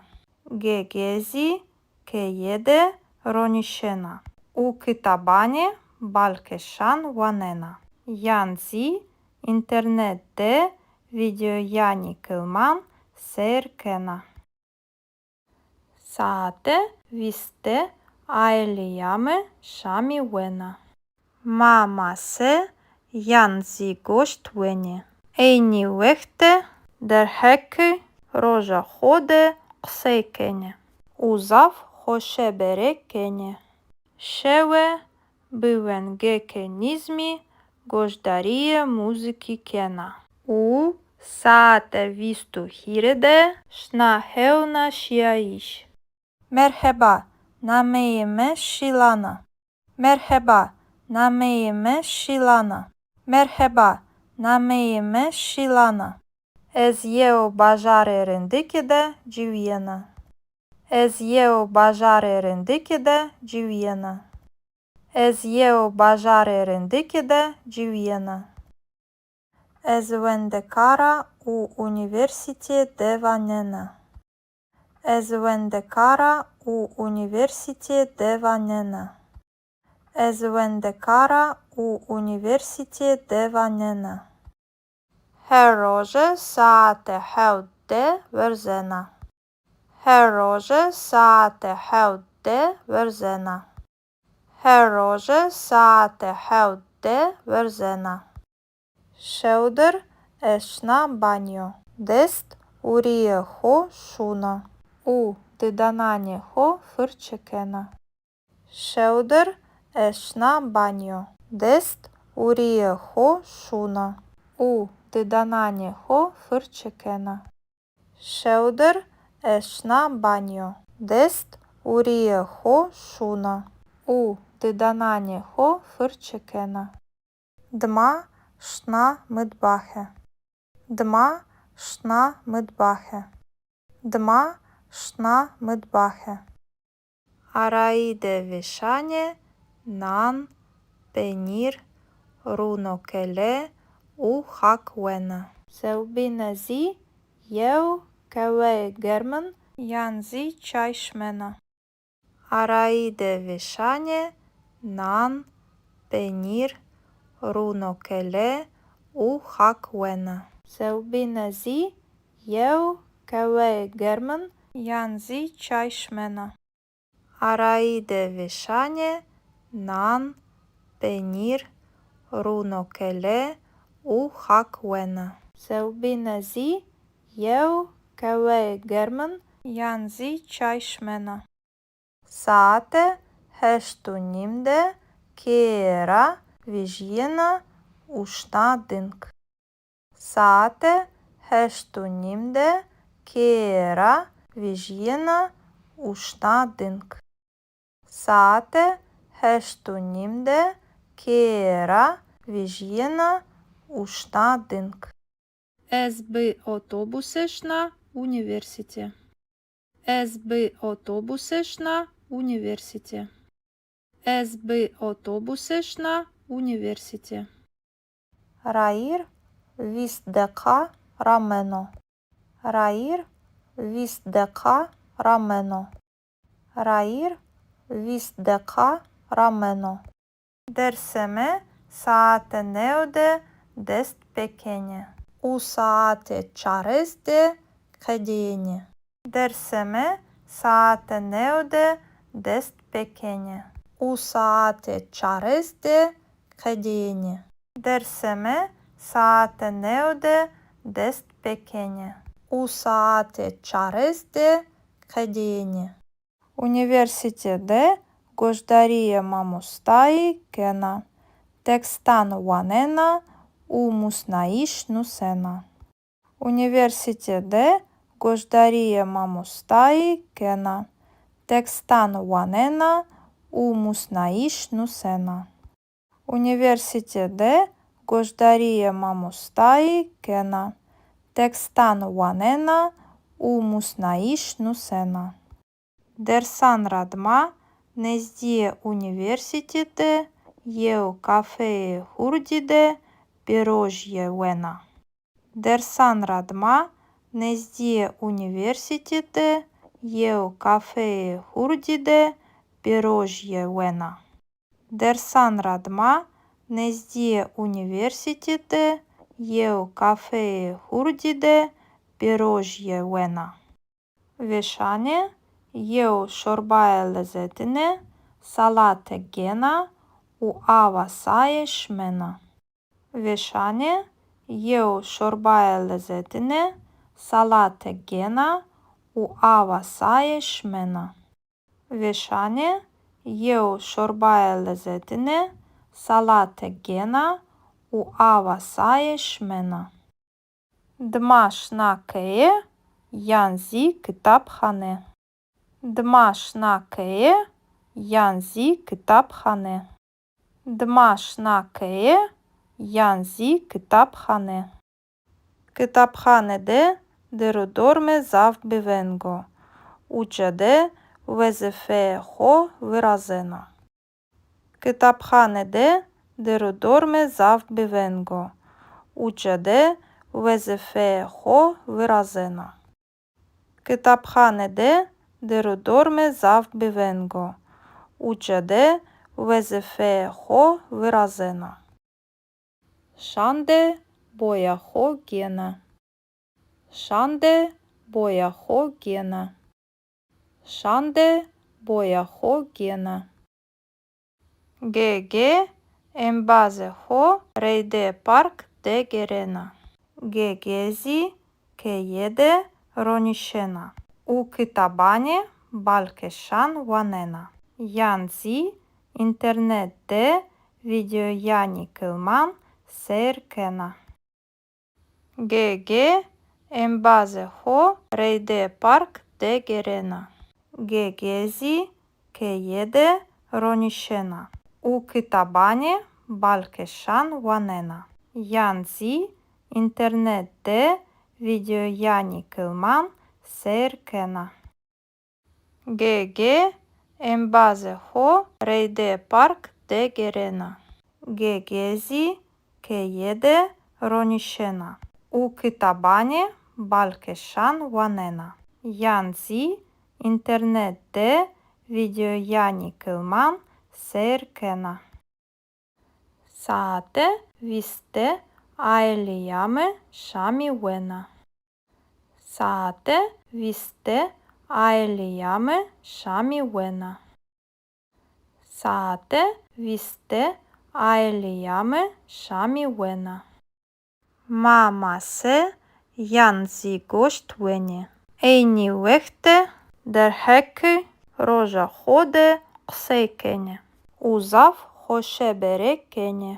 Ge-ge zî keye de ronîşena û kitabanê balkêşan wanena yan zî înternet de vîdeoyanê kilman seyr kena. Saete vîst de aîleya mi şamî wena. Ma mase yan zî goşt wenê. Eynî wext de derheqê roja xo de qisey kenê û zaf xoşebere kenê. Şewe bi wengêkê nîzmî goşdarîyê muzîkî kena û saete vîst û hîrê de şina hewna şîyayîş. Merheba, nameyê mi Şîlan a. Merheba, nameyê mi Şîlan a. Merheba, nameyê mi Şîlan a. Ez yew bajarê rindikî de ciwîyena. Ez yew bajarê rindikî de ciwîyena. Ez yew bajarê rindikî de ciwîyena. Ez wendekar a û unîversîtê de wanena. Ez wendekar a û unîversîtê de wanena. Ez wendekar a û unîversîtê de wanena. Her roje saete hewt de werzena. Her roje saete hewt de werzena. Her roje saete hewt de werzena. Şewdir ez şina banyo. Dest û rîyê xo şûna û didananê xo firçe kena. Şewdir ez şina banyo. Dest û rîyê xo şûna û didananê xo firçe kena. Şewdir ez şina banyo. Dest û rîyê xo şûna û didananê xo firçe kena. Dima şina mitbaxe. Dima şina mitbaxe. Dima şina mitbaxe. Arayî de vêşanê nan, penîr, rûnokele û xak wena. Sewbîne zî yew qeweyê germin yan zî çay şimena. Arayî de vêşanê nan, penîr, rûnokele û xak wena. Sewbîne zî yew qeweyê germin yan zî çay şimena. Arayî de vêşanê nan, penîr, rûnokele û xak wena. Sewbîne zî yew qeweyê germin yan zî çay şimena. Saete heşt û nîm de keye ra vejîyena û şina ding. Saete heşt û nîm de keye ra vejîyena û şina ding. Saete heşt û nîm de keye ra vejîyena û şina ding. Ez bi otobuse şina unîversîte. Ez bi otobuse şina unîversîte. Ez bi otobuse şina unîversîte. Rayîr vîst deqa rameno. Rayîr vîst deqa rameno. Rayîr vîst deqa rameno. Dersê mi saete new de dest pêkenê û saete çarês de qedêyenê. Dersê mi saete new de dest pêkenê û saete çarês de qedêyenê. Dersê mi saete new de dest pêkenê û saete çarês de qedêyenê. Unîversîte de goşdarîyê mamostayî kena, tekstan wanena û musnayîş nusena. Unîversîte de goşdarîyê mamostayî kena, tekstan wanena û musnayîş nusena. Unîversîte de goşdarîyê mamostayî kena, tekstan wanena û musnayîş nusena. Dersan ra dima nezdîyê unîversîte de yew kafeyê hurdî de pêrojîye wena. Dersan ra dima nezdîyê unîversîte de yew kafeyê hurdî de pêrojîye wena. Dersan ra dima nezdîyê unîversîte de yew kafeyê hurdî de pêrojîye wena. Vêşanê yew şorbayê lezetine salate gêna û awa saye şimena. Vêşanê yew şorbayê lezetine salate gêna û awa saye şimena. Vêşanê yew şorbayê lezetine salate gêna û awa saye şimena. Dima şina keye yan zî kitabxane. Dima şina keye yan zî kitabxane. Dima şina keye yan zî kitabxane. Kitabxane de dir û dormê zaf biveng o. Uca de wezîfeyê xo virazena. Kitabxane de dir û dormê zaf biveng o. Uca de wezîfeyê xo virazena. Kitabxane de dir û dormê zaf biveng o. Uca de wezîfeyê xo virazena. Şan de boya xo gêna. Şan de boya xo gêna. Şan de boya xo gêna. G G embazê xo reydê park de gêrena. G G zî keye de ronîşena û kitabanê balkêşan wanena, yan zî înternet de vîdeoyanê kilman seyr kena. G G embazê xo reydê park de gêrena. G G zî keye de ronîşena û kitabanê balkêşan wanena, yan zî înternet de vîdeoyanê kilman seyr kena. G G embazê xo reydê park de gêrena. G G zî keye de ronîşena û kitabanê balkêşan wanena, yan zî înternet de vîdeoyanê kilman seyr kena. Saete vîst de aîleya mi şamî wena. Saete vîst de aîleya mi şamî wena. Saete vîst de aîleya mi şamî wena. Ma mase yan zî goşt wenê. Eynî wext de derheqê roja xo de qisey kenê û zaf xoşebere kenê.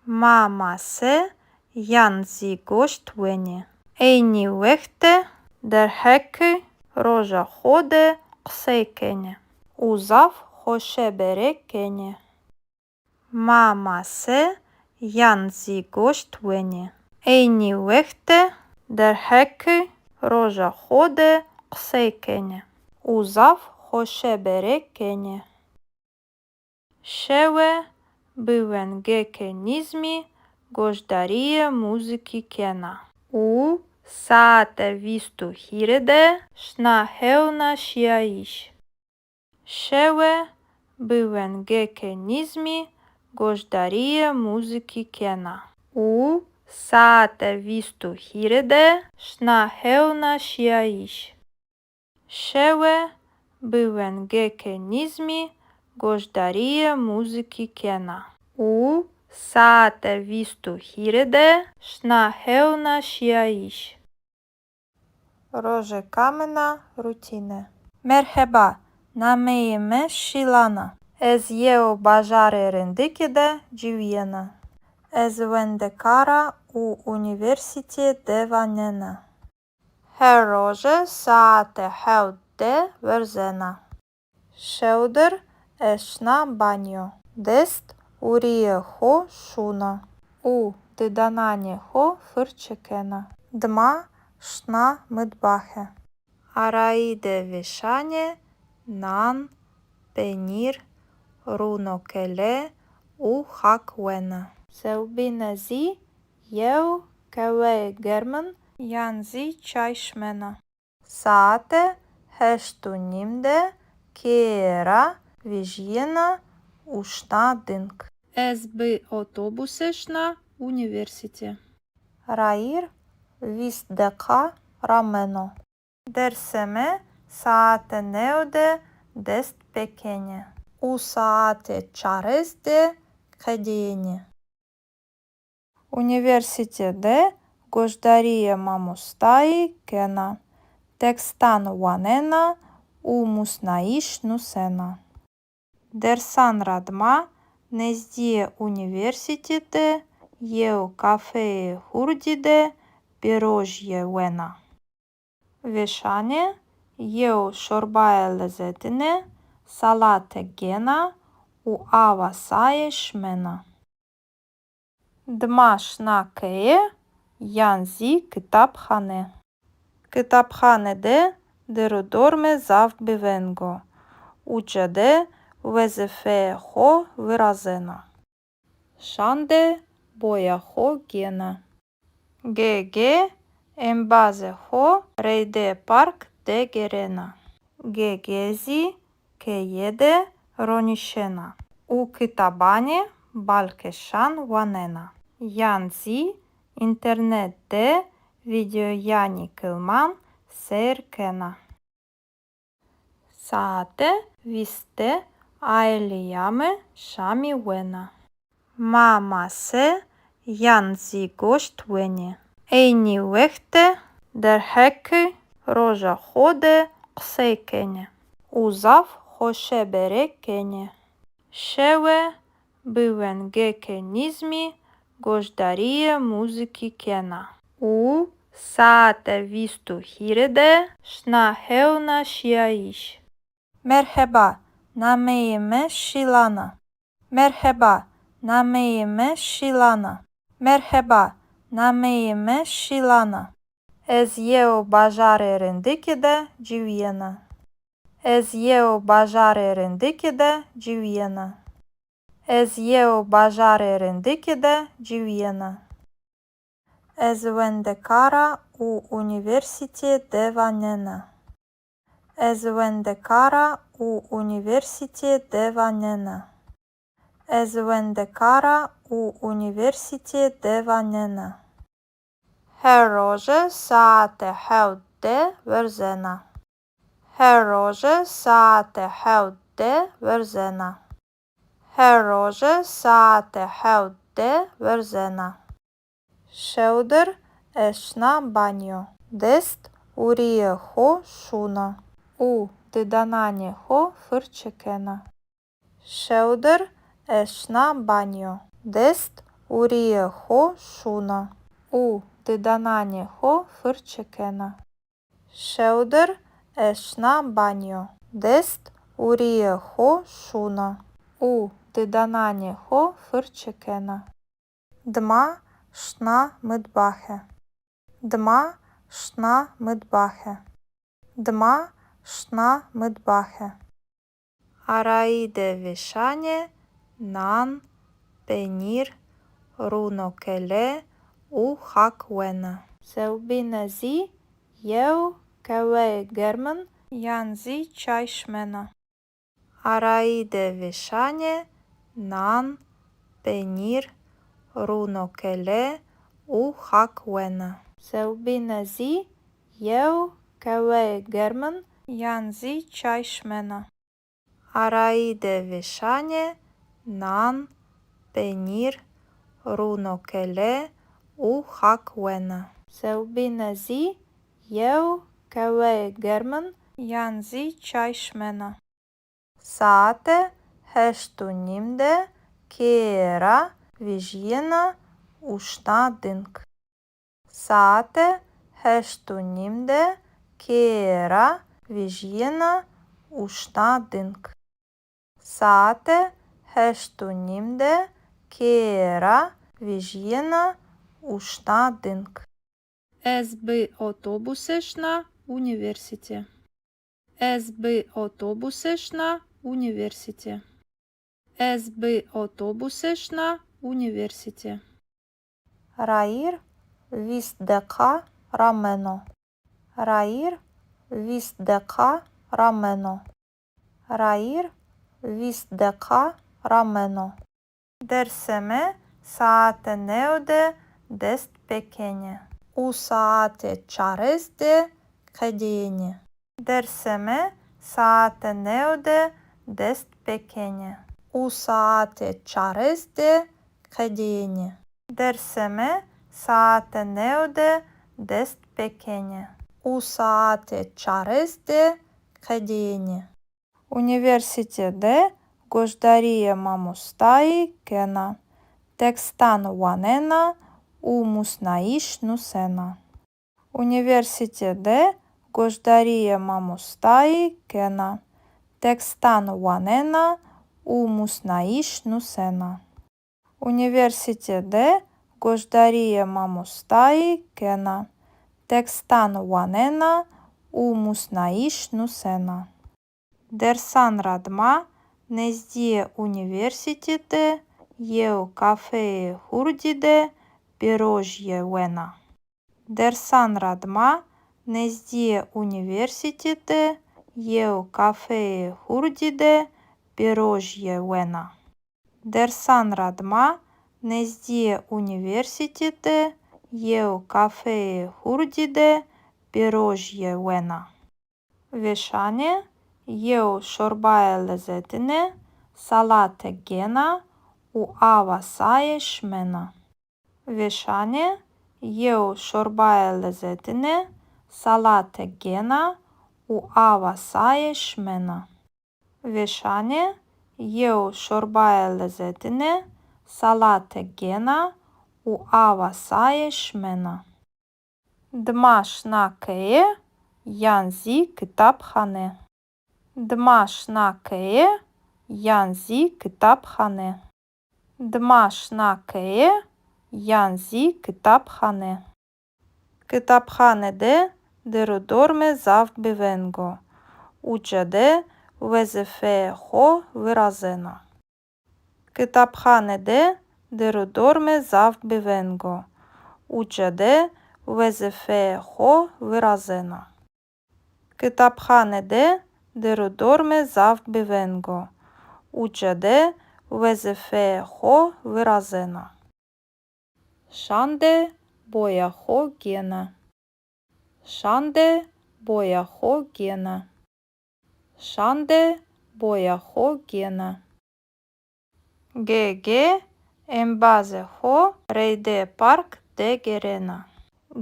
Ma mase yan zî goşt wenê. Eynî wext de derheqê roja xo de qisey kenê û zaf xoşebere kenê. Ma mase yan zî goşt wenê. Eynî wext de derheqê roja xo de qisey kenê û zaf xoşebere kenê. Şewe bi wengêkê nîzmî goşdarîyê muzîkî kena û saete vîst û hîrê de şina hewna şîyayîş. Şewe bi wengêkê nîzmî goşdarîyê muzîkî kena û saete vîst û hîrê de şina hewna şîyayîş. Şewe bi wengêkê nîzmî goşdarîyê muzîkî kena û saete vîst û hîrê de şina hewna şîyayîş. Rojêka min a rutîne. Merheba, nameyê mi Şîlan a. Ez yew bajarê rindikî de ciwîyena. Ez wendekar a û unîversîteyê de wanena. Her roje saete hewt de werzena. Şewdir ez şina banyo. Dest û rîyê xo şûna û didananê xo firçe kena. Dima şina mitbaxe. Arayî de vêşanê nan, penîr, rûno kele û xak wena. Sewbîne zî yew qeweyê germin yan zî çay şimena. Saete heşt û nîm de keye ra vejîyena û şina ding. Ez bi otobuse şina unîversîte. Rayîr vîst deqa rameno. Dersê mi Saete new de dest pê kenê û saete çarês de qedênê. Unîversîte de goşdarîye mamostayî kena, tekstan wanena û musnayîş nusena. Dersan ra dima nezdîyê unîversîte de yew kafeyê hurdî de bêrojîye wena. Vêşanê yew şorbaye lezetine salate gêna û awa saye şimena. Dima şina keye yan zî kitabxane. Kitabxane de dêr û dorme zaf bêveng o. Uca de wezîfeyê xo virazena. Şan de boya xo gêna. Ge-ge embazê xo reydê park de gêrena. Ge-ge zî keye de ronîşena û kitabanê balkêşan wanena yan zî înternet de vîdeoyanê kilman seyr kena. Saete vîst de aîleya mi şamî wena. Ma mase yan zî goşt wenê. Eynî wext de derheqê roja xo de qisey kenê û zaf xoşebere kenê. Şewe bi wengêkê nîzmî goşdarîyê muzîkî kena û saete vîst û hîrê de şina hewna şîyayîş. Merheba, nameyê mi Şîlan a. Merheba, nameyê mi Şîlan a. Merheba, nameyê mi Şîlan a. Ez yew bajarê rindikî de ciwîyena. Ez yew bajarê rindikî de ciwîyena. Ez yew bajarê rindikî de ciwîyena. Ez wendekar a û unîversîtîye de wanena. Ez wendekar a û unîversîtîye de wanena. Ez wendekar a û unîversîtîye de wanena. Her roje saete hewt de werzena. Her roje saete hewt de werzena. Her roje saete hewt de werzena. Şewdir ez şina banyo. Dest û rîyê xo şûna û didananê xo firçe kena. Şewdir ez şina banyo. Dest û rîyê xo şûna û didananê xo firçe kena. Şewdir ez şina banyo. Dest û rîyê xo şûna û didananê xo firçe kena. Dima şina mitbaxe. Dima şina mitbaxe. Dima şina mitbaxe. Arayî de vêşanê nan, penîr, rûnokele û xak wena. Sewbîne zî yew qeweyê germin yan zî çay şimena. Arayî de vêşanê nan, penîr, rûnokele û xak wena. Sewbîne zî yew qeweyê germin yan zî çay şimena. Arayî de vêşanê nan, penîr, rûnokele û xak wena. Sewbîne zî yew qeweyê germin yan zî çay şimena. Saete heşt û nîm de keye ra vejîyena û şina ding. Saete heşt û nîm de keye ra vejîyena û şina ding. Saete heşt û nîm de keye ra vejîyena û şina ding. Ez bi otobuse şina unîversîte. Ez bi otobuse şina unîversîte. Ez bi otobuse şina unîversîte. Rayîr vîst deqa rameno. Rayîr vîst deqa rameno. Rayîr vîst deqa rameno. Dersê mi saete new de dest pêkenê û saete çarês de qedênê. Dersê mi saete new de dest pêkenê û saete çarês de qedênê. Dersê mi saete new de dest pêkenê û saete çarês de qedênê. Unîversîte de goşdarîyê mamostayî kena, tekstan wanena û musnayîş nusena. Unîversîte de goşdarîyê mamostayî kena, tekstan wanena û musnayîş nusena. Unîversîte de goşdarîyê mamostayî kena, tekstan wanena û musnayîş nusena. Dersan ra dima nezdîyê unîversîte de yew kafeyê hurdî de pêrojîye wena. Dersan ra dima nezdîyê unîversîte de yew kafeyê hurdî de pêrojîye wena. Dersan ra dima nezdîyê unîversîte de yew kafeyê hurdî de pêrojîye wena. Vêşanê yew şorbayê lezetine salate gêna û awa saye şimena. Vêşanê yew şorbayê lezetine salate gêna û awa saye şimena. Vêşanê yew şorbayê lezetine salate gêna û awa saye şimena. Dima şina keye yan zî kitabxane. Dima şina keye yan zî kitabxane. Dima şina keye yan zî kitabxane. Kitabxane de dir û dormê zaf biveng o. Uca de wezîfeyê xo virazena. Kitabxane de dir û dormê zaf biveng o. Uca de wezîfeyê xo virazena. Kitabxane de dir û dormê zaf biveng o. Uca de wezîfeyê xo virazena. Şande boya xo gêna. Şande boya xo gêna. Şande boya xo gêna. Gege embazê xo reydê park de gêrena.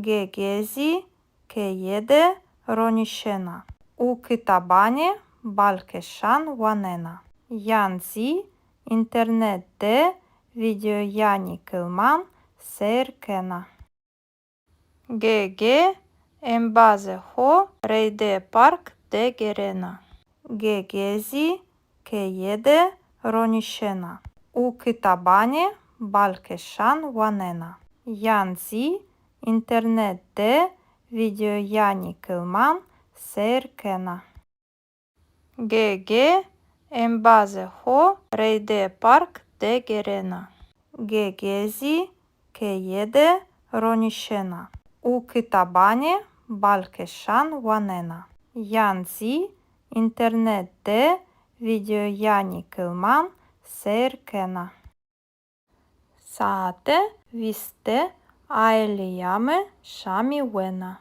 Gege zî keye de ronîşena û kitabanê balkêşan wanena yan zî înternet de vîdeoyanî kilman seyr kena. Gege embazê xo reydê park de gêrena. Gege zî keye de ronîşena û kitabanê balkêşan wanena yan zî înternet de vîdeoyanî kilman seyr kena. Gege embazê xo reydê park de gêrena. Gege zî keye de ronîşena û kitabanê balkêşan wanena yan zî înternet de vîdeoyanî kilman seyr kena. Saete vîst de aîleya mi şamî wena.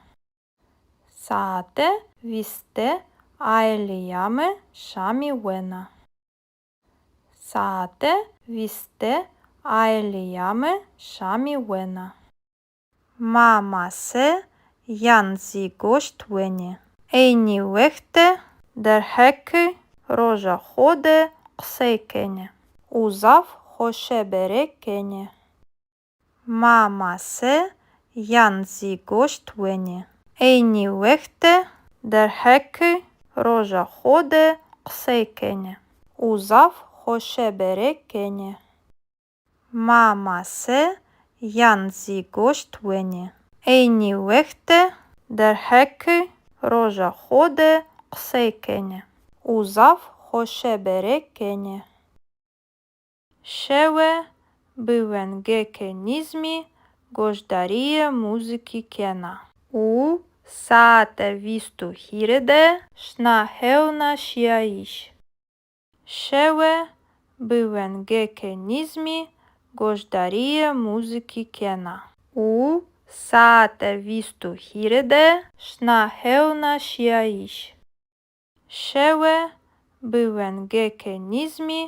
Saete vîst de aîleya mi şamî wena. Saete vîst de aîleya mi şamî wena. Ma mase yan zî goşt wenê. Eynî wext de derheqê roja xo de qisey kenê û zaf xoşebere kenê. Ma mase yan zî goşt wenê. Eynî wext de derheqê roja xo de qisey kenê û zaf xoşebere kenê. Ma mase yan zî goşt wenê. Eynî wext de derheqê roja xo de qisey kenê û zaf xoşebere kenê. Şewe bi wengêkê nîzmî goşdarîyê muzîkî kena û saete vîst û hîrê de şina hewna şîyayîş. Şewe bi wengêkê nîzmî goşdarîyê muzîkî kena û saete vîst û hîrê de şina hewna şîyayîş. Şewe bi wengêkê nîzmî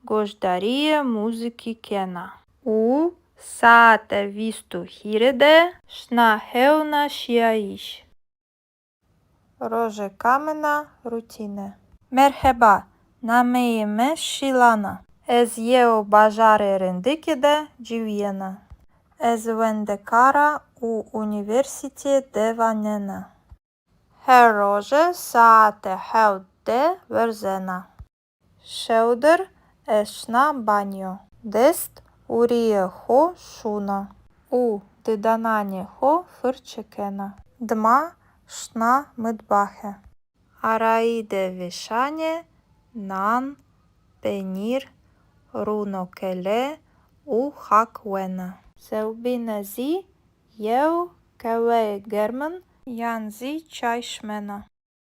goşdarîyê muzîkî kena û saete vîst û hîrê de şina hewna şîyayîş. Rojêka min a rutîne. Merheba, nameyê mi Şîlan a. Ez yew bajarê rindikî de ciwîyena. Ez wendekar a û unîversîtîye de wanena. Her roje saete hewt de werzena. Şewdir ez şina banyo. Dest û rîyê xo şûna û didananê xo firçe kena. Dima şina mitbaxe. Arayî de vêşanê nan, penîr, rûnokele û xak wena. Sewbîne zî yew qeweyê germin yan zî çay şimena.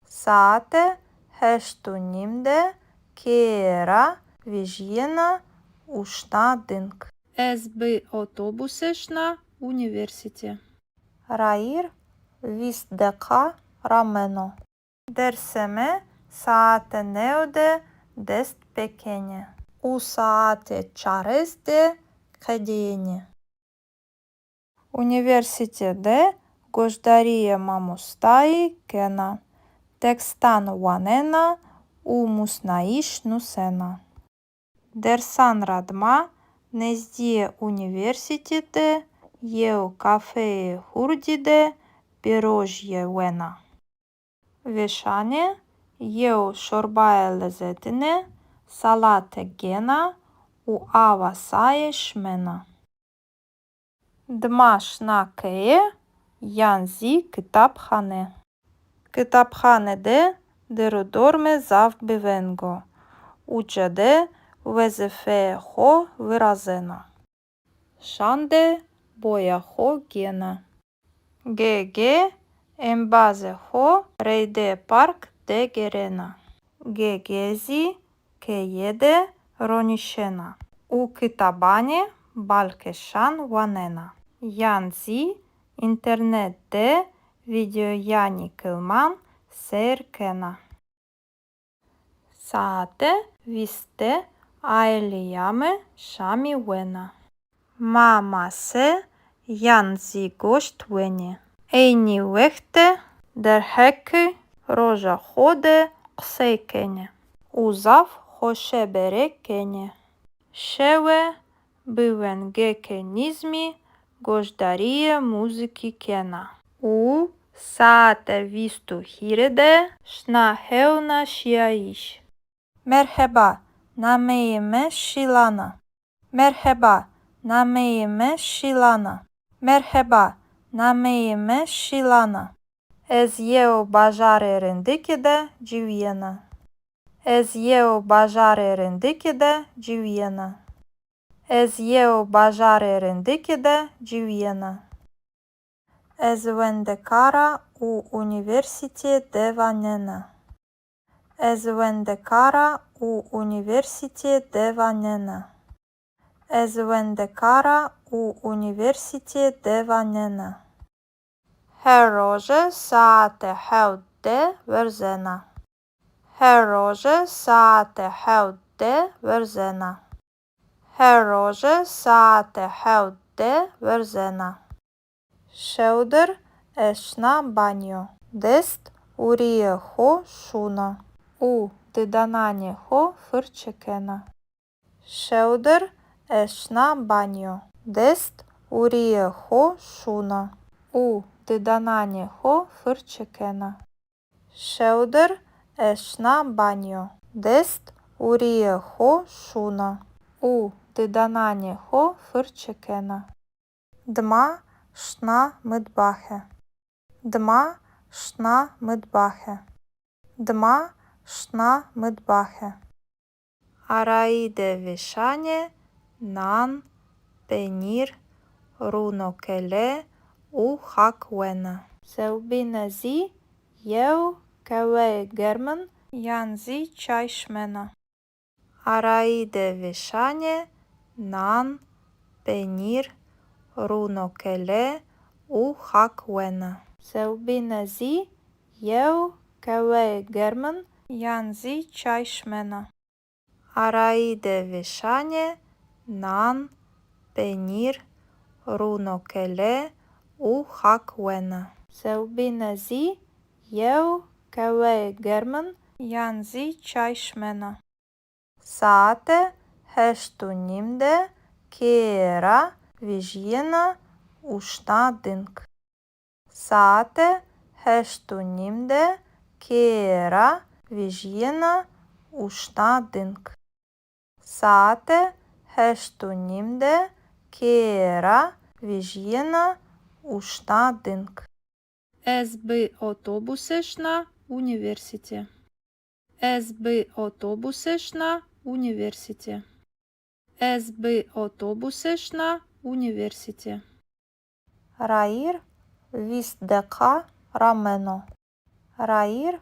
Saete heşt û nîm de keye ra vejîyena û şina ding. Ez bi otobuse şina unîversîte. Rayîr vîst deqa rameno. Dersê mi saete new de dest pêkenê û saete çarês de qedîyenê. Unîversîte de goşdarîyê mamostayî kena, tekstan wanena û musnayîş nusena. Dersan ra dima nezdîyê unîversîte de yew kafeyê hurdî de pîrojîye wena. Vêşanê yew şorbaye lezetine salate gêna û awa saye şimena. Dima şina keye yan zî kitabxane. Kitabxane de dêr û dormê zaf biveng o. Uca de wezîfeyê xo virazena. Şan de boya xo gêna. Ge-ge embazê xo reydê park de gêrena. Ge-ge zî keye de ronîşena û kitabanê balkêşan wanena yan zî înternet de vîdeoyanê kilman seyr kena. Saete vîst de aîleya mi şamî wena. Ma mase yan zî goşt wenê. Eynî wext de derheqê roja xo de qisey kenê û zaf xoşebere kenê. Şewe bi wengêkê nîzmî goşdarîyê muzîkî kena û saete vîst û hîrê de şina hewna şîyayîş. Merheba, nameyê mi Şîlan a. Merheba, nameyê mi Şîlan a. Merheba, nameyê mi Şîlan a. Ez yew bajarê rindikî de ciwîyena. Ez yew bajarê rindikî de ciwîyena. Ez yew bajarê rindikî de ciwîyena. Ez wendekar a û unîversîtîye de wanena. Ez wendekar a û unîversîtîye de wanena. Ez wendekar a û unîversîtîye de wanena. Her roje saete hewt de werzena. Her roje saete hewt de werzena. Her roje saete hewt de werzena. Şewdir ez şina banyo. Dest û rîyê xo şûna û didananê xo firçe kena. Şewdir ez şina banyo. Dest û rîyê xo şûna û didananê xo firçe kena. Şewdir ez şina banyo. Dest û rîyê xo şûna û didananê xo firçe kena. Dima şina mitbaxe. Dima şina mitbaxe. Dima şina mitbaxe. Arayî de vêşanê nan, penîr, rûnokele û xak wena. Sewbîne zî yew qeweyê germin yan zî çay şimena. Arayî de vêşanê nan, penîr, rûnokele û xak wena. Sewbîne zî yew qeweyê germin yan zî çay şimena. Arayî de vêşanê nan, penîr, rûnokele û hak wena. Sewbîne zî yew qeweyê germin yan zî çay şimena. Saete heşt û nîm de keye ra vijyena û şina ding. Saete heşt û nîm de keye ra vijyena û şina ding. Saete heşt û nîm de keye ra vijyena û şina ding. Ez bi otobuse şina unîversîte. Ez bi otobuse şina unîversîte. Ez bi otobuse şina unîversîte. Rayîr vîst deqa rameno. Rayîr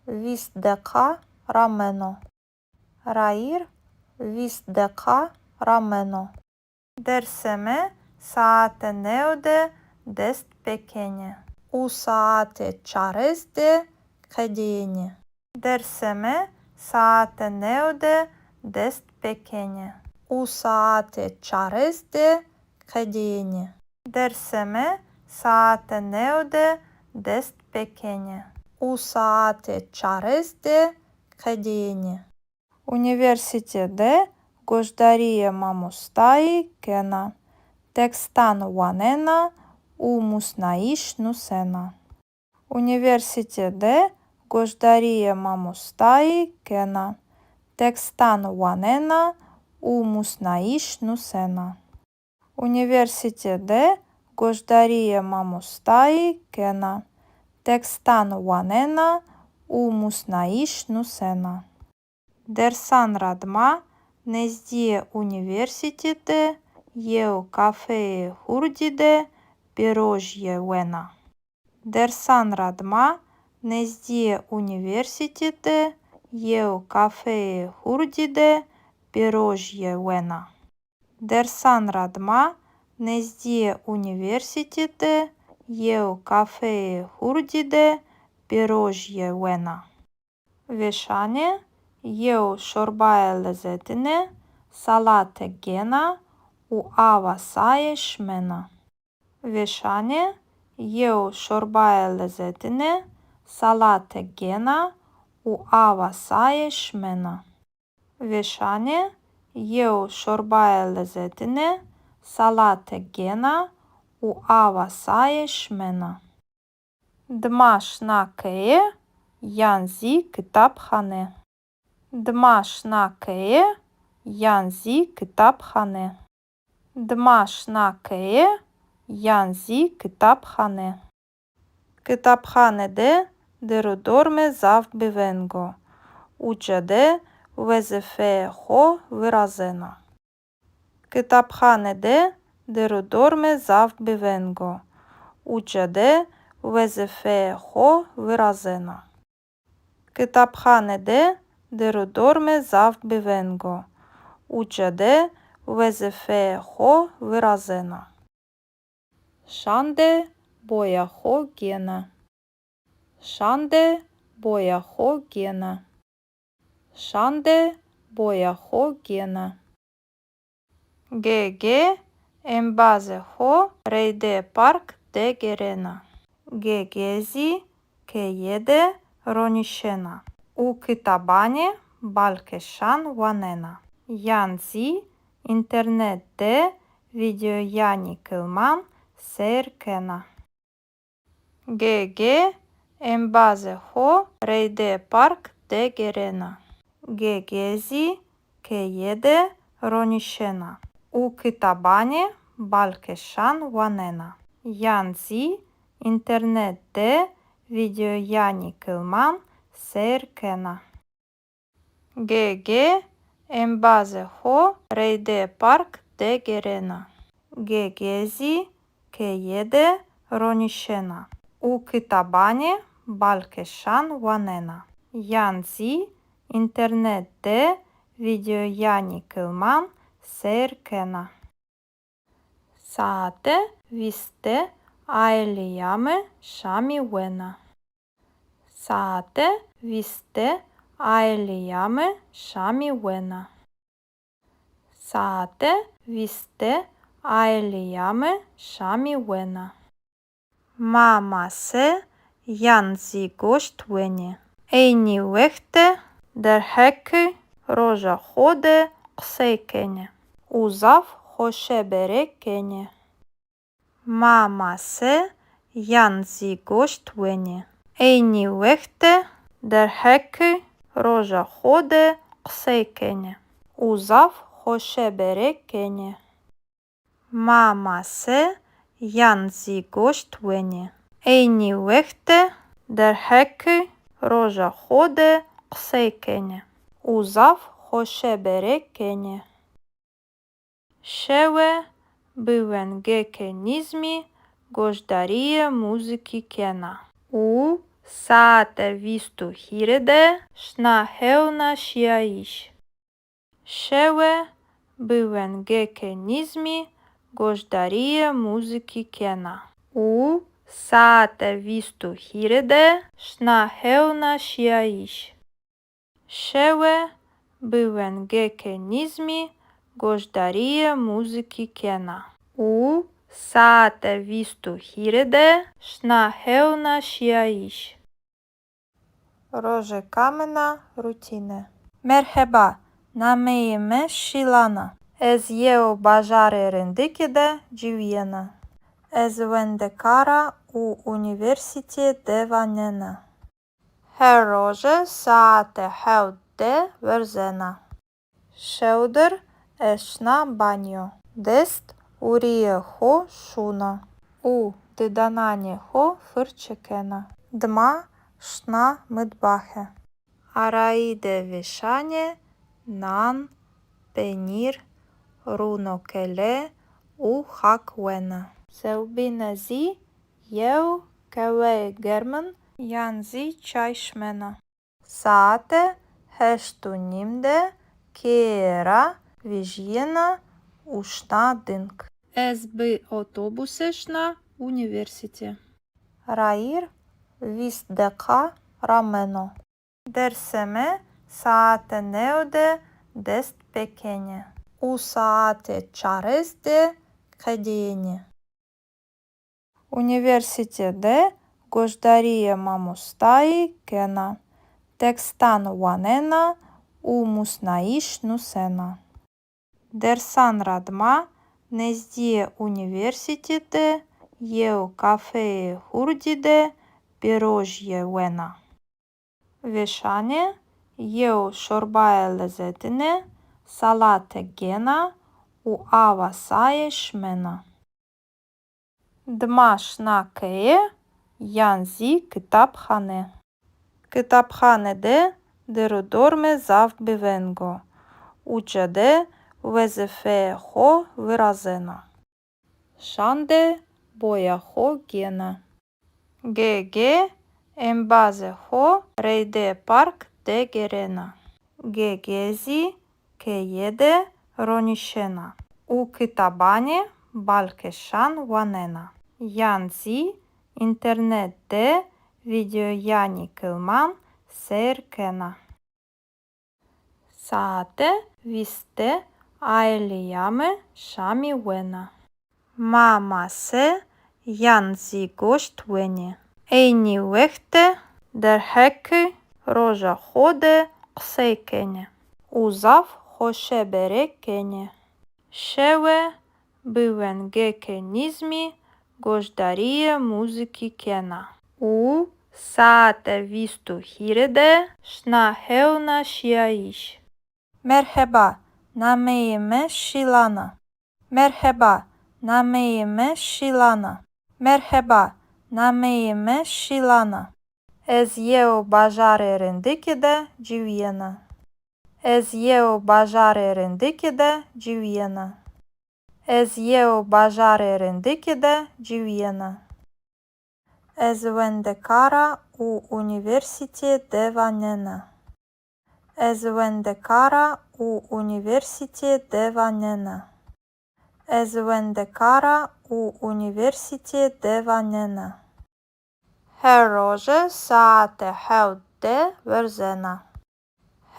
vîst deqa rameno. Rayîr vîst deqa rameno. Dersê mi saete new de dest pêkenê û saete çarês de qedêyenê. Dersê mi saete new de dest pêkenê û saete çarês de qedêyenê. Dersê mi saete new de dest pêkenê û saete çarês de qedêyenê. Unîversîte de goşdarîyê mamostayî kena, tekstan wanena û musnayîş nusena. Unîversîte de goşdarîyê mamostayî kena, tekstan wanena û musnayîş nusena. Unîversîte de goşdarîyê mamostayî kena, tekstan wanena û musnayîş nusena. Dersan ra dima nêzdîyê unîversîte de yew kafeyê hurdî de pêrojîye wena. Dersan ra dima nêzdîyê unîversîte de yew kafeyê hurdî de pêrojîye wena. Dersan ra dima nêzdîyê unîversîte de yew kafeyê hurdî de pêrojîye wena. Vêşanê yew şorbaye lezetine salate gêna û awa saye şimena. Vêşanê yew şorbaye lezetine salate gêna û awa saye şimena. Vêşanê yew şorbaye lezetine salate gêna û awa saye şimena. Dima şina keye yan zî kitabxane. Dima şina keye yan zî kitabxane. Dima şina keye yan zî kitabxane. Kitabxane de der û dormê zaf bi veng o. Uca de wezîfeyê xo virazena. Kitabxane de der û dormê zaf bi veng o. Uca de wezîfeyê xo virazena. Kitabxane de der û dormê zaf bi veng o. Uca de wezîfeyê xo virazena. Şande boya xo gêna. Şande boya xo gêna. Şande boya xo gêna. Gege embazê xo reydê park de gêrena. Gege zî keye de ronîşena û kitabanê balkêşan wanena yan zî înternet de vîdeoyanê kilman seyr kena. Gege embazê xo reydê park de gêrena. Gege zî keye de ronîşena û kitabanê balkêşan wanena yan zî înternet de vîdeoyanê kilman seyr kena. Gege embazê xo reydê park de gêrena. Gege zî keye de ronîşena û kitabanê balkêşan wanena yan zî înternet de vîdeoyanê kilman seyr kena. Saete vîst de aîleya mi şamî wena. Saete vîst de Aîleya mi şamî wena. Saete vîst de aîleya mi şamî wena. Ma mase yan zî goşt wenê. Eynî wext de derheqê roja xo de qisey kenê û zaf xoşebere kenê. Ma mase yan zî goşt wenê. Eynî wext de derheqê roja xo de qisey kenê û zaf xoşebere kenê. Ma mase yan zî goşt wenê. Eynî wext de derheqê roja xo de qisey kenê û zaf xoşebere kenê. Şewe bi wengêkê nîzmî goşdarîyê muzîkî kena û saete vîst û hîrê de şina hewna şîyayîş. Şewe bi wengêkê nîzmî goşdarîyê muzîkî kena û saete vîst û hîrê de şina hewna şîyayîş. Şewe bi wengêkê nîzmî goşdarîyê muzîkî kena û saete vîst û hîrê de şina hewna şîyayîş. Rojêka min a rutîne. Merheba, nameyê mi Şîlan a. Ez yew bajarê rindikî de ciwîyena. Ez wendekar a û unîversîtîye de wanena. Her roje saete hewt de werzena. Şewdir ez şina banyo. Dest û rîyê xo şûna û didananê xo firçe kena. Dima şina mitbaxe. Arayî de vêşanê nan, penîr, rûnokele û xak wena. Sewbîne zî yew qehweyê germin yan zî çay şimena. Saete heşt û nîm de keye ra vejîyena û şina ding. Ez bi otobuse şina unîversîte. Rayîr vîst deqa rameno. Dersê mi saete new de dest pêkenê û saete çarês de qedîyenê. Unîversîte de goşdarîyê mamostayî kena, tekstan wanena û musnayîş nusena. Dersan ra dima nezdîyê unîversîte de yew kafeyê hurdî de pîrojîye wena. Vêşanê yew şorbaye lezetine salate gêna û awa saye şimena. Dima şina keye yan zî kitabxane. Kitabxane de dêr û dormê zaf bêveng o. Uca de wezîfeyê xo virazena. Şan de boya xo gêna. Ge-ge embazê xo reydê park de gêrena. Ge-ge zî keye de ronîşena û kitabanê balkêşan wanena yan zî înternet de vîdeoyanê kilman seyr kena. Saete vîst de aîleya mi şamî wena. Ma mase yan zî goşt wenê. Eynî wext de derheqê roja xo de qisey kenê û zaf xoşebere kenê. Şewe bi wengêkê nîzmî goşdarîyê muzîkî kena û saete vîst û hîrê de şina hewna şîyayîş. Merheba, nameyê mi Şîlan a. Merheba, nameyê mi Şîlan a. Merheba, nameyê mi Şîlan a. Ez yew bajarê rindikî de ciwîyena. Ez yew bajarê rindikî de ciwîyena. Ez yew bajarê rindikî de ciwîyena. Ez wendekar a û unîversîtîye de wanena. Ez wendekar a û unîversîtîye de wanena. Ez wendekar a û unîversîtîye de wanena. Her roje saete hewt de werzena.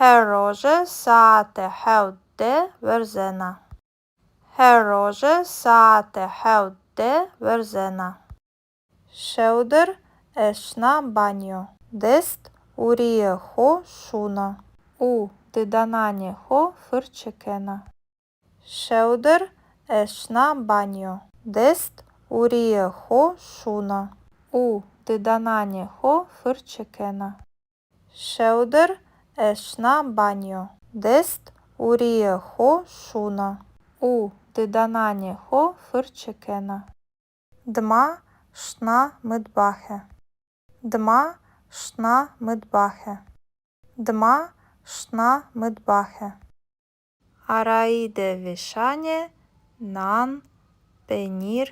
Her roje saete hewt de werzena. Her roje saete hewt de werzena. Şewdir ez şina banyo. Dest û rîyê xo şûna û didananê xo firçe kena. Şewdir ez şina banyo. Dest û rîyê xo şûna û didananê xo firçe kena. Şewdir ez şina banyo. Dest û rîyê xo şûna û didananê xo firçe kena. Dima şina mitbaxe. Dima şina mitbaxe. Dima şina mitbaxe. Arayî de vêşanê nan, penîr,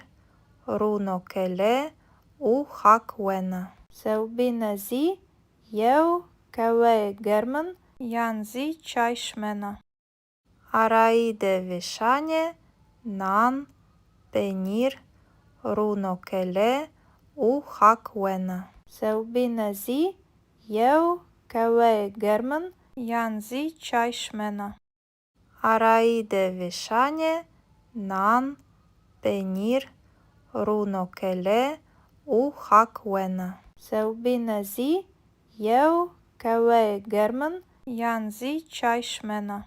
rûnokele û xak wena. Sewbîne zî yew keweyê germin yan zî çay şimena. Arayî de vêşanê nan, penîr, rûnokele û xak wena. Sewbîne zî yew keweyê germin yan zî çay şimena. Arayî de vêşanê nan, penîr, rûnokele û xak wena. Sewbîne zî yew keweyê germin yan zî çay şimena.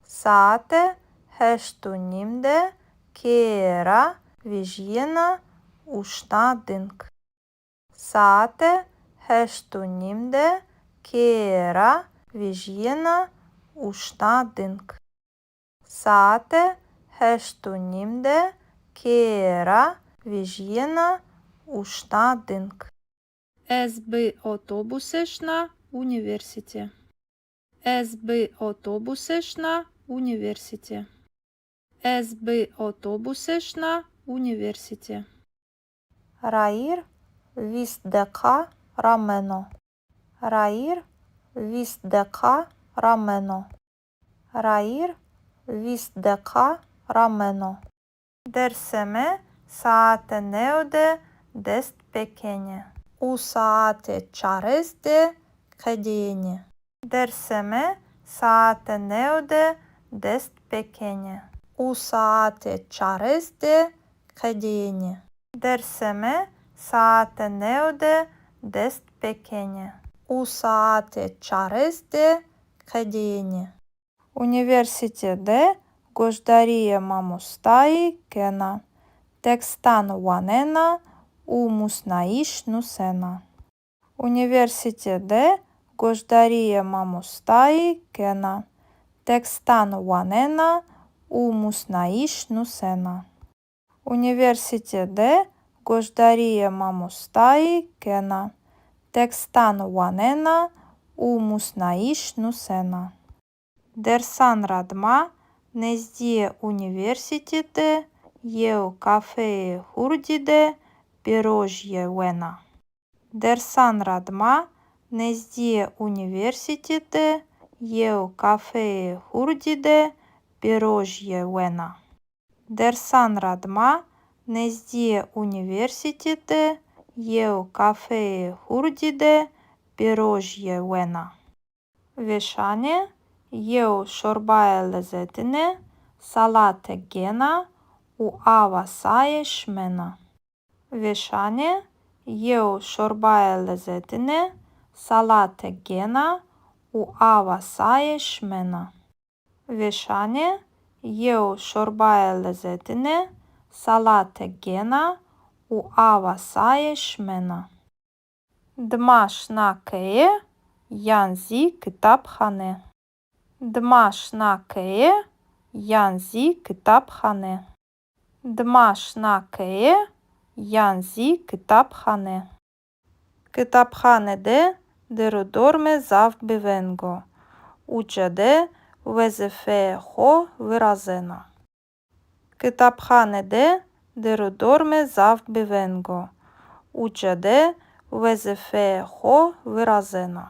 Saete heşt û nîm de keye ra vejîyena û şina ding. Saete heşt û nîm de keye ra vejîyena û şina ding. Saete heşt û nîm de keye ra vejîyena û şina ding. Ez bi otobuse şina unîversîte. Ez bi otobuse şina unîversîte. Ez bi otobuse şina unîversîte. Rayîr vîst deqa rameno. Rayîr vîst deqa rameno. Rayîr vîst deqa rameno. Dersê mi saete new de dest pêkenê û saete çarês de qedêyenê. Dersê mi saete new de dest pêkenê û saete çarês de qedêyenê. Dersê mi saete new de dest pêkenê û saete çarês de qedêyenê. Unîversîte de goşdarîyê mamostayî kena, tekstan wanena û musnayîş nusena. Unîversîte de goşdarîyê mamostayî kena, tekstan wanena û musnayîş nusena. Unîversîte de goşdarîyê mamostayî kena, tekstan wanena û musnayîş nusena. Dersan ra dima nezdîyê unîversîte de yew kafeyê hurdî de pêrojîye wena. Dersan ra dima nezdîyê unîversîte de yew kafeyê hurdî de pêrojîye wena. Dersan ra dima nezdîyê unîversîte de yew kafeyê hurdî de pêrojîye wena. Vêşanê yew şorbayê lezetine salate gêna û awa saye şimena. Vêşanê yew şorbayê lezetine salate gêna û awa saye şimena. Vêşanê yew şorbayê lezetine salate gêna û awa saye şimena. Dima şina keye yan zî kitabxane. Dima şina keye yan zî kitabxane. Dima şina keye yan zî kitabxane. Kitabxane de der û dormê zaf bêveng o. Uca de wezîfeyê xo virazena. Kitabxane de der û dormê zaf bêveng o. Uca de wezîfeyê xo virazena.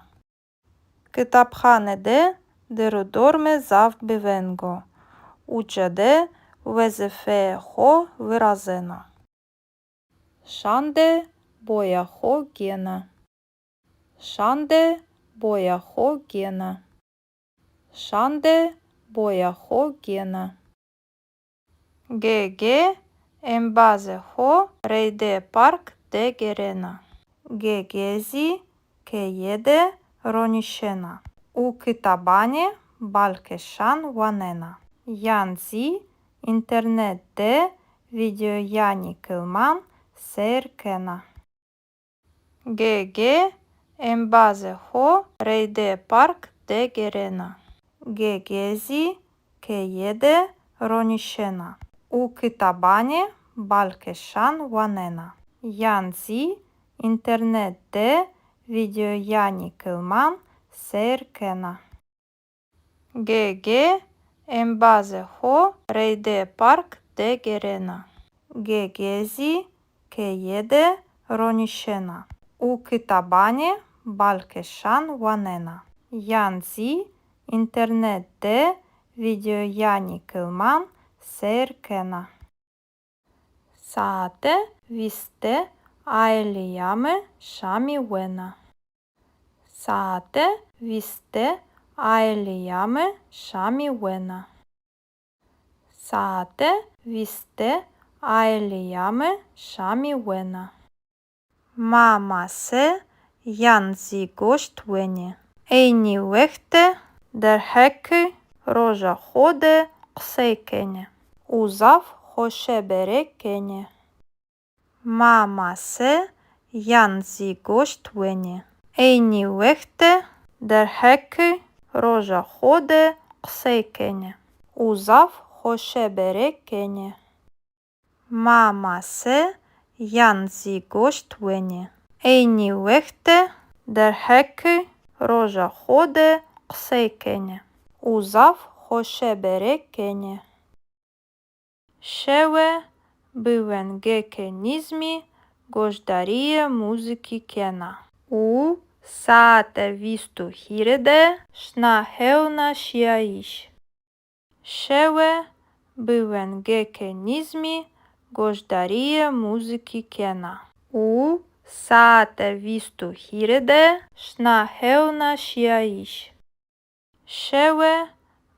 Kitabxane de der û dormê zaf bêveng o. Uca de wezîfeyê xo virazena. Şande boya xo gêna. Şande boya xo gêna. Şan de boya xo gêna. Ge-ge embazê xo reydê park de gêrena. Ge-ge zî keye de ronîşena û kitabanê balkêşan wanena yan zî înternet de vîdeoyanê kilman seyr kena. Ge-ge embazê xo reydê park de gêrena. Ge-ge zî keye de ronîşena û kitabanê balkêşan wanena yan zî înternet de vîdeoyanê kilman seyr kena. Ge-ge embazê xo reydê park de gêrena. Ge-ge zî keye de ronîşena û kitabanê balkêşan wanena yan zî înternet de vîdeoyanê kilman seyr kena. Saete vîst de aîleya mi şamî wena. Saete vîst de aîleya mi şamî wena. Saete vîst de aîleya mi şamî wena. Ma mase yan zî goşt wenê. Eynî wext de derheqê roja xo de qisey kenê û zaf xoşebere kenê. Ma mase yan zî goşt wenê. Eynî wext de derheqê roja xo de qisey kenê û zaf xoşebere kenê. Ma mase yan zî goşt wenê. Eynî wext de derheqê roja xo de qisey kenê û zaf xoşebere kenê. Şewe bi wengêkê nîzmî goşdarîyê muzîkî kena û saete vîst û hîrê de şina hewna şîyayîş. Şewe bi wengêkê nîzmî goşdarîyê muzîkî kena û saete vîst û hîrê de şina hewna şîyayîş. Şewe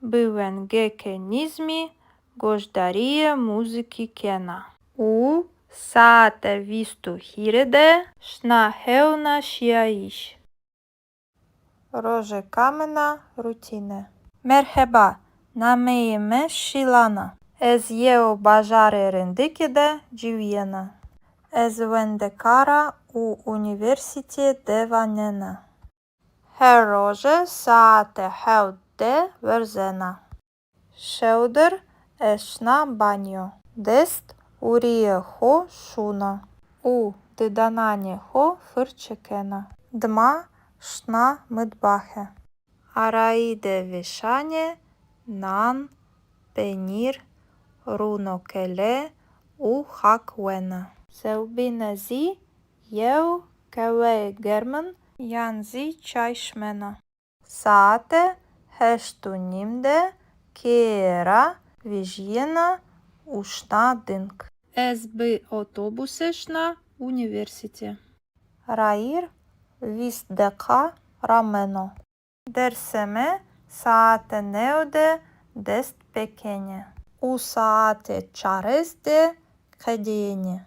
bi wengêkê nîzmî goşdarîyê muzîkî kena û saete vîst û hîrê de şina hewna şîyayîş. Rojêka min a rutîne. Merheba, nameyê mi Şîlan a. Ez yew bajarê rindikî de ciwîyena. Ez wendekar a û unîversîtîye de wanena. Her roje saete hewt de werzena. Şewdir ez şina banyo. Dest û rîyê xo şûna û didananê xo firçe kena. Dima şina mitbaxe. Arayî de vêşanê nan, penîr, rûnokele û xak wena. Sewbîne zî yew qehweyê germin yan zî çay şimena. Saete heşt û nîm de keye ra vejîyena û şina ding. Ez bi otobuse şina unîversîte. Rayîr vîst deqa rameno. Dersê mi saete new de dest pêkenê û saete çarês de qedêyenê.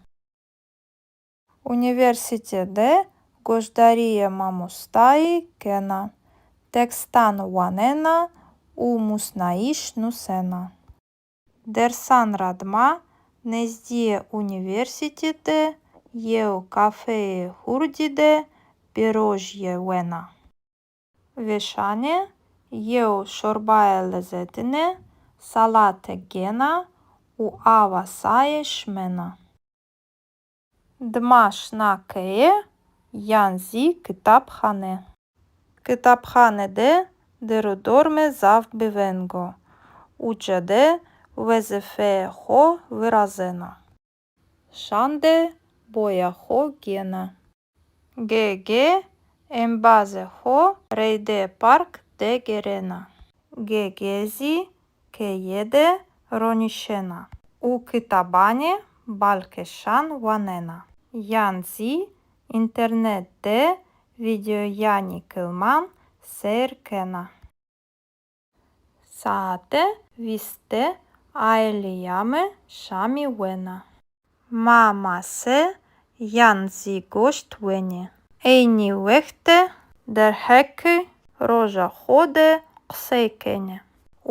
Unîversîte de goşdarîyê mamostayî kena, tekstan wanena û musnayîş nusena. Dersan ra dima nezdîyê unîversîte de yew kafeyê hurdî de pîrojîye wena. Vêşanê yew şorbaye lezetine salate gêna û awa saye şimena. Dima şina keye yan zî kitabxane. Kitabxane de derdorme zaf bi veng o. Uca de wezîfeyê xo virazena. Şan de boya xo gêna. Ge-ge embazê xo reydê park de gêrena. Ge-ge zî keye de ronîşena û kitabanê balkêşan wanena yan zî înternet de vîdeoyanê kilman seyr kena. Saete vîst de aîleya mi şamî wena. Ma mase yan zî goşt wenê. Eynî wext de derheqê roja xo de qisey kenê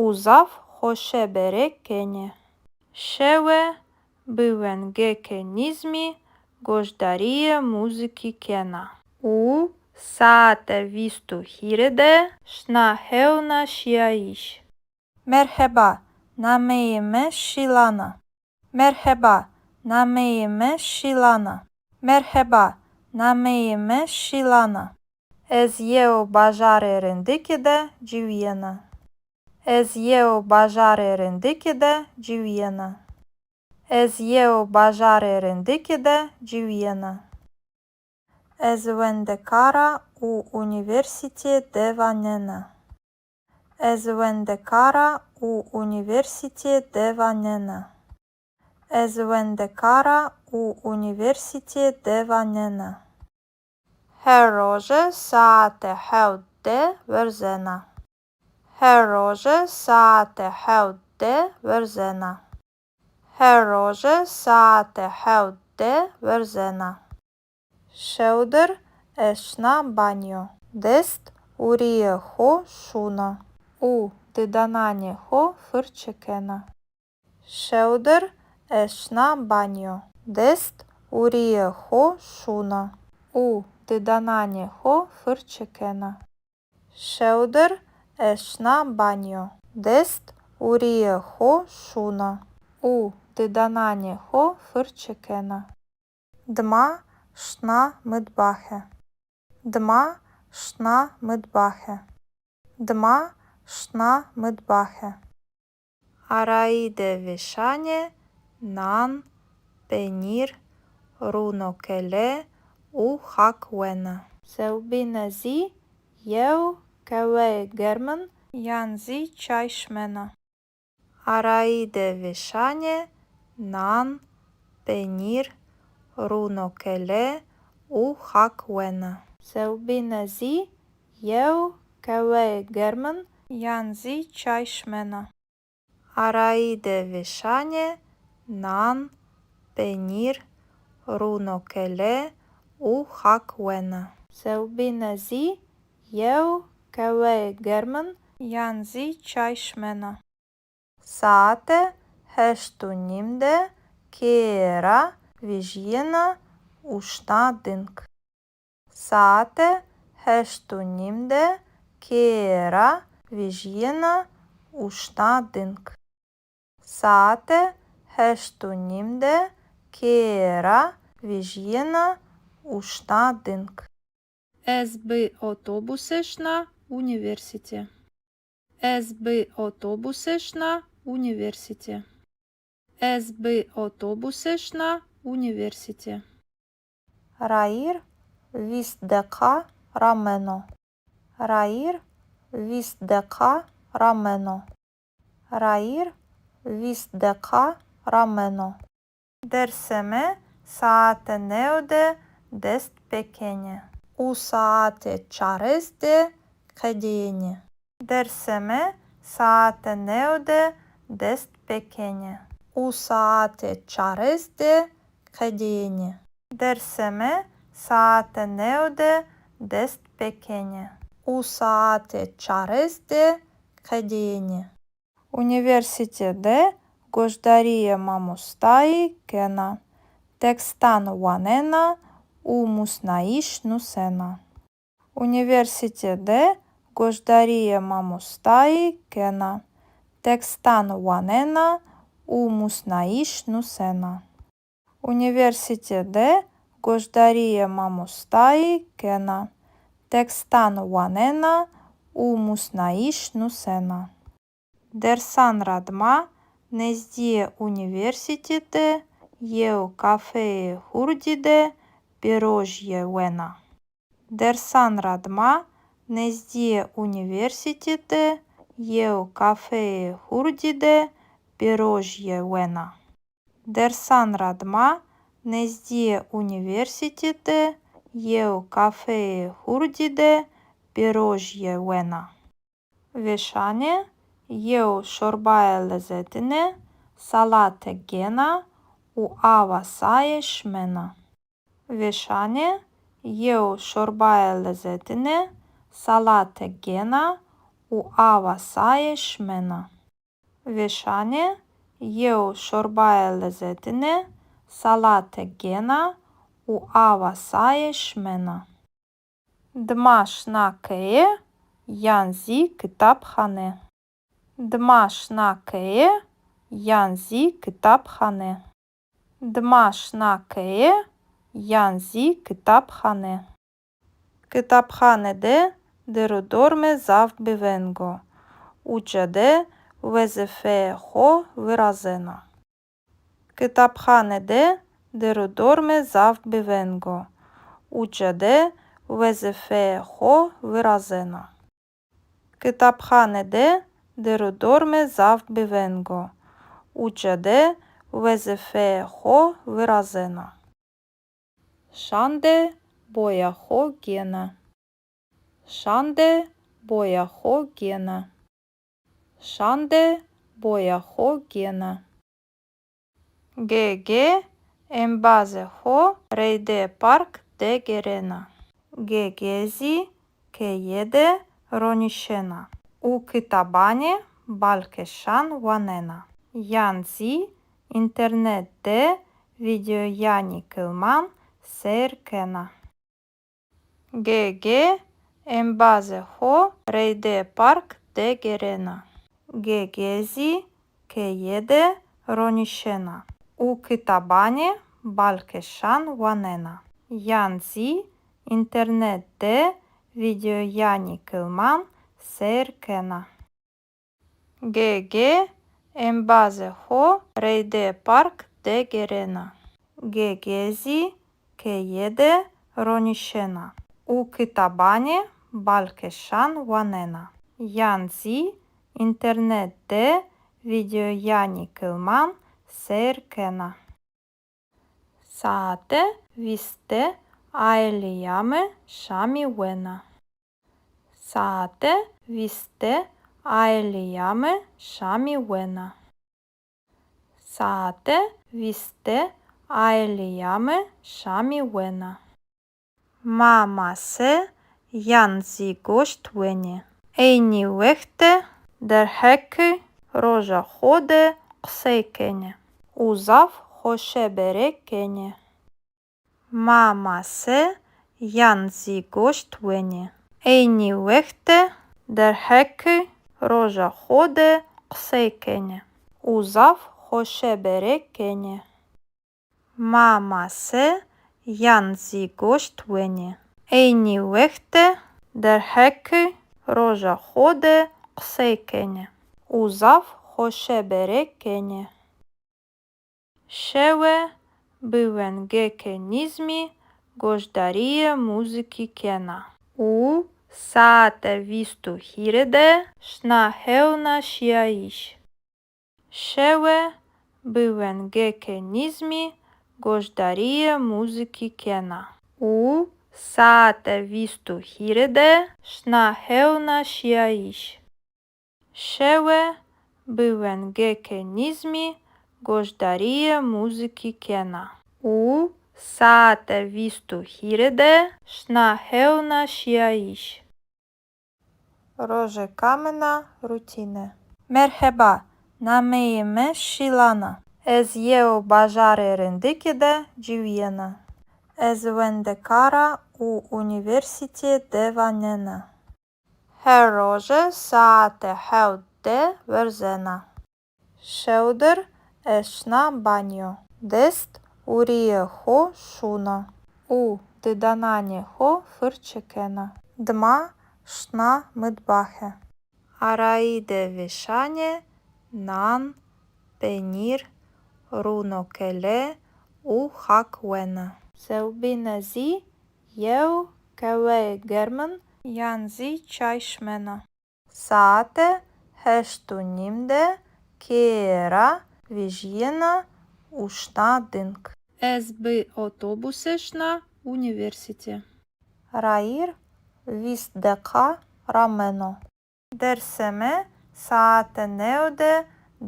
û zaf xoşebere kenê. Şewe bi wengêkê nîzmî goşdarîyê muzîkî kena û saete vîst û hîrê de şina hewna şîyayîş. Merheba, nameyê mi Şîlan a. Merheba, nameyê mi Şîlan a. Merheba, nameyê mi Şîlan a. Ez yew bajarê rindikî de ciwîyena. Ez yew bajarê rindikî de ciwîyena. Ez yew bajarê rindikî de ciwîyena. Ez wendekara û unîversîtê de wanena. Ez wendekara û unîversîtê de wanena. Ez wendekara û unîversîtê de wanena. Her roje saete hewt de werzena. Her roje saete hewt de werzena. Her roje saete hewt de werzena. Şewdir ez şina banyo. Dest û rîyê xo şûna û didananê xo firçe kena. Şewdir ez şina banyo. Dest û rîyê xo şûna û didananê xo firçe kena. Şewdir ez şina banyo. Dest û rîyê xo şûna û didananê xo firçe kena. Dima şina mitbaxe. Dima şina mitbaxe. Dima şina mitbaxe. Arayî de vêşanê nan, penîr, rûnokele û xak wena. Sewbîne zî yew qeweyê germin yan zî çay şimena. Arayî de vêşanê nan, penîr, rûnokele û xak wena. Sewbîne zî yew qeweyê germin yan zî çay şimena. Arayî de vêşanê nan, penîr, rûnokele û xak wena. Sewbîne zî yew qeweyê germin yan zî çay şimena. Saete heşt û nîm de keye ra vejîyena û şina ding. Saete heşt û nîm de keye ra vejîyena û şina ding. Saete heşt û nîm de keye ra vejîyena û şina ding. Ez bi otobuse şina unîversîte. Ez bi otobuse şina unîversîte. Ez bi otobuse şina unîversîte. Rayîr vîst deqa rameno. Rayîr vîst deqa rameno. Rayîr vîst deqa rameno. Dersê mi saete new de dest pêkenê û saete çarês de qedêyenê. Dersê mi saete new de dest pêkenê û saete çarês de qedêyenê. Dersê mi saete new de dest pêkenê û saete çarês de qedêyenê. Unîversîte de goşdarîyê mamostayî kena, tekstan wanena û musnayîş nusena. Unîversîte de goşdarîyê mamostayî kena, tekstan wanena û musnayîş nusena. Unîversîte de goşdarîyê mamostayî kena, tekstan wanena û musnayîş nusena. Dersan ra dima nezdîyê unîversîte de yew kafeyê hurdî de pêrojîye wena. Dersan ra dima nezdîyê unîversîte de yew kafeyê hurdî de pêrojîye wena. Dersan ra dima nezdîyê unîversîte de yew kafeyê hurdî de pêrojîye wena. Vêşanê yew şorbaye lezetine salate gêna û awa saye şimena. Vêşanê yew şorbaye lezetine salate gêna û awa saye şimena. Vêşanê yew şorbaye lezetine salate gêna û awa saye şimena. Dima şina keye yan zî kitabxane. Dima şina keye yan zî kitabxane. Dima şina keye yan zî kitabxane. Kitabxane de dir û dormê zaf biveng o. Uca de wezîfeyê xo virazena. Kitabxane de dir û dormê zaf biveng o. Uca de wezîfeyê xo virazena. Kitabxane de dir û dormê zaf biveng o. Uca de wezîfeyê xo virazena. Şan de boya xo gêna. Şan de boya xo gêna. Şan de boya xo gêna. Gege embazê xo reydê park de gêrena. Gege zî keye de ronîşena û kitabanê balkêşan wanena. Yan zî înternet de vîdeoyanê kilman seyr kena. Gege embazê xo reydê park de gêrena. Gege zî keye de ronîşena û kitabanê balkêşan wanena. Yan zî înternet de vîdeoyanê kilman seyr kena. Gege embazê xo reydê park de gêrena. Gege zî keye de ronîşena û kitabanê balkêşan wanena. Yan zî înternet de vîdeoyanê kilman seyr kena. Saete vîst de aîleya mi şamî wena. Saete vîst de aîleya mi şamî wena. Saete vîst de aîleya mi şamî wena. Ma mase yan zî goşt wenê. Eynî wext de derheqê roja xo de qisey kenê û zaf xoşebere kenê. Ma mase yan zî goşt wenê. Eynî wext de derheqê roja xo de qisey kenê û zaf xoşebere kenê. Ma mase yan zî goşt wenê. Eynî wext de derheqê roja xo de qisey kenê û zaf xoşebere kenê. Şewe bi wengêkê nîzmî goşdarîyê muzîkî kena û saete vîst û hîrê de şina hewna şîyayîş. Şewe bi wengêkê nîzmî goşdarîyê muzîkî kena û saete vîst û hîrê de şina hewna şîyayîş. Şewe bi wengêkê nîzmî goşdarîyê muzîkî kena û saete vîst û hîrê de şina hewna şîyayîş. Rojêka min a rutîne. Merheba, nameyê mi Şîlan a. Ez yew bajarê rindikî de ciwîyena. Ez wendekar a û unîversîteyê de wanena. Her roje saete hewt de werzena. Şewdir ez şina banyo. Dest û rîyê xo şûna û didananê xo firçe kena. Dima şina mitbaxe. Arayî de vêşanê nan, penîr, rûnokele û xak wena. Sewbîne zî yew qeweyê germin yan zî çay şimena. Saete heşt û nîm de keye ra vejîyena û şina ding. Ez bi otobuse şina unîversîte. Rayîr vîst deqa rameno. Dersê mi Saete new de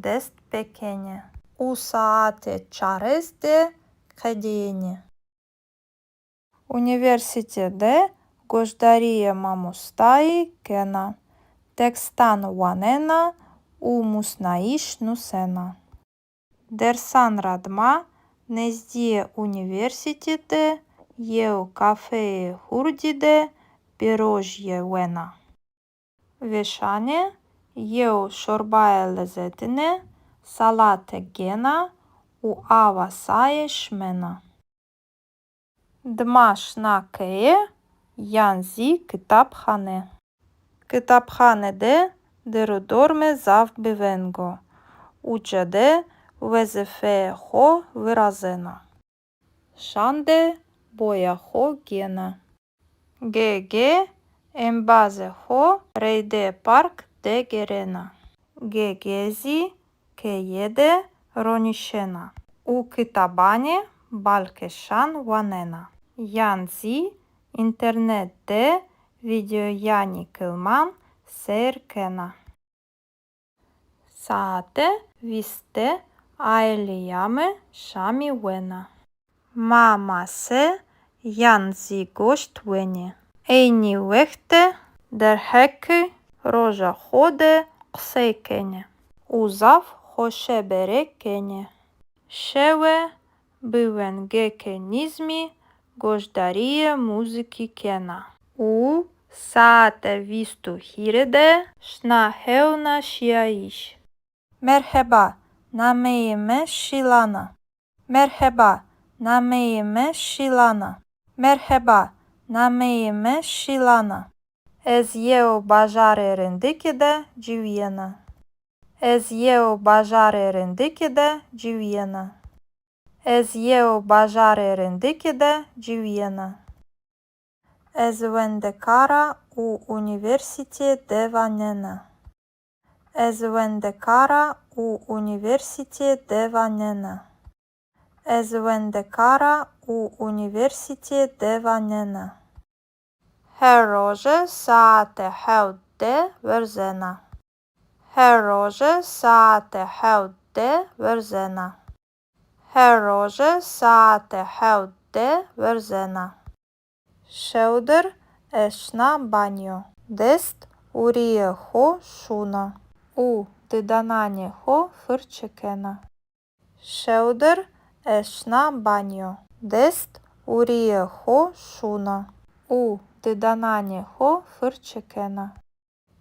dest pê kenê û saete çarês de qedênê. Unîversîte de goşdarîye mamostayî kena, tekstan wanena û musnayîş nusena. Dersan ra dima nezdîyê unîversîte de yew kafeyê hurdî de pîrojîye wena. Vêşanê yew şorbaye lezetine, salate gêna û awa saye şimena. Dima şina keye yan zî kitabxane. Kitabxane de dêr û dorme zaf bêveng o. Uca de wezîfeyê xo virazena. Şan de boya xo gêna. Ge-ge embazê xo reydê park de gêrena. Ge-ge zî keye de ronîşena û kitabanê balkêşan wanena yan zî înternet de vîdeoyanê kilman seyr kena. Saete vîst de aîleya mi şamî wena. Ma mase yan zî goşt wenê. Eynî wext de derheqê roja xo de qisey kenê û zaf xoşebere kenê. Şewe bi wengêkê nîzmî goşdarîyê muzîkî kena û saete vîst û hîrê de şina hewna şîyayîş. Merheba, nameyê mi Şîlan a. Merheba, nameyê mi Şîlan a. Merheba, nameyê mi Şîlan a. Ez yew bajarê rindikî de ciwîyena. Ez yew bajarê rindikî de ciwîyena. Ez yew bajarê rindikî de ciwîyena. Ez wendekar a û unîversîtîye de wanena. Ez wendekar a û unîversîtîye de wanena. Ez wendekar a û unîversîtîye de wanena. Her roje saete hewt de werzena. Her roje saete hewt de werzena. Her roje saete hewt de werzena. Şewdir ez şina banyo. Dest û rîyê xo şûna û didananê xo firçe kena. Şewdir ez şina banyo. Dest û rîyê xo şûna û didananê xo firçe kena.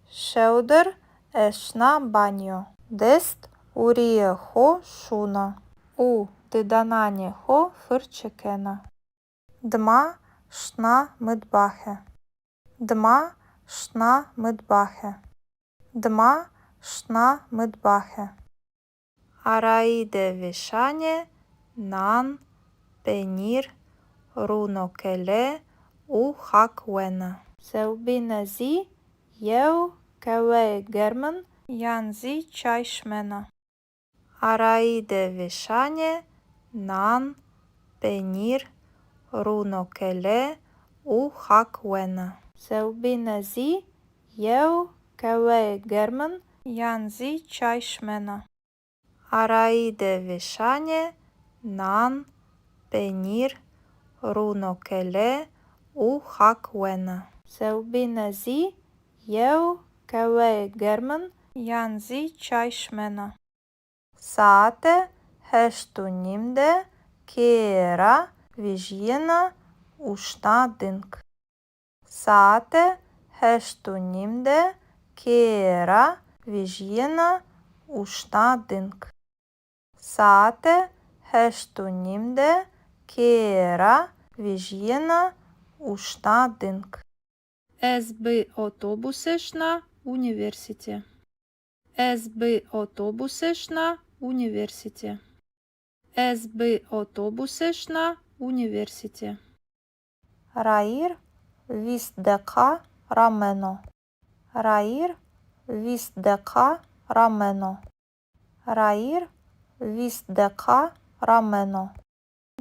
Şewdir ez şina banyo. Dest û rîyê xo şûna û didananê xo firçe kena. Dima şina mitbaxe. Dima şina mitbaxe. Dima şina mitbaxe. Arayî de vêşanê nan, penîr, rûnokele û xak wena. Sewbîne zî yew qeweyê germin yan zî çay şimena. Arayî de vêşanê nan, penîr, rûnokele û xak wena. Sewbîne zî yew qeweyê germin yan zî çay şimena. Arayî de vêşanê nan, penîr, rûnokele û xak wena. Sewbîne zî yew qeweyê germin yan zî çay şimena. Saete heşt û nîm de keye ra vejîyena û şina ding. Saete heşt û nîm de keye ra vejîyena û şina ding. Saete heşt û nîm de keye ra vejîyena û şina ding. Ez bi otobuse şina unîversîte. Ez bi otobuse şina unîversîte. Ez bi otobuse şina unîversîte. Rayîr vîst deqa rameno. Rayîr vîst deqa rameno. Rayîr vîst deqa rameno.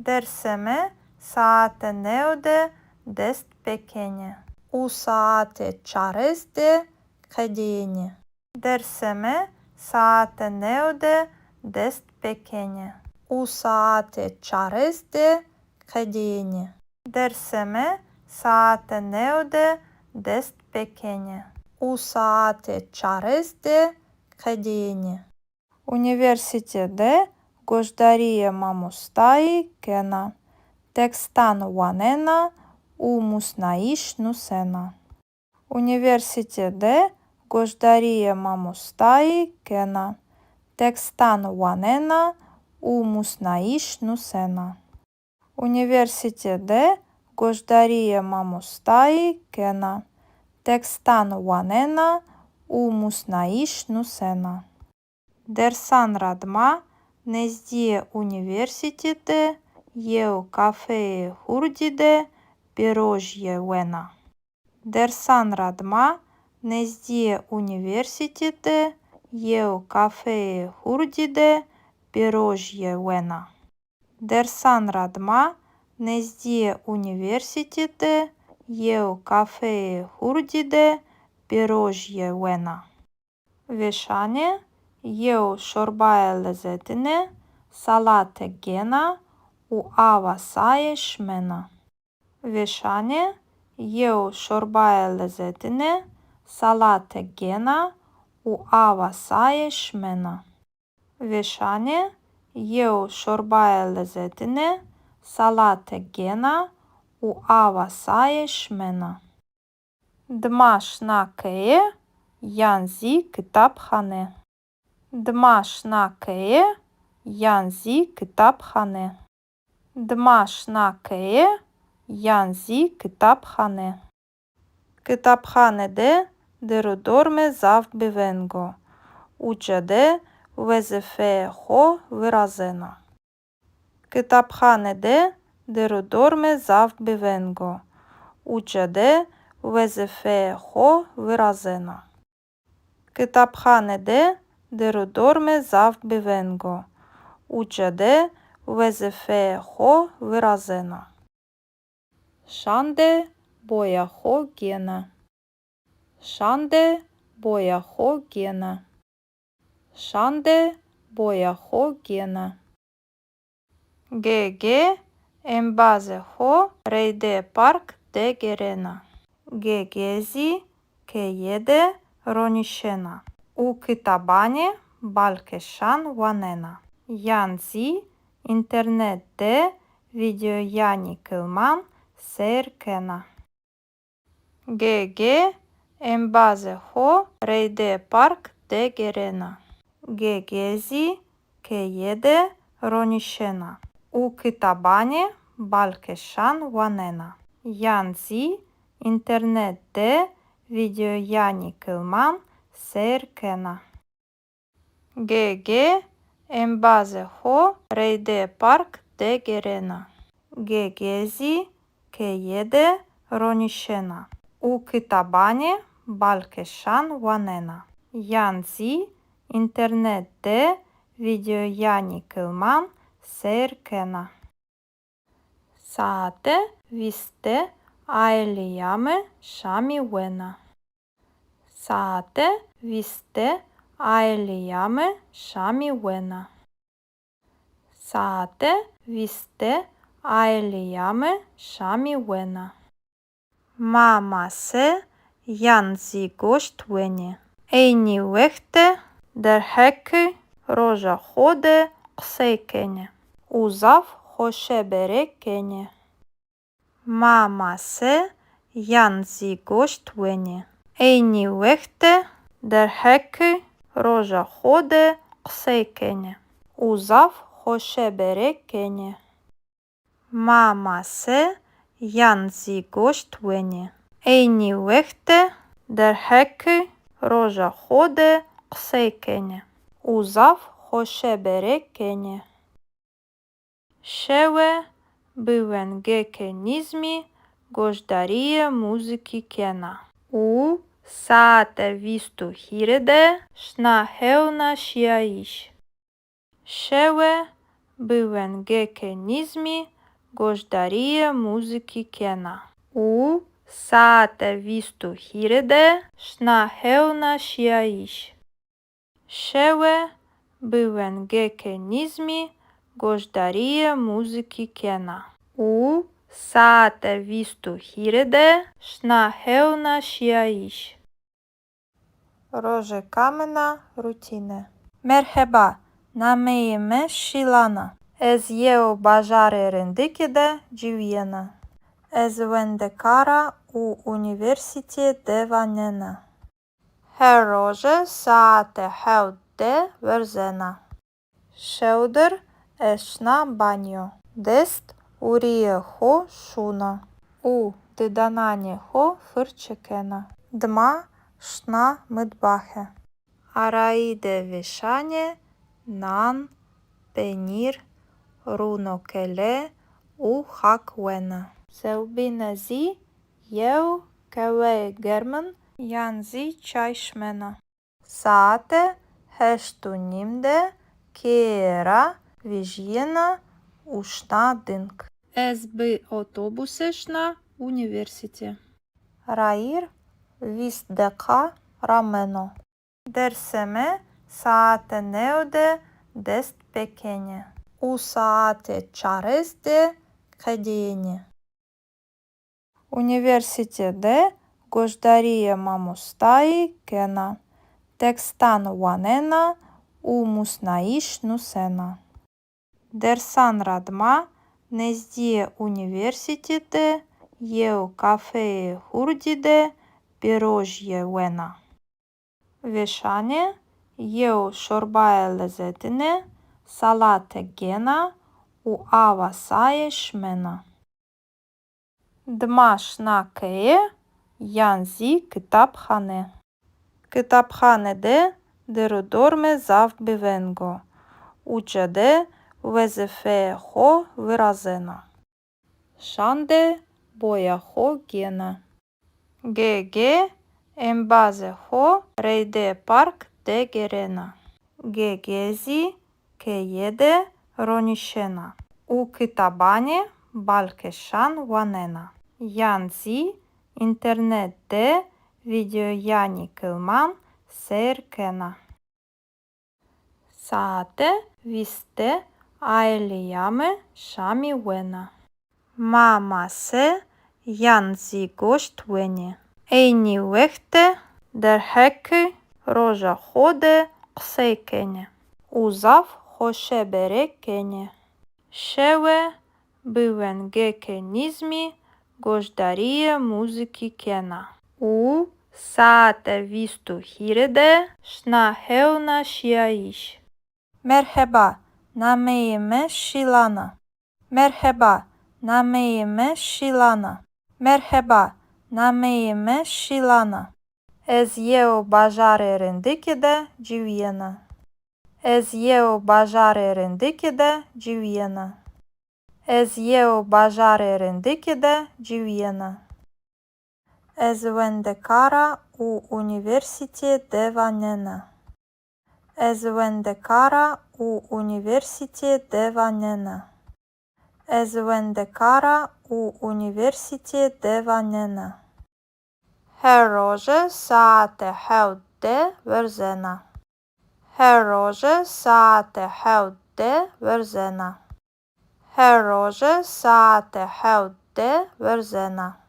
Dersê mi saete new de dest pêkenê û saete çarês de qedênê. Dersê mi saete new de dest pêkenê û saete çarês de qedênê. Dersê mi saete new de dest pêkenê û saete çarês de qedênê. Unîversîte de goşdarîyê mamostayî kena, tekstan wanena û musnayîş nusena. Unîversîte de goşdarîyê mamostayî kena, tekstan wanena û musnayîş nusena. Unîversîte de goşdarîyê mamostayî kena, tekstan wanena û musnayîş nusena. Dersan ra dima nezdîyê unîversîte de yew kafeyê hurdî de pêrojîye wena. Dersan ra dima nezdîyê unîversîte de yew kafeyê hurdî de pêrojîye wena. Dersan ra dima nezdîyê unîversîte de yew kafeyê hurdî de pêrojîye wena. Vêşanê yew şorbaye lezetine, salate gêna û awa saye şimena. Vêşanê yew şorbaye lezetine, salate gêna û awa saye şimena. Vêşanê yew şorbaye lezetine, salate gêna û awa saye şimena. Dima şina keye yan zî kitabxane. Dima şina keye yan zî kitabxane. Dima şina keye yan zî kitabxane. Kitabxane de der û dormê zaf biveng o. Uca de wezîfeyê xo virazena. Kitabxane de der û dormê zaf biveng o. Uca de wezîfeyê xo virazena. Kitabxane de der û dormê zaf biveng o. Uca de wezîfeyê xo virazena. Şande boya xo gêna. Şande boya xo gêna. Şande boya xo gêna. Gege embazê xo reydê park de gêrena. Gege zî keye de ronîşena û kitabanê balkêşan wanena yan zî înternet de vîdeoyanî kilman seyr kena. Gege embazê xo reydê park de gêrena. Gege zî keye de ronîşena û kitabanê balkêşan wanena yan zî înternet de vîdeoyanî kilman seyr kena. Gege embazê xo reydê park de gêrena. Gege zî keye de ronîşena û kitabanê balkêşan wanena yan zî înternet de vîdeoyanî kilman seyr kena. Saete vîst de aîlîya mi şamî wena. Saete vîst de aîlîya mi şamî wena. Saete vîst de aîlîya mi şamî wena. Ma mase yan zî goşt wenê. Eynî wext de derheqê roja xo de qisey kenê û zaf xoşebere kenê. Ma mase yan zî goşt wenê. Eynî wext de derheqê roja xo de qisey kenê û zaf xoşebere kenê. Ma mase yan zî goşt wenê. Eynî wext de derheqê roja xo de qisey kenê û zaf xoşebere kenê. Şewe bi wengêkê nîzmî goşdarîyê muzîkî kena û saete vîst û hîrê de şina hewna şîyayîş. Şewe bi wengêkê nîzmî goşdarîyê muzîkî kena û saete vîst û hîrê de şina hewna şîyayîş. Şewe bi wengêkê nîzmî goşdarîyê muzîkî kena û saete vîst û hîrê de şina hewna şîyayîş. Rojêka min a rutîne. Merheba, nameyê mi Şîlan a. Ez yew bajarê rindikî de ciwîyena. Ez wendekar a û unîversîtîye de wanena. Her roje saete hewt de werzena. Şewdir ez şina banyo. Dest û rîyê xo şûna û didananê xo firçe kena. Dima şina mitbaxe. Arayî de vêşanê nan, penîr, rûnokele û xak wena. Sewbîne zî yew qeweyê germin yan zî çay şimena. Saete heşt û nîm de keye ra vejîyena û şina ding. Ez bi otobuse şina unîversîte. Rayîr vîst deqa rameno. Dersê mi saete new de dest pêkenê û saete çarês de qedîyenê. Unîversîte de goşdarîyê mamostayî kena, tekstan wanena û musnayîş nusena. Dersan ra dima nezdîyê unîversîte de yew kafeyê hurdî de pîrojîye wena. Vêşanê yew şorbayê lezetine salate gêna û awa saye şimena. Dima şina keye yan zî kitabxane. Kitabxane de der û dorme zaf bêveng o. Uca de wezîfeyê xo virazena. Şan de boya xo gêna. Ge-ge embazê xo reydê park de gêrena. Ge-ge zî keye de ronîşena û kitabanê balkêşan wanena yan zî înternet de vîdeoyanê kilman seyr kena. Saete vîst de aîleya mi şamî wena. Ma mase yan zî goşt wenê. Eynî wext de derheqê roja xo de qisey kenê û zaf xoşebere kenê. Şewe bi wengêkê nîzmî goşdarîyê muzîkî kena û saete vîst û hîrê de şina hewna şîyayîş. Merheba, nameyê mi Şîlan a. Merheba, nameyê mi Şîlan a. Merheba, nameyê mi Şîlan a. Ez yew bajarê rindikî de ciwîyena. Ez yew bajarê rindikî de ciwîyena. Ez yew bajarê rindikî de ciwîyena. Ez wendekar a û unîversîtîye de wanena. Ez wendekar a û unîversîtîye de wanena. Ez wendekar a û unîversîtîye de wanena. Her roje saete hewt de werzena. Her roje saete hewt de werzena. Her roje saete hewt de werzena.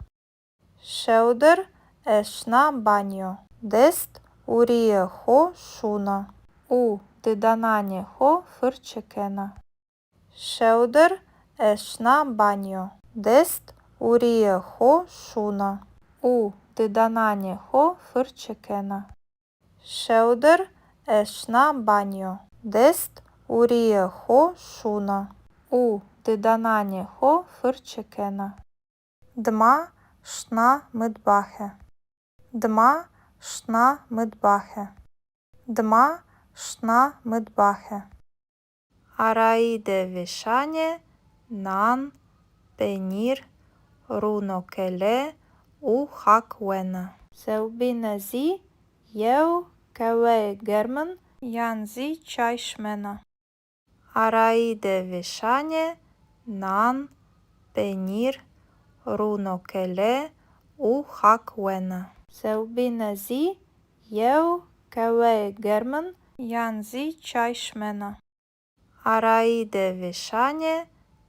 Şewdir ez şina banyo. Dest û rîyê xo şûna û didananê xo firçe kena. Şewdir ez şina banyo. Dest û rîyê xo şûna û didananê xo firçe kena. Şewdir ez şina banyo. Dest û rîyê xo şûna û didananê xo firçe kena. Dima şina mitbaxe. Dima şina mitbaxe. Dima şina mitbaxe. Arayî de vêşanê nan, penîr, rûnokele û xak wena. Sewbîne zî yew qeweyê germin yan zî çay şimena. Arayî de vêşanê nan, penîr, rûnokele û xak wena. Sewbîne zî yew qeweyê germin yan zî çay şimena. Arayî de vêşanê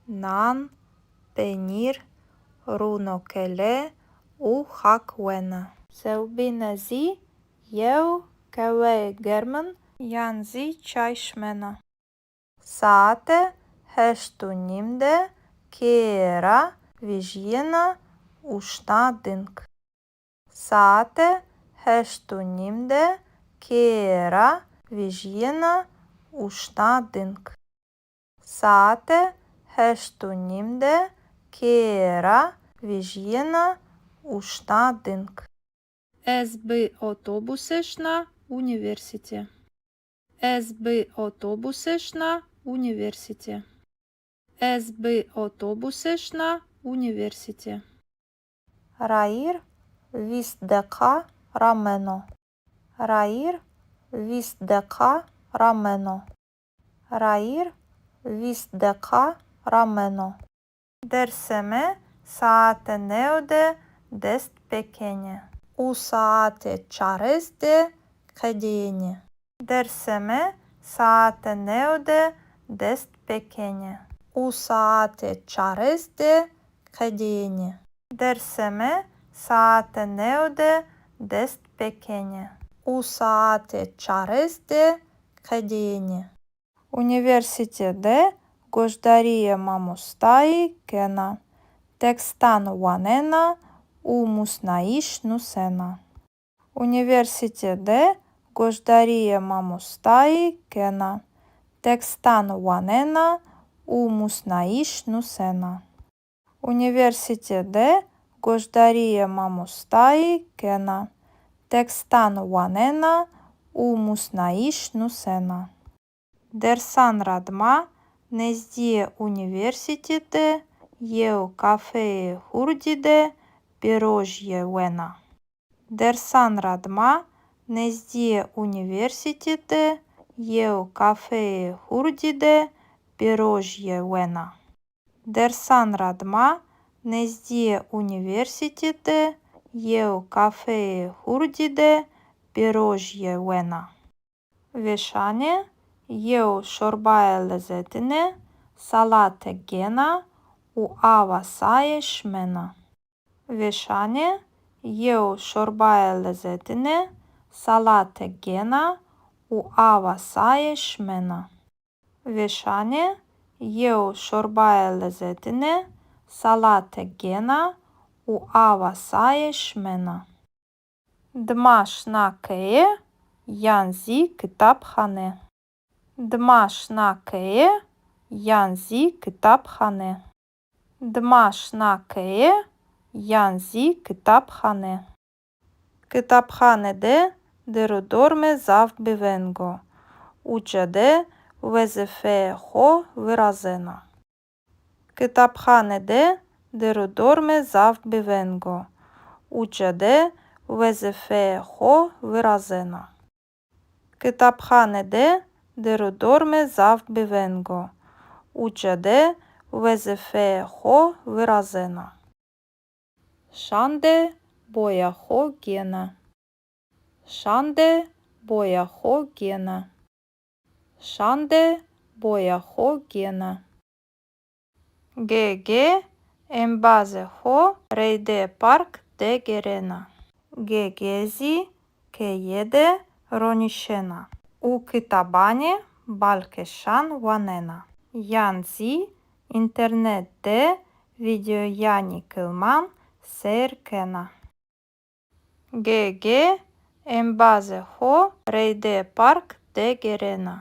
nan, penîr, rûnokele û hak wena. Sewbîne zî yew qeweyê germin yan zî çay şimena. Saete heşt û nîm de keye ra vejîyena û şina ding. Saete heşt û nîm de keye ra vejîyena û şina ding. Saete heşt û nîm de keye ra vejîyena û şina ding. Ez bi otobuse şina unîversîte. Ez bi otobuse şina unîversîte. Ez bi otobuse şina unîversîte. Rayîr vîst deqa rameno. Rayîr vîst deqa rameno. Rayîr vîst deqa rameno. Dersê mi saete new de dest pêkenê û saete çarês de qedêyenê. Dersê mi saete new de dest pêkenê û saete çarês de qedêyenê. Dersê mi saete new de dest pêkenê û saete çarês de qedêyenê. Unîversîte de goşdarîyê mamostayî kena, tekstan wanena û musnayîş nusena. Unîversîte de goşdarîyê mamostayî kena, tekstan wanena û musnayîş nusena. Unîversîte de goşdarîyê mamostayî kena, tekstan wanena û musnayîş nusena. Dersan ra dima nezdîyê unîversîte de yew kafeyê hurdî de pêrojîye wena. Dersan ra dima nezdîyê unîversîte de yew kafeyê hurdî de pêrojîye wena. Dersan ra dima nezdîyê unîversîte de yew kafeyê hurdî de pêrojîye wena. Vêşanê yew şorbayê lezetine salate gêna û awa saye şimena. Vêşanê yew şorbayê lezetine salate gêna û awa saye şimena. Vêşanê yew şorbayê lezetine salate gêna û awa saye şimena. Dima şina keye yan zî kitabxane. Dima şina keye yan zî kitabxane. Dima şina keye yan zî kitabxane. Kitabxane de derûdormê zaf bêveng o. Uca de wezîfeyê xo virazena. Kitabxane de derûdormê zaf bêveng o. Uca de wezîfeyê xo virazena. Kitabxane de derûdormê zaf bêveng o. Uca de wezîfeyê xo virazena. Şande boya xo gêna. Şande boya xo gêna. Şande boya xo gêna. Gege embazê xo reydê park de gêrena. Gege zî keye de ronîşena û kitabanê balkêşan wanena yan zî înternet de vîdeoyanê kilman seyr kena. Gege embazê xo reydê park de gêrena.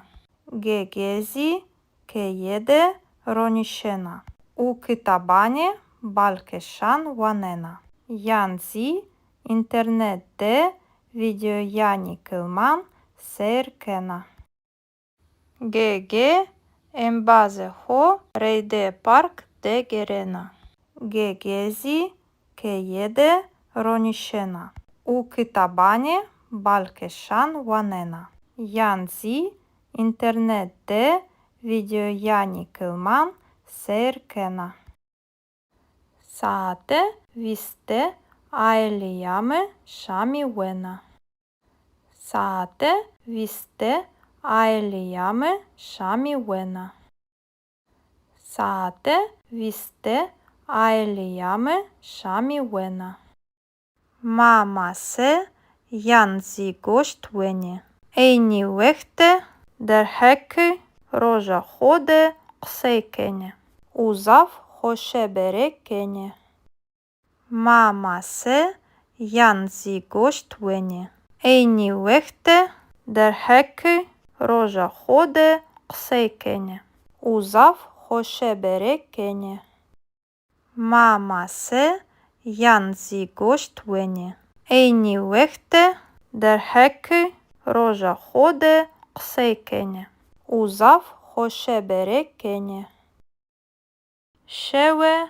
Gege zî keye de ronîşena û kitabanê balkêşan wanena yan zî înternet de vîdeoyanê kilman seyr kena. Gege embazê xo reydê park de gêrena. Gege zî keye de ronîşena û kitabanê balkêşan wanena yan zî înternet de vîdeoyanê kilman seyr kena. Saete vîste aîleya mi şamî wena. Saete vîste Aîleya mi şamî wena. Saete vîst de aîleya mi şamî wena. Ma mase yan zî goşt wenê. Eynî wext de derheqê roja xo de qisey kenê û zaf xoşebere kenê. Ma mase yan zî goşt wenê. Eynî wext de derheqê roja xo de qisey kenê û zaf xoşebere kenê. Ma mase yan zî goşt wenê. Eynî wext de derheqê roja xo de qisey kenê û zaf xoşebere kenê. Şewe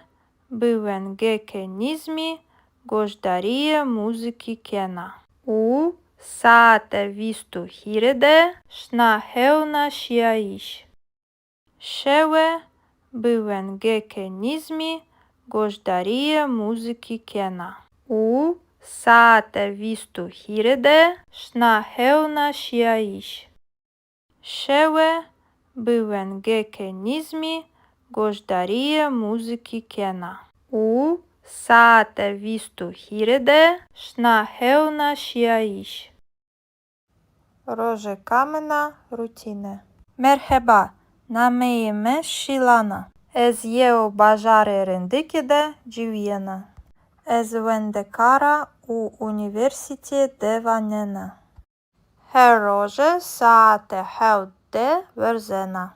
bi wengeke nîzmî goşdarîye muzîkî kena û saete vîst û hîrê de şina hewna şîyayîş. Şewe bi wengeke nîzmî goşdarîye muzîkî kena û saete vîst û hîrê de şina hewna şîyayîş. Şewe bi wengeke nîzmî goşdarîye muzîkî kena û saete vîst û hîrê de şina hewna şîyayîş. Rojeka min a rutîne. Merheba, nameyê mi Şîlan a. Ez yew bajarê rindikî de ciwîyena. Ez wendekar a û unîversîtîye de wanena. Her roje saete hewt de werzena.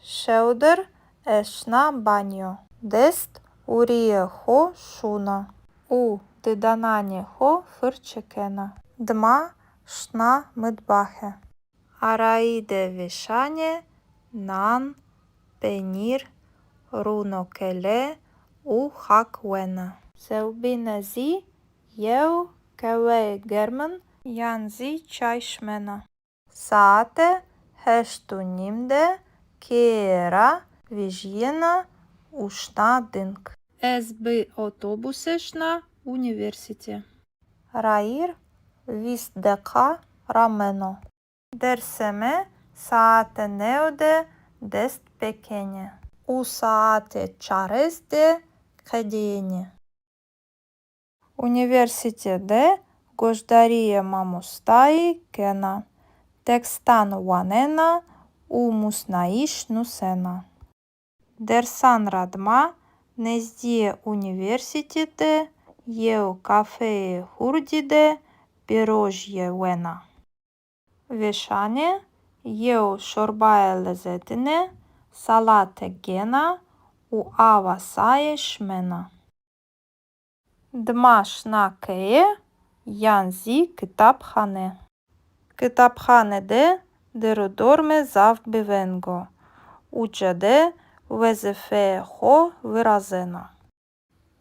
Şewdir ez şina banyo. Dest û rîyê xo şûna û didananê xo firçe kena. Dima şina mitbaxe. Arayî de vêşanê nan, penîr, rûnokele û xak wena. Sewbîne zî yew qehweyê germin yan zî çay şimena. Saete heşt û nîm de keye ra vejîyena û şina ding. Ez bi otobuse şina unîversîte. Rayîr vîst deqa rameno. Dersê mi saete new de dest pêkenê û saete çarês de qedîyenê. Unîversîte de goşdarîyê mamostayî kena, tekstan wanena û musnayîş nusena. Dersan ra dima nezdîyê unîversîte de yew kafeyê hurdî de pîrojîye wena. Vêşanê yew şorbaye lezetine salate gêna û awa saye şimena. Dima şina keye yan zî kitabxane. Kitabxane de dêr û dormê zaf biveng o. Uca de wezîfeyê xo virazena.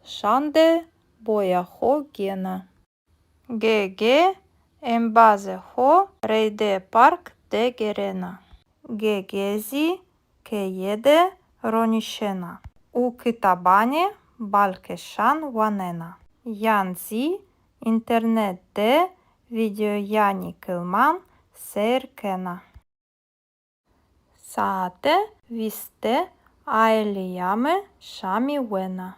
Şan de boya xo gêna. Ge-ge embazê xo reyde park de gêrena. Ge-ge zî keye de ronîşena û kitabanê balkêşan wanena yan zî înternet de vîdeoyanê kilman seyr kena. Saete vîst de aîleya mi şamî wena.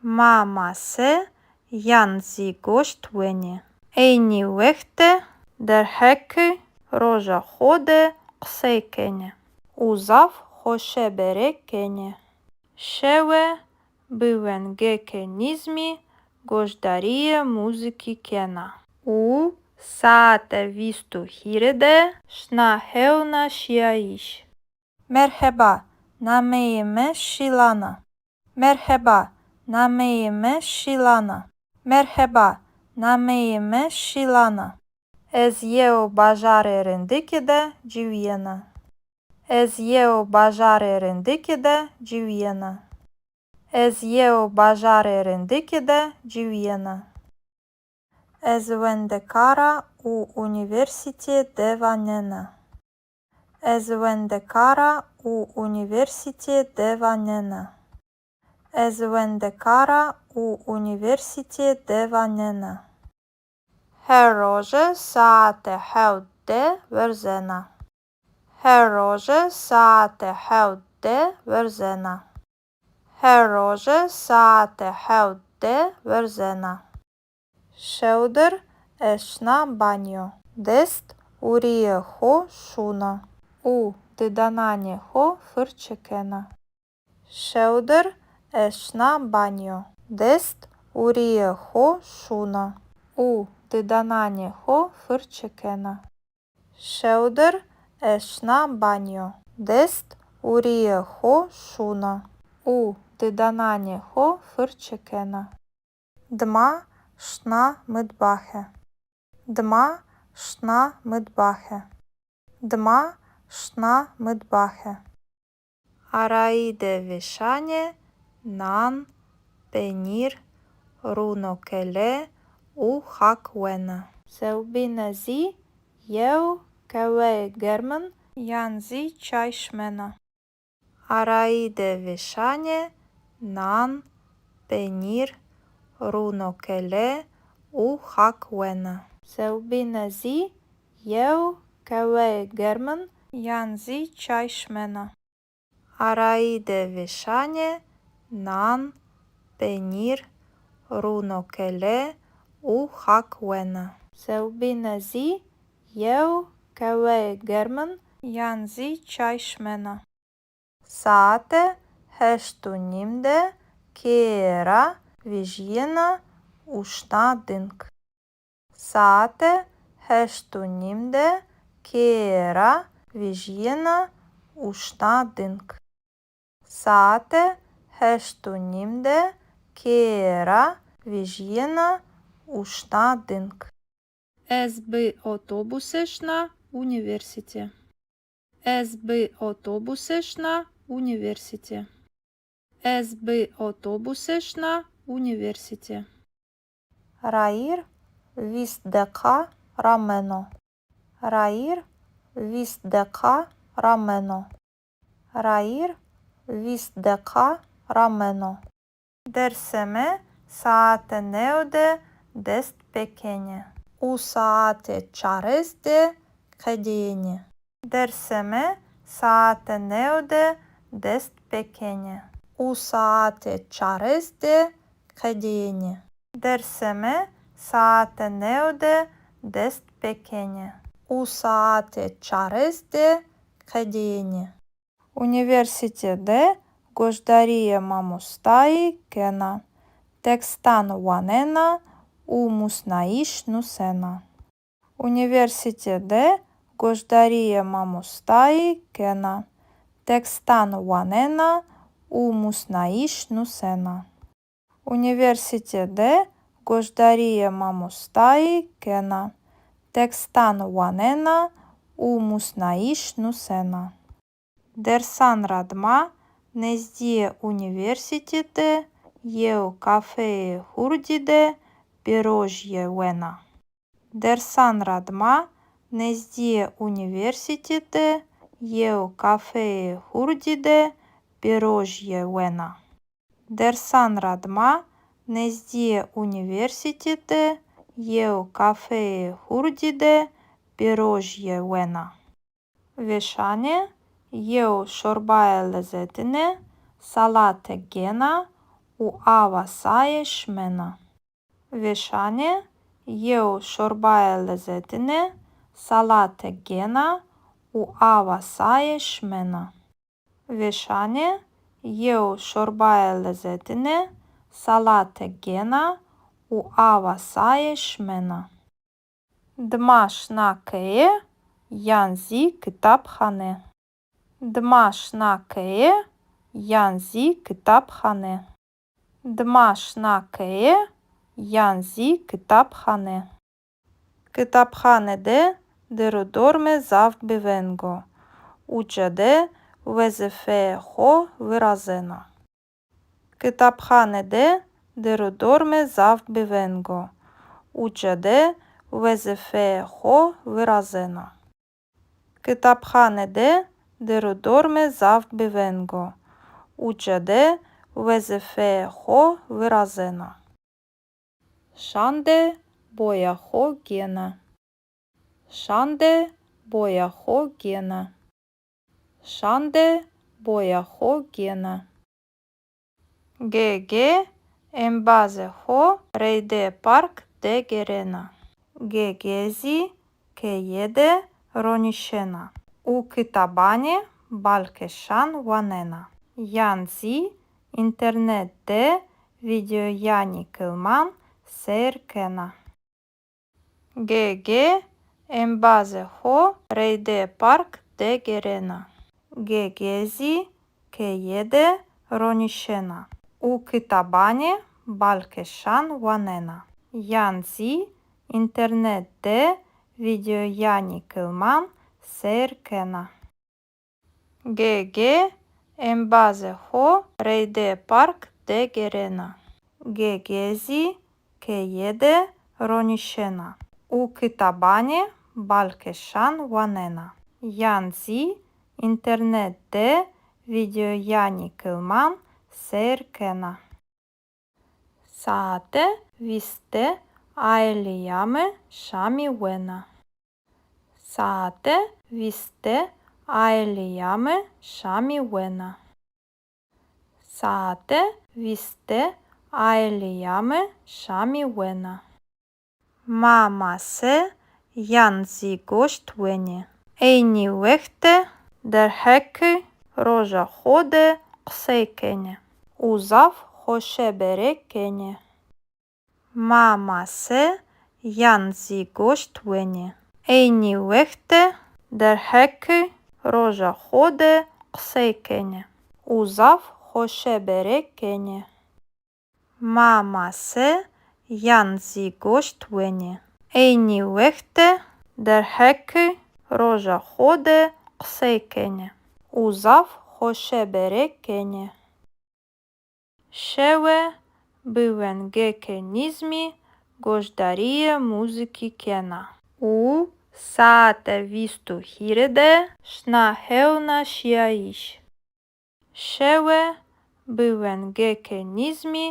Ma mase yan zî goşt wenê. Eynî wext de derheqê roja xo de qisey kenê û zaf xoşebere kenê. Şewe bi wengeke nîzmî goşdarîyê muzîkî kena û saete vîst û hîrê de şina hewna şîyayîş. Merheba, nameyê mi Şîlan a. Merheba, nameyê mi Şîlan a. Merheba, nameyê mi Şîlan a. Ez yew bajarê rindikî de ciwîyena. Ez yew bajarê rindikî de ciwîyena. Ez yew bajarê rindikî de ciwîyena. Ez wendekar a û unîversîtîye de wanena. Ez wendekar a û unîversîtîye de wanena. Ez wendekar a û unîversîtîye de wanena. Her roje saete hewt de werzena. Her roje saete hewt de werzena. Her roje saete hewt de werzena. Şewdir ez şina banyo. Dest û rîyê xo şûna û didananê xo firçe kena. Şewdir ez şina banyo. Dest û rîyê xo şûna û didananê xo firçe kena. Şewdir ez şina banyo. Dest û rîyê xo şûna û didananê xo firçe kena. Dima şina mitbaxe. Dima şina mitbaxe. Dima şina mitbaxe. Arayî de vêşanê nan, penîr, rûnokele û xak wena. Sewbîne zî yew keweyê germin yan zî çay şimena. Arayî de vêşanê nan, penîr, rûnokele û xak wena. Sewbîne zî yew keweyê germin yan zî çay şimena. Arayî de vêşanê nan, penîr, rûnokele û xak wena. Sewbîne zî yew keweyê germin yan zî çay şimena. Saete heşt û nîm de keye ra vejîyena û şina ding. Saete heşt û nîm de keye ra vejîyena û şina ding. Saete heşt û nîm de keye ra vejîyena û şina ding. Ez bi otobuse şina unîversîte. Ez bi otobuse şina unîversîte. Ez bi otobuse şina unîversîte. Rayîr vîst deqa rameno. Rayîr vîst deqa rameno. Rayîr vîst deqa rameno. Dersê mi saete new de dest pêkenê û saete çarês de qedêyenê. Dersê mi saete new de dest pêkenê û saete çarês de qedêyenê. Dersê mi saete new de dest pêkenê û saete çarês de qedêyenê. Unîversîte de goşdarîyê mamostayî kena, tekstan wanena û musnayîş nusena. Unîversîte de goşdarîyê mamostayî kena, tekstan wanena û musnayîş nusena. Unîversîte de goşdarîyê mamostayî kena, tekstan wanena û musnayîş nusena. Dersan ra dima nezdîyê unîversîte de yew kafeyê hurdî de pêrojîye wena. Dersan ra dima nezdîyê unîversîte de yew kafeyê hurdî de pêrojîye wena. Dersan ra dima nezdîyê unîversîte de yew kafeyê hurdî de pêrojîye wena. Vêşanê yew şorbayê lezetine salate gêna û awa saye şimena. Vêşanê yew şorbayê lezetine salate gêna û awa saye şimena. Vêşanê yew şorbayê lezetine salate gêna û awa saye şimena. Dima şina keye yan zî kitabxane. Dima şina keye yan zî kitabxane. Dima şina keye yan zî kitabxane. Kitabxane de dir û dormê zaf bi veng o. Uca de wezîfeyê xo virazena. Kitabxane de dir û dormê zaf bi veng o. Uca de wezîfeyê xo virazena. Kitabxane de dir û dormê zaf bi veng o. Uca de wezîfeyê xo virazena. Şan de boya xo gêna. Şan de boya xo gêna. Şan de boya xo gêna. Ge-ge embazê xo reydê park de gêrena. Ge-ge zî keye de ronîşena û kitabanê balkêşan wanena yan zî înternet de vîdeoyanê kilman seyr kena. Ge-ge embazê xo reydê park de gêrena. Ge-ge zî keye de ronîşena û kitabanê balkêşan wanena yan zî înternet de vîdeoyanê kilman seyr kena. Ge-ge embazê xo reydê park de gêrena. Ge-ge zî keye de ronîşena û kitabanê balkêşan wanena yan zî înternet de vîdeoyanê kilman seyr kena. Saete vîst de aîleya mi şamî wena. Saete vîst de aîleya mi şamî wena. Saete vîst de aîleya mi şamî wena. Ma mase yan zî goşt wenê. Eynî wext de derheqê roja xo de qisey kenê û zaf xoşebere kenê. Ma mase yan zî goşt wenê. Eynî wext de derheqê roja xo de qisey kenê û zaf xoşebere kenê. Ma mase yan zî goşt wenê. Eynî wext de derheqê roja xo de qisey kenê û zaf xoşebere kenê. Şewe bi wengêkê nîzmî goşdarîyê muzîkî kena û saete vîst û hîrê de şina hewna şîyayîş. Şewe bi wengêkê nîzmî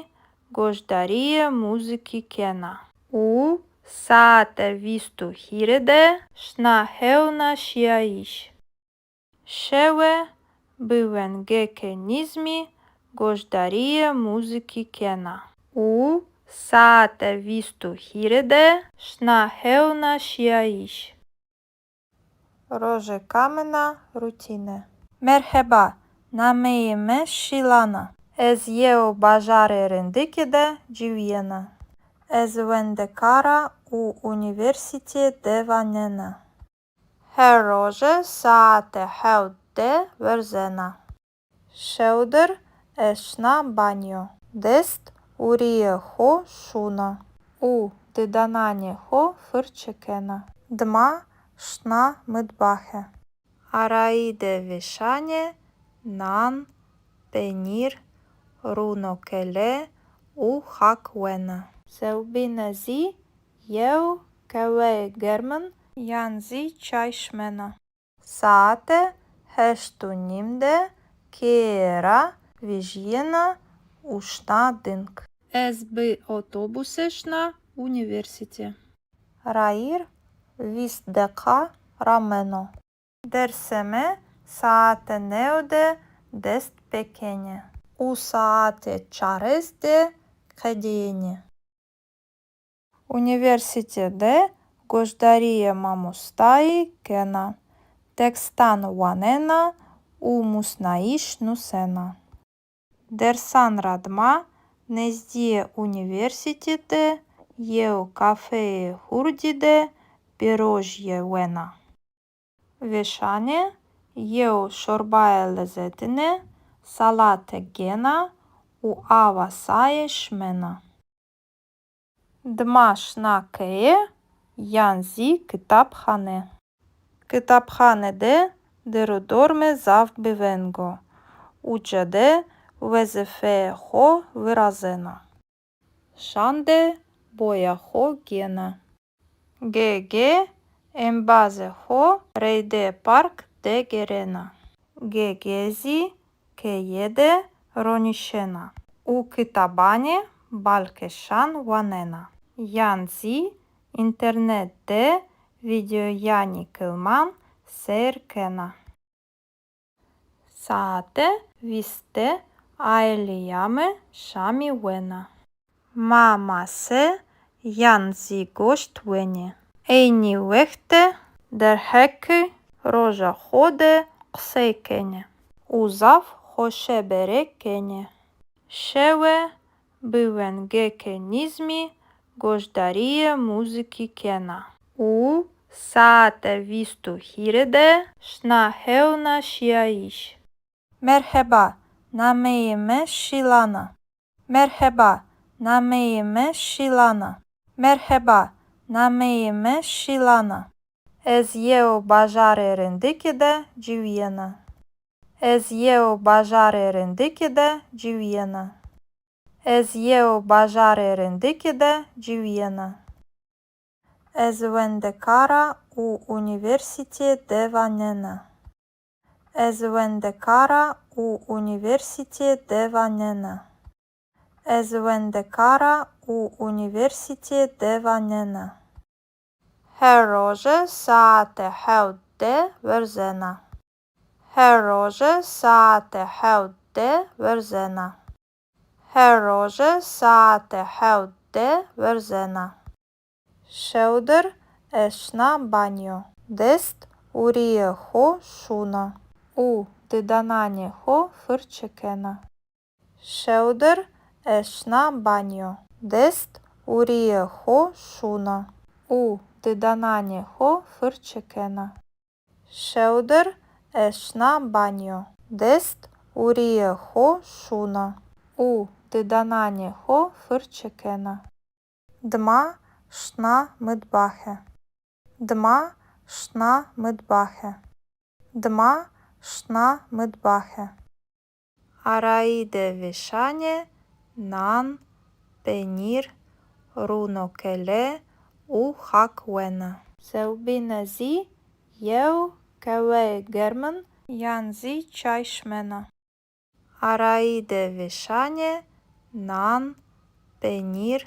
goşdarîyê muzîkî kena û saete vîst û hîrê de şina hewna şîyayîş. Şewe bi wengêkê nîzmî goşdarîyê muzîkî kena û saete vîst û hîrê de şina hewna şîyayîş. Rojêka min a rutîne. Merheba, nameyê mi Şîlan a. Ez yew bajarê rindikî de ciwîyena. Ez wendekar a û unîversîtîye de wanena. Her roje saete hewt de werzena. Şewdir ez şina banyo. Dest û rîyê xo şûna û didananê xo firçe kena. Dima şina mitbaxe. Arayî de vêşanê nan, penîr, rûnokele û xak wena. Sewbîne zî yew qehweyê germin yan zî çay şimena. Saete heşt û nîm de keye ra vejîyena û şina ding. Ez bi otobuse şina unîversîte. Rayîr vîst deqa rameno. Dersê mi saete new de dest pêkenê û saete çarês de qedîyenê. Unîversîte de goşdarîyê mamostayî kena, tekstan wanena û musnayîş nusena. Dersan ra dima nezdîyê unîversîte de yew kafeyê hurdî de pîrojîye wena. Vêşanê yew şorbaye lezetine salate gêna û awa saye şimena. Dima şina keye yan zî kitabxane. Kitabxane de derdorme zaf bi veng o. Uca de wezîfeyê xo virazena. Şan de boya xo gêna. Ge-ge embazê xo reydê park de gêrena. Ge-ge zî keye de ronîşena û kitabanê balkêşan wanena yan zî înternet de vîdeoyanê kilman seyr kena. Saete vîst de aîleya mi şamî wena. Ma mase yan zî goşt wenê. Eynî wext de derheqê roja xo de qisey kenê û zaf xoşebere kenê. Şewe bi wengêkê nîzmî goşdarîyê muzîkî kena û saete vîst û hîrê de şina hewna şîyayîş. Merheba, nameyê mi Şîlan a. Merheba, nameyê mi Şîlan a. Merheba, nameyê mi Şîlan a. Ez yew bajarê rindikî de ciwîyena. Ez yew bajarê rindikî de ciwîyena. Ez yew bajarê rindikî de ciwîyena. Ez wendekar a û unîversîtê de wanena. Ez wendekar a û unîversîtê de wanena. Ez wendekar a û unîversîtê de wanena. Her roje saete hewt de werzena. Her roje saete hewt de werzena. Her roje saete hewt de werzena. Şewdir ez şina banyo. Dest û rîyê xo şûna û didananê xo firçe kena. Şewdir ez şina banyo. Dest û rîyê xo şûna û didananê xo firçe kena. Şewdir ez şina banyo. Dest û rîyê xo şûna û didananê xo firçe kena. Dima şina mitbaxe. Dima şina mitbaxe. Dima şina mitbaxe. Arayî de vêşanê nan, penîr, rûnokele û xak wena. Sewbîne zî yew qeweyê germin yan zî çay şimena. Arayî de vêşanê nan, penîr,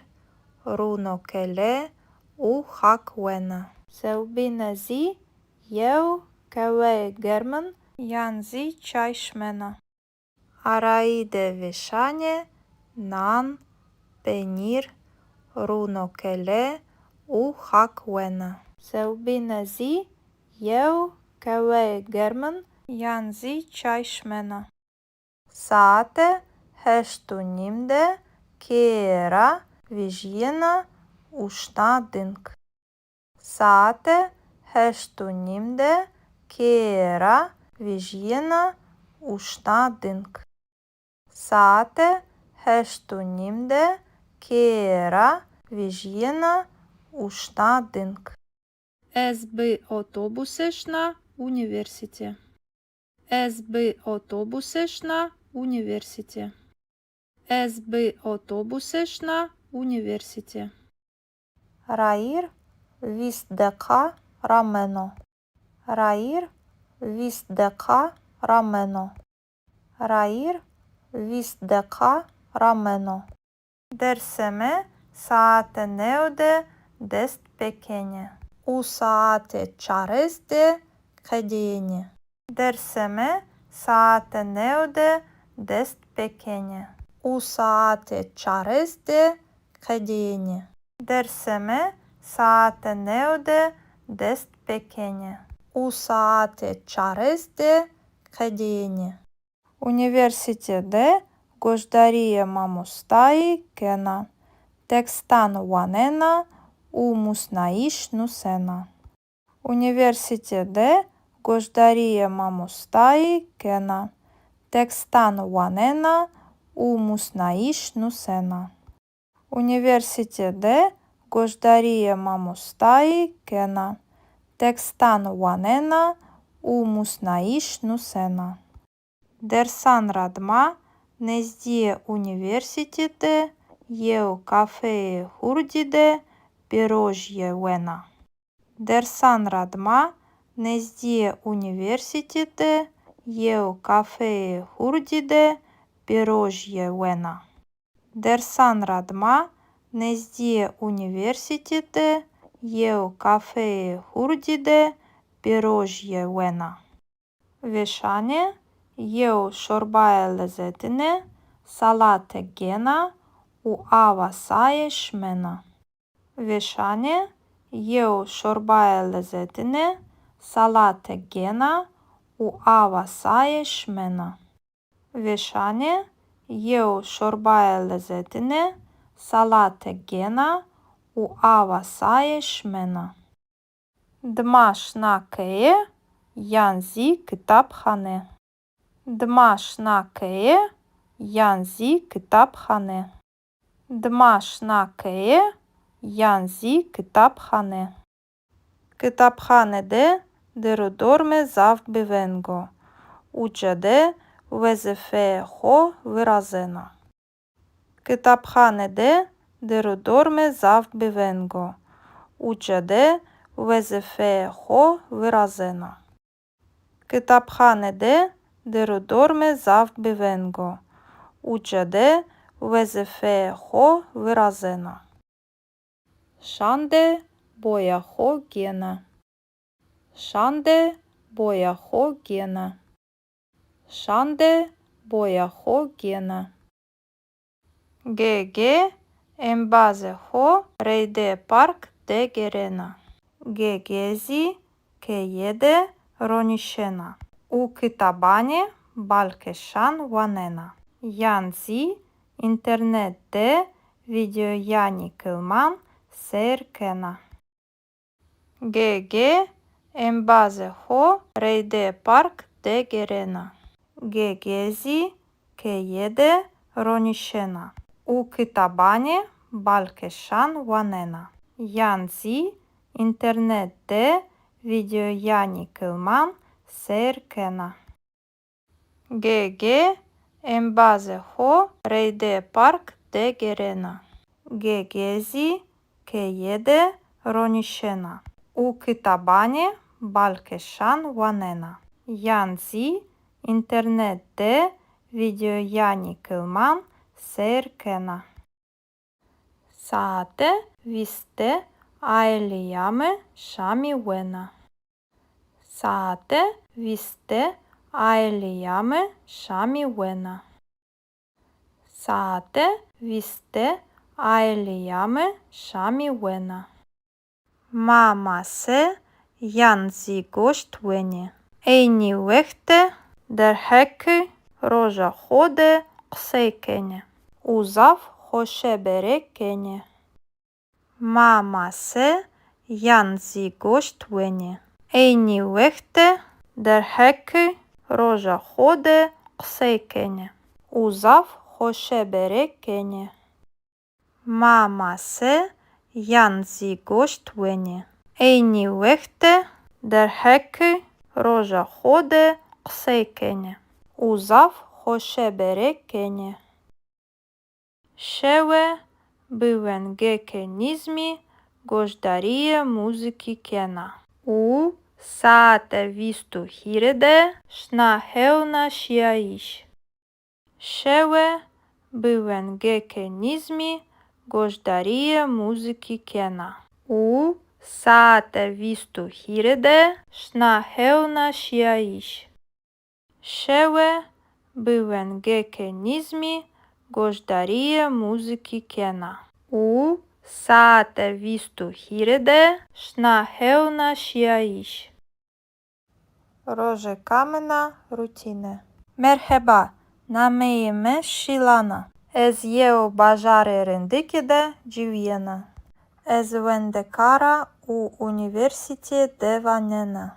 rûnokele û xak wena. Sewbîne zî yew qeweyê germin yan zî çay şimena. Arayî de vêşanê nan, penîr, rûnokele û xak wena. Sewbîne zî yew qeweyê germin yan zî çay şimena. Saete heşt û nîm de keye ra vejîyena û şina ding. Saete heşt û nîm de keye ra vejîyena û şina ding. Saete heşt û nîm de keye ra vejîyena û şina ding. Ez bi otobuse şina unîversîte. Ez bi otobuse şina unîversîte. Ez bi otobuse şina unîversîte. Rayîr vîst deqa rameno. Rayîr vîst deqa rameno. Rayîr vîst deqa rameno. Dersê mi saete new de dest pêkenê û saete çarês de qedêyenê. Dersê mi saete new de dest pêkenê û saete çarês de qedêyenê. Dersê mi saete new de dest pêkenê û saete çarês de qedêyenê. Unîversîte de goşdarîyê mamostayî kena, tekstan wanena û musnayîş nusena. Unîversîte de goşdarîyê mamostayî kena, tekstan wanena û musnayîş nusena. Unîversîte de goşdarîyê mamostayî kena, tekstan wanena û musnayîş nusena. Dersan ra dima nezdîyê unîversîte de yew kafeyê hurdî de pêrojîye wena. Dersan ra dima nezdîyê unîversîte de yew kafeyê hurdî de pêrojîye wena. Dersan ra dima nezdîyê unîversîte de yew kafeyê hurdî de pêrojîye wena. Vêşanê Yew şorbaye lezetine salate gêna û awa saye şimena. Vêşanê yew şorbaye lezetine salate gêna û awa saye şimena. Vêşanê yew şorbaye lezetine salate gêna û awa saye şimena. Dima şina keye yan zî kitabxane. Dima şina keye yan zî kitabxane. Dima şina keye yan zî kitabxane. Kitabxane de der û dormê zaf bi veng o. Uca de wezîfeyê xo virazena. Kitabxane de der û dormê zaf bi veng o. Uca de wezîfeyê xo virazena. Kitabxane de der û dormê zaf bi veng o. Uca de wezîfeyê xo virazena. Şan de boya xo gêna. Şan de boya xo gêna. Şan de boya xo gêna. Gege embazê xo reydê park de gêrena. Gege zî keye de ronîşena û kitabanê balkêşan wanena, yan zî înternet de vîdeoyanê kilman seyr kena. Gege embazê xo reydê park de gêrena. Gege zî keye de ronîşena û kitabanê balkêşan wanena, yan zî înternet de vîdeoyanê kilman seyr kena. Gege embazê xo reydê park de gêrena. Gege zî keye de ronîşena û kitabanê balkêşan wanena, yan zî înternet de vîdeoyanê kilman seyr kena. Saete vîst de aîleya mi şamî wena. Saete vîst de aîleya mi şamî wena. Saete vîst de aîleya mi şamî wena. Ma mase yan zî goşt wenê. Eynî wext de derheqê roja xo de qisey kenê û zaf xoşebere kenê. Ma mase yan zî goşt wenê. Eynî wext de derheqê roja xo de qisey kenê û zaf xoşebere kenê. Ma mase yan zî goşt wenê. Eynî wext de derheqê roja xo de qisey kenê û zaf xoşebere kenê. Şewe bi wengêkê nîzmî goşdarîyê muzîkî kena û saete vîst û hîrê de şina hewna şîyayîş. Şewe bi wengêkê nîzmî goşdarîyê muzîkî kena û saete vîst û hîrê de şina hewna şîyayîş. Şewe bi wengêkê nîzmî goşdarîyê muzîkî kena û saete vîst û hîrê de şina hewna şîyayîş. Rojêka min a rutîne. Merheba, nameyê mi Şîlan a. Ez yew bajarê rindikî de ciwîyena. Ez wendekar a û unîversîtîye de wanena.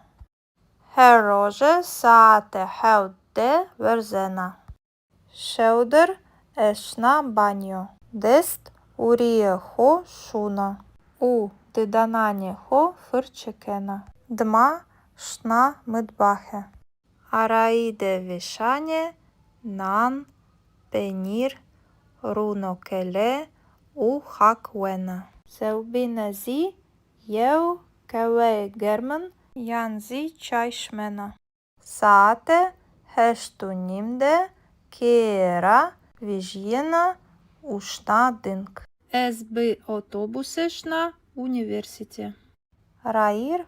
Her roje saete hewt de werzena. Şewdir ez şina banyo. Dest û rîyê xo şûna û didananê xo firçe kena. Dima şina mitbaxe. Arayî de vêşanê nan, penîr, rûnokele û xak wena. Sewbîne zî yew qeweyê germin yan zî çay şimena. Saete heşt û nîm de keye ra vejîyena û şina ding. Ez bi otobuse şina unîversîte. Rayîr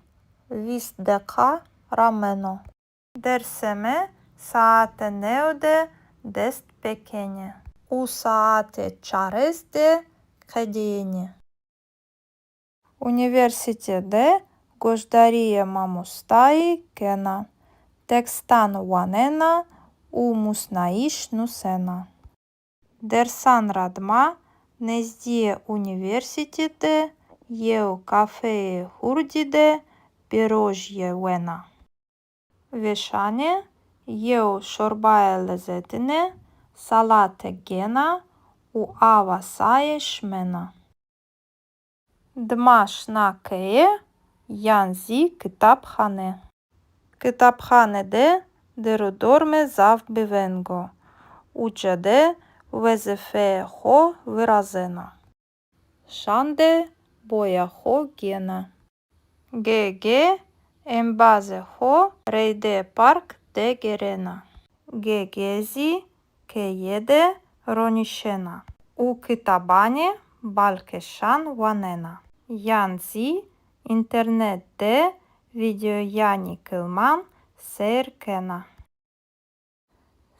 vîst deqa rameno. Dersê mi Saete new de dest pê kenê û saete çarês de qedênê. Unîversîte de goşdarîyê mamostayî kena, tekstan wanena û musnayîş nusena. Dersan ra dima nezdîyê unîversîte de yew kafeyê hurdî de pîrojîye wena. Vêşanê yew şorbaye lezetine salate gêna û awa saye şimena. Dima şina keye yan zî kitabxane. Kitabxane de dêr û dorme zaf bêveng o. Uca de wezîfeyê xo virazena. Şan de boya xo gêna. Ge-ge embazê xo reyde park de gêrena. Ge-ge zî keye de ronîşena û kitabanê balkêşan wanena yan zî înternet de vîdeoyanê kilman seyr kena.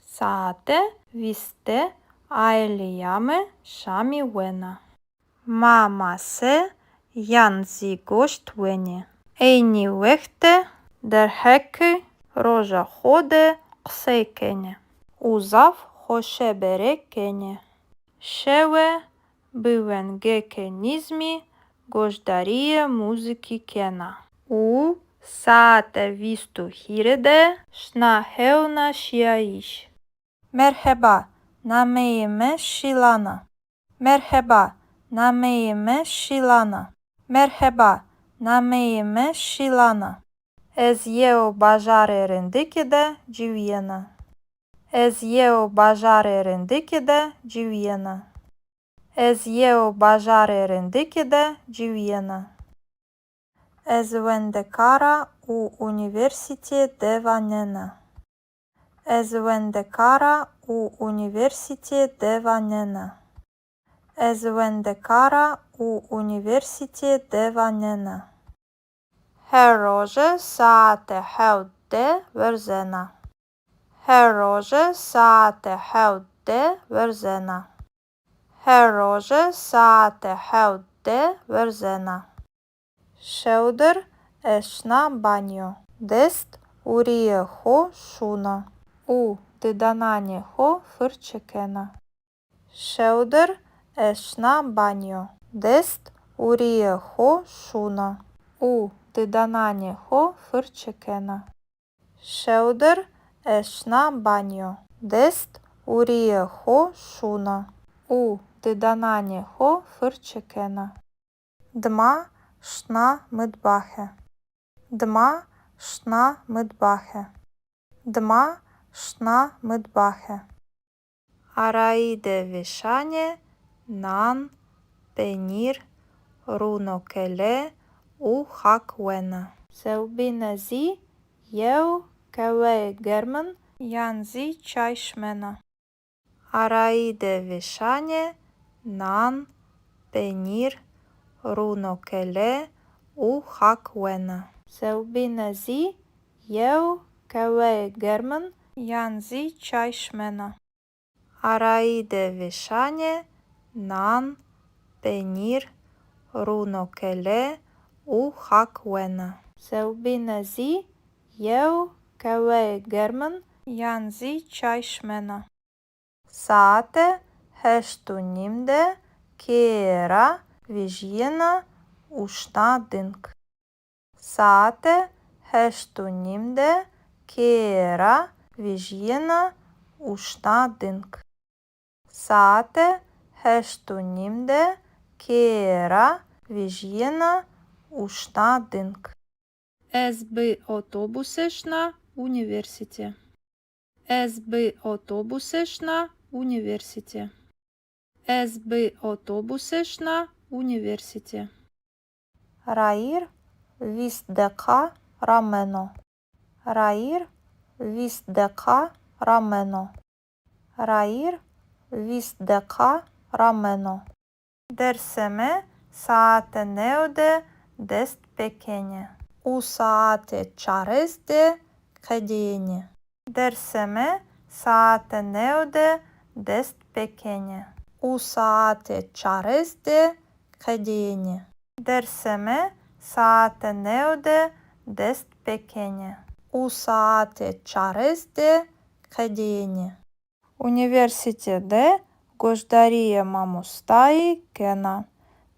Saete vîst de aîleya mi şamî wena. Ma mase yan zî goşt wenê. Eynî wext de derheqê roja xo de qisey kenê û zaf xoşebere kenê. Şewe bi wengêkê nîzmî goşdarîyê muzîkî kena û saete vîst û hîrê de şina hewna şîyayîş. Merheba, nameyê mi Şîlan a. Merheba, nameyê mi Şîlan a. Merheba, nameyê mi Şîlan a. Ez yew bajarê rindikî de ciwîyena. Ez yew bajarê rindikî de ciwîyena. Ez yew bajarê rindikî de ciwîyena. Ez wendekar a û unîversîtîye dewa nena. Ez wendekar a û unîversîtîye dewa nena. Ez wendekar a û unîversîtîye dewa nena. Her roje saete hewt de werzena. Her roje saete hewt de werzena. Her roje saete hewt de werzena. Şewdir ez şina banyo. Dest û rîyê xo şûna û didananê xo firçe kena. Şewdir ez şina banyo. Dest û rîyê xo şûna û didananê xo firçe kena. Şewdir ez şina banyo. Dest û rîyê xo şûna û didananê xo firçe kena. Dima şina mitbaxe. Dima şina mitbaxe. Dima şina mitbaxe. Arayî de vêşanê nan, penîr, rûnokele û xak wena. Sewbîne zî yew qeweyê germin yan zî çay şimena. Arayî de vêşanê nan, penîr, rûnokele û xak wena. Sewbîne zî yew qeweyê germin yan zî çay şimena. Arayî de vêşanê nan, penîr, rûnokele û xak wena. Sewbîne zî yew qeweyê germin yan zî çay şimena. Saete heşt û nîm de keye ra vejîyena û şina ding. Saete heşt û nîm de keye ra vejîyena û şina ding. Saete heşt û nîm de keye ra vejîyena û şina ding. Ez bi otobusê şina unîversîte. Ez bi otobusê şina unîversîte. Ez bi otobusê şina unîversîte. Rayîr vîst deqa rameno. Rayîr vîst deqa rameno. Rayîr vîst deqa rameno. Dersê mi saete new de dest pêkenê û saete çarês de qedênê. Dersê mi saete new de dest pêkenê û saete çarês de qedênê. Dersê mi saete new de dest pêkenê û saete çarês de qedênê. Unîversîte de goşdarîyê mamostayî kena,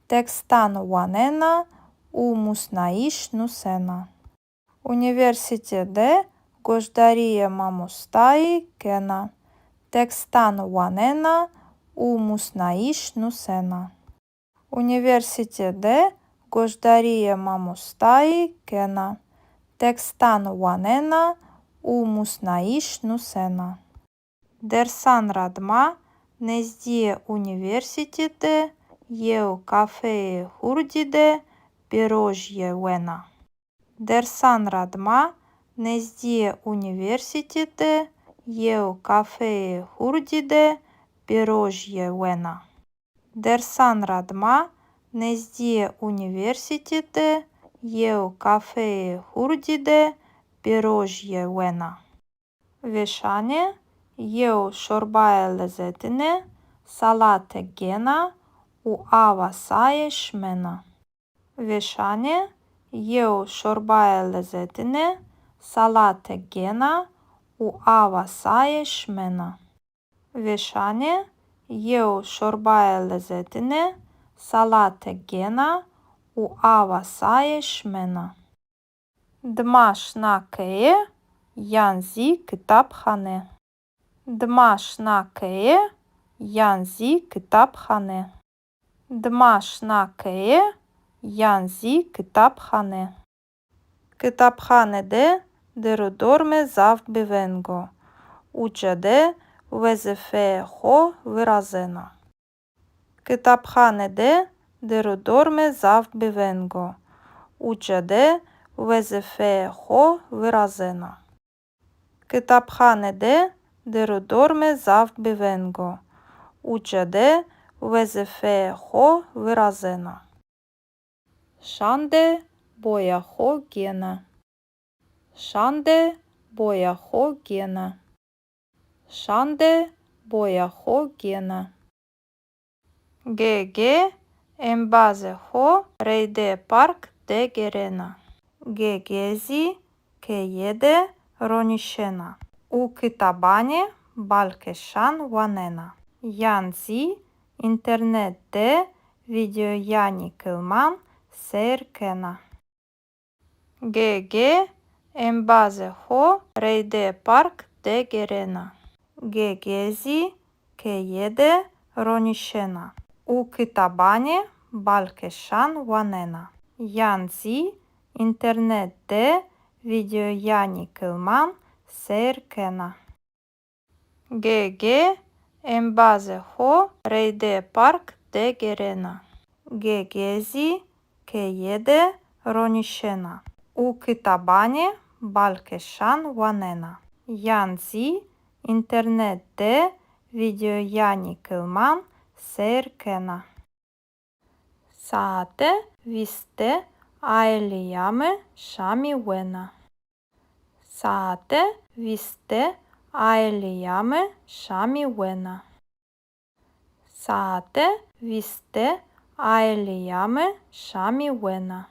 tekstan wanena û musnayîş nusena. Unîversîte de goşdarîyê mamostayî kena, tekstan wanena û musnayîş nusena. Unîversîte de goşdarîyê mamostayî kena, tekstan wanena û musnayîş nusena. Dersan ra dima nezdîyê unîversîte de yew kafeyê hurdî de pêrojîye wena. Dersan ra dima nezdîyê unîversîte de yew kafeyê hurdî de pêrojîye wena. Dersan ra dima nezdîyê unîversîte de yew kafeyê hurdî de pêrojîye wena. Vêşanê yew şorbayê lezetine salate gêna û awa saye şimena. Vêşanê yew şorbayê lezetine salate gêna û awa saye şimena. Vêşanê yew şorbayê lezetine salate gêna û awa saye şimena. Dima şina keye yan zî kitabxane. Dima şina keye yan zî kitabxane. Dima şina keye yan zî kitabxane. Kitabxane de dêr û dormê zaf biveng o. Uca de wezîfeyê xo virazena. Kitabxane de dêr û dormê zaf biveng o. Uca de wezîfeyê xo virazena. Kitabxane de dêr û dormê zaf biveng o. Uca de wezîfeyê xo virazena. Şande boya xo gêna. Şande boya xo gêna. Şande boya xo gêna. Gege embazê xo reydê park de gêrena. Gege zî keye de ronîşena û kitabanê balkêşan wanena yan zî înternet de vîdeoyanî kilman seyr kena. Gege embazê xo reydê park de gêrena. Gege zî keye de ronîşena û kitabanê balkêşan wanena yan zî înternet de vîdeoyanî kilman seyr kena. Gege embazê xo reydê park de gêrena. Gege zî keye de ronîşena û kitabanê balkêşan wanena yan zî înternet de vîdeoyanî kilman seyr kena. Saete vîste aîlîya mi şamî wena. Saete vîste aîlîya mi şamî wena. Saete vîste aîlîya mi şamî wena.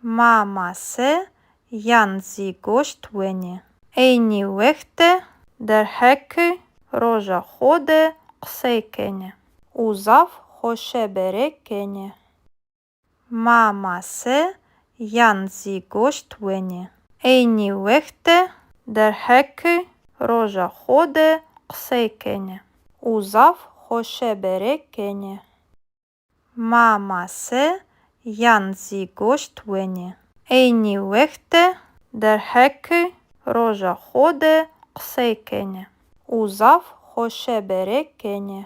Ma mase yan zî goşt wenê. Eynî wext de derheqê roja xo de qisey kenê û zaf xoşebere kenê. Ma mase yan zî goşt wenê. Eynî wext de derheqê roja xo de qisey kenê û zaf xoşebere kenê. Ma mase yan zî goşt wenê. Eynî wext de derheqê roja xo de qisey kenê û zaf xoşebere kenê.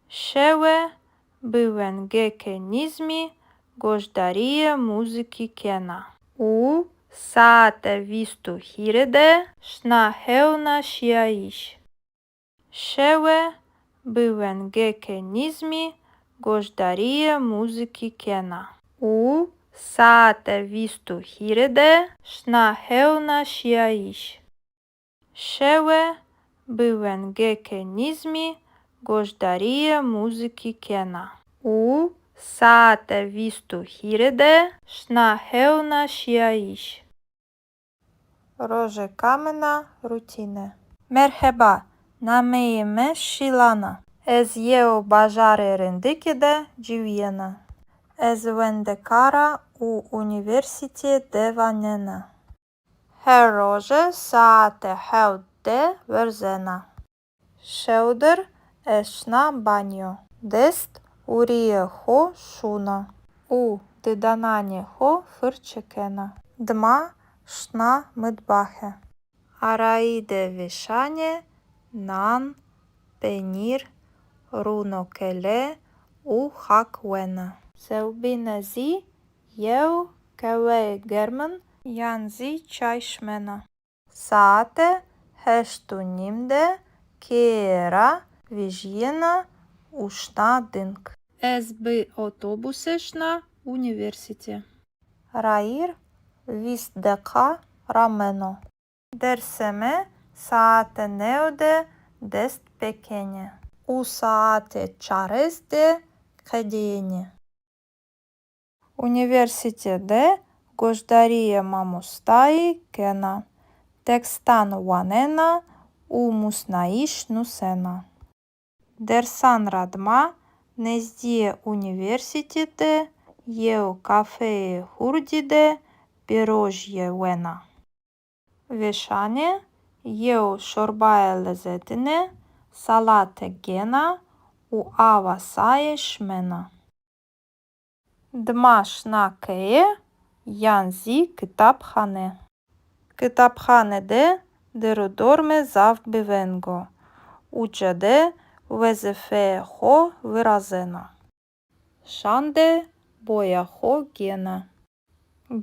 Şewe bi wengêkê nîzmî goşdarîyê muzîkî kena û saete vîst û hîrê de şina hewna şîyayîş. Şewe bi wengêkê nîzmî goşdarîyê muzîkî kena û saete vîst û hîrê de şina hewna şîyayîş. Şewe bi wengêkê nîzmî goşdarîyê muzîkî kena û saete vîst û hîrê de şina hewna şîyayîş. Rojê kamina rutîne. Merheba, nameyê mi Şîlan a. Ez yew bajarê rindikî de ciwîyena. Ez wendekar a û unîversîtîye de wanena. Her roje saete hewt de werzena. Şewdir ez şina banyo. Dest û rîyê xo şûna û didananê xo firçe kena. Dima şina mitbaxe. Arayî de vêşanê nan, penîr, rûnokele û xak wena. Sewbîne zî yew qeweyê germin yan zî çay şimena. Saete heşt û nîm de keye ra vejîyena û şina ding. Ez bi otobusê şina unîversîtî. Rayîr vîst deqa rameno. Dersê mi saete new de dest pêkenê û saete çarês de qedêyenê. Unîversîte de goşdarîyê mamostayî kena, tekstan wanena û musnayîş nusena. Dersan ra dima nezdîyê unîversîte de yew kafeyê hurdî de pîrojîye wena. Vêşanê yew şorbaye lezetine, salate gêna û awa saye şimena. Dima şina keye yan zî kitabxane. Kitabxane de dêr û dormê zaf biveng o. Uca de wezîfeyê xo virazena. Şan de boya xo gêna.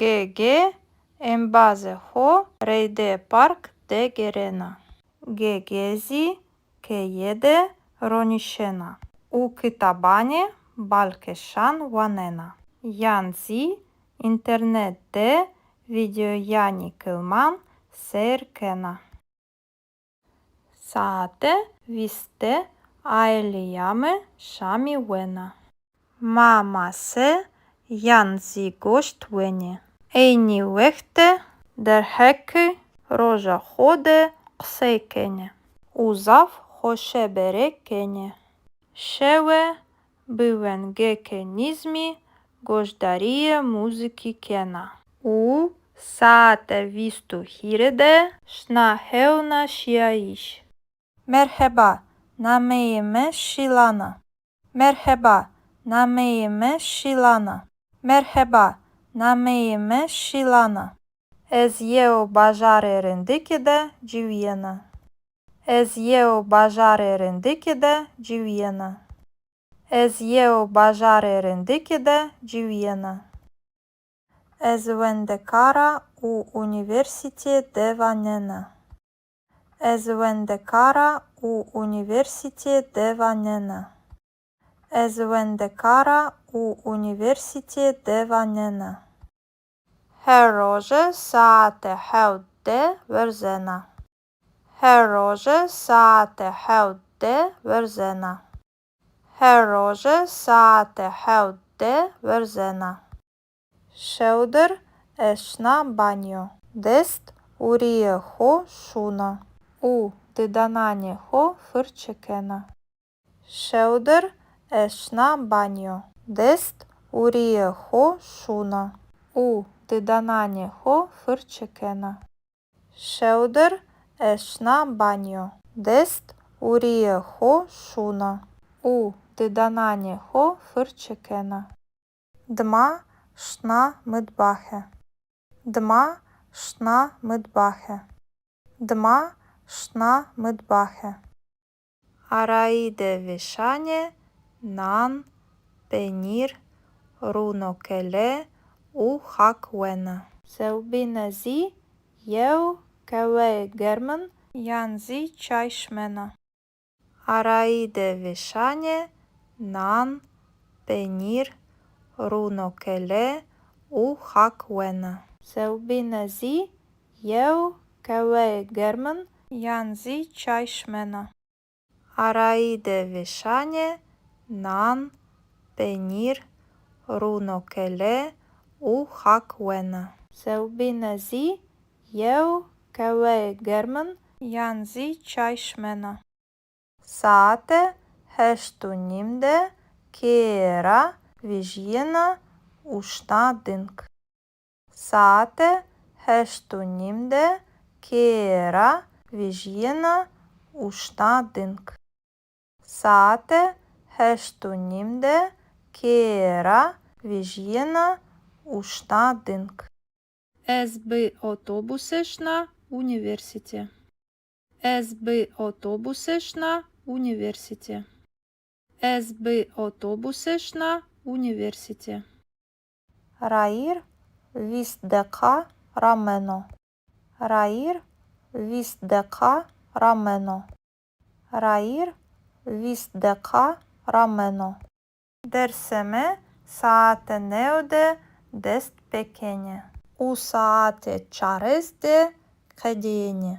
Ge-ge embazê xo reydê park de gêrena. Ge-ge zî keye de ronîşena û kitabanê balkêşan wanena yan zî înternet de vîdeoyanê kilman seyr kena. Saete vîst de aîleya mi şamî wena. Ma mase yan zî goşt wenê. Eynî wext de derheqê roja xo de qisey kenê û zaf xoşebere kenê. Şewe bi wengêkê nîzmî goşdarîyê muzîkî kena û saete vîst û hîrê de şina hewna şîyayîş. Merheba, nameyê mi Şîlan a. Merheba, nameyê mi Şîlan a. Merheba, nameyê mi Şîlan a. Ez yew bajarê rindikî de ciwîyena. Ez yew bajarê rindikî de ciwîyena. Ez yew bajarê rindikî de ciwîyena. Ez wendekar a û unîversîtîye de wanena. Ez wendekar a û unîversîtîye de wanena. Ez wendekar a û unîversîtîye de wanena. Her roje saete hewt de werzena. Her roje saete hewt de werzena. Her roje saete hewt de werzena. Şewdir ez şina banyo. Dest û rîyê xo şûna û didananê xo firçe kena. Şewdir ez şina banyo. Dest û rîyê xo şûna û didananê xo firçe kena. Şewdir ez şina banyo. Dest û rîyê xo şûna û didananê xo firçe kena. Dima şina mitbaxe. Dima şina mitbaxe. Dima şina mitbaxe. Arayî de vêşanê nan, penîr, rûnokele û xak wena. Sewbîne zî yew qeweyê germin yan zî çay şimena. Arayî de vêşanê nan, penîr, rûnokele û xak wena. Sewbîne zî yew qeweyê germin yan zî çay şimena. Arayî de vêşanê nan, penîr, rûnokele û xak wena. Sewbîne zî yew qeweyê germin yan zî çay şimena. Saete heşt û nîm de keye ra vejîyena û şina ding. Saete heşt û nîm de keye ra vejîyena û şina ding. Saete heşt û nîm de keye ra vejîyena û şina ding. Ez bi otobuse şina unîversîte. Ez bi otobuse şina unîversîte. Ez bi otobuse şina unîversîte. Rayîr vîst deqa rameno. Rayîr vîst deqa rameno. Rayîr vîst deqa rameno. Dersê mi saete new de dest pêkenê û saete çarês de qedêyenê.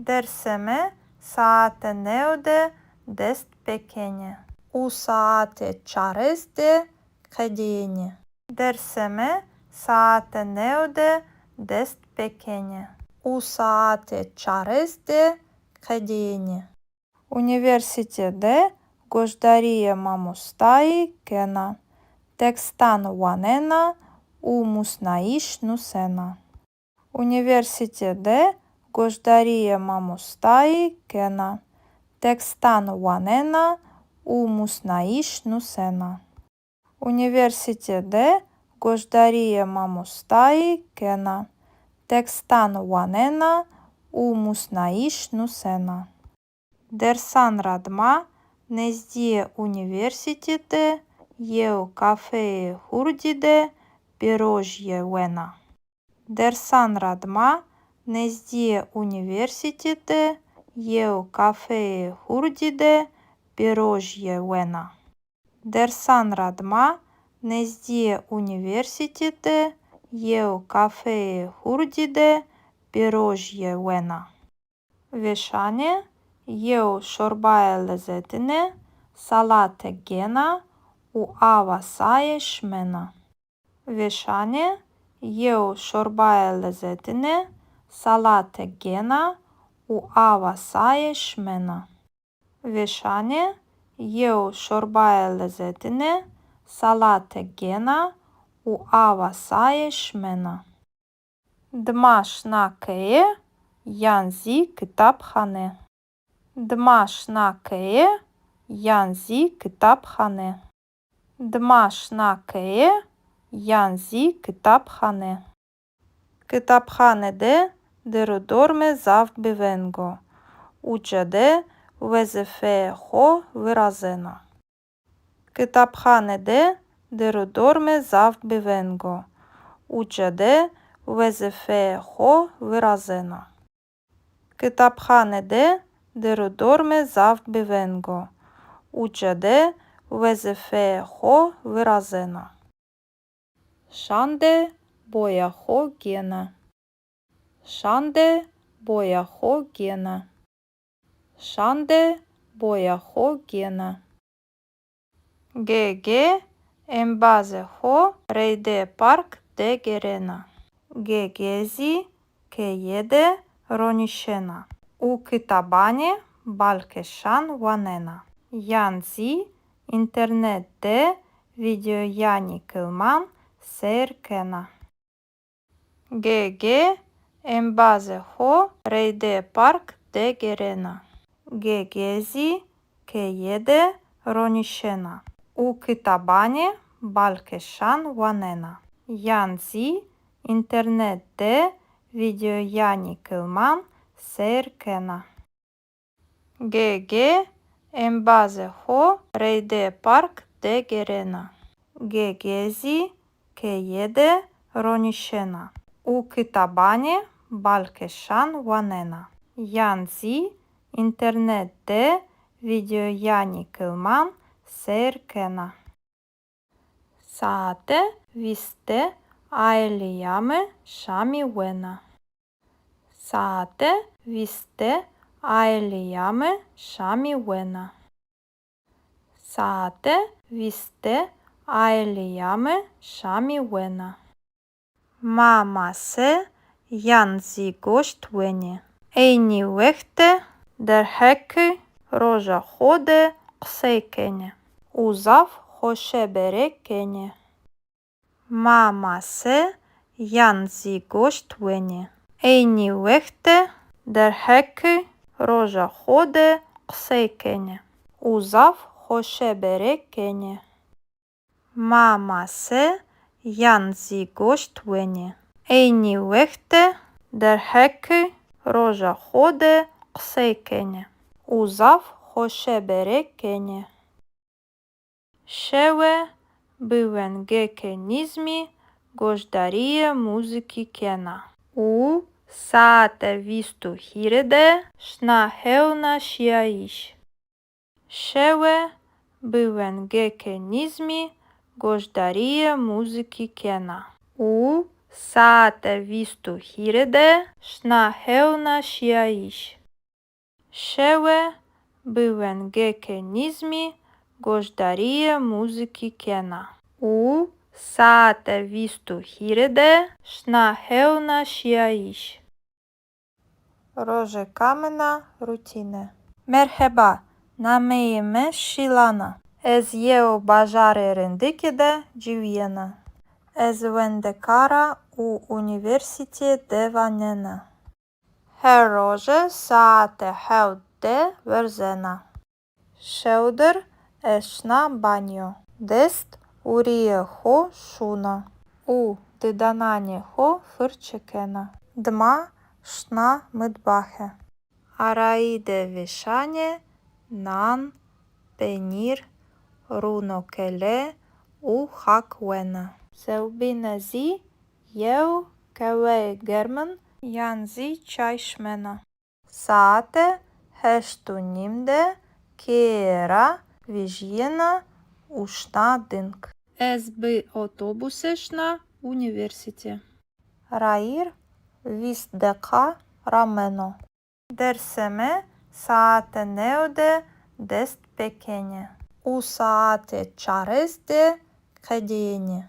Dersê mi saete new de dest pêkenê û saete çarês de qedêyenê. Dersê mi saete new de dest pêkenê û saete çarês de qedêyenê. Unîversîte de goşdarîyê mamostayî kena, tekstan wanena û musnayîş nusena. Unîversîte de goşdarîyê mamostayî kena, tekstan wanena û musnayîş nusena. Unîversîte de goşdarîyê mamostayî kena, tekstan wanena û musnayîş nusena. Dersan ra dima nezdîyê unîversîte de yew kafeyê hurdî de pîrojîye wena. Dersan ra dima nezdîyê unîversîte de yew kafeyê hurdî de pîrojîye wena. Dersan ra dima nezdîyê unîversîte de yew kafeyê hurdî de pîrojîye wena. Vêşanê yew şorbayê lezetine salate gêna û awa saye şimena. Vêşanê yew şorbayê lezetine salate gêna û awa saye şimena. Vêşanê yew şorbayê lezetine salate gêna û awa saye şimena. Dima şina keye yan zî kitabxane. Dima şina keye yan zî kitabxane. Dima şina keye yan zî kitabxane. Kitabxane de dir û dormê zaf bi veng o. Uca de wezîfeyê xo virazena. Kitabxane de dir û dormê zaf bi veng o. Uca de wezîfeyê xo virazena. Kitabxane de dir û dormê zaf bi veng o. Uca de wezîfeyê xo virazena. Şande boya xo gêna. Şande boya xo gêna. Şande boya xo gêna. Gege embazê xo reydê park de gêrena. Gege zî keye de ronîşena û kitabanê balkêşan wanena. Yan zî înternet de vîdeoyanê kilman seyr kena. Gege embazê xo reydê park de gêrena. Gege zî keye de ronîşena û kitabanê balkêşan wanena. Yan zî înternet de vîdeoyanê kilman seyr kena. Gege embazê xo reydê park de gêrena. Gege zî keye de ronîşena û kitabanê balkêşan wanena. Yan zî înternet de vîdeoyanê kilman seyr kena. Saete vîst de aîleya mi şamî wena. Saete vîst de Aîleya mi şamî wena. Saete vîst de aîleya mi şamî wena. Ma mase yan zî goşt wenê. Eynî wext de derheqê roja xo de qisey kenê û zaf xoşebere kenê. Ma mase yan zî goşt wenê. Eynî wext de derheqê roja xo de qisey kenê û zaf xoşebere kenê. Ma mase yan zî goşt wenê. Eynî wext de derheqê roja xo de qisey kenê û zaf xoşebere kenê. Şewe bi wengeke nîzmî goşdarîye muzîkî kena û saete vîst û hîrê de şina hewna şîyayîş. Şewe bi wengeke nîzmî goşdarîye muzîkî kena û saete vîst û hîrê de şina hewna şîyayîş. Şewe bi wengeke nîzmî goşdarîye muzîkî kena û saete vîst û hîrê de şina hewna şîyayîş. Rojeka min a rutîne. Merheba, nameyê mi Şîlan a. Ez yew bajarê rindikî de ciwîyena. Ez wendekar a û unîversîtîye de wanena. Her roje saete hewt de werzena. Şewdir ez şina banyo. Dest û rîyê xo şûna û didananê xo firçe kena. Dima şina mitbaxe. Arayî de vêşanê nan, penîr, rûnokele û xak wena. Sewbîne zî yew qehweyê germin yan zî çay şimena. Saete heşt û nîm de keye ra vejîyena û şina ding. Ez bi otobuse şina unîversîte. Rayîr vîst deqa rameno. Dersê mi saete new de dest pêkenê û saete çarês de qedêyenê.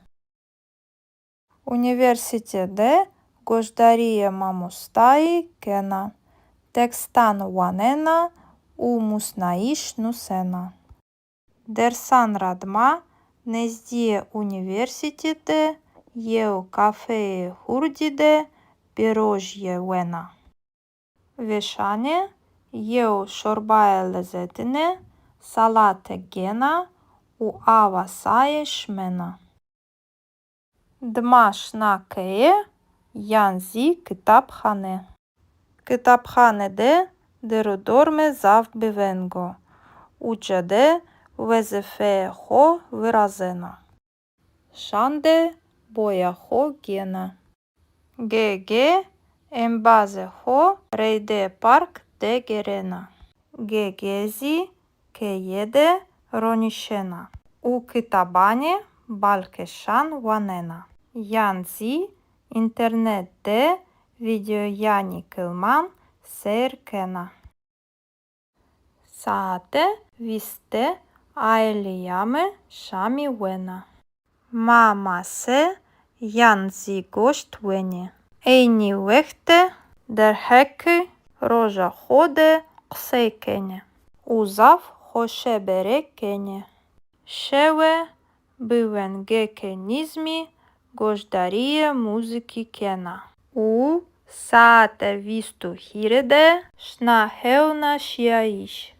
Unîversîte de goşdarîyê mamostayî kena, tekstan wanena û musnayîş nusena. Dersan ra dima nezdîyê unîversîte de yew kafeyê hurdî de pîrojîye wena. Vêşanê yew şorbaye lezetine salate gêna û awa saye şimena. Dima şina keye yan zî kitabxane. Kitabxane de dêr û dormê zaf biveng o. Uca de wezîfeyê xo virazena. Şan de boya xo gêna. Ge-ge embazê xo reydê park de gêrena. Ge-ge zî keye de ronîşena û kitabanê balkêşan wanena yan zî înternet de vîdeoyanê kilman seyr kena. Saete vîst de aîleya mi şamî wena. Ma mase yan zî goşt wenê. Eynî wext de derheqê roja xo de qisey kenê û zaf xoşebere kenê. Şewe bi wengeke nîzmî goşdarîyê muzîkî kena û saete vîst û hîrê de şina hewna şîyayîş.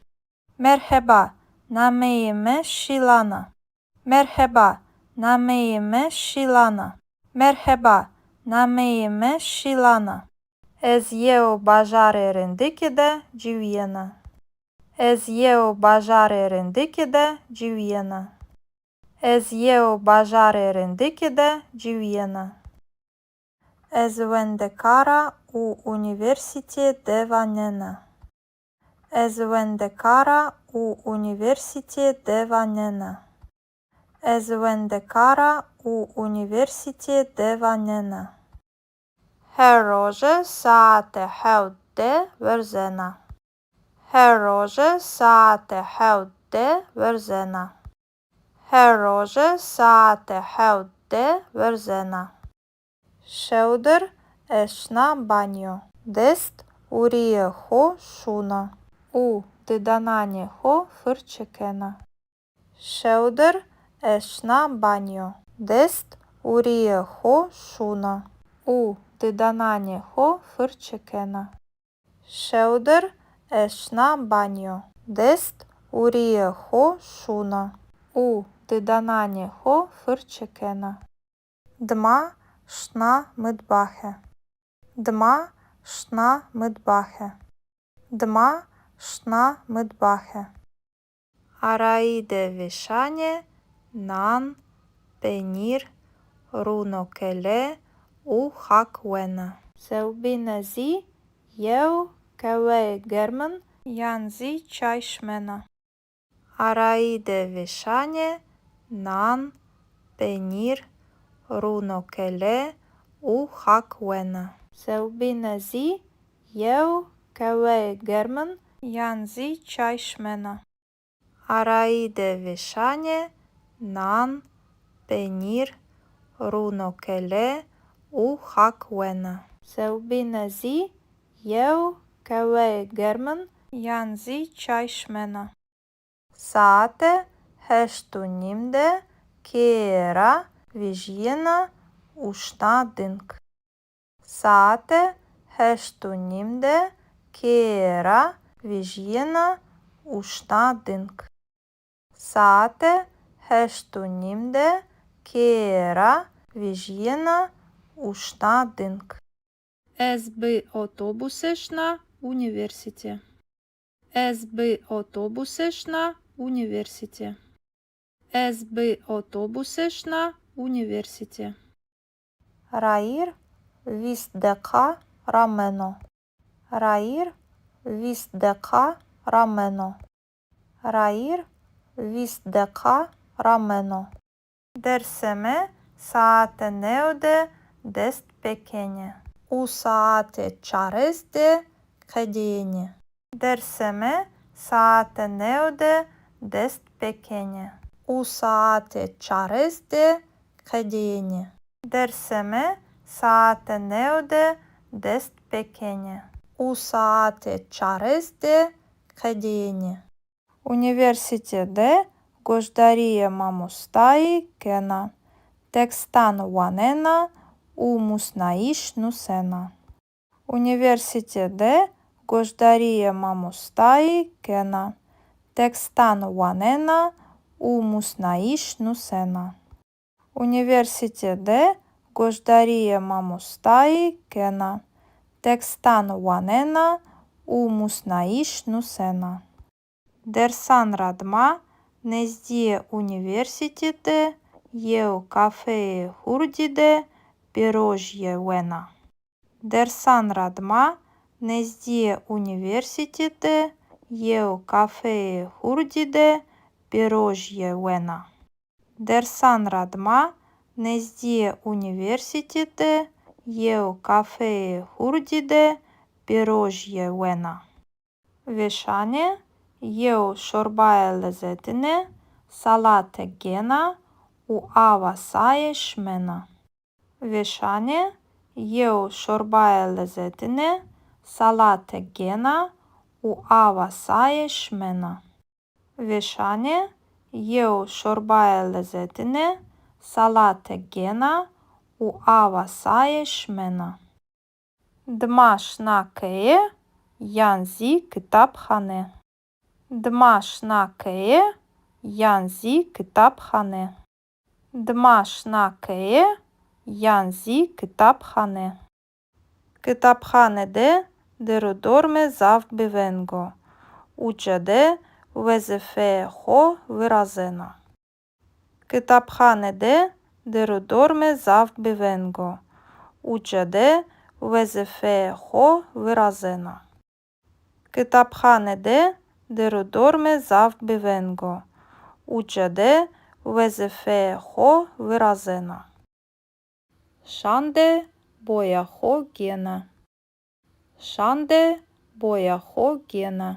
Merheba, nameyê mi Şîlan a. Merheba, nameyê mi Şîlan a. Merheba, nameyê mi Şîlan a. Ez yew bajarê rindikî de ciwîyena. Ez yew bajarê rindikî de ciwîyena. Ez yew bajarê rindikî de ciwîyena. Ez wendekar a û unîversîtîye de wanena. Ez wendekar a û unîversîtîye de wanena. Ez wendekar a û unîversîtîye de wanena. Her roje saete hewt de werzena. Her roje saete hewt de werzena. Her roje saete hewt de werzena. Şewdir ez şina banyo. Dest û rîyê xo şûna û didananê xo firçe kena. Şewdir ez şina banyo. Dest û rîyê xo şûna û didananê xo firçe kena. Şewdir ez şina banyo. Dest û rîyê xo şûna û didananê xo firçe kena. Dima şina mitbaxe. Dima şina mitbaxe. Dima şina mitbaxe. Arayî de vêşanê nan, penîr, rûnokele û xak wena. Sewbîne zî yew keweyê germin yan zî çay şimena. Arayî de vêşanê nan, penîr, rûnokele û xak wena. Sewbîne zî yew keweyê germin yan zî çay şimena. Arayî de vêşanê nan, penîr, rûnokele û xak wena. Sewbîne zî yew keweyê germin yan zî çay şimena. Saete heşt û nîm de keye ra vejîyena û şina ding. Saete heşt û nîm de keye ra vejîyena û şina ding. Saete heşt û nîm de keye ra vejîyena û şina ding. Ez bi otobuse şina unîversîte. Ez bi otobuse şina unîversîte. Ez bi otobuse şina unîversîte. Rayîr vîst deqa rameno. Rayîr vîst deqa rameno. Rayîr vîst deqa rameno. Dersê mi saete new de dest pêkenê û saete çarês de qedêyenê. Dersê mi saete new de dest pêkenê û saete çarês de qedêyenê. Dersê mi saete new de dest pêkenê û saete çarês de qedêyenê. Unîversîte de goşdarîyê mamostayî kena, tekstan wanena û musnayîş nusena. Unîversîte de goşdarîyê mamostayî kena, tekstan wanena û musnayîş nusena. Unîversîte de goşdarîyê mamostayî kena, tekstan wanena û musnayîş nusena. Dersan ra dima nezdîyê unîversîte de yew kafeyê hurdî de pêrojîye wena. Dersan ra dima nezdîyê unîversîte de yew kafeyê hurdî de pêrojîye wena. Dersan ra dima nezdîyê unîversîte de yew kafeyê hurdî de pêrojîye wena. Vêşanê yew şorbaye lezetine salate gêna û awa saye şimena. Vêşanê yew şorbaye lezetine salate gêna û awa saye şimena. Vêşanê yew şorbaye lezetine salate gêna û awa saye şimena. Dima şina keye yan zî kitabxane. Dima şina keye yan zî kitabxane. Dima şina keye yan zî kitabxane. Kitabxane de der û dormê zaf bi veng o. Uca de wezîfeyê xo virazena. Kitabxane de der û dormê zaf bi veng o. Uca de wezîfeyê xo virazena. Kitabxane de der û dormê zaf bi veng o. Uca de wezîfeyê xo virazena. Şande boya xo gêna. Şande boya xo gêna.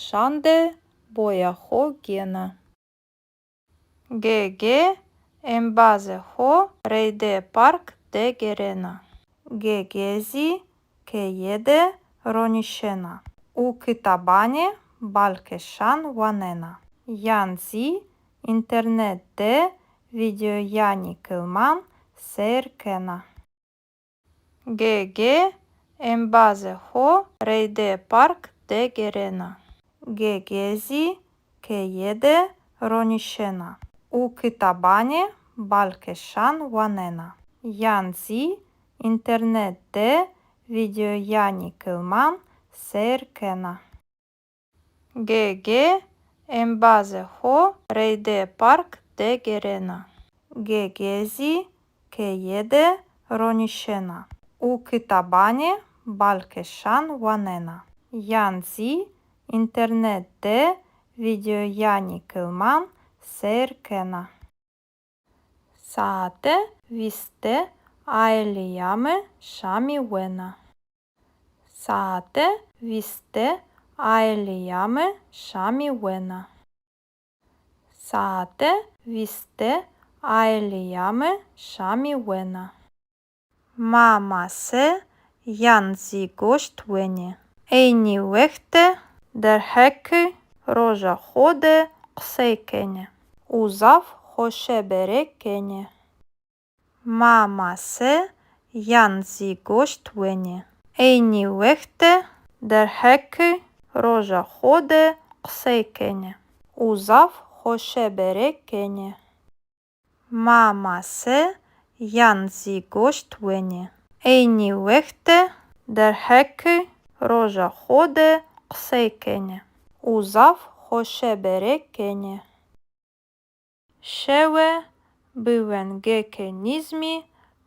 Şan de boya xo gêna. Ge-ge embazê xo reyde park de gêrena. Ge-ge zî keye de ronîşena û kitabanê balkêşan wanena yan zî înternet de vîdeoyanê kilman seyr kena. Ge-ge embazê xo reyde park de gêrena. Ge-ge zî keye de ronîşena û kitabanê balkêşan wanena yan zî înternet de vîdeoyanê kilman seyr kena. Ge-ge embazê xo reyde park de gêrena. Ge-ge zî keye de ronîşena û kitabanê balkêşan wanena yan zî înternet de vîdeoyanê kilman seyr kena. Saete vîst de aîleya mi şamî wena. Saete vîst de aîleya mi şamî wena. Saete vîst de aîleya mi şamî wena. Ma mase yan zî goşt wenê. Eynî wext de derheqê roja xo de qisey kenê û zaf xoşebere kenê. Ma mase yan zî goşt wenê. Eynî wext de derheqê roja xo de qisey kenê û zaf xoşebere kenê. Ma mase yan zî goşt wenê. Eynî wext de derheqê roja xo de qisey kenê û zaf xoşebere kenê. Şewe bi wengêkê nîzmî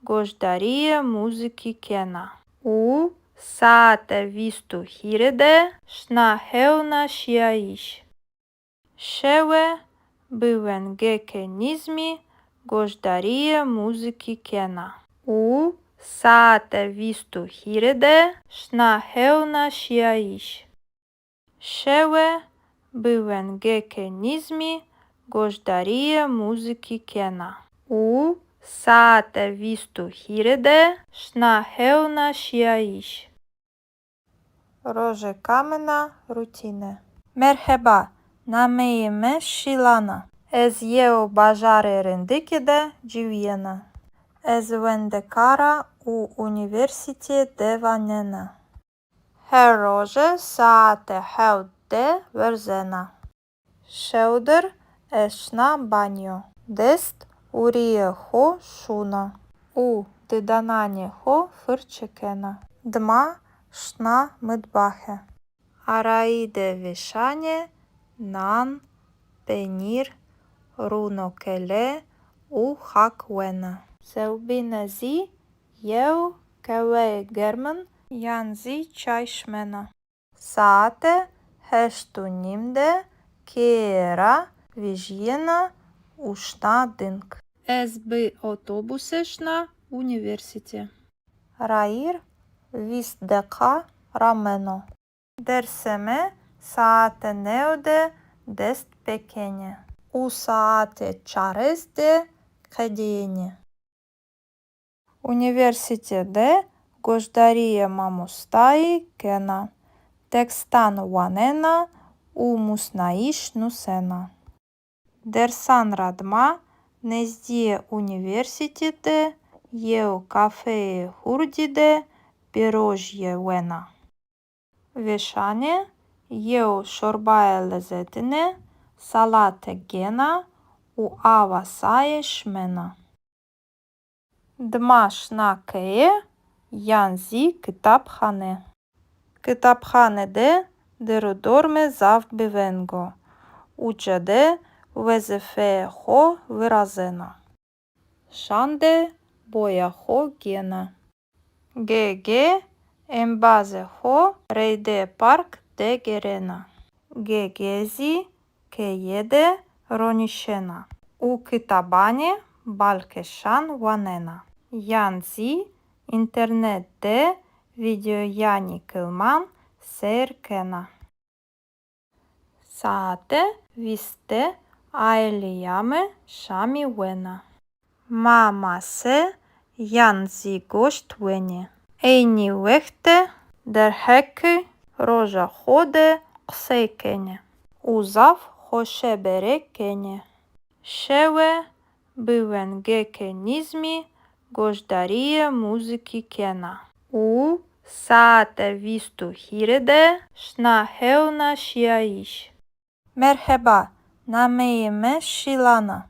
goşdarîyê muzîkî kena û saete vîst û hîrê de şina hewna şîyayîş. Şewe bi wengêkê nîzmî goşdarîyê muzîkî kena û saete vîst û hîrê de şina hewna şîyayîş. Şewe bi wengêkê nîzmî goşdarîyê muzîkî kena û saete vîst û hîrê de şina hewna şîyayîş. Rojê kamina rutîne. Merheba, nameyê mi Şîlan a. Ez yew bajarê rindikî de ciwîyena. Ez wendekar a û unîversîtîye de wanena. Her roje saete hewt de werzena. Şewdir ez şina banyo. Dest û rîyê xo şûna û didananê xo firçe kena. Dima şina mitbaxe. Arayî de vêşanê nan, penîr, rûnokele û xak wena. Sewbîne zî yew qehweyê germin yan zî çay şimena. Saete heşt û nîm de keye ra vejîyena û şina ding. Ez bi otobuse şina unîversîte. Rayîr vîst deqa rameno. Dersê mi saete new de dest pêkenê û saete çarês de qedîyenê. Unîversîte de goşdarîyê mamostayî kena, tekstan wanena û musnayîş nusena. Dersan ra dima nezdîyê unîversîte de yew kafeyê hurdî de pîrojîye wena. Vêşanê yew şorbayê lezetine salate gêna û awa saye şimena. Dima şina keye yan zî kitabxane. Kitabxane de derdorme zaf biveng o. Uca de wezîfeyê xo virazena. Şan de boya xo gêna. Ge-ge embazê xo reyde park de gêrena. Ge-ge zî keye de ronîşena û kitabanê balkêşan wanena yan zî înternet de vîdeoyanê kilman seyr kena. Saete vîst de aîleya mi şamî wena. Ma mase yan zî goşt wenê. Eynî wext de derheqê roja xo de qisey kenê û zaf xoşebere kenê. Şewe bi wengêkê nîzmî goşdarîyê muzîkî kena û saete vîst û hîrê de şina hewna şîyayîş. Merheba, nameyê mi Şîlan a.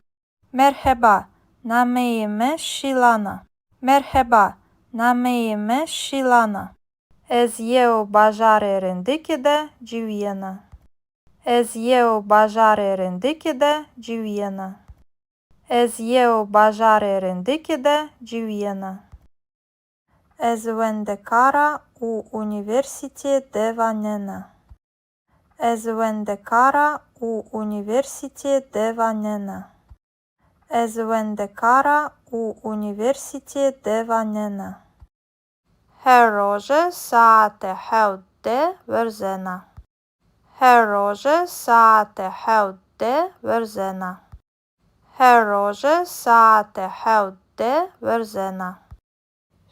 Merheba, nameyê mi Şîlan a. Merheba, nameyê mi Şîlan a. Ez yew bajarê rindikî de ciwîyena. Ez yew bajarê rindikî de ciwîyena. Ez yew bajarê rindikî de ciwîyena. Ez wendekar a û unîversîtê de wanena. Ez wendekar a û unîversîtê de wanena. Ez wendekar a û unîversîtê de wanena. Her roje saete hewt de werzena. Her roje saete hewt de werzena. Her roje saete hewt de werzena.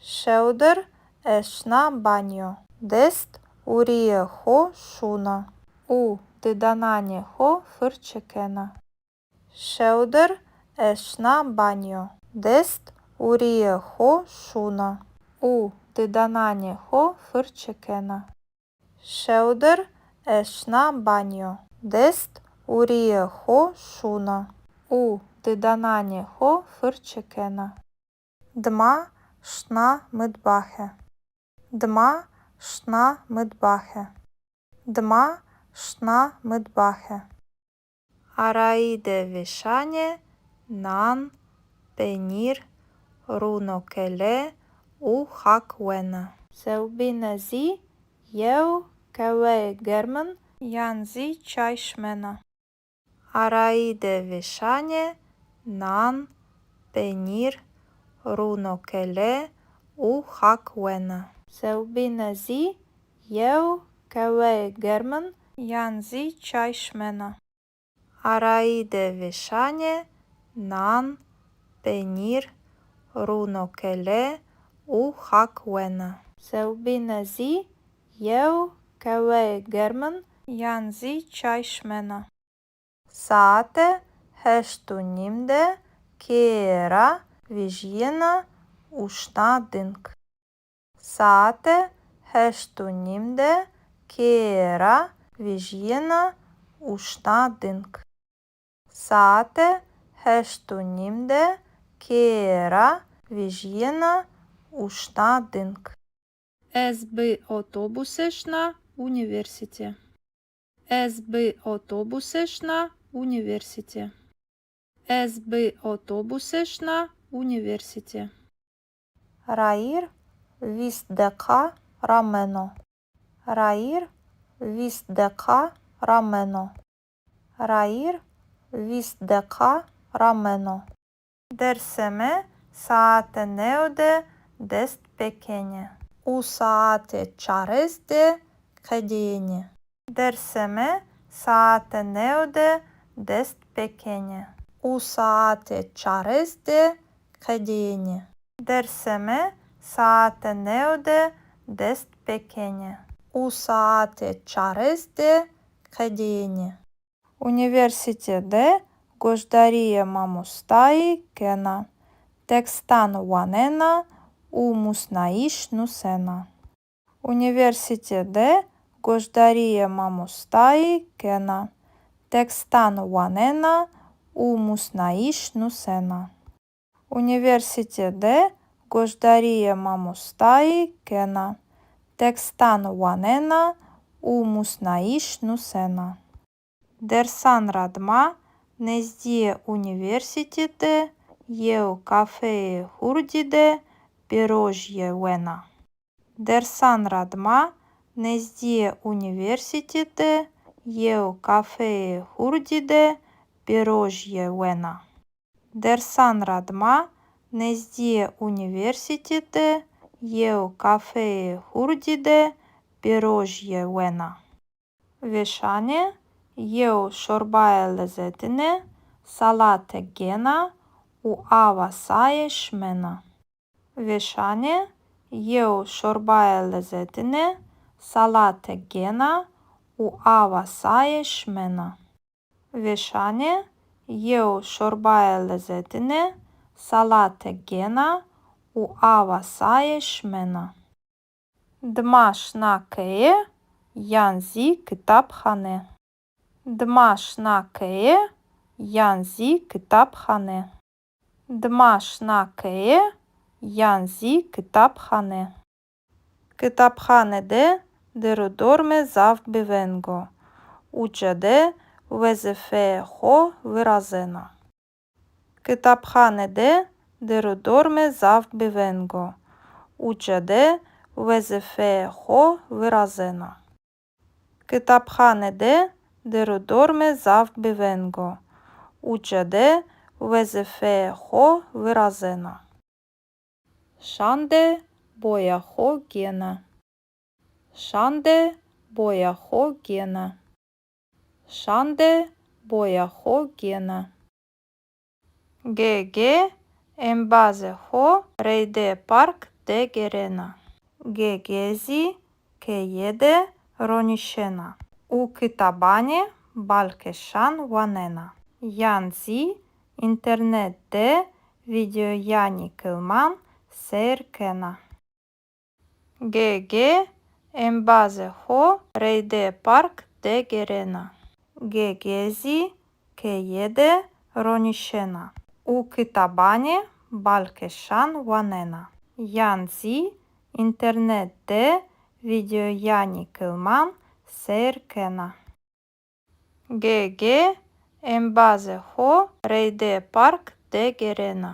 Şewdir ez şina banyo. Dest û rîyê xo şûna û didananê xo firçe kena. Şewdir ez şina banyo. Dest û rîyê xo şûna û didananê xo firçe kena. Şewdir ez şina banyo. Dest û rîyê xo şûna û didananê xo firçe kena. Dima şina mitbaxe. Dima şina mitbaxe. Dima şina mitbaxe. Arayî de vêşanê nan, penîr, rûnokele û xak wena. Sewbîne zî yew qeweyê germin yan zî çay şimena. Arayî de vêşanê nan, penîr, rûnokele û xak wena. Sewbîne zî yew qeweyê germin yan zî çay şimena. Arayî de vêşanê nan, penîr, rûnokele û xak wena. Sewbîne zî yew qeweyê germin yan zî çay şimena. Saete heşt û nîm de keye ra vejîyena û şina ding. Saete heşt û nîm de keye ra vejîyena û şina ding. Saete heşt û nîm de keye ra vejîyena û şina ding. Ez bi otobuse şina unîversîte. Ez bi otobuse şina unîversîte. Ez bi otobuse şina unîversîte. Rayîr vîst deqa rameno. Rayîr vîst deqa rameno. Rayîr vîst deqa rameno. Dersê mi saete new de dest pêkenê û saete çarês de qedêyenê. Dersê mi saete new de dest pêkenê û saete çarês de qedêyenê. Dersê mi saete new de dest pêkenê û saete çarês de qedêyenê. Unîversîte de goşdarîyê mamostayî kena, tekstan wanena û musnayîş nusena. Unîversîte de goşdarîyê mamostayî kena, tekstan wanena û musnayîş nusena. Unîversîte de goşdarîyê mamostayî kena, tekstan wanena û musnayîş nusena. Dersan ra dima nezdîyê unîversîte de yew kafeyê hurdî de pêrojîye wena. Dersan ra dima nezdîyê unîversîte de yew kafeyê hurdî de pêrojîye wena. Dersan ra dima nezdîyê unîversîte de yew kafeyê hurdî de pêrojîye wena. Vêşanê yew şorbayê lezetine salate gêna û awa saye şimena. Vêşanê yew şorbayê lezetine salate gêna û awa saye şimena. Vêşanê yew şorbayê lezetine salate gêna û awa saye şimena. Dima şina keye yan zî kitabxane. Dima şina keye yan zî kitabxane. Dima şina keye yan zî kitabxane. Kitabxane de dir û dormê zaf biveng o. Uca de wezîfeyê xo virazena. Kitabxane de dir û dormê zaf biveng o. Uca de wezîfeyê xo virazena. Kitabxane de dir û dormê zaf biveng o. Uca de wezîfeyê xo virazena. Şande boya xo gêna. Şande boya xo gêna. Şande boya xo gêna. G G embazê xo reydê park de gêrena. G G zî keye de ronîşena û kitabanê balkêşan wanena, yan zî înternet de vîdeoyanê kilman seyr kena. G G embazê xo reydê park de gêrena. G G zî keye de ronîşena û kitabanê balkêşan wanena, yan zî înternet de vîdeoyanê kilman seyr kena. G G embazê xo reydê park de gêrena.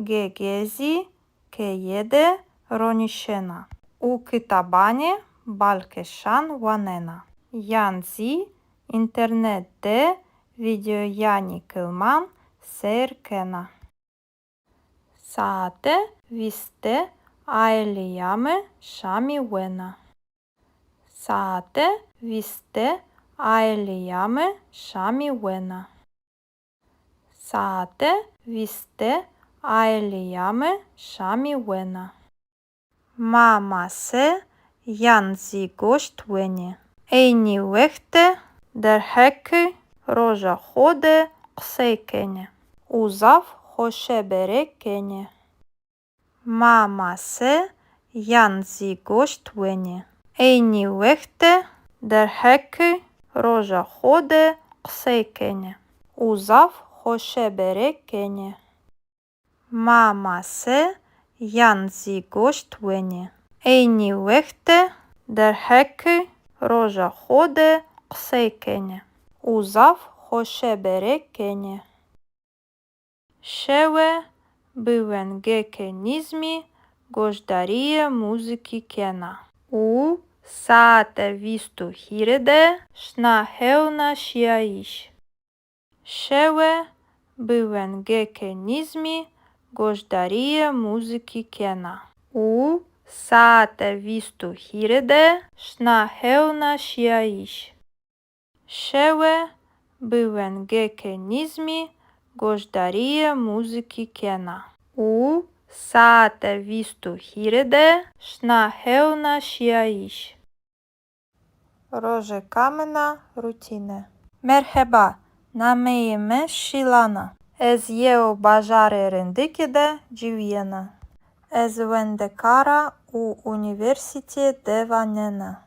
G G zî keye de ronîşena û kitabanê balkêşan wanena, yan zî înternet de vîdeoyanê kilman seyr kena. Saete vîst de aîleya mi şamî wena. Saete vîst de aîleya mi şamî wena. Saete vîst de aîleya mi şamî wena. Ma mase yan zî goşt wenê. Eynî wext de derheqê roja xo de qisey kenê û zaf xoşebere kenê. Ma mase yan zî goşt wenê. Eynî wext de derheqê roja xo de qisey kenê û zaf xoşebere kenê. Ma mase yan zî goşt wenê. Eynî wext de derheqê roja xo de qisey kenê û zaf xoşebere kenê. Şewe bi wengêkê nîzmî goşdarîyê muzîkî kena û saete vîst û hîrê de şina hewna şîyayîş. Şewe bi wengêkê nîzmî goşdarîyê muzîkî kena û saete vîst û hîrê de şina hewna şîyayîş. Şewe bi wengêkê nîzmî goşdarîyê muzîkî kena û saete vîst û hîrê de şina hewna şîyayîş. Rojêka min a rutîne. Merheba, nameyê mi Şîlan a. Ez yew bajarê rindikî de ciwîyena. Ez wendekar a û unîversîteyê de wanena.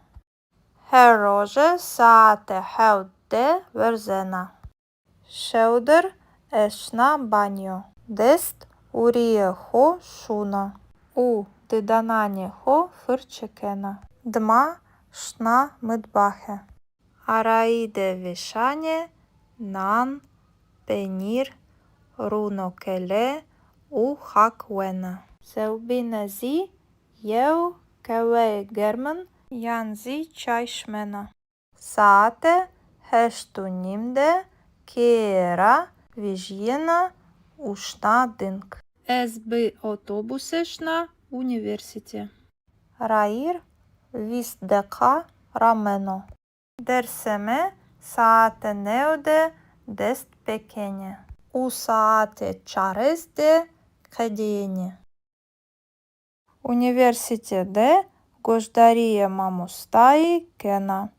Her roje saete hewt de werzena. Şewdir ez şina banyo. Dest û rîyê xo şûna û didananê xo firçe kena. Dima şina mitbaxe. Arayî de vêşanê nan, penîr, rûno kele û xak wena. Sewbîne zî yew qeweyê germin yan zî çay şimena. Saete heşt û nîm de keye ra vejîyena û şina ding. Ez bi otobuse şina unîversîte. Rayîr vîst deqa rameno. Dersê mi Saete new de dest pê kenê û saete çarês de qedênê. Unîversîte de goşdarîyê mamostayî kena,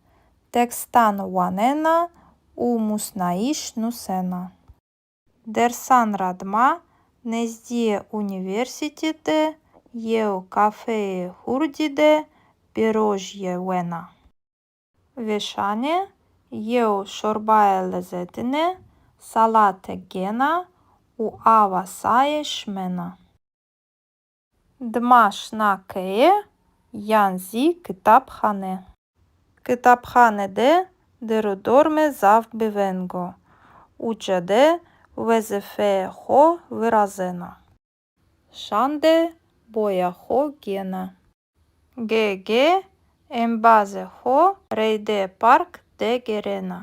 tekstan wanena û musnayîş nusena. Dersan ra dima nezdîyê unîversîte de yew kafeyê hurdî de pîrojîye wena. Vêşanê yew şorbaye lezetine salate gêna û awa saye şimena. Dima şina keye yan zî kitabxane. Kitabxane de dêr û dorme zaf bêveng o. Uca de wezîfeyê xo virazena. Şan de boya xo gêna. Ge-ge embazê xo reyde park de gêrena.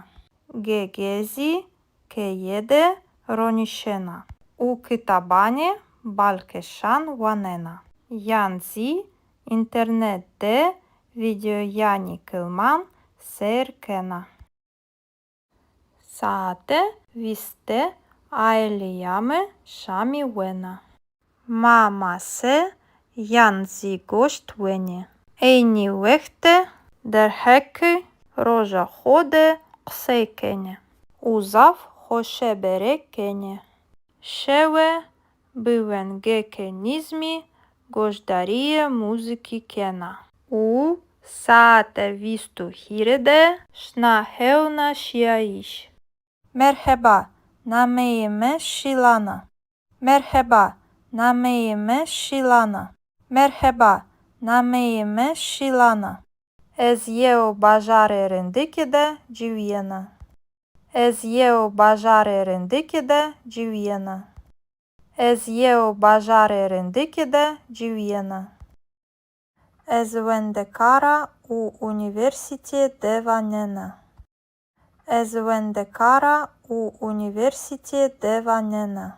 Ge-ge zî keye de ronîşena û kitabanê balkêşan wanena yan zî înternet de vîdeoyanê kilman seyr kena. Saete vîst de aîleya mi şamî wena. Ma mase yan zî goşt wenê. Eynî wext de derheqê roja xo de qisey kenê û zaf xoşebere kenê. Şewe bi wengêkê nîzmî goşdarîyê muzîkî kena û saete vîst û hîrê de şina hewna şîyayîş. Merheba, nameyê mi Şîlan a. Merheba, nameyê mi Şîlan a. Merheba, nameyê mi Şîlan a. Ez yew bajarê rindikî de ciwîyena. Ez yew bajarê rindikî de ciwîyena. Ez yew bajarê rindikî de ciwîyena. Ez wendekar a û unîversîtîye de wanena. Ez wendekar a û unîversîtîye de wanena.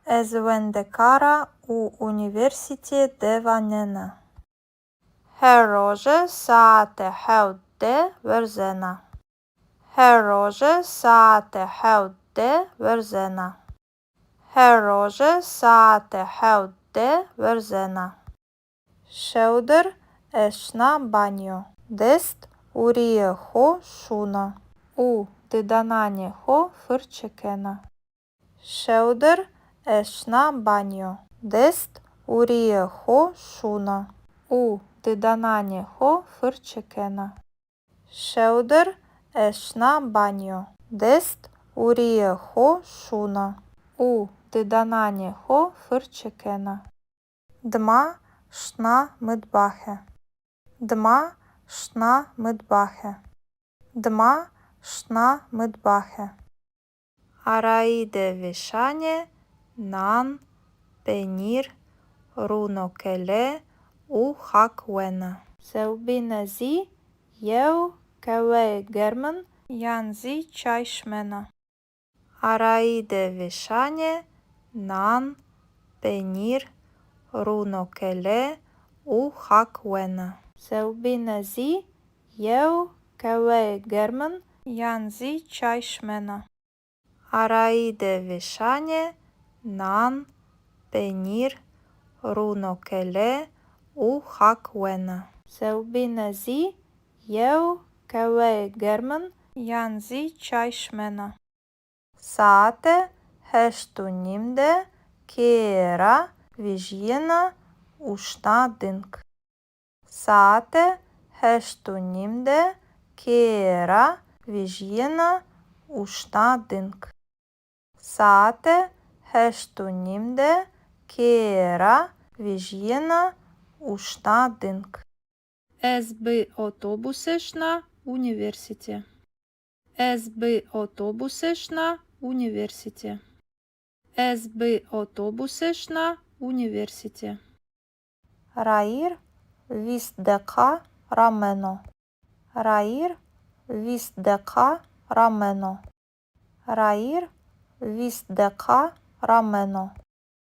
Ez wendekar a û unîversîtîye de wanena. Her roje saete hewt de werzena. Her roje saete hewt de werzena. Her roje saete hewt de werzena. Şewdir ez şina banyo. Dest û rîyê xo şûna û didananê xo firçe kena. Şewdir ez şina banyo. Dest û rîyê xo şûna û didananê xo firçe kena. Şewdir ez şina banyo. Dest û rîyê xo şûna û didananê xo firçe kena. Dima şina mitbaxe. Dima şina mitbaxe. Dima şina mitbaxe. Arayî de vêşanê nan, penîr, rûnokele û xak wena. Sewbîne zî yew qeweyê germin yan zî çay şimena. Arayî de vêşanê nan, penîr, rûnokele û xak wena. Sewbîne zî yew qeweyê germin yan zî çay şimena. Arayî de vêşanê nan, penîr, rûnokele û xak wena. Sewbîne zî yew qeweyê germin yan zî çay şimena. Saete heşt û nîm de keye ra vejîyena û şina ding. Saete heşt û nîm de keye ra vejîyena û şina ding. Saete heşt û nîm de keye ra vejîyena û şina ding. Ez bi otobuse şina unîversîte. Ez bi otobuse şina unîversîte. Ez bi otobuse şina unîversîte. Rayîr vîst deqa rameno. Rayîr vîst deqa rameno. Rayîr vîst deqa rameno.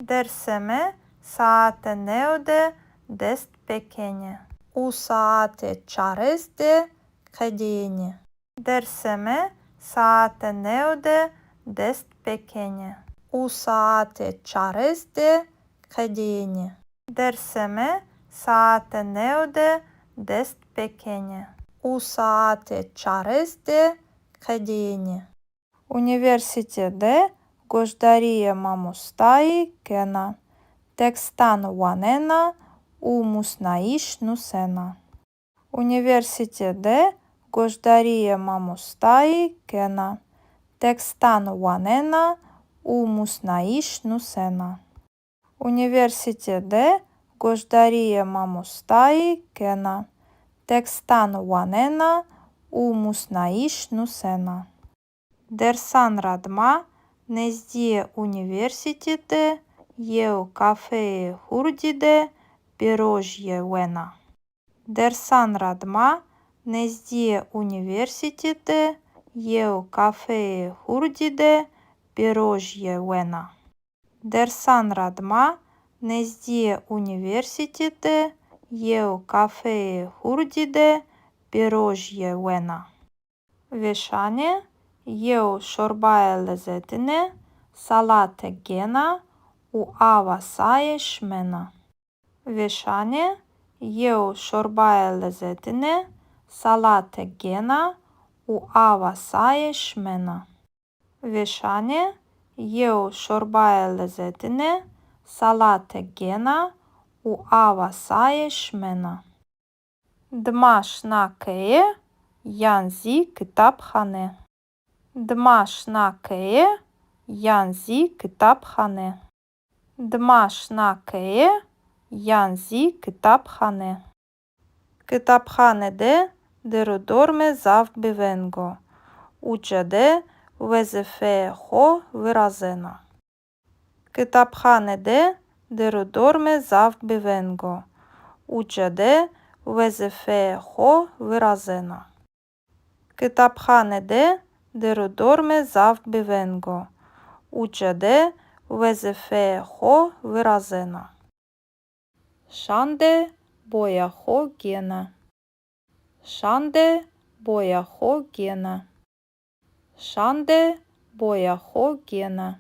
Dersê mi saete new de dest pêkenê û saete çarês de qedênê. Dersê mi saete new de dest pêkenê û saete çarês de qedênê. Dersê mi saete new de dest pêkenê û saete çarês de qedênê. Unîversîte de goşdarîyê mamostayî kena, tekstan wanena û musnayîş nusena. Unîversîte de goşdarîyê mamostayî kena, tekstan wanena û musnayîş nusena. Unîversîte de goşdarîyê mamostayî kena, tekstan wanena û musnayîş nusena. Dersan ra dima nezdîyê unîversîte de yew kafeyê hurdî de pêrojîye wena. Dersan ra dima nezdîyê unîversîte de yew kafeyê hurdî de pêrojîye wena. Dersan ra dima nezdîyê unîversîte de yew kafeyê hurdî de pêrojîye wena. Vêşanê yew şorbayê lezetine salate gêna û awa saye şimena. Vêşanê yew şorbayê lezetine salate gêna û awa saye şimena. Vêşanê yew şorbayê lezetine salate gêna û awa saye şimena. Dima şina keye yan zî kitabxane. Dima şina keye yan zî kitabxane. Dima şina keye yan zî kitabxane. Kitabxane de dir û dormê zaf biveng o. Uca de wezîfeyê xo virazena. Kitabxane de dir û dormê zaf biveng o. Uca de wezîfeyê xo virazena. Kitabxane de dir û dormê zaf biveng o. Uca de wezîfeyê xo virazena. Şande boya xo gêna. Şande boya xo gêna. Şande boya xo gêna.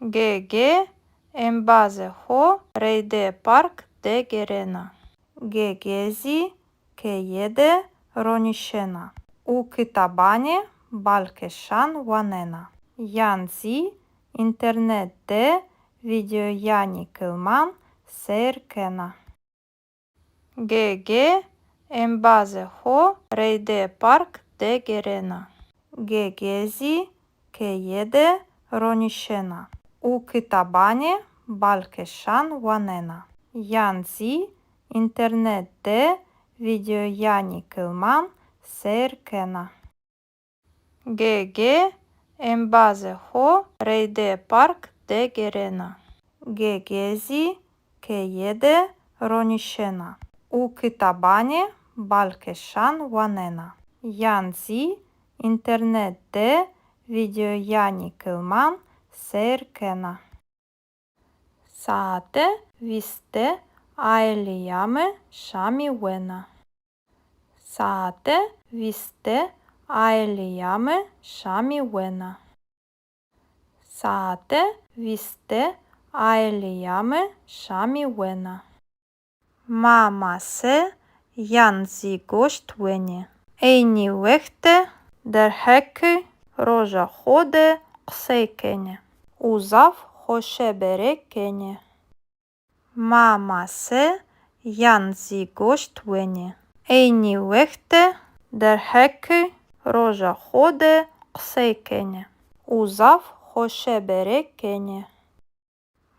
Gêgê embazê xo reydê park de gêrena. Gêgê zî keye de ronîşena û kitabanê balkêşan wanena yan zî înternet de vîdeoyanî kilman seyr kena. Gêgê embazê xo reydê park de gêrena. Gêgê zî keye de ronîşena û kitabanê balkêşan wanena yan zî înternet de vîdeoyanî kilman seyr kena. Gêgê embazê xo reydê park de gêrena. Gêgê zî keye de ronîşena û kitabanê balkêşan wanena yan zî înternet de vîdeoyanî kilman seyr kena. Saete vîst de aîlîya mi şamî wena. Saete vîst de aîlîya mi şamî wena. Saete vîst de aîlîya mi şamî wena. Ma mase yan zî goşt wenê. Eynî wext de derheqê roja xo de qisey kenê û zaf xoşebere kenê. Ma mase yan zî goşt wenê. Eynî wext de derheqê roja xo de qisey kenê û zaf xoşebere kenê.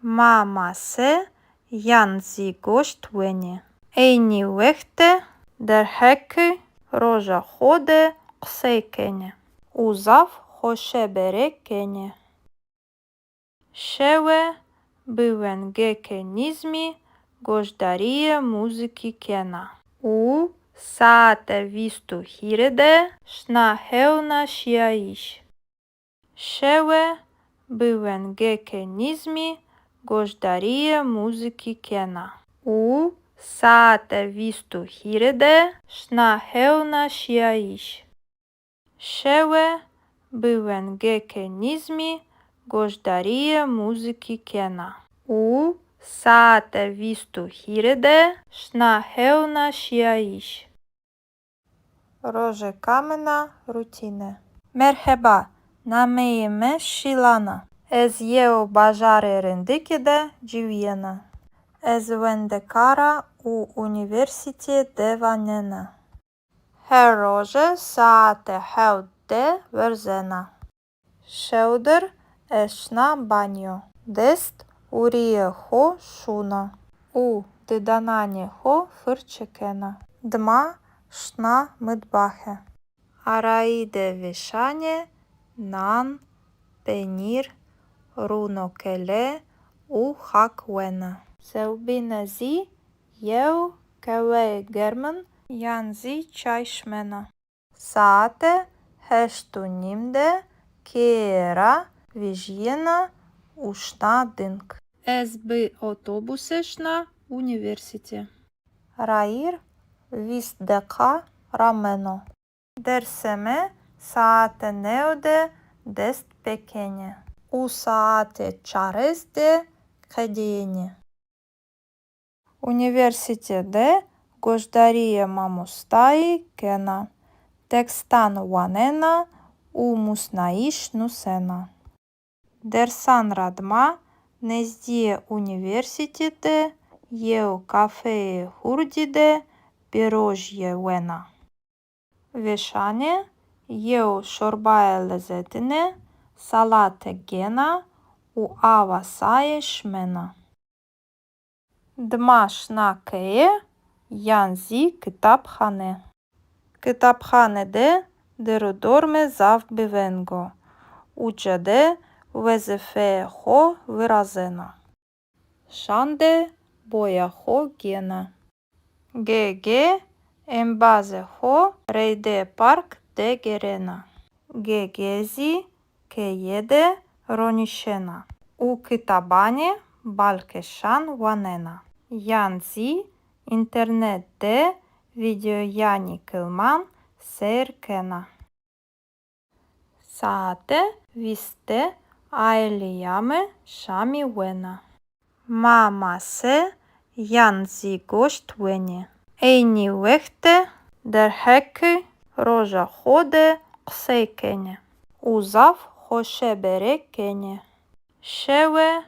Ma mase yan zî goşt wenê. Eynî wext de derheqê roja xo de qisey kenê û zaf xoşebere kenê. Şewe bi wengêkê nîzmî goşdarîyê muzîkî kena û saete vîst û hîrê de şina hewna şîyayîş. Şewe bi wengêkê nîzmî goşdarîyê muzîkî kena û saete vîst û hîrê de şina hewna şîyayîş. Şewe bi wengêkê nîzmî goşdarîyê muzîkî kena û saete vîst û hîrê de şina hewna şîyayîş. Rojêka min a rutîne. Merheba, nameyê mi Şîlan a. Ez yew bajarê rindikî de ciwîyena. Ez wendekar a û unîversîteyê de wanena. Her roje saete hewt de werzena. Şewdir ez şina banyo. Dest û rîyê xo şûna û didananê xo firçe kena. Dima şina mitbaxe. Arayî de vêşanê nan, penîr, rûnokele û xak wena. Sewbîne zî yew qeweyê germin yan zî çay şimena. Saete heşt û nîm de keye ra vejîyena û şina ding. Ez bi otobuse şina unîversîte. Rayîr vîst deqa rameno. Dersê mi saete new de dest pêkenê û saete çarês de qedîyenê. Unîversîte de goşdarîyê mamostayî kena, tekstan wanena û musnayîş nusena. Dersan ra dima nezdîyê unîversîte de yew kafeyê hurdî de pîrojîye wena. Vêşanê yew şorbaye lezetine salate gêna û awa saye şimena. Dima şina keye yan zî kitabxane. Kitabxane de dêr û dormê zaf biveng o. Uca de wezîfeyê xo virazena. Şan de boya xo gêna. Ge-ge embazê xo reydê park de gêrena. Ge-ge zî keye de ronîşena û kitabanê balkêşan wanena yan zî înternet de vîdeoyanê kilman seyr kena. Saete vîst de aîleya mi şamî wena. Ma mase yan zî goşt wenê. Eynî wext de derheqê roja xo de qisey kenê û zaf xoşebere kenê. Şewe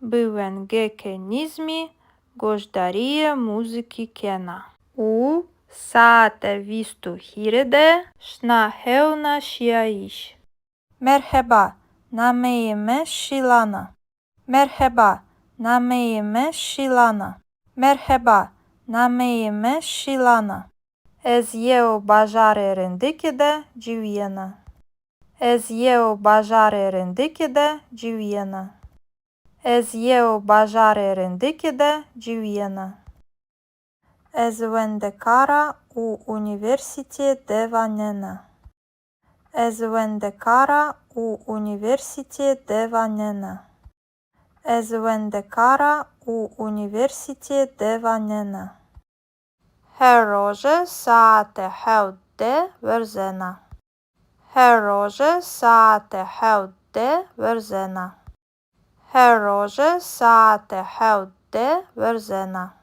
bi wengêkê nîzmî goşdarîyê muzîkî kena û saete vîst û hîrê de şina hewna şîyayîş. Merheba, nameyê mi Şîlan a. Merheba, nameyê mi Şîlan a. Merheba, nameyê mi Şîlan a. Ez yew bajarê rindikî de ciwîyena. Ez yew bajarê rindikî de ciwîyena. Ez yew bajarê rindikî de ciwîyena. Ez wendekar a û unîversîteyê de wanena. Ez wendekar a û unîversîteyê de wanena. Ez wendekar a û unîversîteyê de wanena. Her roje saete hewt de werzena. Her roje saete hewt de werzena. Her roje saete hewt de werzena.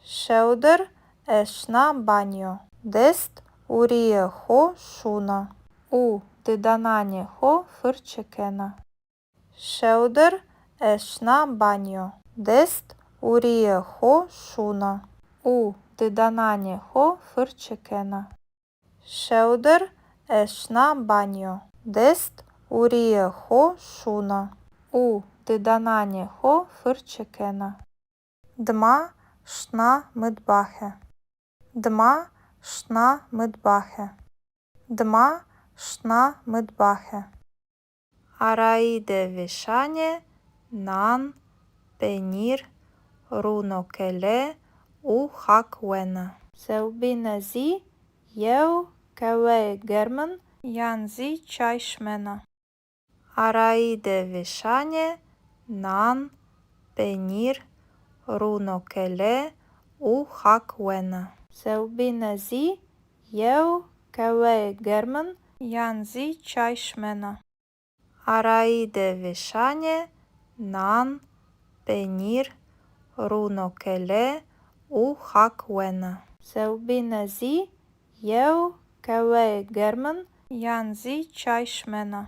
Şewdir ez şina banyo. Dest û rîyê xo şûna û didananê xo firçe kena. Şewdir ez şina banyo. Dest û rîyê xo şûna û didananê xo firçe kena. Şewdir ez şina banyo. Dest û rîyê xo şûna û didananê xo firçe kena. Dima şina mitbaxe. Dima şina mitbaxe. Dima şina mitbaxe. Arayî de vêşanê nan, penîr, rûnokele û xak wena. Sewbîne zî yew qeweyê germin yan zî çay şimena. Arayî de vêşanê nan, penîr, rûnokele û xak wena. Sewbîne zî yew qeweyê germin yan zî çay şimena. Arayî de vêşanê nan, penîr, rûnokele û xak wena. Sewbîne zî yew qeweyê germin yan zî çay şimena.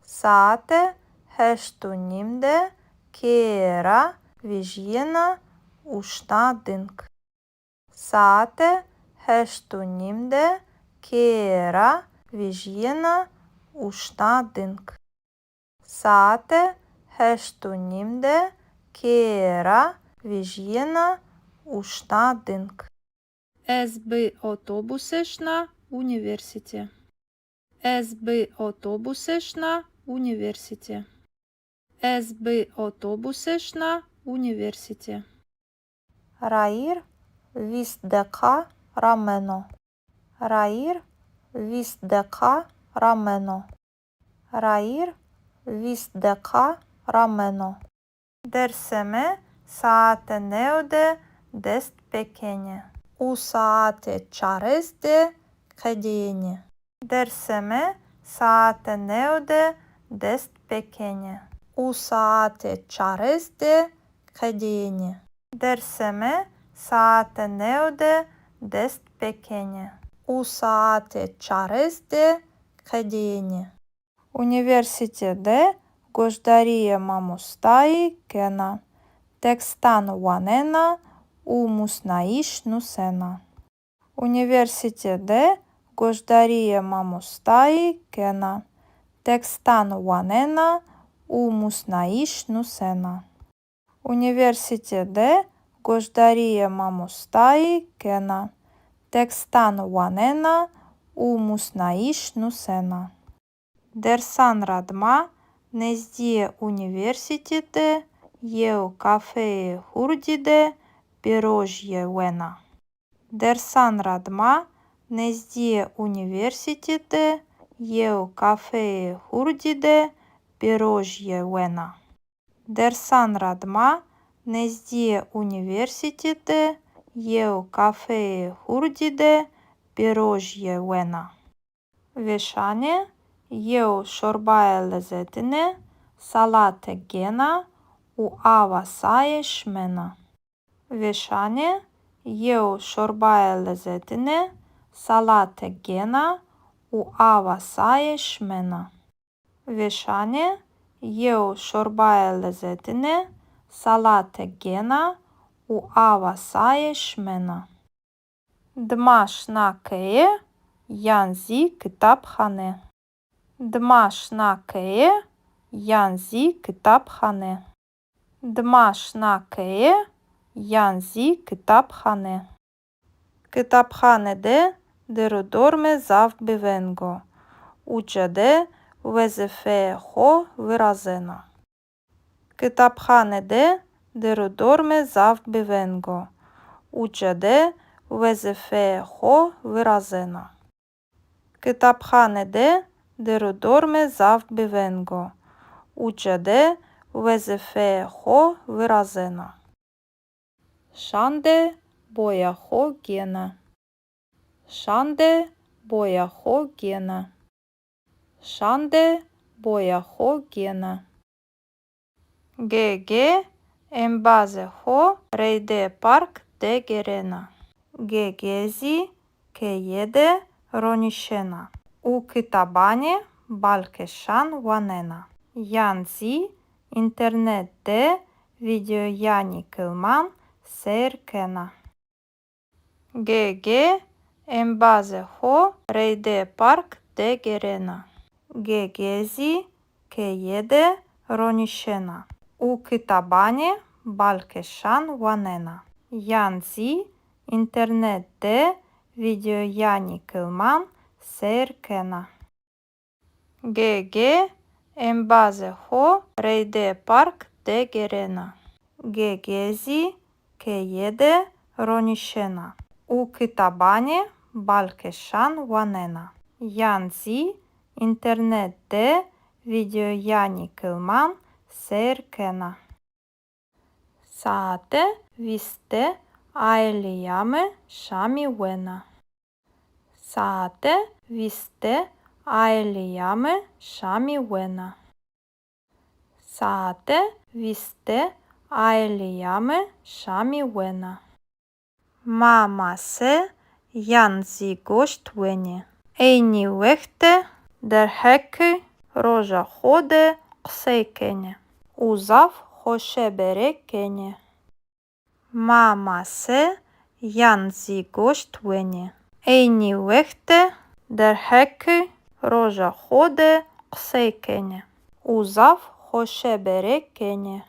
Saete heşt û nîm de keye ra vijyena û şina ding. Saete heşt û nîm de keye ra vijyena û şina ding. Saete heşt û nîm de keye ra vijyena û şina ding. Ez bi otobuse şina unîversîte. Ez bi otobuse şina unîversîte. Ez bi otobuse şina unîversîte. Rayîr vîst deqa rameno. Rayîr vîst deqa rameno. Rayîr vîst deqa rameno. Dersê mi saete new de dest pêkenê û saete çarês de qedêyenê. Dersê mi saete new de dest pêkenê û saete çarês de qedêyenê. Dersê mi saete new de dest pêkenê û saete çarês de qedêyenê. Unîversîte de goşdarîyê mamostayî kena, tekstan wanena û musnayîş nusena. Unîversîte de goşdarîyê mamostayî kena, tekstan wanena û musnayîş nusena. Unîversîte de goşdarîyê mamostayî kena, tekstan wanena û musnayîş nusena. Dersan ra dima nêzdîyê unîversîte de yew kafeyê hurdî de pêrojîye wena. Dersan ra dima nêzdîyê unîversîte de yew kafeyê hurdî de pêrojîye wena. Dersan ra dima nêzdîyê unîversîte de yew kafeyê hurdî de pêrojîye wena. Vêşanê yew şorbaye lezetine salate gêna û awa saye şimena. Vêşanê yew şorbaye lezetine salate gêna û awa saye şimena. Vêşanê yew şorbaye lezetine salate gêna û awa saye şimena. Dima şina keye yan zî kitabxane. Dima şina keye yan zî kitabxane. Dima şina keye yan zî kitabxane. Kitabxane de der û dormê zaf bi veng o. Uca de wezîfeyê xo virazena. Kitabxane de der û dormê zaf bi veng o. Uca de wezîfeyê xo virazena. Kitabxane de der û dormê zaf bi veng o. Uca de wezîfeyê xo virazena. Şande boya xo gêna. Şande boya xo gêna. Şande boya xo gêna. Gege embazê xo reydê park de gêrena. Gege zî keye de ronîşena û kitabanê balkêşan wanena yan zî înternet de vîdeoyanê kilman seyr kena. Gege embazê xo reydê park de gêrena. Gege zî keye de ronîşena û kitabanê balkêşan wanena yan zî înternet de vîdeoyanê kilman seyr kena. Gege embazê xo reydê park de gêrena. Gege zî keye de ronîşena û kitabanê balkêşan wanena yan zî înternet de vîdeoyanê kilman seyr kena. Saete vîst de aîleya mi şamî wena. Saete vîst de Aîleya mi şamî wena. Saete vîst de aîleya mi şamî wena. Ma mase yan zî goşt wenê. Eynî wext de derheqê roja xo de qisey kenê û zaf xoşebere kenê. Ma mase yan zî goşt wenê. Eynî wext de derheqê roja xo de qisey kenê û zaf xoşebere kenê.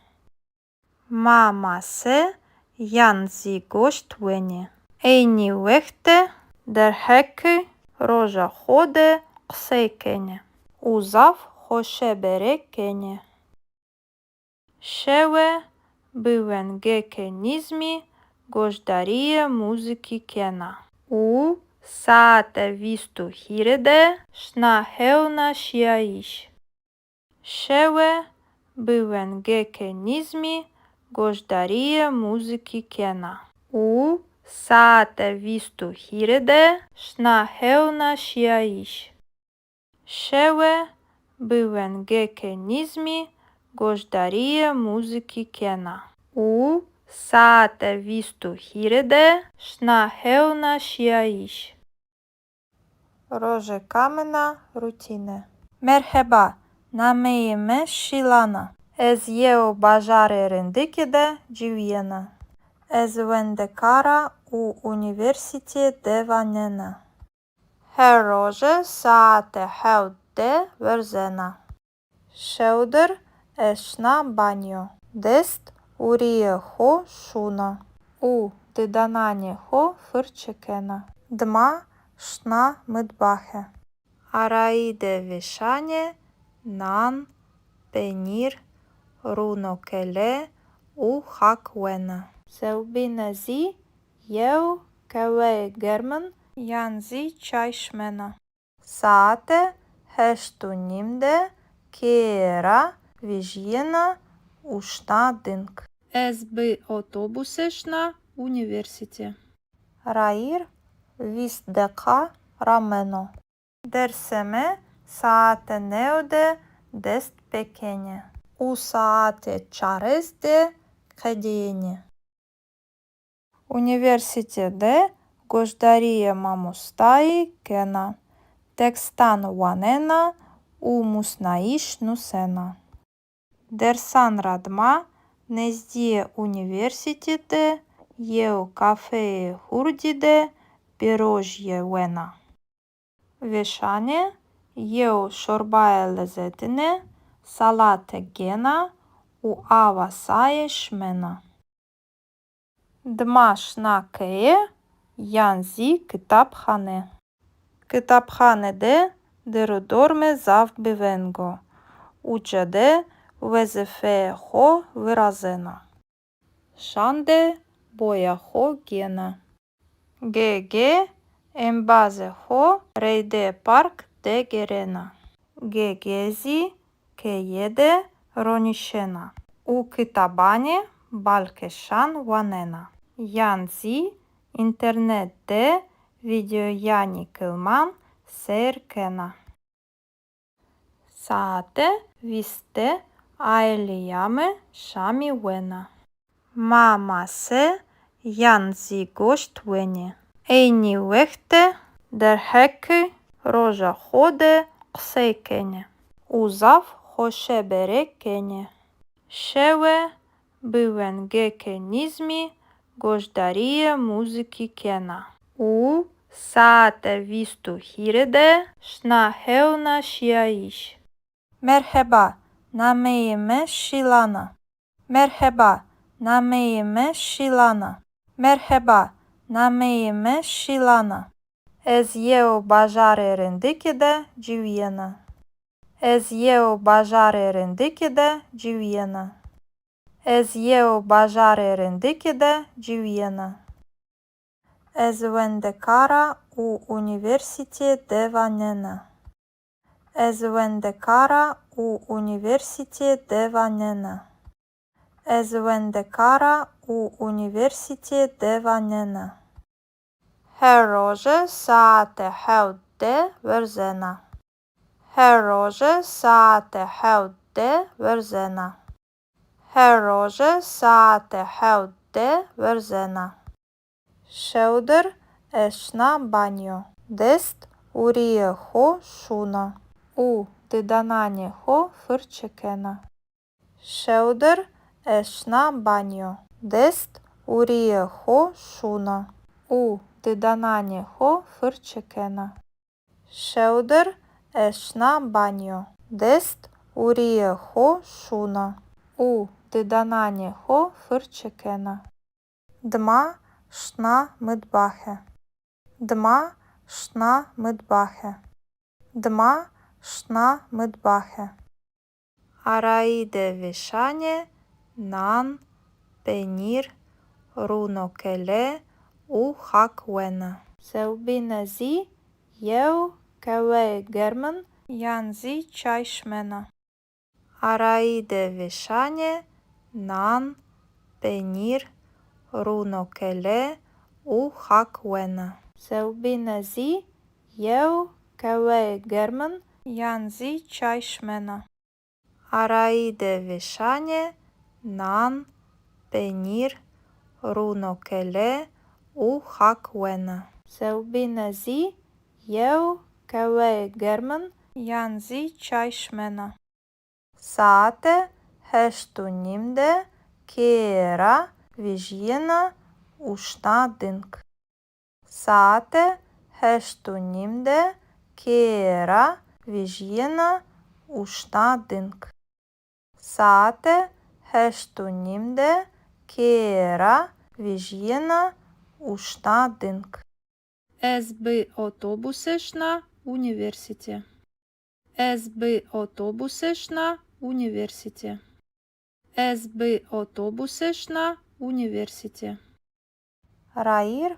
Ma mase yan zî goşt wenê. Eynî wext de derheqê roja xo de qisey kenê û zaf xoşebere kenê. Şewe bi wengêkê nîzmî goşdarîyê muzîkî kena û saete vîst û hîrê de şina hewna şîyayîş. Şewe bi wengêkê nîzmî goşdarîyê muzîkî kena û saete vîst û hîrê de şina hewna şîyayîş. Şewe bi wengêkê nîzmî goşdarîyê muzîkî kena û saete vîst û hîrê de şina hewna şîyayîş. Rojêka min a rutîne. Merheba, nameyê mi Şîlan a. Ez yew bajarê rindikî de ciwîyena. Ez wendekar a û unîversîtîye de wanena. Her roje saete hewt de werzena. Şewdir ez şina banyo. Dest û rîyê xo şûna û didananê xo firçe kena. Dima şina mitbaxe. Arayî de vêşanê nan, penîr, rûnokele û xak wena. Zewbîne zî yew qehweyê germin yan zî çay şimena. Saete heşt û nîm de keye ra vejîyena û şina ding. Ez bi otobuse şina unîversîte. Rayîr vîst deqa rameno. Dersê mi saete new de dest pêkenê û saete çarês de qedîyenê. Unîversîte de goşdarîyê mamostayî kena, tekstan wanena û musnayîş nusena. Dersan ra dima nezdîyê unîversîte de yew kafeyê hurdî de pîrojîye wena. Vêşanê yew şorbaye lezetine salate gêna û awa saye şimena. Dima şina keye yan zî kitabxane. Kitabxane de dêr û dormê zaf bêveng o. Uca de wezîfeyê xo virazena. Şan de boya xo gêna. Ge-ge embazê xo reydê park de gêrena. Ge-ge zî keye de ronîşena û kitabanê balkêşan wanena yan zî înternet de vîdeoyanê kilman seyr kena. Saete vîst de aîleya mi şamî wena. Ma mase yan zî goşt wenê. Eynî wext de derheqê roja xo de qisey kenê û zaf xoşebere kenê. Şewe bi wengêkê nîzmî goşdarîyê muzîkî kena û saete vîst û hîrê de şina hewna şîyayîş. Merheba, nameyê mi Şîlan a. Merheba, nameyê mi Şîlan a. Merheba, nameyê mi Şîlan a. Ez yew bajarê rindikî de ciwîyena. Ez yew bajarê rindikî de ciwîyena. Ez yew bajarê rindikî de ciwîyena. Ez wendekar a û unîversîtîye de wanena. Ez wendekar a û unîversîtîye de wanena. Ez wendekar a û unîversîtîye de wanena. Her roje saete hewt de werzena. Her roje saete hewt de werzena. Her roje saete hewt de werzena. Şewdir ez şina banyo. Dest û rîyê xo şûna û didananê xo firçe kena. Şewdir ez şina banyo. Dest û rîyê xo şûna û didananê xo firçe kena. Şewdir ez şina banyo. Dest û rîyê xo şûna û didananê xo firçe kena. Dima şina mitbaxe. Dima şina mitbaxe. Dima şina mitbaxe. Arayî de vêşanê nan, penîr, rûnokele û xak wena. Sewbîne zî yew keweyê germin yan zî çay şimena. Arayî de vêşanê nan, penîr, rûnokele û xak wena. Sewbîne zî yew keweyê germin yan zî çay şimena. Arayî de vêşanê nan, penîr, rûnokele û xak wena. Sewbîne zî yew keweyê germin yan zî çay şimena. Saete heşt û nîm de keye ra vejîyena û şina ding. Saete heşt û nîm de keye ra vejîyena û şina ding. Saete heşt û nîm de keye ra vejîyena û şina ding. Ez bi otobuse şina unîversîte. Ez bi otobuse şina unîversîte. Ez bi otobuse şina unîversîte. Rayîr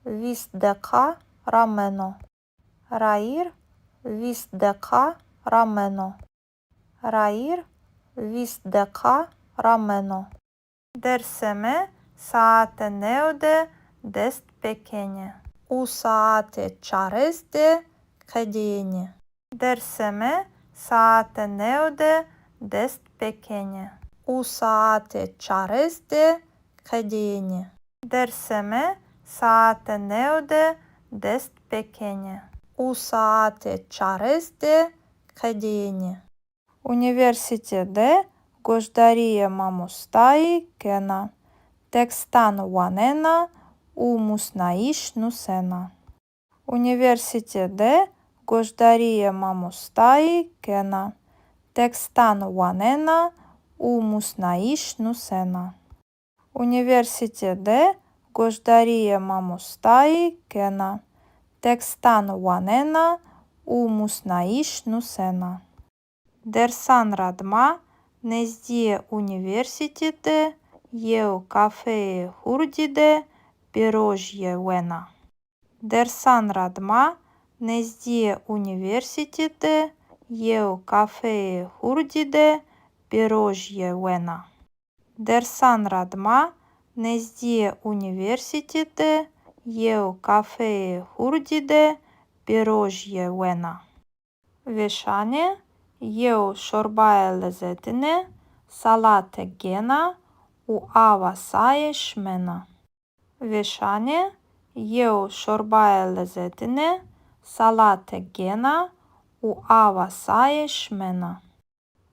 vîst deqa rameno. Rayîr vîst deqa rameno. Rayîr vîst deqa rameno. Dersê mi saete new de dest pêkenê û saete çarês de qedêyenê. Dersê mi saete new de dest pêkenê û saete çarês de qedêyenê. Dersê mi saete new de dest pêkenê û saete çarês de qedêyenê. Unîversîte de goşdarîyê mamostayî kena, tekstan wanena û musnayîş nusena. Unîversîte de goşdarîyê mamostayî kena, tekstan wanena û musnayîş nusena. Unîversîte de goşdarîyê mamostayî kena, tekstan wanena û musnayîş nusena. Dersan ra dima nezdîyê unîversîte de yew kafeyê hurdî de pêrojîye wena. Dersan ra dima nezdîyê unîversîte de yew kafeyê hurdî de pêrojîye wena. Dersan ra dima nezdîyê unîversîte de yew kafeyê hurdî de pêrojîye wena. Vêşanê yew şorbayê lezetine salate gêna û awa saye şimena. Vêşanê yew şorbayê lezetine salate gêna û awa saye şimena.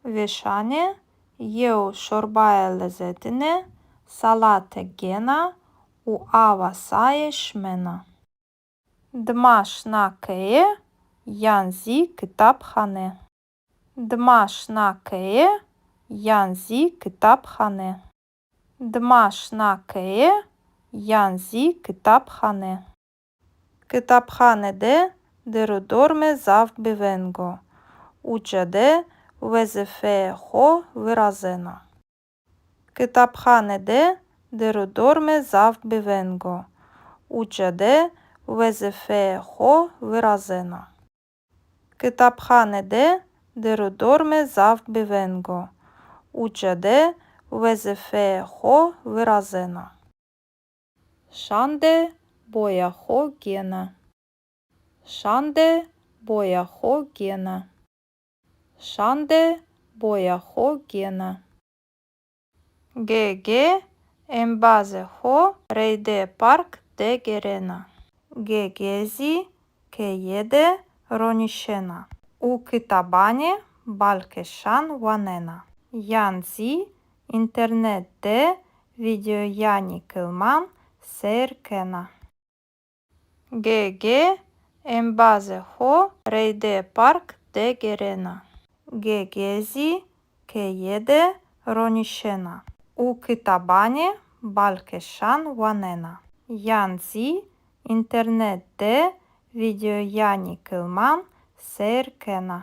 Vêşanê yew şorbayê lezetine salate gêna û awa saye şimena. Dima şina keye yan zî kitabxane. Dima şina keye yan zî kitabxane. Dima şina keye yan zî kitabxane. Kitabxane de dêr û dormê zaf bêveng o. Uca de wezîfeyê xo virazena. Kitabxane de dêr û dormê zaf bêveng o. Uca de wezîfeyê xo virazena. Kitabxane de dêr û dormê zaf bêveng o. Uca de wezîfeyê xo virazena. Şande boya xo gêna. Şande boya xo gêna. Şan de boya xo gêna. Ge-ge embazê xo reydê park de gêrena. Ge-ge zî keye de ronîşena û kitabanê balkêşan wanena yan zî înternet de vîdeoyanê kilman seyr kena. Ge-ge embazê xo reydê park de gêrena. Ge-ge zî keye de ronîşena û kitabanê balkêşan wanena yan zî înternet de vîdeoyanê kilman seyr kena.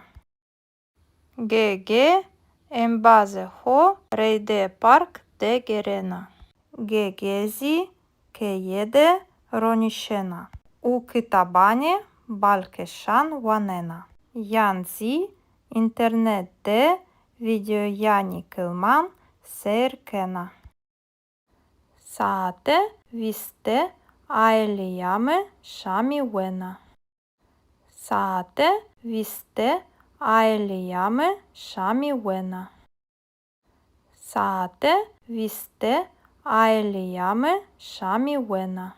Ge-ge embazê xo reydê park de gêrena. Ge-ge zî keye de ronîşena û kitabanê balkêşan wanena yan zî înternet de vîdeoyanê kilman seyr kena. Saete vîst de aîleya mi şamî wena. Saete vîst de aîleya mi şamî wena. Saete vîst de aîleya mi şamî wena.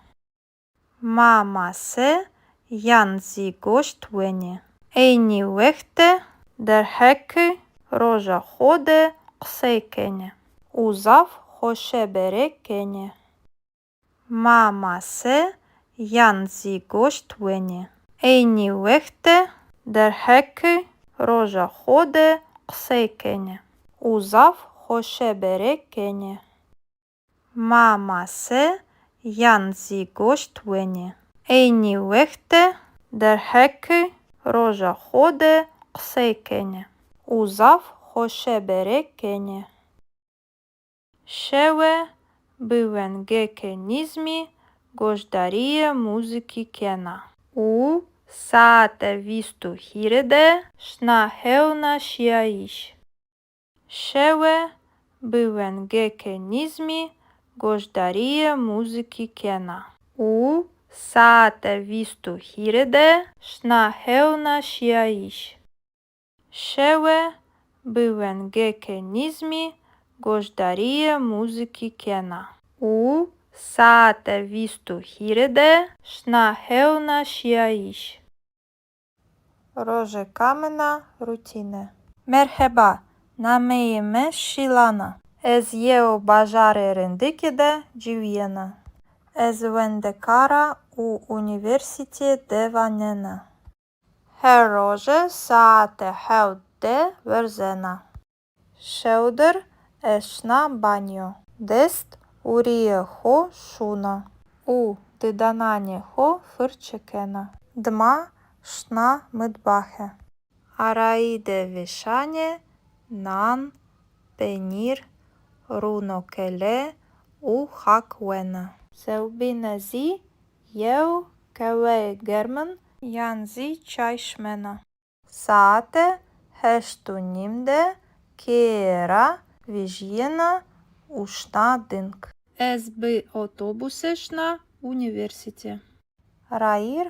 Ma mase yan zî goşt wenê. Eynî wext de derheqê roja xo de qisey kenê û zaf xoşebere kenê. Ma mase yan zî goşt wenê. Eynî wext de derheqê roja xo de qisey kenê û zaf xoşebere kenê. Ma mase yan zî goşt wenê. Eynî wext de derheqê roja xo de qisey kenê û zaf xoşebere kenê. Şewe bi wengêkê nîzmî goşdarîyê muzîkî kena û saete vîst û hîrê de şina hewna şîyayîş. Şewe bi wengêkê nîzmî goşdarîyê muzîkî kena û saete vîst û hîrê de şina hewna şîyayîş. Şewe bi wengêkê nîzmî goşdarîyê muzîkî kena û saete vîst û hîrê de şina hewna şîyayîş. Rojêka min a rutîne. Merheba, nameyê mi Şîlan a. Ez yew bajarê rindikî de ciwîyena. Ez wendekar a û unîversîtîye de wanena. Her roje saete hewt de werzena. Şewdir ez şina banyo. Dest û rîyê xo şûna û didananê xo firçe kena. Dima şina mitbaxe. Arayî de vêşanê nan, penîr, rûnokele û xak wena. Sewbîne zî yew qehweyê germin yan zî çay şimena. Saete heşt û nîm de keye ra vejîyena û şina ding. Ez bi otobuse şina unîversîte. Rayîr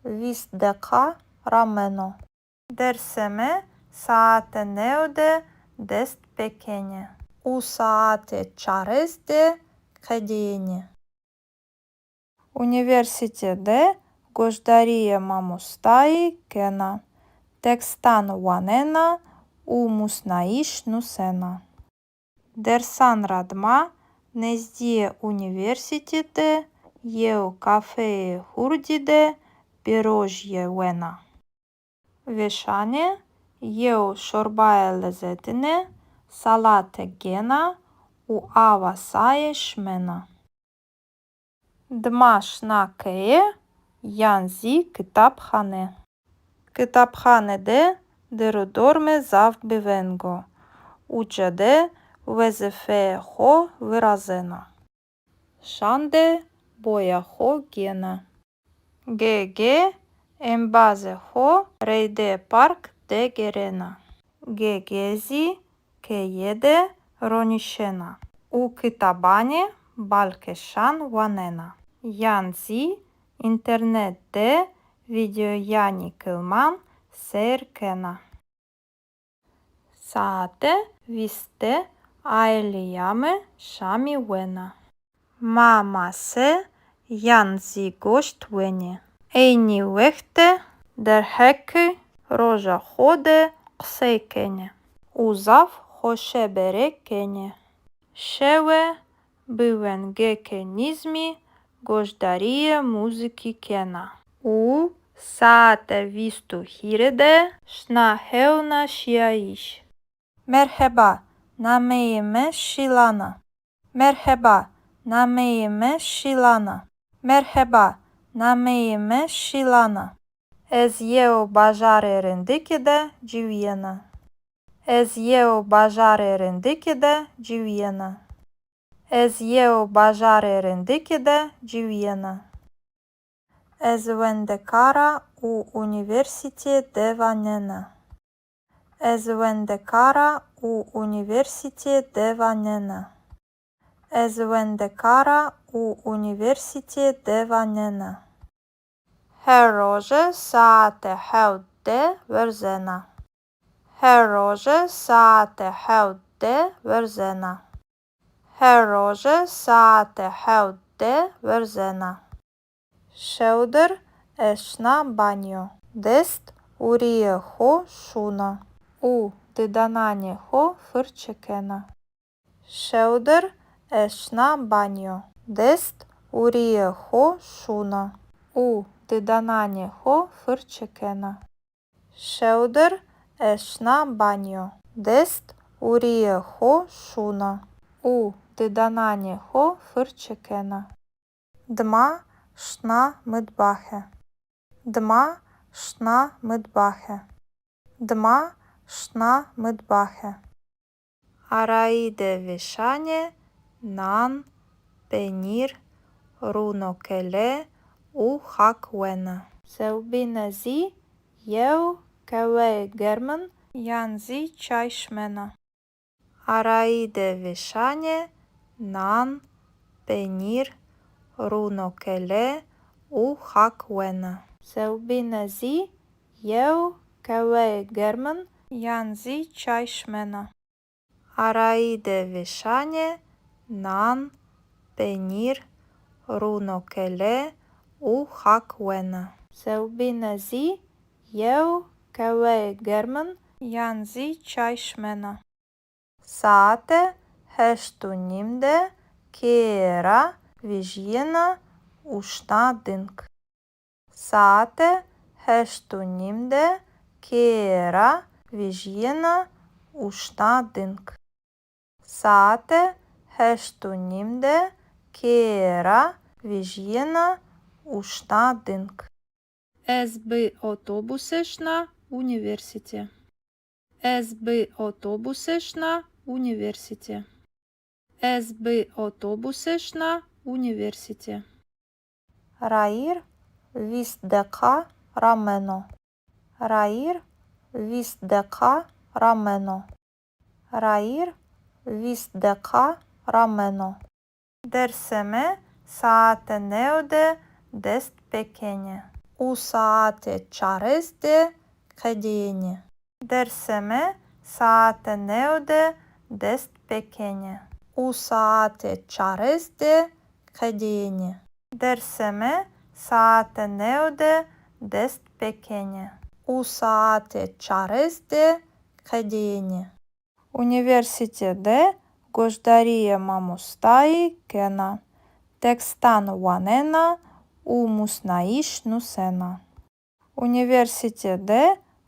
vîst deqa rameno. Dersê mi saete new de dest pêkenê û saete çarês de qedêyenê. Unîversîte de goşdarîyê mamostayî kena, tekstan wanena û musnayîş nusena. Dersan ra dima nezdîyê unîversîte de yew kafeyê hurdî de pîrojîye wena. Vêşanê yew şorbaye lezetine salate gêna û awa saye şimena. Dima şina keye yan zî kitabxane. Kitabxane de derdorme zaf biveng o. Uca de wezîfeyê xo virazena. Şan de boya xo gêna. Ge-ge embazê xo reydê park de gêrena. Ge-ge zî keye de ronîşena û kitabanê balkêşan wanena yan zî înternet de vîdeoyanê kilman seyr kena. Saete vîst de aîleya mi şamî wena. Ma mase yan zî goşt wenê. Eynî wext de derheqê roja xo de qisey kenê û zaf xoşebere kenê. Şewe bi wengêkê nîzmî goşdarîyê muzîkî kena û saete vîst û hîrê de şina hewna şîyayîş. Merheba, nameyê mi Şîlan a. Merheba, nameyê mi Şîlan a. Merheba, nameyê mi Şîlan a. Ez yew bajarê rindikî de ciwîyena. Ez yew bajarê rindikî de ciwîyena. Ez yew bajarê rindikî de ciwîyena. Ez wendekara û unîversîtê de wanena. Ez wendekara û unîversîtê de wanena. Ez wendekara û unîversîtê de wanena. Her roje saete hewt de werzena. Her roje saete hewt de werzena. Her roje saete hewt de werzena. Şewdir ez şina banyo. Dest û rîyê xo şûna û didananê xo firçe kena. Şewdir ez şina banyo. Dest û rîyê xo şûna û didananê xo firçe kena. Şewdir ez şina banyo. Dest û rîyê xo şûna û didananê xo firçe kena. Dima şina mitbaxe. Dima şina mitbaxe. Dima şina mitbaxe. Arayî de vêşanê nan, penîr, rûnokele û xak wena. Sewbîne zî yew qeweyê germin yan zî çay şimena. Arayî de vêşanê nan, penîr, rûnokele û xak wena. Sewbîne zî yew qeweyê germin yan zî çay şimena. Arayî de vêşanê nan, penîr, rûnokele û xak wena. Sewbîne zî yew qeweyê germin yan zî çay şimena. Saete heşt û nîm de keye ra vejîyena û şina ding. Saete heşt û nîm de keye ra vejîyena û şina ding. Saete heşt û nîm de keye ra vejîyena û şina ding. Ez bi otobuse şina unîversîte. Ez bi otobuse şina unîversîte. Ez bi otobuse şina unîversîte. Rayîr vîst deqa rameno. Rayîr vîst deqa rameno. Rayîr vîst deqa rameno. Dersê mi saete new de dest pêkenê û saete çarês de qedêyenê. Dersê mi saete new de dest pêkenê û saete çarês de qedêyenê. Dersê mi saete new de dest pêkenê û saete çarês de qedêyenê. Unîversîte de goşdarîyê mamostayî kena, tekstan wanena û musnayîş nusena. Unîversîte de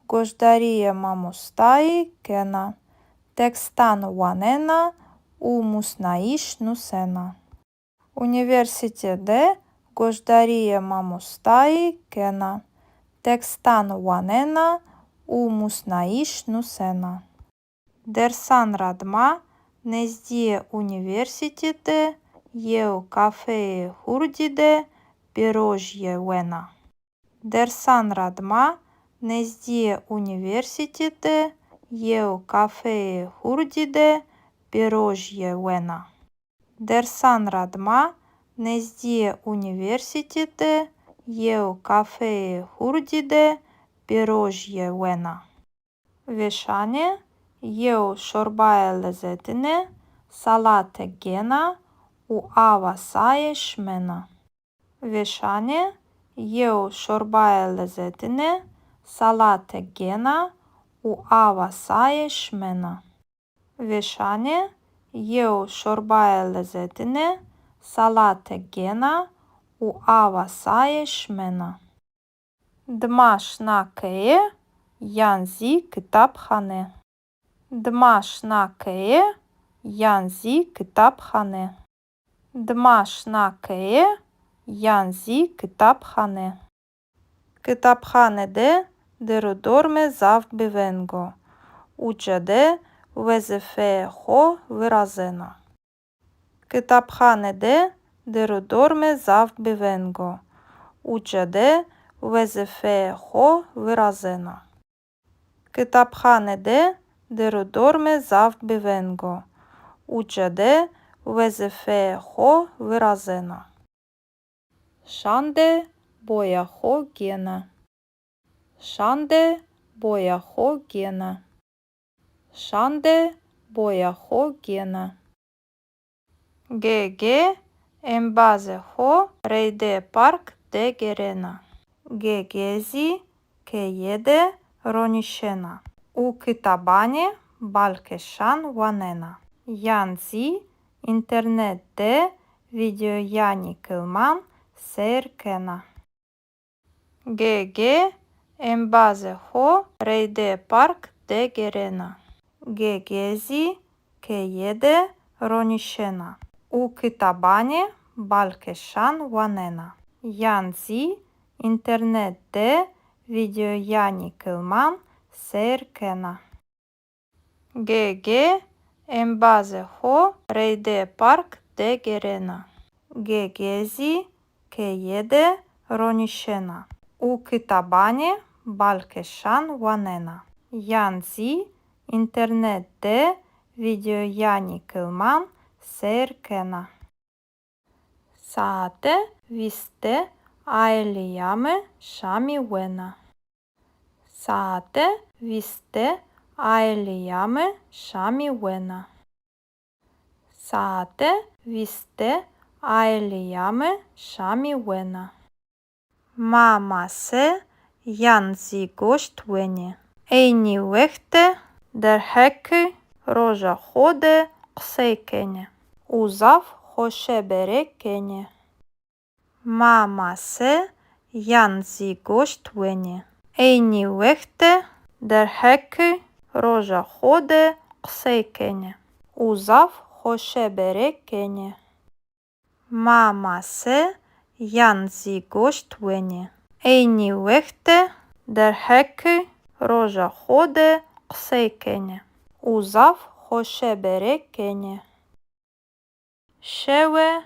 goşdarîyê mamostayî kena, tekstan wanena û musnayîş nusena. Unîversîte de goşdarîyê mamostayî kena, tekstan wanena û musnayîş nusena. Dersan ra dima nezdîyê unîversîte de yew kafeyê hurdî de pêrojîye wena. Dersan ra dima nezdîyê unîversîte de yew kafeyê hurdî de pêrojîye wena. Dersan ra dima nezdîyê unîversîte de yew kafeyê hurdî de pêrojîye wena. Vêşanê yew şorbayê lezetine salate gêna û awa saye şimena. Vêşanê yew şorbayê lezetine salate gêna û awa saye şimena. Vêşanê yew şorbayê lezetine salate gêna û awa saye şimena. Dima şina keye yan zî kitabxane. Dima şina keye yan zî kitabxane. Dima şina keye yan zî kitabxane. Kitabxane de dir û dormê zaf biveng o. Uca de wezîfeyê xo virazena. Kitabxane de dir û dormê zaf biveng o. Uca de wezîfeyê xo virazena. Kitabxane de dir û dormê zaf biveng o. Uca de wezîfeyê xo virazena. Şan de boya xo gêna. Şan de boya xo gêna. Şan de boya xo gêna. G G embazê xo reydê park de gêrena. G G zî keye de ronîşena û kitabanê balkêşan wanena. Yan zî înternet de vîdeoyanê kilman seyr kena. G G embazê xo reydê park de gêrena. G G zî keye de ronîşena û kitabanê balkêşan wanena. Yan zî înternet de vîdeoyanê kilman seyr kena. G G embazê xo reydê park de gêrena. G G zî keye de ronîşena û kitabanê balkêşan wanena. Yan zî înternet de vîdeoyanê kilman seyr kena. Saete vîst de aîleya mi şamî wena. Saete vîst de aîleya mi şamî wena. Saete vîst de aîleya mi şamî wena. Ma mase yan zî goşt wenê. Eynî wext de derheqê roja xo de qisey kenê û zaf xoşebere kenê. Ma mase yan zî goşt wenê. Eynî wext de derheqê roja xo de qisey kenê û zaf xoşebere kenê. Ma mase yan zî goşt wenê. Eynî wext de derheqê roja xo de qisey kenê û zaf xoşebere kenê. Şewe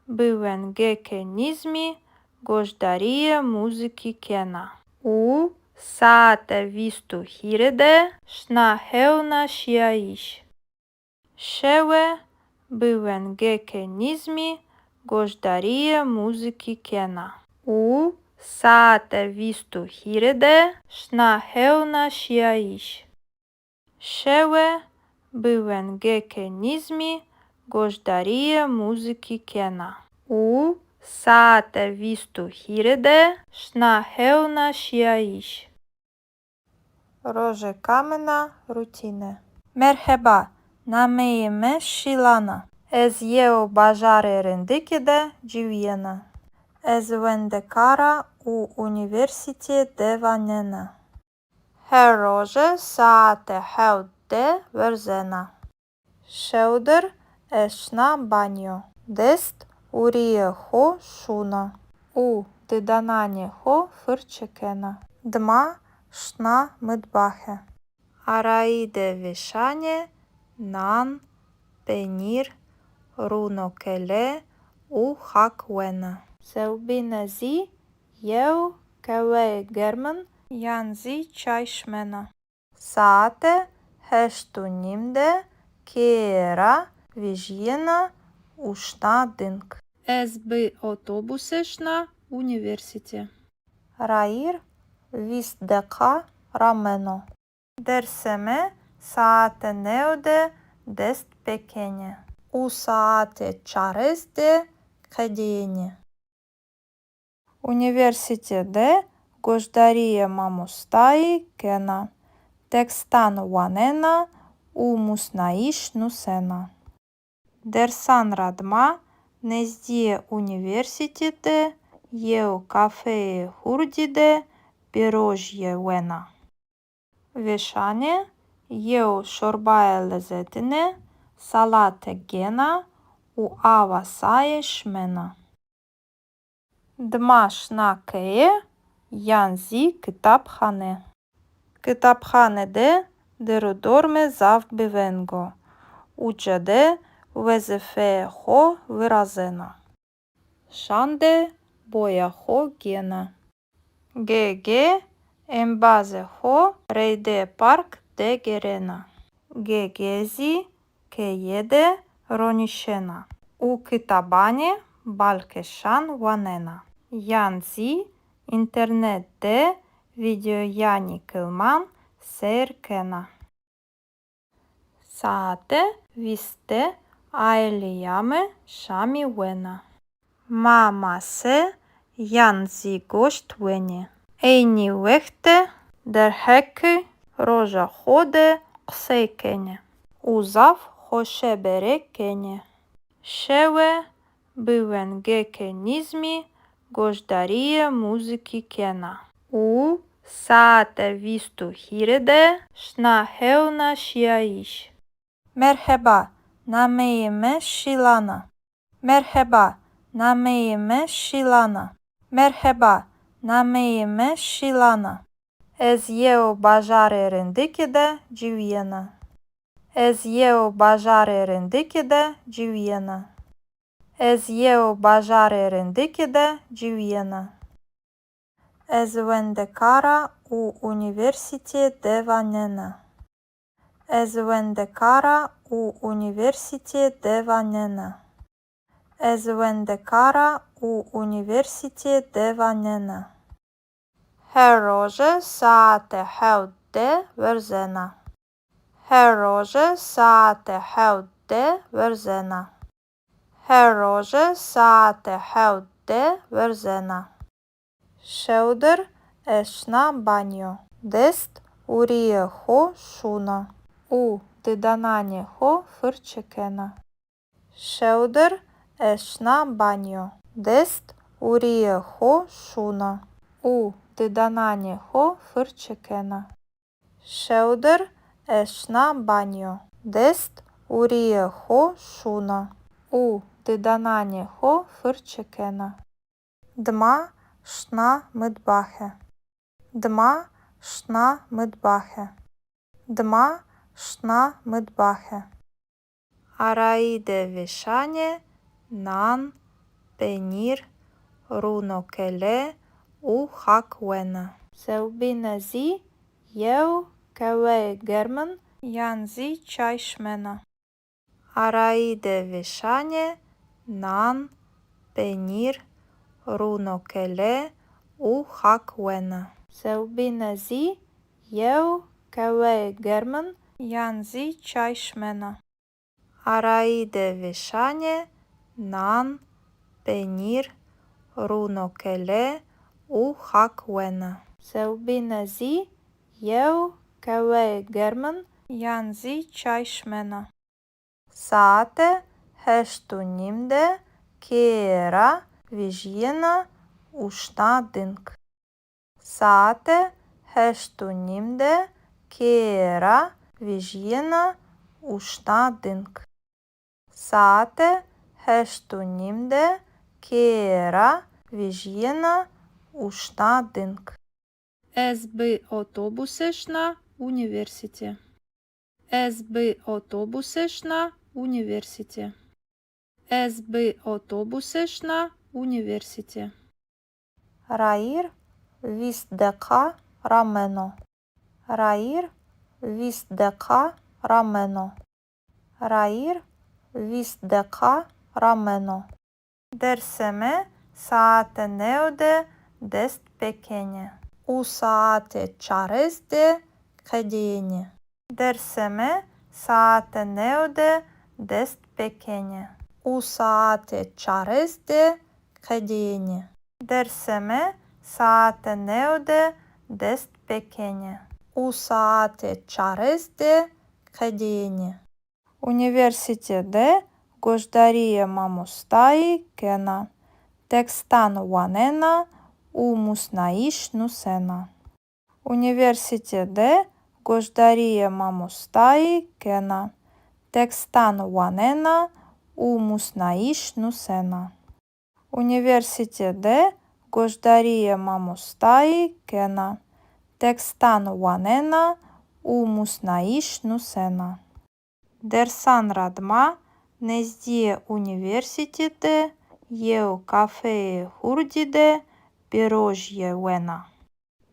bi wengêkê nîzmî goşdarîyê muzîkî kena û saete vîst û hîrê de şina hewna şîyayîş. Şewe bi wengêkê nîzmî goşdarîyê muzîkî kena û saete vîst û hîrê de şina hewna şîyayîş. Şewe bi wengêkê nîzmî goşdarîyê muzîkî kena û saete vîst û hîrê de şina hewna şîyayîş. Rojêka min a rutîne. Merheba, nameyê mi Şîlan a. Ez yew bajarê rindikî de ciwîyena. Ez wendekar a û unîversîteyê de wanena. Her roje saete hewt de werzena. Şewdir ez şina banyo. Dest û rîyê xo şûna û didananê xo firçe kena. Dima şina mitbaxe. Arayî de vêşanê nan, penîr, rûnokele û xak wena. Sewbîne zî yew qeweyê germin yan zî çay şimena. Saete heşt û nîm de keye ra vejîyena û şina ding. Ez bi otobuse şina unîversîte. Rayîr vîst deqa rameno. Dersê mi Saete new de dest pê kenê û saete çarês de qedênê. Unîversîte de goşdarîye mamostayî kena, tekstan wanena û musnayîş nusena. Dersan ra dima nezdîyê unîversîte de yew kafeyê hurdî de pîrojîye wena. Vêşanê yew şorbaye lezetine salate gêna û awa saye şimena. Dima şina keye yan zî kitabxane. Kitabxane de dêr û dorme zaf bêveng o. Uca de wezîfeyê xo virazena. Şan de boya xo gêna. Ge-ge embazê xo reydê park de gêrena. Ge-ge zî keye de ronîşena û kitabanê balkêşan wanena yan zî înternet de vîdeoyanê kilman seyr kena. Saete vîst de aîleya mi şamî wena. Ma mase yan zî goşt wenê. Eynî wext de derheqê roja xo de qisey kenê û zaf xoşebere kenê. Şewe bi wengêkê nîzmî goşdarîyê muzîkî kena û saete vîst û hîrê de şina hewna şîyayîş. Merheba, nameyê mi Şîlan a. Merheba, nameyê mi Şîlan a. Merheba, nameyê mi Şîlan a. Ez yew bajarê rindikî de ciwîyena. Ez yew bajarê rindikî de ciwîyena. Ez yew bajarê rindikî de ciwîyena. Ez wendekar a û unîversîtîye de wanena. Ez wendekar a û unîversîtîye de wanena. Ez wendekar a û unîversîtîye de wanena. Her roje saete hewt de werzena. Her roje saete hewt de werzena. Her roje saete hewt de werzena. Şewdir ez şina banyo. Dest û rîyê xo şûna û didananê xo firçe kena. Şewdir ez şina banyo. Dest û rîyê xo şûna û didananê xo firçe kena. Şewdir ez şina banyo. Dest û rîyê xo şûna û didananê xo firçe kena. Dima şina mitbaxe. Dima şina mitbaxe. Dima şina mitbaxe. Arayî de vêşanê nan, penîr, rûnokele û xak wena. Sewbîne zî yew qeweyê germin yan zî çay şimena. Arayî de vêşanê nan, penîr, rûnokele û xak wena. Sewbîne zî yew qeweyê germin yan zî çay şimena. Arayî de vêşanê nan, penîr, rûnokele û xak wena. Sewbîne zî yew qeweyê germin yan zî çay şimena. Saete heşt û nîm de keye ra vejîyena û şina ding. Saete heşt û nîm de keye ra vejîyena û şina ding. Saete heşt û nîm de keye ra vejîyena û şina ding. Ez bi otobuse şina unîversîte. Ez bi otobuse şina unîversîte. Ez bi otobuse şina unîversîte. Rayîr vîst deqa rameno. Rayîr vîst deqa rameno. Rayîr vîst deqa rameno. Dersê mi saete new de dest pêkenê û saete çarês de qedênê. Dersê mi saete new de dest pêkenê û saete çarês de qedênê. Dersê mi saete new de dest pêkenê û saete çarês de qedênê. Unîversîte de goşdarîyê mamostayî kena, tekstan wanena û musnayîş nusena. Unîversîte de goşdarîyê mamostayî kena, tekstan wanena û musnayîş nusena. Unîversîte de goşdarîyê mamostayî kena, tekstan wanena û musnayîş nusena. Dersan ra dima nezdîyê unîversîte de yew kafeyê hurdî de pêrojîye wena.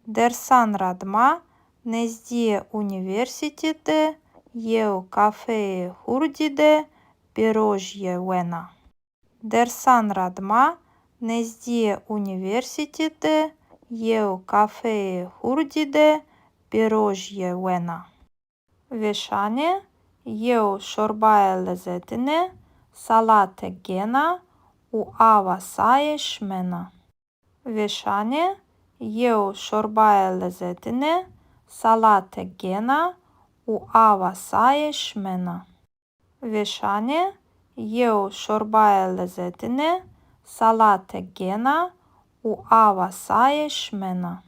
Dersan ra dima nezdîyê unîversîte de yew kafeyê hurdî de pêrojîye wena. Dersan ra dima nezdîyê unîversîte de yew kafeyê hurdî de pêrojîye wena. Vêşanê yew şorbaye lezetine, salate gêna û awa saye şimena. Vêşanê yew şorbaye lezetine, salate gêna û awa saye şimena. Vêşanê yew şorbaye lezetine, salate gêna û awa saye şimena.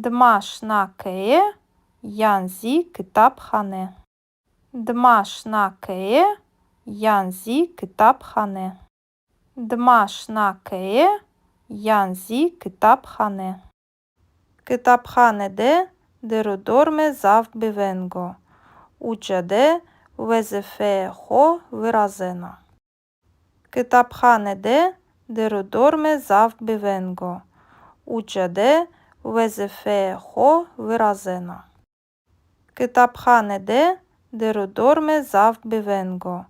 Dima şina keye yan zî kitabxane. Dima şina keye yan zî kitabxane. Dima şina keye yan zî kitabxane. Kitabxane de der û dormê zaf biveng o. Uca de wezîfeyê xo virazena. Kitabxane de der û dormê zaf biveng o. Uca de wezîfeyê xo virazena. Kitabxane de der û dormê zaf biveng o.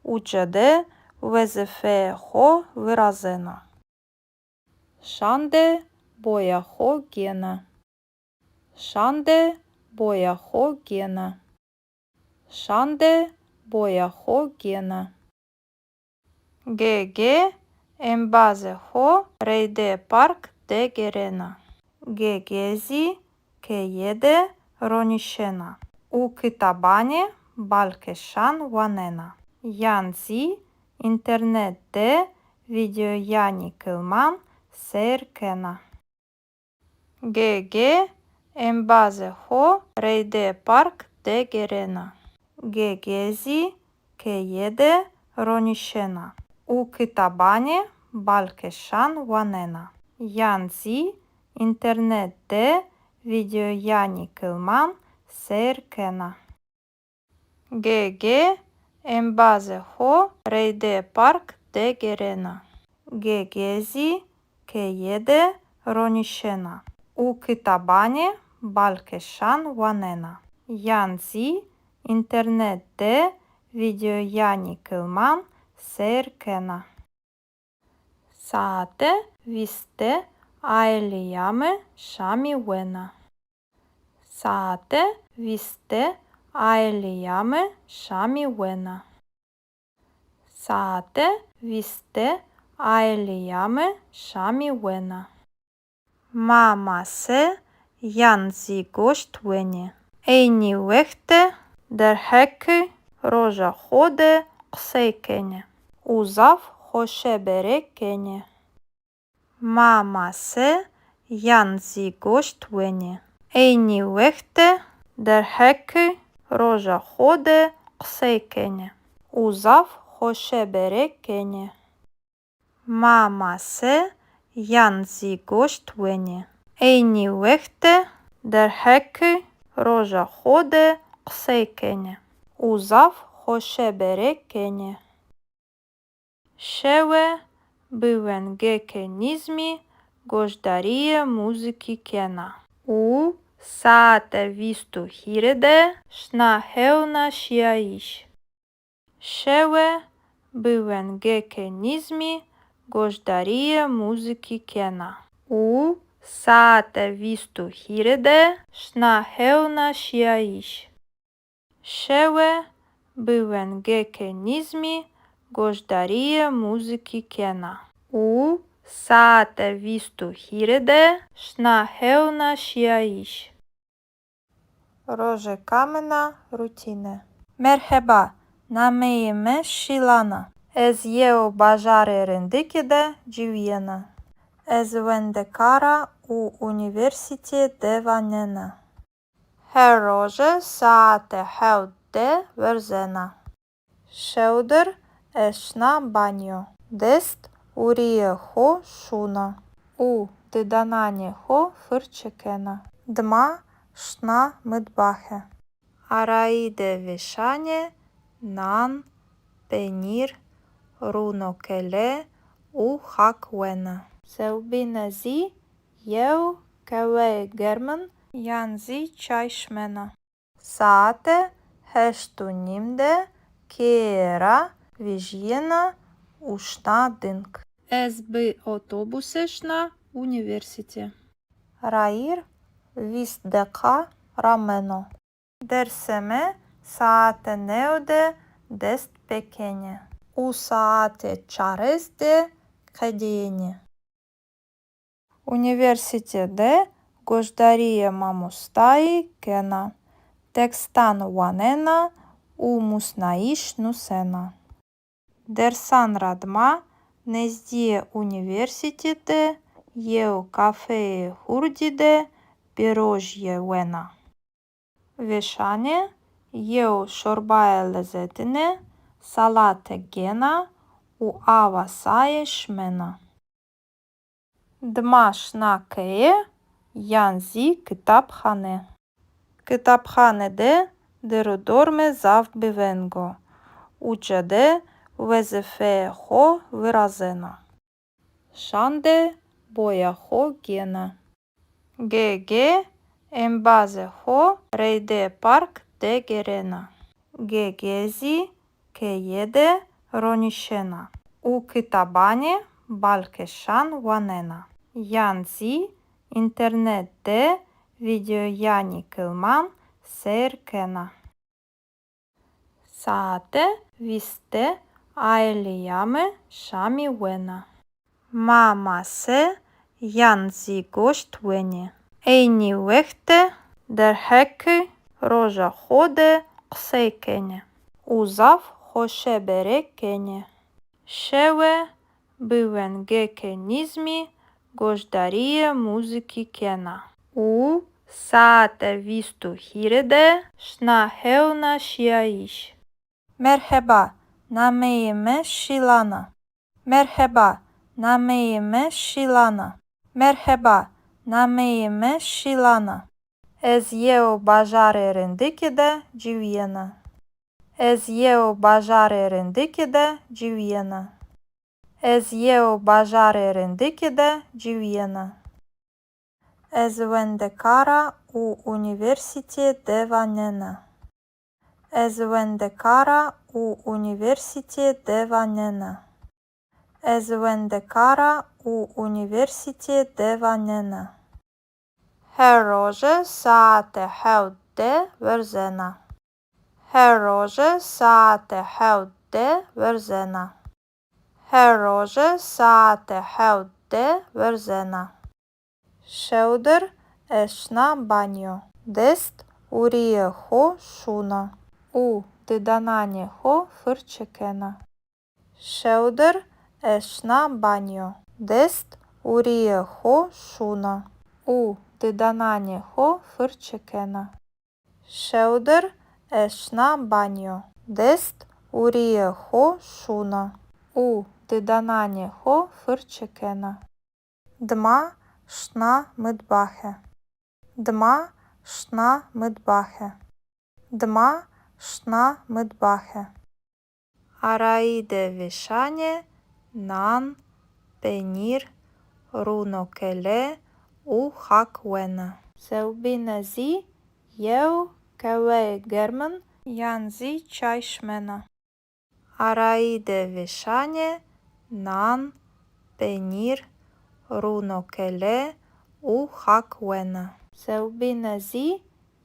Uca de wezîfeyê xo virazena. Şan de boya xo gêna. Şan de boya xo gêna. Şan de boya xo gêna. Gege embazê xo reydê park de gêrena. Gege zî keye de ronîşena û kitabanê balkêşan wanena yan zî înternet de vîdeoyanî kilman seyr kena. Gege embazê xo reydê park de gêrena. Gege zî keye de ronîşena û kitabanê balkêşan wanena yan zî înternet de vîdeoyanî kilman seyr kena. Gege embazê xo reydê park de gêrena. Gege zî keye de ronîşena û kitabanê balkêşan wanena yan zî înternet de vîdeoyanî kilman seyr kena. Saete vîst de aîlîya mi şamî wena. Saete vîst de aîlîya mi şamî wena. Saete vîst de aîlîya mi şamî wena. Ma mase yan zî goşt wenê. Eynî wext de derheqê roja xo de qisey kenê û zaf xoşebere kenê. Ma mase yan zî goşt wenê. Eynî wext de derheqê roja xo de qisey kenê û zaf xoşebere kenê. Ma mase yan zî goşt wenê. Eynî wext de derheqê roja xo de qisey kenê û zaf xoşebere kenê. Şewe bi wengêkê nîzmî goşdarîyê muzîkî kena û saete vîst û hîrê de şina hewna şîyayîş. Şewe bi wengêkê nîzmî goşdarîyê muzîkî kena û saete vîst û hîrê de şina hewna şîyayîş. Şewe bi wengêkê nîzmî goşdarîyê muzîkî kena û saete vîst û hîrê de şina hewna şîyayîş. Rojê kamina rutîne. Merheba, nameyê mi Şîlan a. Ez yew bajarê rindikî de ciwîyena. Ez wendekar a û unîversîtîye de wanena. Her roje saete hewt de werzena. Şewdir ez şina banyo. Dest û rîyê xo şûna û didananê xo firçe kena. Dima şina mitbaxe. Arayî de vêşanê nan, penîr, rûnokele û xak wena. Sewbîne zî yew qeweyê germin yan zî çay şimena. Saete heşt û nîm de keye ra vejîyena û şina ding. Ez bi otobuse şina unîversîte. Rayîr vîst deqa rameno. Dersê mi saete new de dest pêkenê û saete çarês de qedîyenê. Unîversîte de goşdarîyê mamostayî kena, tekstan wanena û musnayîş nusena. Dersan ra dima nezdîyê unîversîte de yew kafeyê hurdî de pîrojîye wena. Vêşanê yew şorbayê lezetine salate gêna û awa saye şimena. Dima şina keye yan zî kitabxane. Kitabxane de der û dorme zaf bêveng o. Uca de wezîfeyê xo virazena. Şan de boya xo gêna. Ge-ge embazê xo reydê park de gêrena. Ge-ge zî keye de ronîşena û kitabanê balkêşan wanena yan zî înternet de vîdeoyanê kilman seyr kena. Saete vîst de aîleya mi şamî wena. Ma mase yan zî goşt wenê. Eynî wext de derheqê roja xo de qisey kenê û zaf xoşebere kenê. Şewe bi wengêkê nîzmî goşdarîyê muzîkî kena û saete vîst û hîrê de şina hewna şîyayîş. Merheba, nameyê mi Şîlan a. Merheba, nameyê mi Şîlan a. Merheba, nameyê mi Şîlan a. Ez yew bajarê rindikî de ciwîyena. Ez yew bajarê rindikî de ciwîyena. Ez yew bajarê rindikî de ciwîyena. Ez wendekar a û unîversîtîye de wanena. Ez wendekar a û unîversîtîye de wanena. Ez wendekar a û unîversîtîye de wanena. Her roje saete hewt de werzena. Her roje saete hewt de werzena. Her roje saete hewt de werzena. Şewdir ez şina banyo. Dest û rîyê xo şûna û didananê xo firçe kena. Şewdir ez şina banyo. Dest û rîyê xo şûna û didananê xo firçe kena. Şewdir ez şina banyo. Dest û rîyê xo şûna û didananê xo firçe kena. Dima şina mitbaxe. Dima şina mitbaxe. Dima şina mitbaxe. Arayî de vêşanê nan, penîr, rûnokele û xak wena. Sewbîne zî yew qeweyê germin yan zî çay şimena. Arayî de vêşanê nan, penîr, rûnokele û xak wena. Sewbîne zî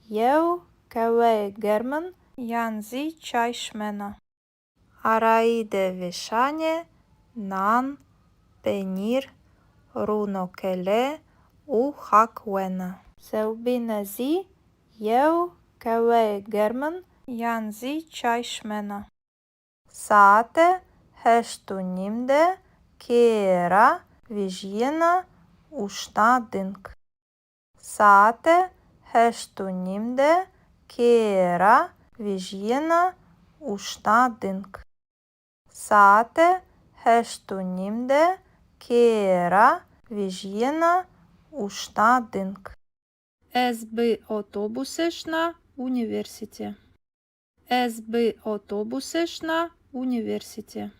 yew qeweyê germin yan zî çay şimena. Arayî de vêşanê nan, penîr, rûnokele û hak wena. Sewbîne zî yew qehweyê germin yan zî çay şimena. Saete heşt û nîm de keye ra vejîyena û şina ding. Saete heşt û nîm de keye ra vejîyena û şina ding. Saete heşt û nîm de keye ra vejîyena û şina ding. Ez bi otobuse şina unîversîte. Ez bi otobuse şina unîversîte.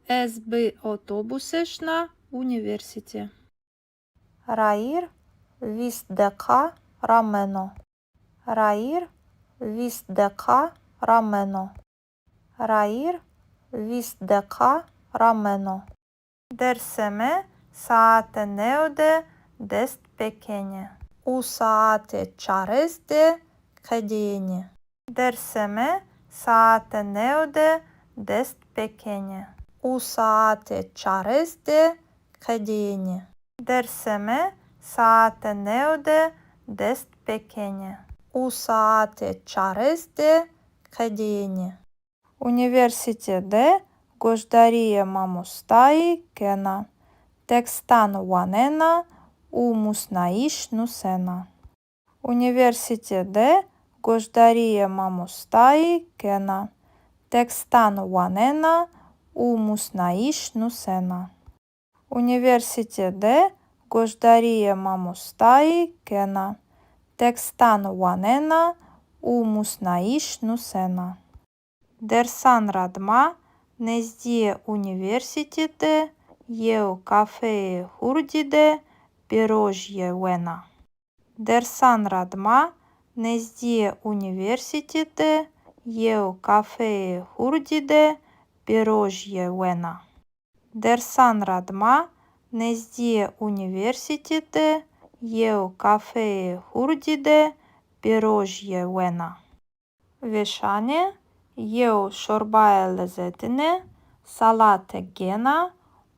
Ez bi otobuse şina unîversîte. Rayîr vîst deqa rameno. Rayîr vîst deqa rameno. Rayîr vîst deqa rameno. Dersê mi saete new de dest pêkenê û saete çarês de qedêyenê. Dersê mi saete new de dest pêkenê û saete çarês de qedêyenê. Dersê mi saete new de dest pêkenê û saete çarês de qedêyenê. Unîversîte de goşdarîyê mamostayî kena, tekstan wanena û musnayîş nusena. Unîversîte de goşdarîyê mamostayî kena, tekstan wanena û musnayîş nusena. Unîversîte de goşdarîyê mamostayî kena, tekstan wanena û musnayîş nusena. Dersan ra dima nezdîyê unîversîte de yew kafeyê hurdî de pêrojîye wena. Dersan ra dima nezdîyê unîversîte de yew kafeyê hurdî de pêrojîye wena. Dersan ra dima nezdîyê unîversîte de yew kafeyê hurdî de pêrojîye wena. Vêşanê yew şorbayê lezetine salate gêna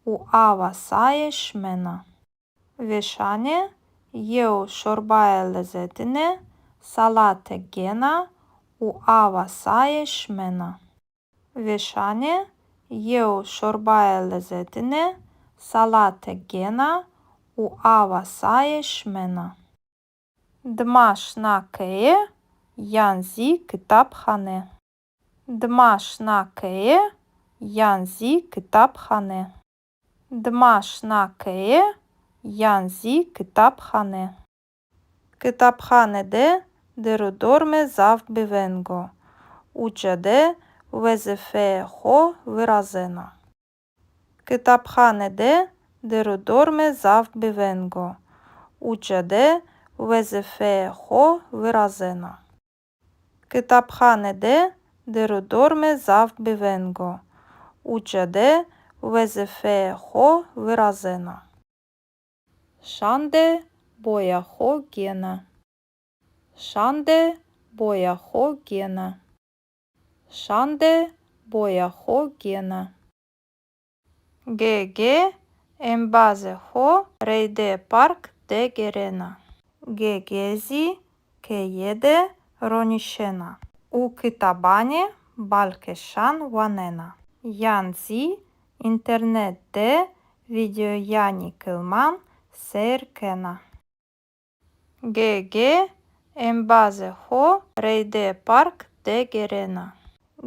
û awa saye şimena. Vêşanê yew şorbayê lezetine salate gêna û awa saye şimena. Vêşanê yew şorbayê lezetine salate gêna û awa saye şimena. Dima şina keye yan zî kitabxane. Dima şina keye yan zî kitabxane. Dima şina keye yan zî kitabxane. Kitabxane de der û dormê zaf biveng o. Uca de wezîfeyê xo virazena. Kitabxane de der û dormê zaf biveng o. Uca de wezîfeyê xo virazena. Kitabxane de der û dormê zaf biveng o. Uca de wezîfeyê xo virazena. Şande boya xo gêna. Şande boya xo gêna. Şande boya xo gêna. Gege embazê xo reydê park de gêrena. Gege zî keye de ronîşena û kitabanê balkêşan wanena yan zî înternet de vîdeoyanê kilman seyr kena. Gege embazê xo reydê park de gêrena.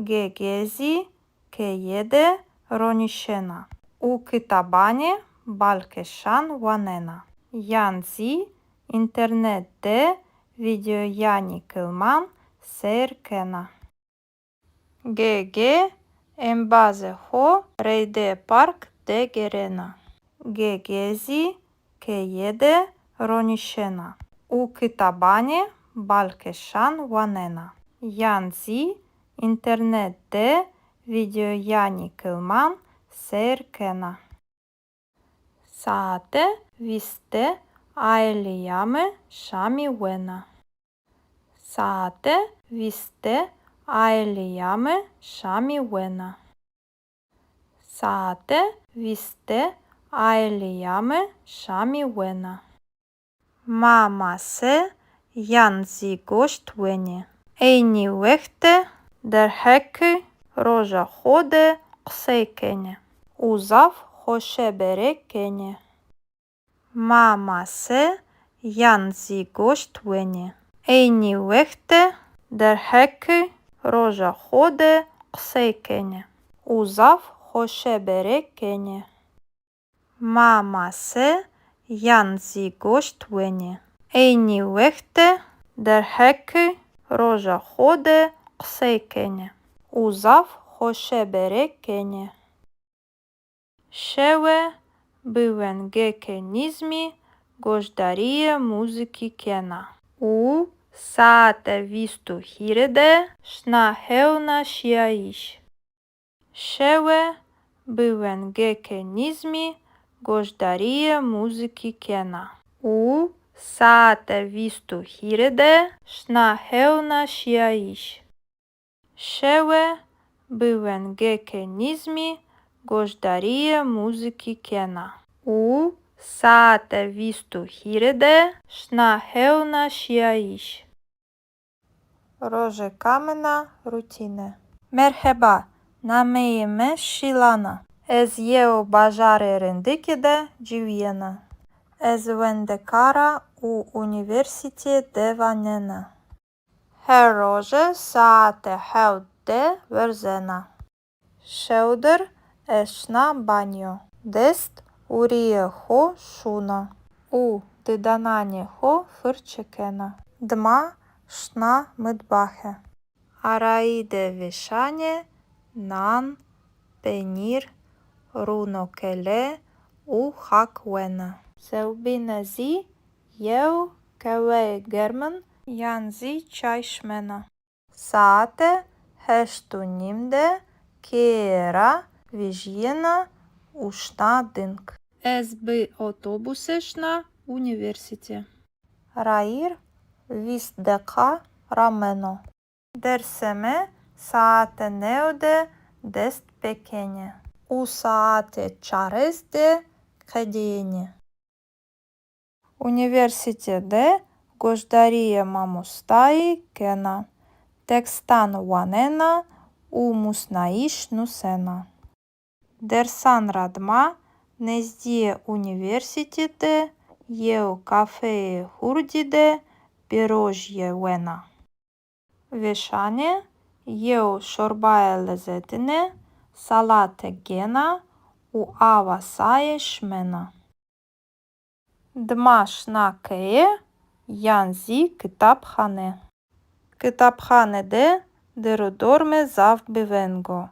Gege zî keye de ronîşena û kitabanê balkêşan wanena yan zî înternet de vîdeoyanê kilman seyr kena. Gege embazê xo reydê park de gêrena. Gege zî keye de ronîşena û kitabanê balkêşan wanena yan zî înternet de vîdeoyanê kilman seyr kena. Saete vîst de aîleya mi şamî wena. Saete vîst de Aîleya mi şamî wena. Saete vîst de aîleya mi şamî wena. Ma mase yan zî goşt wenê. Eynî wext de derheqê roja xo de qisey kenê û zaf xoşebere kenê. Ma mase yan zî goşt wenê. Eynî wext de derheqê roja xo de qisey kenê û zaf xoşebere kenê. Ma mase yan zî goşt wenê. Eynî wext de derheqê roja xo de qisey kenê û zaf xoşebere kenê. Şewe bi wengeke nîzmî goşdarîye muzîkî kena û saete vîst û hîrê de şina hewna şîyayîş. Şewe bi wengeke nîzmî goşdarîye muzîkî kena û saete vîst û hîrê de şina hewna şîyayîş. Şewe bi wengeke nîzmî goşdarîye muzîkî kena û saete vîst û hîrê de şina hewna şîyayîş. Rojeka min a rutîne. Merheba, nameyê mi Şîlan a. Ez yew bajarê rindikî de ciwîyena. Ez wendekar a û unîversîtîye de wanena. Her roje saete hewt de werzena. Şewdir ez şina banyo. Dest û rîyê xo şûna û didananê xo firçe kena. Dima şina mitbaxe. Arayî de vêşanê nan, penîr, rûnokele û xak wena. Sewbîne zî yew qehweyê germin yan zî çay şimena. Saete heşt û nîm de keye ra vejîyena û şina ding. Ez bi otobuse şina unîversîte. Rayîr vîst deqa rameno. Dersê mi saete new de dest pêkenê û saete çarês de qedêyenê. Unîversîte de goşdarîyê mamostayî kena, tekstan wanena û musnayîş nusena. Dersan ra dima nezdîyê unîversîte de yew kafeyê hurdî de pîrojîye wena. Vêşanê yew şorbaye lezetine salate gêna û awa saye şimena. Dima şina keye yan zî kitabxane. Kitabxane de dêr û dormê zaf biveng o.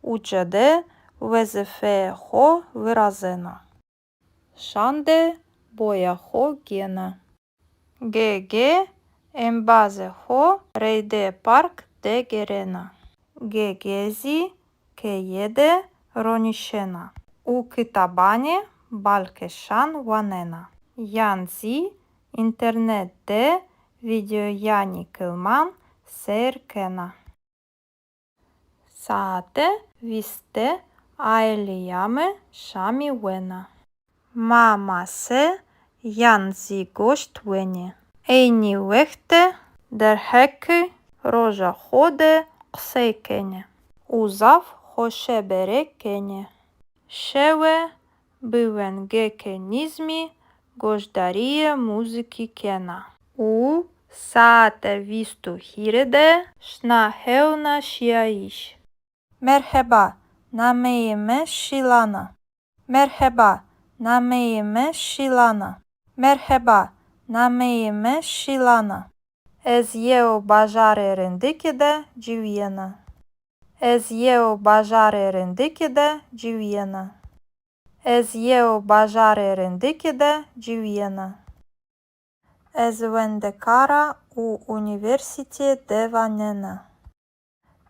Uca de wezîfeyê xo virazena. Şan de boya xo gêna. Ge-ge embazê xo reydê park de gêrena. Ge-ge zî keye de ronîşena û kitabanê balkêşan wanena yan zî înternet de vîdeoyanê kilman seyr kena. Saete vîst de aîleya mi şamî wena. Ma mase yan zî goşt wenê. Eynî wext de derheqê roja xo de qisey kenê û zaf xoşebere kenê. Şewe bi wengeke nîzmî goşdarîyê muzîkî kena û saete vîst û hîrê de şina hewna şîyayîş. Merheba, nameyê mi Şîlan a. Merheba, nameyê mi Şîlan a. Merheba, nameyê mi Şîlan a. Ez yew bajarê rindikî de ciwîyena. Ez yew bajarê rindikî de ciwîyena. Ez yew bajarê rindikî de ciwîyena. Ez wendekar a û unîversîtîye de wanena.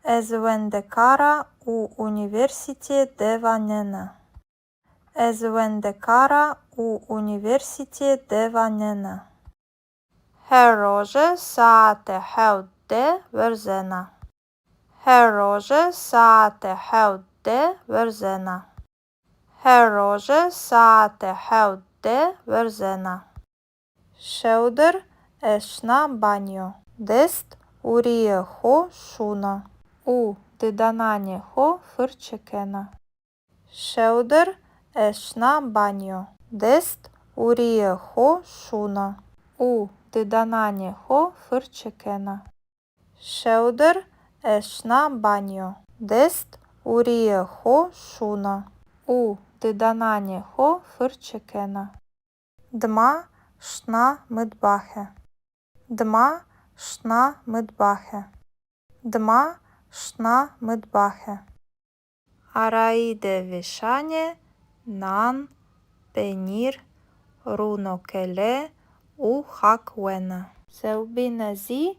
Ez wendekar a û unîversîtîye de wanena. Ez wendekar a û unîversîtîye de wanena. Her roje saete hewt de werzena. Her roje saete hewt de werzena. Her roje saete hewt de werzena. Şewdir ez şina banyo. Dest û rîyê xo şûna û didananê xo firçe kena. Şewdir ez şina banyo. Dest û rîyê xo şûna û didananê xo firçe kena. Şewdir ez şina banyo. Dest û rîyê xo şûna û didananê xo firçe kena. Dima şina mitbaxe. Dima şina mitbaxe. Dima şina mitbaxe. Arayî de vêşanê nan, penîr, rûnokele û xak wena. Sewbîne zî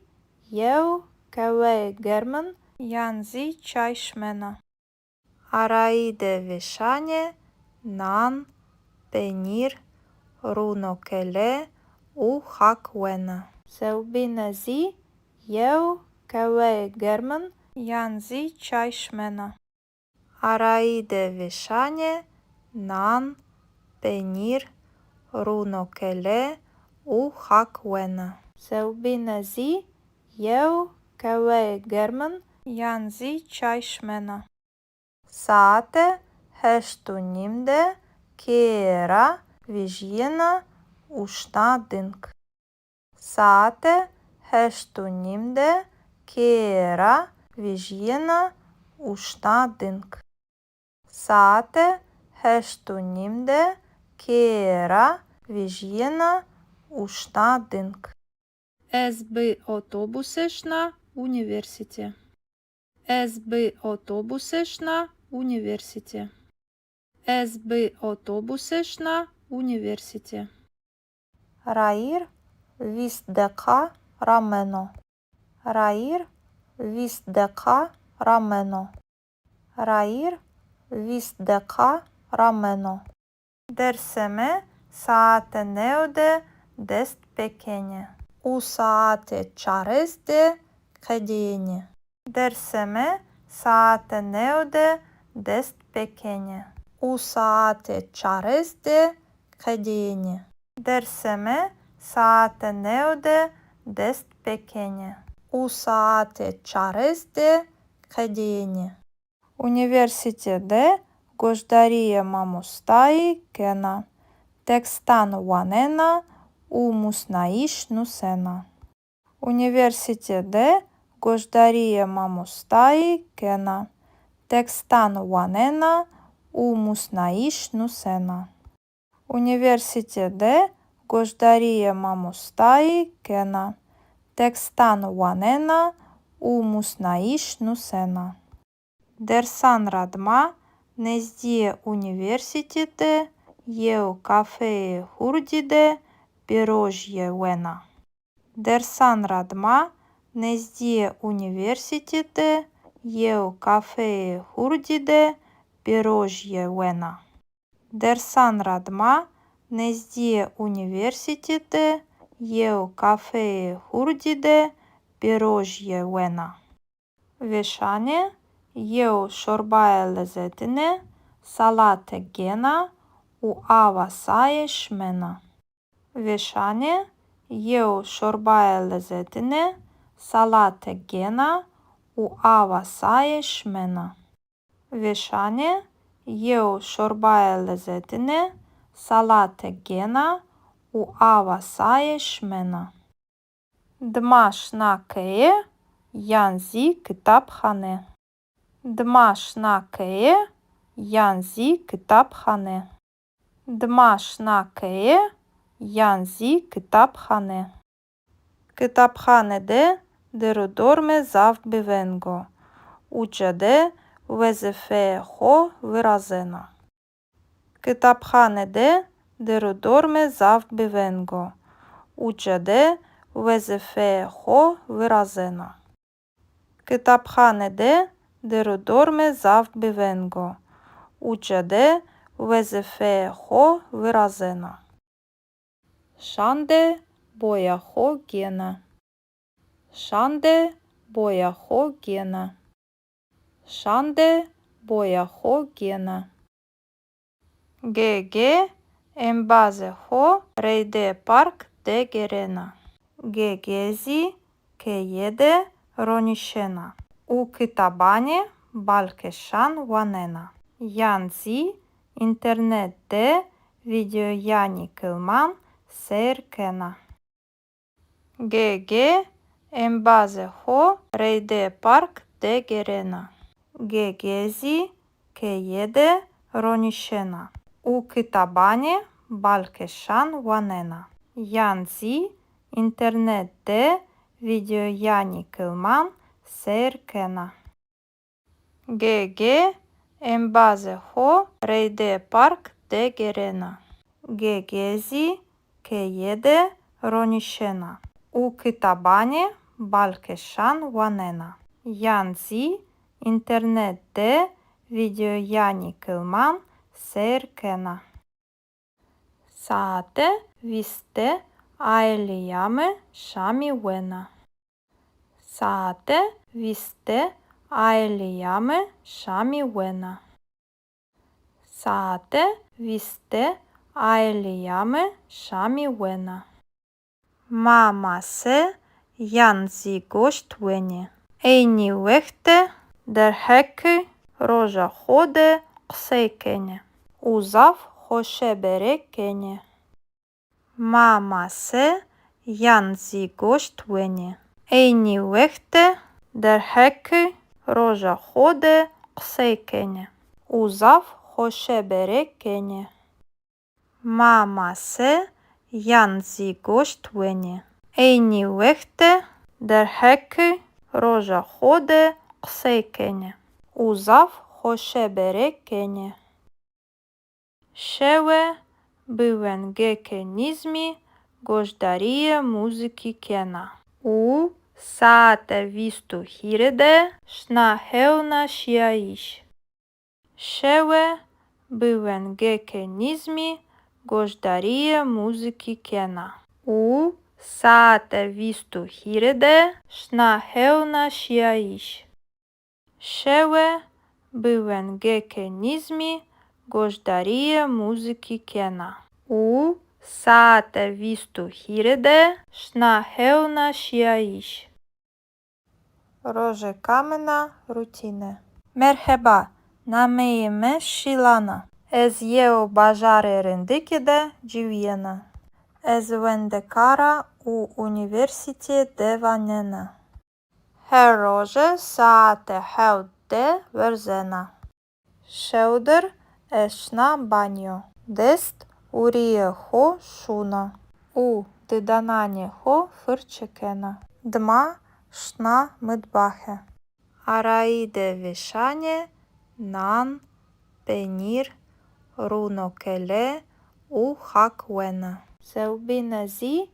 yew keweyê germin yan zî çay şimena. Arayî de vêşanê nan, penîr, rûnokele û xak wena. Sewbîne zî yew keweyê germin yan zî çay şimena. Arayî de vêşanê nan, penîr, rûnokele û xak wena. Sewbîne zî yew keweyê germin yan zî çay şimena. Saete heşt û nîm de keye ra vejîyena û şina ding. Saete heşt û nîm de keye ra vejîyena û şina ding. Saete heşt û nîm de keye ra vejîyena û şina ding. Ez bi otobuse şina unîversîte. Ez bi otobuse şina unîversîte. Ez bi otobuse şina unîversîte. Rayîr vîst deqa rameno. Rayîr vîst deqa rameno. Rayîr vîst deqa rameno. Dersê mi saete new de dest pêkenê û saete çarês de qedêyenê. Dersê mi saete new de dest pêkenê û saete çarês de qedêyenê. Dersê mi saete new de dest pêkenê û saete çarês de qedêyenê. Unîversîte de goşdarîyê mamostayî kena, tekstan wanena û musnayîş nusena. Unîversîte de goşdarîyê mamostayî kena, tekstan wanena û musnayîş nusena. Unîversîte de goşdarîyê mamostayî kena, tekstan wanena û musnayîş nusena. Dersan ra dima nezdîyê unîversîte de yew kafeyê hurdî de pêrojîye wena. Dersan ra dima nezdîyê unîversîte de yew kafeyê hurdî de pêrojîye wena. Dersan ra dima nezdîyê unîversîte de yew kafeyê hurdî de pêrojîye wena. Vêşanê yew şorbayê lezetine salate gêna û awa saye şimena. Vêşanê yew şorbayê lezetine salate gêna û awa saye şimena. Vêşanê yew şorbayê lezetine salate gêna û awa saye şimena. Dima şina keye yan zî kitabxane. Dima şina keye yan zî kitabxane. Dima şina keye yan zî kitabxane. Kitabxane de dir û dormê zaf bi veng o. Uca de wezîfeyê xo virazena. Kitabxane de dir û dormê zaf bi veng o. Uca de wezîfeyê xo virazena. Kitabxane de dir û dormê zaf bi veng o. Uca de wezîfeyê xo virazena. Şan de boya xo gêna. Şan de boya xo gêna. Şan de boya xo gêna. Ge-ge embazê xo reydê park de gêrena. Ge-ge zî keye de ronîşena û kitabanê balkêşan wanena yan zî înternet de vîdeoyanê kilman seyr kena. Ge-ge embazê xo reydê park de gêrena. Ge-ge zî keye de ronîşena û kitabanê balkêşan wanena yan zî înternet de vîdeoyanê kilman seyr kena. Ge-ge embazê xo reydê park de gêrena. Ge-ge zî keye de ronîşena û kitabanê balkêşan wanena yan zî înternet de vîdeoyanê kilman seyr kena. Saete vîst de aîleya mi şamî wena. Saete vîst de aîleya mi şamî wena. Saete vîst de aîleya mi şamî wena. Ma mase yan zî goşt wenê. Eynî wext de derheqê roja xo de qisey kenê û zaf xoşebere kenê. Ma mase yan zî goşt wenê. Eynî wext de derheqê roja xo de qisey kenê û zaf xoşebere kenê. Ma mase yan zî goşt wenê. Eynî wext de derheqê roja xo de qisey kenê û zaf xoşebere kenê. Şewe bi wengêkê nîzmî goşdarîyê muzîkî kena û saete vîst û hîrê de şina hewna şîyayîş. Şewe bi wengêkê nîzmî goşdarîyê muzîkî kena û saete vîst û hîrê de şina hewna şîyayîş. Şewe bi wengêkê nîzmî goşdarîyê muzîkî kena û saete vîst û hîrê de şina hewna şîyayîş. Rojêka min a rutîne. Merheba, nameyê mi Şîlan a. Ez yew bajarê rindikî de ciwîyena. Ez wendekar a û unîversîtê de wanena. Her roje saete hewt de werzena. Şewdir ez şina banyo. Dest û rîyê xo şûna û didananê xo firçe kena. Dima şina mitbaxe. Arayî de vêşanê nan, penîr, rûnokele û xak wena. Sewbîne zî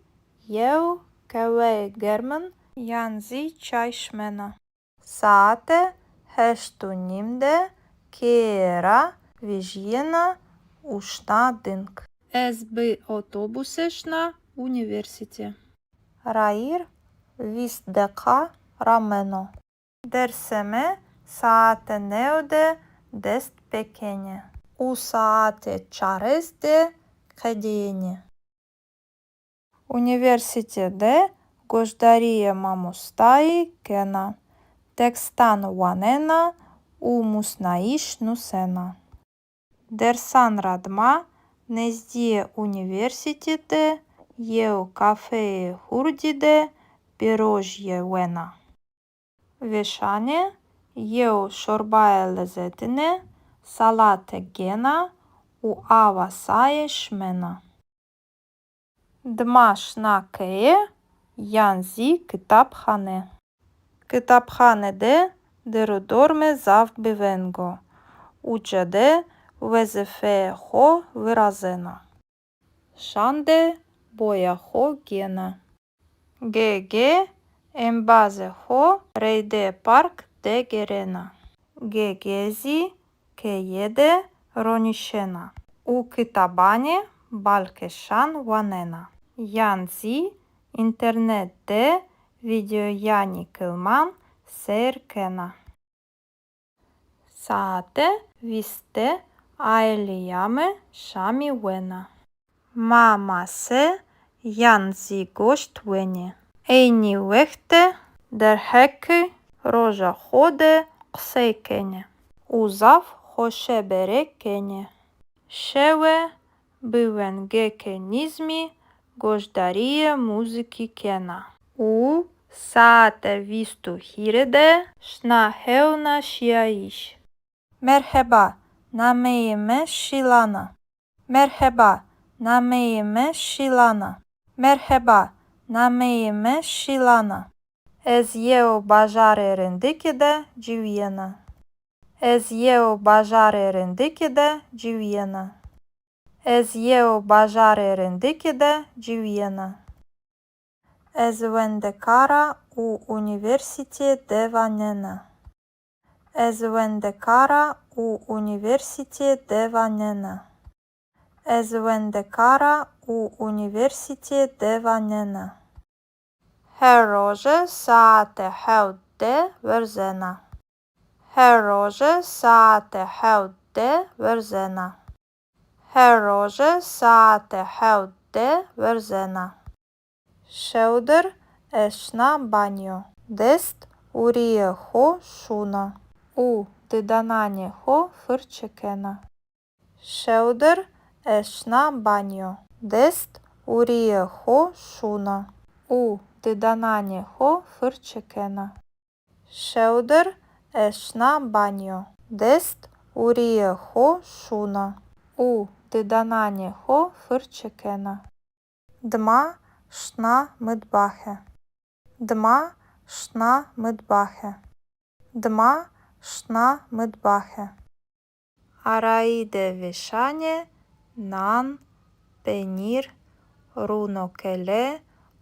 yew qehweyê germin yan zî çay şimena. Saete heşt û nîm de keye ra vejîyena û şina ding. Ez bi otobuse şina unîversîte. Rayîr vîst deqa rameno. Dersê mi saete new de dest pêkenê û saete çarês de qedîyenê. Unîversîte de goşdarîyê mamostayî kena, tekstan wanena û musnayîş nusena. Dersan ra dima nezdîyê unîversîte de yew kafeyê hurdî de pîrojîye wena. Vêşanê yew şorbayê lezetine salate gêna û awa saye şimena. Dima şina keye yan zî kitabxane. Kitabxane de derdorme zaf biveng o. Uca de wezîfeyê xo virazena. Şan de boya xo gêna. Ge-ge embazê xo reydê park de gêrena. Ge-ge zî keye de ronîşena û kitabanê balkêşan wanena yan zî înternet de vîdeoyanê kilman seyr kena. Saete vîst de aîleya mi şamî wena. Ma mase yan zî goşt wenê. Eynî wext de derheqê roja xo de qisey kenê û zaf xoşebere kenê. Şewe bi wengêkê nîzmî goşdarîyê muzîkî kena û saete vîst û hîrê de şina hewna şîyayîş. Merheba, nameyê mi Şîlan a. Merheba, nameyê mi Şîlan a. Merheba, nameyê mi Şîlan a. Ez yew bajarê rindikî de ciwîyena. Ez yew bajarê rindikî de ciwîyena. Ez yew bajarê rindikî de ciwîyena. Ez wendekar a û unîversîtê de wanena. Ez wendekar a û unîversîtê de wanena. Ez wendekar a û unîversîtê de wanena. Her roje saete hewt de werzena. Her roje saete hewt de werzena. Her roje saete hewt de werzena. Şewdir ez şina banyo. Dest û rîyê xo şûna û didananê xo firçe kena. Şewdir ez şina banyo. Dest û rîyê xo şûna û didananê xo firçe kena. Şewdir ez şina banyo. Dest û rîyê xo şûna û didananê xo firçe kena. Dima şina mitbaxe. Dima şina mitbaxe. Dima şina mitbaxe. Arayî de vêşanê nan, penîr, rûnokele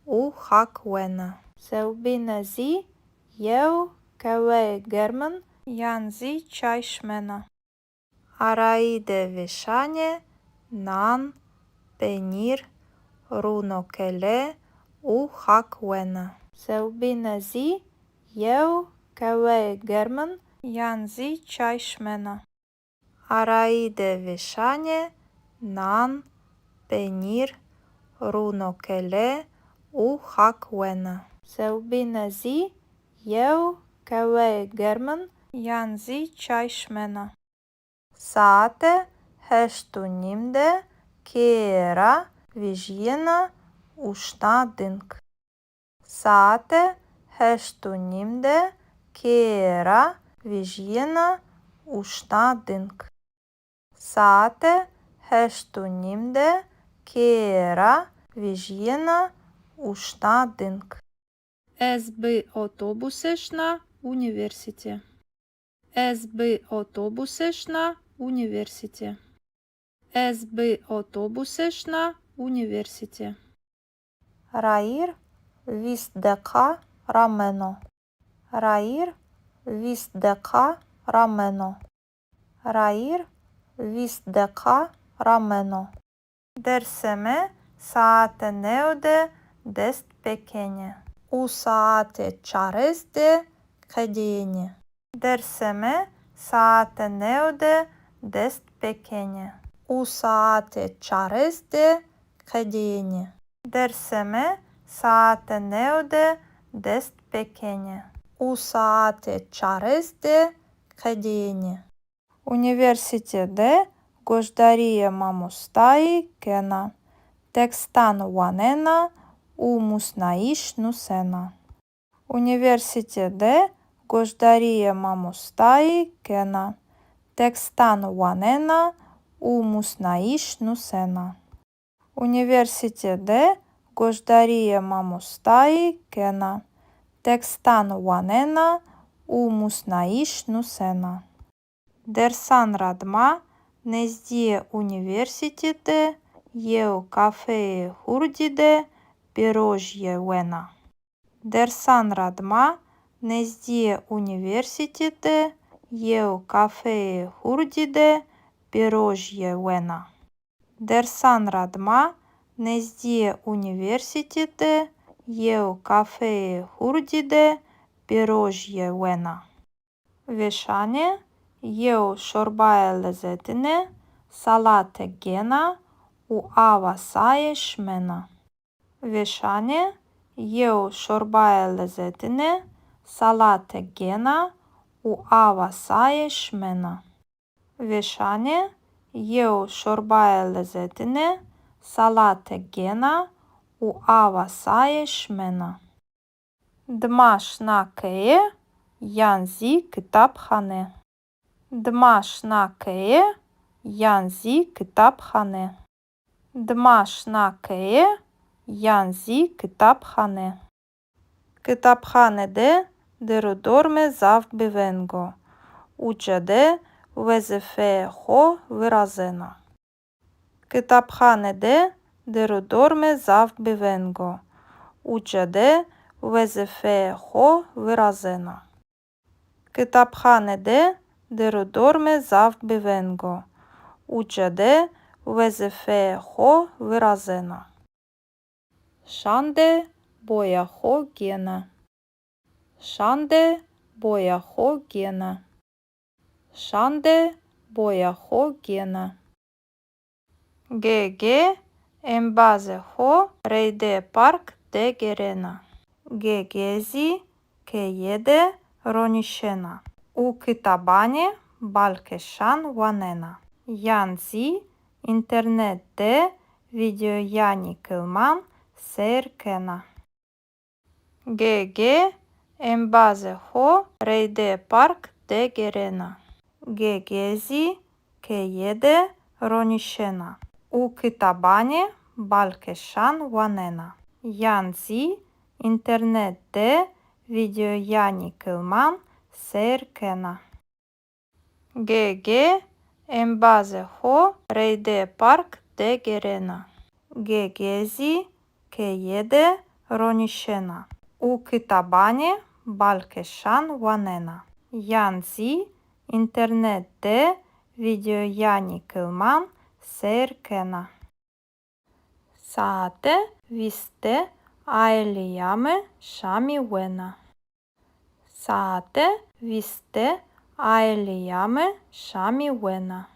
û xak wena. Sewbîne zî yew qeweyê germin yan zî çay şimena. Arayî de vêşanê nan, penîr, rûnokele û xak wena. Sewbîne zî yew qeweyê germin yan zî çay şimena. Arayî de vêşanê nan, penîr, rûnokele û xak wena. Sewbîne zî yew qeweyê germin yan zî çay şimena. Saete heşt û nîm de keye ra vejîyena û şina ding. Saete heşt û nîm de keye ra vejîyena û şina ding. Saete heşt û nîm de keye ra vejîyena û şina ding. Ez bi otobuse şina unîversîte. Ez bi otobuse şina unîversîte. Ez bi otobuse şina unîversîte. Rayîr vîst deqa rameno. Rayîr vîst deqa rameno. Rayîr vîst deqa rameno. Dersê mi saete new de dest pêkenê û saete çarês de qedêyenê. Dersê mi saete new de dest pêkenê û saete çarês de qedêyenê. Dersê mi saete new de dest pêkenê û saete çarês de qedêyenê. Unîversîte de goşdarîyê mamostayî kena, tekstan wanena û musnayîş nusena. Unîversîte de goşdarîyê mamostayî kena, tekstan wanena û musnayîş nusena. Unîversîte de goşdarîyê mamostayî kena, tekstan wanena û musnayîş nusena. Dersan ra dima nezdîyê unîversîte de yew kafeyê hurdî de pêrojîye wena. Dersan ra dima nezdîyê unîversîte de yew kafeyê hurdî de pêrojîye wena. Dersan ra dima nezdîyê unîversîte de yew kafeyê hurdî de pêrojîye wena. Vêşanê Yew şorbaye lezetine salate gêna û awa saye şimena. Vêşanê yew şorbaye lezetine salate gêna û awa saye şimena. Vêşanê yew şorbaye lezetine salate gêna û awa saye şimena. Dima şina keye yan zî kitabxane. Dima şina keye yan zî kitabxane. Dima şina keye yan zî kitabxane. Kitabxane de der û dormê zaf bi veng o. Uca de wezîfeyê xo virazena. Kitabxane de der û dormê zaf bi veng o. Uca de wezîfeyê xo virazena. Kitabxane de der û dormê zaf bi veng o. Uca de wezîfeyê xo virazena. Şan de boya xo gêna. Şan de boya xo gêna. Şan de boya xo gêna. Gege embazê xo reydê park de gêrena. Gege zî keye de ronîşena û kitabanê balkêşan wanena yan zî înternet de vîdeoyanê kilman seyr kena. Gege embazê xo reydê park de gêrena. Gege zî keye de ronîşena û kitabanê balkêşan wanena yan zî înternet de vîdeoyanê kilman seyr kena. Gege embazê xo reydê park de gêrena. Gege zî keye de ronîşena û kitabanê balkêşan wanena yan zî înternet de vîdeoyanê kilman seyr kena. Saete vîst de aîleya mi şamî wena. Saete vîst de aîleya mi şamî wena.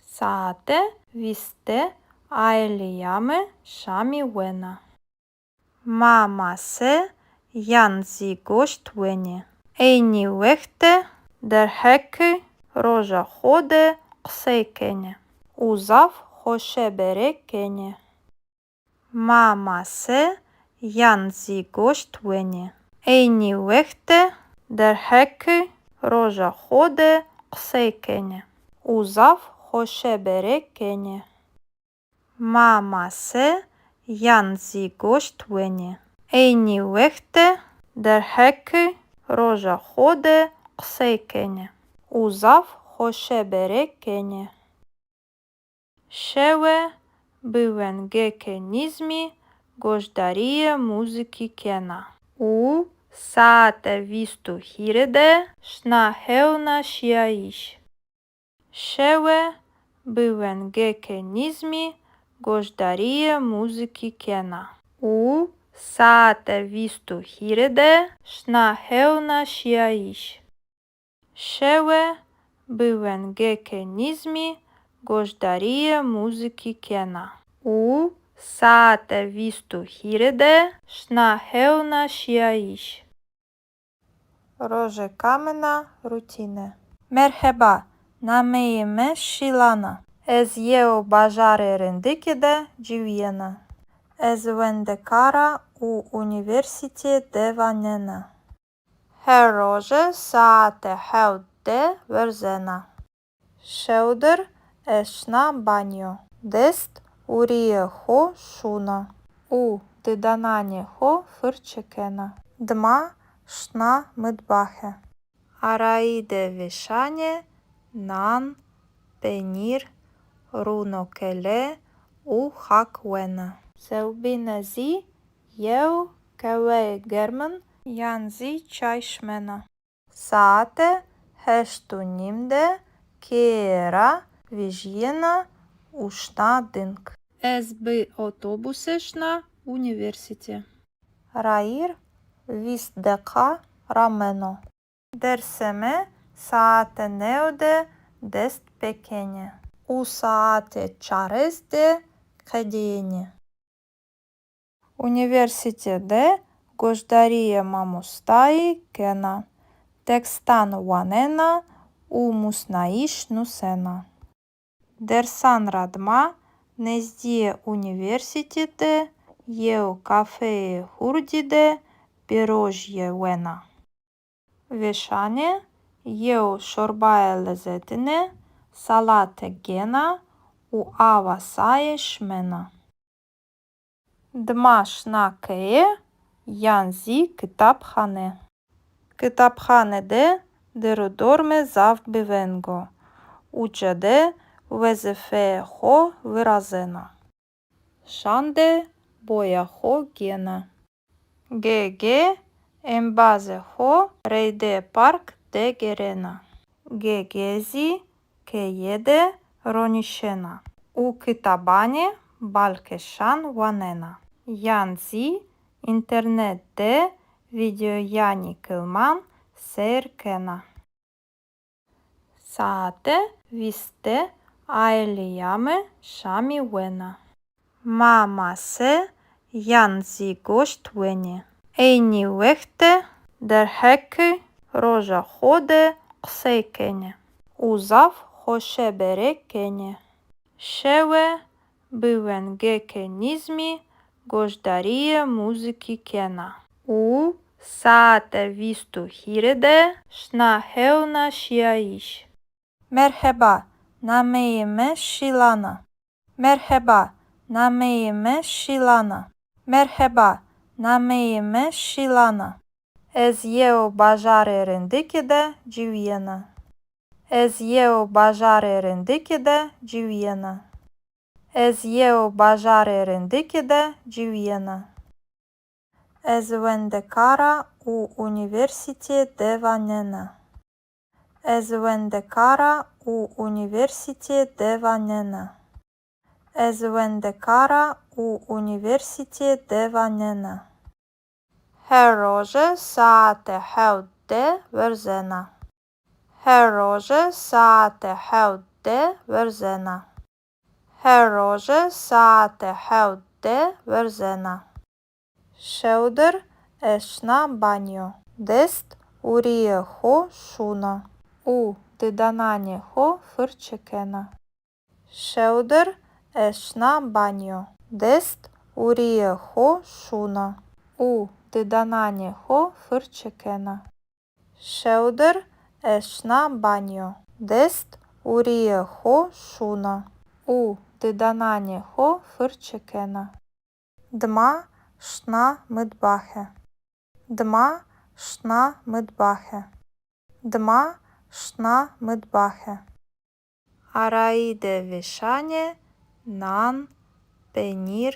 Saete vîst de aîleya mi şamî wena. Ma mase yan zî goşt wenê. Eynî wext de derheqê roja xo de qisey kenê û zaf xoşebere kenê. Ma mase yan zî goşt wenê. Eynî wext de derheqê roja xo de qisey kenê û zaf xoşebere kenê. Ma mase yan zî goşt wenê. Eynî wext de derheqê roja xo de qisey kenê û zaf xoşebere kenê. Şewe bi wengêkê nîzmî goşdarîyê muzîkî kena û saete vîst û hîrê de şina hewna şîyayîş. Şewe bi wengêkê nîzmî goşdarîyê muzîkî kena û saete vîst û hîrê de şina hewna şîyayîş. Şewe bi wengêkê nîzmî goşdarîyê muzîkî kena û saete vîst û hîrê de şina hewna şîyayîş. Rojeka min a rutîne. Merheba, nameyê mi Şîlan a. Ez yew bajarê rindikî de ciwîyena. Ez wendekar a û unîversîtîye de wanena. Her roje saete hewt de werzena. Şewdir ez şina banyo. Dest û rîyê xo şûna û didananê xo firçe kena. Dima şina mitbaxe. Arayî de vêşanê nan, penîr, rûnokele û xak wena. Sewbîne zî yew qeweyê germin yan zî çay şimena. Saete heşt û nîm de keye ra vejîyena û şina ding. Ez bi otobuse şina unîversîte. Rayîr vîst deqa rameno. Dersê mi Saete new de dest pê kenê û saete çarês de qedênê. Unîversîte de goşdarîyê mamostayî kena, tekstan wanena û musnayîş nusena. Dersan ra dima nezdîyê unîversîte de yew kafeyê hurdî de pîrojîye wena. Vêşanê yew şorbaye lezetine salate gêna û awa saye şimena. Dima şina keye yan zî kitabxane. Kitabxane de dêr û dorme zaf bêveng o. Uca de wezîfeyê xo virazena. Şan de boya xo gêna. Ge-ge embazê xo reydê park de gêrena. Ge-ge zî keye de ronîşena û kitabanê balkêşan wanena yan zî înternet de vîdeoyanê kilman seyr kena. Saete vîst de aîleya mi şamî wena. Ma mase yan zî goşt wenê. Eynî wext de derheqê roja xo de qisey kenê û zaf xoşebere kenê. Şewe bi wengêkê nîzmî goşdarîyê muzîkî kena û saete vîst û hîrê de şina hewna şîyayîş. Merheba, nameyê mi Şîlan a. Merheba, nameyê mi Şîlan a. Merheba, nameyê mi Şîlan a. Ez yew bajarê rindikî de ciwîyena. Ez yew bajarê rindikî de ciwîyena. Ez yew bajarê rindikî de ciwîyena. Ez wendekar a û unîversîtîye dewa nena. Ez wendekar a û unîversîtîye dewa nena. Ez wendekar a û unîversîtîye dewa nena. Her roje saete hewt de werzena. Her roje saete hewt de werzena. Her roje saete hewt de werzena. Şewdir ez şina banyo. Dest û rîyê xo şûna û didananê xo firçe kena. Şewdir ez şina banyo. Dest û rîyê xo şûna û didananê xo firçe kena. Şewdir ez şina banyo. Dest û rîyê xo şûna û didananê xo firçe kena. Dima şina mitbaxe. Dima şina mitbaxe. Dima şina mitbaxe. Arayî de vêşanê nan, penîr,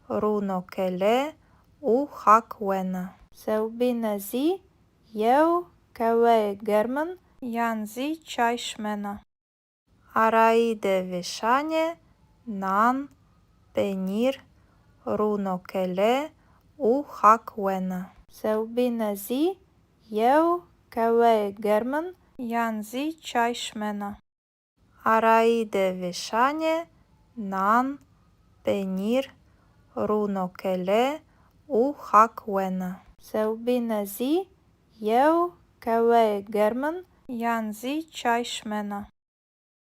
rûnokele û xak wena. Sewbîne zî yew keweyê germin yan zî çay şimena. Arayî de vêşanê nan, penîr, rûnokele û xak wena. Sewbîne zî yew keweyê germin yan zî çay şimena. Arayî de vêşanê nan, penîr, rûnokele û xak wena. Sewbîne zî yew keweyê germin yan zî çay şimena.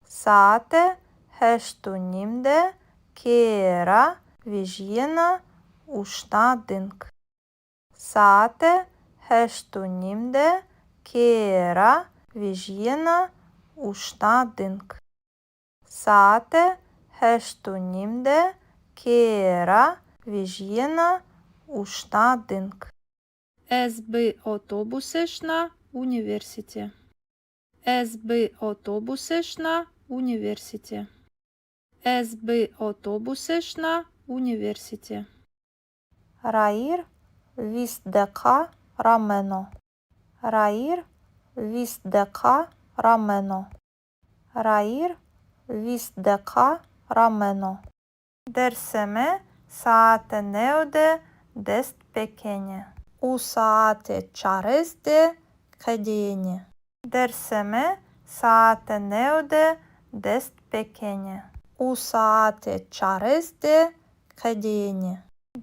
Saete heşt û nîm de keye ra vejîyena û şina ding. Saete heşt û nîm de keye ra vejîyena û şina ding. Saete heşt û nîm de keye ra vejîyena û şina ding. Ez bi otobusê şina unîversîte. Ez bi otobusê şina unîversîte. Ez bi otobusê şina unîversîte. Rayîr vîst deqa rameno. Rayîr vîst deqa rameno. Rayîr vîst deqa rameno. Dersê mi saete new de dest pêkenê û saete çarês de qedênê. Dersê mi saete new de dest pêkenê û saete çarês de qedênê.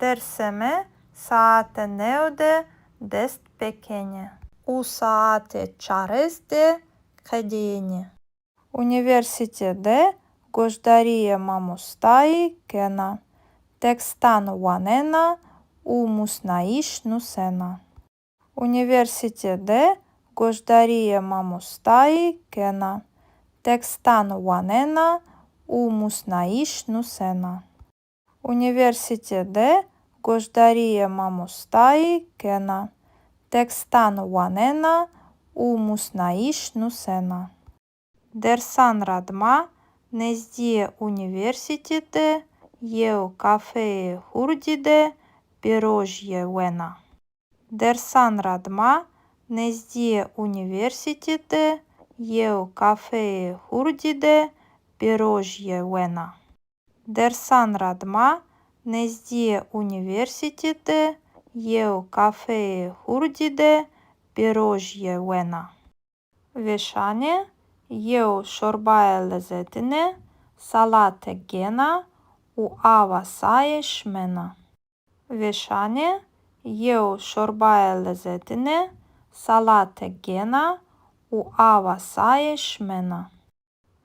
Dersê mi saete new de dest pêkenê û saete çarês de qedênê. Unîversîte de goşdarîyê mamostayî kena, tekstan wanena û musnayîş nusena. Unîversîte de goşdarîyê mamostayî kena, tekstan wanena û musnayîş nusena. Unîversîte de goşdarîyê mamostayî kena, tekstan wanena û musnayîş nusena. Dersan ra dima nezdîyê unîversîte de yew kafeyê hurdî de pêrojîye wena. Dersan ra dima nezdîyê unîversîte de yew kafeyê hurdî de pêrojîye wena. Dersan ra dima nezdîyê unîversîte de yew kafeyê hurdî de pêrojîye wena. Vêşanê yew şorbayê lezetine salate gêna û awa saye şimena. Vêşanê yew şorbayê lezetine salate gêna û awa saye şimena.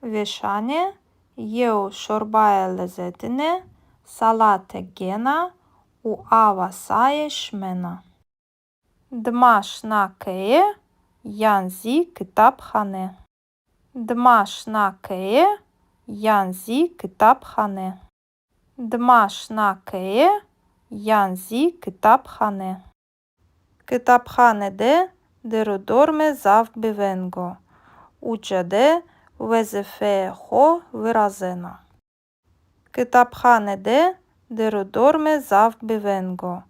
Vêşanê yew şorbayê lezetine salate gêna û awa saye şimena. Dima şina keye yan zî kitabxane. Dima şina keye yan zî kitabxane. Dima şina keye yan zî kitabxane. Kitabxane de dêr û dormê zaf biveng o. Uca de wezîfeyê xo virazena. Kitabxane de dêr û dormê zaf biveng o.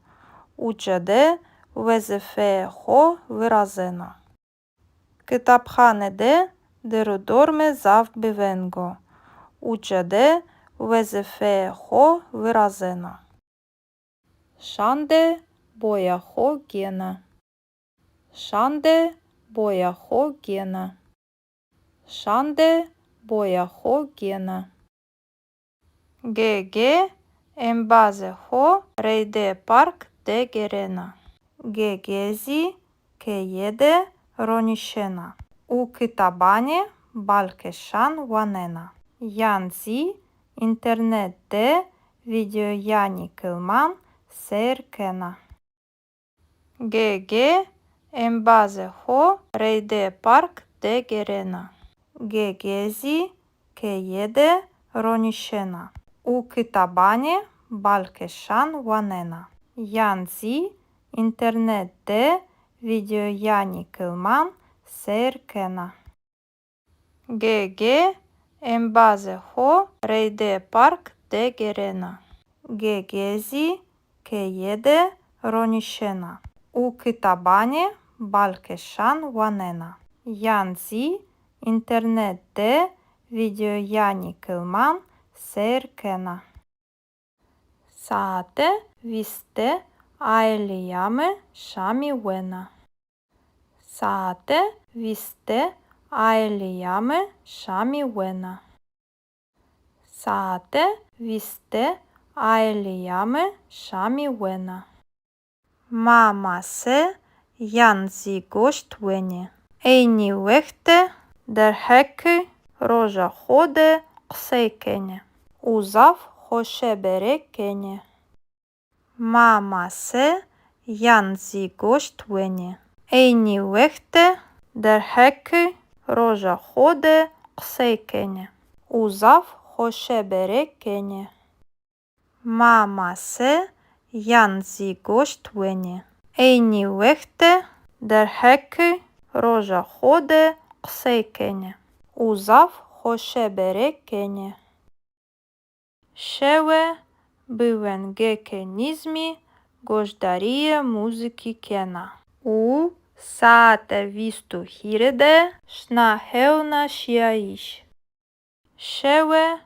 Uca de wezîfeyê xo virazena. Kitabxane de dêr û dormê zaf biveng o. Uca de wezîfeyê xo virazena. Şande boya xo gêna. Şande boya xo gêna. Şande boya xo gêna. Gege embazê xo reydê park de gêrena. Gege zî keye de ronîşena û kitabanê balkêşan wanena yan zî înternet de vîdeoyanî kilman seyr kena. Gege embazê xo reydê park de gêrena. Gege zî keye de ronîşena û kitabanê balkêşan wanena yan zî înternet de vîdeoyanî kilman seyr kena. Gege embazê xo reydê park de gêrena. Gege zî keye de ronîşena û kitabanê balkêşan wanena yan zî înternet de vîdeoyanî kilman seyr kena. Saete vîst de aîleya mi şamî wena. Saete vîst de aîleya mi şamî wena. Saete vîst de aîleya mi şamî wena. Ma mase yan zî goşt wenê. Eynî wext de derheqê roja xo de qisey kenê û zaf xoşebere kenê. Ma mase yan zî goşt wenê. Eynî wext de derheqê roja xo de qisey kenê û zaf xoşebere kenê. Ma mase yan zî goşt wenê. Eynî wext de derheqê roja xo de qisey kenê û zaf xoşebere kenê. Şewe bi wengêkê nîzmî goşdarîyê muzîkî kena û saete vîst û hîrê de şina hewna şîyayîş. Şewe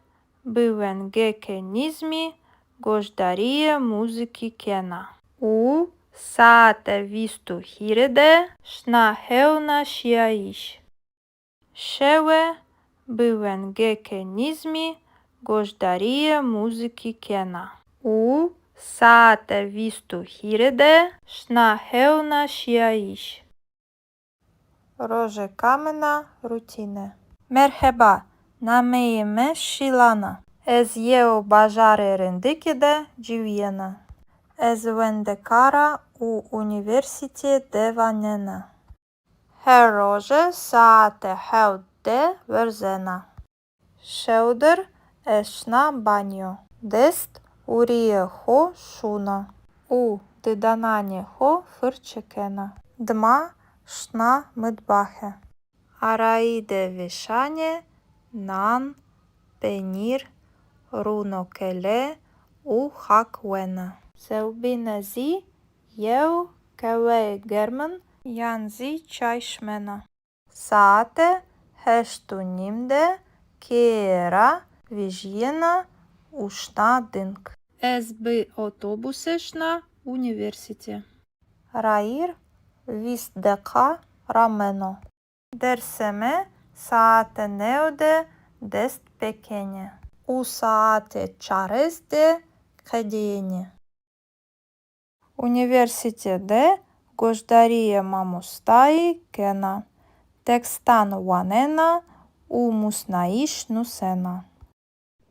bi wengêkê nîzmî goşdarîyê muzîkî kena û saete vîst û hîrê de şina hewna şîyayîş. Şewe bi wengêkê nîzmî goşdarîyê muzîkî kena û saete vîst û hîrê de şina hewna şîyayîş. Rojê kamina rutîne. Merheba, nameyê mi Şîlan a. Ez yew bajarê rindikî de ciwîyena. Ez wendekar a û unîversîtîye de wanena. Her roje saete hewt de werzena. Şewdir ez şina banyo. Dest û rîyê xo şûna û didananê xo firçe kena. Dima şina mitbaxe. Arayî de vêşanê nan, penîr, rûnokele û xak wena. Sewbîne zî yew qeweyê germin yan zî çay şimena. Saete heşt û nîm de keye ra vejîyena û şina ding. Ez bi otobuse şina unîversîte. Rayîr vîst deqa rameno. Dersê mi saete new de dest pêkenê û saete çarês de qedîyenê. Unîversîte de goşdarîyê mamostayî kena, tekstan wanena û musnayîş nusena.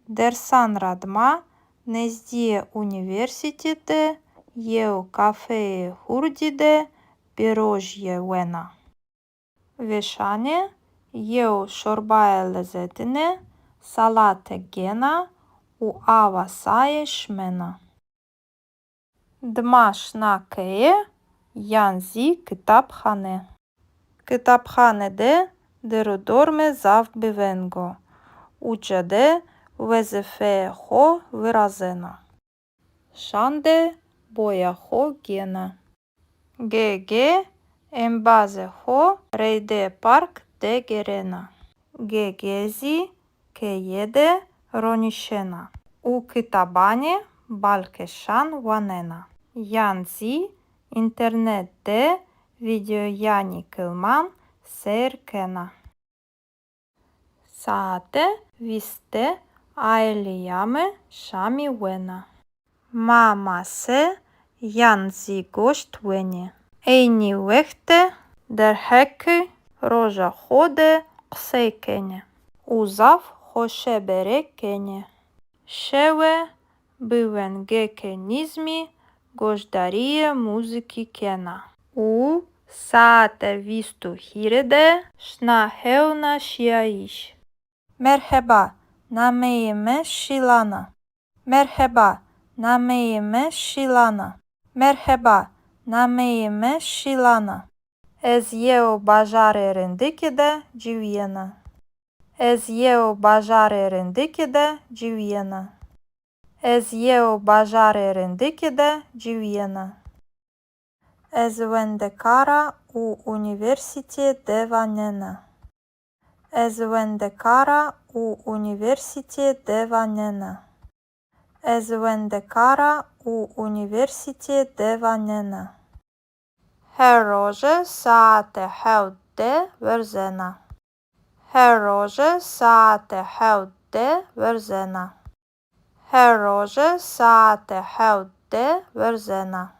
Dersan ra dima nezdîyê unîversîte de yew kafeyê hurdî de bêrojîye wena. Vêşanê yew şorbaye lezetine salate gêna û awa saye şimena. Dima şina keye yan zî kitabxane. Kitabxane de dêr û dormê zaf biveng o. Uca de wezîfeyê xo virazena. Şan de boya xo gêna. Ge-ge embazê xo reydê park de gêrena. Ge-ge zî keye de ronîşena û kitabanê balkêşan wanena yan zî înternet de vîdeoyanê kilman seyr kena. Saete vîst de aîleya mi şamî wena. Ma mase yan zî goşt wenê. Eynî wext de derheqê roja xo de qisey kenê û zaf xoşebere kenê. Şewe bi wengêkê nîzmî goşdarîyê muzîkî kena û saete vîst û hîrê de şina hewna şîyayîş. Merheba, nameyê mi Şîlan a. Merheba, nameyê mi Şîlan a. Merheba, nameyê mi Şîlan a. Ez yew bajarê rindikî de ciwîyena. Ez yew bajarê rindikî de ciwîyena. Ez yew bajarê rindikî de ciwîyena. Ez wendekar a û unîversîtîye de wanena. Ez wendekar a û unîversîtîye de wanena. Ez wendekar a û unîversîtîye de wanena. Her roje saete hewt de werzena. Her roje saete hewt de werzena. Her roje saete hewt de werzena.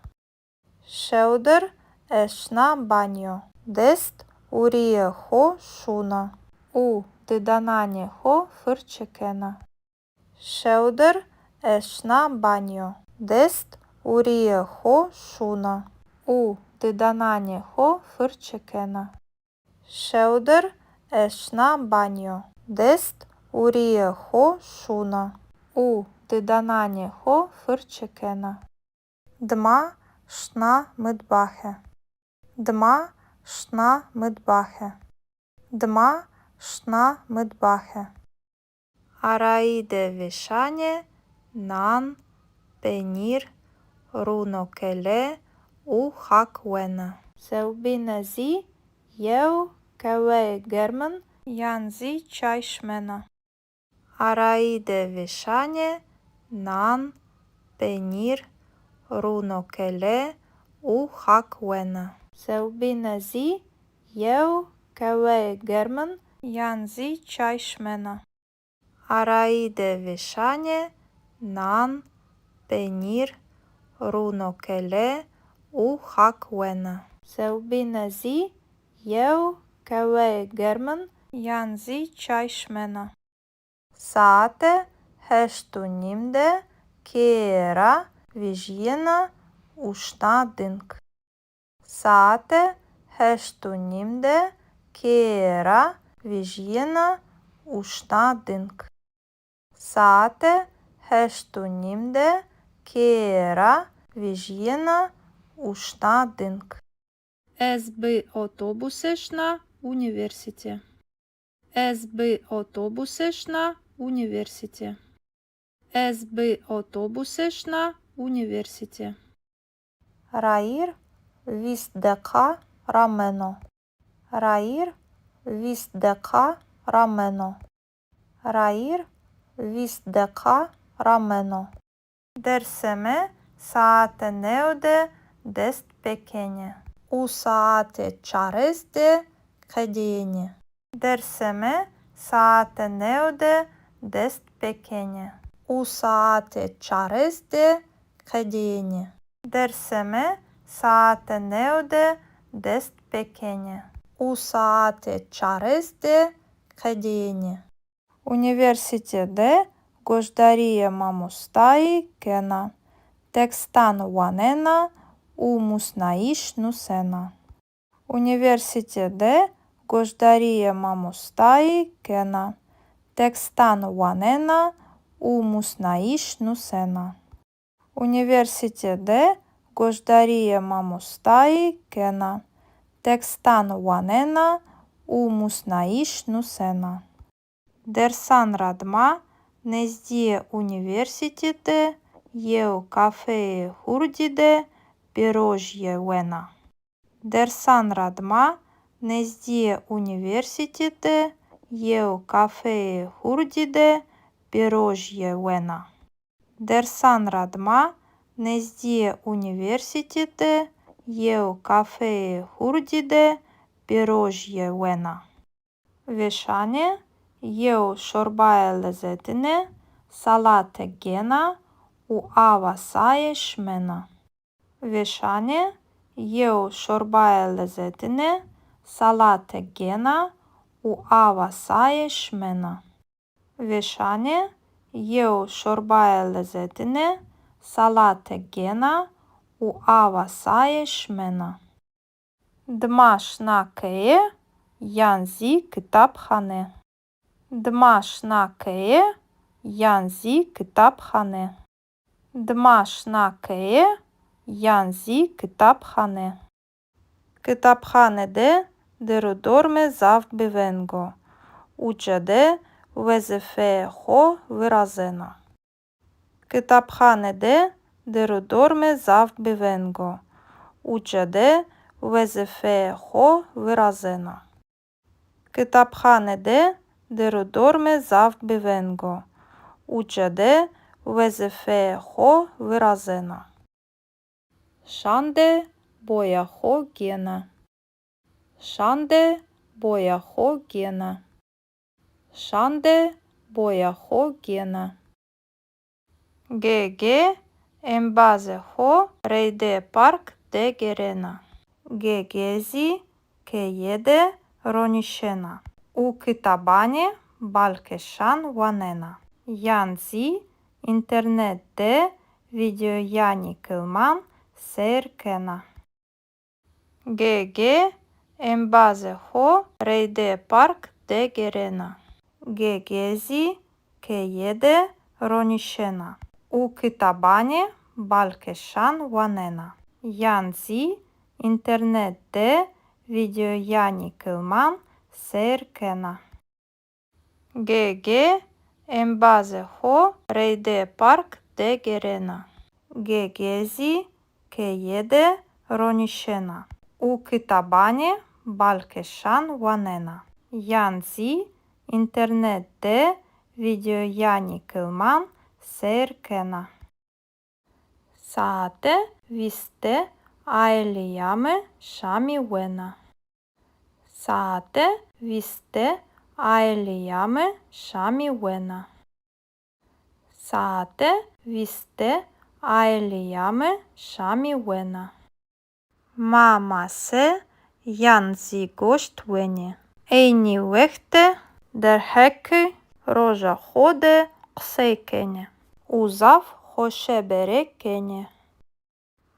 Şewdir ez şina banyo. Dest û rîyê xo şûna û didananê xo firçe kena. Şewdir ez şina banyo. Dest û rîyê xo şûna û didananê xo firçe kena. Şewdir ez şina banyo. Dest û rîyê xo şûna û didananê xo firçe kena. Dima şina mitbaxe. Dima şina mitbaxe. Dima şina mitbaxe. Arayî de vêşanê nan, penîr, rûnokele û xak wena. Sewbîne zî yew qeweyê germin yan zî çay şimena. Arayî de vêşanê nan, penîr, rûnokele û xak wena. Sewbîne zî yew qeweyê germin yan zî çay şimena. Arayî de vêşanê nan, penîr, rûnokele û xak wena. Sewbîne zî yew qeweyê germin yan zî çay şimena. Saete heşt û nîm de keye ra vejîyena û şina ding. Saete heşt û nîm de keye ra vejîyena û şina ding. Saete heşt û nîm de keye ra vejîyena û şina ding. Ez bi otobuse şina unîversîte. Ez bi otobuse şina unîversîte. Ez bi otobuse şina unîversîte. Rayîr vîst deqa rameno. Rayîr vîst deqa rameno. Rayîr vîst deqa rameno. Dersê mi saete new de dest pêkenê û saete çarês de qedêyenê. Dersê mi saete new de dest pêkenê û saete çarês de qedêyenê. Dersê mi saete new de dest pêkenê û saete çarês de qedêyenê. Unîversîte de goşdarîyê mamostayî kena, tekstan wanena û musnayîş nusena. Unîversîte de goşdarîyê mamostayî kena, tekstan wanena û musnayîş nusena. Unîversîte de goşdarîyê mamostayî kena, tekstan wanena û musnayîş nusena. Dersan ra dima nezdîyê unîversîte de yew kafeyê hurdî de pîrojîye wena. Dersan ra dima nezdîyê unîversîte de yew kafeyê hurdî de pîrojîye wena. Dersan ra dima nezdîyê unîversîte de yew kafeyê hurdî de pîrojîye wena. Vêşanê yew şorbayê lezetine salate gêna û awa saye şimena. Vêşanê yew şorbayê lezetine salate gêna û awa saye şimena. Vêşanê yew şorbayê lezetine salate gêna û awa saye şimena. Dima şina keye yan zî kitabxane. Dima şina keye yan zî kitabxane. Dima şina keye yan zî kitabxane. Kitabxane de dir û dormê zaf bi veng o. Uca de wezîfeyê xo virazena. Kitabxane de dir û dormê zaf bi veng o. Uca de wezîfeyê xo virazena. Kitabxane de dir û dormê zaf bi veng o. Uca de wezîfeyê xo virazena. Şande boya xo gêna. Şande boya xo gêna. Şande boya xo gêna. Gege embazê xo reydê park de gêrena. Gege zî keye de ronîşena û kitabanê balkêşan wanena. Yan zî înternet de vîdeoyanê kilman seyr kena. Gege embazê xo reydê park de gêrena. Gege zî keye de ronîşena û kitabanê balkêşan wanena. Yan zî înternet de vîdeoyanê kilman seyr kena. Gege embazê xo reydê park de gêrena. Gege zî keye de ronîşena û kitabanê balkêşan wanena. Yan zî înternet de vîdeoyanê kilman seyr kena. Saete vîst de aîleya mi şamî wena. Saete vîst de aîleya mi şamî wena. Saete vîst de aîleya mi şamî wena. Ma mase yan zî goşt wenê. Eynî wext de derheqê roja xo de qisey kenê û zaf xoşebere kenê.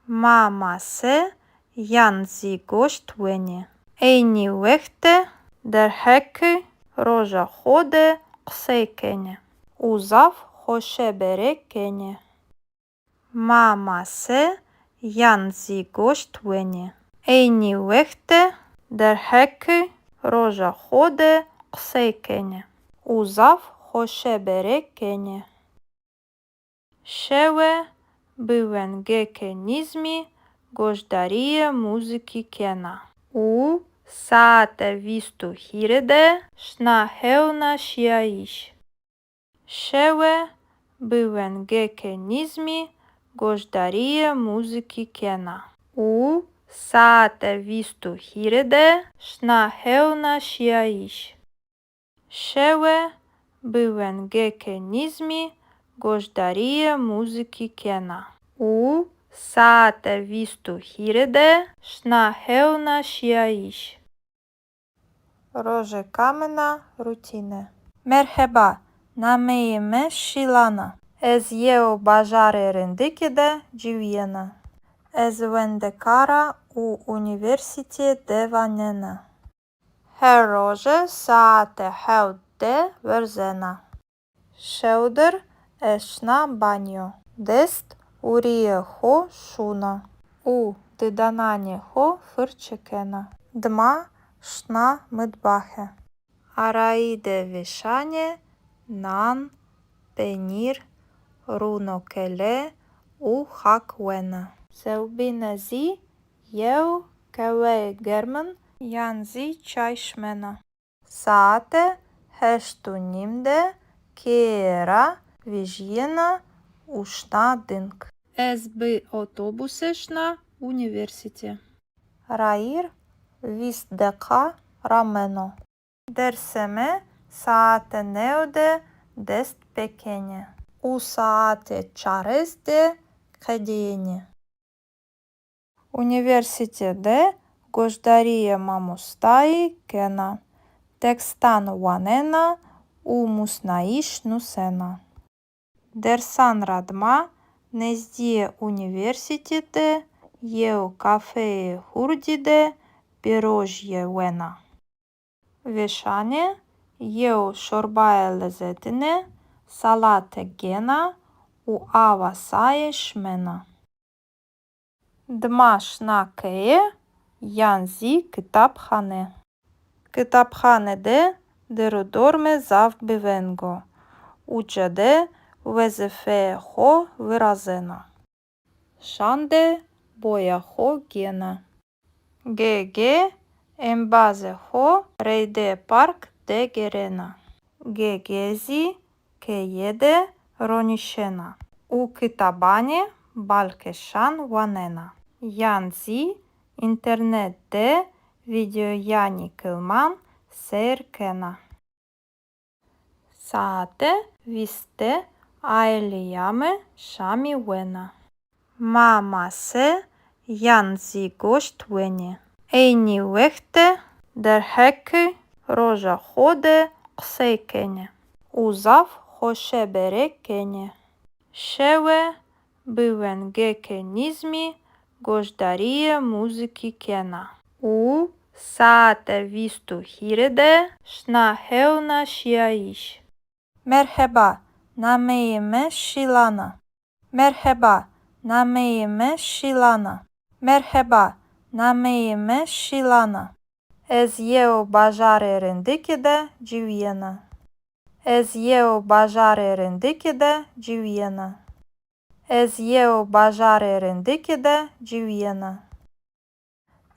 Ma mase yan zî goşt wenê. Eynî wext de derheqê roja xo de qisey kenê û zaf xoşebere kenê. Ma mase yan zî goşt wenê. Eynî wext de derheqê roja xo de qisey kenê û zaf xoşebere kenê. Şewe bi wengeke nîzmî goşdarîye muzîkî kena û saete vîst û hîrê de şina hewna şîyayîş. Şewe bi wengeke nîzmî goşdarîye muzîkî kena û saete vîst û hîrê de şina hewna şîyayîş. Şewe bi wengeke nîzmî goşdarîye muzîkî kena û saete vîst û hîrê de şina hewna şîyayîş. Rojeka min a rutîne. Merheba, nameyê mi Şîlan a. Ez yew bajarê rindikî de ciwîyena. Ez wendekar a û unîversîtîye de wanena. Her roje saete hewt de werzena. Şewdir ez şina banyo. Dest û rîyê xo şûna û didananê xo firçe kena. Dima şina mitbaxe. Arayî de vêşanê nan, penîr, rûnokele û xak wena. Sewbîne zî yew qehweyê germin yan zî çay şimena. Saete heşt û nîm de keye ra vejîyena û şina ding. Ez bi otobuse şina unîversîte. Rayîr vîst deqa rameno. Dersê mi saete new de dest pêkenê û saete çarês de qedîyenê. Unîversîte de goşdarîyê mamostayî kena, tekstan wanena û musnayîş nusena. Dersan ra dima nezdîyê unîversîte de yew kafeyê hurdî de pîrojîye wena. Vêşanê yew şorbaye lezetine salate gêna û awa saye şimena. Dima şina keye yan zî kitabxane. Kitabxane de dêr û dorme zaf biveng o. Uca de wezîfeyê xo virazena. Şan de boya xo gêna. Ge-ge embazê xo reyde park de gêrena. Ge-ge zî keye de ronîşena û kitabanê balkêşan wanena yan zî înternet de vîdeoyanê kilman seyr kena. Saete vîst de aîleya mi şamî wena. Ma mase yan zî goşt wenê. Eynî wext de derheqê roja xo de qisey kenê û zaf xoşebere kenê. Şewe bi wengeke nîzmî goşdarîyê muzîkî kena û saete vîst û hîrê de şina hewna şîyayîş. Merheba, nameyê mi Şîlan a. Merheba, nameyê mi Şîlan a. Merheba, nameyê mi Şîlan a. Ez yew bajarê rindikî de ciwîyena. Ez yew bajarê rindikî de ciwîyena. Ez yew bajarê rindikî de ciwîyena.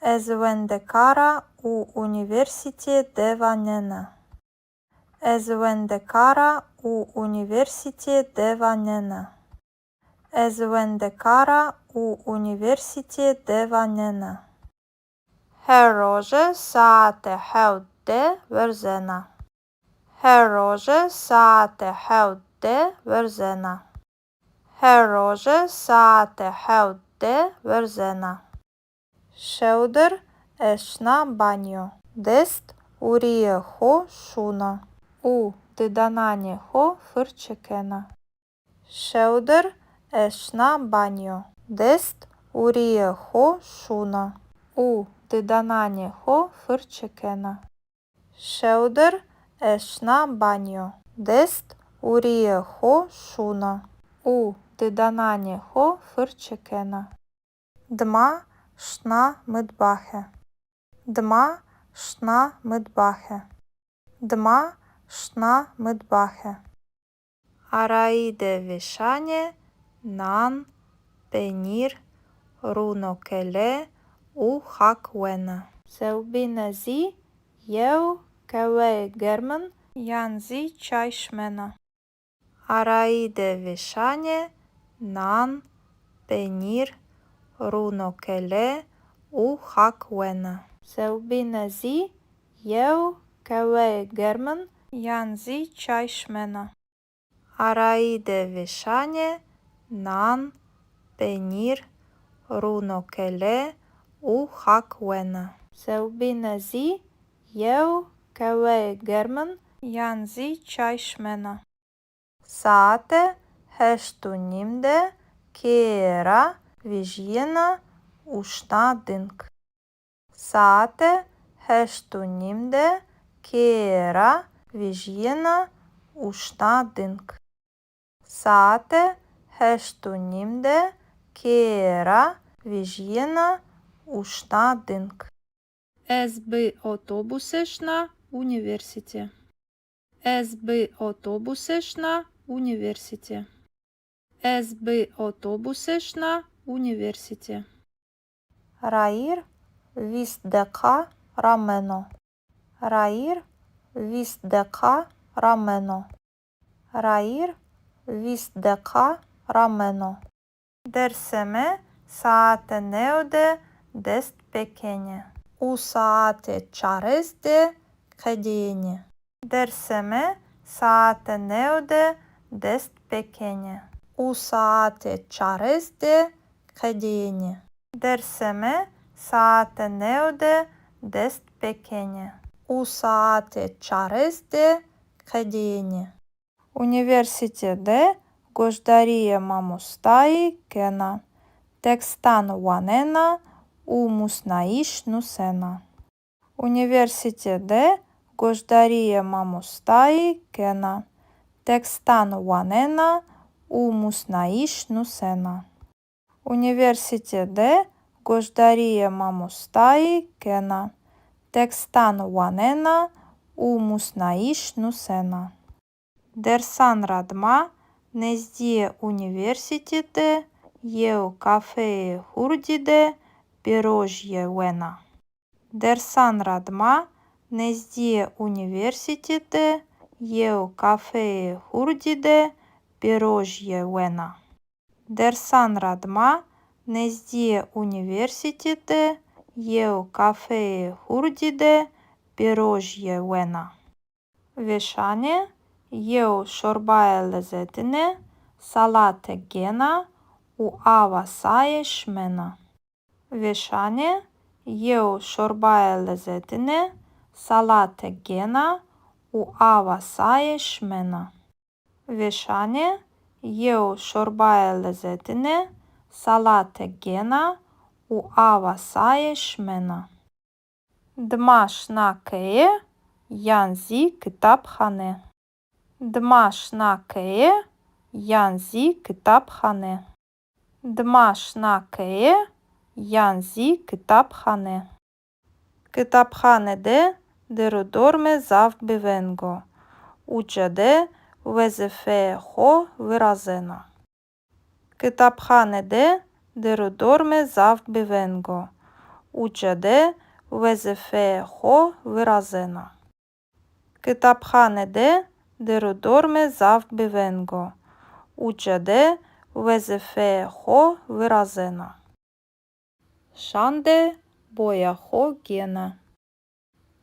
Ez wendekar a û unîversîtîye de wanena. Ez wendekar a û unîversîtîye de wanena. Ez wendekar a û unîversîtîye de wanena. Her roje saete hewt de werzena. Her roje saete hewt de werzena. Her roje saete hewt de werzena. Şewdir ez şina banyo. Dest û rîyê xo şûna û didananê xo firçe kena. Şewdir ez şina banyo. Dest û rîyê xo şûna û didananê xo firçe kena. Şewdir ez şina banyo. Dest û rîyê xo şûna û didananê xo firçe kena. Dima şina mitbaxe. Dima şina mitbaxe. Dima şina mitbaxe. Arayî de vêşanê nan, penîr, rûnokele û xak wena. Sewbîne zî yew keweyê germin yan zî çay şimena. Arayî de vêşanê nan, penîr, rûnokele û xak wena. Sewbîne zî yew keweyê germin yan zî çay şimena. Arayî de vêşanê nan, penîr, rûnokele û xak wena. Sewbîne zî yew keweyê germin yan zî çay şimena. Saete heşt û nîm de keye ra vejîyena û şina ding. Saete heşt û nîm de keye ra vejîyena û şina ding. Saete heşt û nîm de keye ra vejîyena û şina ding. Ez bi otobuse şina unîversîte. Ez bi otobuse şina unîversîte. Ez bi otobuse şina unîversîte. Rayîr vîst deqa rameno. Rayîr vîst deqa rameno. Rayîr vîst deqa rameno. Dersê mi saete new de dest pêkenê û saete çarês de qedêyenê. Dersê mi saete new de dest pêkenê û saete çarês de qedêyenê. Dersê mi saete new de dest pêkenê û saete çarês de qedêyenê. Unîversîte de goşdarîyê mamostayî kena, tekstan wanena û musnayîş nusena. Unîversîte de goşdarîyê mamostayî kena, tekstan wanena û musnayîş nusena. Unîversîte de goşdarîyê mamostayî kena, tekstan wanena û musnayîş nusena. Dersan ra dima nezdîyê unîversîte de yew kafeyê hurdî de pêrojîye wena. Dersan ra dima nezdîyê unîversîte de yew kafeyê hurdî de pêrojîye wena. Dersan ra dima nezdîyê unîversîte de yew kafeyê hurdî de pêrojîye wena. Vêşanê yew şorbaye lezetine salate gêna û awa saye şimena. Vêşanê yew şorbaye lezetine salate gêna û awa saye şimena. Vêşanê yew şorbaye lezetine salate gêna û awa saye şimena. Dima şina keye yan zî kitabxane. Dima şina keye yan zî kitabxane. Dima şina keye yan zî kitabxane. Kitabxane de der û dormê zaf biveng o. Uca de wezîfeyê xo virazena. Kitabxane de der û dormê zaf biveng o. Uca de wezîfeyê xo virazena. Kitabxane de der û dormê zaf biveng o. Uca de wezîfeyê xo virazena. Şande boya xo gêna.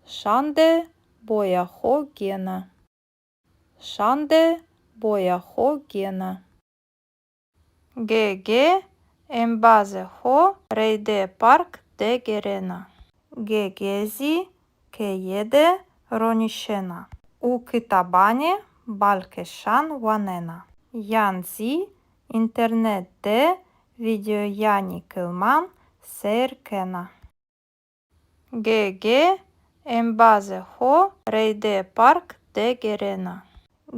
Şande boya xo gêna. Şan de boya xo gêna. Ge-ge embazê xo reydê park de gêrena. Ge-ge zî keye de ronîşena û kitabanê balkêşan wanena yan zî înternet de vîdeoyanê kilman seyr kena. Ge-ge embazê xo reydê park de gêrena.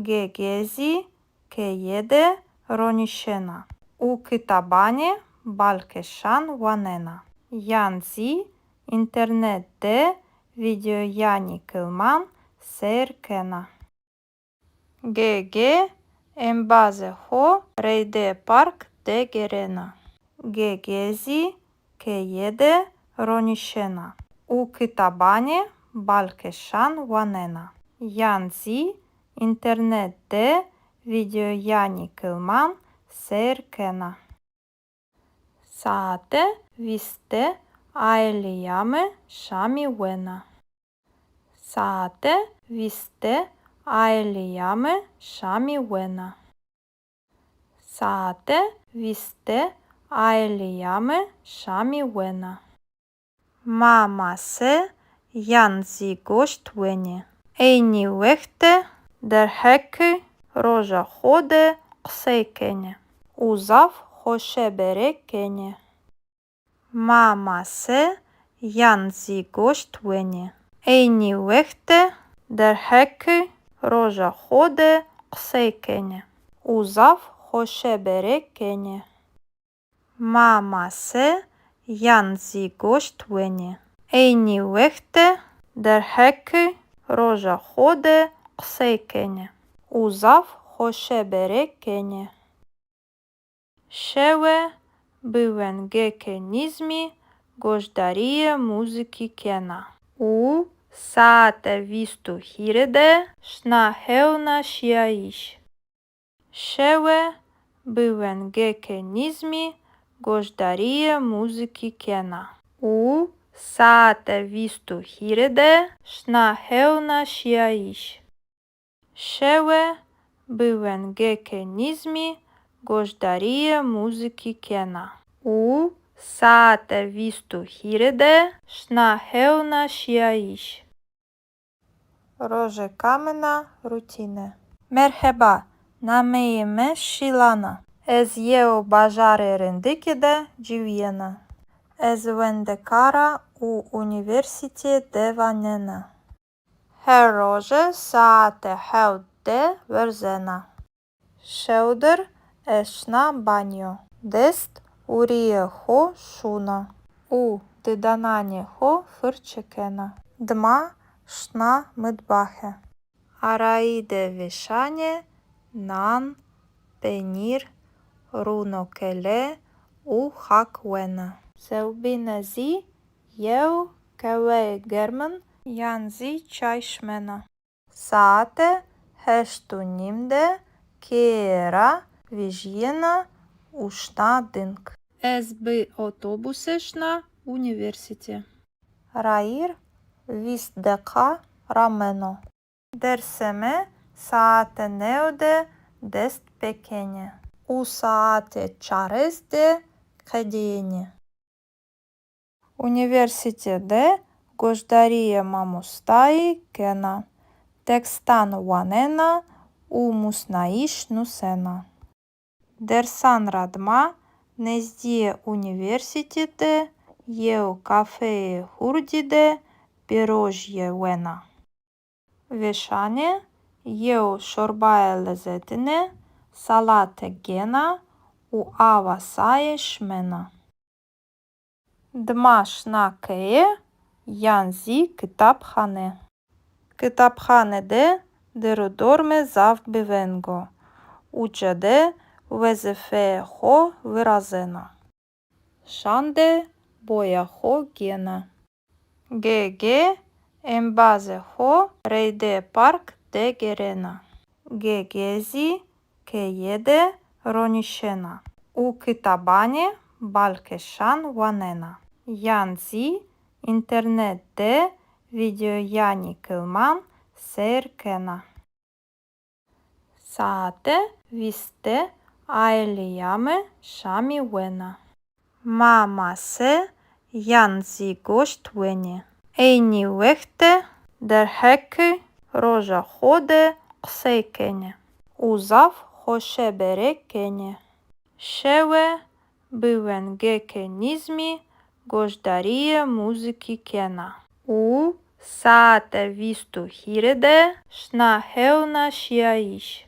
Ge-ge zî keye de ronîşena û kitabanê balkêşan wanena yan zî înternet de vîdeoyanê kilman seyr kena. Ge-ge embazê xo reydê park de gêrena. Ge-ge zî keye de ronîşena û kitabanê balkêşan wanena yan zî înternet de vîdeoyanê kilman seyr kena. Saete vîst de aîleya mi şamî wena. Saete vîst de aîleya mi şamî wena. Saete vîst de aîleya mi şamî wena. Ma mase yan zî goşt wenê. Eynî wext de derheqê roja xo de qisey kenê û zaf xoşebere kenê. Ma mase yan zî goşt wenê. Eynî wext de derheqê roja xo de qisey kenê û zaf xoşebere kenê. Ma mase yan zî goşt wenê. Eynî wext de derheqê roja xo de qisey kenê û zaf xoşebere kenê. Şewe bi wengêkê nîzmî goşdarîyê muzîkî kena û saete vîst û hîrê de şina hewna şîyayîş. Şewe bi wengêkê nîzmî goşdarîyê muzîkî kena û saete vîst û hîrê de şina hewna şîyayîş. Şewe bi wengêkê nîzmî goşdarîyê muzîkî kena û saete vîst û hîrê de şina hewna şîyayîş. Rojêka min a rutîne. Merheba, nameyê mi Şîlan a. Ez yew bajarê rindikî de ciwîyena. Ez wendekar a û unîversîtîye de wanena. Her roje saete hewt de werzena. Şewdir ez şina banyo. Dest û rîyê xo şûna û didananê xo firçe kena. Dima şina mitbaxe. Arayî de vêşanê nan, penîr, rûnokele û xak wena. Sewbîne zî yew qehweyê germin yan zî çay şimena. Saete heşt û nîm de keye ra vejîyena û şina ding. Ez bi otobuse şina unîversîte. Rayîr vîst deqa rameno. Dersê mi saete new de dest pêkenê û saete çarês de qedêyenê. Unîversîte de goşdarîyê mamostayî kena, tekstan wanena û musnayîş nusena. Dersan ra dima nezdîyê unîversîte de yew kafeyê hurdî de pîrojîye wena. Vêşanê yew şorbayê lezetine salate gêna û awa saye şimena. Dima şina keye yan zî kitabxane. Kitabxane de derdorme zaf biveng o. Uca de wezîfeyê xo virazena. Şan de boya xo gêna. Ge-ge embazê xo reydê park de gêrena. Ge-ge zî keye de ronîşena û kitabanê balkêşan wanena yan zî înternet de vîdeoyanê kilman seyr kena. Saete vîst de aîleya mi şamî wena. Ma mase yan zî goşt wenê. Eynî wext de derheqê roja xo de qisey kenê û zaf xoşebere kenê. Şewe bi wengêkê nîzmî goşdarîyê muzîkî kena û saete vîst û hîrê de şina hewna şîyayîş.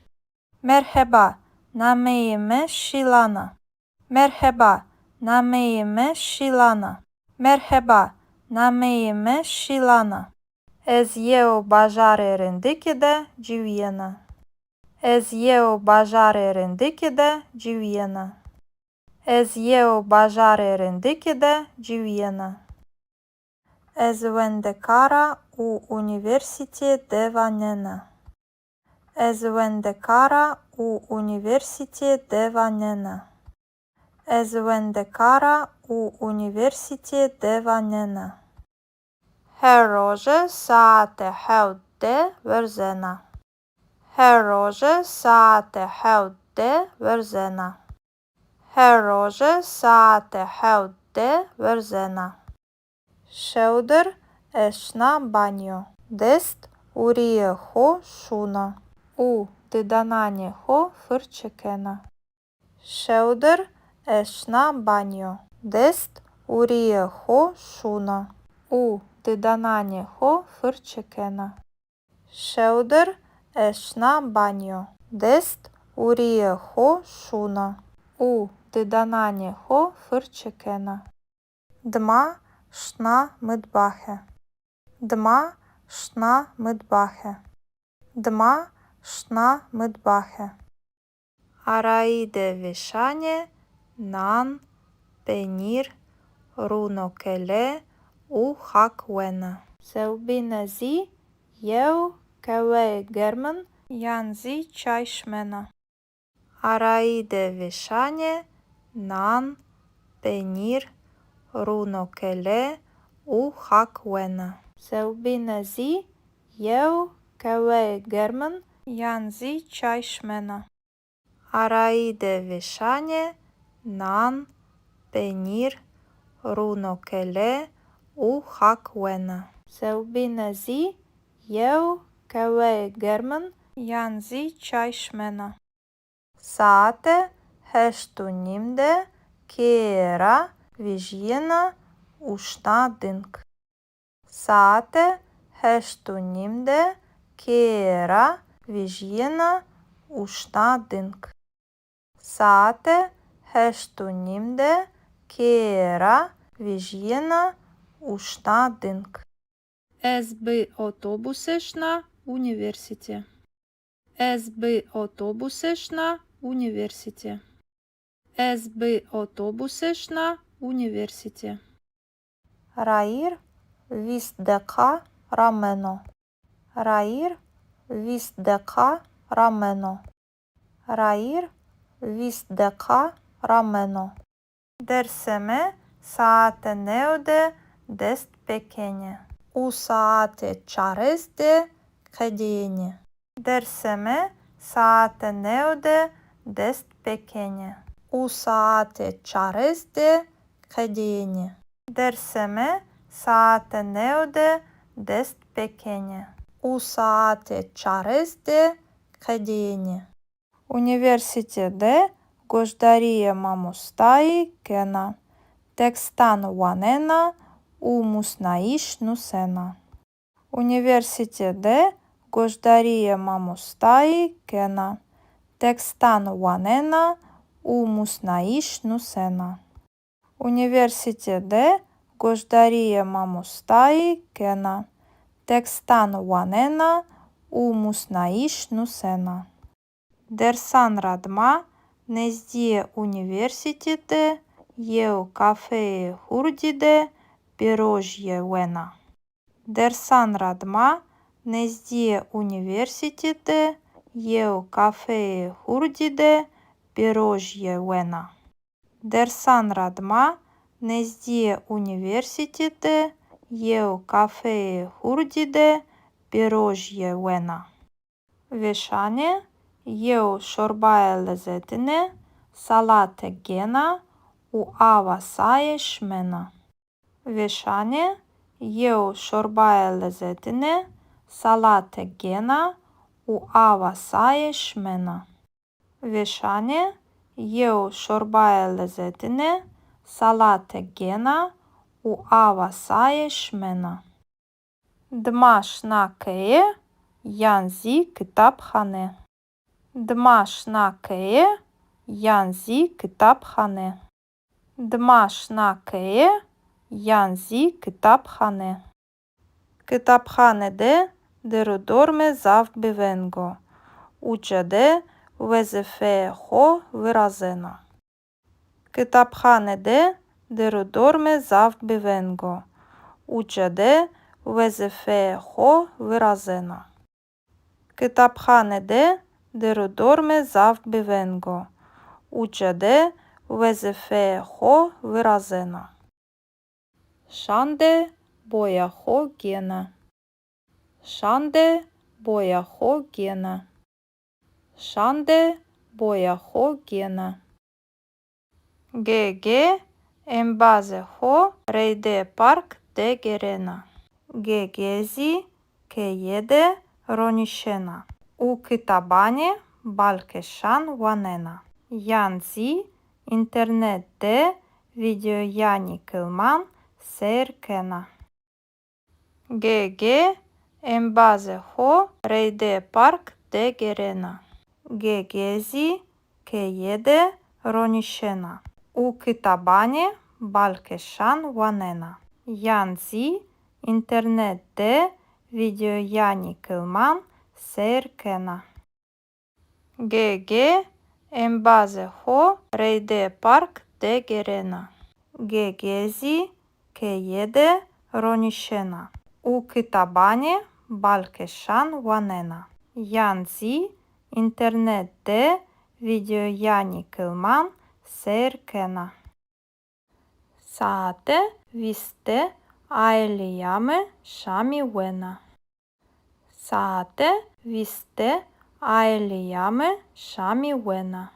Merheba, nameyê mi Şîlan a. Merheba, nameyê mi Şîlan a. Merheba, nameyê mi Şîlan a. Ez yew bajarê rindikî de ciwîyena. Ez yew bajarê rindikî de ciwîyena. Ez yew bajarê rindikî de ciwîyena. Ez wendekar a û unîversîtê de wanena. Ez wendekar a û unîversîtê de wanena. Ez wendekar a û unîversîtê de wanena. Her roje saete hewt de werzena. Her roje saete hewt de werzena. Her roje saete hewt de werzena. Şewdir ez şina banyo. Dest û rîyê xo şûna û didananê xo firçe kena. Şewdir ez şina banyo. Dest û rîyê xo şûna û didananê xo firçe kena. Şewdir ez şina banyo. Dest û rîyê xo şûna û didananê xo firçe kena. Dima şina mitbaxe. Dima şina mitbaxe. Dima şina mitbaxe. Arayî de vêşanê nan, penîr, rûnokele û xak wena. Sewbîne zî yew qeweyê germin yan zî çay şimena. Arayî de vêşanê nan, penîr, rûnokele û xak wena. Sewbîne zî yew qeweyê germin yan zî çay şimena. Arayî de vêşanê nan, penîr, rûnokele û xak wena. Sewbîne zî yew qeweyê germin yan zî çay şimena. Saete heşt û nîm de keye ra vejîyena û şina ding. Saete heşt û nîm de keye ra vejîyena û şina ding. Saete heşt û nîm de keye ra vejîyena û şina ding. Ez bi otobuse şina unîversîte. Ez bi otobuse şina unîversîte. Ez bi otobuse şina unîversîte. Rayîr vîst deqa rameno. Rayîr vîst deqa rameno. Rayîr vîst deqa rameno. Dersê mi saete new de dest pêkenê û saete çarês de qedêyenê. Dersê mi saete new de dest pêkenê û saete çarês de qedêyenê. Dersê mi saete new de dest pêkenê û saete çarês de qedêyenê. Unîversîte de goşdarîyê mamostayî kena, tekstan wanena û musnayîş nusena. Unîversîte de goşdarîyê mamostayî kena, tekstan wanena û musnayîş nusena. Unîversîte de goşdarîyê mamostayî kena, tekstan wanena û musnayîş nusena. Dersan ra dima nezdîyê unîversîte de yew kafeyê hurdî de pêrojîye wena. Dersan ra dima nezdîyê unîversîte de yew kafeyê hurdî de pêrojîye wena. Dersan ra dima nezdîyê unîversîte de yew kafeyê hurdî de pêrojîye wena. Vêşanê yew şorbayê lezetine salate gêna û awa saye şimena. Vêşanê yew şorbayê lezetine salate gêna û awa saye şimena. Vêşanê yew şorbayê lezetine salate gêna û awa saye şimena. Dima şina keye yan zî kitabxane. Dima şina keye yan zî kitabxane. Dima şina keye yan zî kitabxane. Kitabxane de der û dormê zaf biveng o. Uca de wezîfeyê xo virazena. Kitabxane de der û dormê zaf biveng o. Uca de wezîfeyê xo virazena. Kitabxane de der û dormê zaf biveng o. Uca de wezîfeyê xo virazena. Şan de boya xo gêna. Şan de boya xo gêna. Şan de boya xo gêna. G G embazê xo reydê park de gêrena. G G zî keye de ronîşena û kitabanê balkêşan wanena, yan zî înternet de vîdeoyanê kilman seyr kena. G G embazê xo reydê park de gêrena. G G zî keye de ronîşena û kitabanê balkêşan wanena, yan zî înternet de vîdeoyanê kilman seyr kena. G G embazê xo reydê park de gêrena. G G zî keye de ronîşena û kitabanê balkêşan wanena, yan zî înternet de vîdeoyanê kilman seyr kena. Saete vîst de aîleya mi şamî wena. Saete vîst de aîleya mi şamî wena.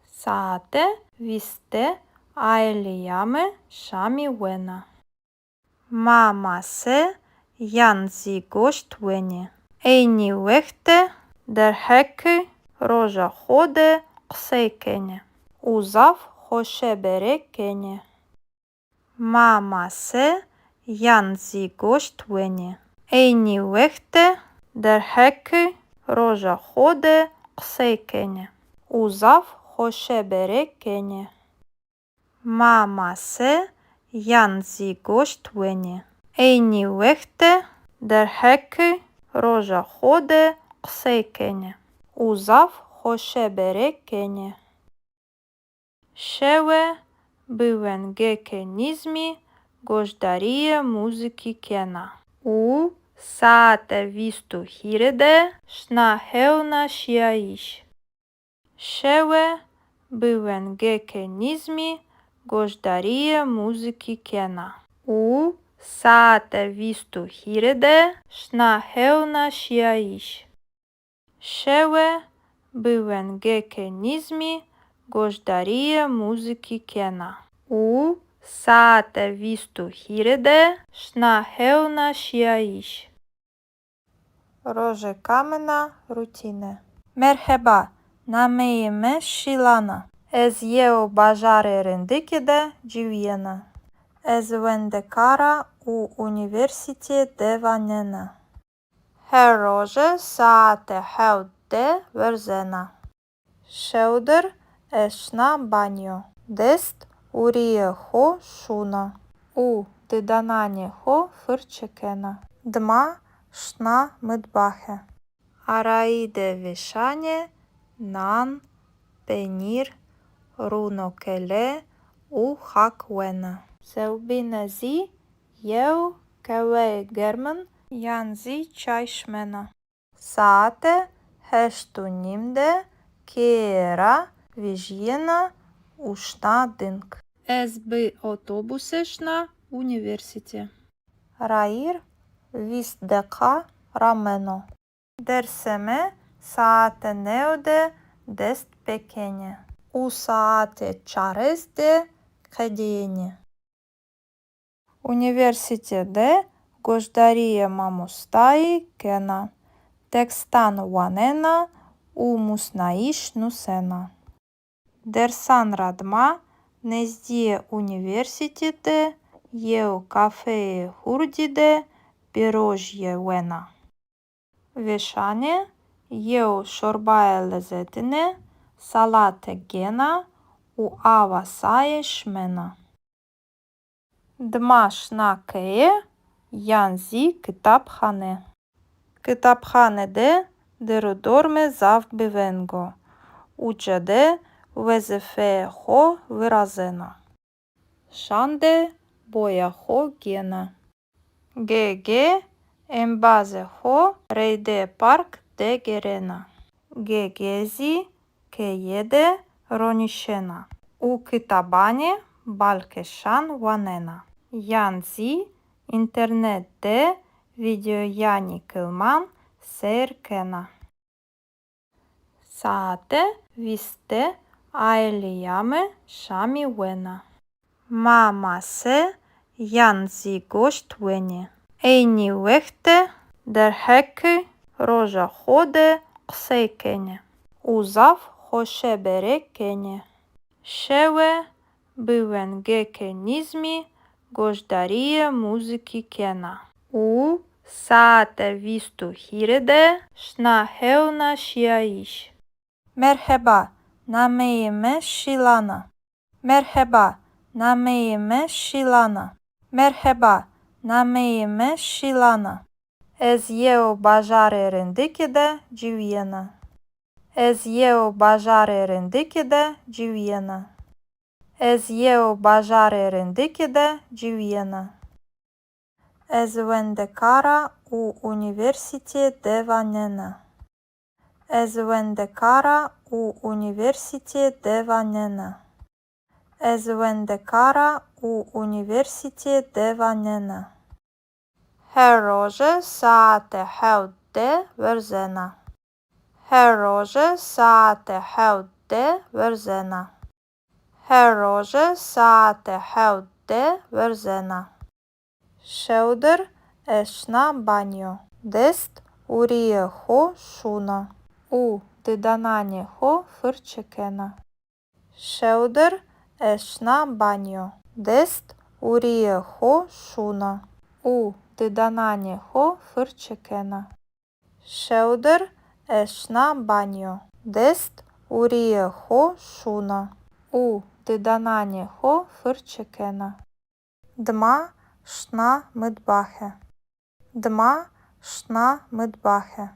Saete vîst de aîleya mi şamî wena. Ma mase yan zî goşt wenê. Eynî wext de derheqê roja xo de qisey kenê û zaf xoşebere kenê. Ma mase yan zî goşt wenê. Eynî wext de derheqê roja xo de qisey kenê û zaf xoşebere kenê. Ma mase yan zî goşt wenê. Eynî wext de derheqê roja xo de qisey kenê û zaf xoşebere kenê. Şewe bi wengêkê nîzmî goşdarîyê muzîkî kena û saete vîst û hîrê de şina hewna şîyayîş. Şewe bi wengêkê nîzmî goşdarîyê muzîkî kena û saete vîst û hîrê de şina hewna şîyayîş. Şewe bi wengêkê nîzmî goşdarîyê muzîkî kena û saete vîst û hîrê de şina hewna şîyayîş. Rojêka min a rutîne. Merheba, nameyê mi Şîlan a. Ez yew bajarê rindikî de ciwîyena. Ez wendekar a û unîversîteyê de wanena. Her roje saete hewt de werzena. Şewdir ez şina banyo. Dest û rîyê xo şûna û didananê xo firçe kena. Dima şina mitbaxe. Arayî de vêşanê nan, penîr, rûno kele û xak wena. Sewbîne zî yew qeweyê germin yan zî çay şimena. Saete heşt û nîm de keye ra vejîyena û şina ding. Ez bi otobuse şina unîversîte. Rayîr vîst deqa rameno. Dersê mi Saete new de dest pê kenê û saete çarês de qedênê. Unîversîte de goşdarîyê mamostayî kena, tekstan wanena û musnayîş nusena. Dersan ra dima nezdîyê unîversîte de yew kafeyê hurdî de birojîye wena. Vêşanê yew şorbaye lezetine salate gêna û awa saye şimena. Dima şina keye yan zî kitabxane. Kitabxane de dêr û dorme zaf biveng o. Uca de wezîfeyê xo virazena. Şan de boya xo gêna. Ge-ge embazê xo reydê park de gêrena. Ge-ge zî keye de ronîşena û kitabanê balkêşan wanena yan zî înternet de vîdeoyanê kilman seyr kena. Saete vîst de aîleya mi şamî wena. Ma mase yan zî goşt wenê. Eynî wext de derheqê roja xo de qisey kenê û zaf xoşebere kenê. Şewe bi wengêkê nîzmî goşdarîyê muzîkî kena û saete vîst û hîrê de şina hewna şîyayîş. Merheba, nameyê mi Şîlan a. Merheba, nameyê mi Şîlan a. Merheba, nameyê mi Şîlan a. Ez yew bajarê rindikî de ciwîyena. Ez yew bajarê rindikî de ciwîyena. Ez yew bajarê rindikî de ciwîyena. Ez wendekar a û unîversîtîye de wanena. Ez wendekar a û unîversîtîye de wanena. Ez wendekar a û unîversîtîye de wanena. Her roje saete hewt de werzena. Her roje saete hewt de werzena. Her roje saete hewt de werzena. Şewdir ez şina banyo. Dest û rîyê xo şûna û didananê xo firçe kena. Şewdir ez şina banyo. Dest û rîyê xo şûna û didananê xo firçe kena. Şewdir ez şina banyo. Dest û rîyê xo şûna û didananê xo firçe kena. Dima şina mitbaxe. Dima şina mitbaxe.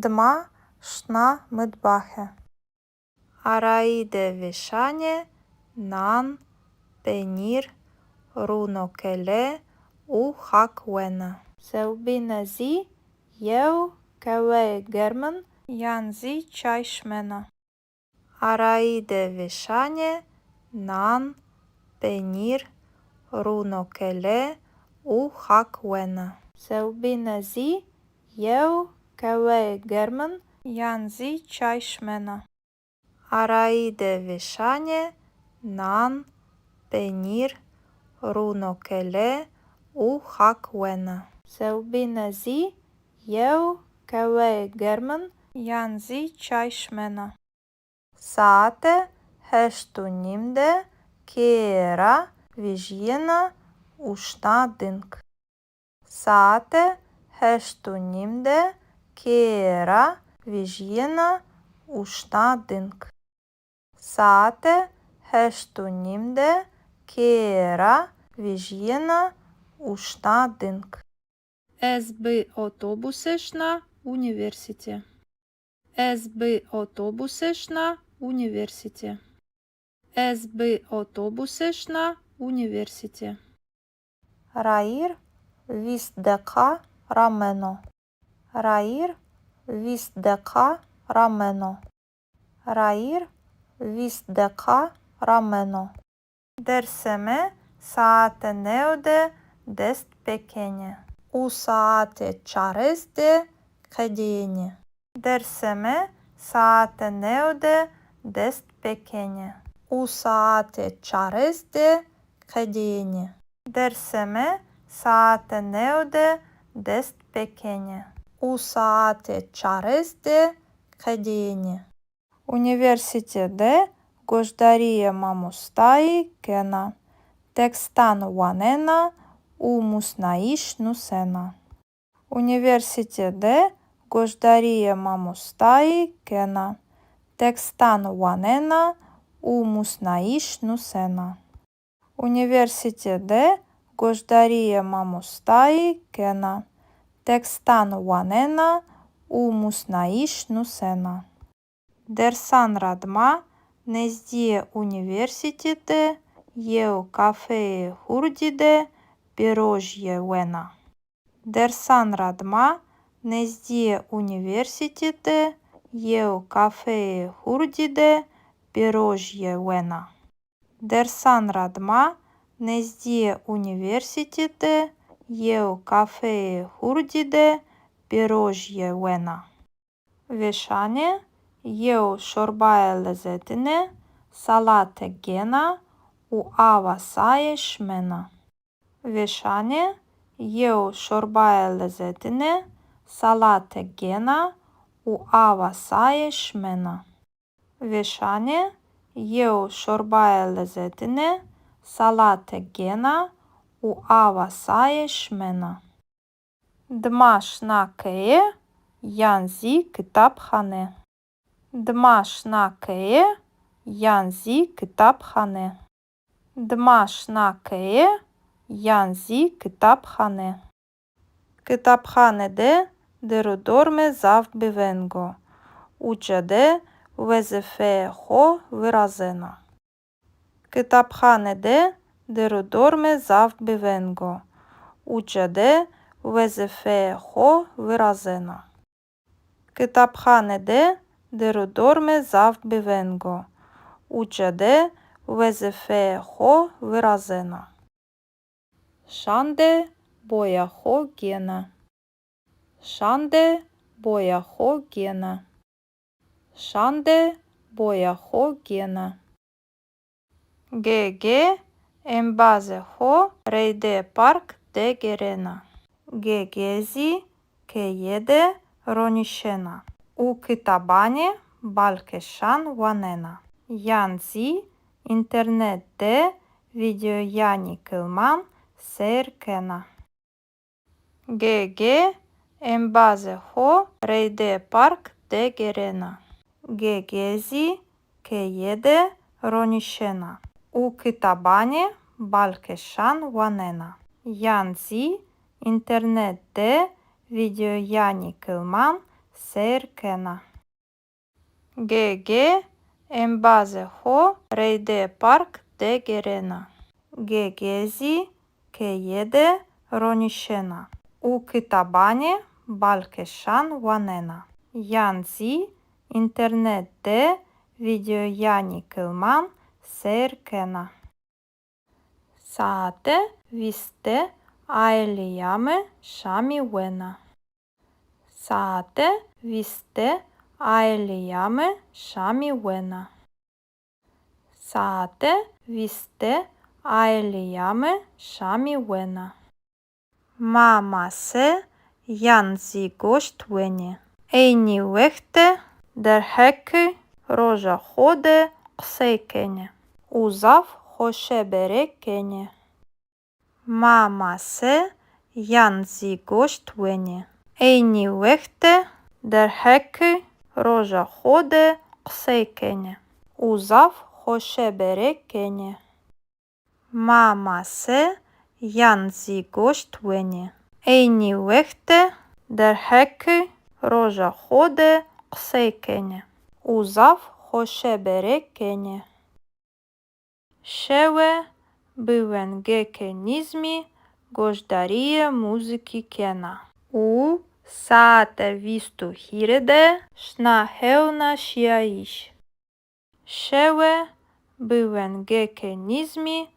Dima şina mitbaxe. Arayî de vêşanê nan, penîr, rûnokele û xak wena. Sewbîne zî yew keweyê germin yan zî çay şimena. Arayî de vêşanê nan, penîr, rûnokele û xak wena. Sewbîne zî yew keweyê germin yan zî çay şimena. Arayî de vêşanê nan, penîr, rûnokele û xak wena. Sewbîne zî yew keweyê germin yan zî çay şimena. Saete heşt û nîm de keye ra vejîyena û şina ding. Saete heşt û nîm de keye ra vejîyena û şina ding. Saete heşt û nîm de keye ra vejîyena û şina ding. Ez bi otobuse şina unîversîte. Ez bi otobuse şina unîversîte. Ez bi otobuse şina unîversîte. Rayîr vîst deqa rameno. Rayîr vîst deqa rameno. Rayîr vîst deqa rameno. Dersê mi saete new de dest pêkenê û saete çarês de qedênê. Dersê mi saete new de dest pêkenê û saete çarês de qedênê. Dersê mi saete new de dest pêkenê û saete çarês de qedênê. Unîversîte de goşdarîyê mamostayî kena, tekstan wanena û musnayîş nusena. Unîversîte de goşdarîyê mamostayî kena, tekstan wanena û musnayîş nusena. Unîversîte de goşdarîyê mamostayî kena, tekstan wanena û musnayîş nusena. Dersan ra dima nezdîyê unîversîte de yew kafeyê hurdî de pêrojîye wena. Dersan ra dima nezdîyê unîversîte de yew kafeyê hurdî de pêrojîye wena. Dersan ra dima nezdîyê unîversîte de yew kafeyê hurdî de pêrojîye wena. Vêşanê yew şorbayê lezetine salate gêna û awa saye şimena. Vêşanê yew şorbayê lezetine salate gêna û awa saye şimena. Vêşanê yew şorbayê lezetine salate gêna û awa saye şimena. Dima şina keye yan zî kitabxane. Dima şina keye yan zî kitabxane. Dima şina keye yan zî kitabxane. Kitabxane de dêr û dormê zaf biveng o. Uca de wezîfeyê xo virazena. Kitabxane de dêr û dormê zaf biveng o. Uca de wezîfeyê xo virazena. Kitabxane de dêr û dormê zaf biveng o. Uca de wezîfeyê xo virazena. Şande boya xo gêna. Şande boya xo gêna. Şande boya xo gêna. Gege embazê xo reydê park de gêrena. Gege zî keye de ronîşena û kitabanê balkêşan wanena yan zî înternet de vîdeoyanî kilman seyr kena. Gege embazê xo reydê park de gêrena. Gege zî keye de ronîşena û kitabanê balkêşan wanena yan zî înternet de vîdeoyanî kilman seyr kena. Gege embazê xo reydê park de gêrena. Gege zî keye de ronîşena û kitabanê balkêşan wanena yan zî înternet de vîdeoyanî kilman seyr kena. Saete vîst de aîleya mi şamî wena. Saete vîst de aîleya mi şamî wena. Saete vîst de aîleya mi şamî wena. Ma mase yan zî goşt wenê. Eynî wext de derheqê roja xo de qisey kenê û zaf xoşebere kenê. Ma mase yan zî goşt wenê. Eynî wext de derheqê roja xo de qisey kenê û zaf xoşebere kenê. Ma mase yan zî goşt wenê. Eynî wext de derheqê roja xo de qisey kenê û zaf xoşebere kenê. Şewe bi wengêkê nîzmî goşdarîyê muzîkî kena û saete vîst û hîrê de şina hewna şîyayîş. Şewe bi wengêkê nîzmî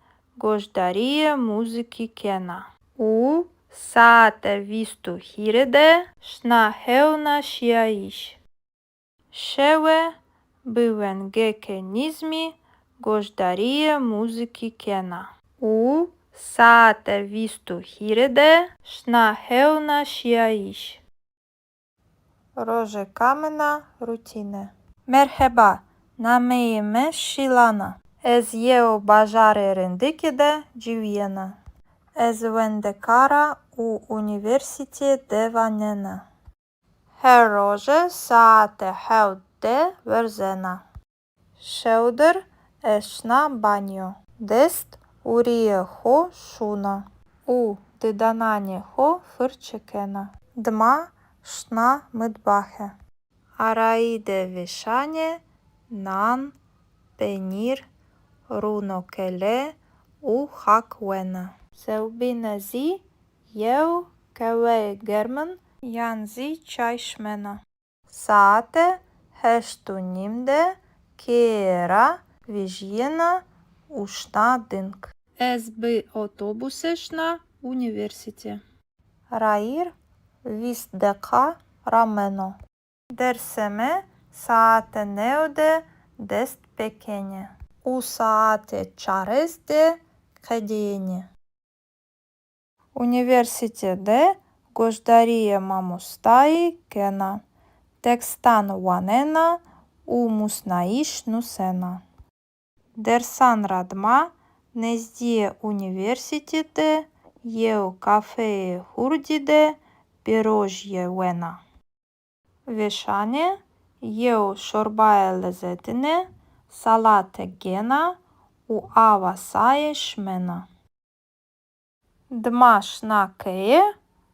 goşdarîyê muzîkî kena û saete vîst û hîrê de şina hewna şîyayîş. Şewe bi wengêkê nîzmî goşdarîyê muzîkî kena û saete vîst û hîrê de şina hewna şîyayîş. Rojêka min a rutîne. Merheba, nameyê mi Şîlan a. Ez yew bajarê rindikî de ciwîyena. Ez wendekar a û unîversîteyê de wanena. Her roje saete hewt de werzena. Şewdir ez şina banyo. Dest û rîyê xo şûna û didananê xo firçe kena. Dima şina mitbaxe. Arayî de vêşanê nan, penîr, rûnokele û xak wena. Sewbîne zî yew qehweyê germin yan zî çay şimena. Saete heşt û nîm de keye ra vejîyena û şina ding. Ez bi otobuse şina unîversîte. Rayîr vîst deqa rameno. Dersê mi saete new de dest pêkenê û saete çarês de qedîyenê. Unîversîte de goşdarîyê mamostayî kena, tekstan wanena û musnayîş nusena. Dersan ra dima nezdîyê unîversîte de yew kafeyê hurdî de pîrojîye wena. Vêşanê yew şorbaye lezetine salate gêna û awa saye şimena. Dima şina keye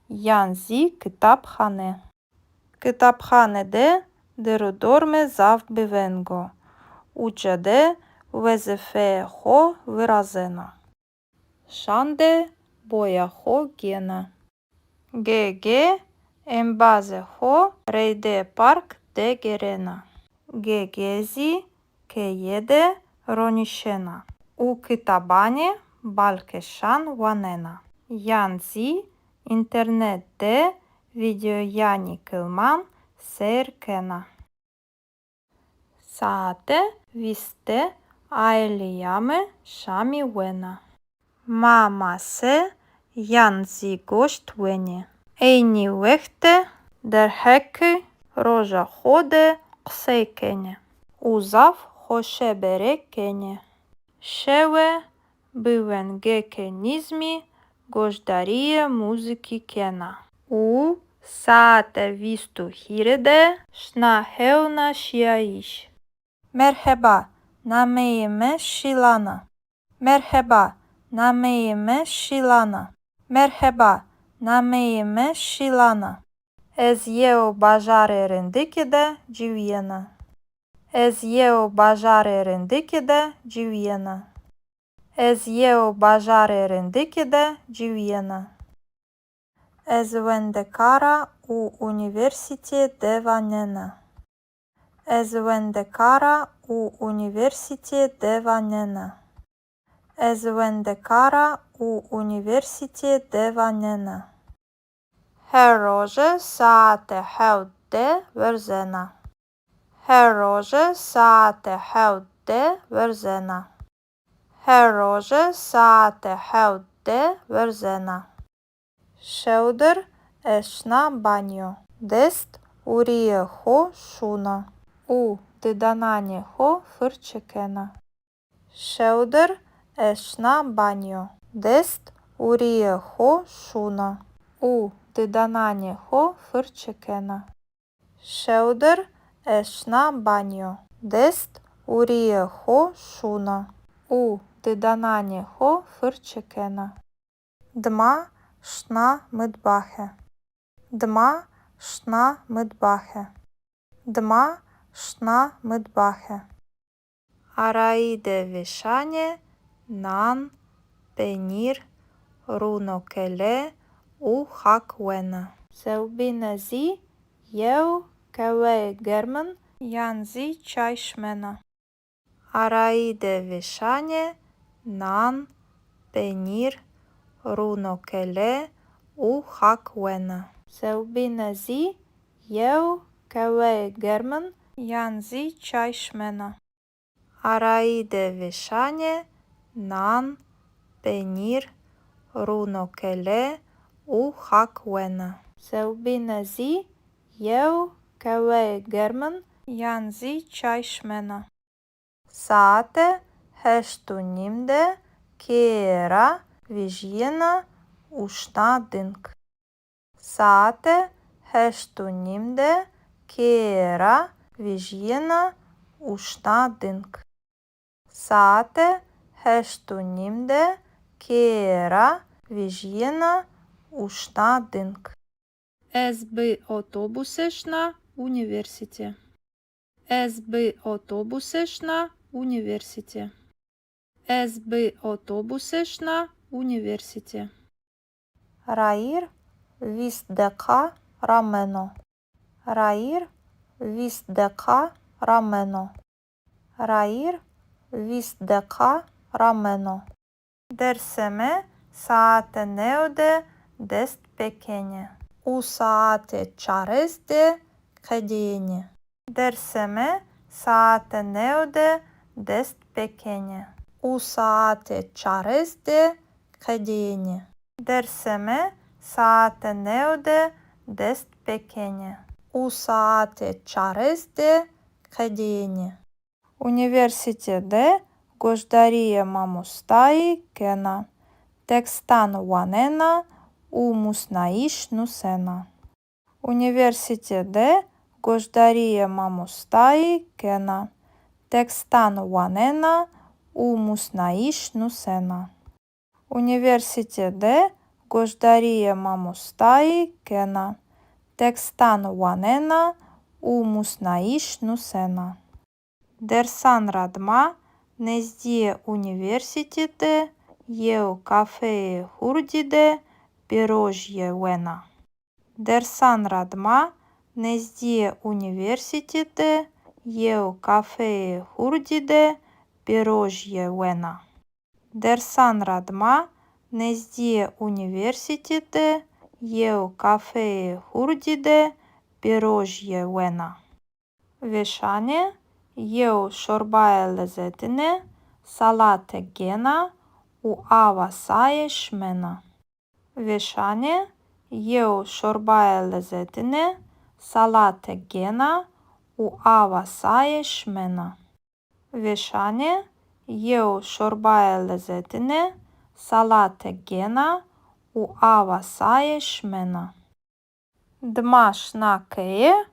yan zî kitabxane. Kitabxane de dêr û dormê zaf biveng o. Uca de wezîfeyê xo virazena. Şan de boya xo gêna. Ge-ge embazê xo reydê park de gêrena. Ge-ge zî keye de ronîşena û kitabanê balkêşan wanena yan zî înternet de vîdeoyanê kilman seyr kena. Saete vîst de aîleya mi şamî wena. Ma mase yan zî goşt wenê. Eynî wext de derheqê roja xo de qisey kenê û zaf xoşebere kenê. Şewe bi wengêkê nîzmî goşdarîyê muzîkî kena û saete vîst û hîrê de şina hewna şîyayîş. Merheba, nameyê mi Şîlan a. Merheba, nameyê mi Şîlan a. Merheba, nameyê mi Şîlan a. Ez yew bajarê rindikî de ciwîyena. Ez yew bajarê rindikî de ciwîyena. Ez yew bajarê rindikî de ciwîyena. Ez wendekar a û unîversîteyê de wanena. Ez wendekar a û unîversîteyê de wanena. Ez wendekar a û unîversîteyê de wanena. Her roje saete hewt de werzena. Her roje saete hewt de werzena. Her roje saete hewt de werzena. Şewdir ez şina banyo. Dest û rîyê xo şûna û didananê xo firçe kena. Şewdir ez şina banyo. Dest û rîyê xo şûna û didananê xo firçe kena. Şewdir ez şina banyo. Dest û rîyê xo şûna û didananê xo firçe kena. Dima şina mitbaxe. Dima şina mitbaxe. Dima şina mitbaxe. Arayî de vêşanê nan, penîr, rûnokele û xak wena. Sewbîne zî yew qehweyê germin yan zî çay şimena. Arayî de vêşanê nan, penîr, rûnokele û xak wena. Sewbîne zî yew qehweyê germin yan zî çay şimena. Arayî de vêşanê nan, penîr, rûnokele û xak wena. Sewbîne zî yew qeweyê germin yan zî çay şimena. Saete heşt û nîm de keye ra vijyena û şina ding. Saete heşt û nîm de keye ra vijyena û şina ding. Saete heşt û nîm de keye ra vijyena û şina ding. Ez bi otobuse şina unîversîte. Ez bi otobuse şina unîversîte. Ez bi otobuse şina unîversîte. Rayîr vîst deqa rameno. Rayîr vîst deqa rameno. Rayîr vîst deqa rameno. Dersê mi saete new de dest pêkenê û saete çarês de qedêyenê. Dersê mi saete new de dest pêkenê û saete çarês de qedêyenê. Dersê mi saete new de dest pêkenê û saete çarês de qedêyenê. Unîversîte de goşdarîyê mamostayî kena, tekstan wanena û musnayîş nusena. Unîversîte de goşdarîyê mamostayî kena, tekstan wanena û musnayîş nusena. Unîversîte de goşdarîyê mamostayî kena, tekstan wanena û musnayîş nusena. Dersan ra dima nêzdîyê unîversîte de yew kafeyê hurdî de pêrojîye wena. Dersan ra dima nêzdîyê unîversîte de yew kafeyê hurdî de pêrojîye wena. Dersan ra dima nêzdîyê unîversîte de yew kafeyê hurdî de pêrojîye wena. Vêşanê yew şorbaye lezetine salate gêna û awa saye şimena. Vêşanê yew şorbaye lezetine salate gêna û awa saye şimena. Vêşanê yew şorbaye lezetine salate gêna û awa saye şimena. Dima şina keye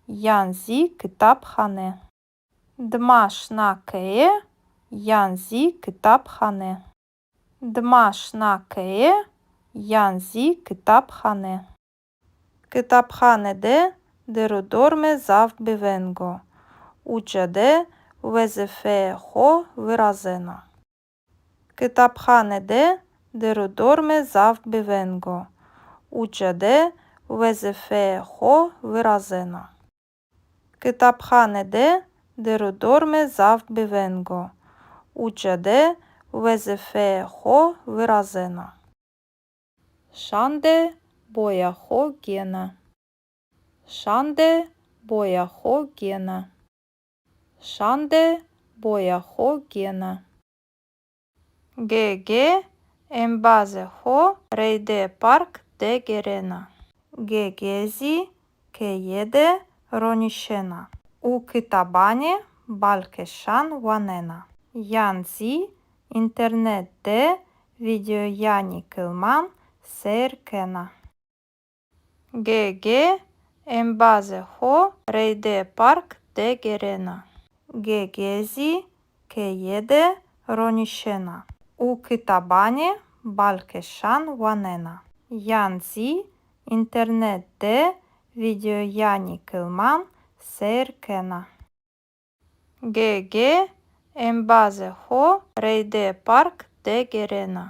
yan zî kitabxane. Dima şina keye yan zî kitabxane. Dima şina keye yan zî kitabxane. Kitabxane de der û dormê zaf bi veng o. Uca de wezîfeyê xo virazena. Kitabxane de der û dormê zaf bi veng o. Uca de wezîfeyê xo virazena. Kitabxane de der û dormê zaf bi veng o. Uca de wezîfeyê xo virazena. Şande boya xo gêna. Şande boya xo gêna. Şande boya xo gêna. Gege embazê xo reydê park de gêrena. Gege zî keye de ronîşena û kitabanê balkêşan wanena yan zî înternet de vîdeoyanê kilman seyr kena. Gege embazê xo reydê park de gêrena. Gege zî keye de ronîşena û kitabanê balkêşan wanena yan zî înternet de vîdeoyanê kilman seyr kena. Gege embazê xo reydê park de gêrena.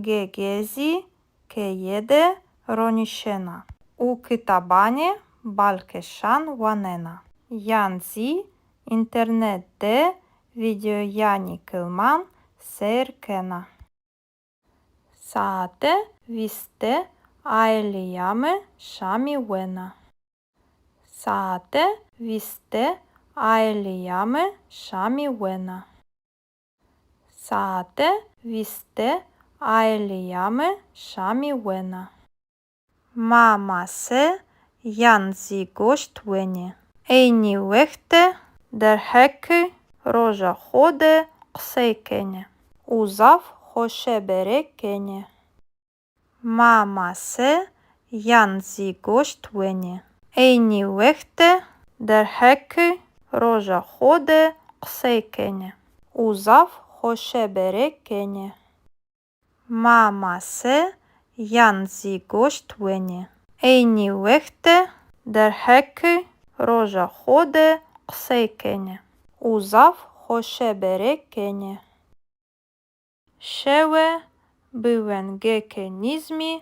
Gege zî keye de ronîşena û kitabanê balkêşan wanena yan zî înternet de vîdeoyanê kilman seyr kena. Saete vîst de aîleya mi şamî wena. Saete vîst de Aîleya mi şamî wena. Saete vîst de aîleya mi şamî wena. Ma mase yan zî goşt wenê. Eynî wext de derheqê roja xo de qisey kenê û zaf xoşebere kenê. Ma mase yan zî goşt wenê. Eynî wext de derheqê roja xo de qisey kenê û zaf xoşebere kenê. Ma mase yan zî goşt wenê. Eynî wext de derheqê roja xo de qisey kenê û zaf xoşebere kenê. Şewe bi wengêkê nîzmî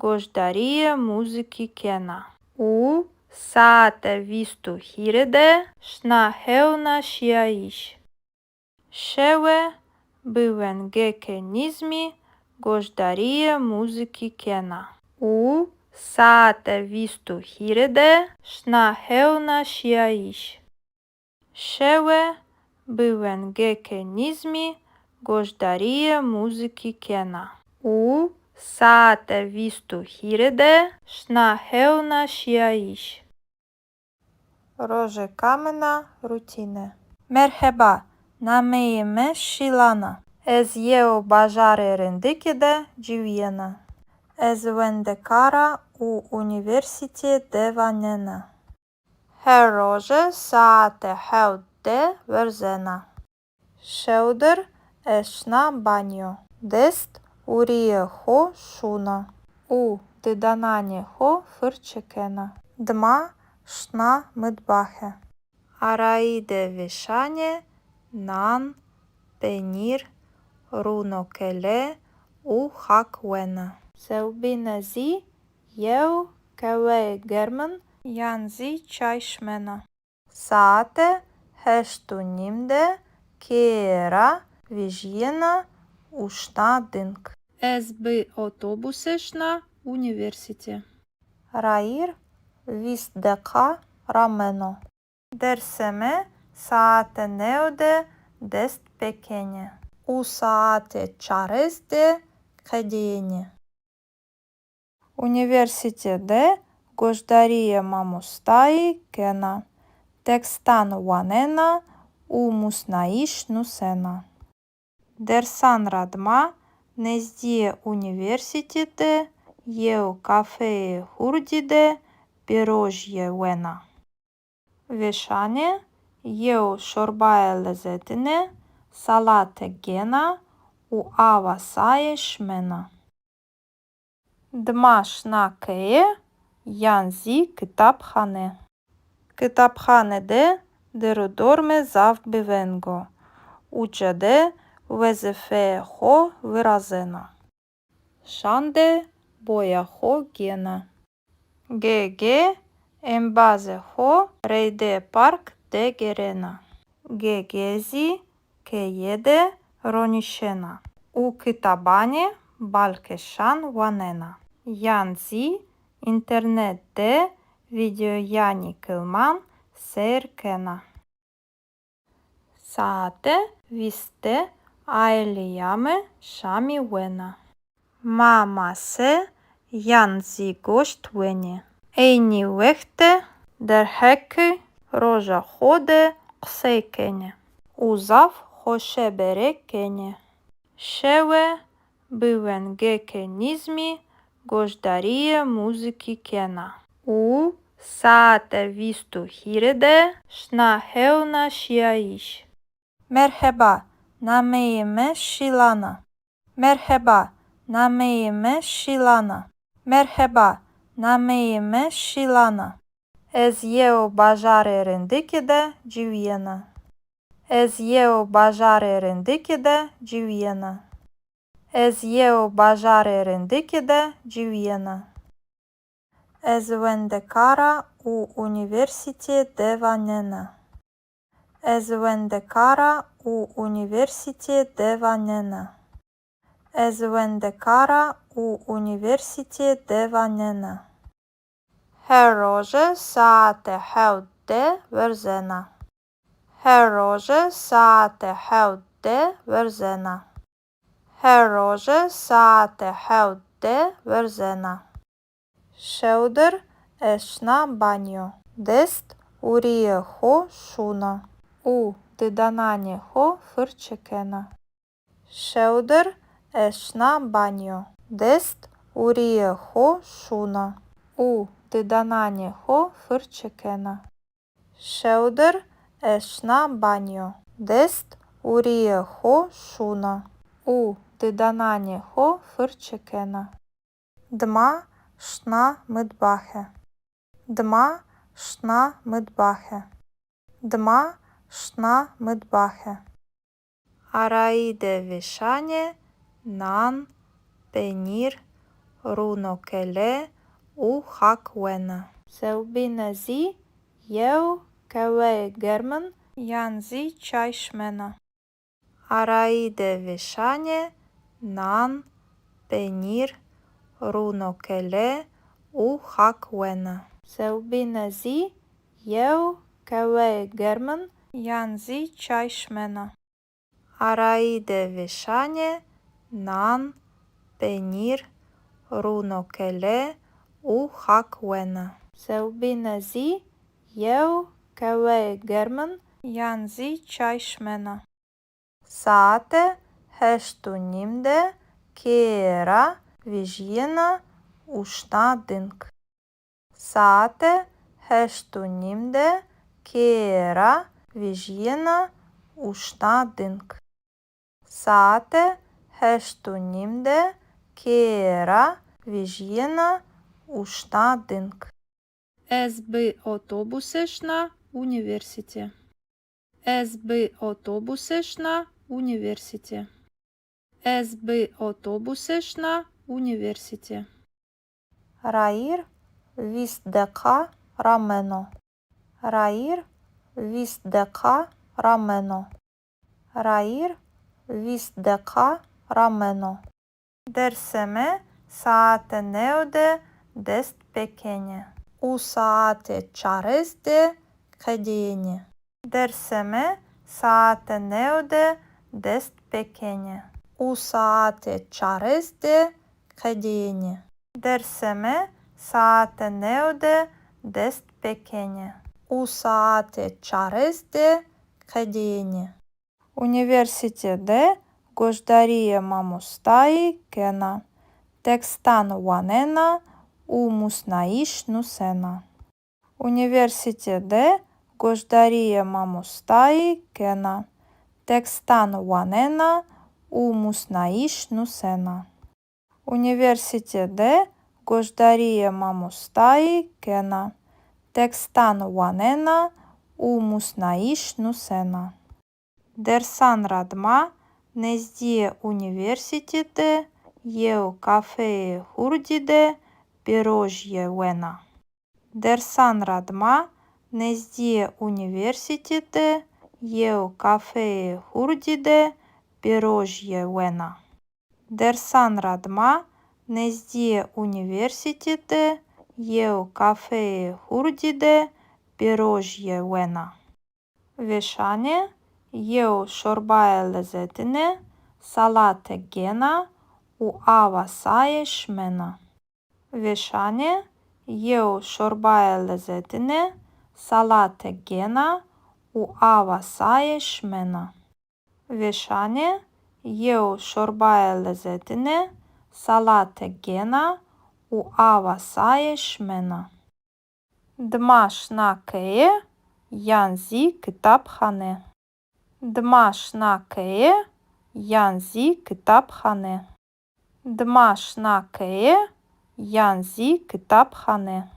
goşdarîyê muzîkî kena û saete vîst û hîrê de şina hewna şîyayîş. Şewe bi wengêkê nîzmî goşdarîyê muzîkî kena û saete vîst û hîrê de şina hewna şîyayîş. Şewe bi wengêkê nîzmî goşdarîyê muzîkî kena û saete vîst û hîrê de şina hewna şîyayîş. Rojêka min a rutîne. Merheba, nameyê mi Şîlan a. Ez yew bajarê rindikî de ciwîyena. Ez wendekar a û unîversîtîye de wanena. Her roje saete hewt de werzena. Şewdir ez şina banyo. Dest û rîyê xo şûna û didananê xo firçe kena. Dima şina mitbaxe. Arayî de vêşanê nan, penîr, rûnokele û xak wena. Sewbîne zî yew qehweyê germin yan zî çay şimena. Saete heşt û nîm de keye ra vejîyena û şina ding. Ez bi otobuse şina unîversîte. Rayîr vîst deqa rameno. Dersê mi saete new de dest pêkenê û saete çarês de qedîyenê. Unîversîte de goşdarîyê mamostayî kena, tekstan wanena û musnayîş nusena. Dersan ra dima nezdîyê unîversîte de yew kafeyê hurdî de pîrojîye wena. Vêşanê yew şorbaye lezetine salate gêna û awa saye şimena. Dima şina keye yan zî kitabxane. Kitabxane de dêr û dorme zaf bêveng o. Uca de wezîfeyê xo virazena. Şan de boya xo gêna. Ge-ge embazê xo reydê park de gêrena. Ge-ge zî keye de ronîşena û kitabanê balkêşan wanena yan zî înternet de vîdeoyanê kilman seyr kena. Saete vîst de aîleya mi şamî wena. Ma mase yan zî goşt wenê. Eynî wext de derheqê roja xo de qisey kenê û zaf xoşebere kenê. Şewe bi wengêkê nîzmî goşdarîyê muzîkî kena û saete vîst û hîrê de şina hewna şîyayîş. Merheba, nameyê mi Şîlan a. Merheba, nameyê mi Şîlan a. Merheba, nameyê mi Şîlan a. Ez yew bajarê rindikî de ciwîyena. Ez yew bajarê rindikî de ciwîyena. Ez yew bajarê rindikî de ciwîyena. Ez wendekar a û unîversîtîye de wanena. Ez wendekar a û unîversîtîye de wanena. Ez wendekar a û unîversîtîye de wanena. Her roje saete hewt de werzena. Her roje saete hewt de werzena. Her roje saete hewt de werzena. Şewdir ez şina banyo. Dest û rîyê xo şûna û didananê xo firçe kena. Şewdir ez şina banyo. Dest û rîyê xo şûna û didananê xo firçe kena. Şewdir ez şina banyo. Dest û rîyê xo şûna û didananê xo firçe kena. Dima şina mitbaxe. Dima şina mitbaxe. Dima şina mitbaxe. Arayî de vêşanê nan, penîr, rûnokele û xak wena. Sewbîne zî yew keweyê germin yan zî çay şimena. Arayî de vêşanê nan, penîr, rûnokele û xak wena. Sewbîne zî yew keweyê germin yan zî çay şimena. Arayî de vêşanê nan, penîr, rûnokele û xak wena. Sewbîne zî yew keweyê germin yan zî çay şimena. Saete heşt û nîm de keye ra vejîyena û şina ding. Saete heşt û nîm de keye ra vejîyena û şina ding. Saete heşt û nîm de keye ra vejîyena û şina ding. Ez bi otobuse şina unîversîte. Ez bi otobuse şina unîversîte. Ez bi otobuse şina unîversîte. Rayîr vîst deqa rameno. Rayîr vîst deqa rameno. Rayîr vîst deqa rameno. Dersê mi saete new de dest pêkenê û saete çarês de qedêyenê. Dersê mi saete new de dest pêkenê û saete çarês de qedêyenê. Dersê mi saete new de dest pêkenê û saete çarês de qedêyenê. Unîversîte de goşdarîyê mamostayî kena, tekstan wanena û musnayîş nusena. Unîversîte de goşdarîyê mamostayî kena, tekstan wanena û musnayîş nusena. Unîversîte de goşdarîyê mamostayî kena, tekstan wanena û musnayîş nusena. Dersan ra dima nezdîyê unîversîte de yew kafeyê hurdî de pêrojîye wena. Dersan ra dima nezdîyê unîversîte de yew kafeyê hurdî de pêrojîye wena. Dersan ra dima nezdîyê unîversîte de yew kafeyê hurdî de pêrojîye wena. Vêşanê yew şorbayê lezetine salate gêna û awa saye şimena. Vêşanê yew şorbayê lezetine salate gêna û awa saye şimena. Vêşanê yew şorbayê lezetine salate gêna û awa saye şimena. Dima şina keye yan zî kitabxane. Dima şina keye yan zî kitabxane. Dima şina keye yan zî kitabxane.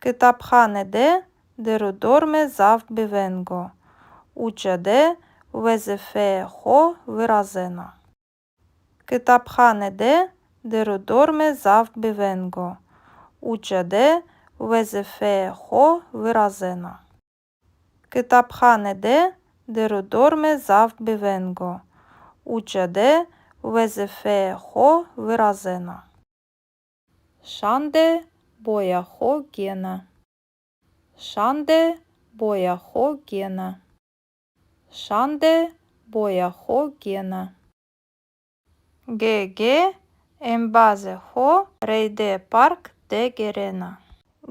Kitabxane de der û dormê zaf bêveng o. Uca de wezîfeyê xo virazena. Kitabxane de der û dormê zaf bêveng o. Uca de wezîfeyê xo virazena. Kitabxane de der û dormê zaf bêveng o. Uca de wezîfeyê xo virazena. Şande boya xo gêna. Şande boya xo gêna. Şan de boya xo gêna. Ge-ge embazê xo reydê park de gêrena.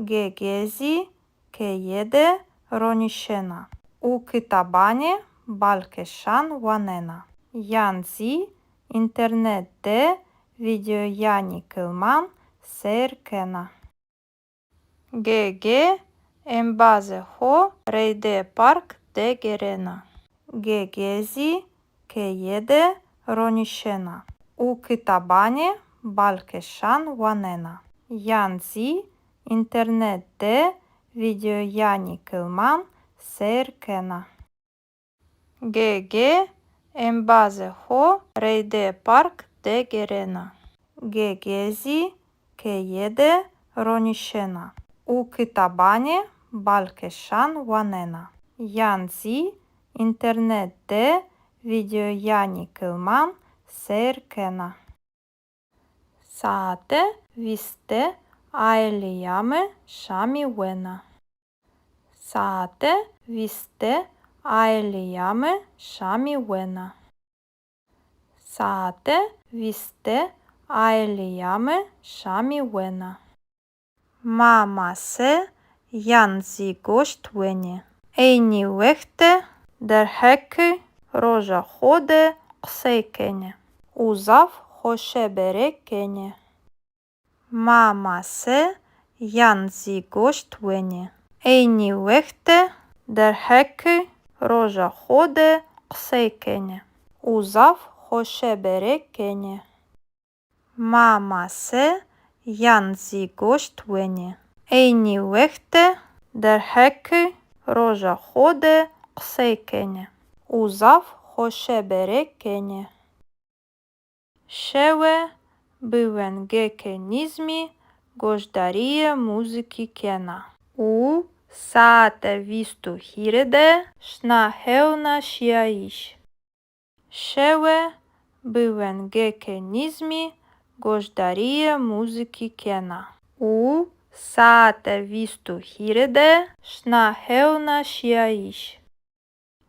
Ge-ge zî keye de ronîşena û kitabanê balkêşan wanena yan zî înternet de vîdeoyanê kilman seyr kena. Ge-ge embazê xo reydê park de gêrena. Ge-ge zî keye de ronîşena û kitabanê balkêşan wanena yan zî înternet de vîdeoyanê kilman seyr kena. Ge-ge embazê xo reydê park de gêrena. Ge-ge zî keye de ronîşena û kitabanê balkêşan wanena yan zî înternet de vîdeoyanê kilman seyr kena. Saete vîst de aîleya mi şamî wena. Saete vîst de aîleya mi şamî wena. Saete vîst de aîleya mi şamî wena. Ma mase yan zî goşt wenê. Eynî wext de derheqê roja xo de qisey kenê û zaf xoşebere kenê. Ma mase yan zî goşt wenê. Eynî wext de derheqê roja xo de qisey kenê û zaf xoşebere kenê. Ma mase yan zî goşt wenê. Eynî wext de derheqê roja xo de qisey kenê û zaf xoşebere kenê. Şewe bi wengêkê nîzmî goşdarîyê muzîkî kena û saete vîst û hîrê de şina hewna şîyayîş. Şewe bi wengêkê nîzmî goşdarîyê muzîkî kena û saete vîst û hîrê de şina hewna şîyayîş.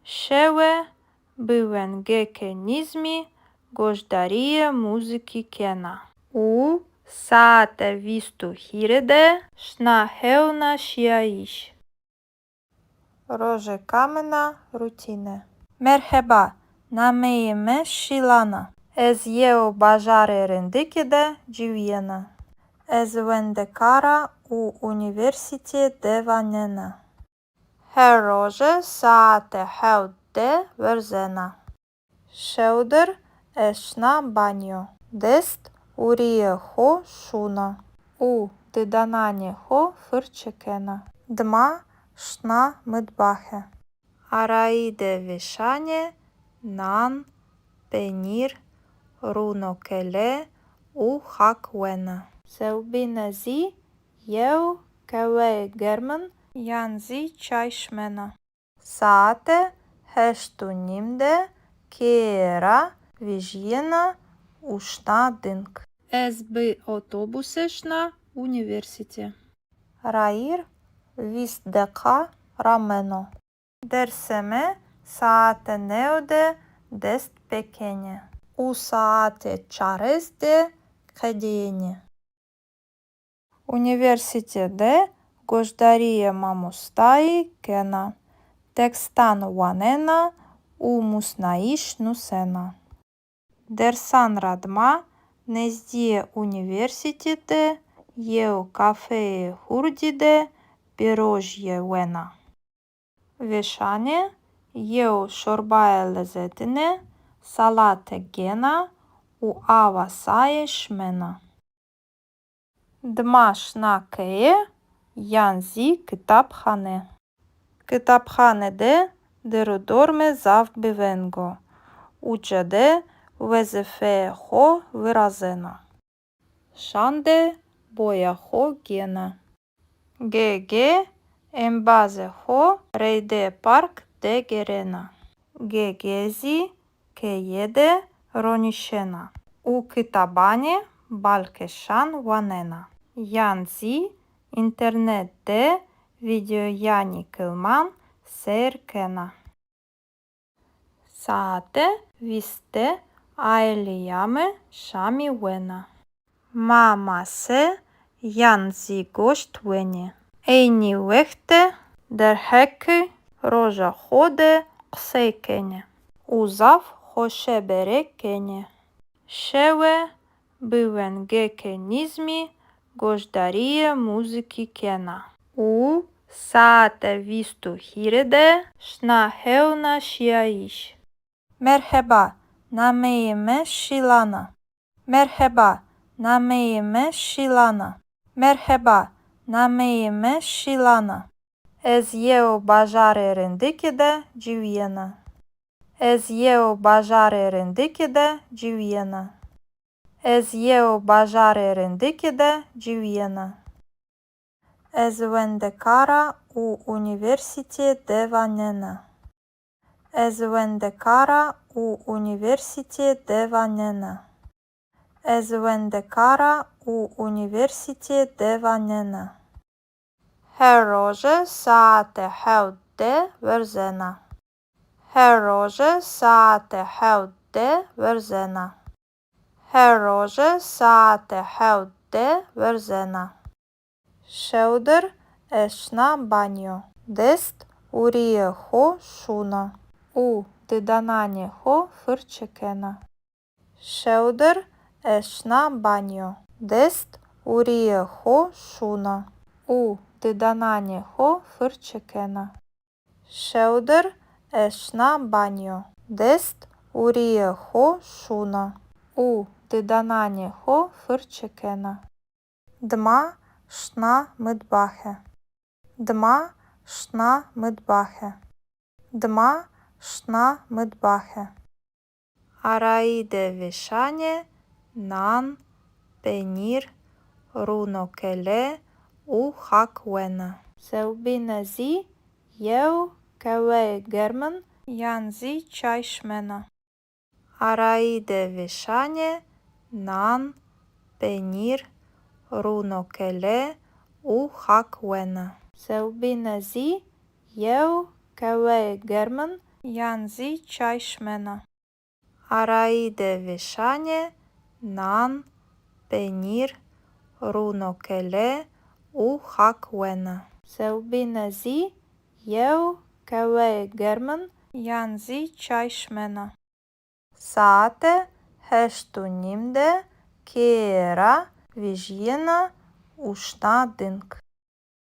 Şewe bi wengêkê nîzmî goşdarîyê muzîkî kena û saete vîst û hîrê de şina hewna şîyayîş. Rojêka min a rutîne. Merheba, nameyê mi Şîlan a. Ez yew bajarê rindikî de ciwîyena. Ez wendekar a û unîversîtîye de wanena. Her roje saete hewt de werzena. Şewdir ez şina banyo. Dest û rîyê xo şûna û didananê xo firçe kena. Dima şina mitbaxe. Arayî de vêşanê nan, penîr, rûnokele û xak wena. Sewbîne zî yew qehweyê germin yan zî çay şimena. Saete heşt û nîm de keye ra vejîyena û şina ding. Ez bi otobuse şina unîversîte. Rayîr vîst deqa rameno. Dersê mi saete new de dest pêkenê û saete çarês de qedêyenê. Unîversîte de goşdarîyê mamostayî kena, tekstan wanena û musnayîş nusena. Dersan ra dima nezdîyê unîversîte de yew kafeyê hurdî de pîrojîye wena. Vêşanê yew şorbaye lezetine salate gêna û awa saye şimena. Dima şina keye yan zî kitabxane. Kitabxane de derdorme zaf bi veng o. Uca de wezîfeyê xo virazena. Şan de boya xo gêna. Ge-ge embazê xo reydê park de gêrena. Ge-ge zî keye de ronîşena û kitabanê balkêşan wanena yan zî înternet de vîdeoyanê kilman seyr kena. Saete vîst de aîleya mi şamî wena. Ma mase yan zî goşt wenê. Eynî wext de derheqê roja xo de qisey kenê û zaf xoşebere kenê. Şewe bi wengêkê nîzmî goşdarîyê muzîkî kena û saete vîst û hîrê de şina hewna şîyayîş. Merheba, nameyê mi Şîlan a. Merheba, nameyê mi Şîlan a. Merheba, nameyê mi Şîlan a. Ez yew bajarê rindikî de ciwîyena. Ez yew bajarê rindikî de ciwîyena. Ez yew bajarê rindikî de ciwîyena. Ez wendekara û unîversîtê de wanena. Ez wendekara û unîversîtê de wanena. Ez wendekara û unîversîtê de wanena. Her roje saete hewt de werzena. Her roje saete hewt de werzena. Her roje saete hewt de werzena. Şewdir ez şina banyo. Dest û rîyê xo şûna û didananê xo firçe kena. Şewdir ez şina banyo. Dest û rîyê xo şûna û didananê xo firçe kena. Şewdir ez şina banyo. Dest û rîyê xo şûna û didananê xo firçe kena. Dima şina mitbaxe. Dima şina mitbaxe. Dima şina mitbaxe. Arayî de vêşanê nan, penîr, rûnokele û xak wena. Sewbîne zî yew qeweyê germin yan zî çay şimena. Arayî de vêşanê nan, penîr, rûnokele û xak wena. Sewbîne zî yew qeweyê germin yan zî çay şimena. Arayî de vêşanê nan, penîr, rûnokele û xak wena. Sewbîne zî yew qeweyê germin yan zî çay şimena. Saete heşt û nîm de keye ra vejîyena û şina ding.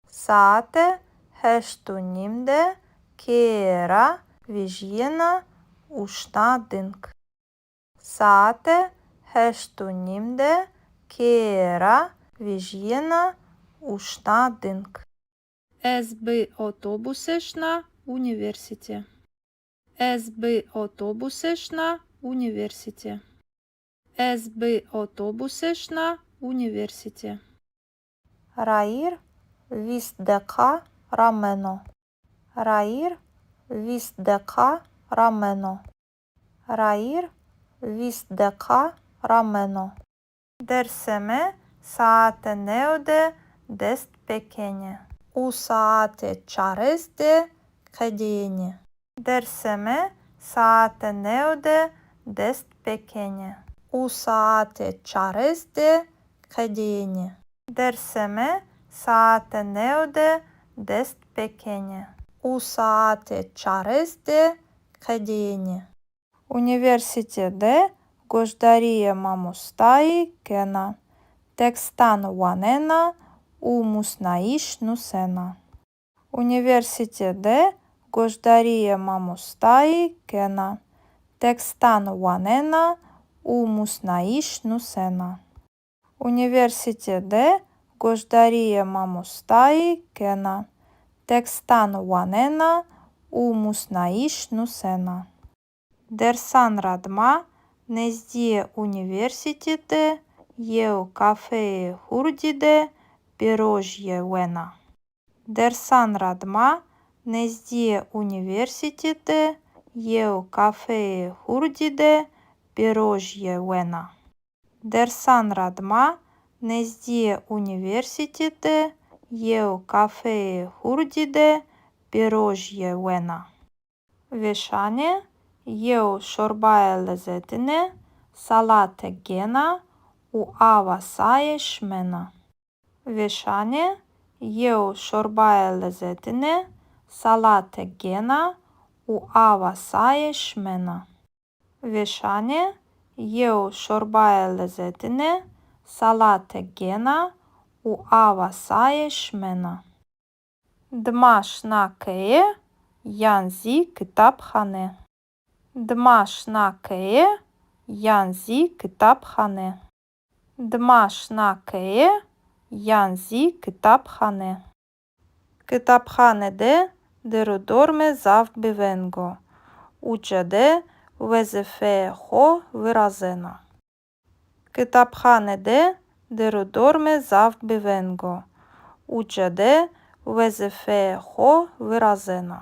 Saete heşt û nîm de keye ra vejîyena û şina ding. Saete heşt û nîm de keye ra vejîyena û şina ding. Ez bi otobuse şina unîversîte. Ez bi otobuse şina unîversîte. Ez bi otobuse şina unîversîte. Rayîr vîst deqa rameno. Rayîr vîst deqa rameno. Rayîr vîst deqa rameno. Dersê mi saete new de dest pêkenê û saete çarês de qedêyenê. Dersê mi saete new de dest pêkenê û saete çarês de qedêyenê. Dersê mi saete new de dest pêkenê û saete çarês de qedêyenê. Unîversîte de goşdarîyê mamostayî kena, tekstan wanena û musnayîş nusena. Unîversîte de goşdarîyê mamostayî kena, tekstan wanena û musnayîş nusena. Unîversîte de goşdarîyê mamostayî kena, tekstan wanena û musnayîş nusena. Dersan ra dima nezdîyê unîversîte de yew kafeyê hurdî de pêrojîye wena. Dersan ra dima nezdîyê unîversîte de yew kafeyê hurdî de pêrojîye wena. Dersan ra dima nezdîyê unîversîte de yew kafeyê hurdî de pêrojîye wena. Vêşanê Yew şorbayê lezetine salate gêna û awa saye şimena. Vêşanê yew şorbayê lezetine salate gêna û awa saye şimena. Vêşanê yew şorbayê lezetine salate gêna û awa saye şimena. Dima şina keye yan zî kitabxane. Dima şina keye yan zî kitabxane. Dima şina keye yan zî kitabxane. Kitabxane de dir û dormê zaf biveng o. Uca de wezîfeyê xo virazena. Kitabxane de dir û dormê zaf biveng o. Uca de wezîfeyê xo virazena.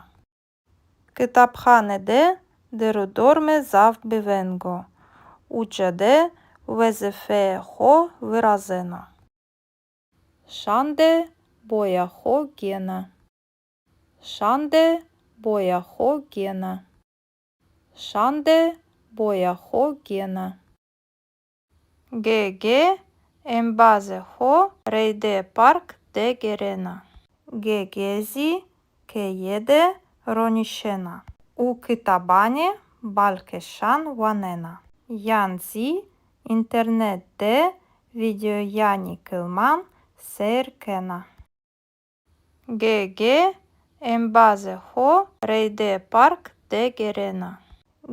Kitabxane de dir û dormê zaf biveng o. Uca de wezîfeyê xo virazena. Şan de boya xo gêna. Şan de boya xo gêna. Şan de boya xo gêna. Gege embazê xo reydê park de gêrena. Gege zî keye de ronîşena û kitabanê balkêşan wanena. Yan zî înternet de vîdeoyanê kilman seyr kena. Gege embazê xo reydê park de gêrena.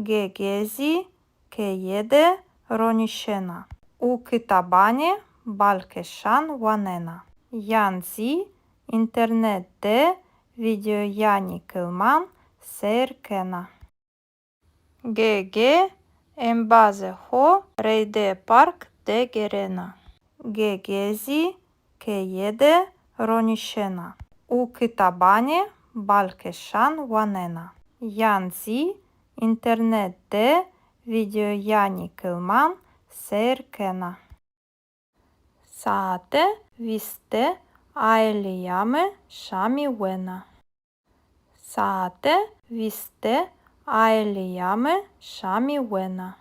Gege zî keye de ronîşena û kitabanê balkêşan wanena. Yan zî înternet de vîdeoyanê kilman seyr kena. Gege embazê xo reydê park de gêrena. Gege zî keye de ronîşena û kitabanê balkêşan wanena. Yan zî înternet de vîdeoyanê kilman seyr kena. Saete vîst de aîleya mi şamî wena. Saete vîst de aîleya mi şamî wena.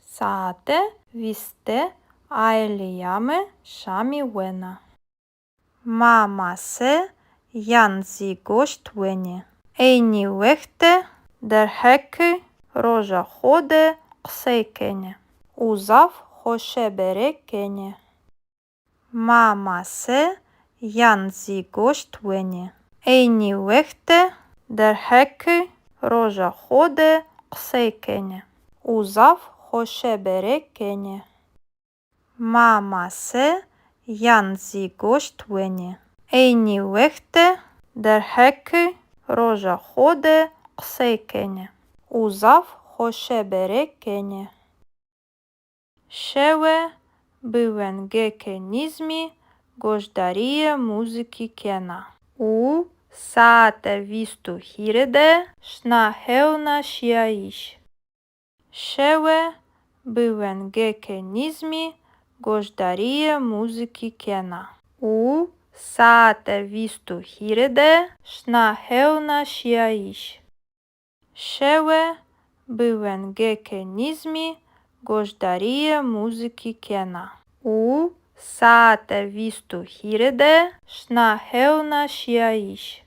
Saete vîst de aîleya mi şamî wena. Ma mase yan zî goşt wenê. Eynî wext de derheqê roja xo de qisey kenê û zaf xoşebere kenê. Ma mase yan zî goşt wenê. Eynî wext de derheqê roja xo de qisey kenê û zaf xoşebere kenê. Ma mase yan zî goşt wenê. Eynî wext de derheqê roja xo de qisey kenê û zaf xoşebere kenê. Şewe bi wengêkê nîzmî goşdarîyê muzîkî kena û saete vîst û hîrê de şina hewna şîyayîş. Şewe bi wengêkê nîzmî goşdarîyê muzîkî kena û saete vîst û hîrê de şina hewna şîyayîş. Şewe bi wengêkê nîzmî goşdarîyê muzîkî kena û saete vîst û hîrê de şina hewna şîyayîş.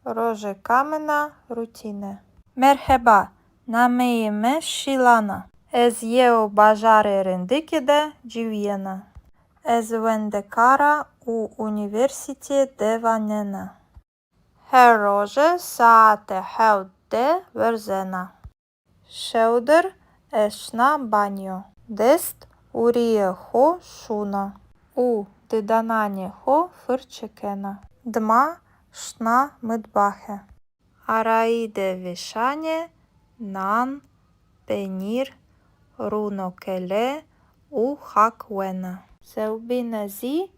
Rojêka min a rutîne. Merheba, nameyê mi Şîlan a. Ez yew bajarê rindikî de ciwîyena. Ez wendekar a û unîversîteyê de wanena. Her roje saete hewt de werzena. Şewdir ez şina banyo. Dest û rîyê xo şûna û didananê xo firçe kena. Dima şina mitbaxe. Arayî de vêşanê nan, penîr, rûnokele û xak wena. Sewbîne zî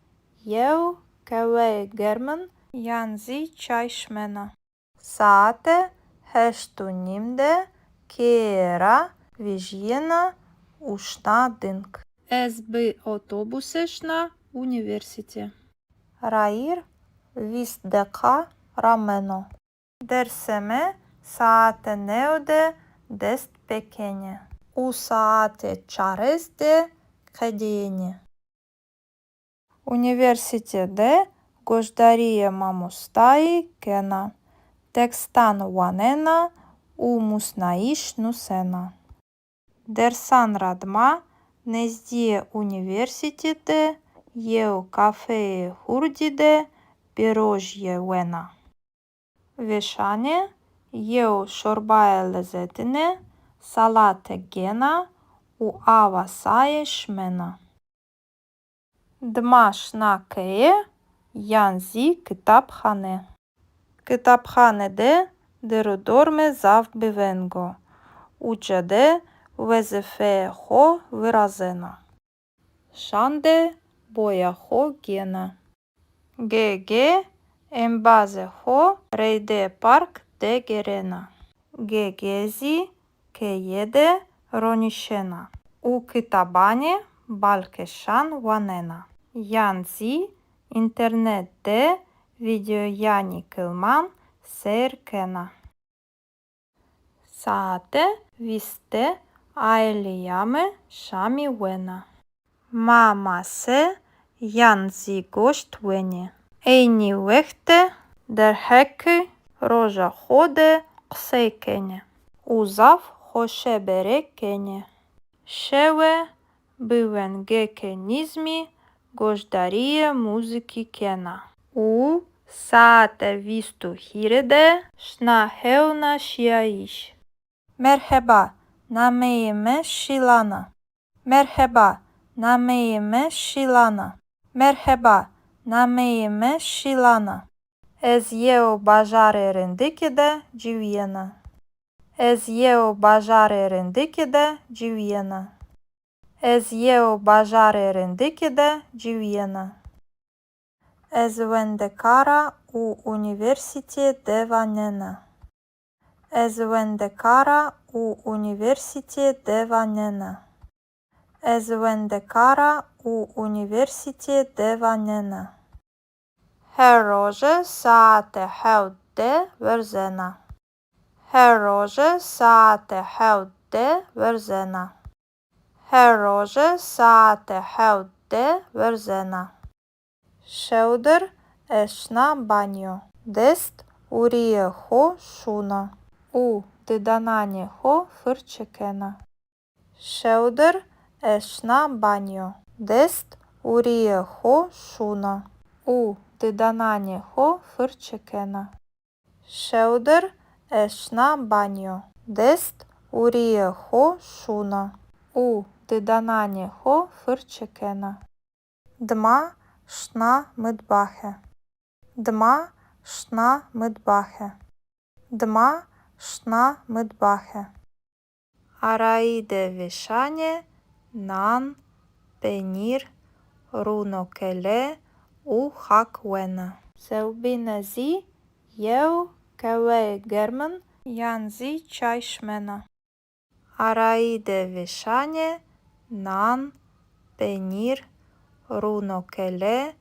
yew qeweyê germin yan zî çay şimena. Saete heşt û nîm de keye ra vejîyena û şina ding. Ez bi otobuse şina unîversîte. Rayîr vîst deqa rameno. Dersê mi Saete new de dest pêkenê û saete çarês de qedênê. Unîversîte de goşdarîye mamostayî kena, tekstan wanena û musnayîş nusena. Dersan ra dima nezdîyê unîversîte de yew kafeyê hurdî de pîrojîye wena. Vêşanê yew şorbaye lezetine salate gêna û awa saye şimena. Dima şina keye yan zî kitabxane. Kitabxane de dêr û dorme zaf bêveng o. Uca de wezîfeyê xo virazena. Şan de boya xo gêna. Ge-ge embazê xo reydê park de gêrena. Ge-ge zî keye de ronîşena û kitabanê balkêşan wanena yan zî înternet de vîdeoyanê kilman seyr kena. Saete vîst de aîleya mi şamî wena. Ma mase yan zî goşt wenê. Eynî wext de derheqê roja xo de qisey kenê û zaf xoşebere kenê. Şewe bi wengêkê nîzmî goşdarîyê muzîkî kena û saete vîst û hîrê de şina hewna şîyayîş. Merheba, nameyê mi Şîlan a. Merheba, nameyê mi Şîlan a. Merheba, nameyê mi Şîlan a. Ez yew bajarê rindikî de ciwîyena. Ez yew bajarê rindikî de ciwîyena. Ez yew bajarê rindikî de ciwîyena. Ez wendekar a û unîversîtîye de wanena. Ez wendekar a û unîversîtîye de wanena. Ez wendekar a û unîversîtîye de wanena. Her roje saete hewt de werzena. Her roje saete hewt de werzena. Her roje saete hewt de werzena. Şewdir ez şina banyo. Dest û rîyê xo şûna û didananê xo firçe kena. Şewdir ez şina banyo. Dest û rîyê xo şûna û didananê xo firçe kena. Şewdir ez şina banyo. Dest û rîyê xo şûna û didananê xo firçe kena. Dima şina mitbaxe. Dima şina mitbaxe. Dima şina mitbaxe. Arayî de vêşanê nan, penîr, rûnokele û xak wena. Sewbîne zî yew qeweyê germin yan zî çay şimena. Arayî de vêşanê nan, penîr, rûnokele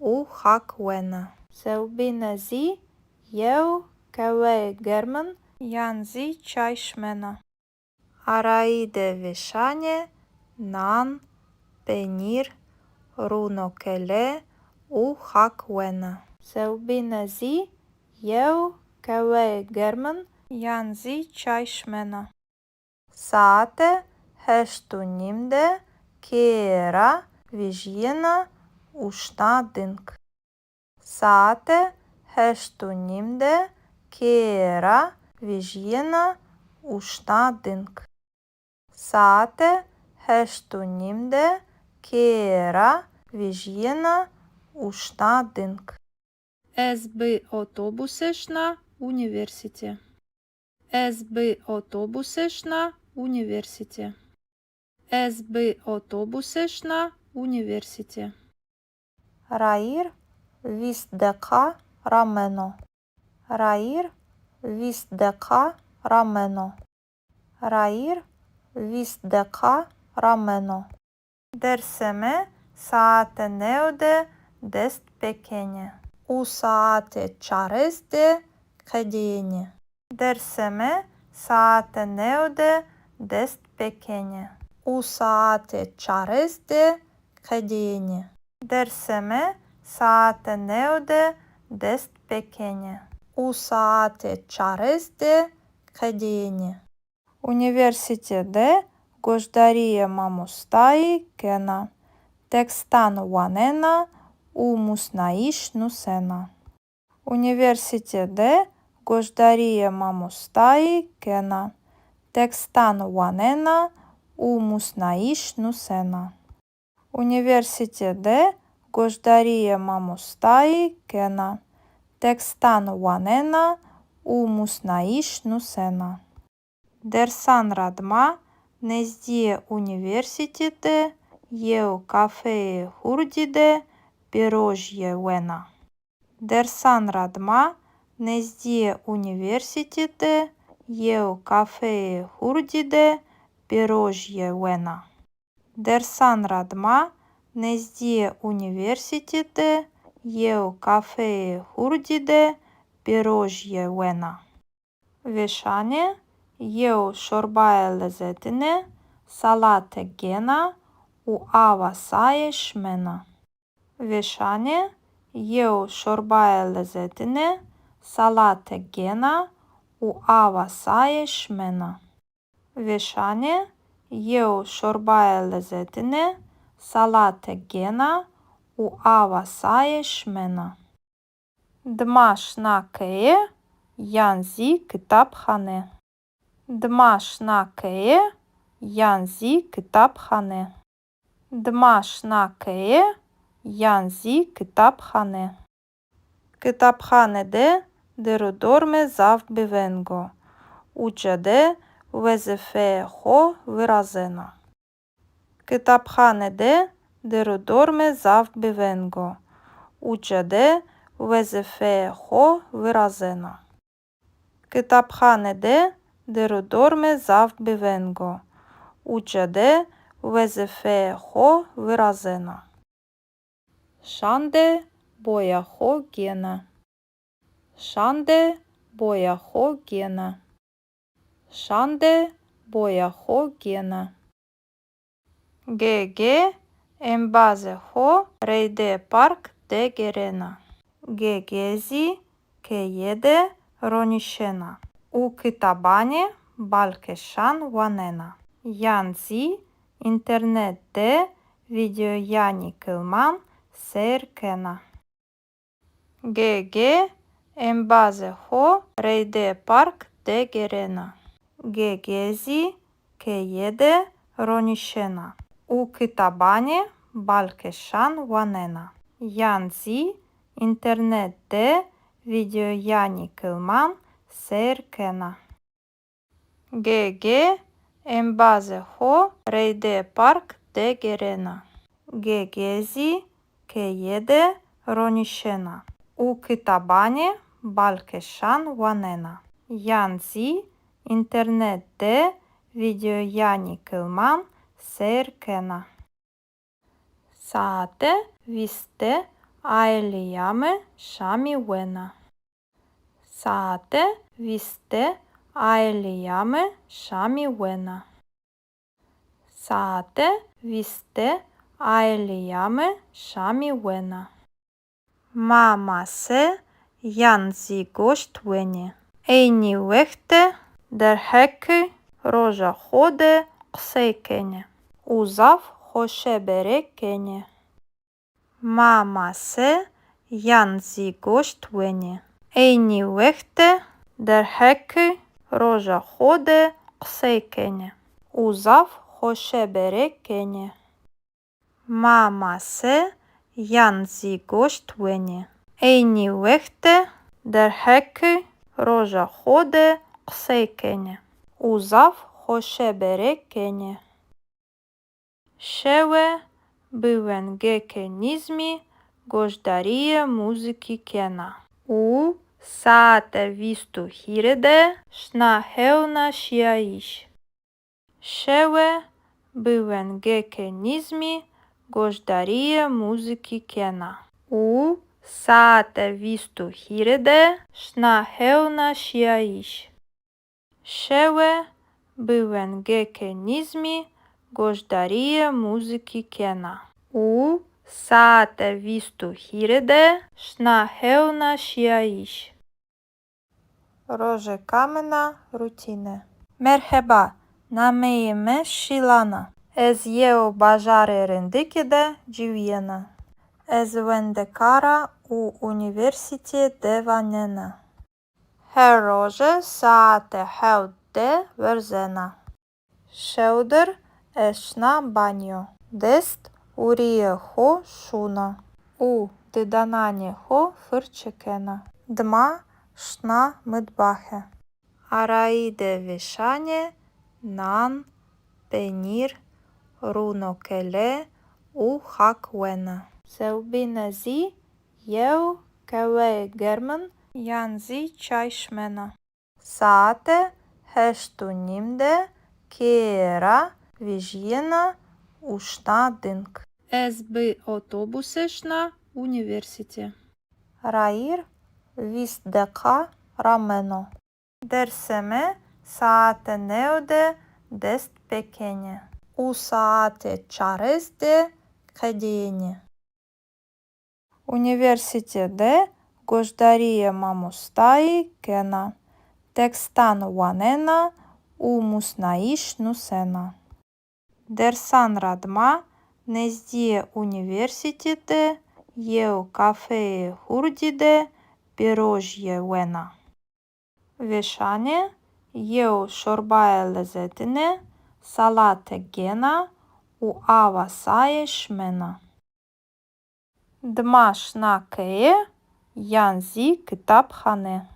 û xak wena. Sewbîne zî yew qeweyê germin yan zî çay şimena. Arayî de vêşanê nan, penîr, rûnokele û xak wena. Sewbîne zî yew qeweyê germin yan zî çay şimena. Saete heşt û nîm de keye ra vejîyena û şina ding. Saete heşt û nîm de keye ra vejîyena û şina ding. Saete heşt û nîm de keye ra vejîyena û şina ding. Ez bi otobuse şina unîversîte. Ez bi otobuse şina unîversîte. Ez bi otobuse şina unîversîte. Rayîr vîst deqa rameno. Rayîr vîst deqa rameno. Rayîr vîst deqa rameno. Dersê mi saete new de dest pêkenê û saete çarês de qedênê. Dersê mi saete new de dest pêkenê û saete çarês de qedênê. Dersê mi saete new de dest pêkenê û saete çarês de qedênê. Unîversîte de goşdarîyê mamostayî kena, tekstan wanena û musnayîş nusena. Unîversîte de goşdarîyê mamostayî kena, tekstan wanena û musnayîş nusena. Unîversîte de goşdarîyê mamostayî kena, tekstan wanena û musnayîş nusena. Dersan ra dima nezdîyê unîversîte de yew kafeyê hurdî de pêrojîye wena. Dersan ra dima nezdîyê unîversîte de yew kafeyê hurdî de pêrojîye wena. Dersan ra dima nezdîyê unîversîte de yew kafeyê hurdî de pêrojîye wena. Vêşanê yew şorbaye lezetine, salate gêna û awa saye şimena. Vêşanê yew şorbaye lezetine, salate gêna û awa saye şimena. Vêşanê yew şorbaye lezetine, salate gêna û awa saye şimena. Dima şina keye yan zî kitabxane. Dima şina keye yan zî kitabxane. Dima şina keye yan zî kitabxane. Kitabxane de der û dormê zaf biveng o. Uca de wezîfeyê xo virazena. Kitabxane de der û dormê zaf biveng o. Uca de wezîfeyê xo virazena. Kitabxane de der û dormê zaf biveng o. Uca de wezîfeyê xo virazena. Şande boya xo gêna. Şande boya xo gêna. Şande boya xo gêna. Gege embazê xo reydê park de gêrena. Gege zî keye de ronîşena û kitabanê balkêşan wanena. Yan zî înternet de vîdeoyanî kilman seyr kena. Gege embazê xo reydê park de gêrena. Gege zî keye de ronîşena û kitabanê balkêşan wanena. Yan zî înternet de vîdeoyanî kilman seyr kena. Gege embazê xo reydê park de gêrena. Gege zî keye de ronîşena û kitabanê balkêşan wanena. Yan zî înternet de vîdeoyanî kilman seyr kena. Saete vîst de aîlîya mi şamî wena. Saete vîst de aîlîya mi şamî wena. Saete vîst de aîlîya mi şamî wena. Ma mase yan zî goşt wenê. Eynî wext de derheqê roja xo de qisey kenê û zaf xoşebere kenê. Ma mase yan zî goşt wenê. Eynî wext de derheqê roja xo de qisey kenê û zaf xoşebere kenê. Ma mase yan zî goşt wenê. Eynî wext de derheqê roja xo de qisey kenê û zaf xoşebere kenê. Şewe bi wengêkê nîzmî goşdarîyê muzîkî kena û saete vîst û hîrê de şina hewna şîyayîş. Şewe bi wengêkê nîzmî goşdarîyê muzîkî kena û saete vîst û hîrê de şina hewna şîyayîş. Şewe bi wengêke nîzmî goşdarîye muzîkî kena û saete vîst û hîrê de şina hewna şîyayîş. Rojeka min a rutîne. Merheba, nameyê mi Şîlan a. Ez yew bajarê rindikî de ciwîyena. Ez wendekar a û unîversîtîye de wanena. Her roje saete hewt de werzena. Şewdir ez şina banyo. Dest û rîyê xo şûna û didananê xo firçe kena. Dima şina mitbaxe. Arayî de vêşanê nan, penîr, rûnokele û xak wena. Sewbîne zî yew qeweyê germin yan zî çay şimena. Saete heşt û nîm de keye ra vejîyena û şina ding. Ez bi otobuse şina unîversîte. Rayîr vîst deqa rameno. Dersê mi saete new de dest pêkenê û saete çarês de qedîyenê. Unîversîte de goşdarîyê mamostayî kena, tekstan wanena û musnayîş nusena. Dersan ra dima nezdîyê unîversîte de yew kafeyê hurdî de pîrojîye wena. Vêşanê yew şorbayê lezetine salate gêna û awa saye şimena. Dima şina keye yan zî kitabxane.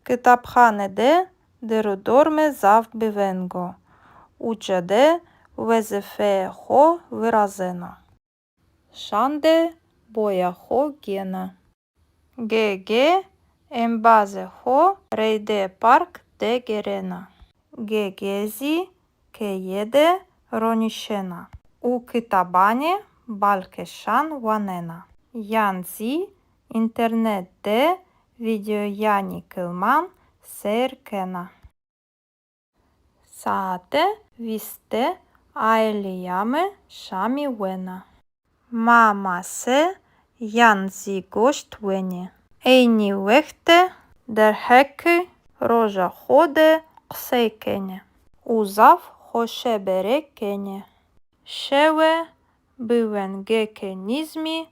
Kitabxane de der û dorme zaf bêveng o. Uca de wezîfeyê xo virazena. Şan de boya xo gêna. Ge-ge embazê xo reydê park de gêrena. Ge-ge zî keye de ronîşena û kitabanê balkêşan wanena yan zî înternet de vîdeoyanê kilman seyr kena. Saete vîst de aîleya mi şamî wena. Ma mase yan zî goşt wenê. Eynî wext de derheqê roja xo de qisey kenê û zaf xoşebere kenê. Şewe bi wengêke nîzmî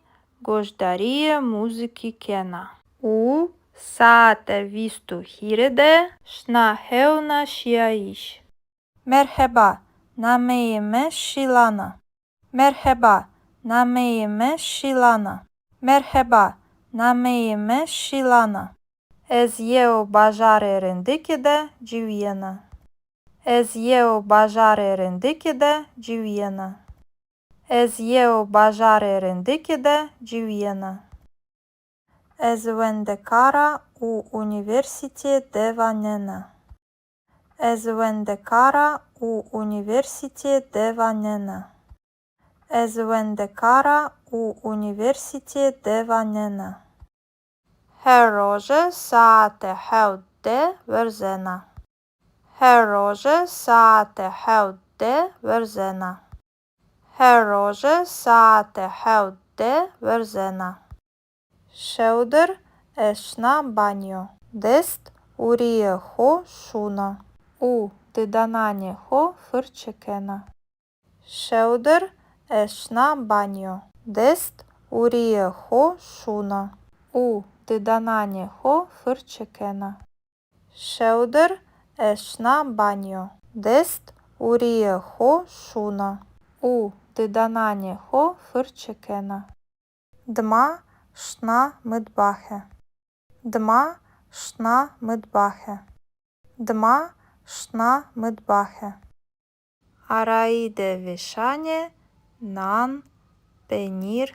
goşdarîyê muzîkî kena û saete vîst û hîrê de şina hewna şîyayîş. Merheba, nameyê mi Şîlan a. Merheba, nameyê mi Şîlan a. Merheba, nameyê mi Şîlan a. Ez yew bajarê rindikî de ciwîyena. Ez yew bajarê rindikî de ciwîyena. Ez yew bajarê rindikî de ciwîyena. Ez wendekar a û unîversîtîye de wanena. Ez wendekar a û unîversîtîye de wanena. Ez wendekar a û unîversîtîye de wanena. Her roje saete hewt de werzena. Her roje saete hewt de werzena. Her roje saete hewt de werzena. Şewdir ez şina banyo. Dest û rîyê xo şûna û didananê xo firçe kena. Şewdir ez şina banyo. Dest û rîyê xo şûna û didananê xo firçe kena. Şewdir ez şina banyo. Dest û rîyê xo şûna û didananê xo firçe kena. Dima şina mitbaxe. Dima şina mitbaxe. Dima şina mitbaxe. Arayî de vêşanê nan, penîr,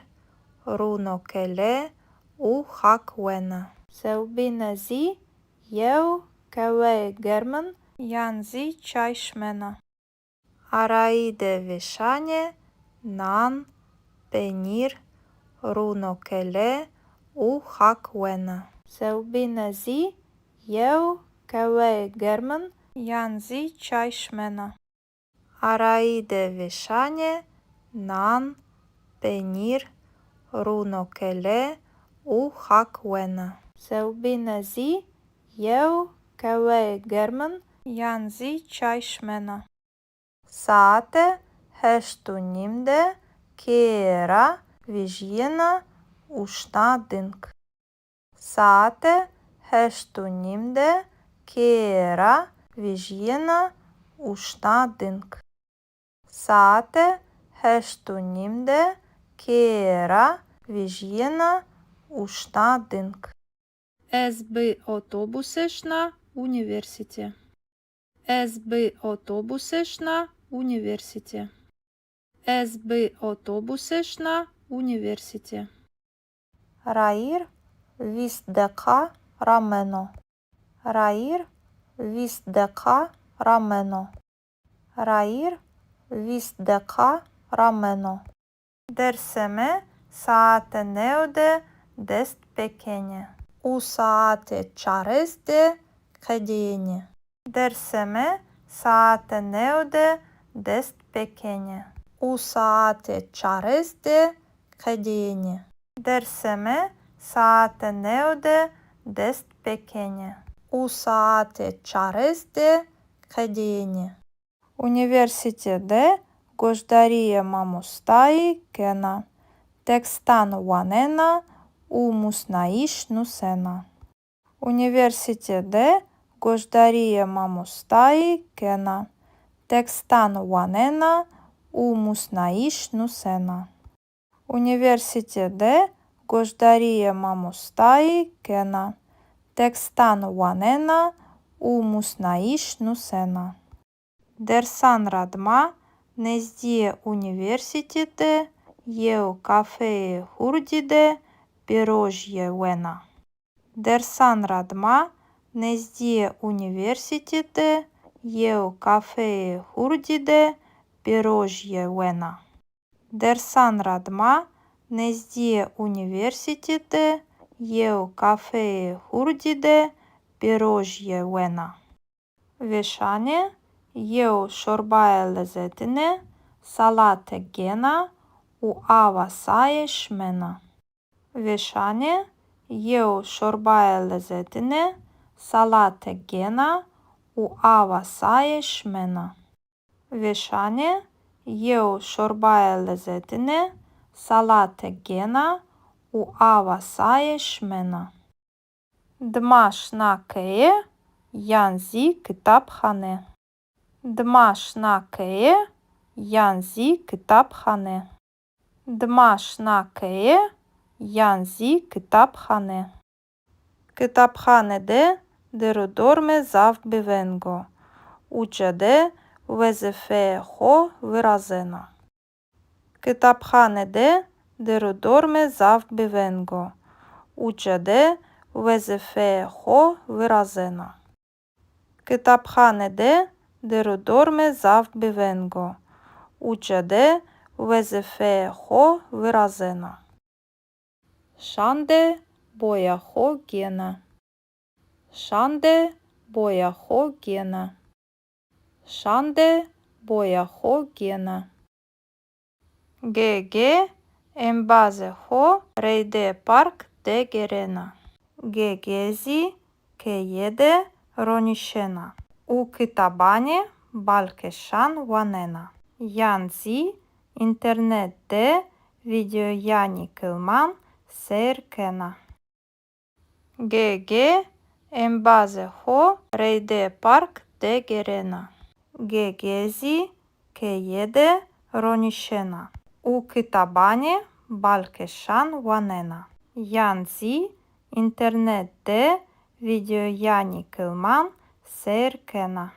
rûnokele û xak wena. Sewbîne zî yew qeweyê germin yan zî çay şimena. Arayî de vêşanê nan, penîr, rûnokele û xak wena. Sewbîne zî yew qeweyê germin yan zî çay şimena. Arayî de vêşanê nan, penîr, rûnokele û hak wena. Sewbîne zî yew qehweyê germin yan zî çay şimena. Saete heşt û nîm de keye ra vejîyena û şina ding. Saete heşt û nîm de keye ra vejîyena û şina ding. Saete heşt û nîm de keye ra vejîyena û şina ding. Ez bi otobuse şina unîversîte. Ez bi otobuse şina unîversîte. Ez bi otobuse şina unîversîte. Rayîr vîst deqa rameno. Rayîr vîst deqa rameno. Rayîr vîst deqa rameno. Dersê mi saete new de dest pêkenê û saete çarês de qedêyenê. Dersê mi saete new de dest pêkenê û saete çarês de qedêyenê. Dersê mi saete new de dest pêkenê û saete çarês de qedêyenê. Unîversîte de goşdarîyê mamostayî kena, tekstan wanena û musnayîş nusena. Unîversîte de goşdarîyê mamostayî kena, tekstan wanena û musnayîş nusena. Unîversîte de goşdarîyê mamostayî kena, tekstan wanena û musnayîş nusena. Dersan ra dima nezdîyê unîversîte de yew kafeyê hurdî de pêrojîye wena. Dersan ra dima nezdîyê unîversîte de yew kafeyê hurdî de pêrojîye wena. Dersan ra dima nezdîyê unîversîte de yew kafeyê hurdî de pêrojîye wena. Vêşanê yew şorbayê lezetine salate gêna û awa saye şimena. Vêşanê yew şorbayê lezetine salate gêna û awa saye şimena. Vêşanê yew şorbayê lezetine salate gêna û awa saye şimena. Dima şina keye yan zî kitabxane. Dima şina keye yan zî kitabxane. Dima şina keye yan zî kitabxane. Kitabxane de der û dormê zaf biveng o. Uca de wezîfeyê xo virazena. Kitabxane de der û dormê zaf biveng o. Uca de wezîfeyê xo virazena. Kitabxane de der û dormê zaf biveng o. Uca de wezîfeyê xo virazena. Şande boya xo gêna. Şande boya xo gêna. Şande boya xo gêna. Gege embazê xo reydê park de gêrena. Gege zî keye de ronîşena û kitabanê balkêşan wanena yan zî înternet de vîdeoyanê kilman seyr kena. Gege embazê xo reydê park de gêrena. Gege zî keye de ronîşena û kitabanê balkêşan wanena yan zî înternet de vîdeoyanê kilman seyr kena.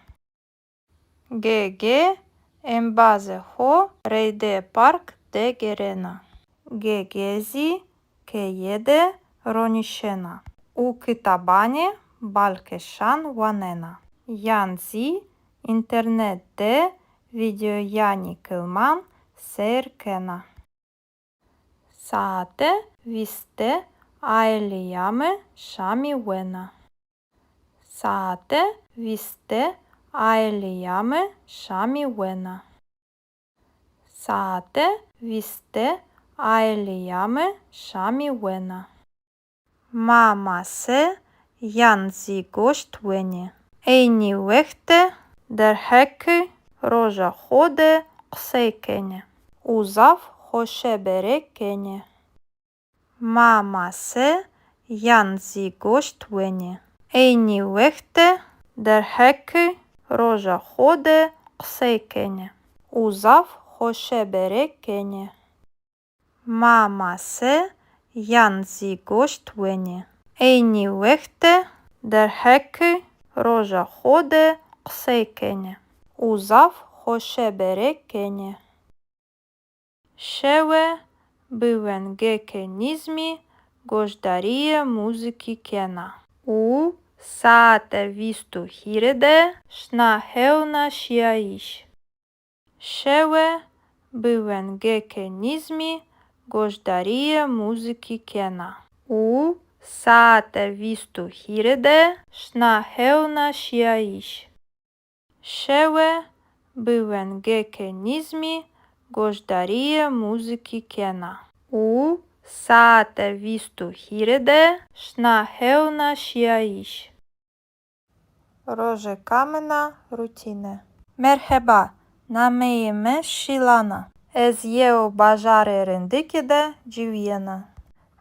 Gege embazê xo reydê park de gêrena. Gege zî keye de ronîşena û kitabanê balkêşan wanena yan zî înternet de vîdeoyanê kilman seyr kena. Saete vîst de aîleya mi şamî wena. Saete vîst de Aîleya mi şamî wena. Saete vîst de aîleya mi şamî wena. Ma mase yan zî goşt wenê. Eynî wext de derheqê roja xo de qisey kenê û zaf xoşebere kenê. Ma mase yan zî goşt wenê. Eynî wext de derheqê roja xo de qisey kenê û zaf xoşebere kenê. Ma mase yan zî goşt wenê. Eynî wext de derheqê roja xo de qisey kenê û zaf xoşebere kenê. Şewe bi wengeke nîzmî goşdarîye muzîkî kena û saete vîst û hîrê de şina hewna şîyayîş. Şewe bi wengeke nîzmî goşdarîye muzîkî kena û saete vîst û hîrê de şina hewna şîyayîş. Şewe bi wengeke nîzmî goşdarîye muzîkî kena û saete vîst û hîrê de şina hewna şîyayîş. Rojeka min a rutîne. Merheba, nameyê mi Şîlan a. Ez yew bajarê rindikî de ciwîyena.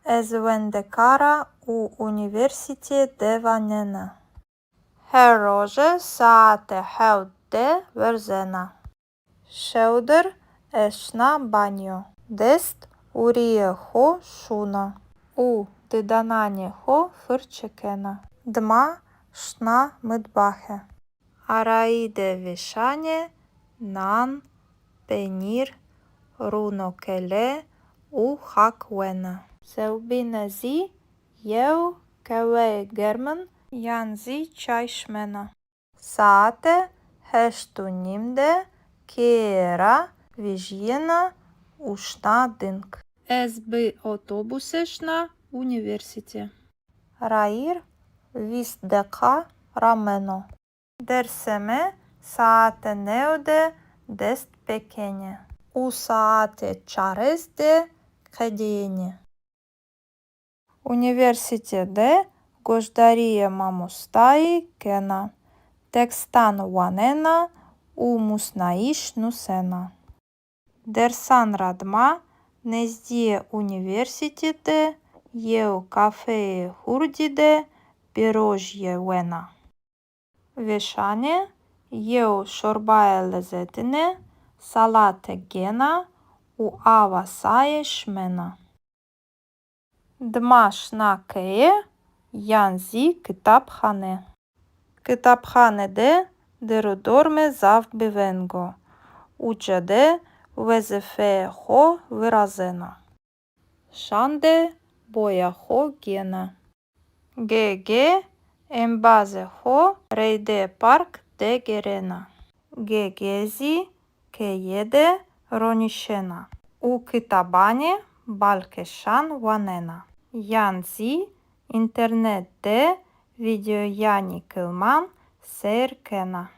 Ez wendekar a û unîversîtîye de wanena. Her roje saete hewt de werzena. Şewdir ez şina banyo. Dest û rîyê xo şûna û didananê xo firçe kena. Dima şina mitbaxe. Arayî de vêşanê nan, penîr, rûnokele û xak wena. Sewbîne zî yew qehweyê germin yan zî çay şimena. Saete heşt û nîm de keye ra vejîyena û şina ding. Ez bi otobuse şina unîversîte. Rayîr vîst deqa rameno. Dersê mi saete new de dest pêkenê û saete çarês de qedêyenê. Unîversîte de goşdarîyê mamostayî kena, tekstan wanena û musnayîş nusena. Dersan ra dima nezdîyê unîversîte de yew kafeyê hurdî de pîrojîye wena. Vêşanê yew şorbaye lezetine salate gêna û awa saye şimena. Dima şina keye yan zî kitabxane. Kitabxane de dêr û dormê zaf biveng o. Uca de wezîfeyê xo virazena. Şan de boya xo gêna. Ge-ge embazê xo reydê park de gêrena. Ge-ge zî keye de ronîşena û kitabanê balkêşan wanena yan zî înternet de vîdeoyanê kilman seyr kena.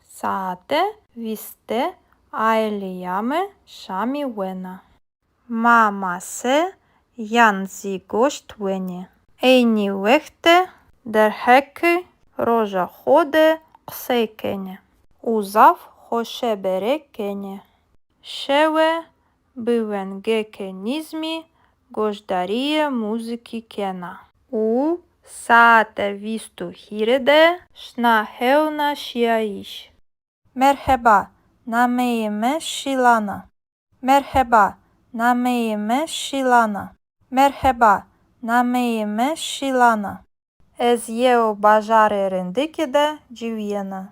Saete vîst de aîleya mi şamî wena. Ma mase yan zî goşt wenê. Eynî wext de derheqê roja xo de qisey kenê û zaf xoşebere kenê. Şewe bi wengeke nîzmî goşdarîyê muzîkî kena û saete vîst û hîrê de şina hewna şîyayîş. Merheba, nameyê mi Şîlan a. Merheba, nameyê mi Şîlan a. Merheba, nameyê mi Şîlan a. Ez yew bajarê rindikî de ciwîyena.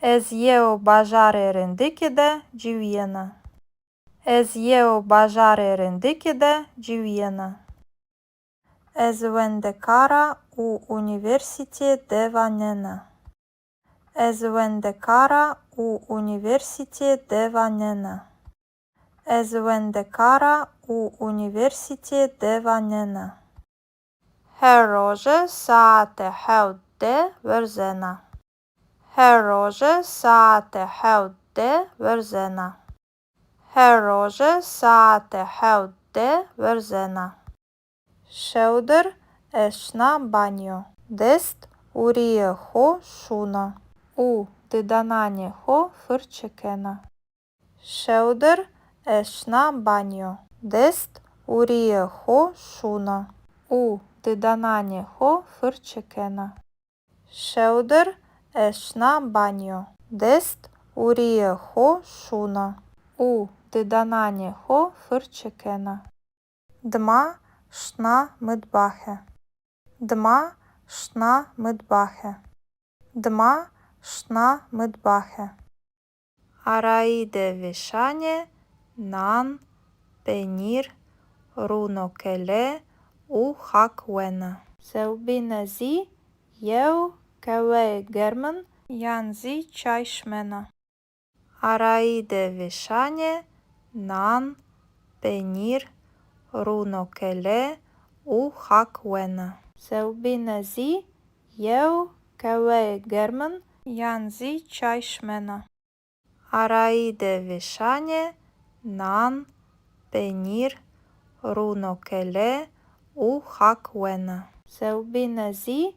Ez yew bajarê rindikî de ciwîyena. Ez yew bajarê rindikî de ciwîyena. Ez wendekar a û unîversîtîye de wanena. Ez wendekar a û unîversîtîye de wanena. Ez wendekar a û unîversîtîye de wanena. Her roje saete hewt de werzena. Her roje saete hewt de werzena. Her roje saete hewt de werzena. Şewdir ez şina banyo. Dest û rîyê xo şûna û didananê xo firçe kena. Şewdir ez şina banyo. Dest û rîyê xo şûna û didananê xo firçe kena. Şewdir ez şina banyo. Dest û rîyê xo şûna û didananê xo firçe kena. Dima şina mitbaxe. Dima şina mitbaxe. Dima şina mitbaxe. Arayî de vêşanê nan, penîr, rûnokele û xak wena. Sewbîne zî yew keweyê germin yan zî çay şimena. Arayî de vêşanê nan, penîr, rûnokele û xak wena. Sewbîne zî yew keweyê germin yan zî çay şimena. Arayî de vêşanê nan, penîr, rûnokele û xak wena. Sewbîne zî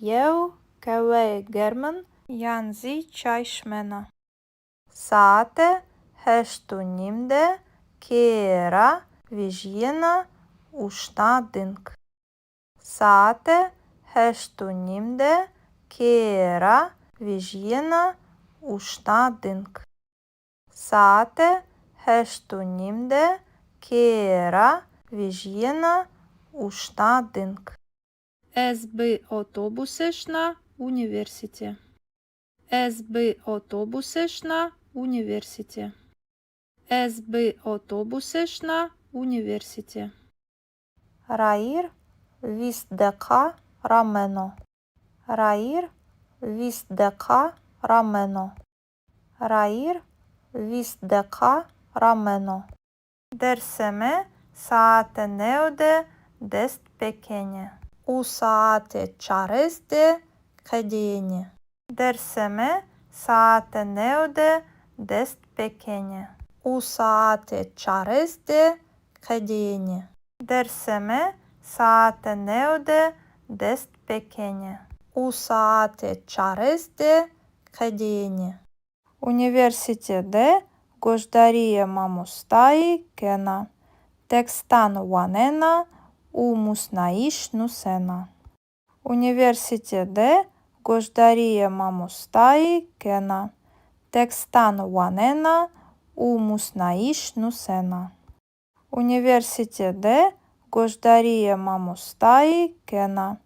yew keweyê germin yan zî çay şimena. Saete heşt û nîm de keye ra vejîyena û şina ding. Saete heşt û nîm de keye ra vejîyena û şina ding. Saete heşt û nîm de keye ra vejîyena û şina ding. Ez bi otobuse şina unîversîte. Ez bi otobuse şina unîversîte. Ez bi otobuse şina unîversîte. Rayîr vîst deqa rameno. Rayîr vîst deqa rameno. Rayîr vîst deqa rameno. Dersê mi saete new de dest pêkenê û saete çarês de qedêyenê. Dersê mi saete new de dest pêkenê û saete çarês de qedêyenê. Dersê mi saete new de dest pêkenê û saete çarês de qedêyenê. Unîversîte de goşdarîyê mamostayî kena, tekstan wanena û musnayîş nusena. Unîversîte de goşdarîyê mamostayî kena, tekstan wanena û musnayîş nusena. Unîversîte de goşdarîyê mamostayî kena,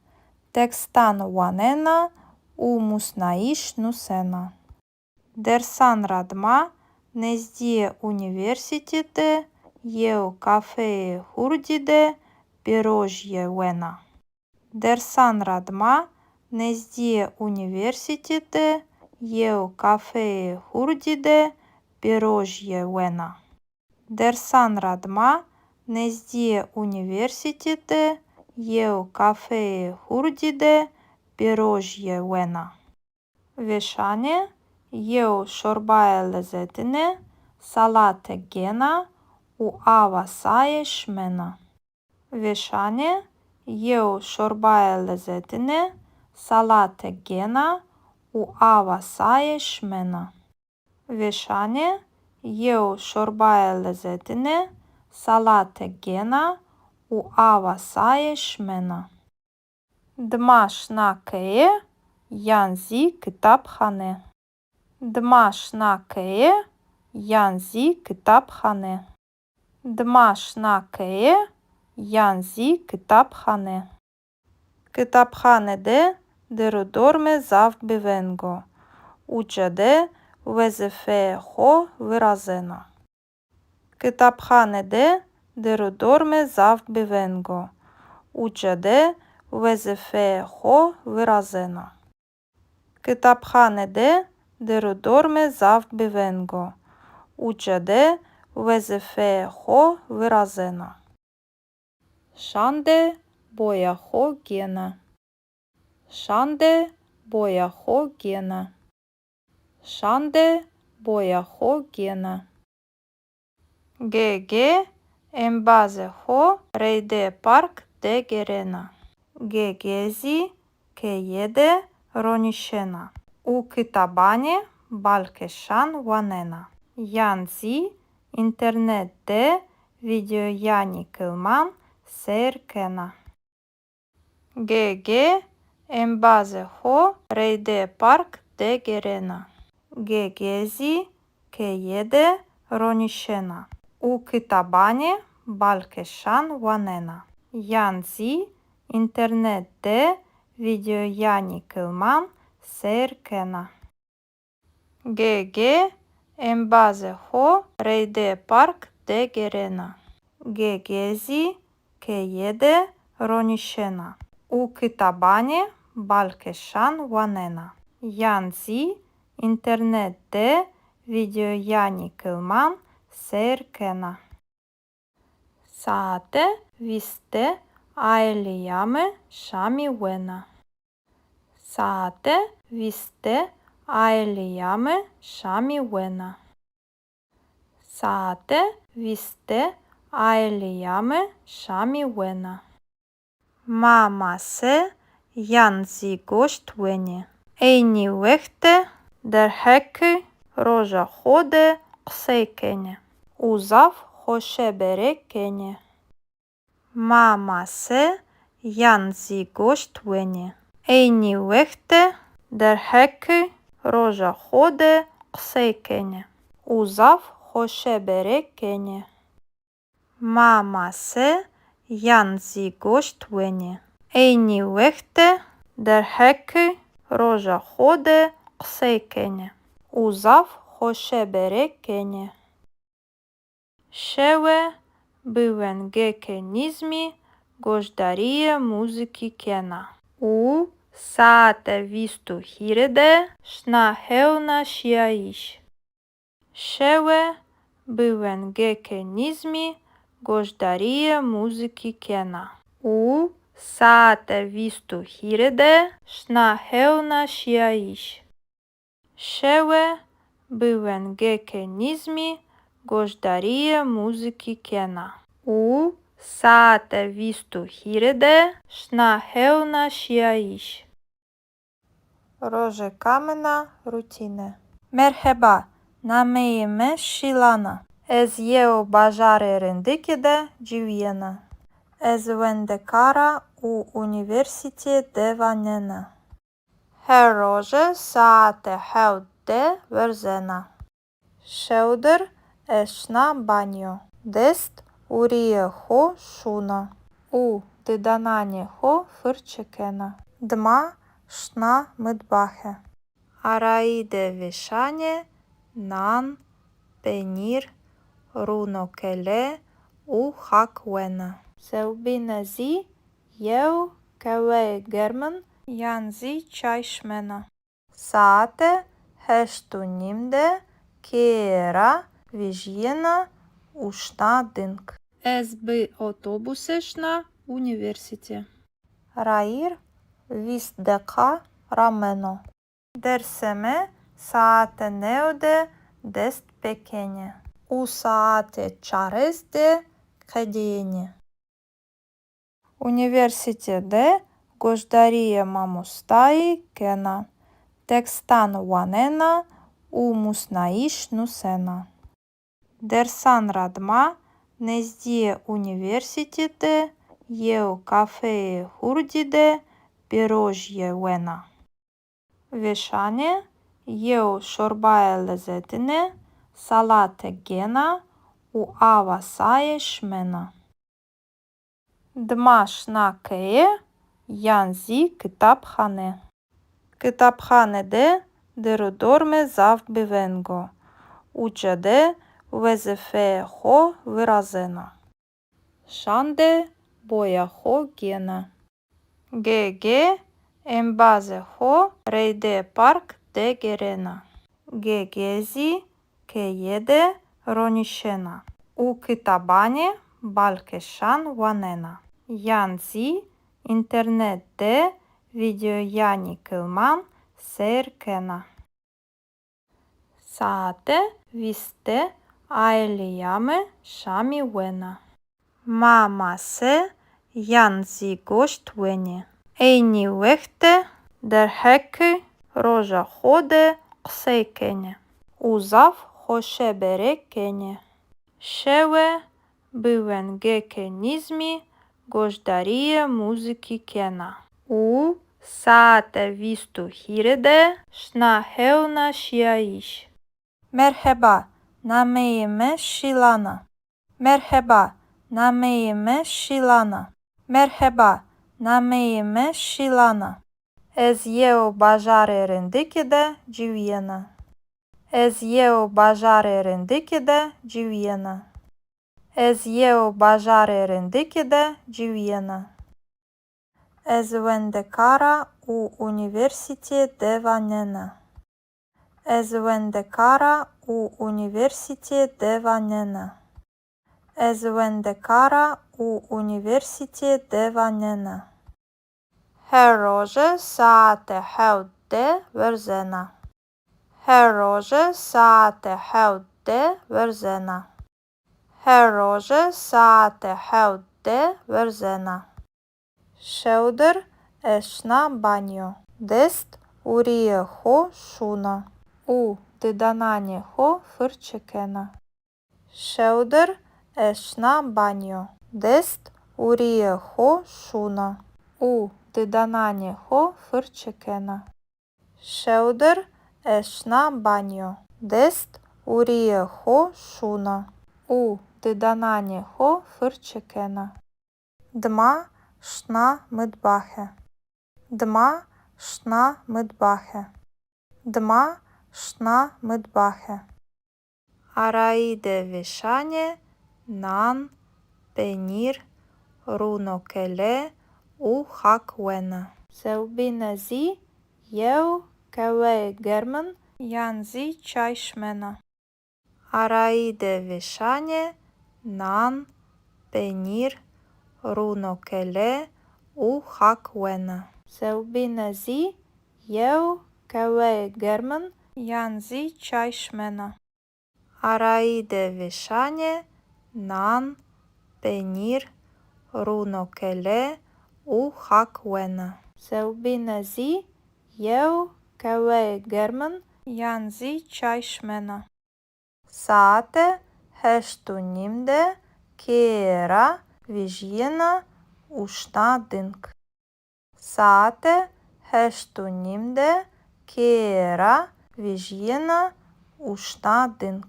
tekstan wanena û musnayîş nusena. Dersan ra dima nezdîyê unîversîte de yew kafeyê hurdî de pêrojîye wena. Dersan ra dima nezdîyê unîversîte de yew kafeyê hurdî de pêrojîye wena. Dersan ra dima nezdîyê unîversîte de yew kafeyê hurdî de pêrojîye wena. Vêşanê yew şorbayê lezetine salate gêna û awa saye şimena. Vêşanê yew şorbayê lezetine salate gêna û awa saye şimena. Vêşanê yew şorbayê lezetine salate gêna û awa saye şimena. Dima şina keye yan zî kitabxane. Dima şina keye yan zî kitabxane. Dima şina keye yan zî kitabxane. Kitabxane de dir û dormê zaf bi veng o. Uca de wezîfeyê xo virazena. Kitabxane de dir û dormê zaf bi veng o. Uca de wezîfeyê xo virazena. Kitabxane de dir û dormê zaf bi veng o. Uca de wezîfeyê xo virazena. Şande boya xo gêna. Şande boya xo gêna. Şan de boya xo gêna. Ge-ge embazê xo reyde park de gêrena. Ge-ge zî keye de ronîşena û kitabanê balkêşan wanena yan zî înternet de vîdeoyanê kilman seyr kena. Ge-ge embazê xo reyde park de gêrena. Ge-ge zî keye de ronîşena û kitabanê balkêşan wanena yan zî înternet de vîdeoyanê kilman seyr kena. Ge-ge embazê xo reyde park de gêrena. Ge-ge zî keye de ronîşena û kitabanê balkêşan wanena yan zî înternet de vîdeoyanê kilman seyr kena. Saete vîst de aîleya mi şamî wena. Saete vîst de aîleya mi şamî wena. Saete vîst de aîleya mi şamî wena. Ma mase yan zî goşt wenê. Eynî wext de derheqê roja xo de qisey kenê û zaf xoşebere kenê. Ma mase yan zî goşt wenê. Eynî wext de derheqê roja xo de qisey kenê û zaf xoşebere kenê. Ma mase yan zî goşt wenê. Eynî wext de derheqê roja xo de qisey kenê û zaf xoşebere kenê. Şewe bi wengêkê nîzmî goşdarîyê muzîkî kena û saete vîst û hîrê de şina hewna şîyayîş. Şewe bi wengêkê nîzmî goşdarîyê muzîkî kena û saete vîst û hîrê de şina hewna şîyayîş. Şewe bi wengêkê nîzmî goşdarîyê muzîkî kena û saete vîst û hîrê de şina hewna şîyayîş. Rojêka min a rutîne. Merheba, nameyê mi Şîlan a. Ez yew bajarê rindikî de ciwîyena. Ez wendekar a û unîversîtê de wanena. Her roje saete hewt de werzena. Şewdir ez şina banyo. Dest û rîyê xo şûna û didananê xo firçe kena. Dima şina mitbaxe. Arayî de vêşanê nan, penîr, rûnokele û xak wena. Sewbîne zî yew qehweyê germin yan zî çay şimena. Saete heşt û nîm de keye ra vejîyena û şina ding. Ez bi otobuse şina unîversîte. Rayîr vîst deqa rameno. Dersê mi saete new de dest pêkenê û saete çarês de qedîyenê. Unîversîte de goşdarîyê mamostayî kena, tekstan wanena û musnayîş nusena. Dersan ra dima nezdîyê unîversîte de yew kafeyê hurdî de pîrojîye wena. Vêşanê yew şorbayê lezetine salate gêna û awa saye şimena. Dima şina keye yan zî kitabxane. Kitabxane de derdorme zaf biveng o. Uca de wezîfeyê xo virazena. Şan de boya xo gêna. Ge-ge embazê xo reyde park de gêrena. Ge-ge zî keye de ronîşena û kitabanê balkêşan wanena yan zî înternet de vîdeoyanê kilman seyr kena. Saete vîst de aîleya mi şamî wena. Ma mase yan zî goşt wenê. Eynî wext de derheqê roja xo de qisey kenê û zaf xoşebere kenê. Şewe bi wengêkê nîzmî goşdarîyê muzîkî kena û saete vîst û hîrê de şina hewna şîyayîş. Merheba, nameyê mi Şîlan a. Merheba, nameyê mi Şîlan a. Merheba, nameyê mi Şîlan a. Ez yew bajarê rindikî de ciwîyena. Ez yew bajarê rindikî de ciwîyena. Ez yew bajarê rindikî de ciwîyena. Ez wendekar a û unîversîtê de wanena. Ez wendekar a û unîversîtê de wanena. Ez wendekar a û unîversîtê de wanena. Her roje saete hewt de werzena. Her roje saete hewt de werzena. Her roje saete hewt de werzena. Şewdir ez şina banyo. Dest û rîyê xo şûna û didananê xo firçe kena. Şewdir ez şina banyo. Dest û rîyê xo şûna û didananê xo firçe kena. Şewdir ez şina banyo. Dest û rîyê xo şûna û didananê xo firçe kena. Dima şina mitbaxe. Dima şina mitbaxe. Dima şina mitbaxe. Arayî de vêşanê nan, penîr, rûnokele û xak wena. Sewbîne zî yew qeweyê germin yan zî çay şimena. Arayî de vêşanê nan, penîr, rûnokele û xak wena. Sewbîne zî yew qeweyê germin yan zî çay şimena. Arayî de vêşanê nan, penîr, rûnokele û xak wena. Sewbîne zî yew qeweyê germin yan zî çay şimena. Saete heşt û nîm de keye ra vejîyena û şina ding. Saete heşt û nîm de keye ra vejîyena û şina ding.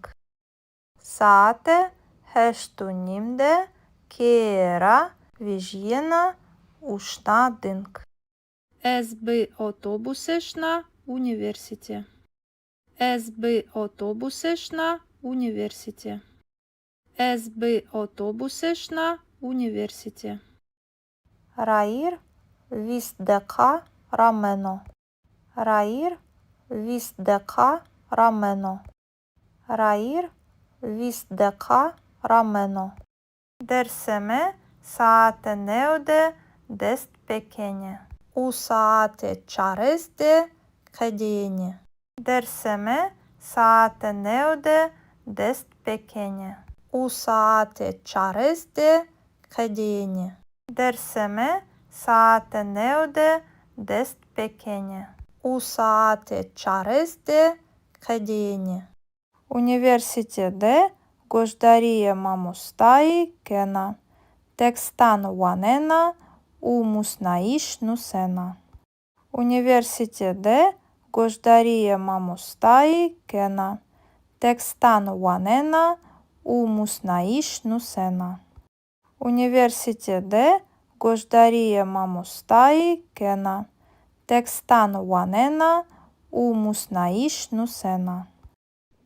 Saete heşt û nîm de keye ra vejîyena û şina ding. Ez bi otobuse şina unîversîte. Ez bi otobuse şina unîversîte. Ez bi otobuse şina unîversîte. Rayîr vîst deqa rameno. Rayîr vîst deqa rameno. Rayîr vîst deqa rameno. Dersê mi saete new de dest pêkenê û saete çarês de qedêyenê. Dersê mi saete new de dest pêkenê û saete çarês de qedêyenê. Dersê mi saete new de dest pêkenê û saete çarês de qedêyenê. Unîversîte de goşdarîyê mamostayî kena, tekstan wanena û musnayîş nusena. Unîversîte de goşdarîyê mamostayî kena, tekstan wanena û musnayîş nusena. Unîversîte de goşdarîyê mamostayî kena, tekstan wanena û musnayîş nusena.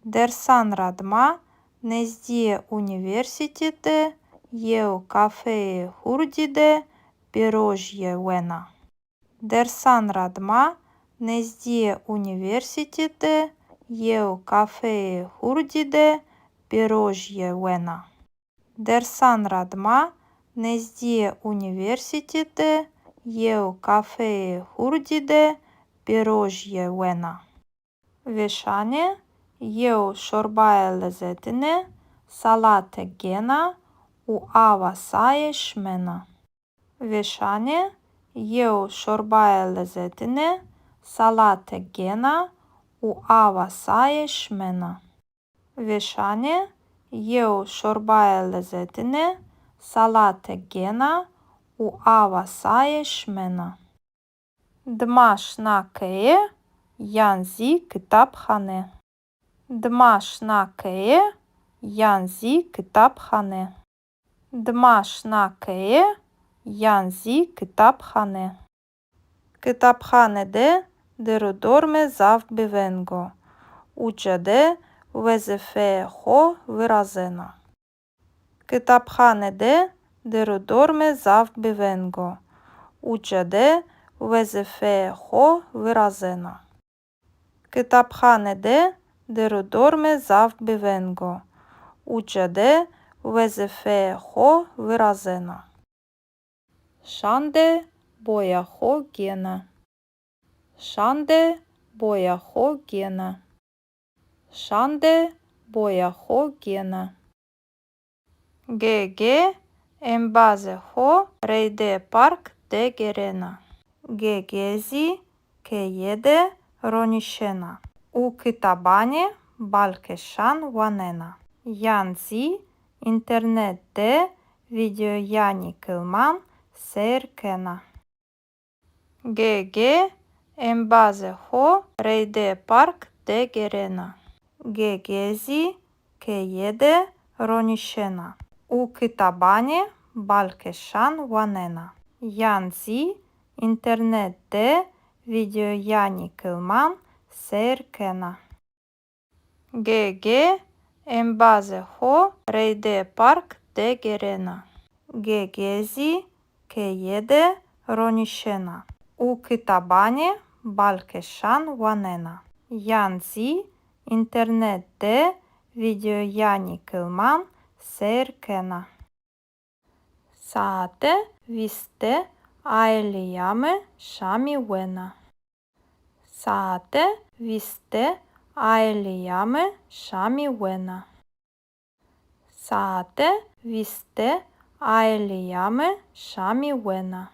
Dersan ra dima nezdîyê unîversîte de yew kafeyê hurdî de pêrojîye wena. Dersan ra dima nezdîyê unîversîte de yew kafeyê hurdî de pêrojîye wena. Dersan ra dima nezdîyê unîversîte de yew kafeyê hurdî de pêrojîye wena. Vêşanê Yew şorbaye lezetine salate gêna û awa saye şimena. Vêşanê yew şorbaye lezetine salate gêna û awa saye şimena. Vêşanê yew şorbaye lezetine salate gêna û awa saye şimena. Dima şina keye yan zî kitabxane. Dima şina keye yan zî kitabxane. Dima şina keye yan zî kitabxane. Kitabxane de der û dormê zaf bi veng o. Uca de wezîfeyê xo virazena. Kitabxane de der û dormê zaf bi veng o. Uca de wezîfeyê xo virazena. Kitabxane de der û dormê zaf bi veng o. Uca de wezîfeyê xo virazena. Şan de boya xo gêna. Şan de boya xo gêna. Şan de boya xo gêna. Gege embazê xo reydê park de gêrena. Gege zî keye de ronîşena û kitabanê balkêşan wanena, yan zî înternet de vîdeoyanê kilman seyr kena. Gege embazê xo reydê park de gêrena. Gege zî keye de ronîşena û kitabanê balkêşan wanena, yan zî înternet de vîdeoyanê kilman seyr kena. Gege embazê xo reydê park de gêrena. Gege zî keye de ronîşena û kitabanê balkêşan wanena, yan zî înternet de vîdeoyanê kilman seyr kena. Saete vîst de aîleya mi şamî wena. Saete vîst de aîleya mi şamî wena. Saete vîst de aîleya mi şamî wena.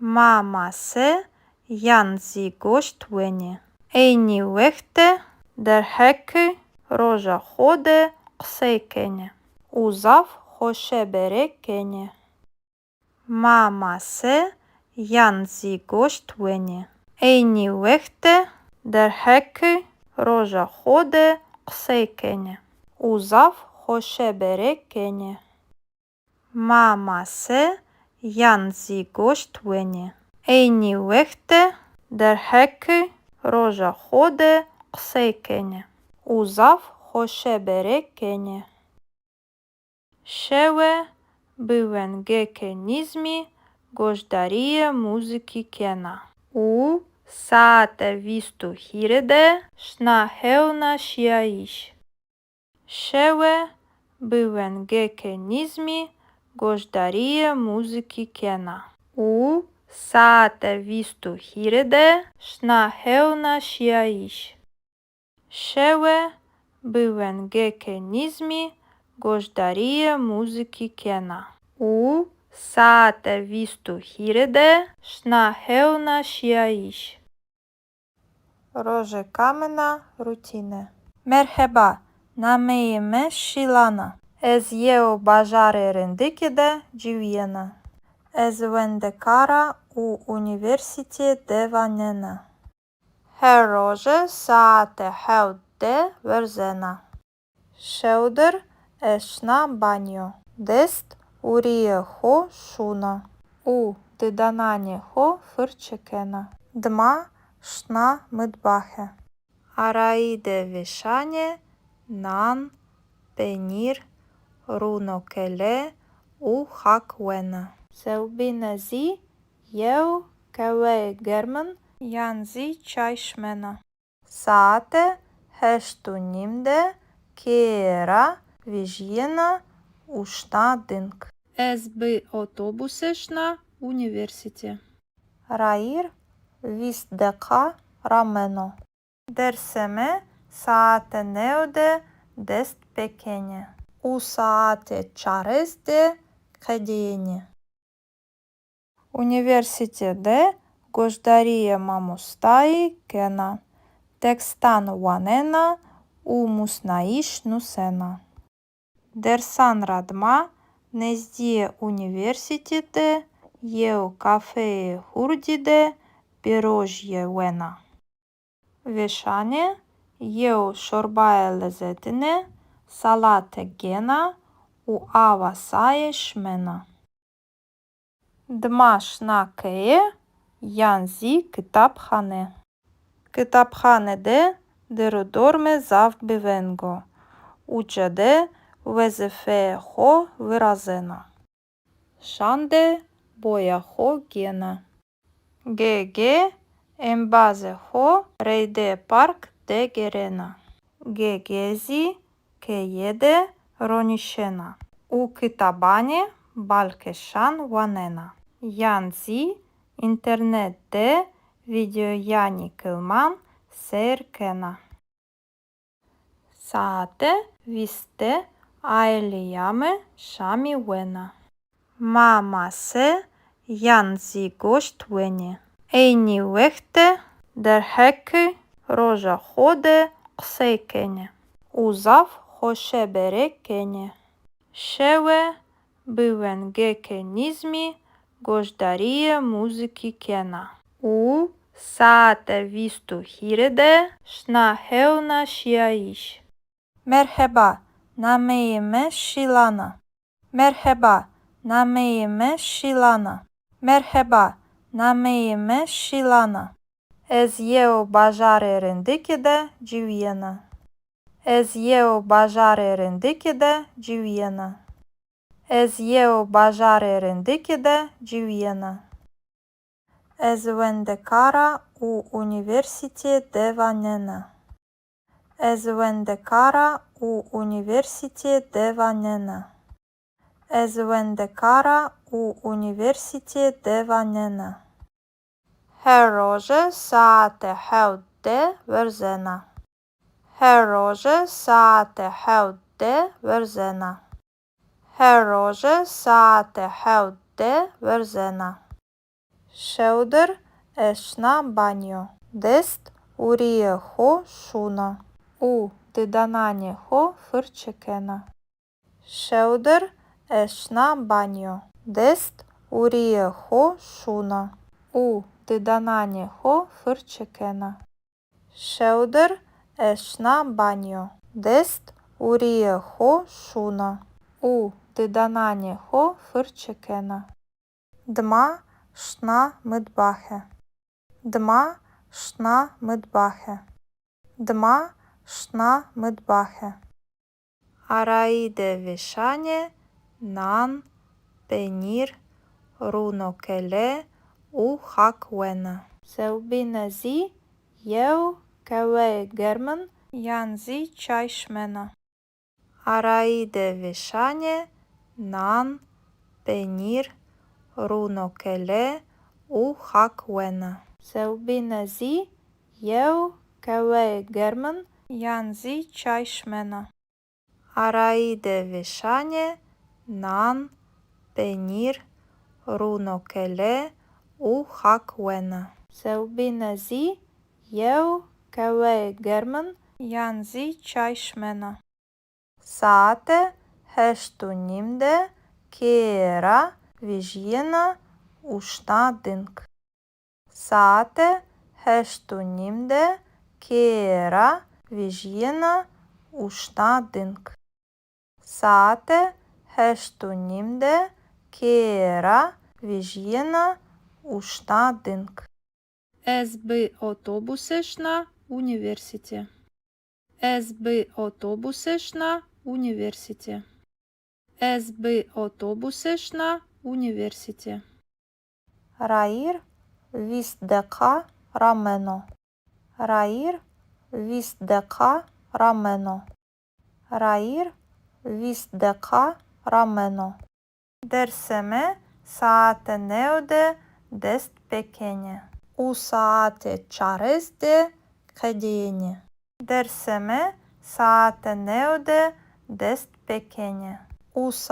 Ma mase yan zî goşt wenê. Eynî wext de derheqê roja xo de qisey kenê û zaf xoşebere kenê. Ma mase yan zî goşt wenê. Eynî wext de derheqê roja xo de qisey kenê û zaf xoşebere kenê. Ma mase yan zî goşt wenê. Eynî wext de derheqê roja xo de qisey kenê û zaf xoşebere kenê. Şewe bi wengêkê nîzmî goşdarîyê muzîkî kena û saete vîst û hîrê de şina hewna şîyayîş. Şewe bi wengêkê nîzmî goşdarîyê muzîkî kena û saete vîst û hîrê de şina hewna şîyayîş. Şewe bi wengêkê nîzmî goşdarîyê muzîkî kena û saete vîst û hîrê de şina hewna şîyayîş. Rojêka min a rutîne. Merheba, nameyê mi Şîlan a. Ez yew bajarê rindikî de ciwîyena. Ez wendekar a û unîversîtîye de wanena. Her roje saete hewt de werzena. Şewdir ez şina banyo. Dest û rîyê xo şûna û didananê xo firçe kena. Dima şina mitbaxe. Arayî de vêşanê nan, penîr, rûnokele û xak wena. Sewbîne zî yew qeweyê germin yan zî çay şimena. Saete heşt û nîm de keye ra vejîyena û şina ding. Ez bi otobuse şina unîversîte. Rayîr vîst deqa rameno. Dersê mi Saete new de dest pê kenê û saete çarês de qedênê. Unîversîte de goşdarîye mamostayî kena, tekstan wanena û musnayîş nusena. Dersan ra dima nezdîyê unîversîte de yew kafeyê hurdî de pîrojîye wena. Vêşanê yew şorbaye lezetine salate gêna û awa saye şimena. Dima şina keye yan zî kitabxane. Kitabxane de dêr û dorme zaf bêveng o. Uca de wezîfeyê xo virazena. Şan de boya xo gêna. Ge-ge embazê xo reydê park de gêrena. Ge-ge zî keye de ronîşena û kitabanê balkêşan wanena yan zî înternet de vîdeoyanê kilman seyr kena. Saete vîst de aîleya mi şamî wena. Ma mase yan zî goşt wenê. Eynî wext de derheqê roja xo de qisey kenê û zaf xoşebere kenê. Şewe bi wengêkê nîzmî goşdarîyê muzîkî kena û saete vîst û hîrê de şina hewna şîyayîş. Merheba, nameyê mi Şîlan a. Merheba, nameyê mi Şîlan a. Merheba, nameyê mi Şîlan a. Ez yew bajarê rindikî de ciwîyena. Ez yew bajarê rindikî de ciwîyena. Ez yew bajarê rindikî de ciwîyena. Ez wendekar a û unîversîtîye dewa nena. Ez wendekar a û unîversîtîye dewa nena. Ez wendekar a û unîversîtîye dewa nena. Her roje saete hewt de werzena. Her roje saete hewt de werzena. Her roje saete hewt de werzena. Şewdir ez şina banyo. Dest û rîyê xo şûna û didananê xo firçe kena. Şewdir ez şina banyo. Dest û rîyê xo şûna û didananê xo firçe kena. Şewdir ez şina banyo. Dest û rîyê xo şûna û didananê xo firçe kena. Dima şina mitbaxe. Dima şina mitbaxe. Dima şina mitbaxe. Arayî de vêşanê nan, penîr, rûnokele û xak wena. Sewbîne zî yew qeweyê germin yan zî çay şimena. Arayî de vêşanê nan, penîr, rûnokele û xak wena. Sewbîne zî yew qeweyê germin yan zî çay şimena. Arayî de vêşanê nan, penîr, rûnokele û xak wena. Sewbîne zî yew qeweyê germin yan zî çay şimena. Saete heşt û nîm de keye ra vejîyena û şina ding. Saete heşt û nîm de keye ra vejîyena û şina ding. Saete heşt û nîm de keye ra vejîyena û şina ding. Ez bi otobusê şina unîversîte. Ez bi otobusê şina unîversîte. Ez bi otobusê şina unîversîte. Rayîr vîst deqa rameno. Rayîr vîst deqa rameno. Rayîr vîst deqa rameno. Dersê mi saete new de dest pêkenê û saete çarês de qedênê. Dersê mi saete new de dest pêkenê. Usa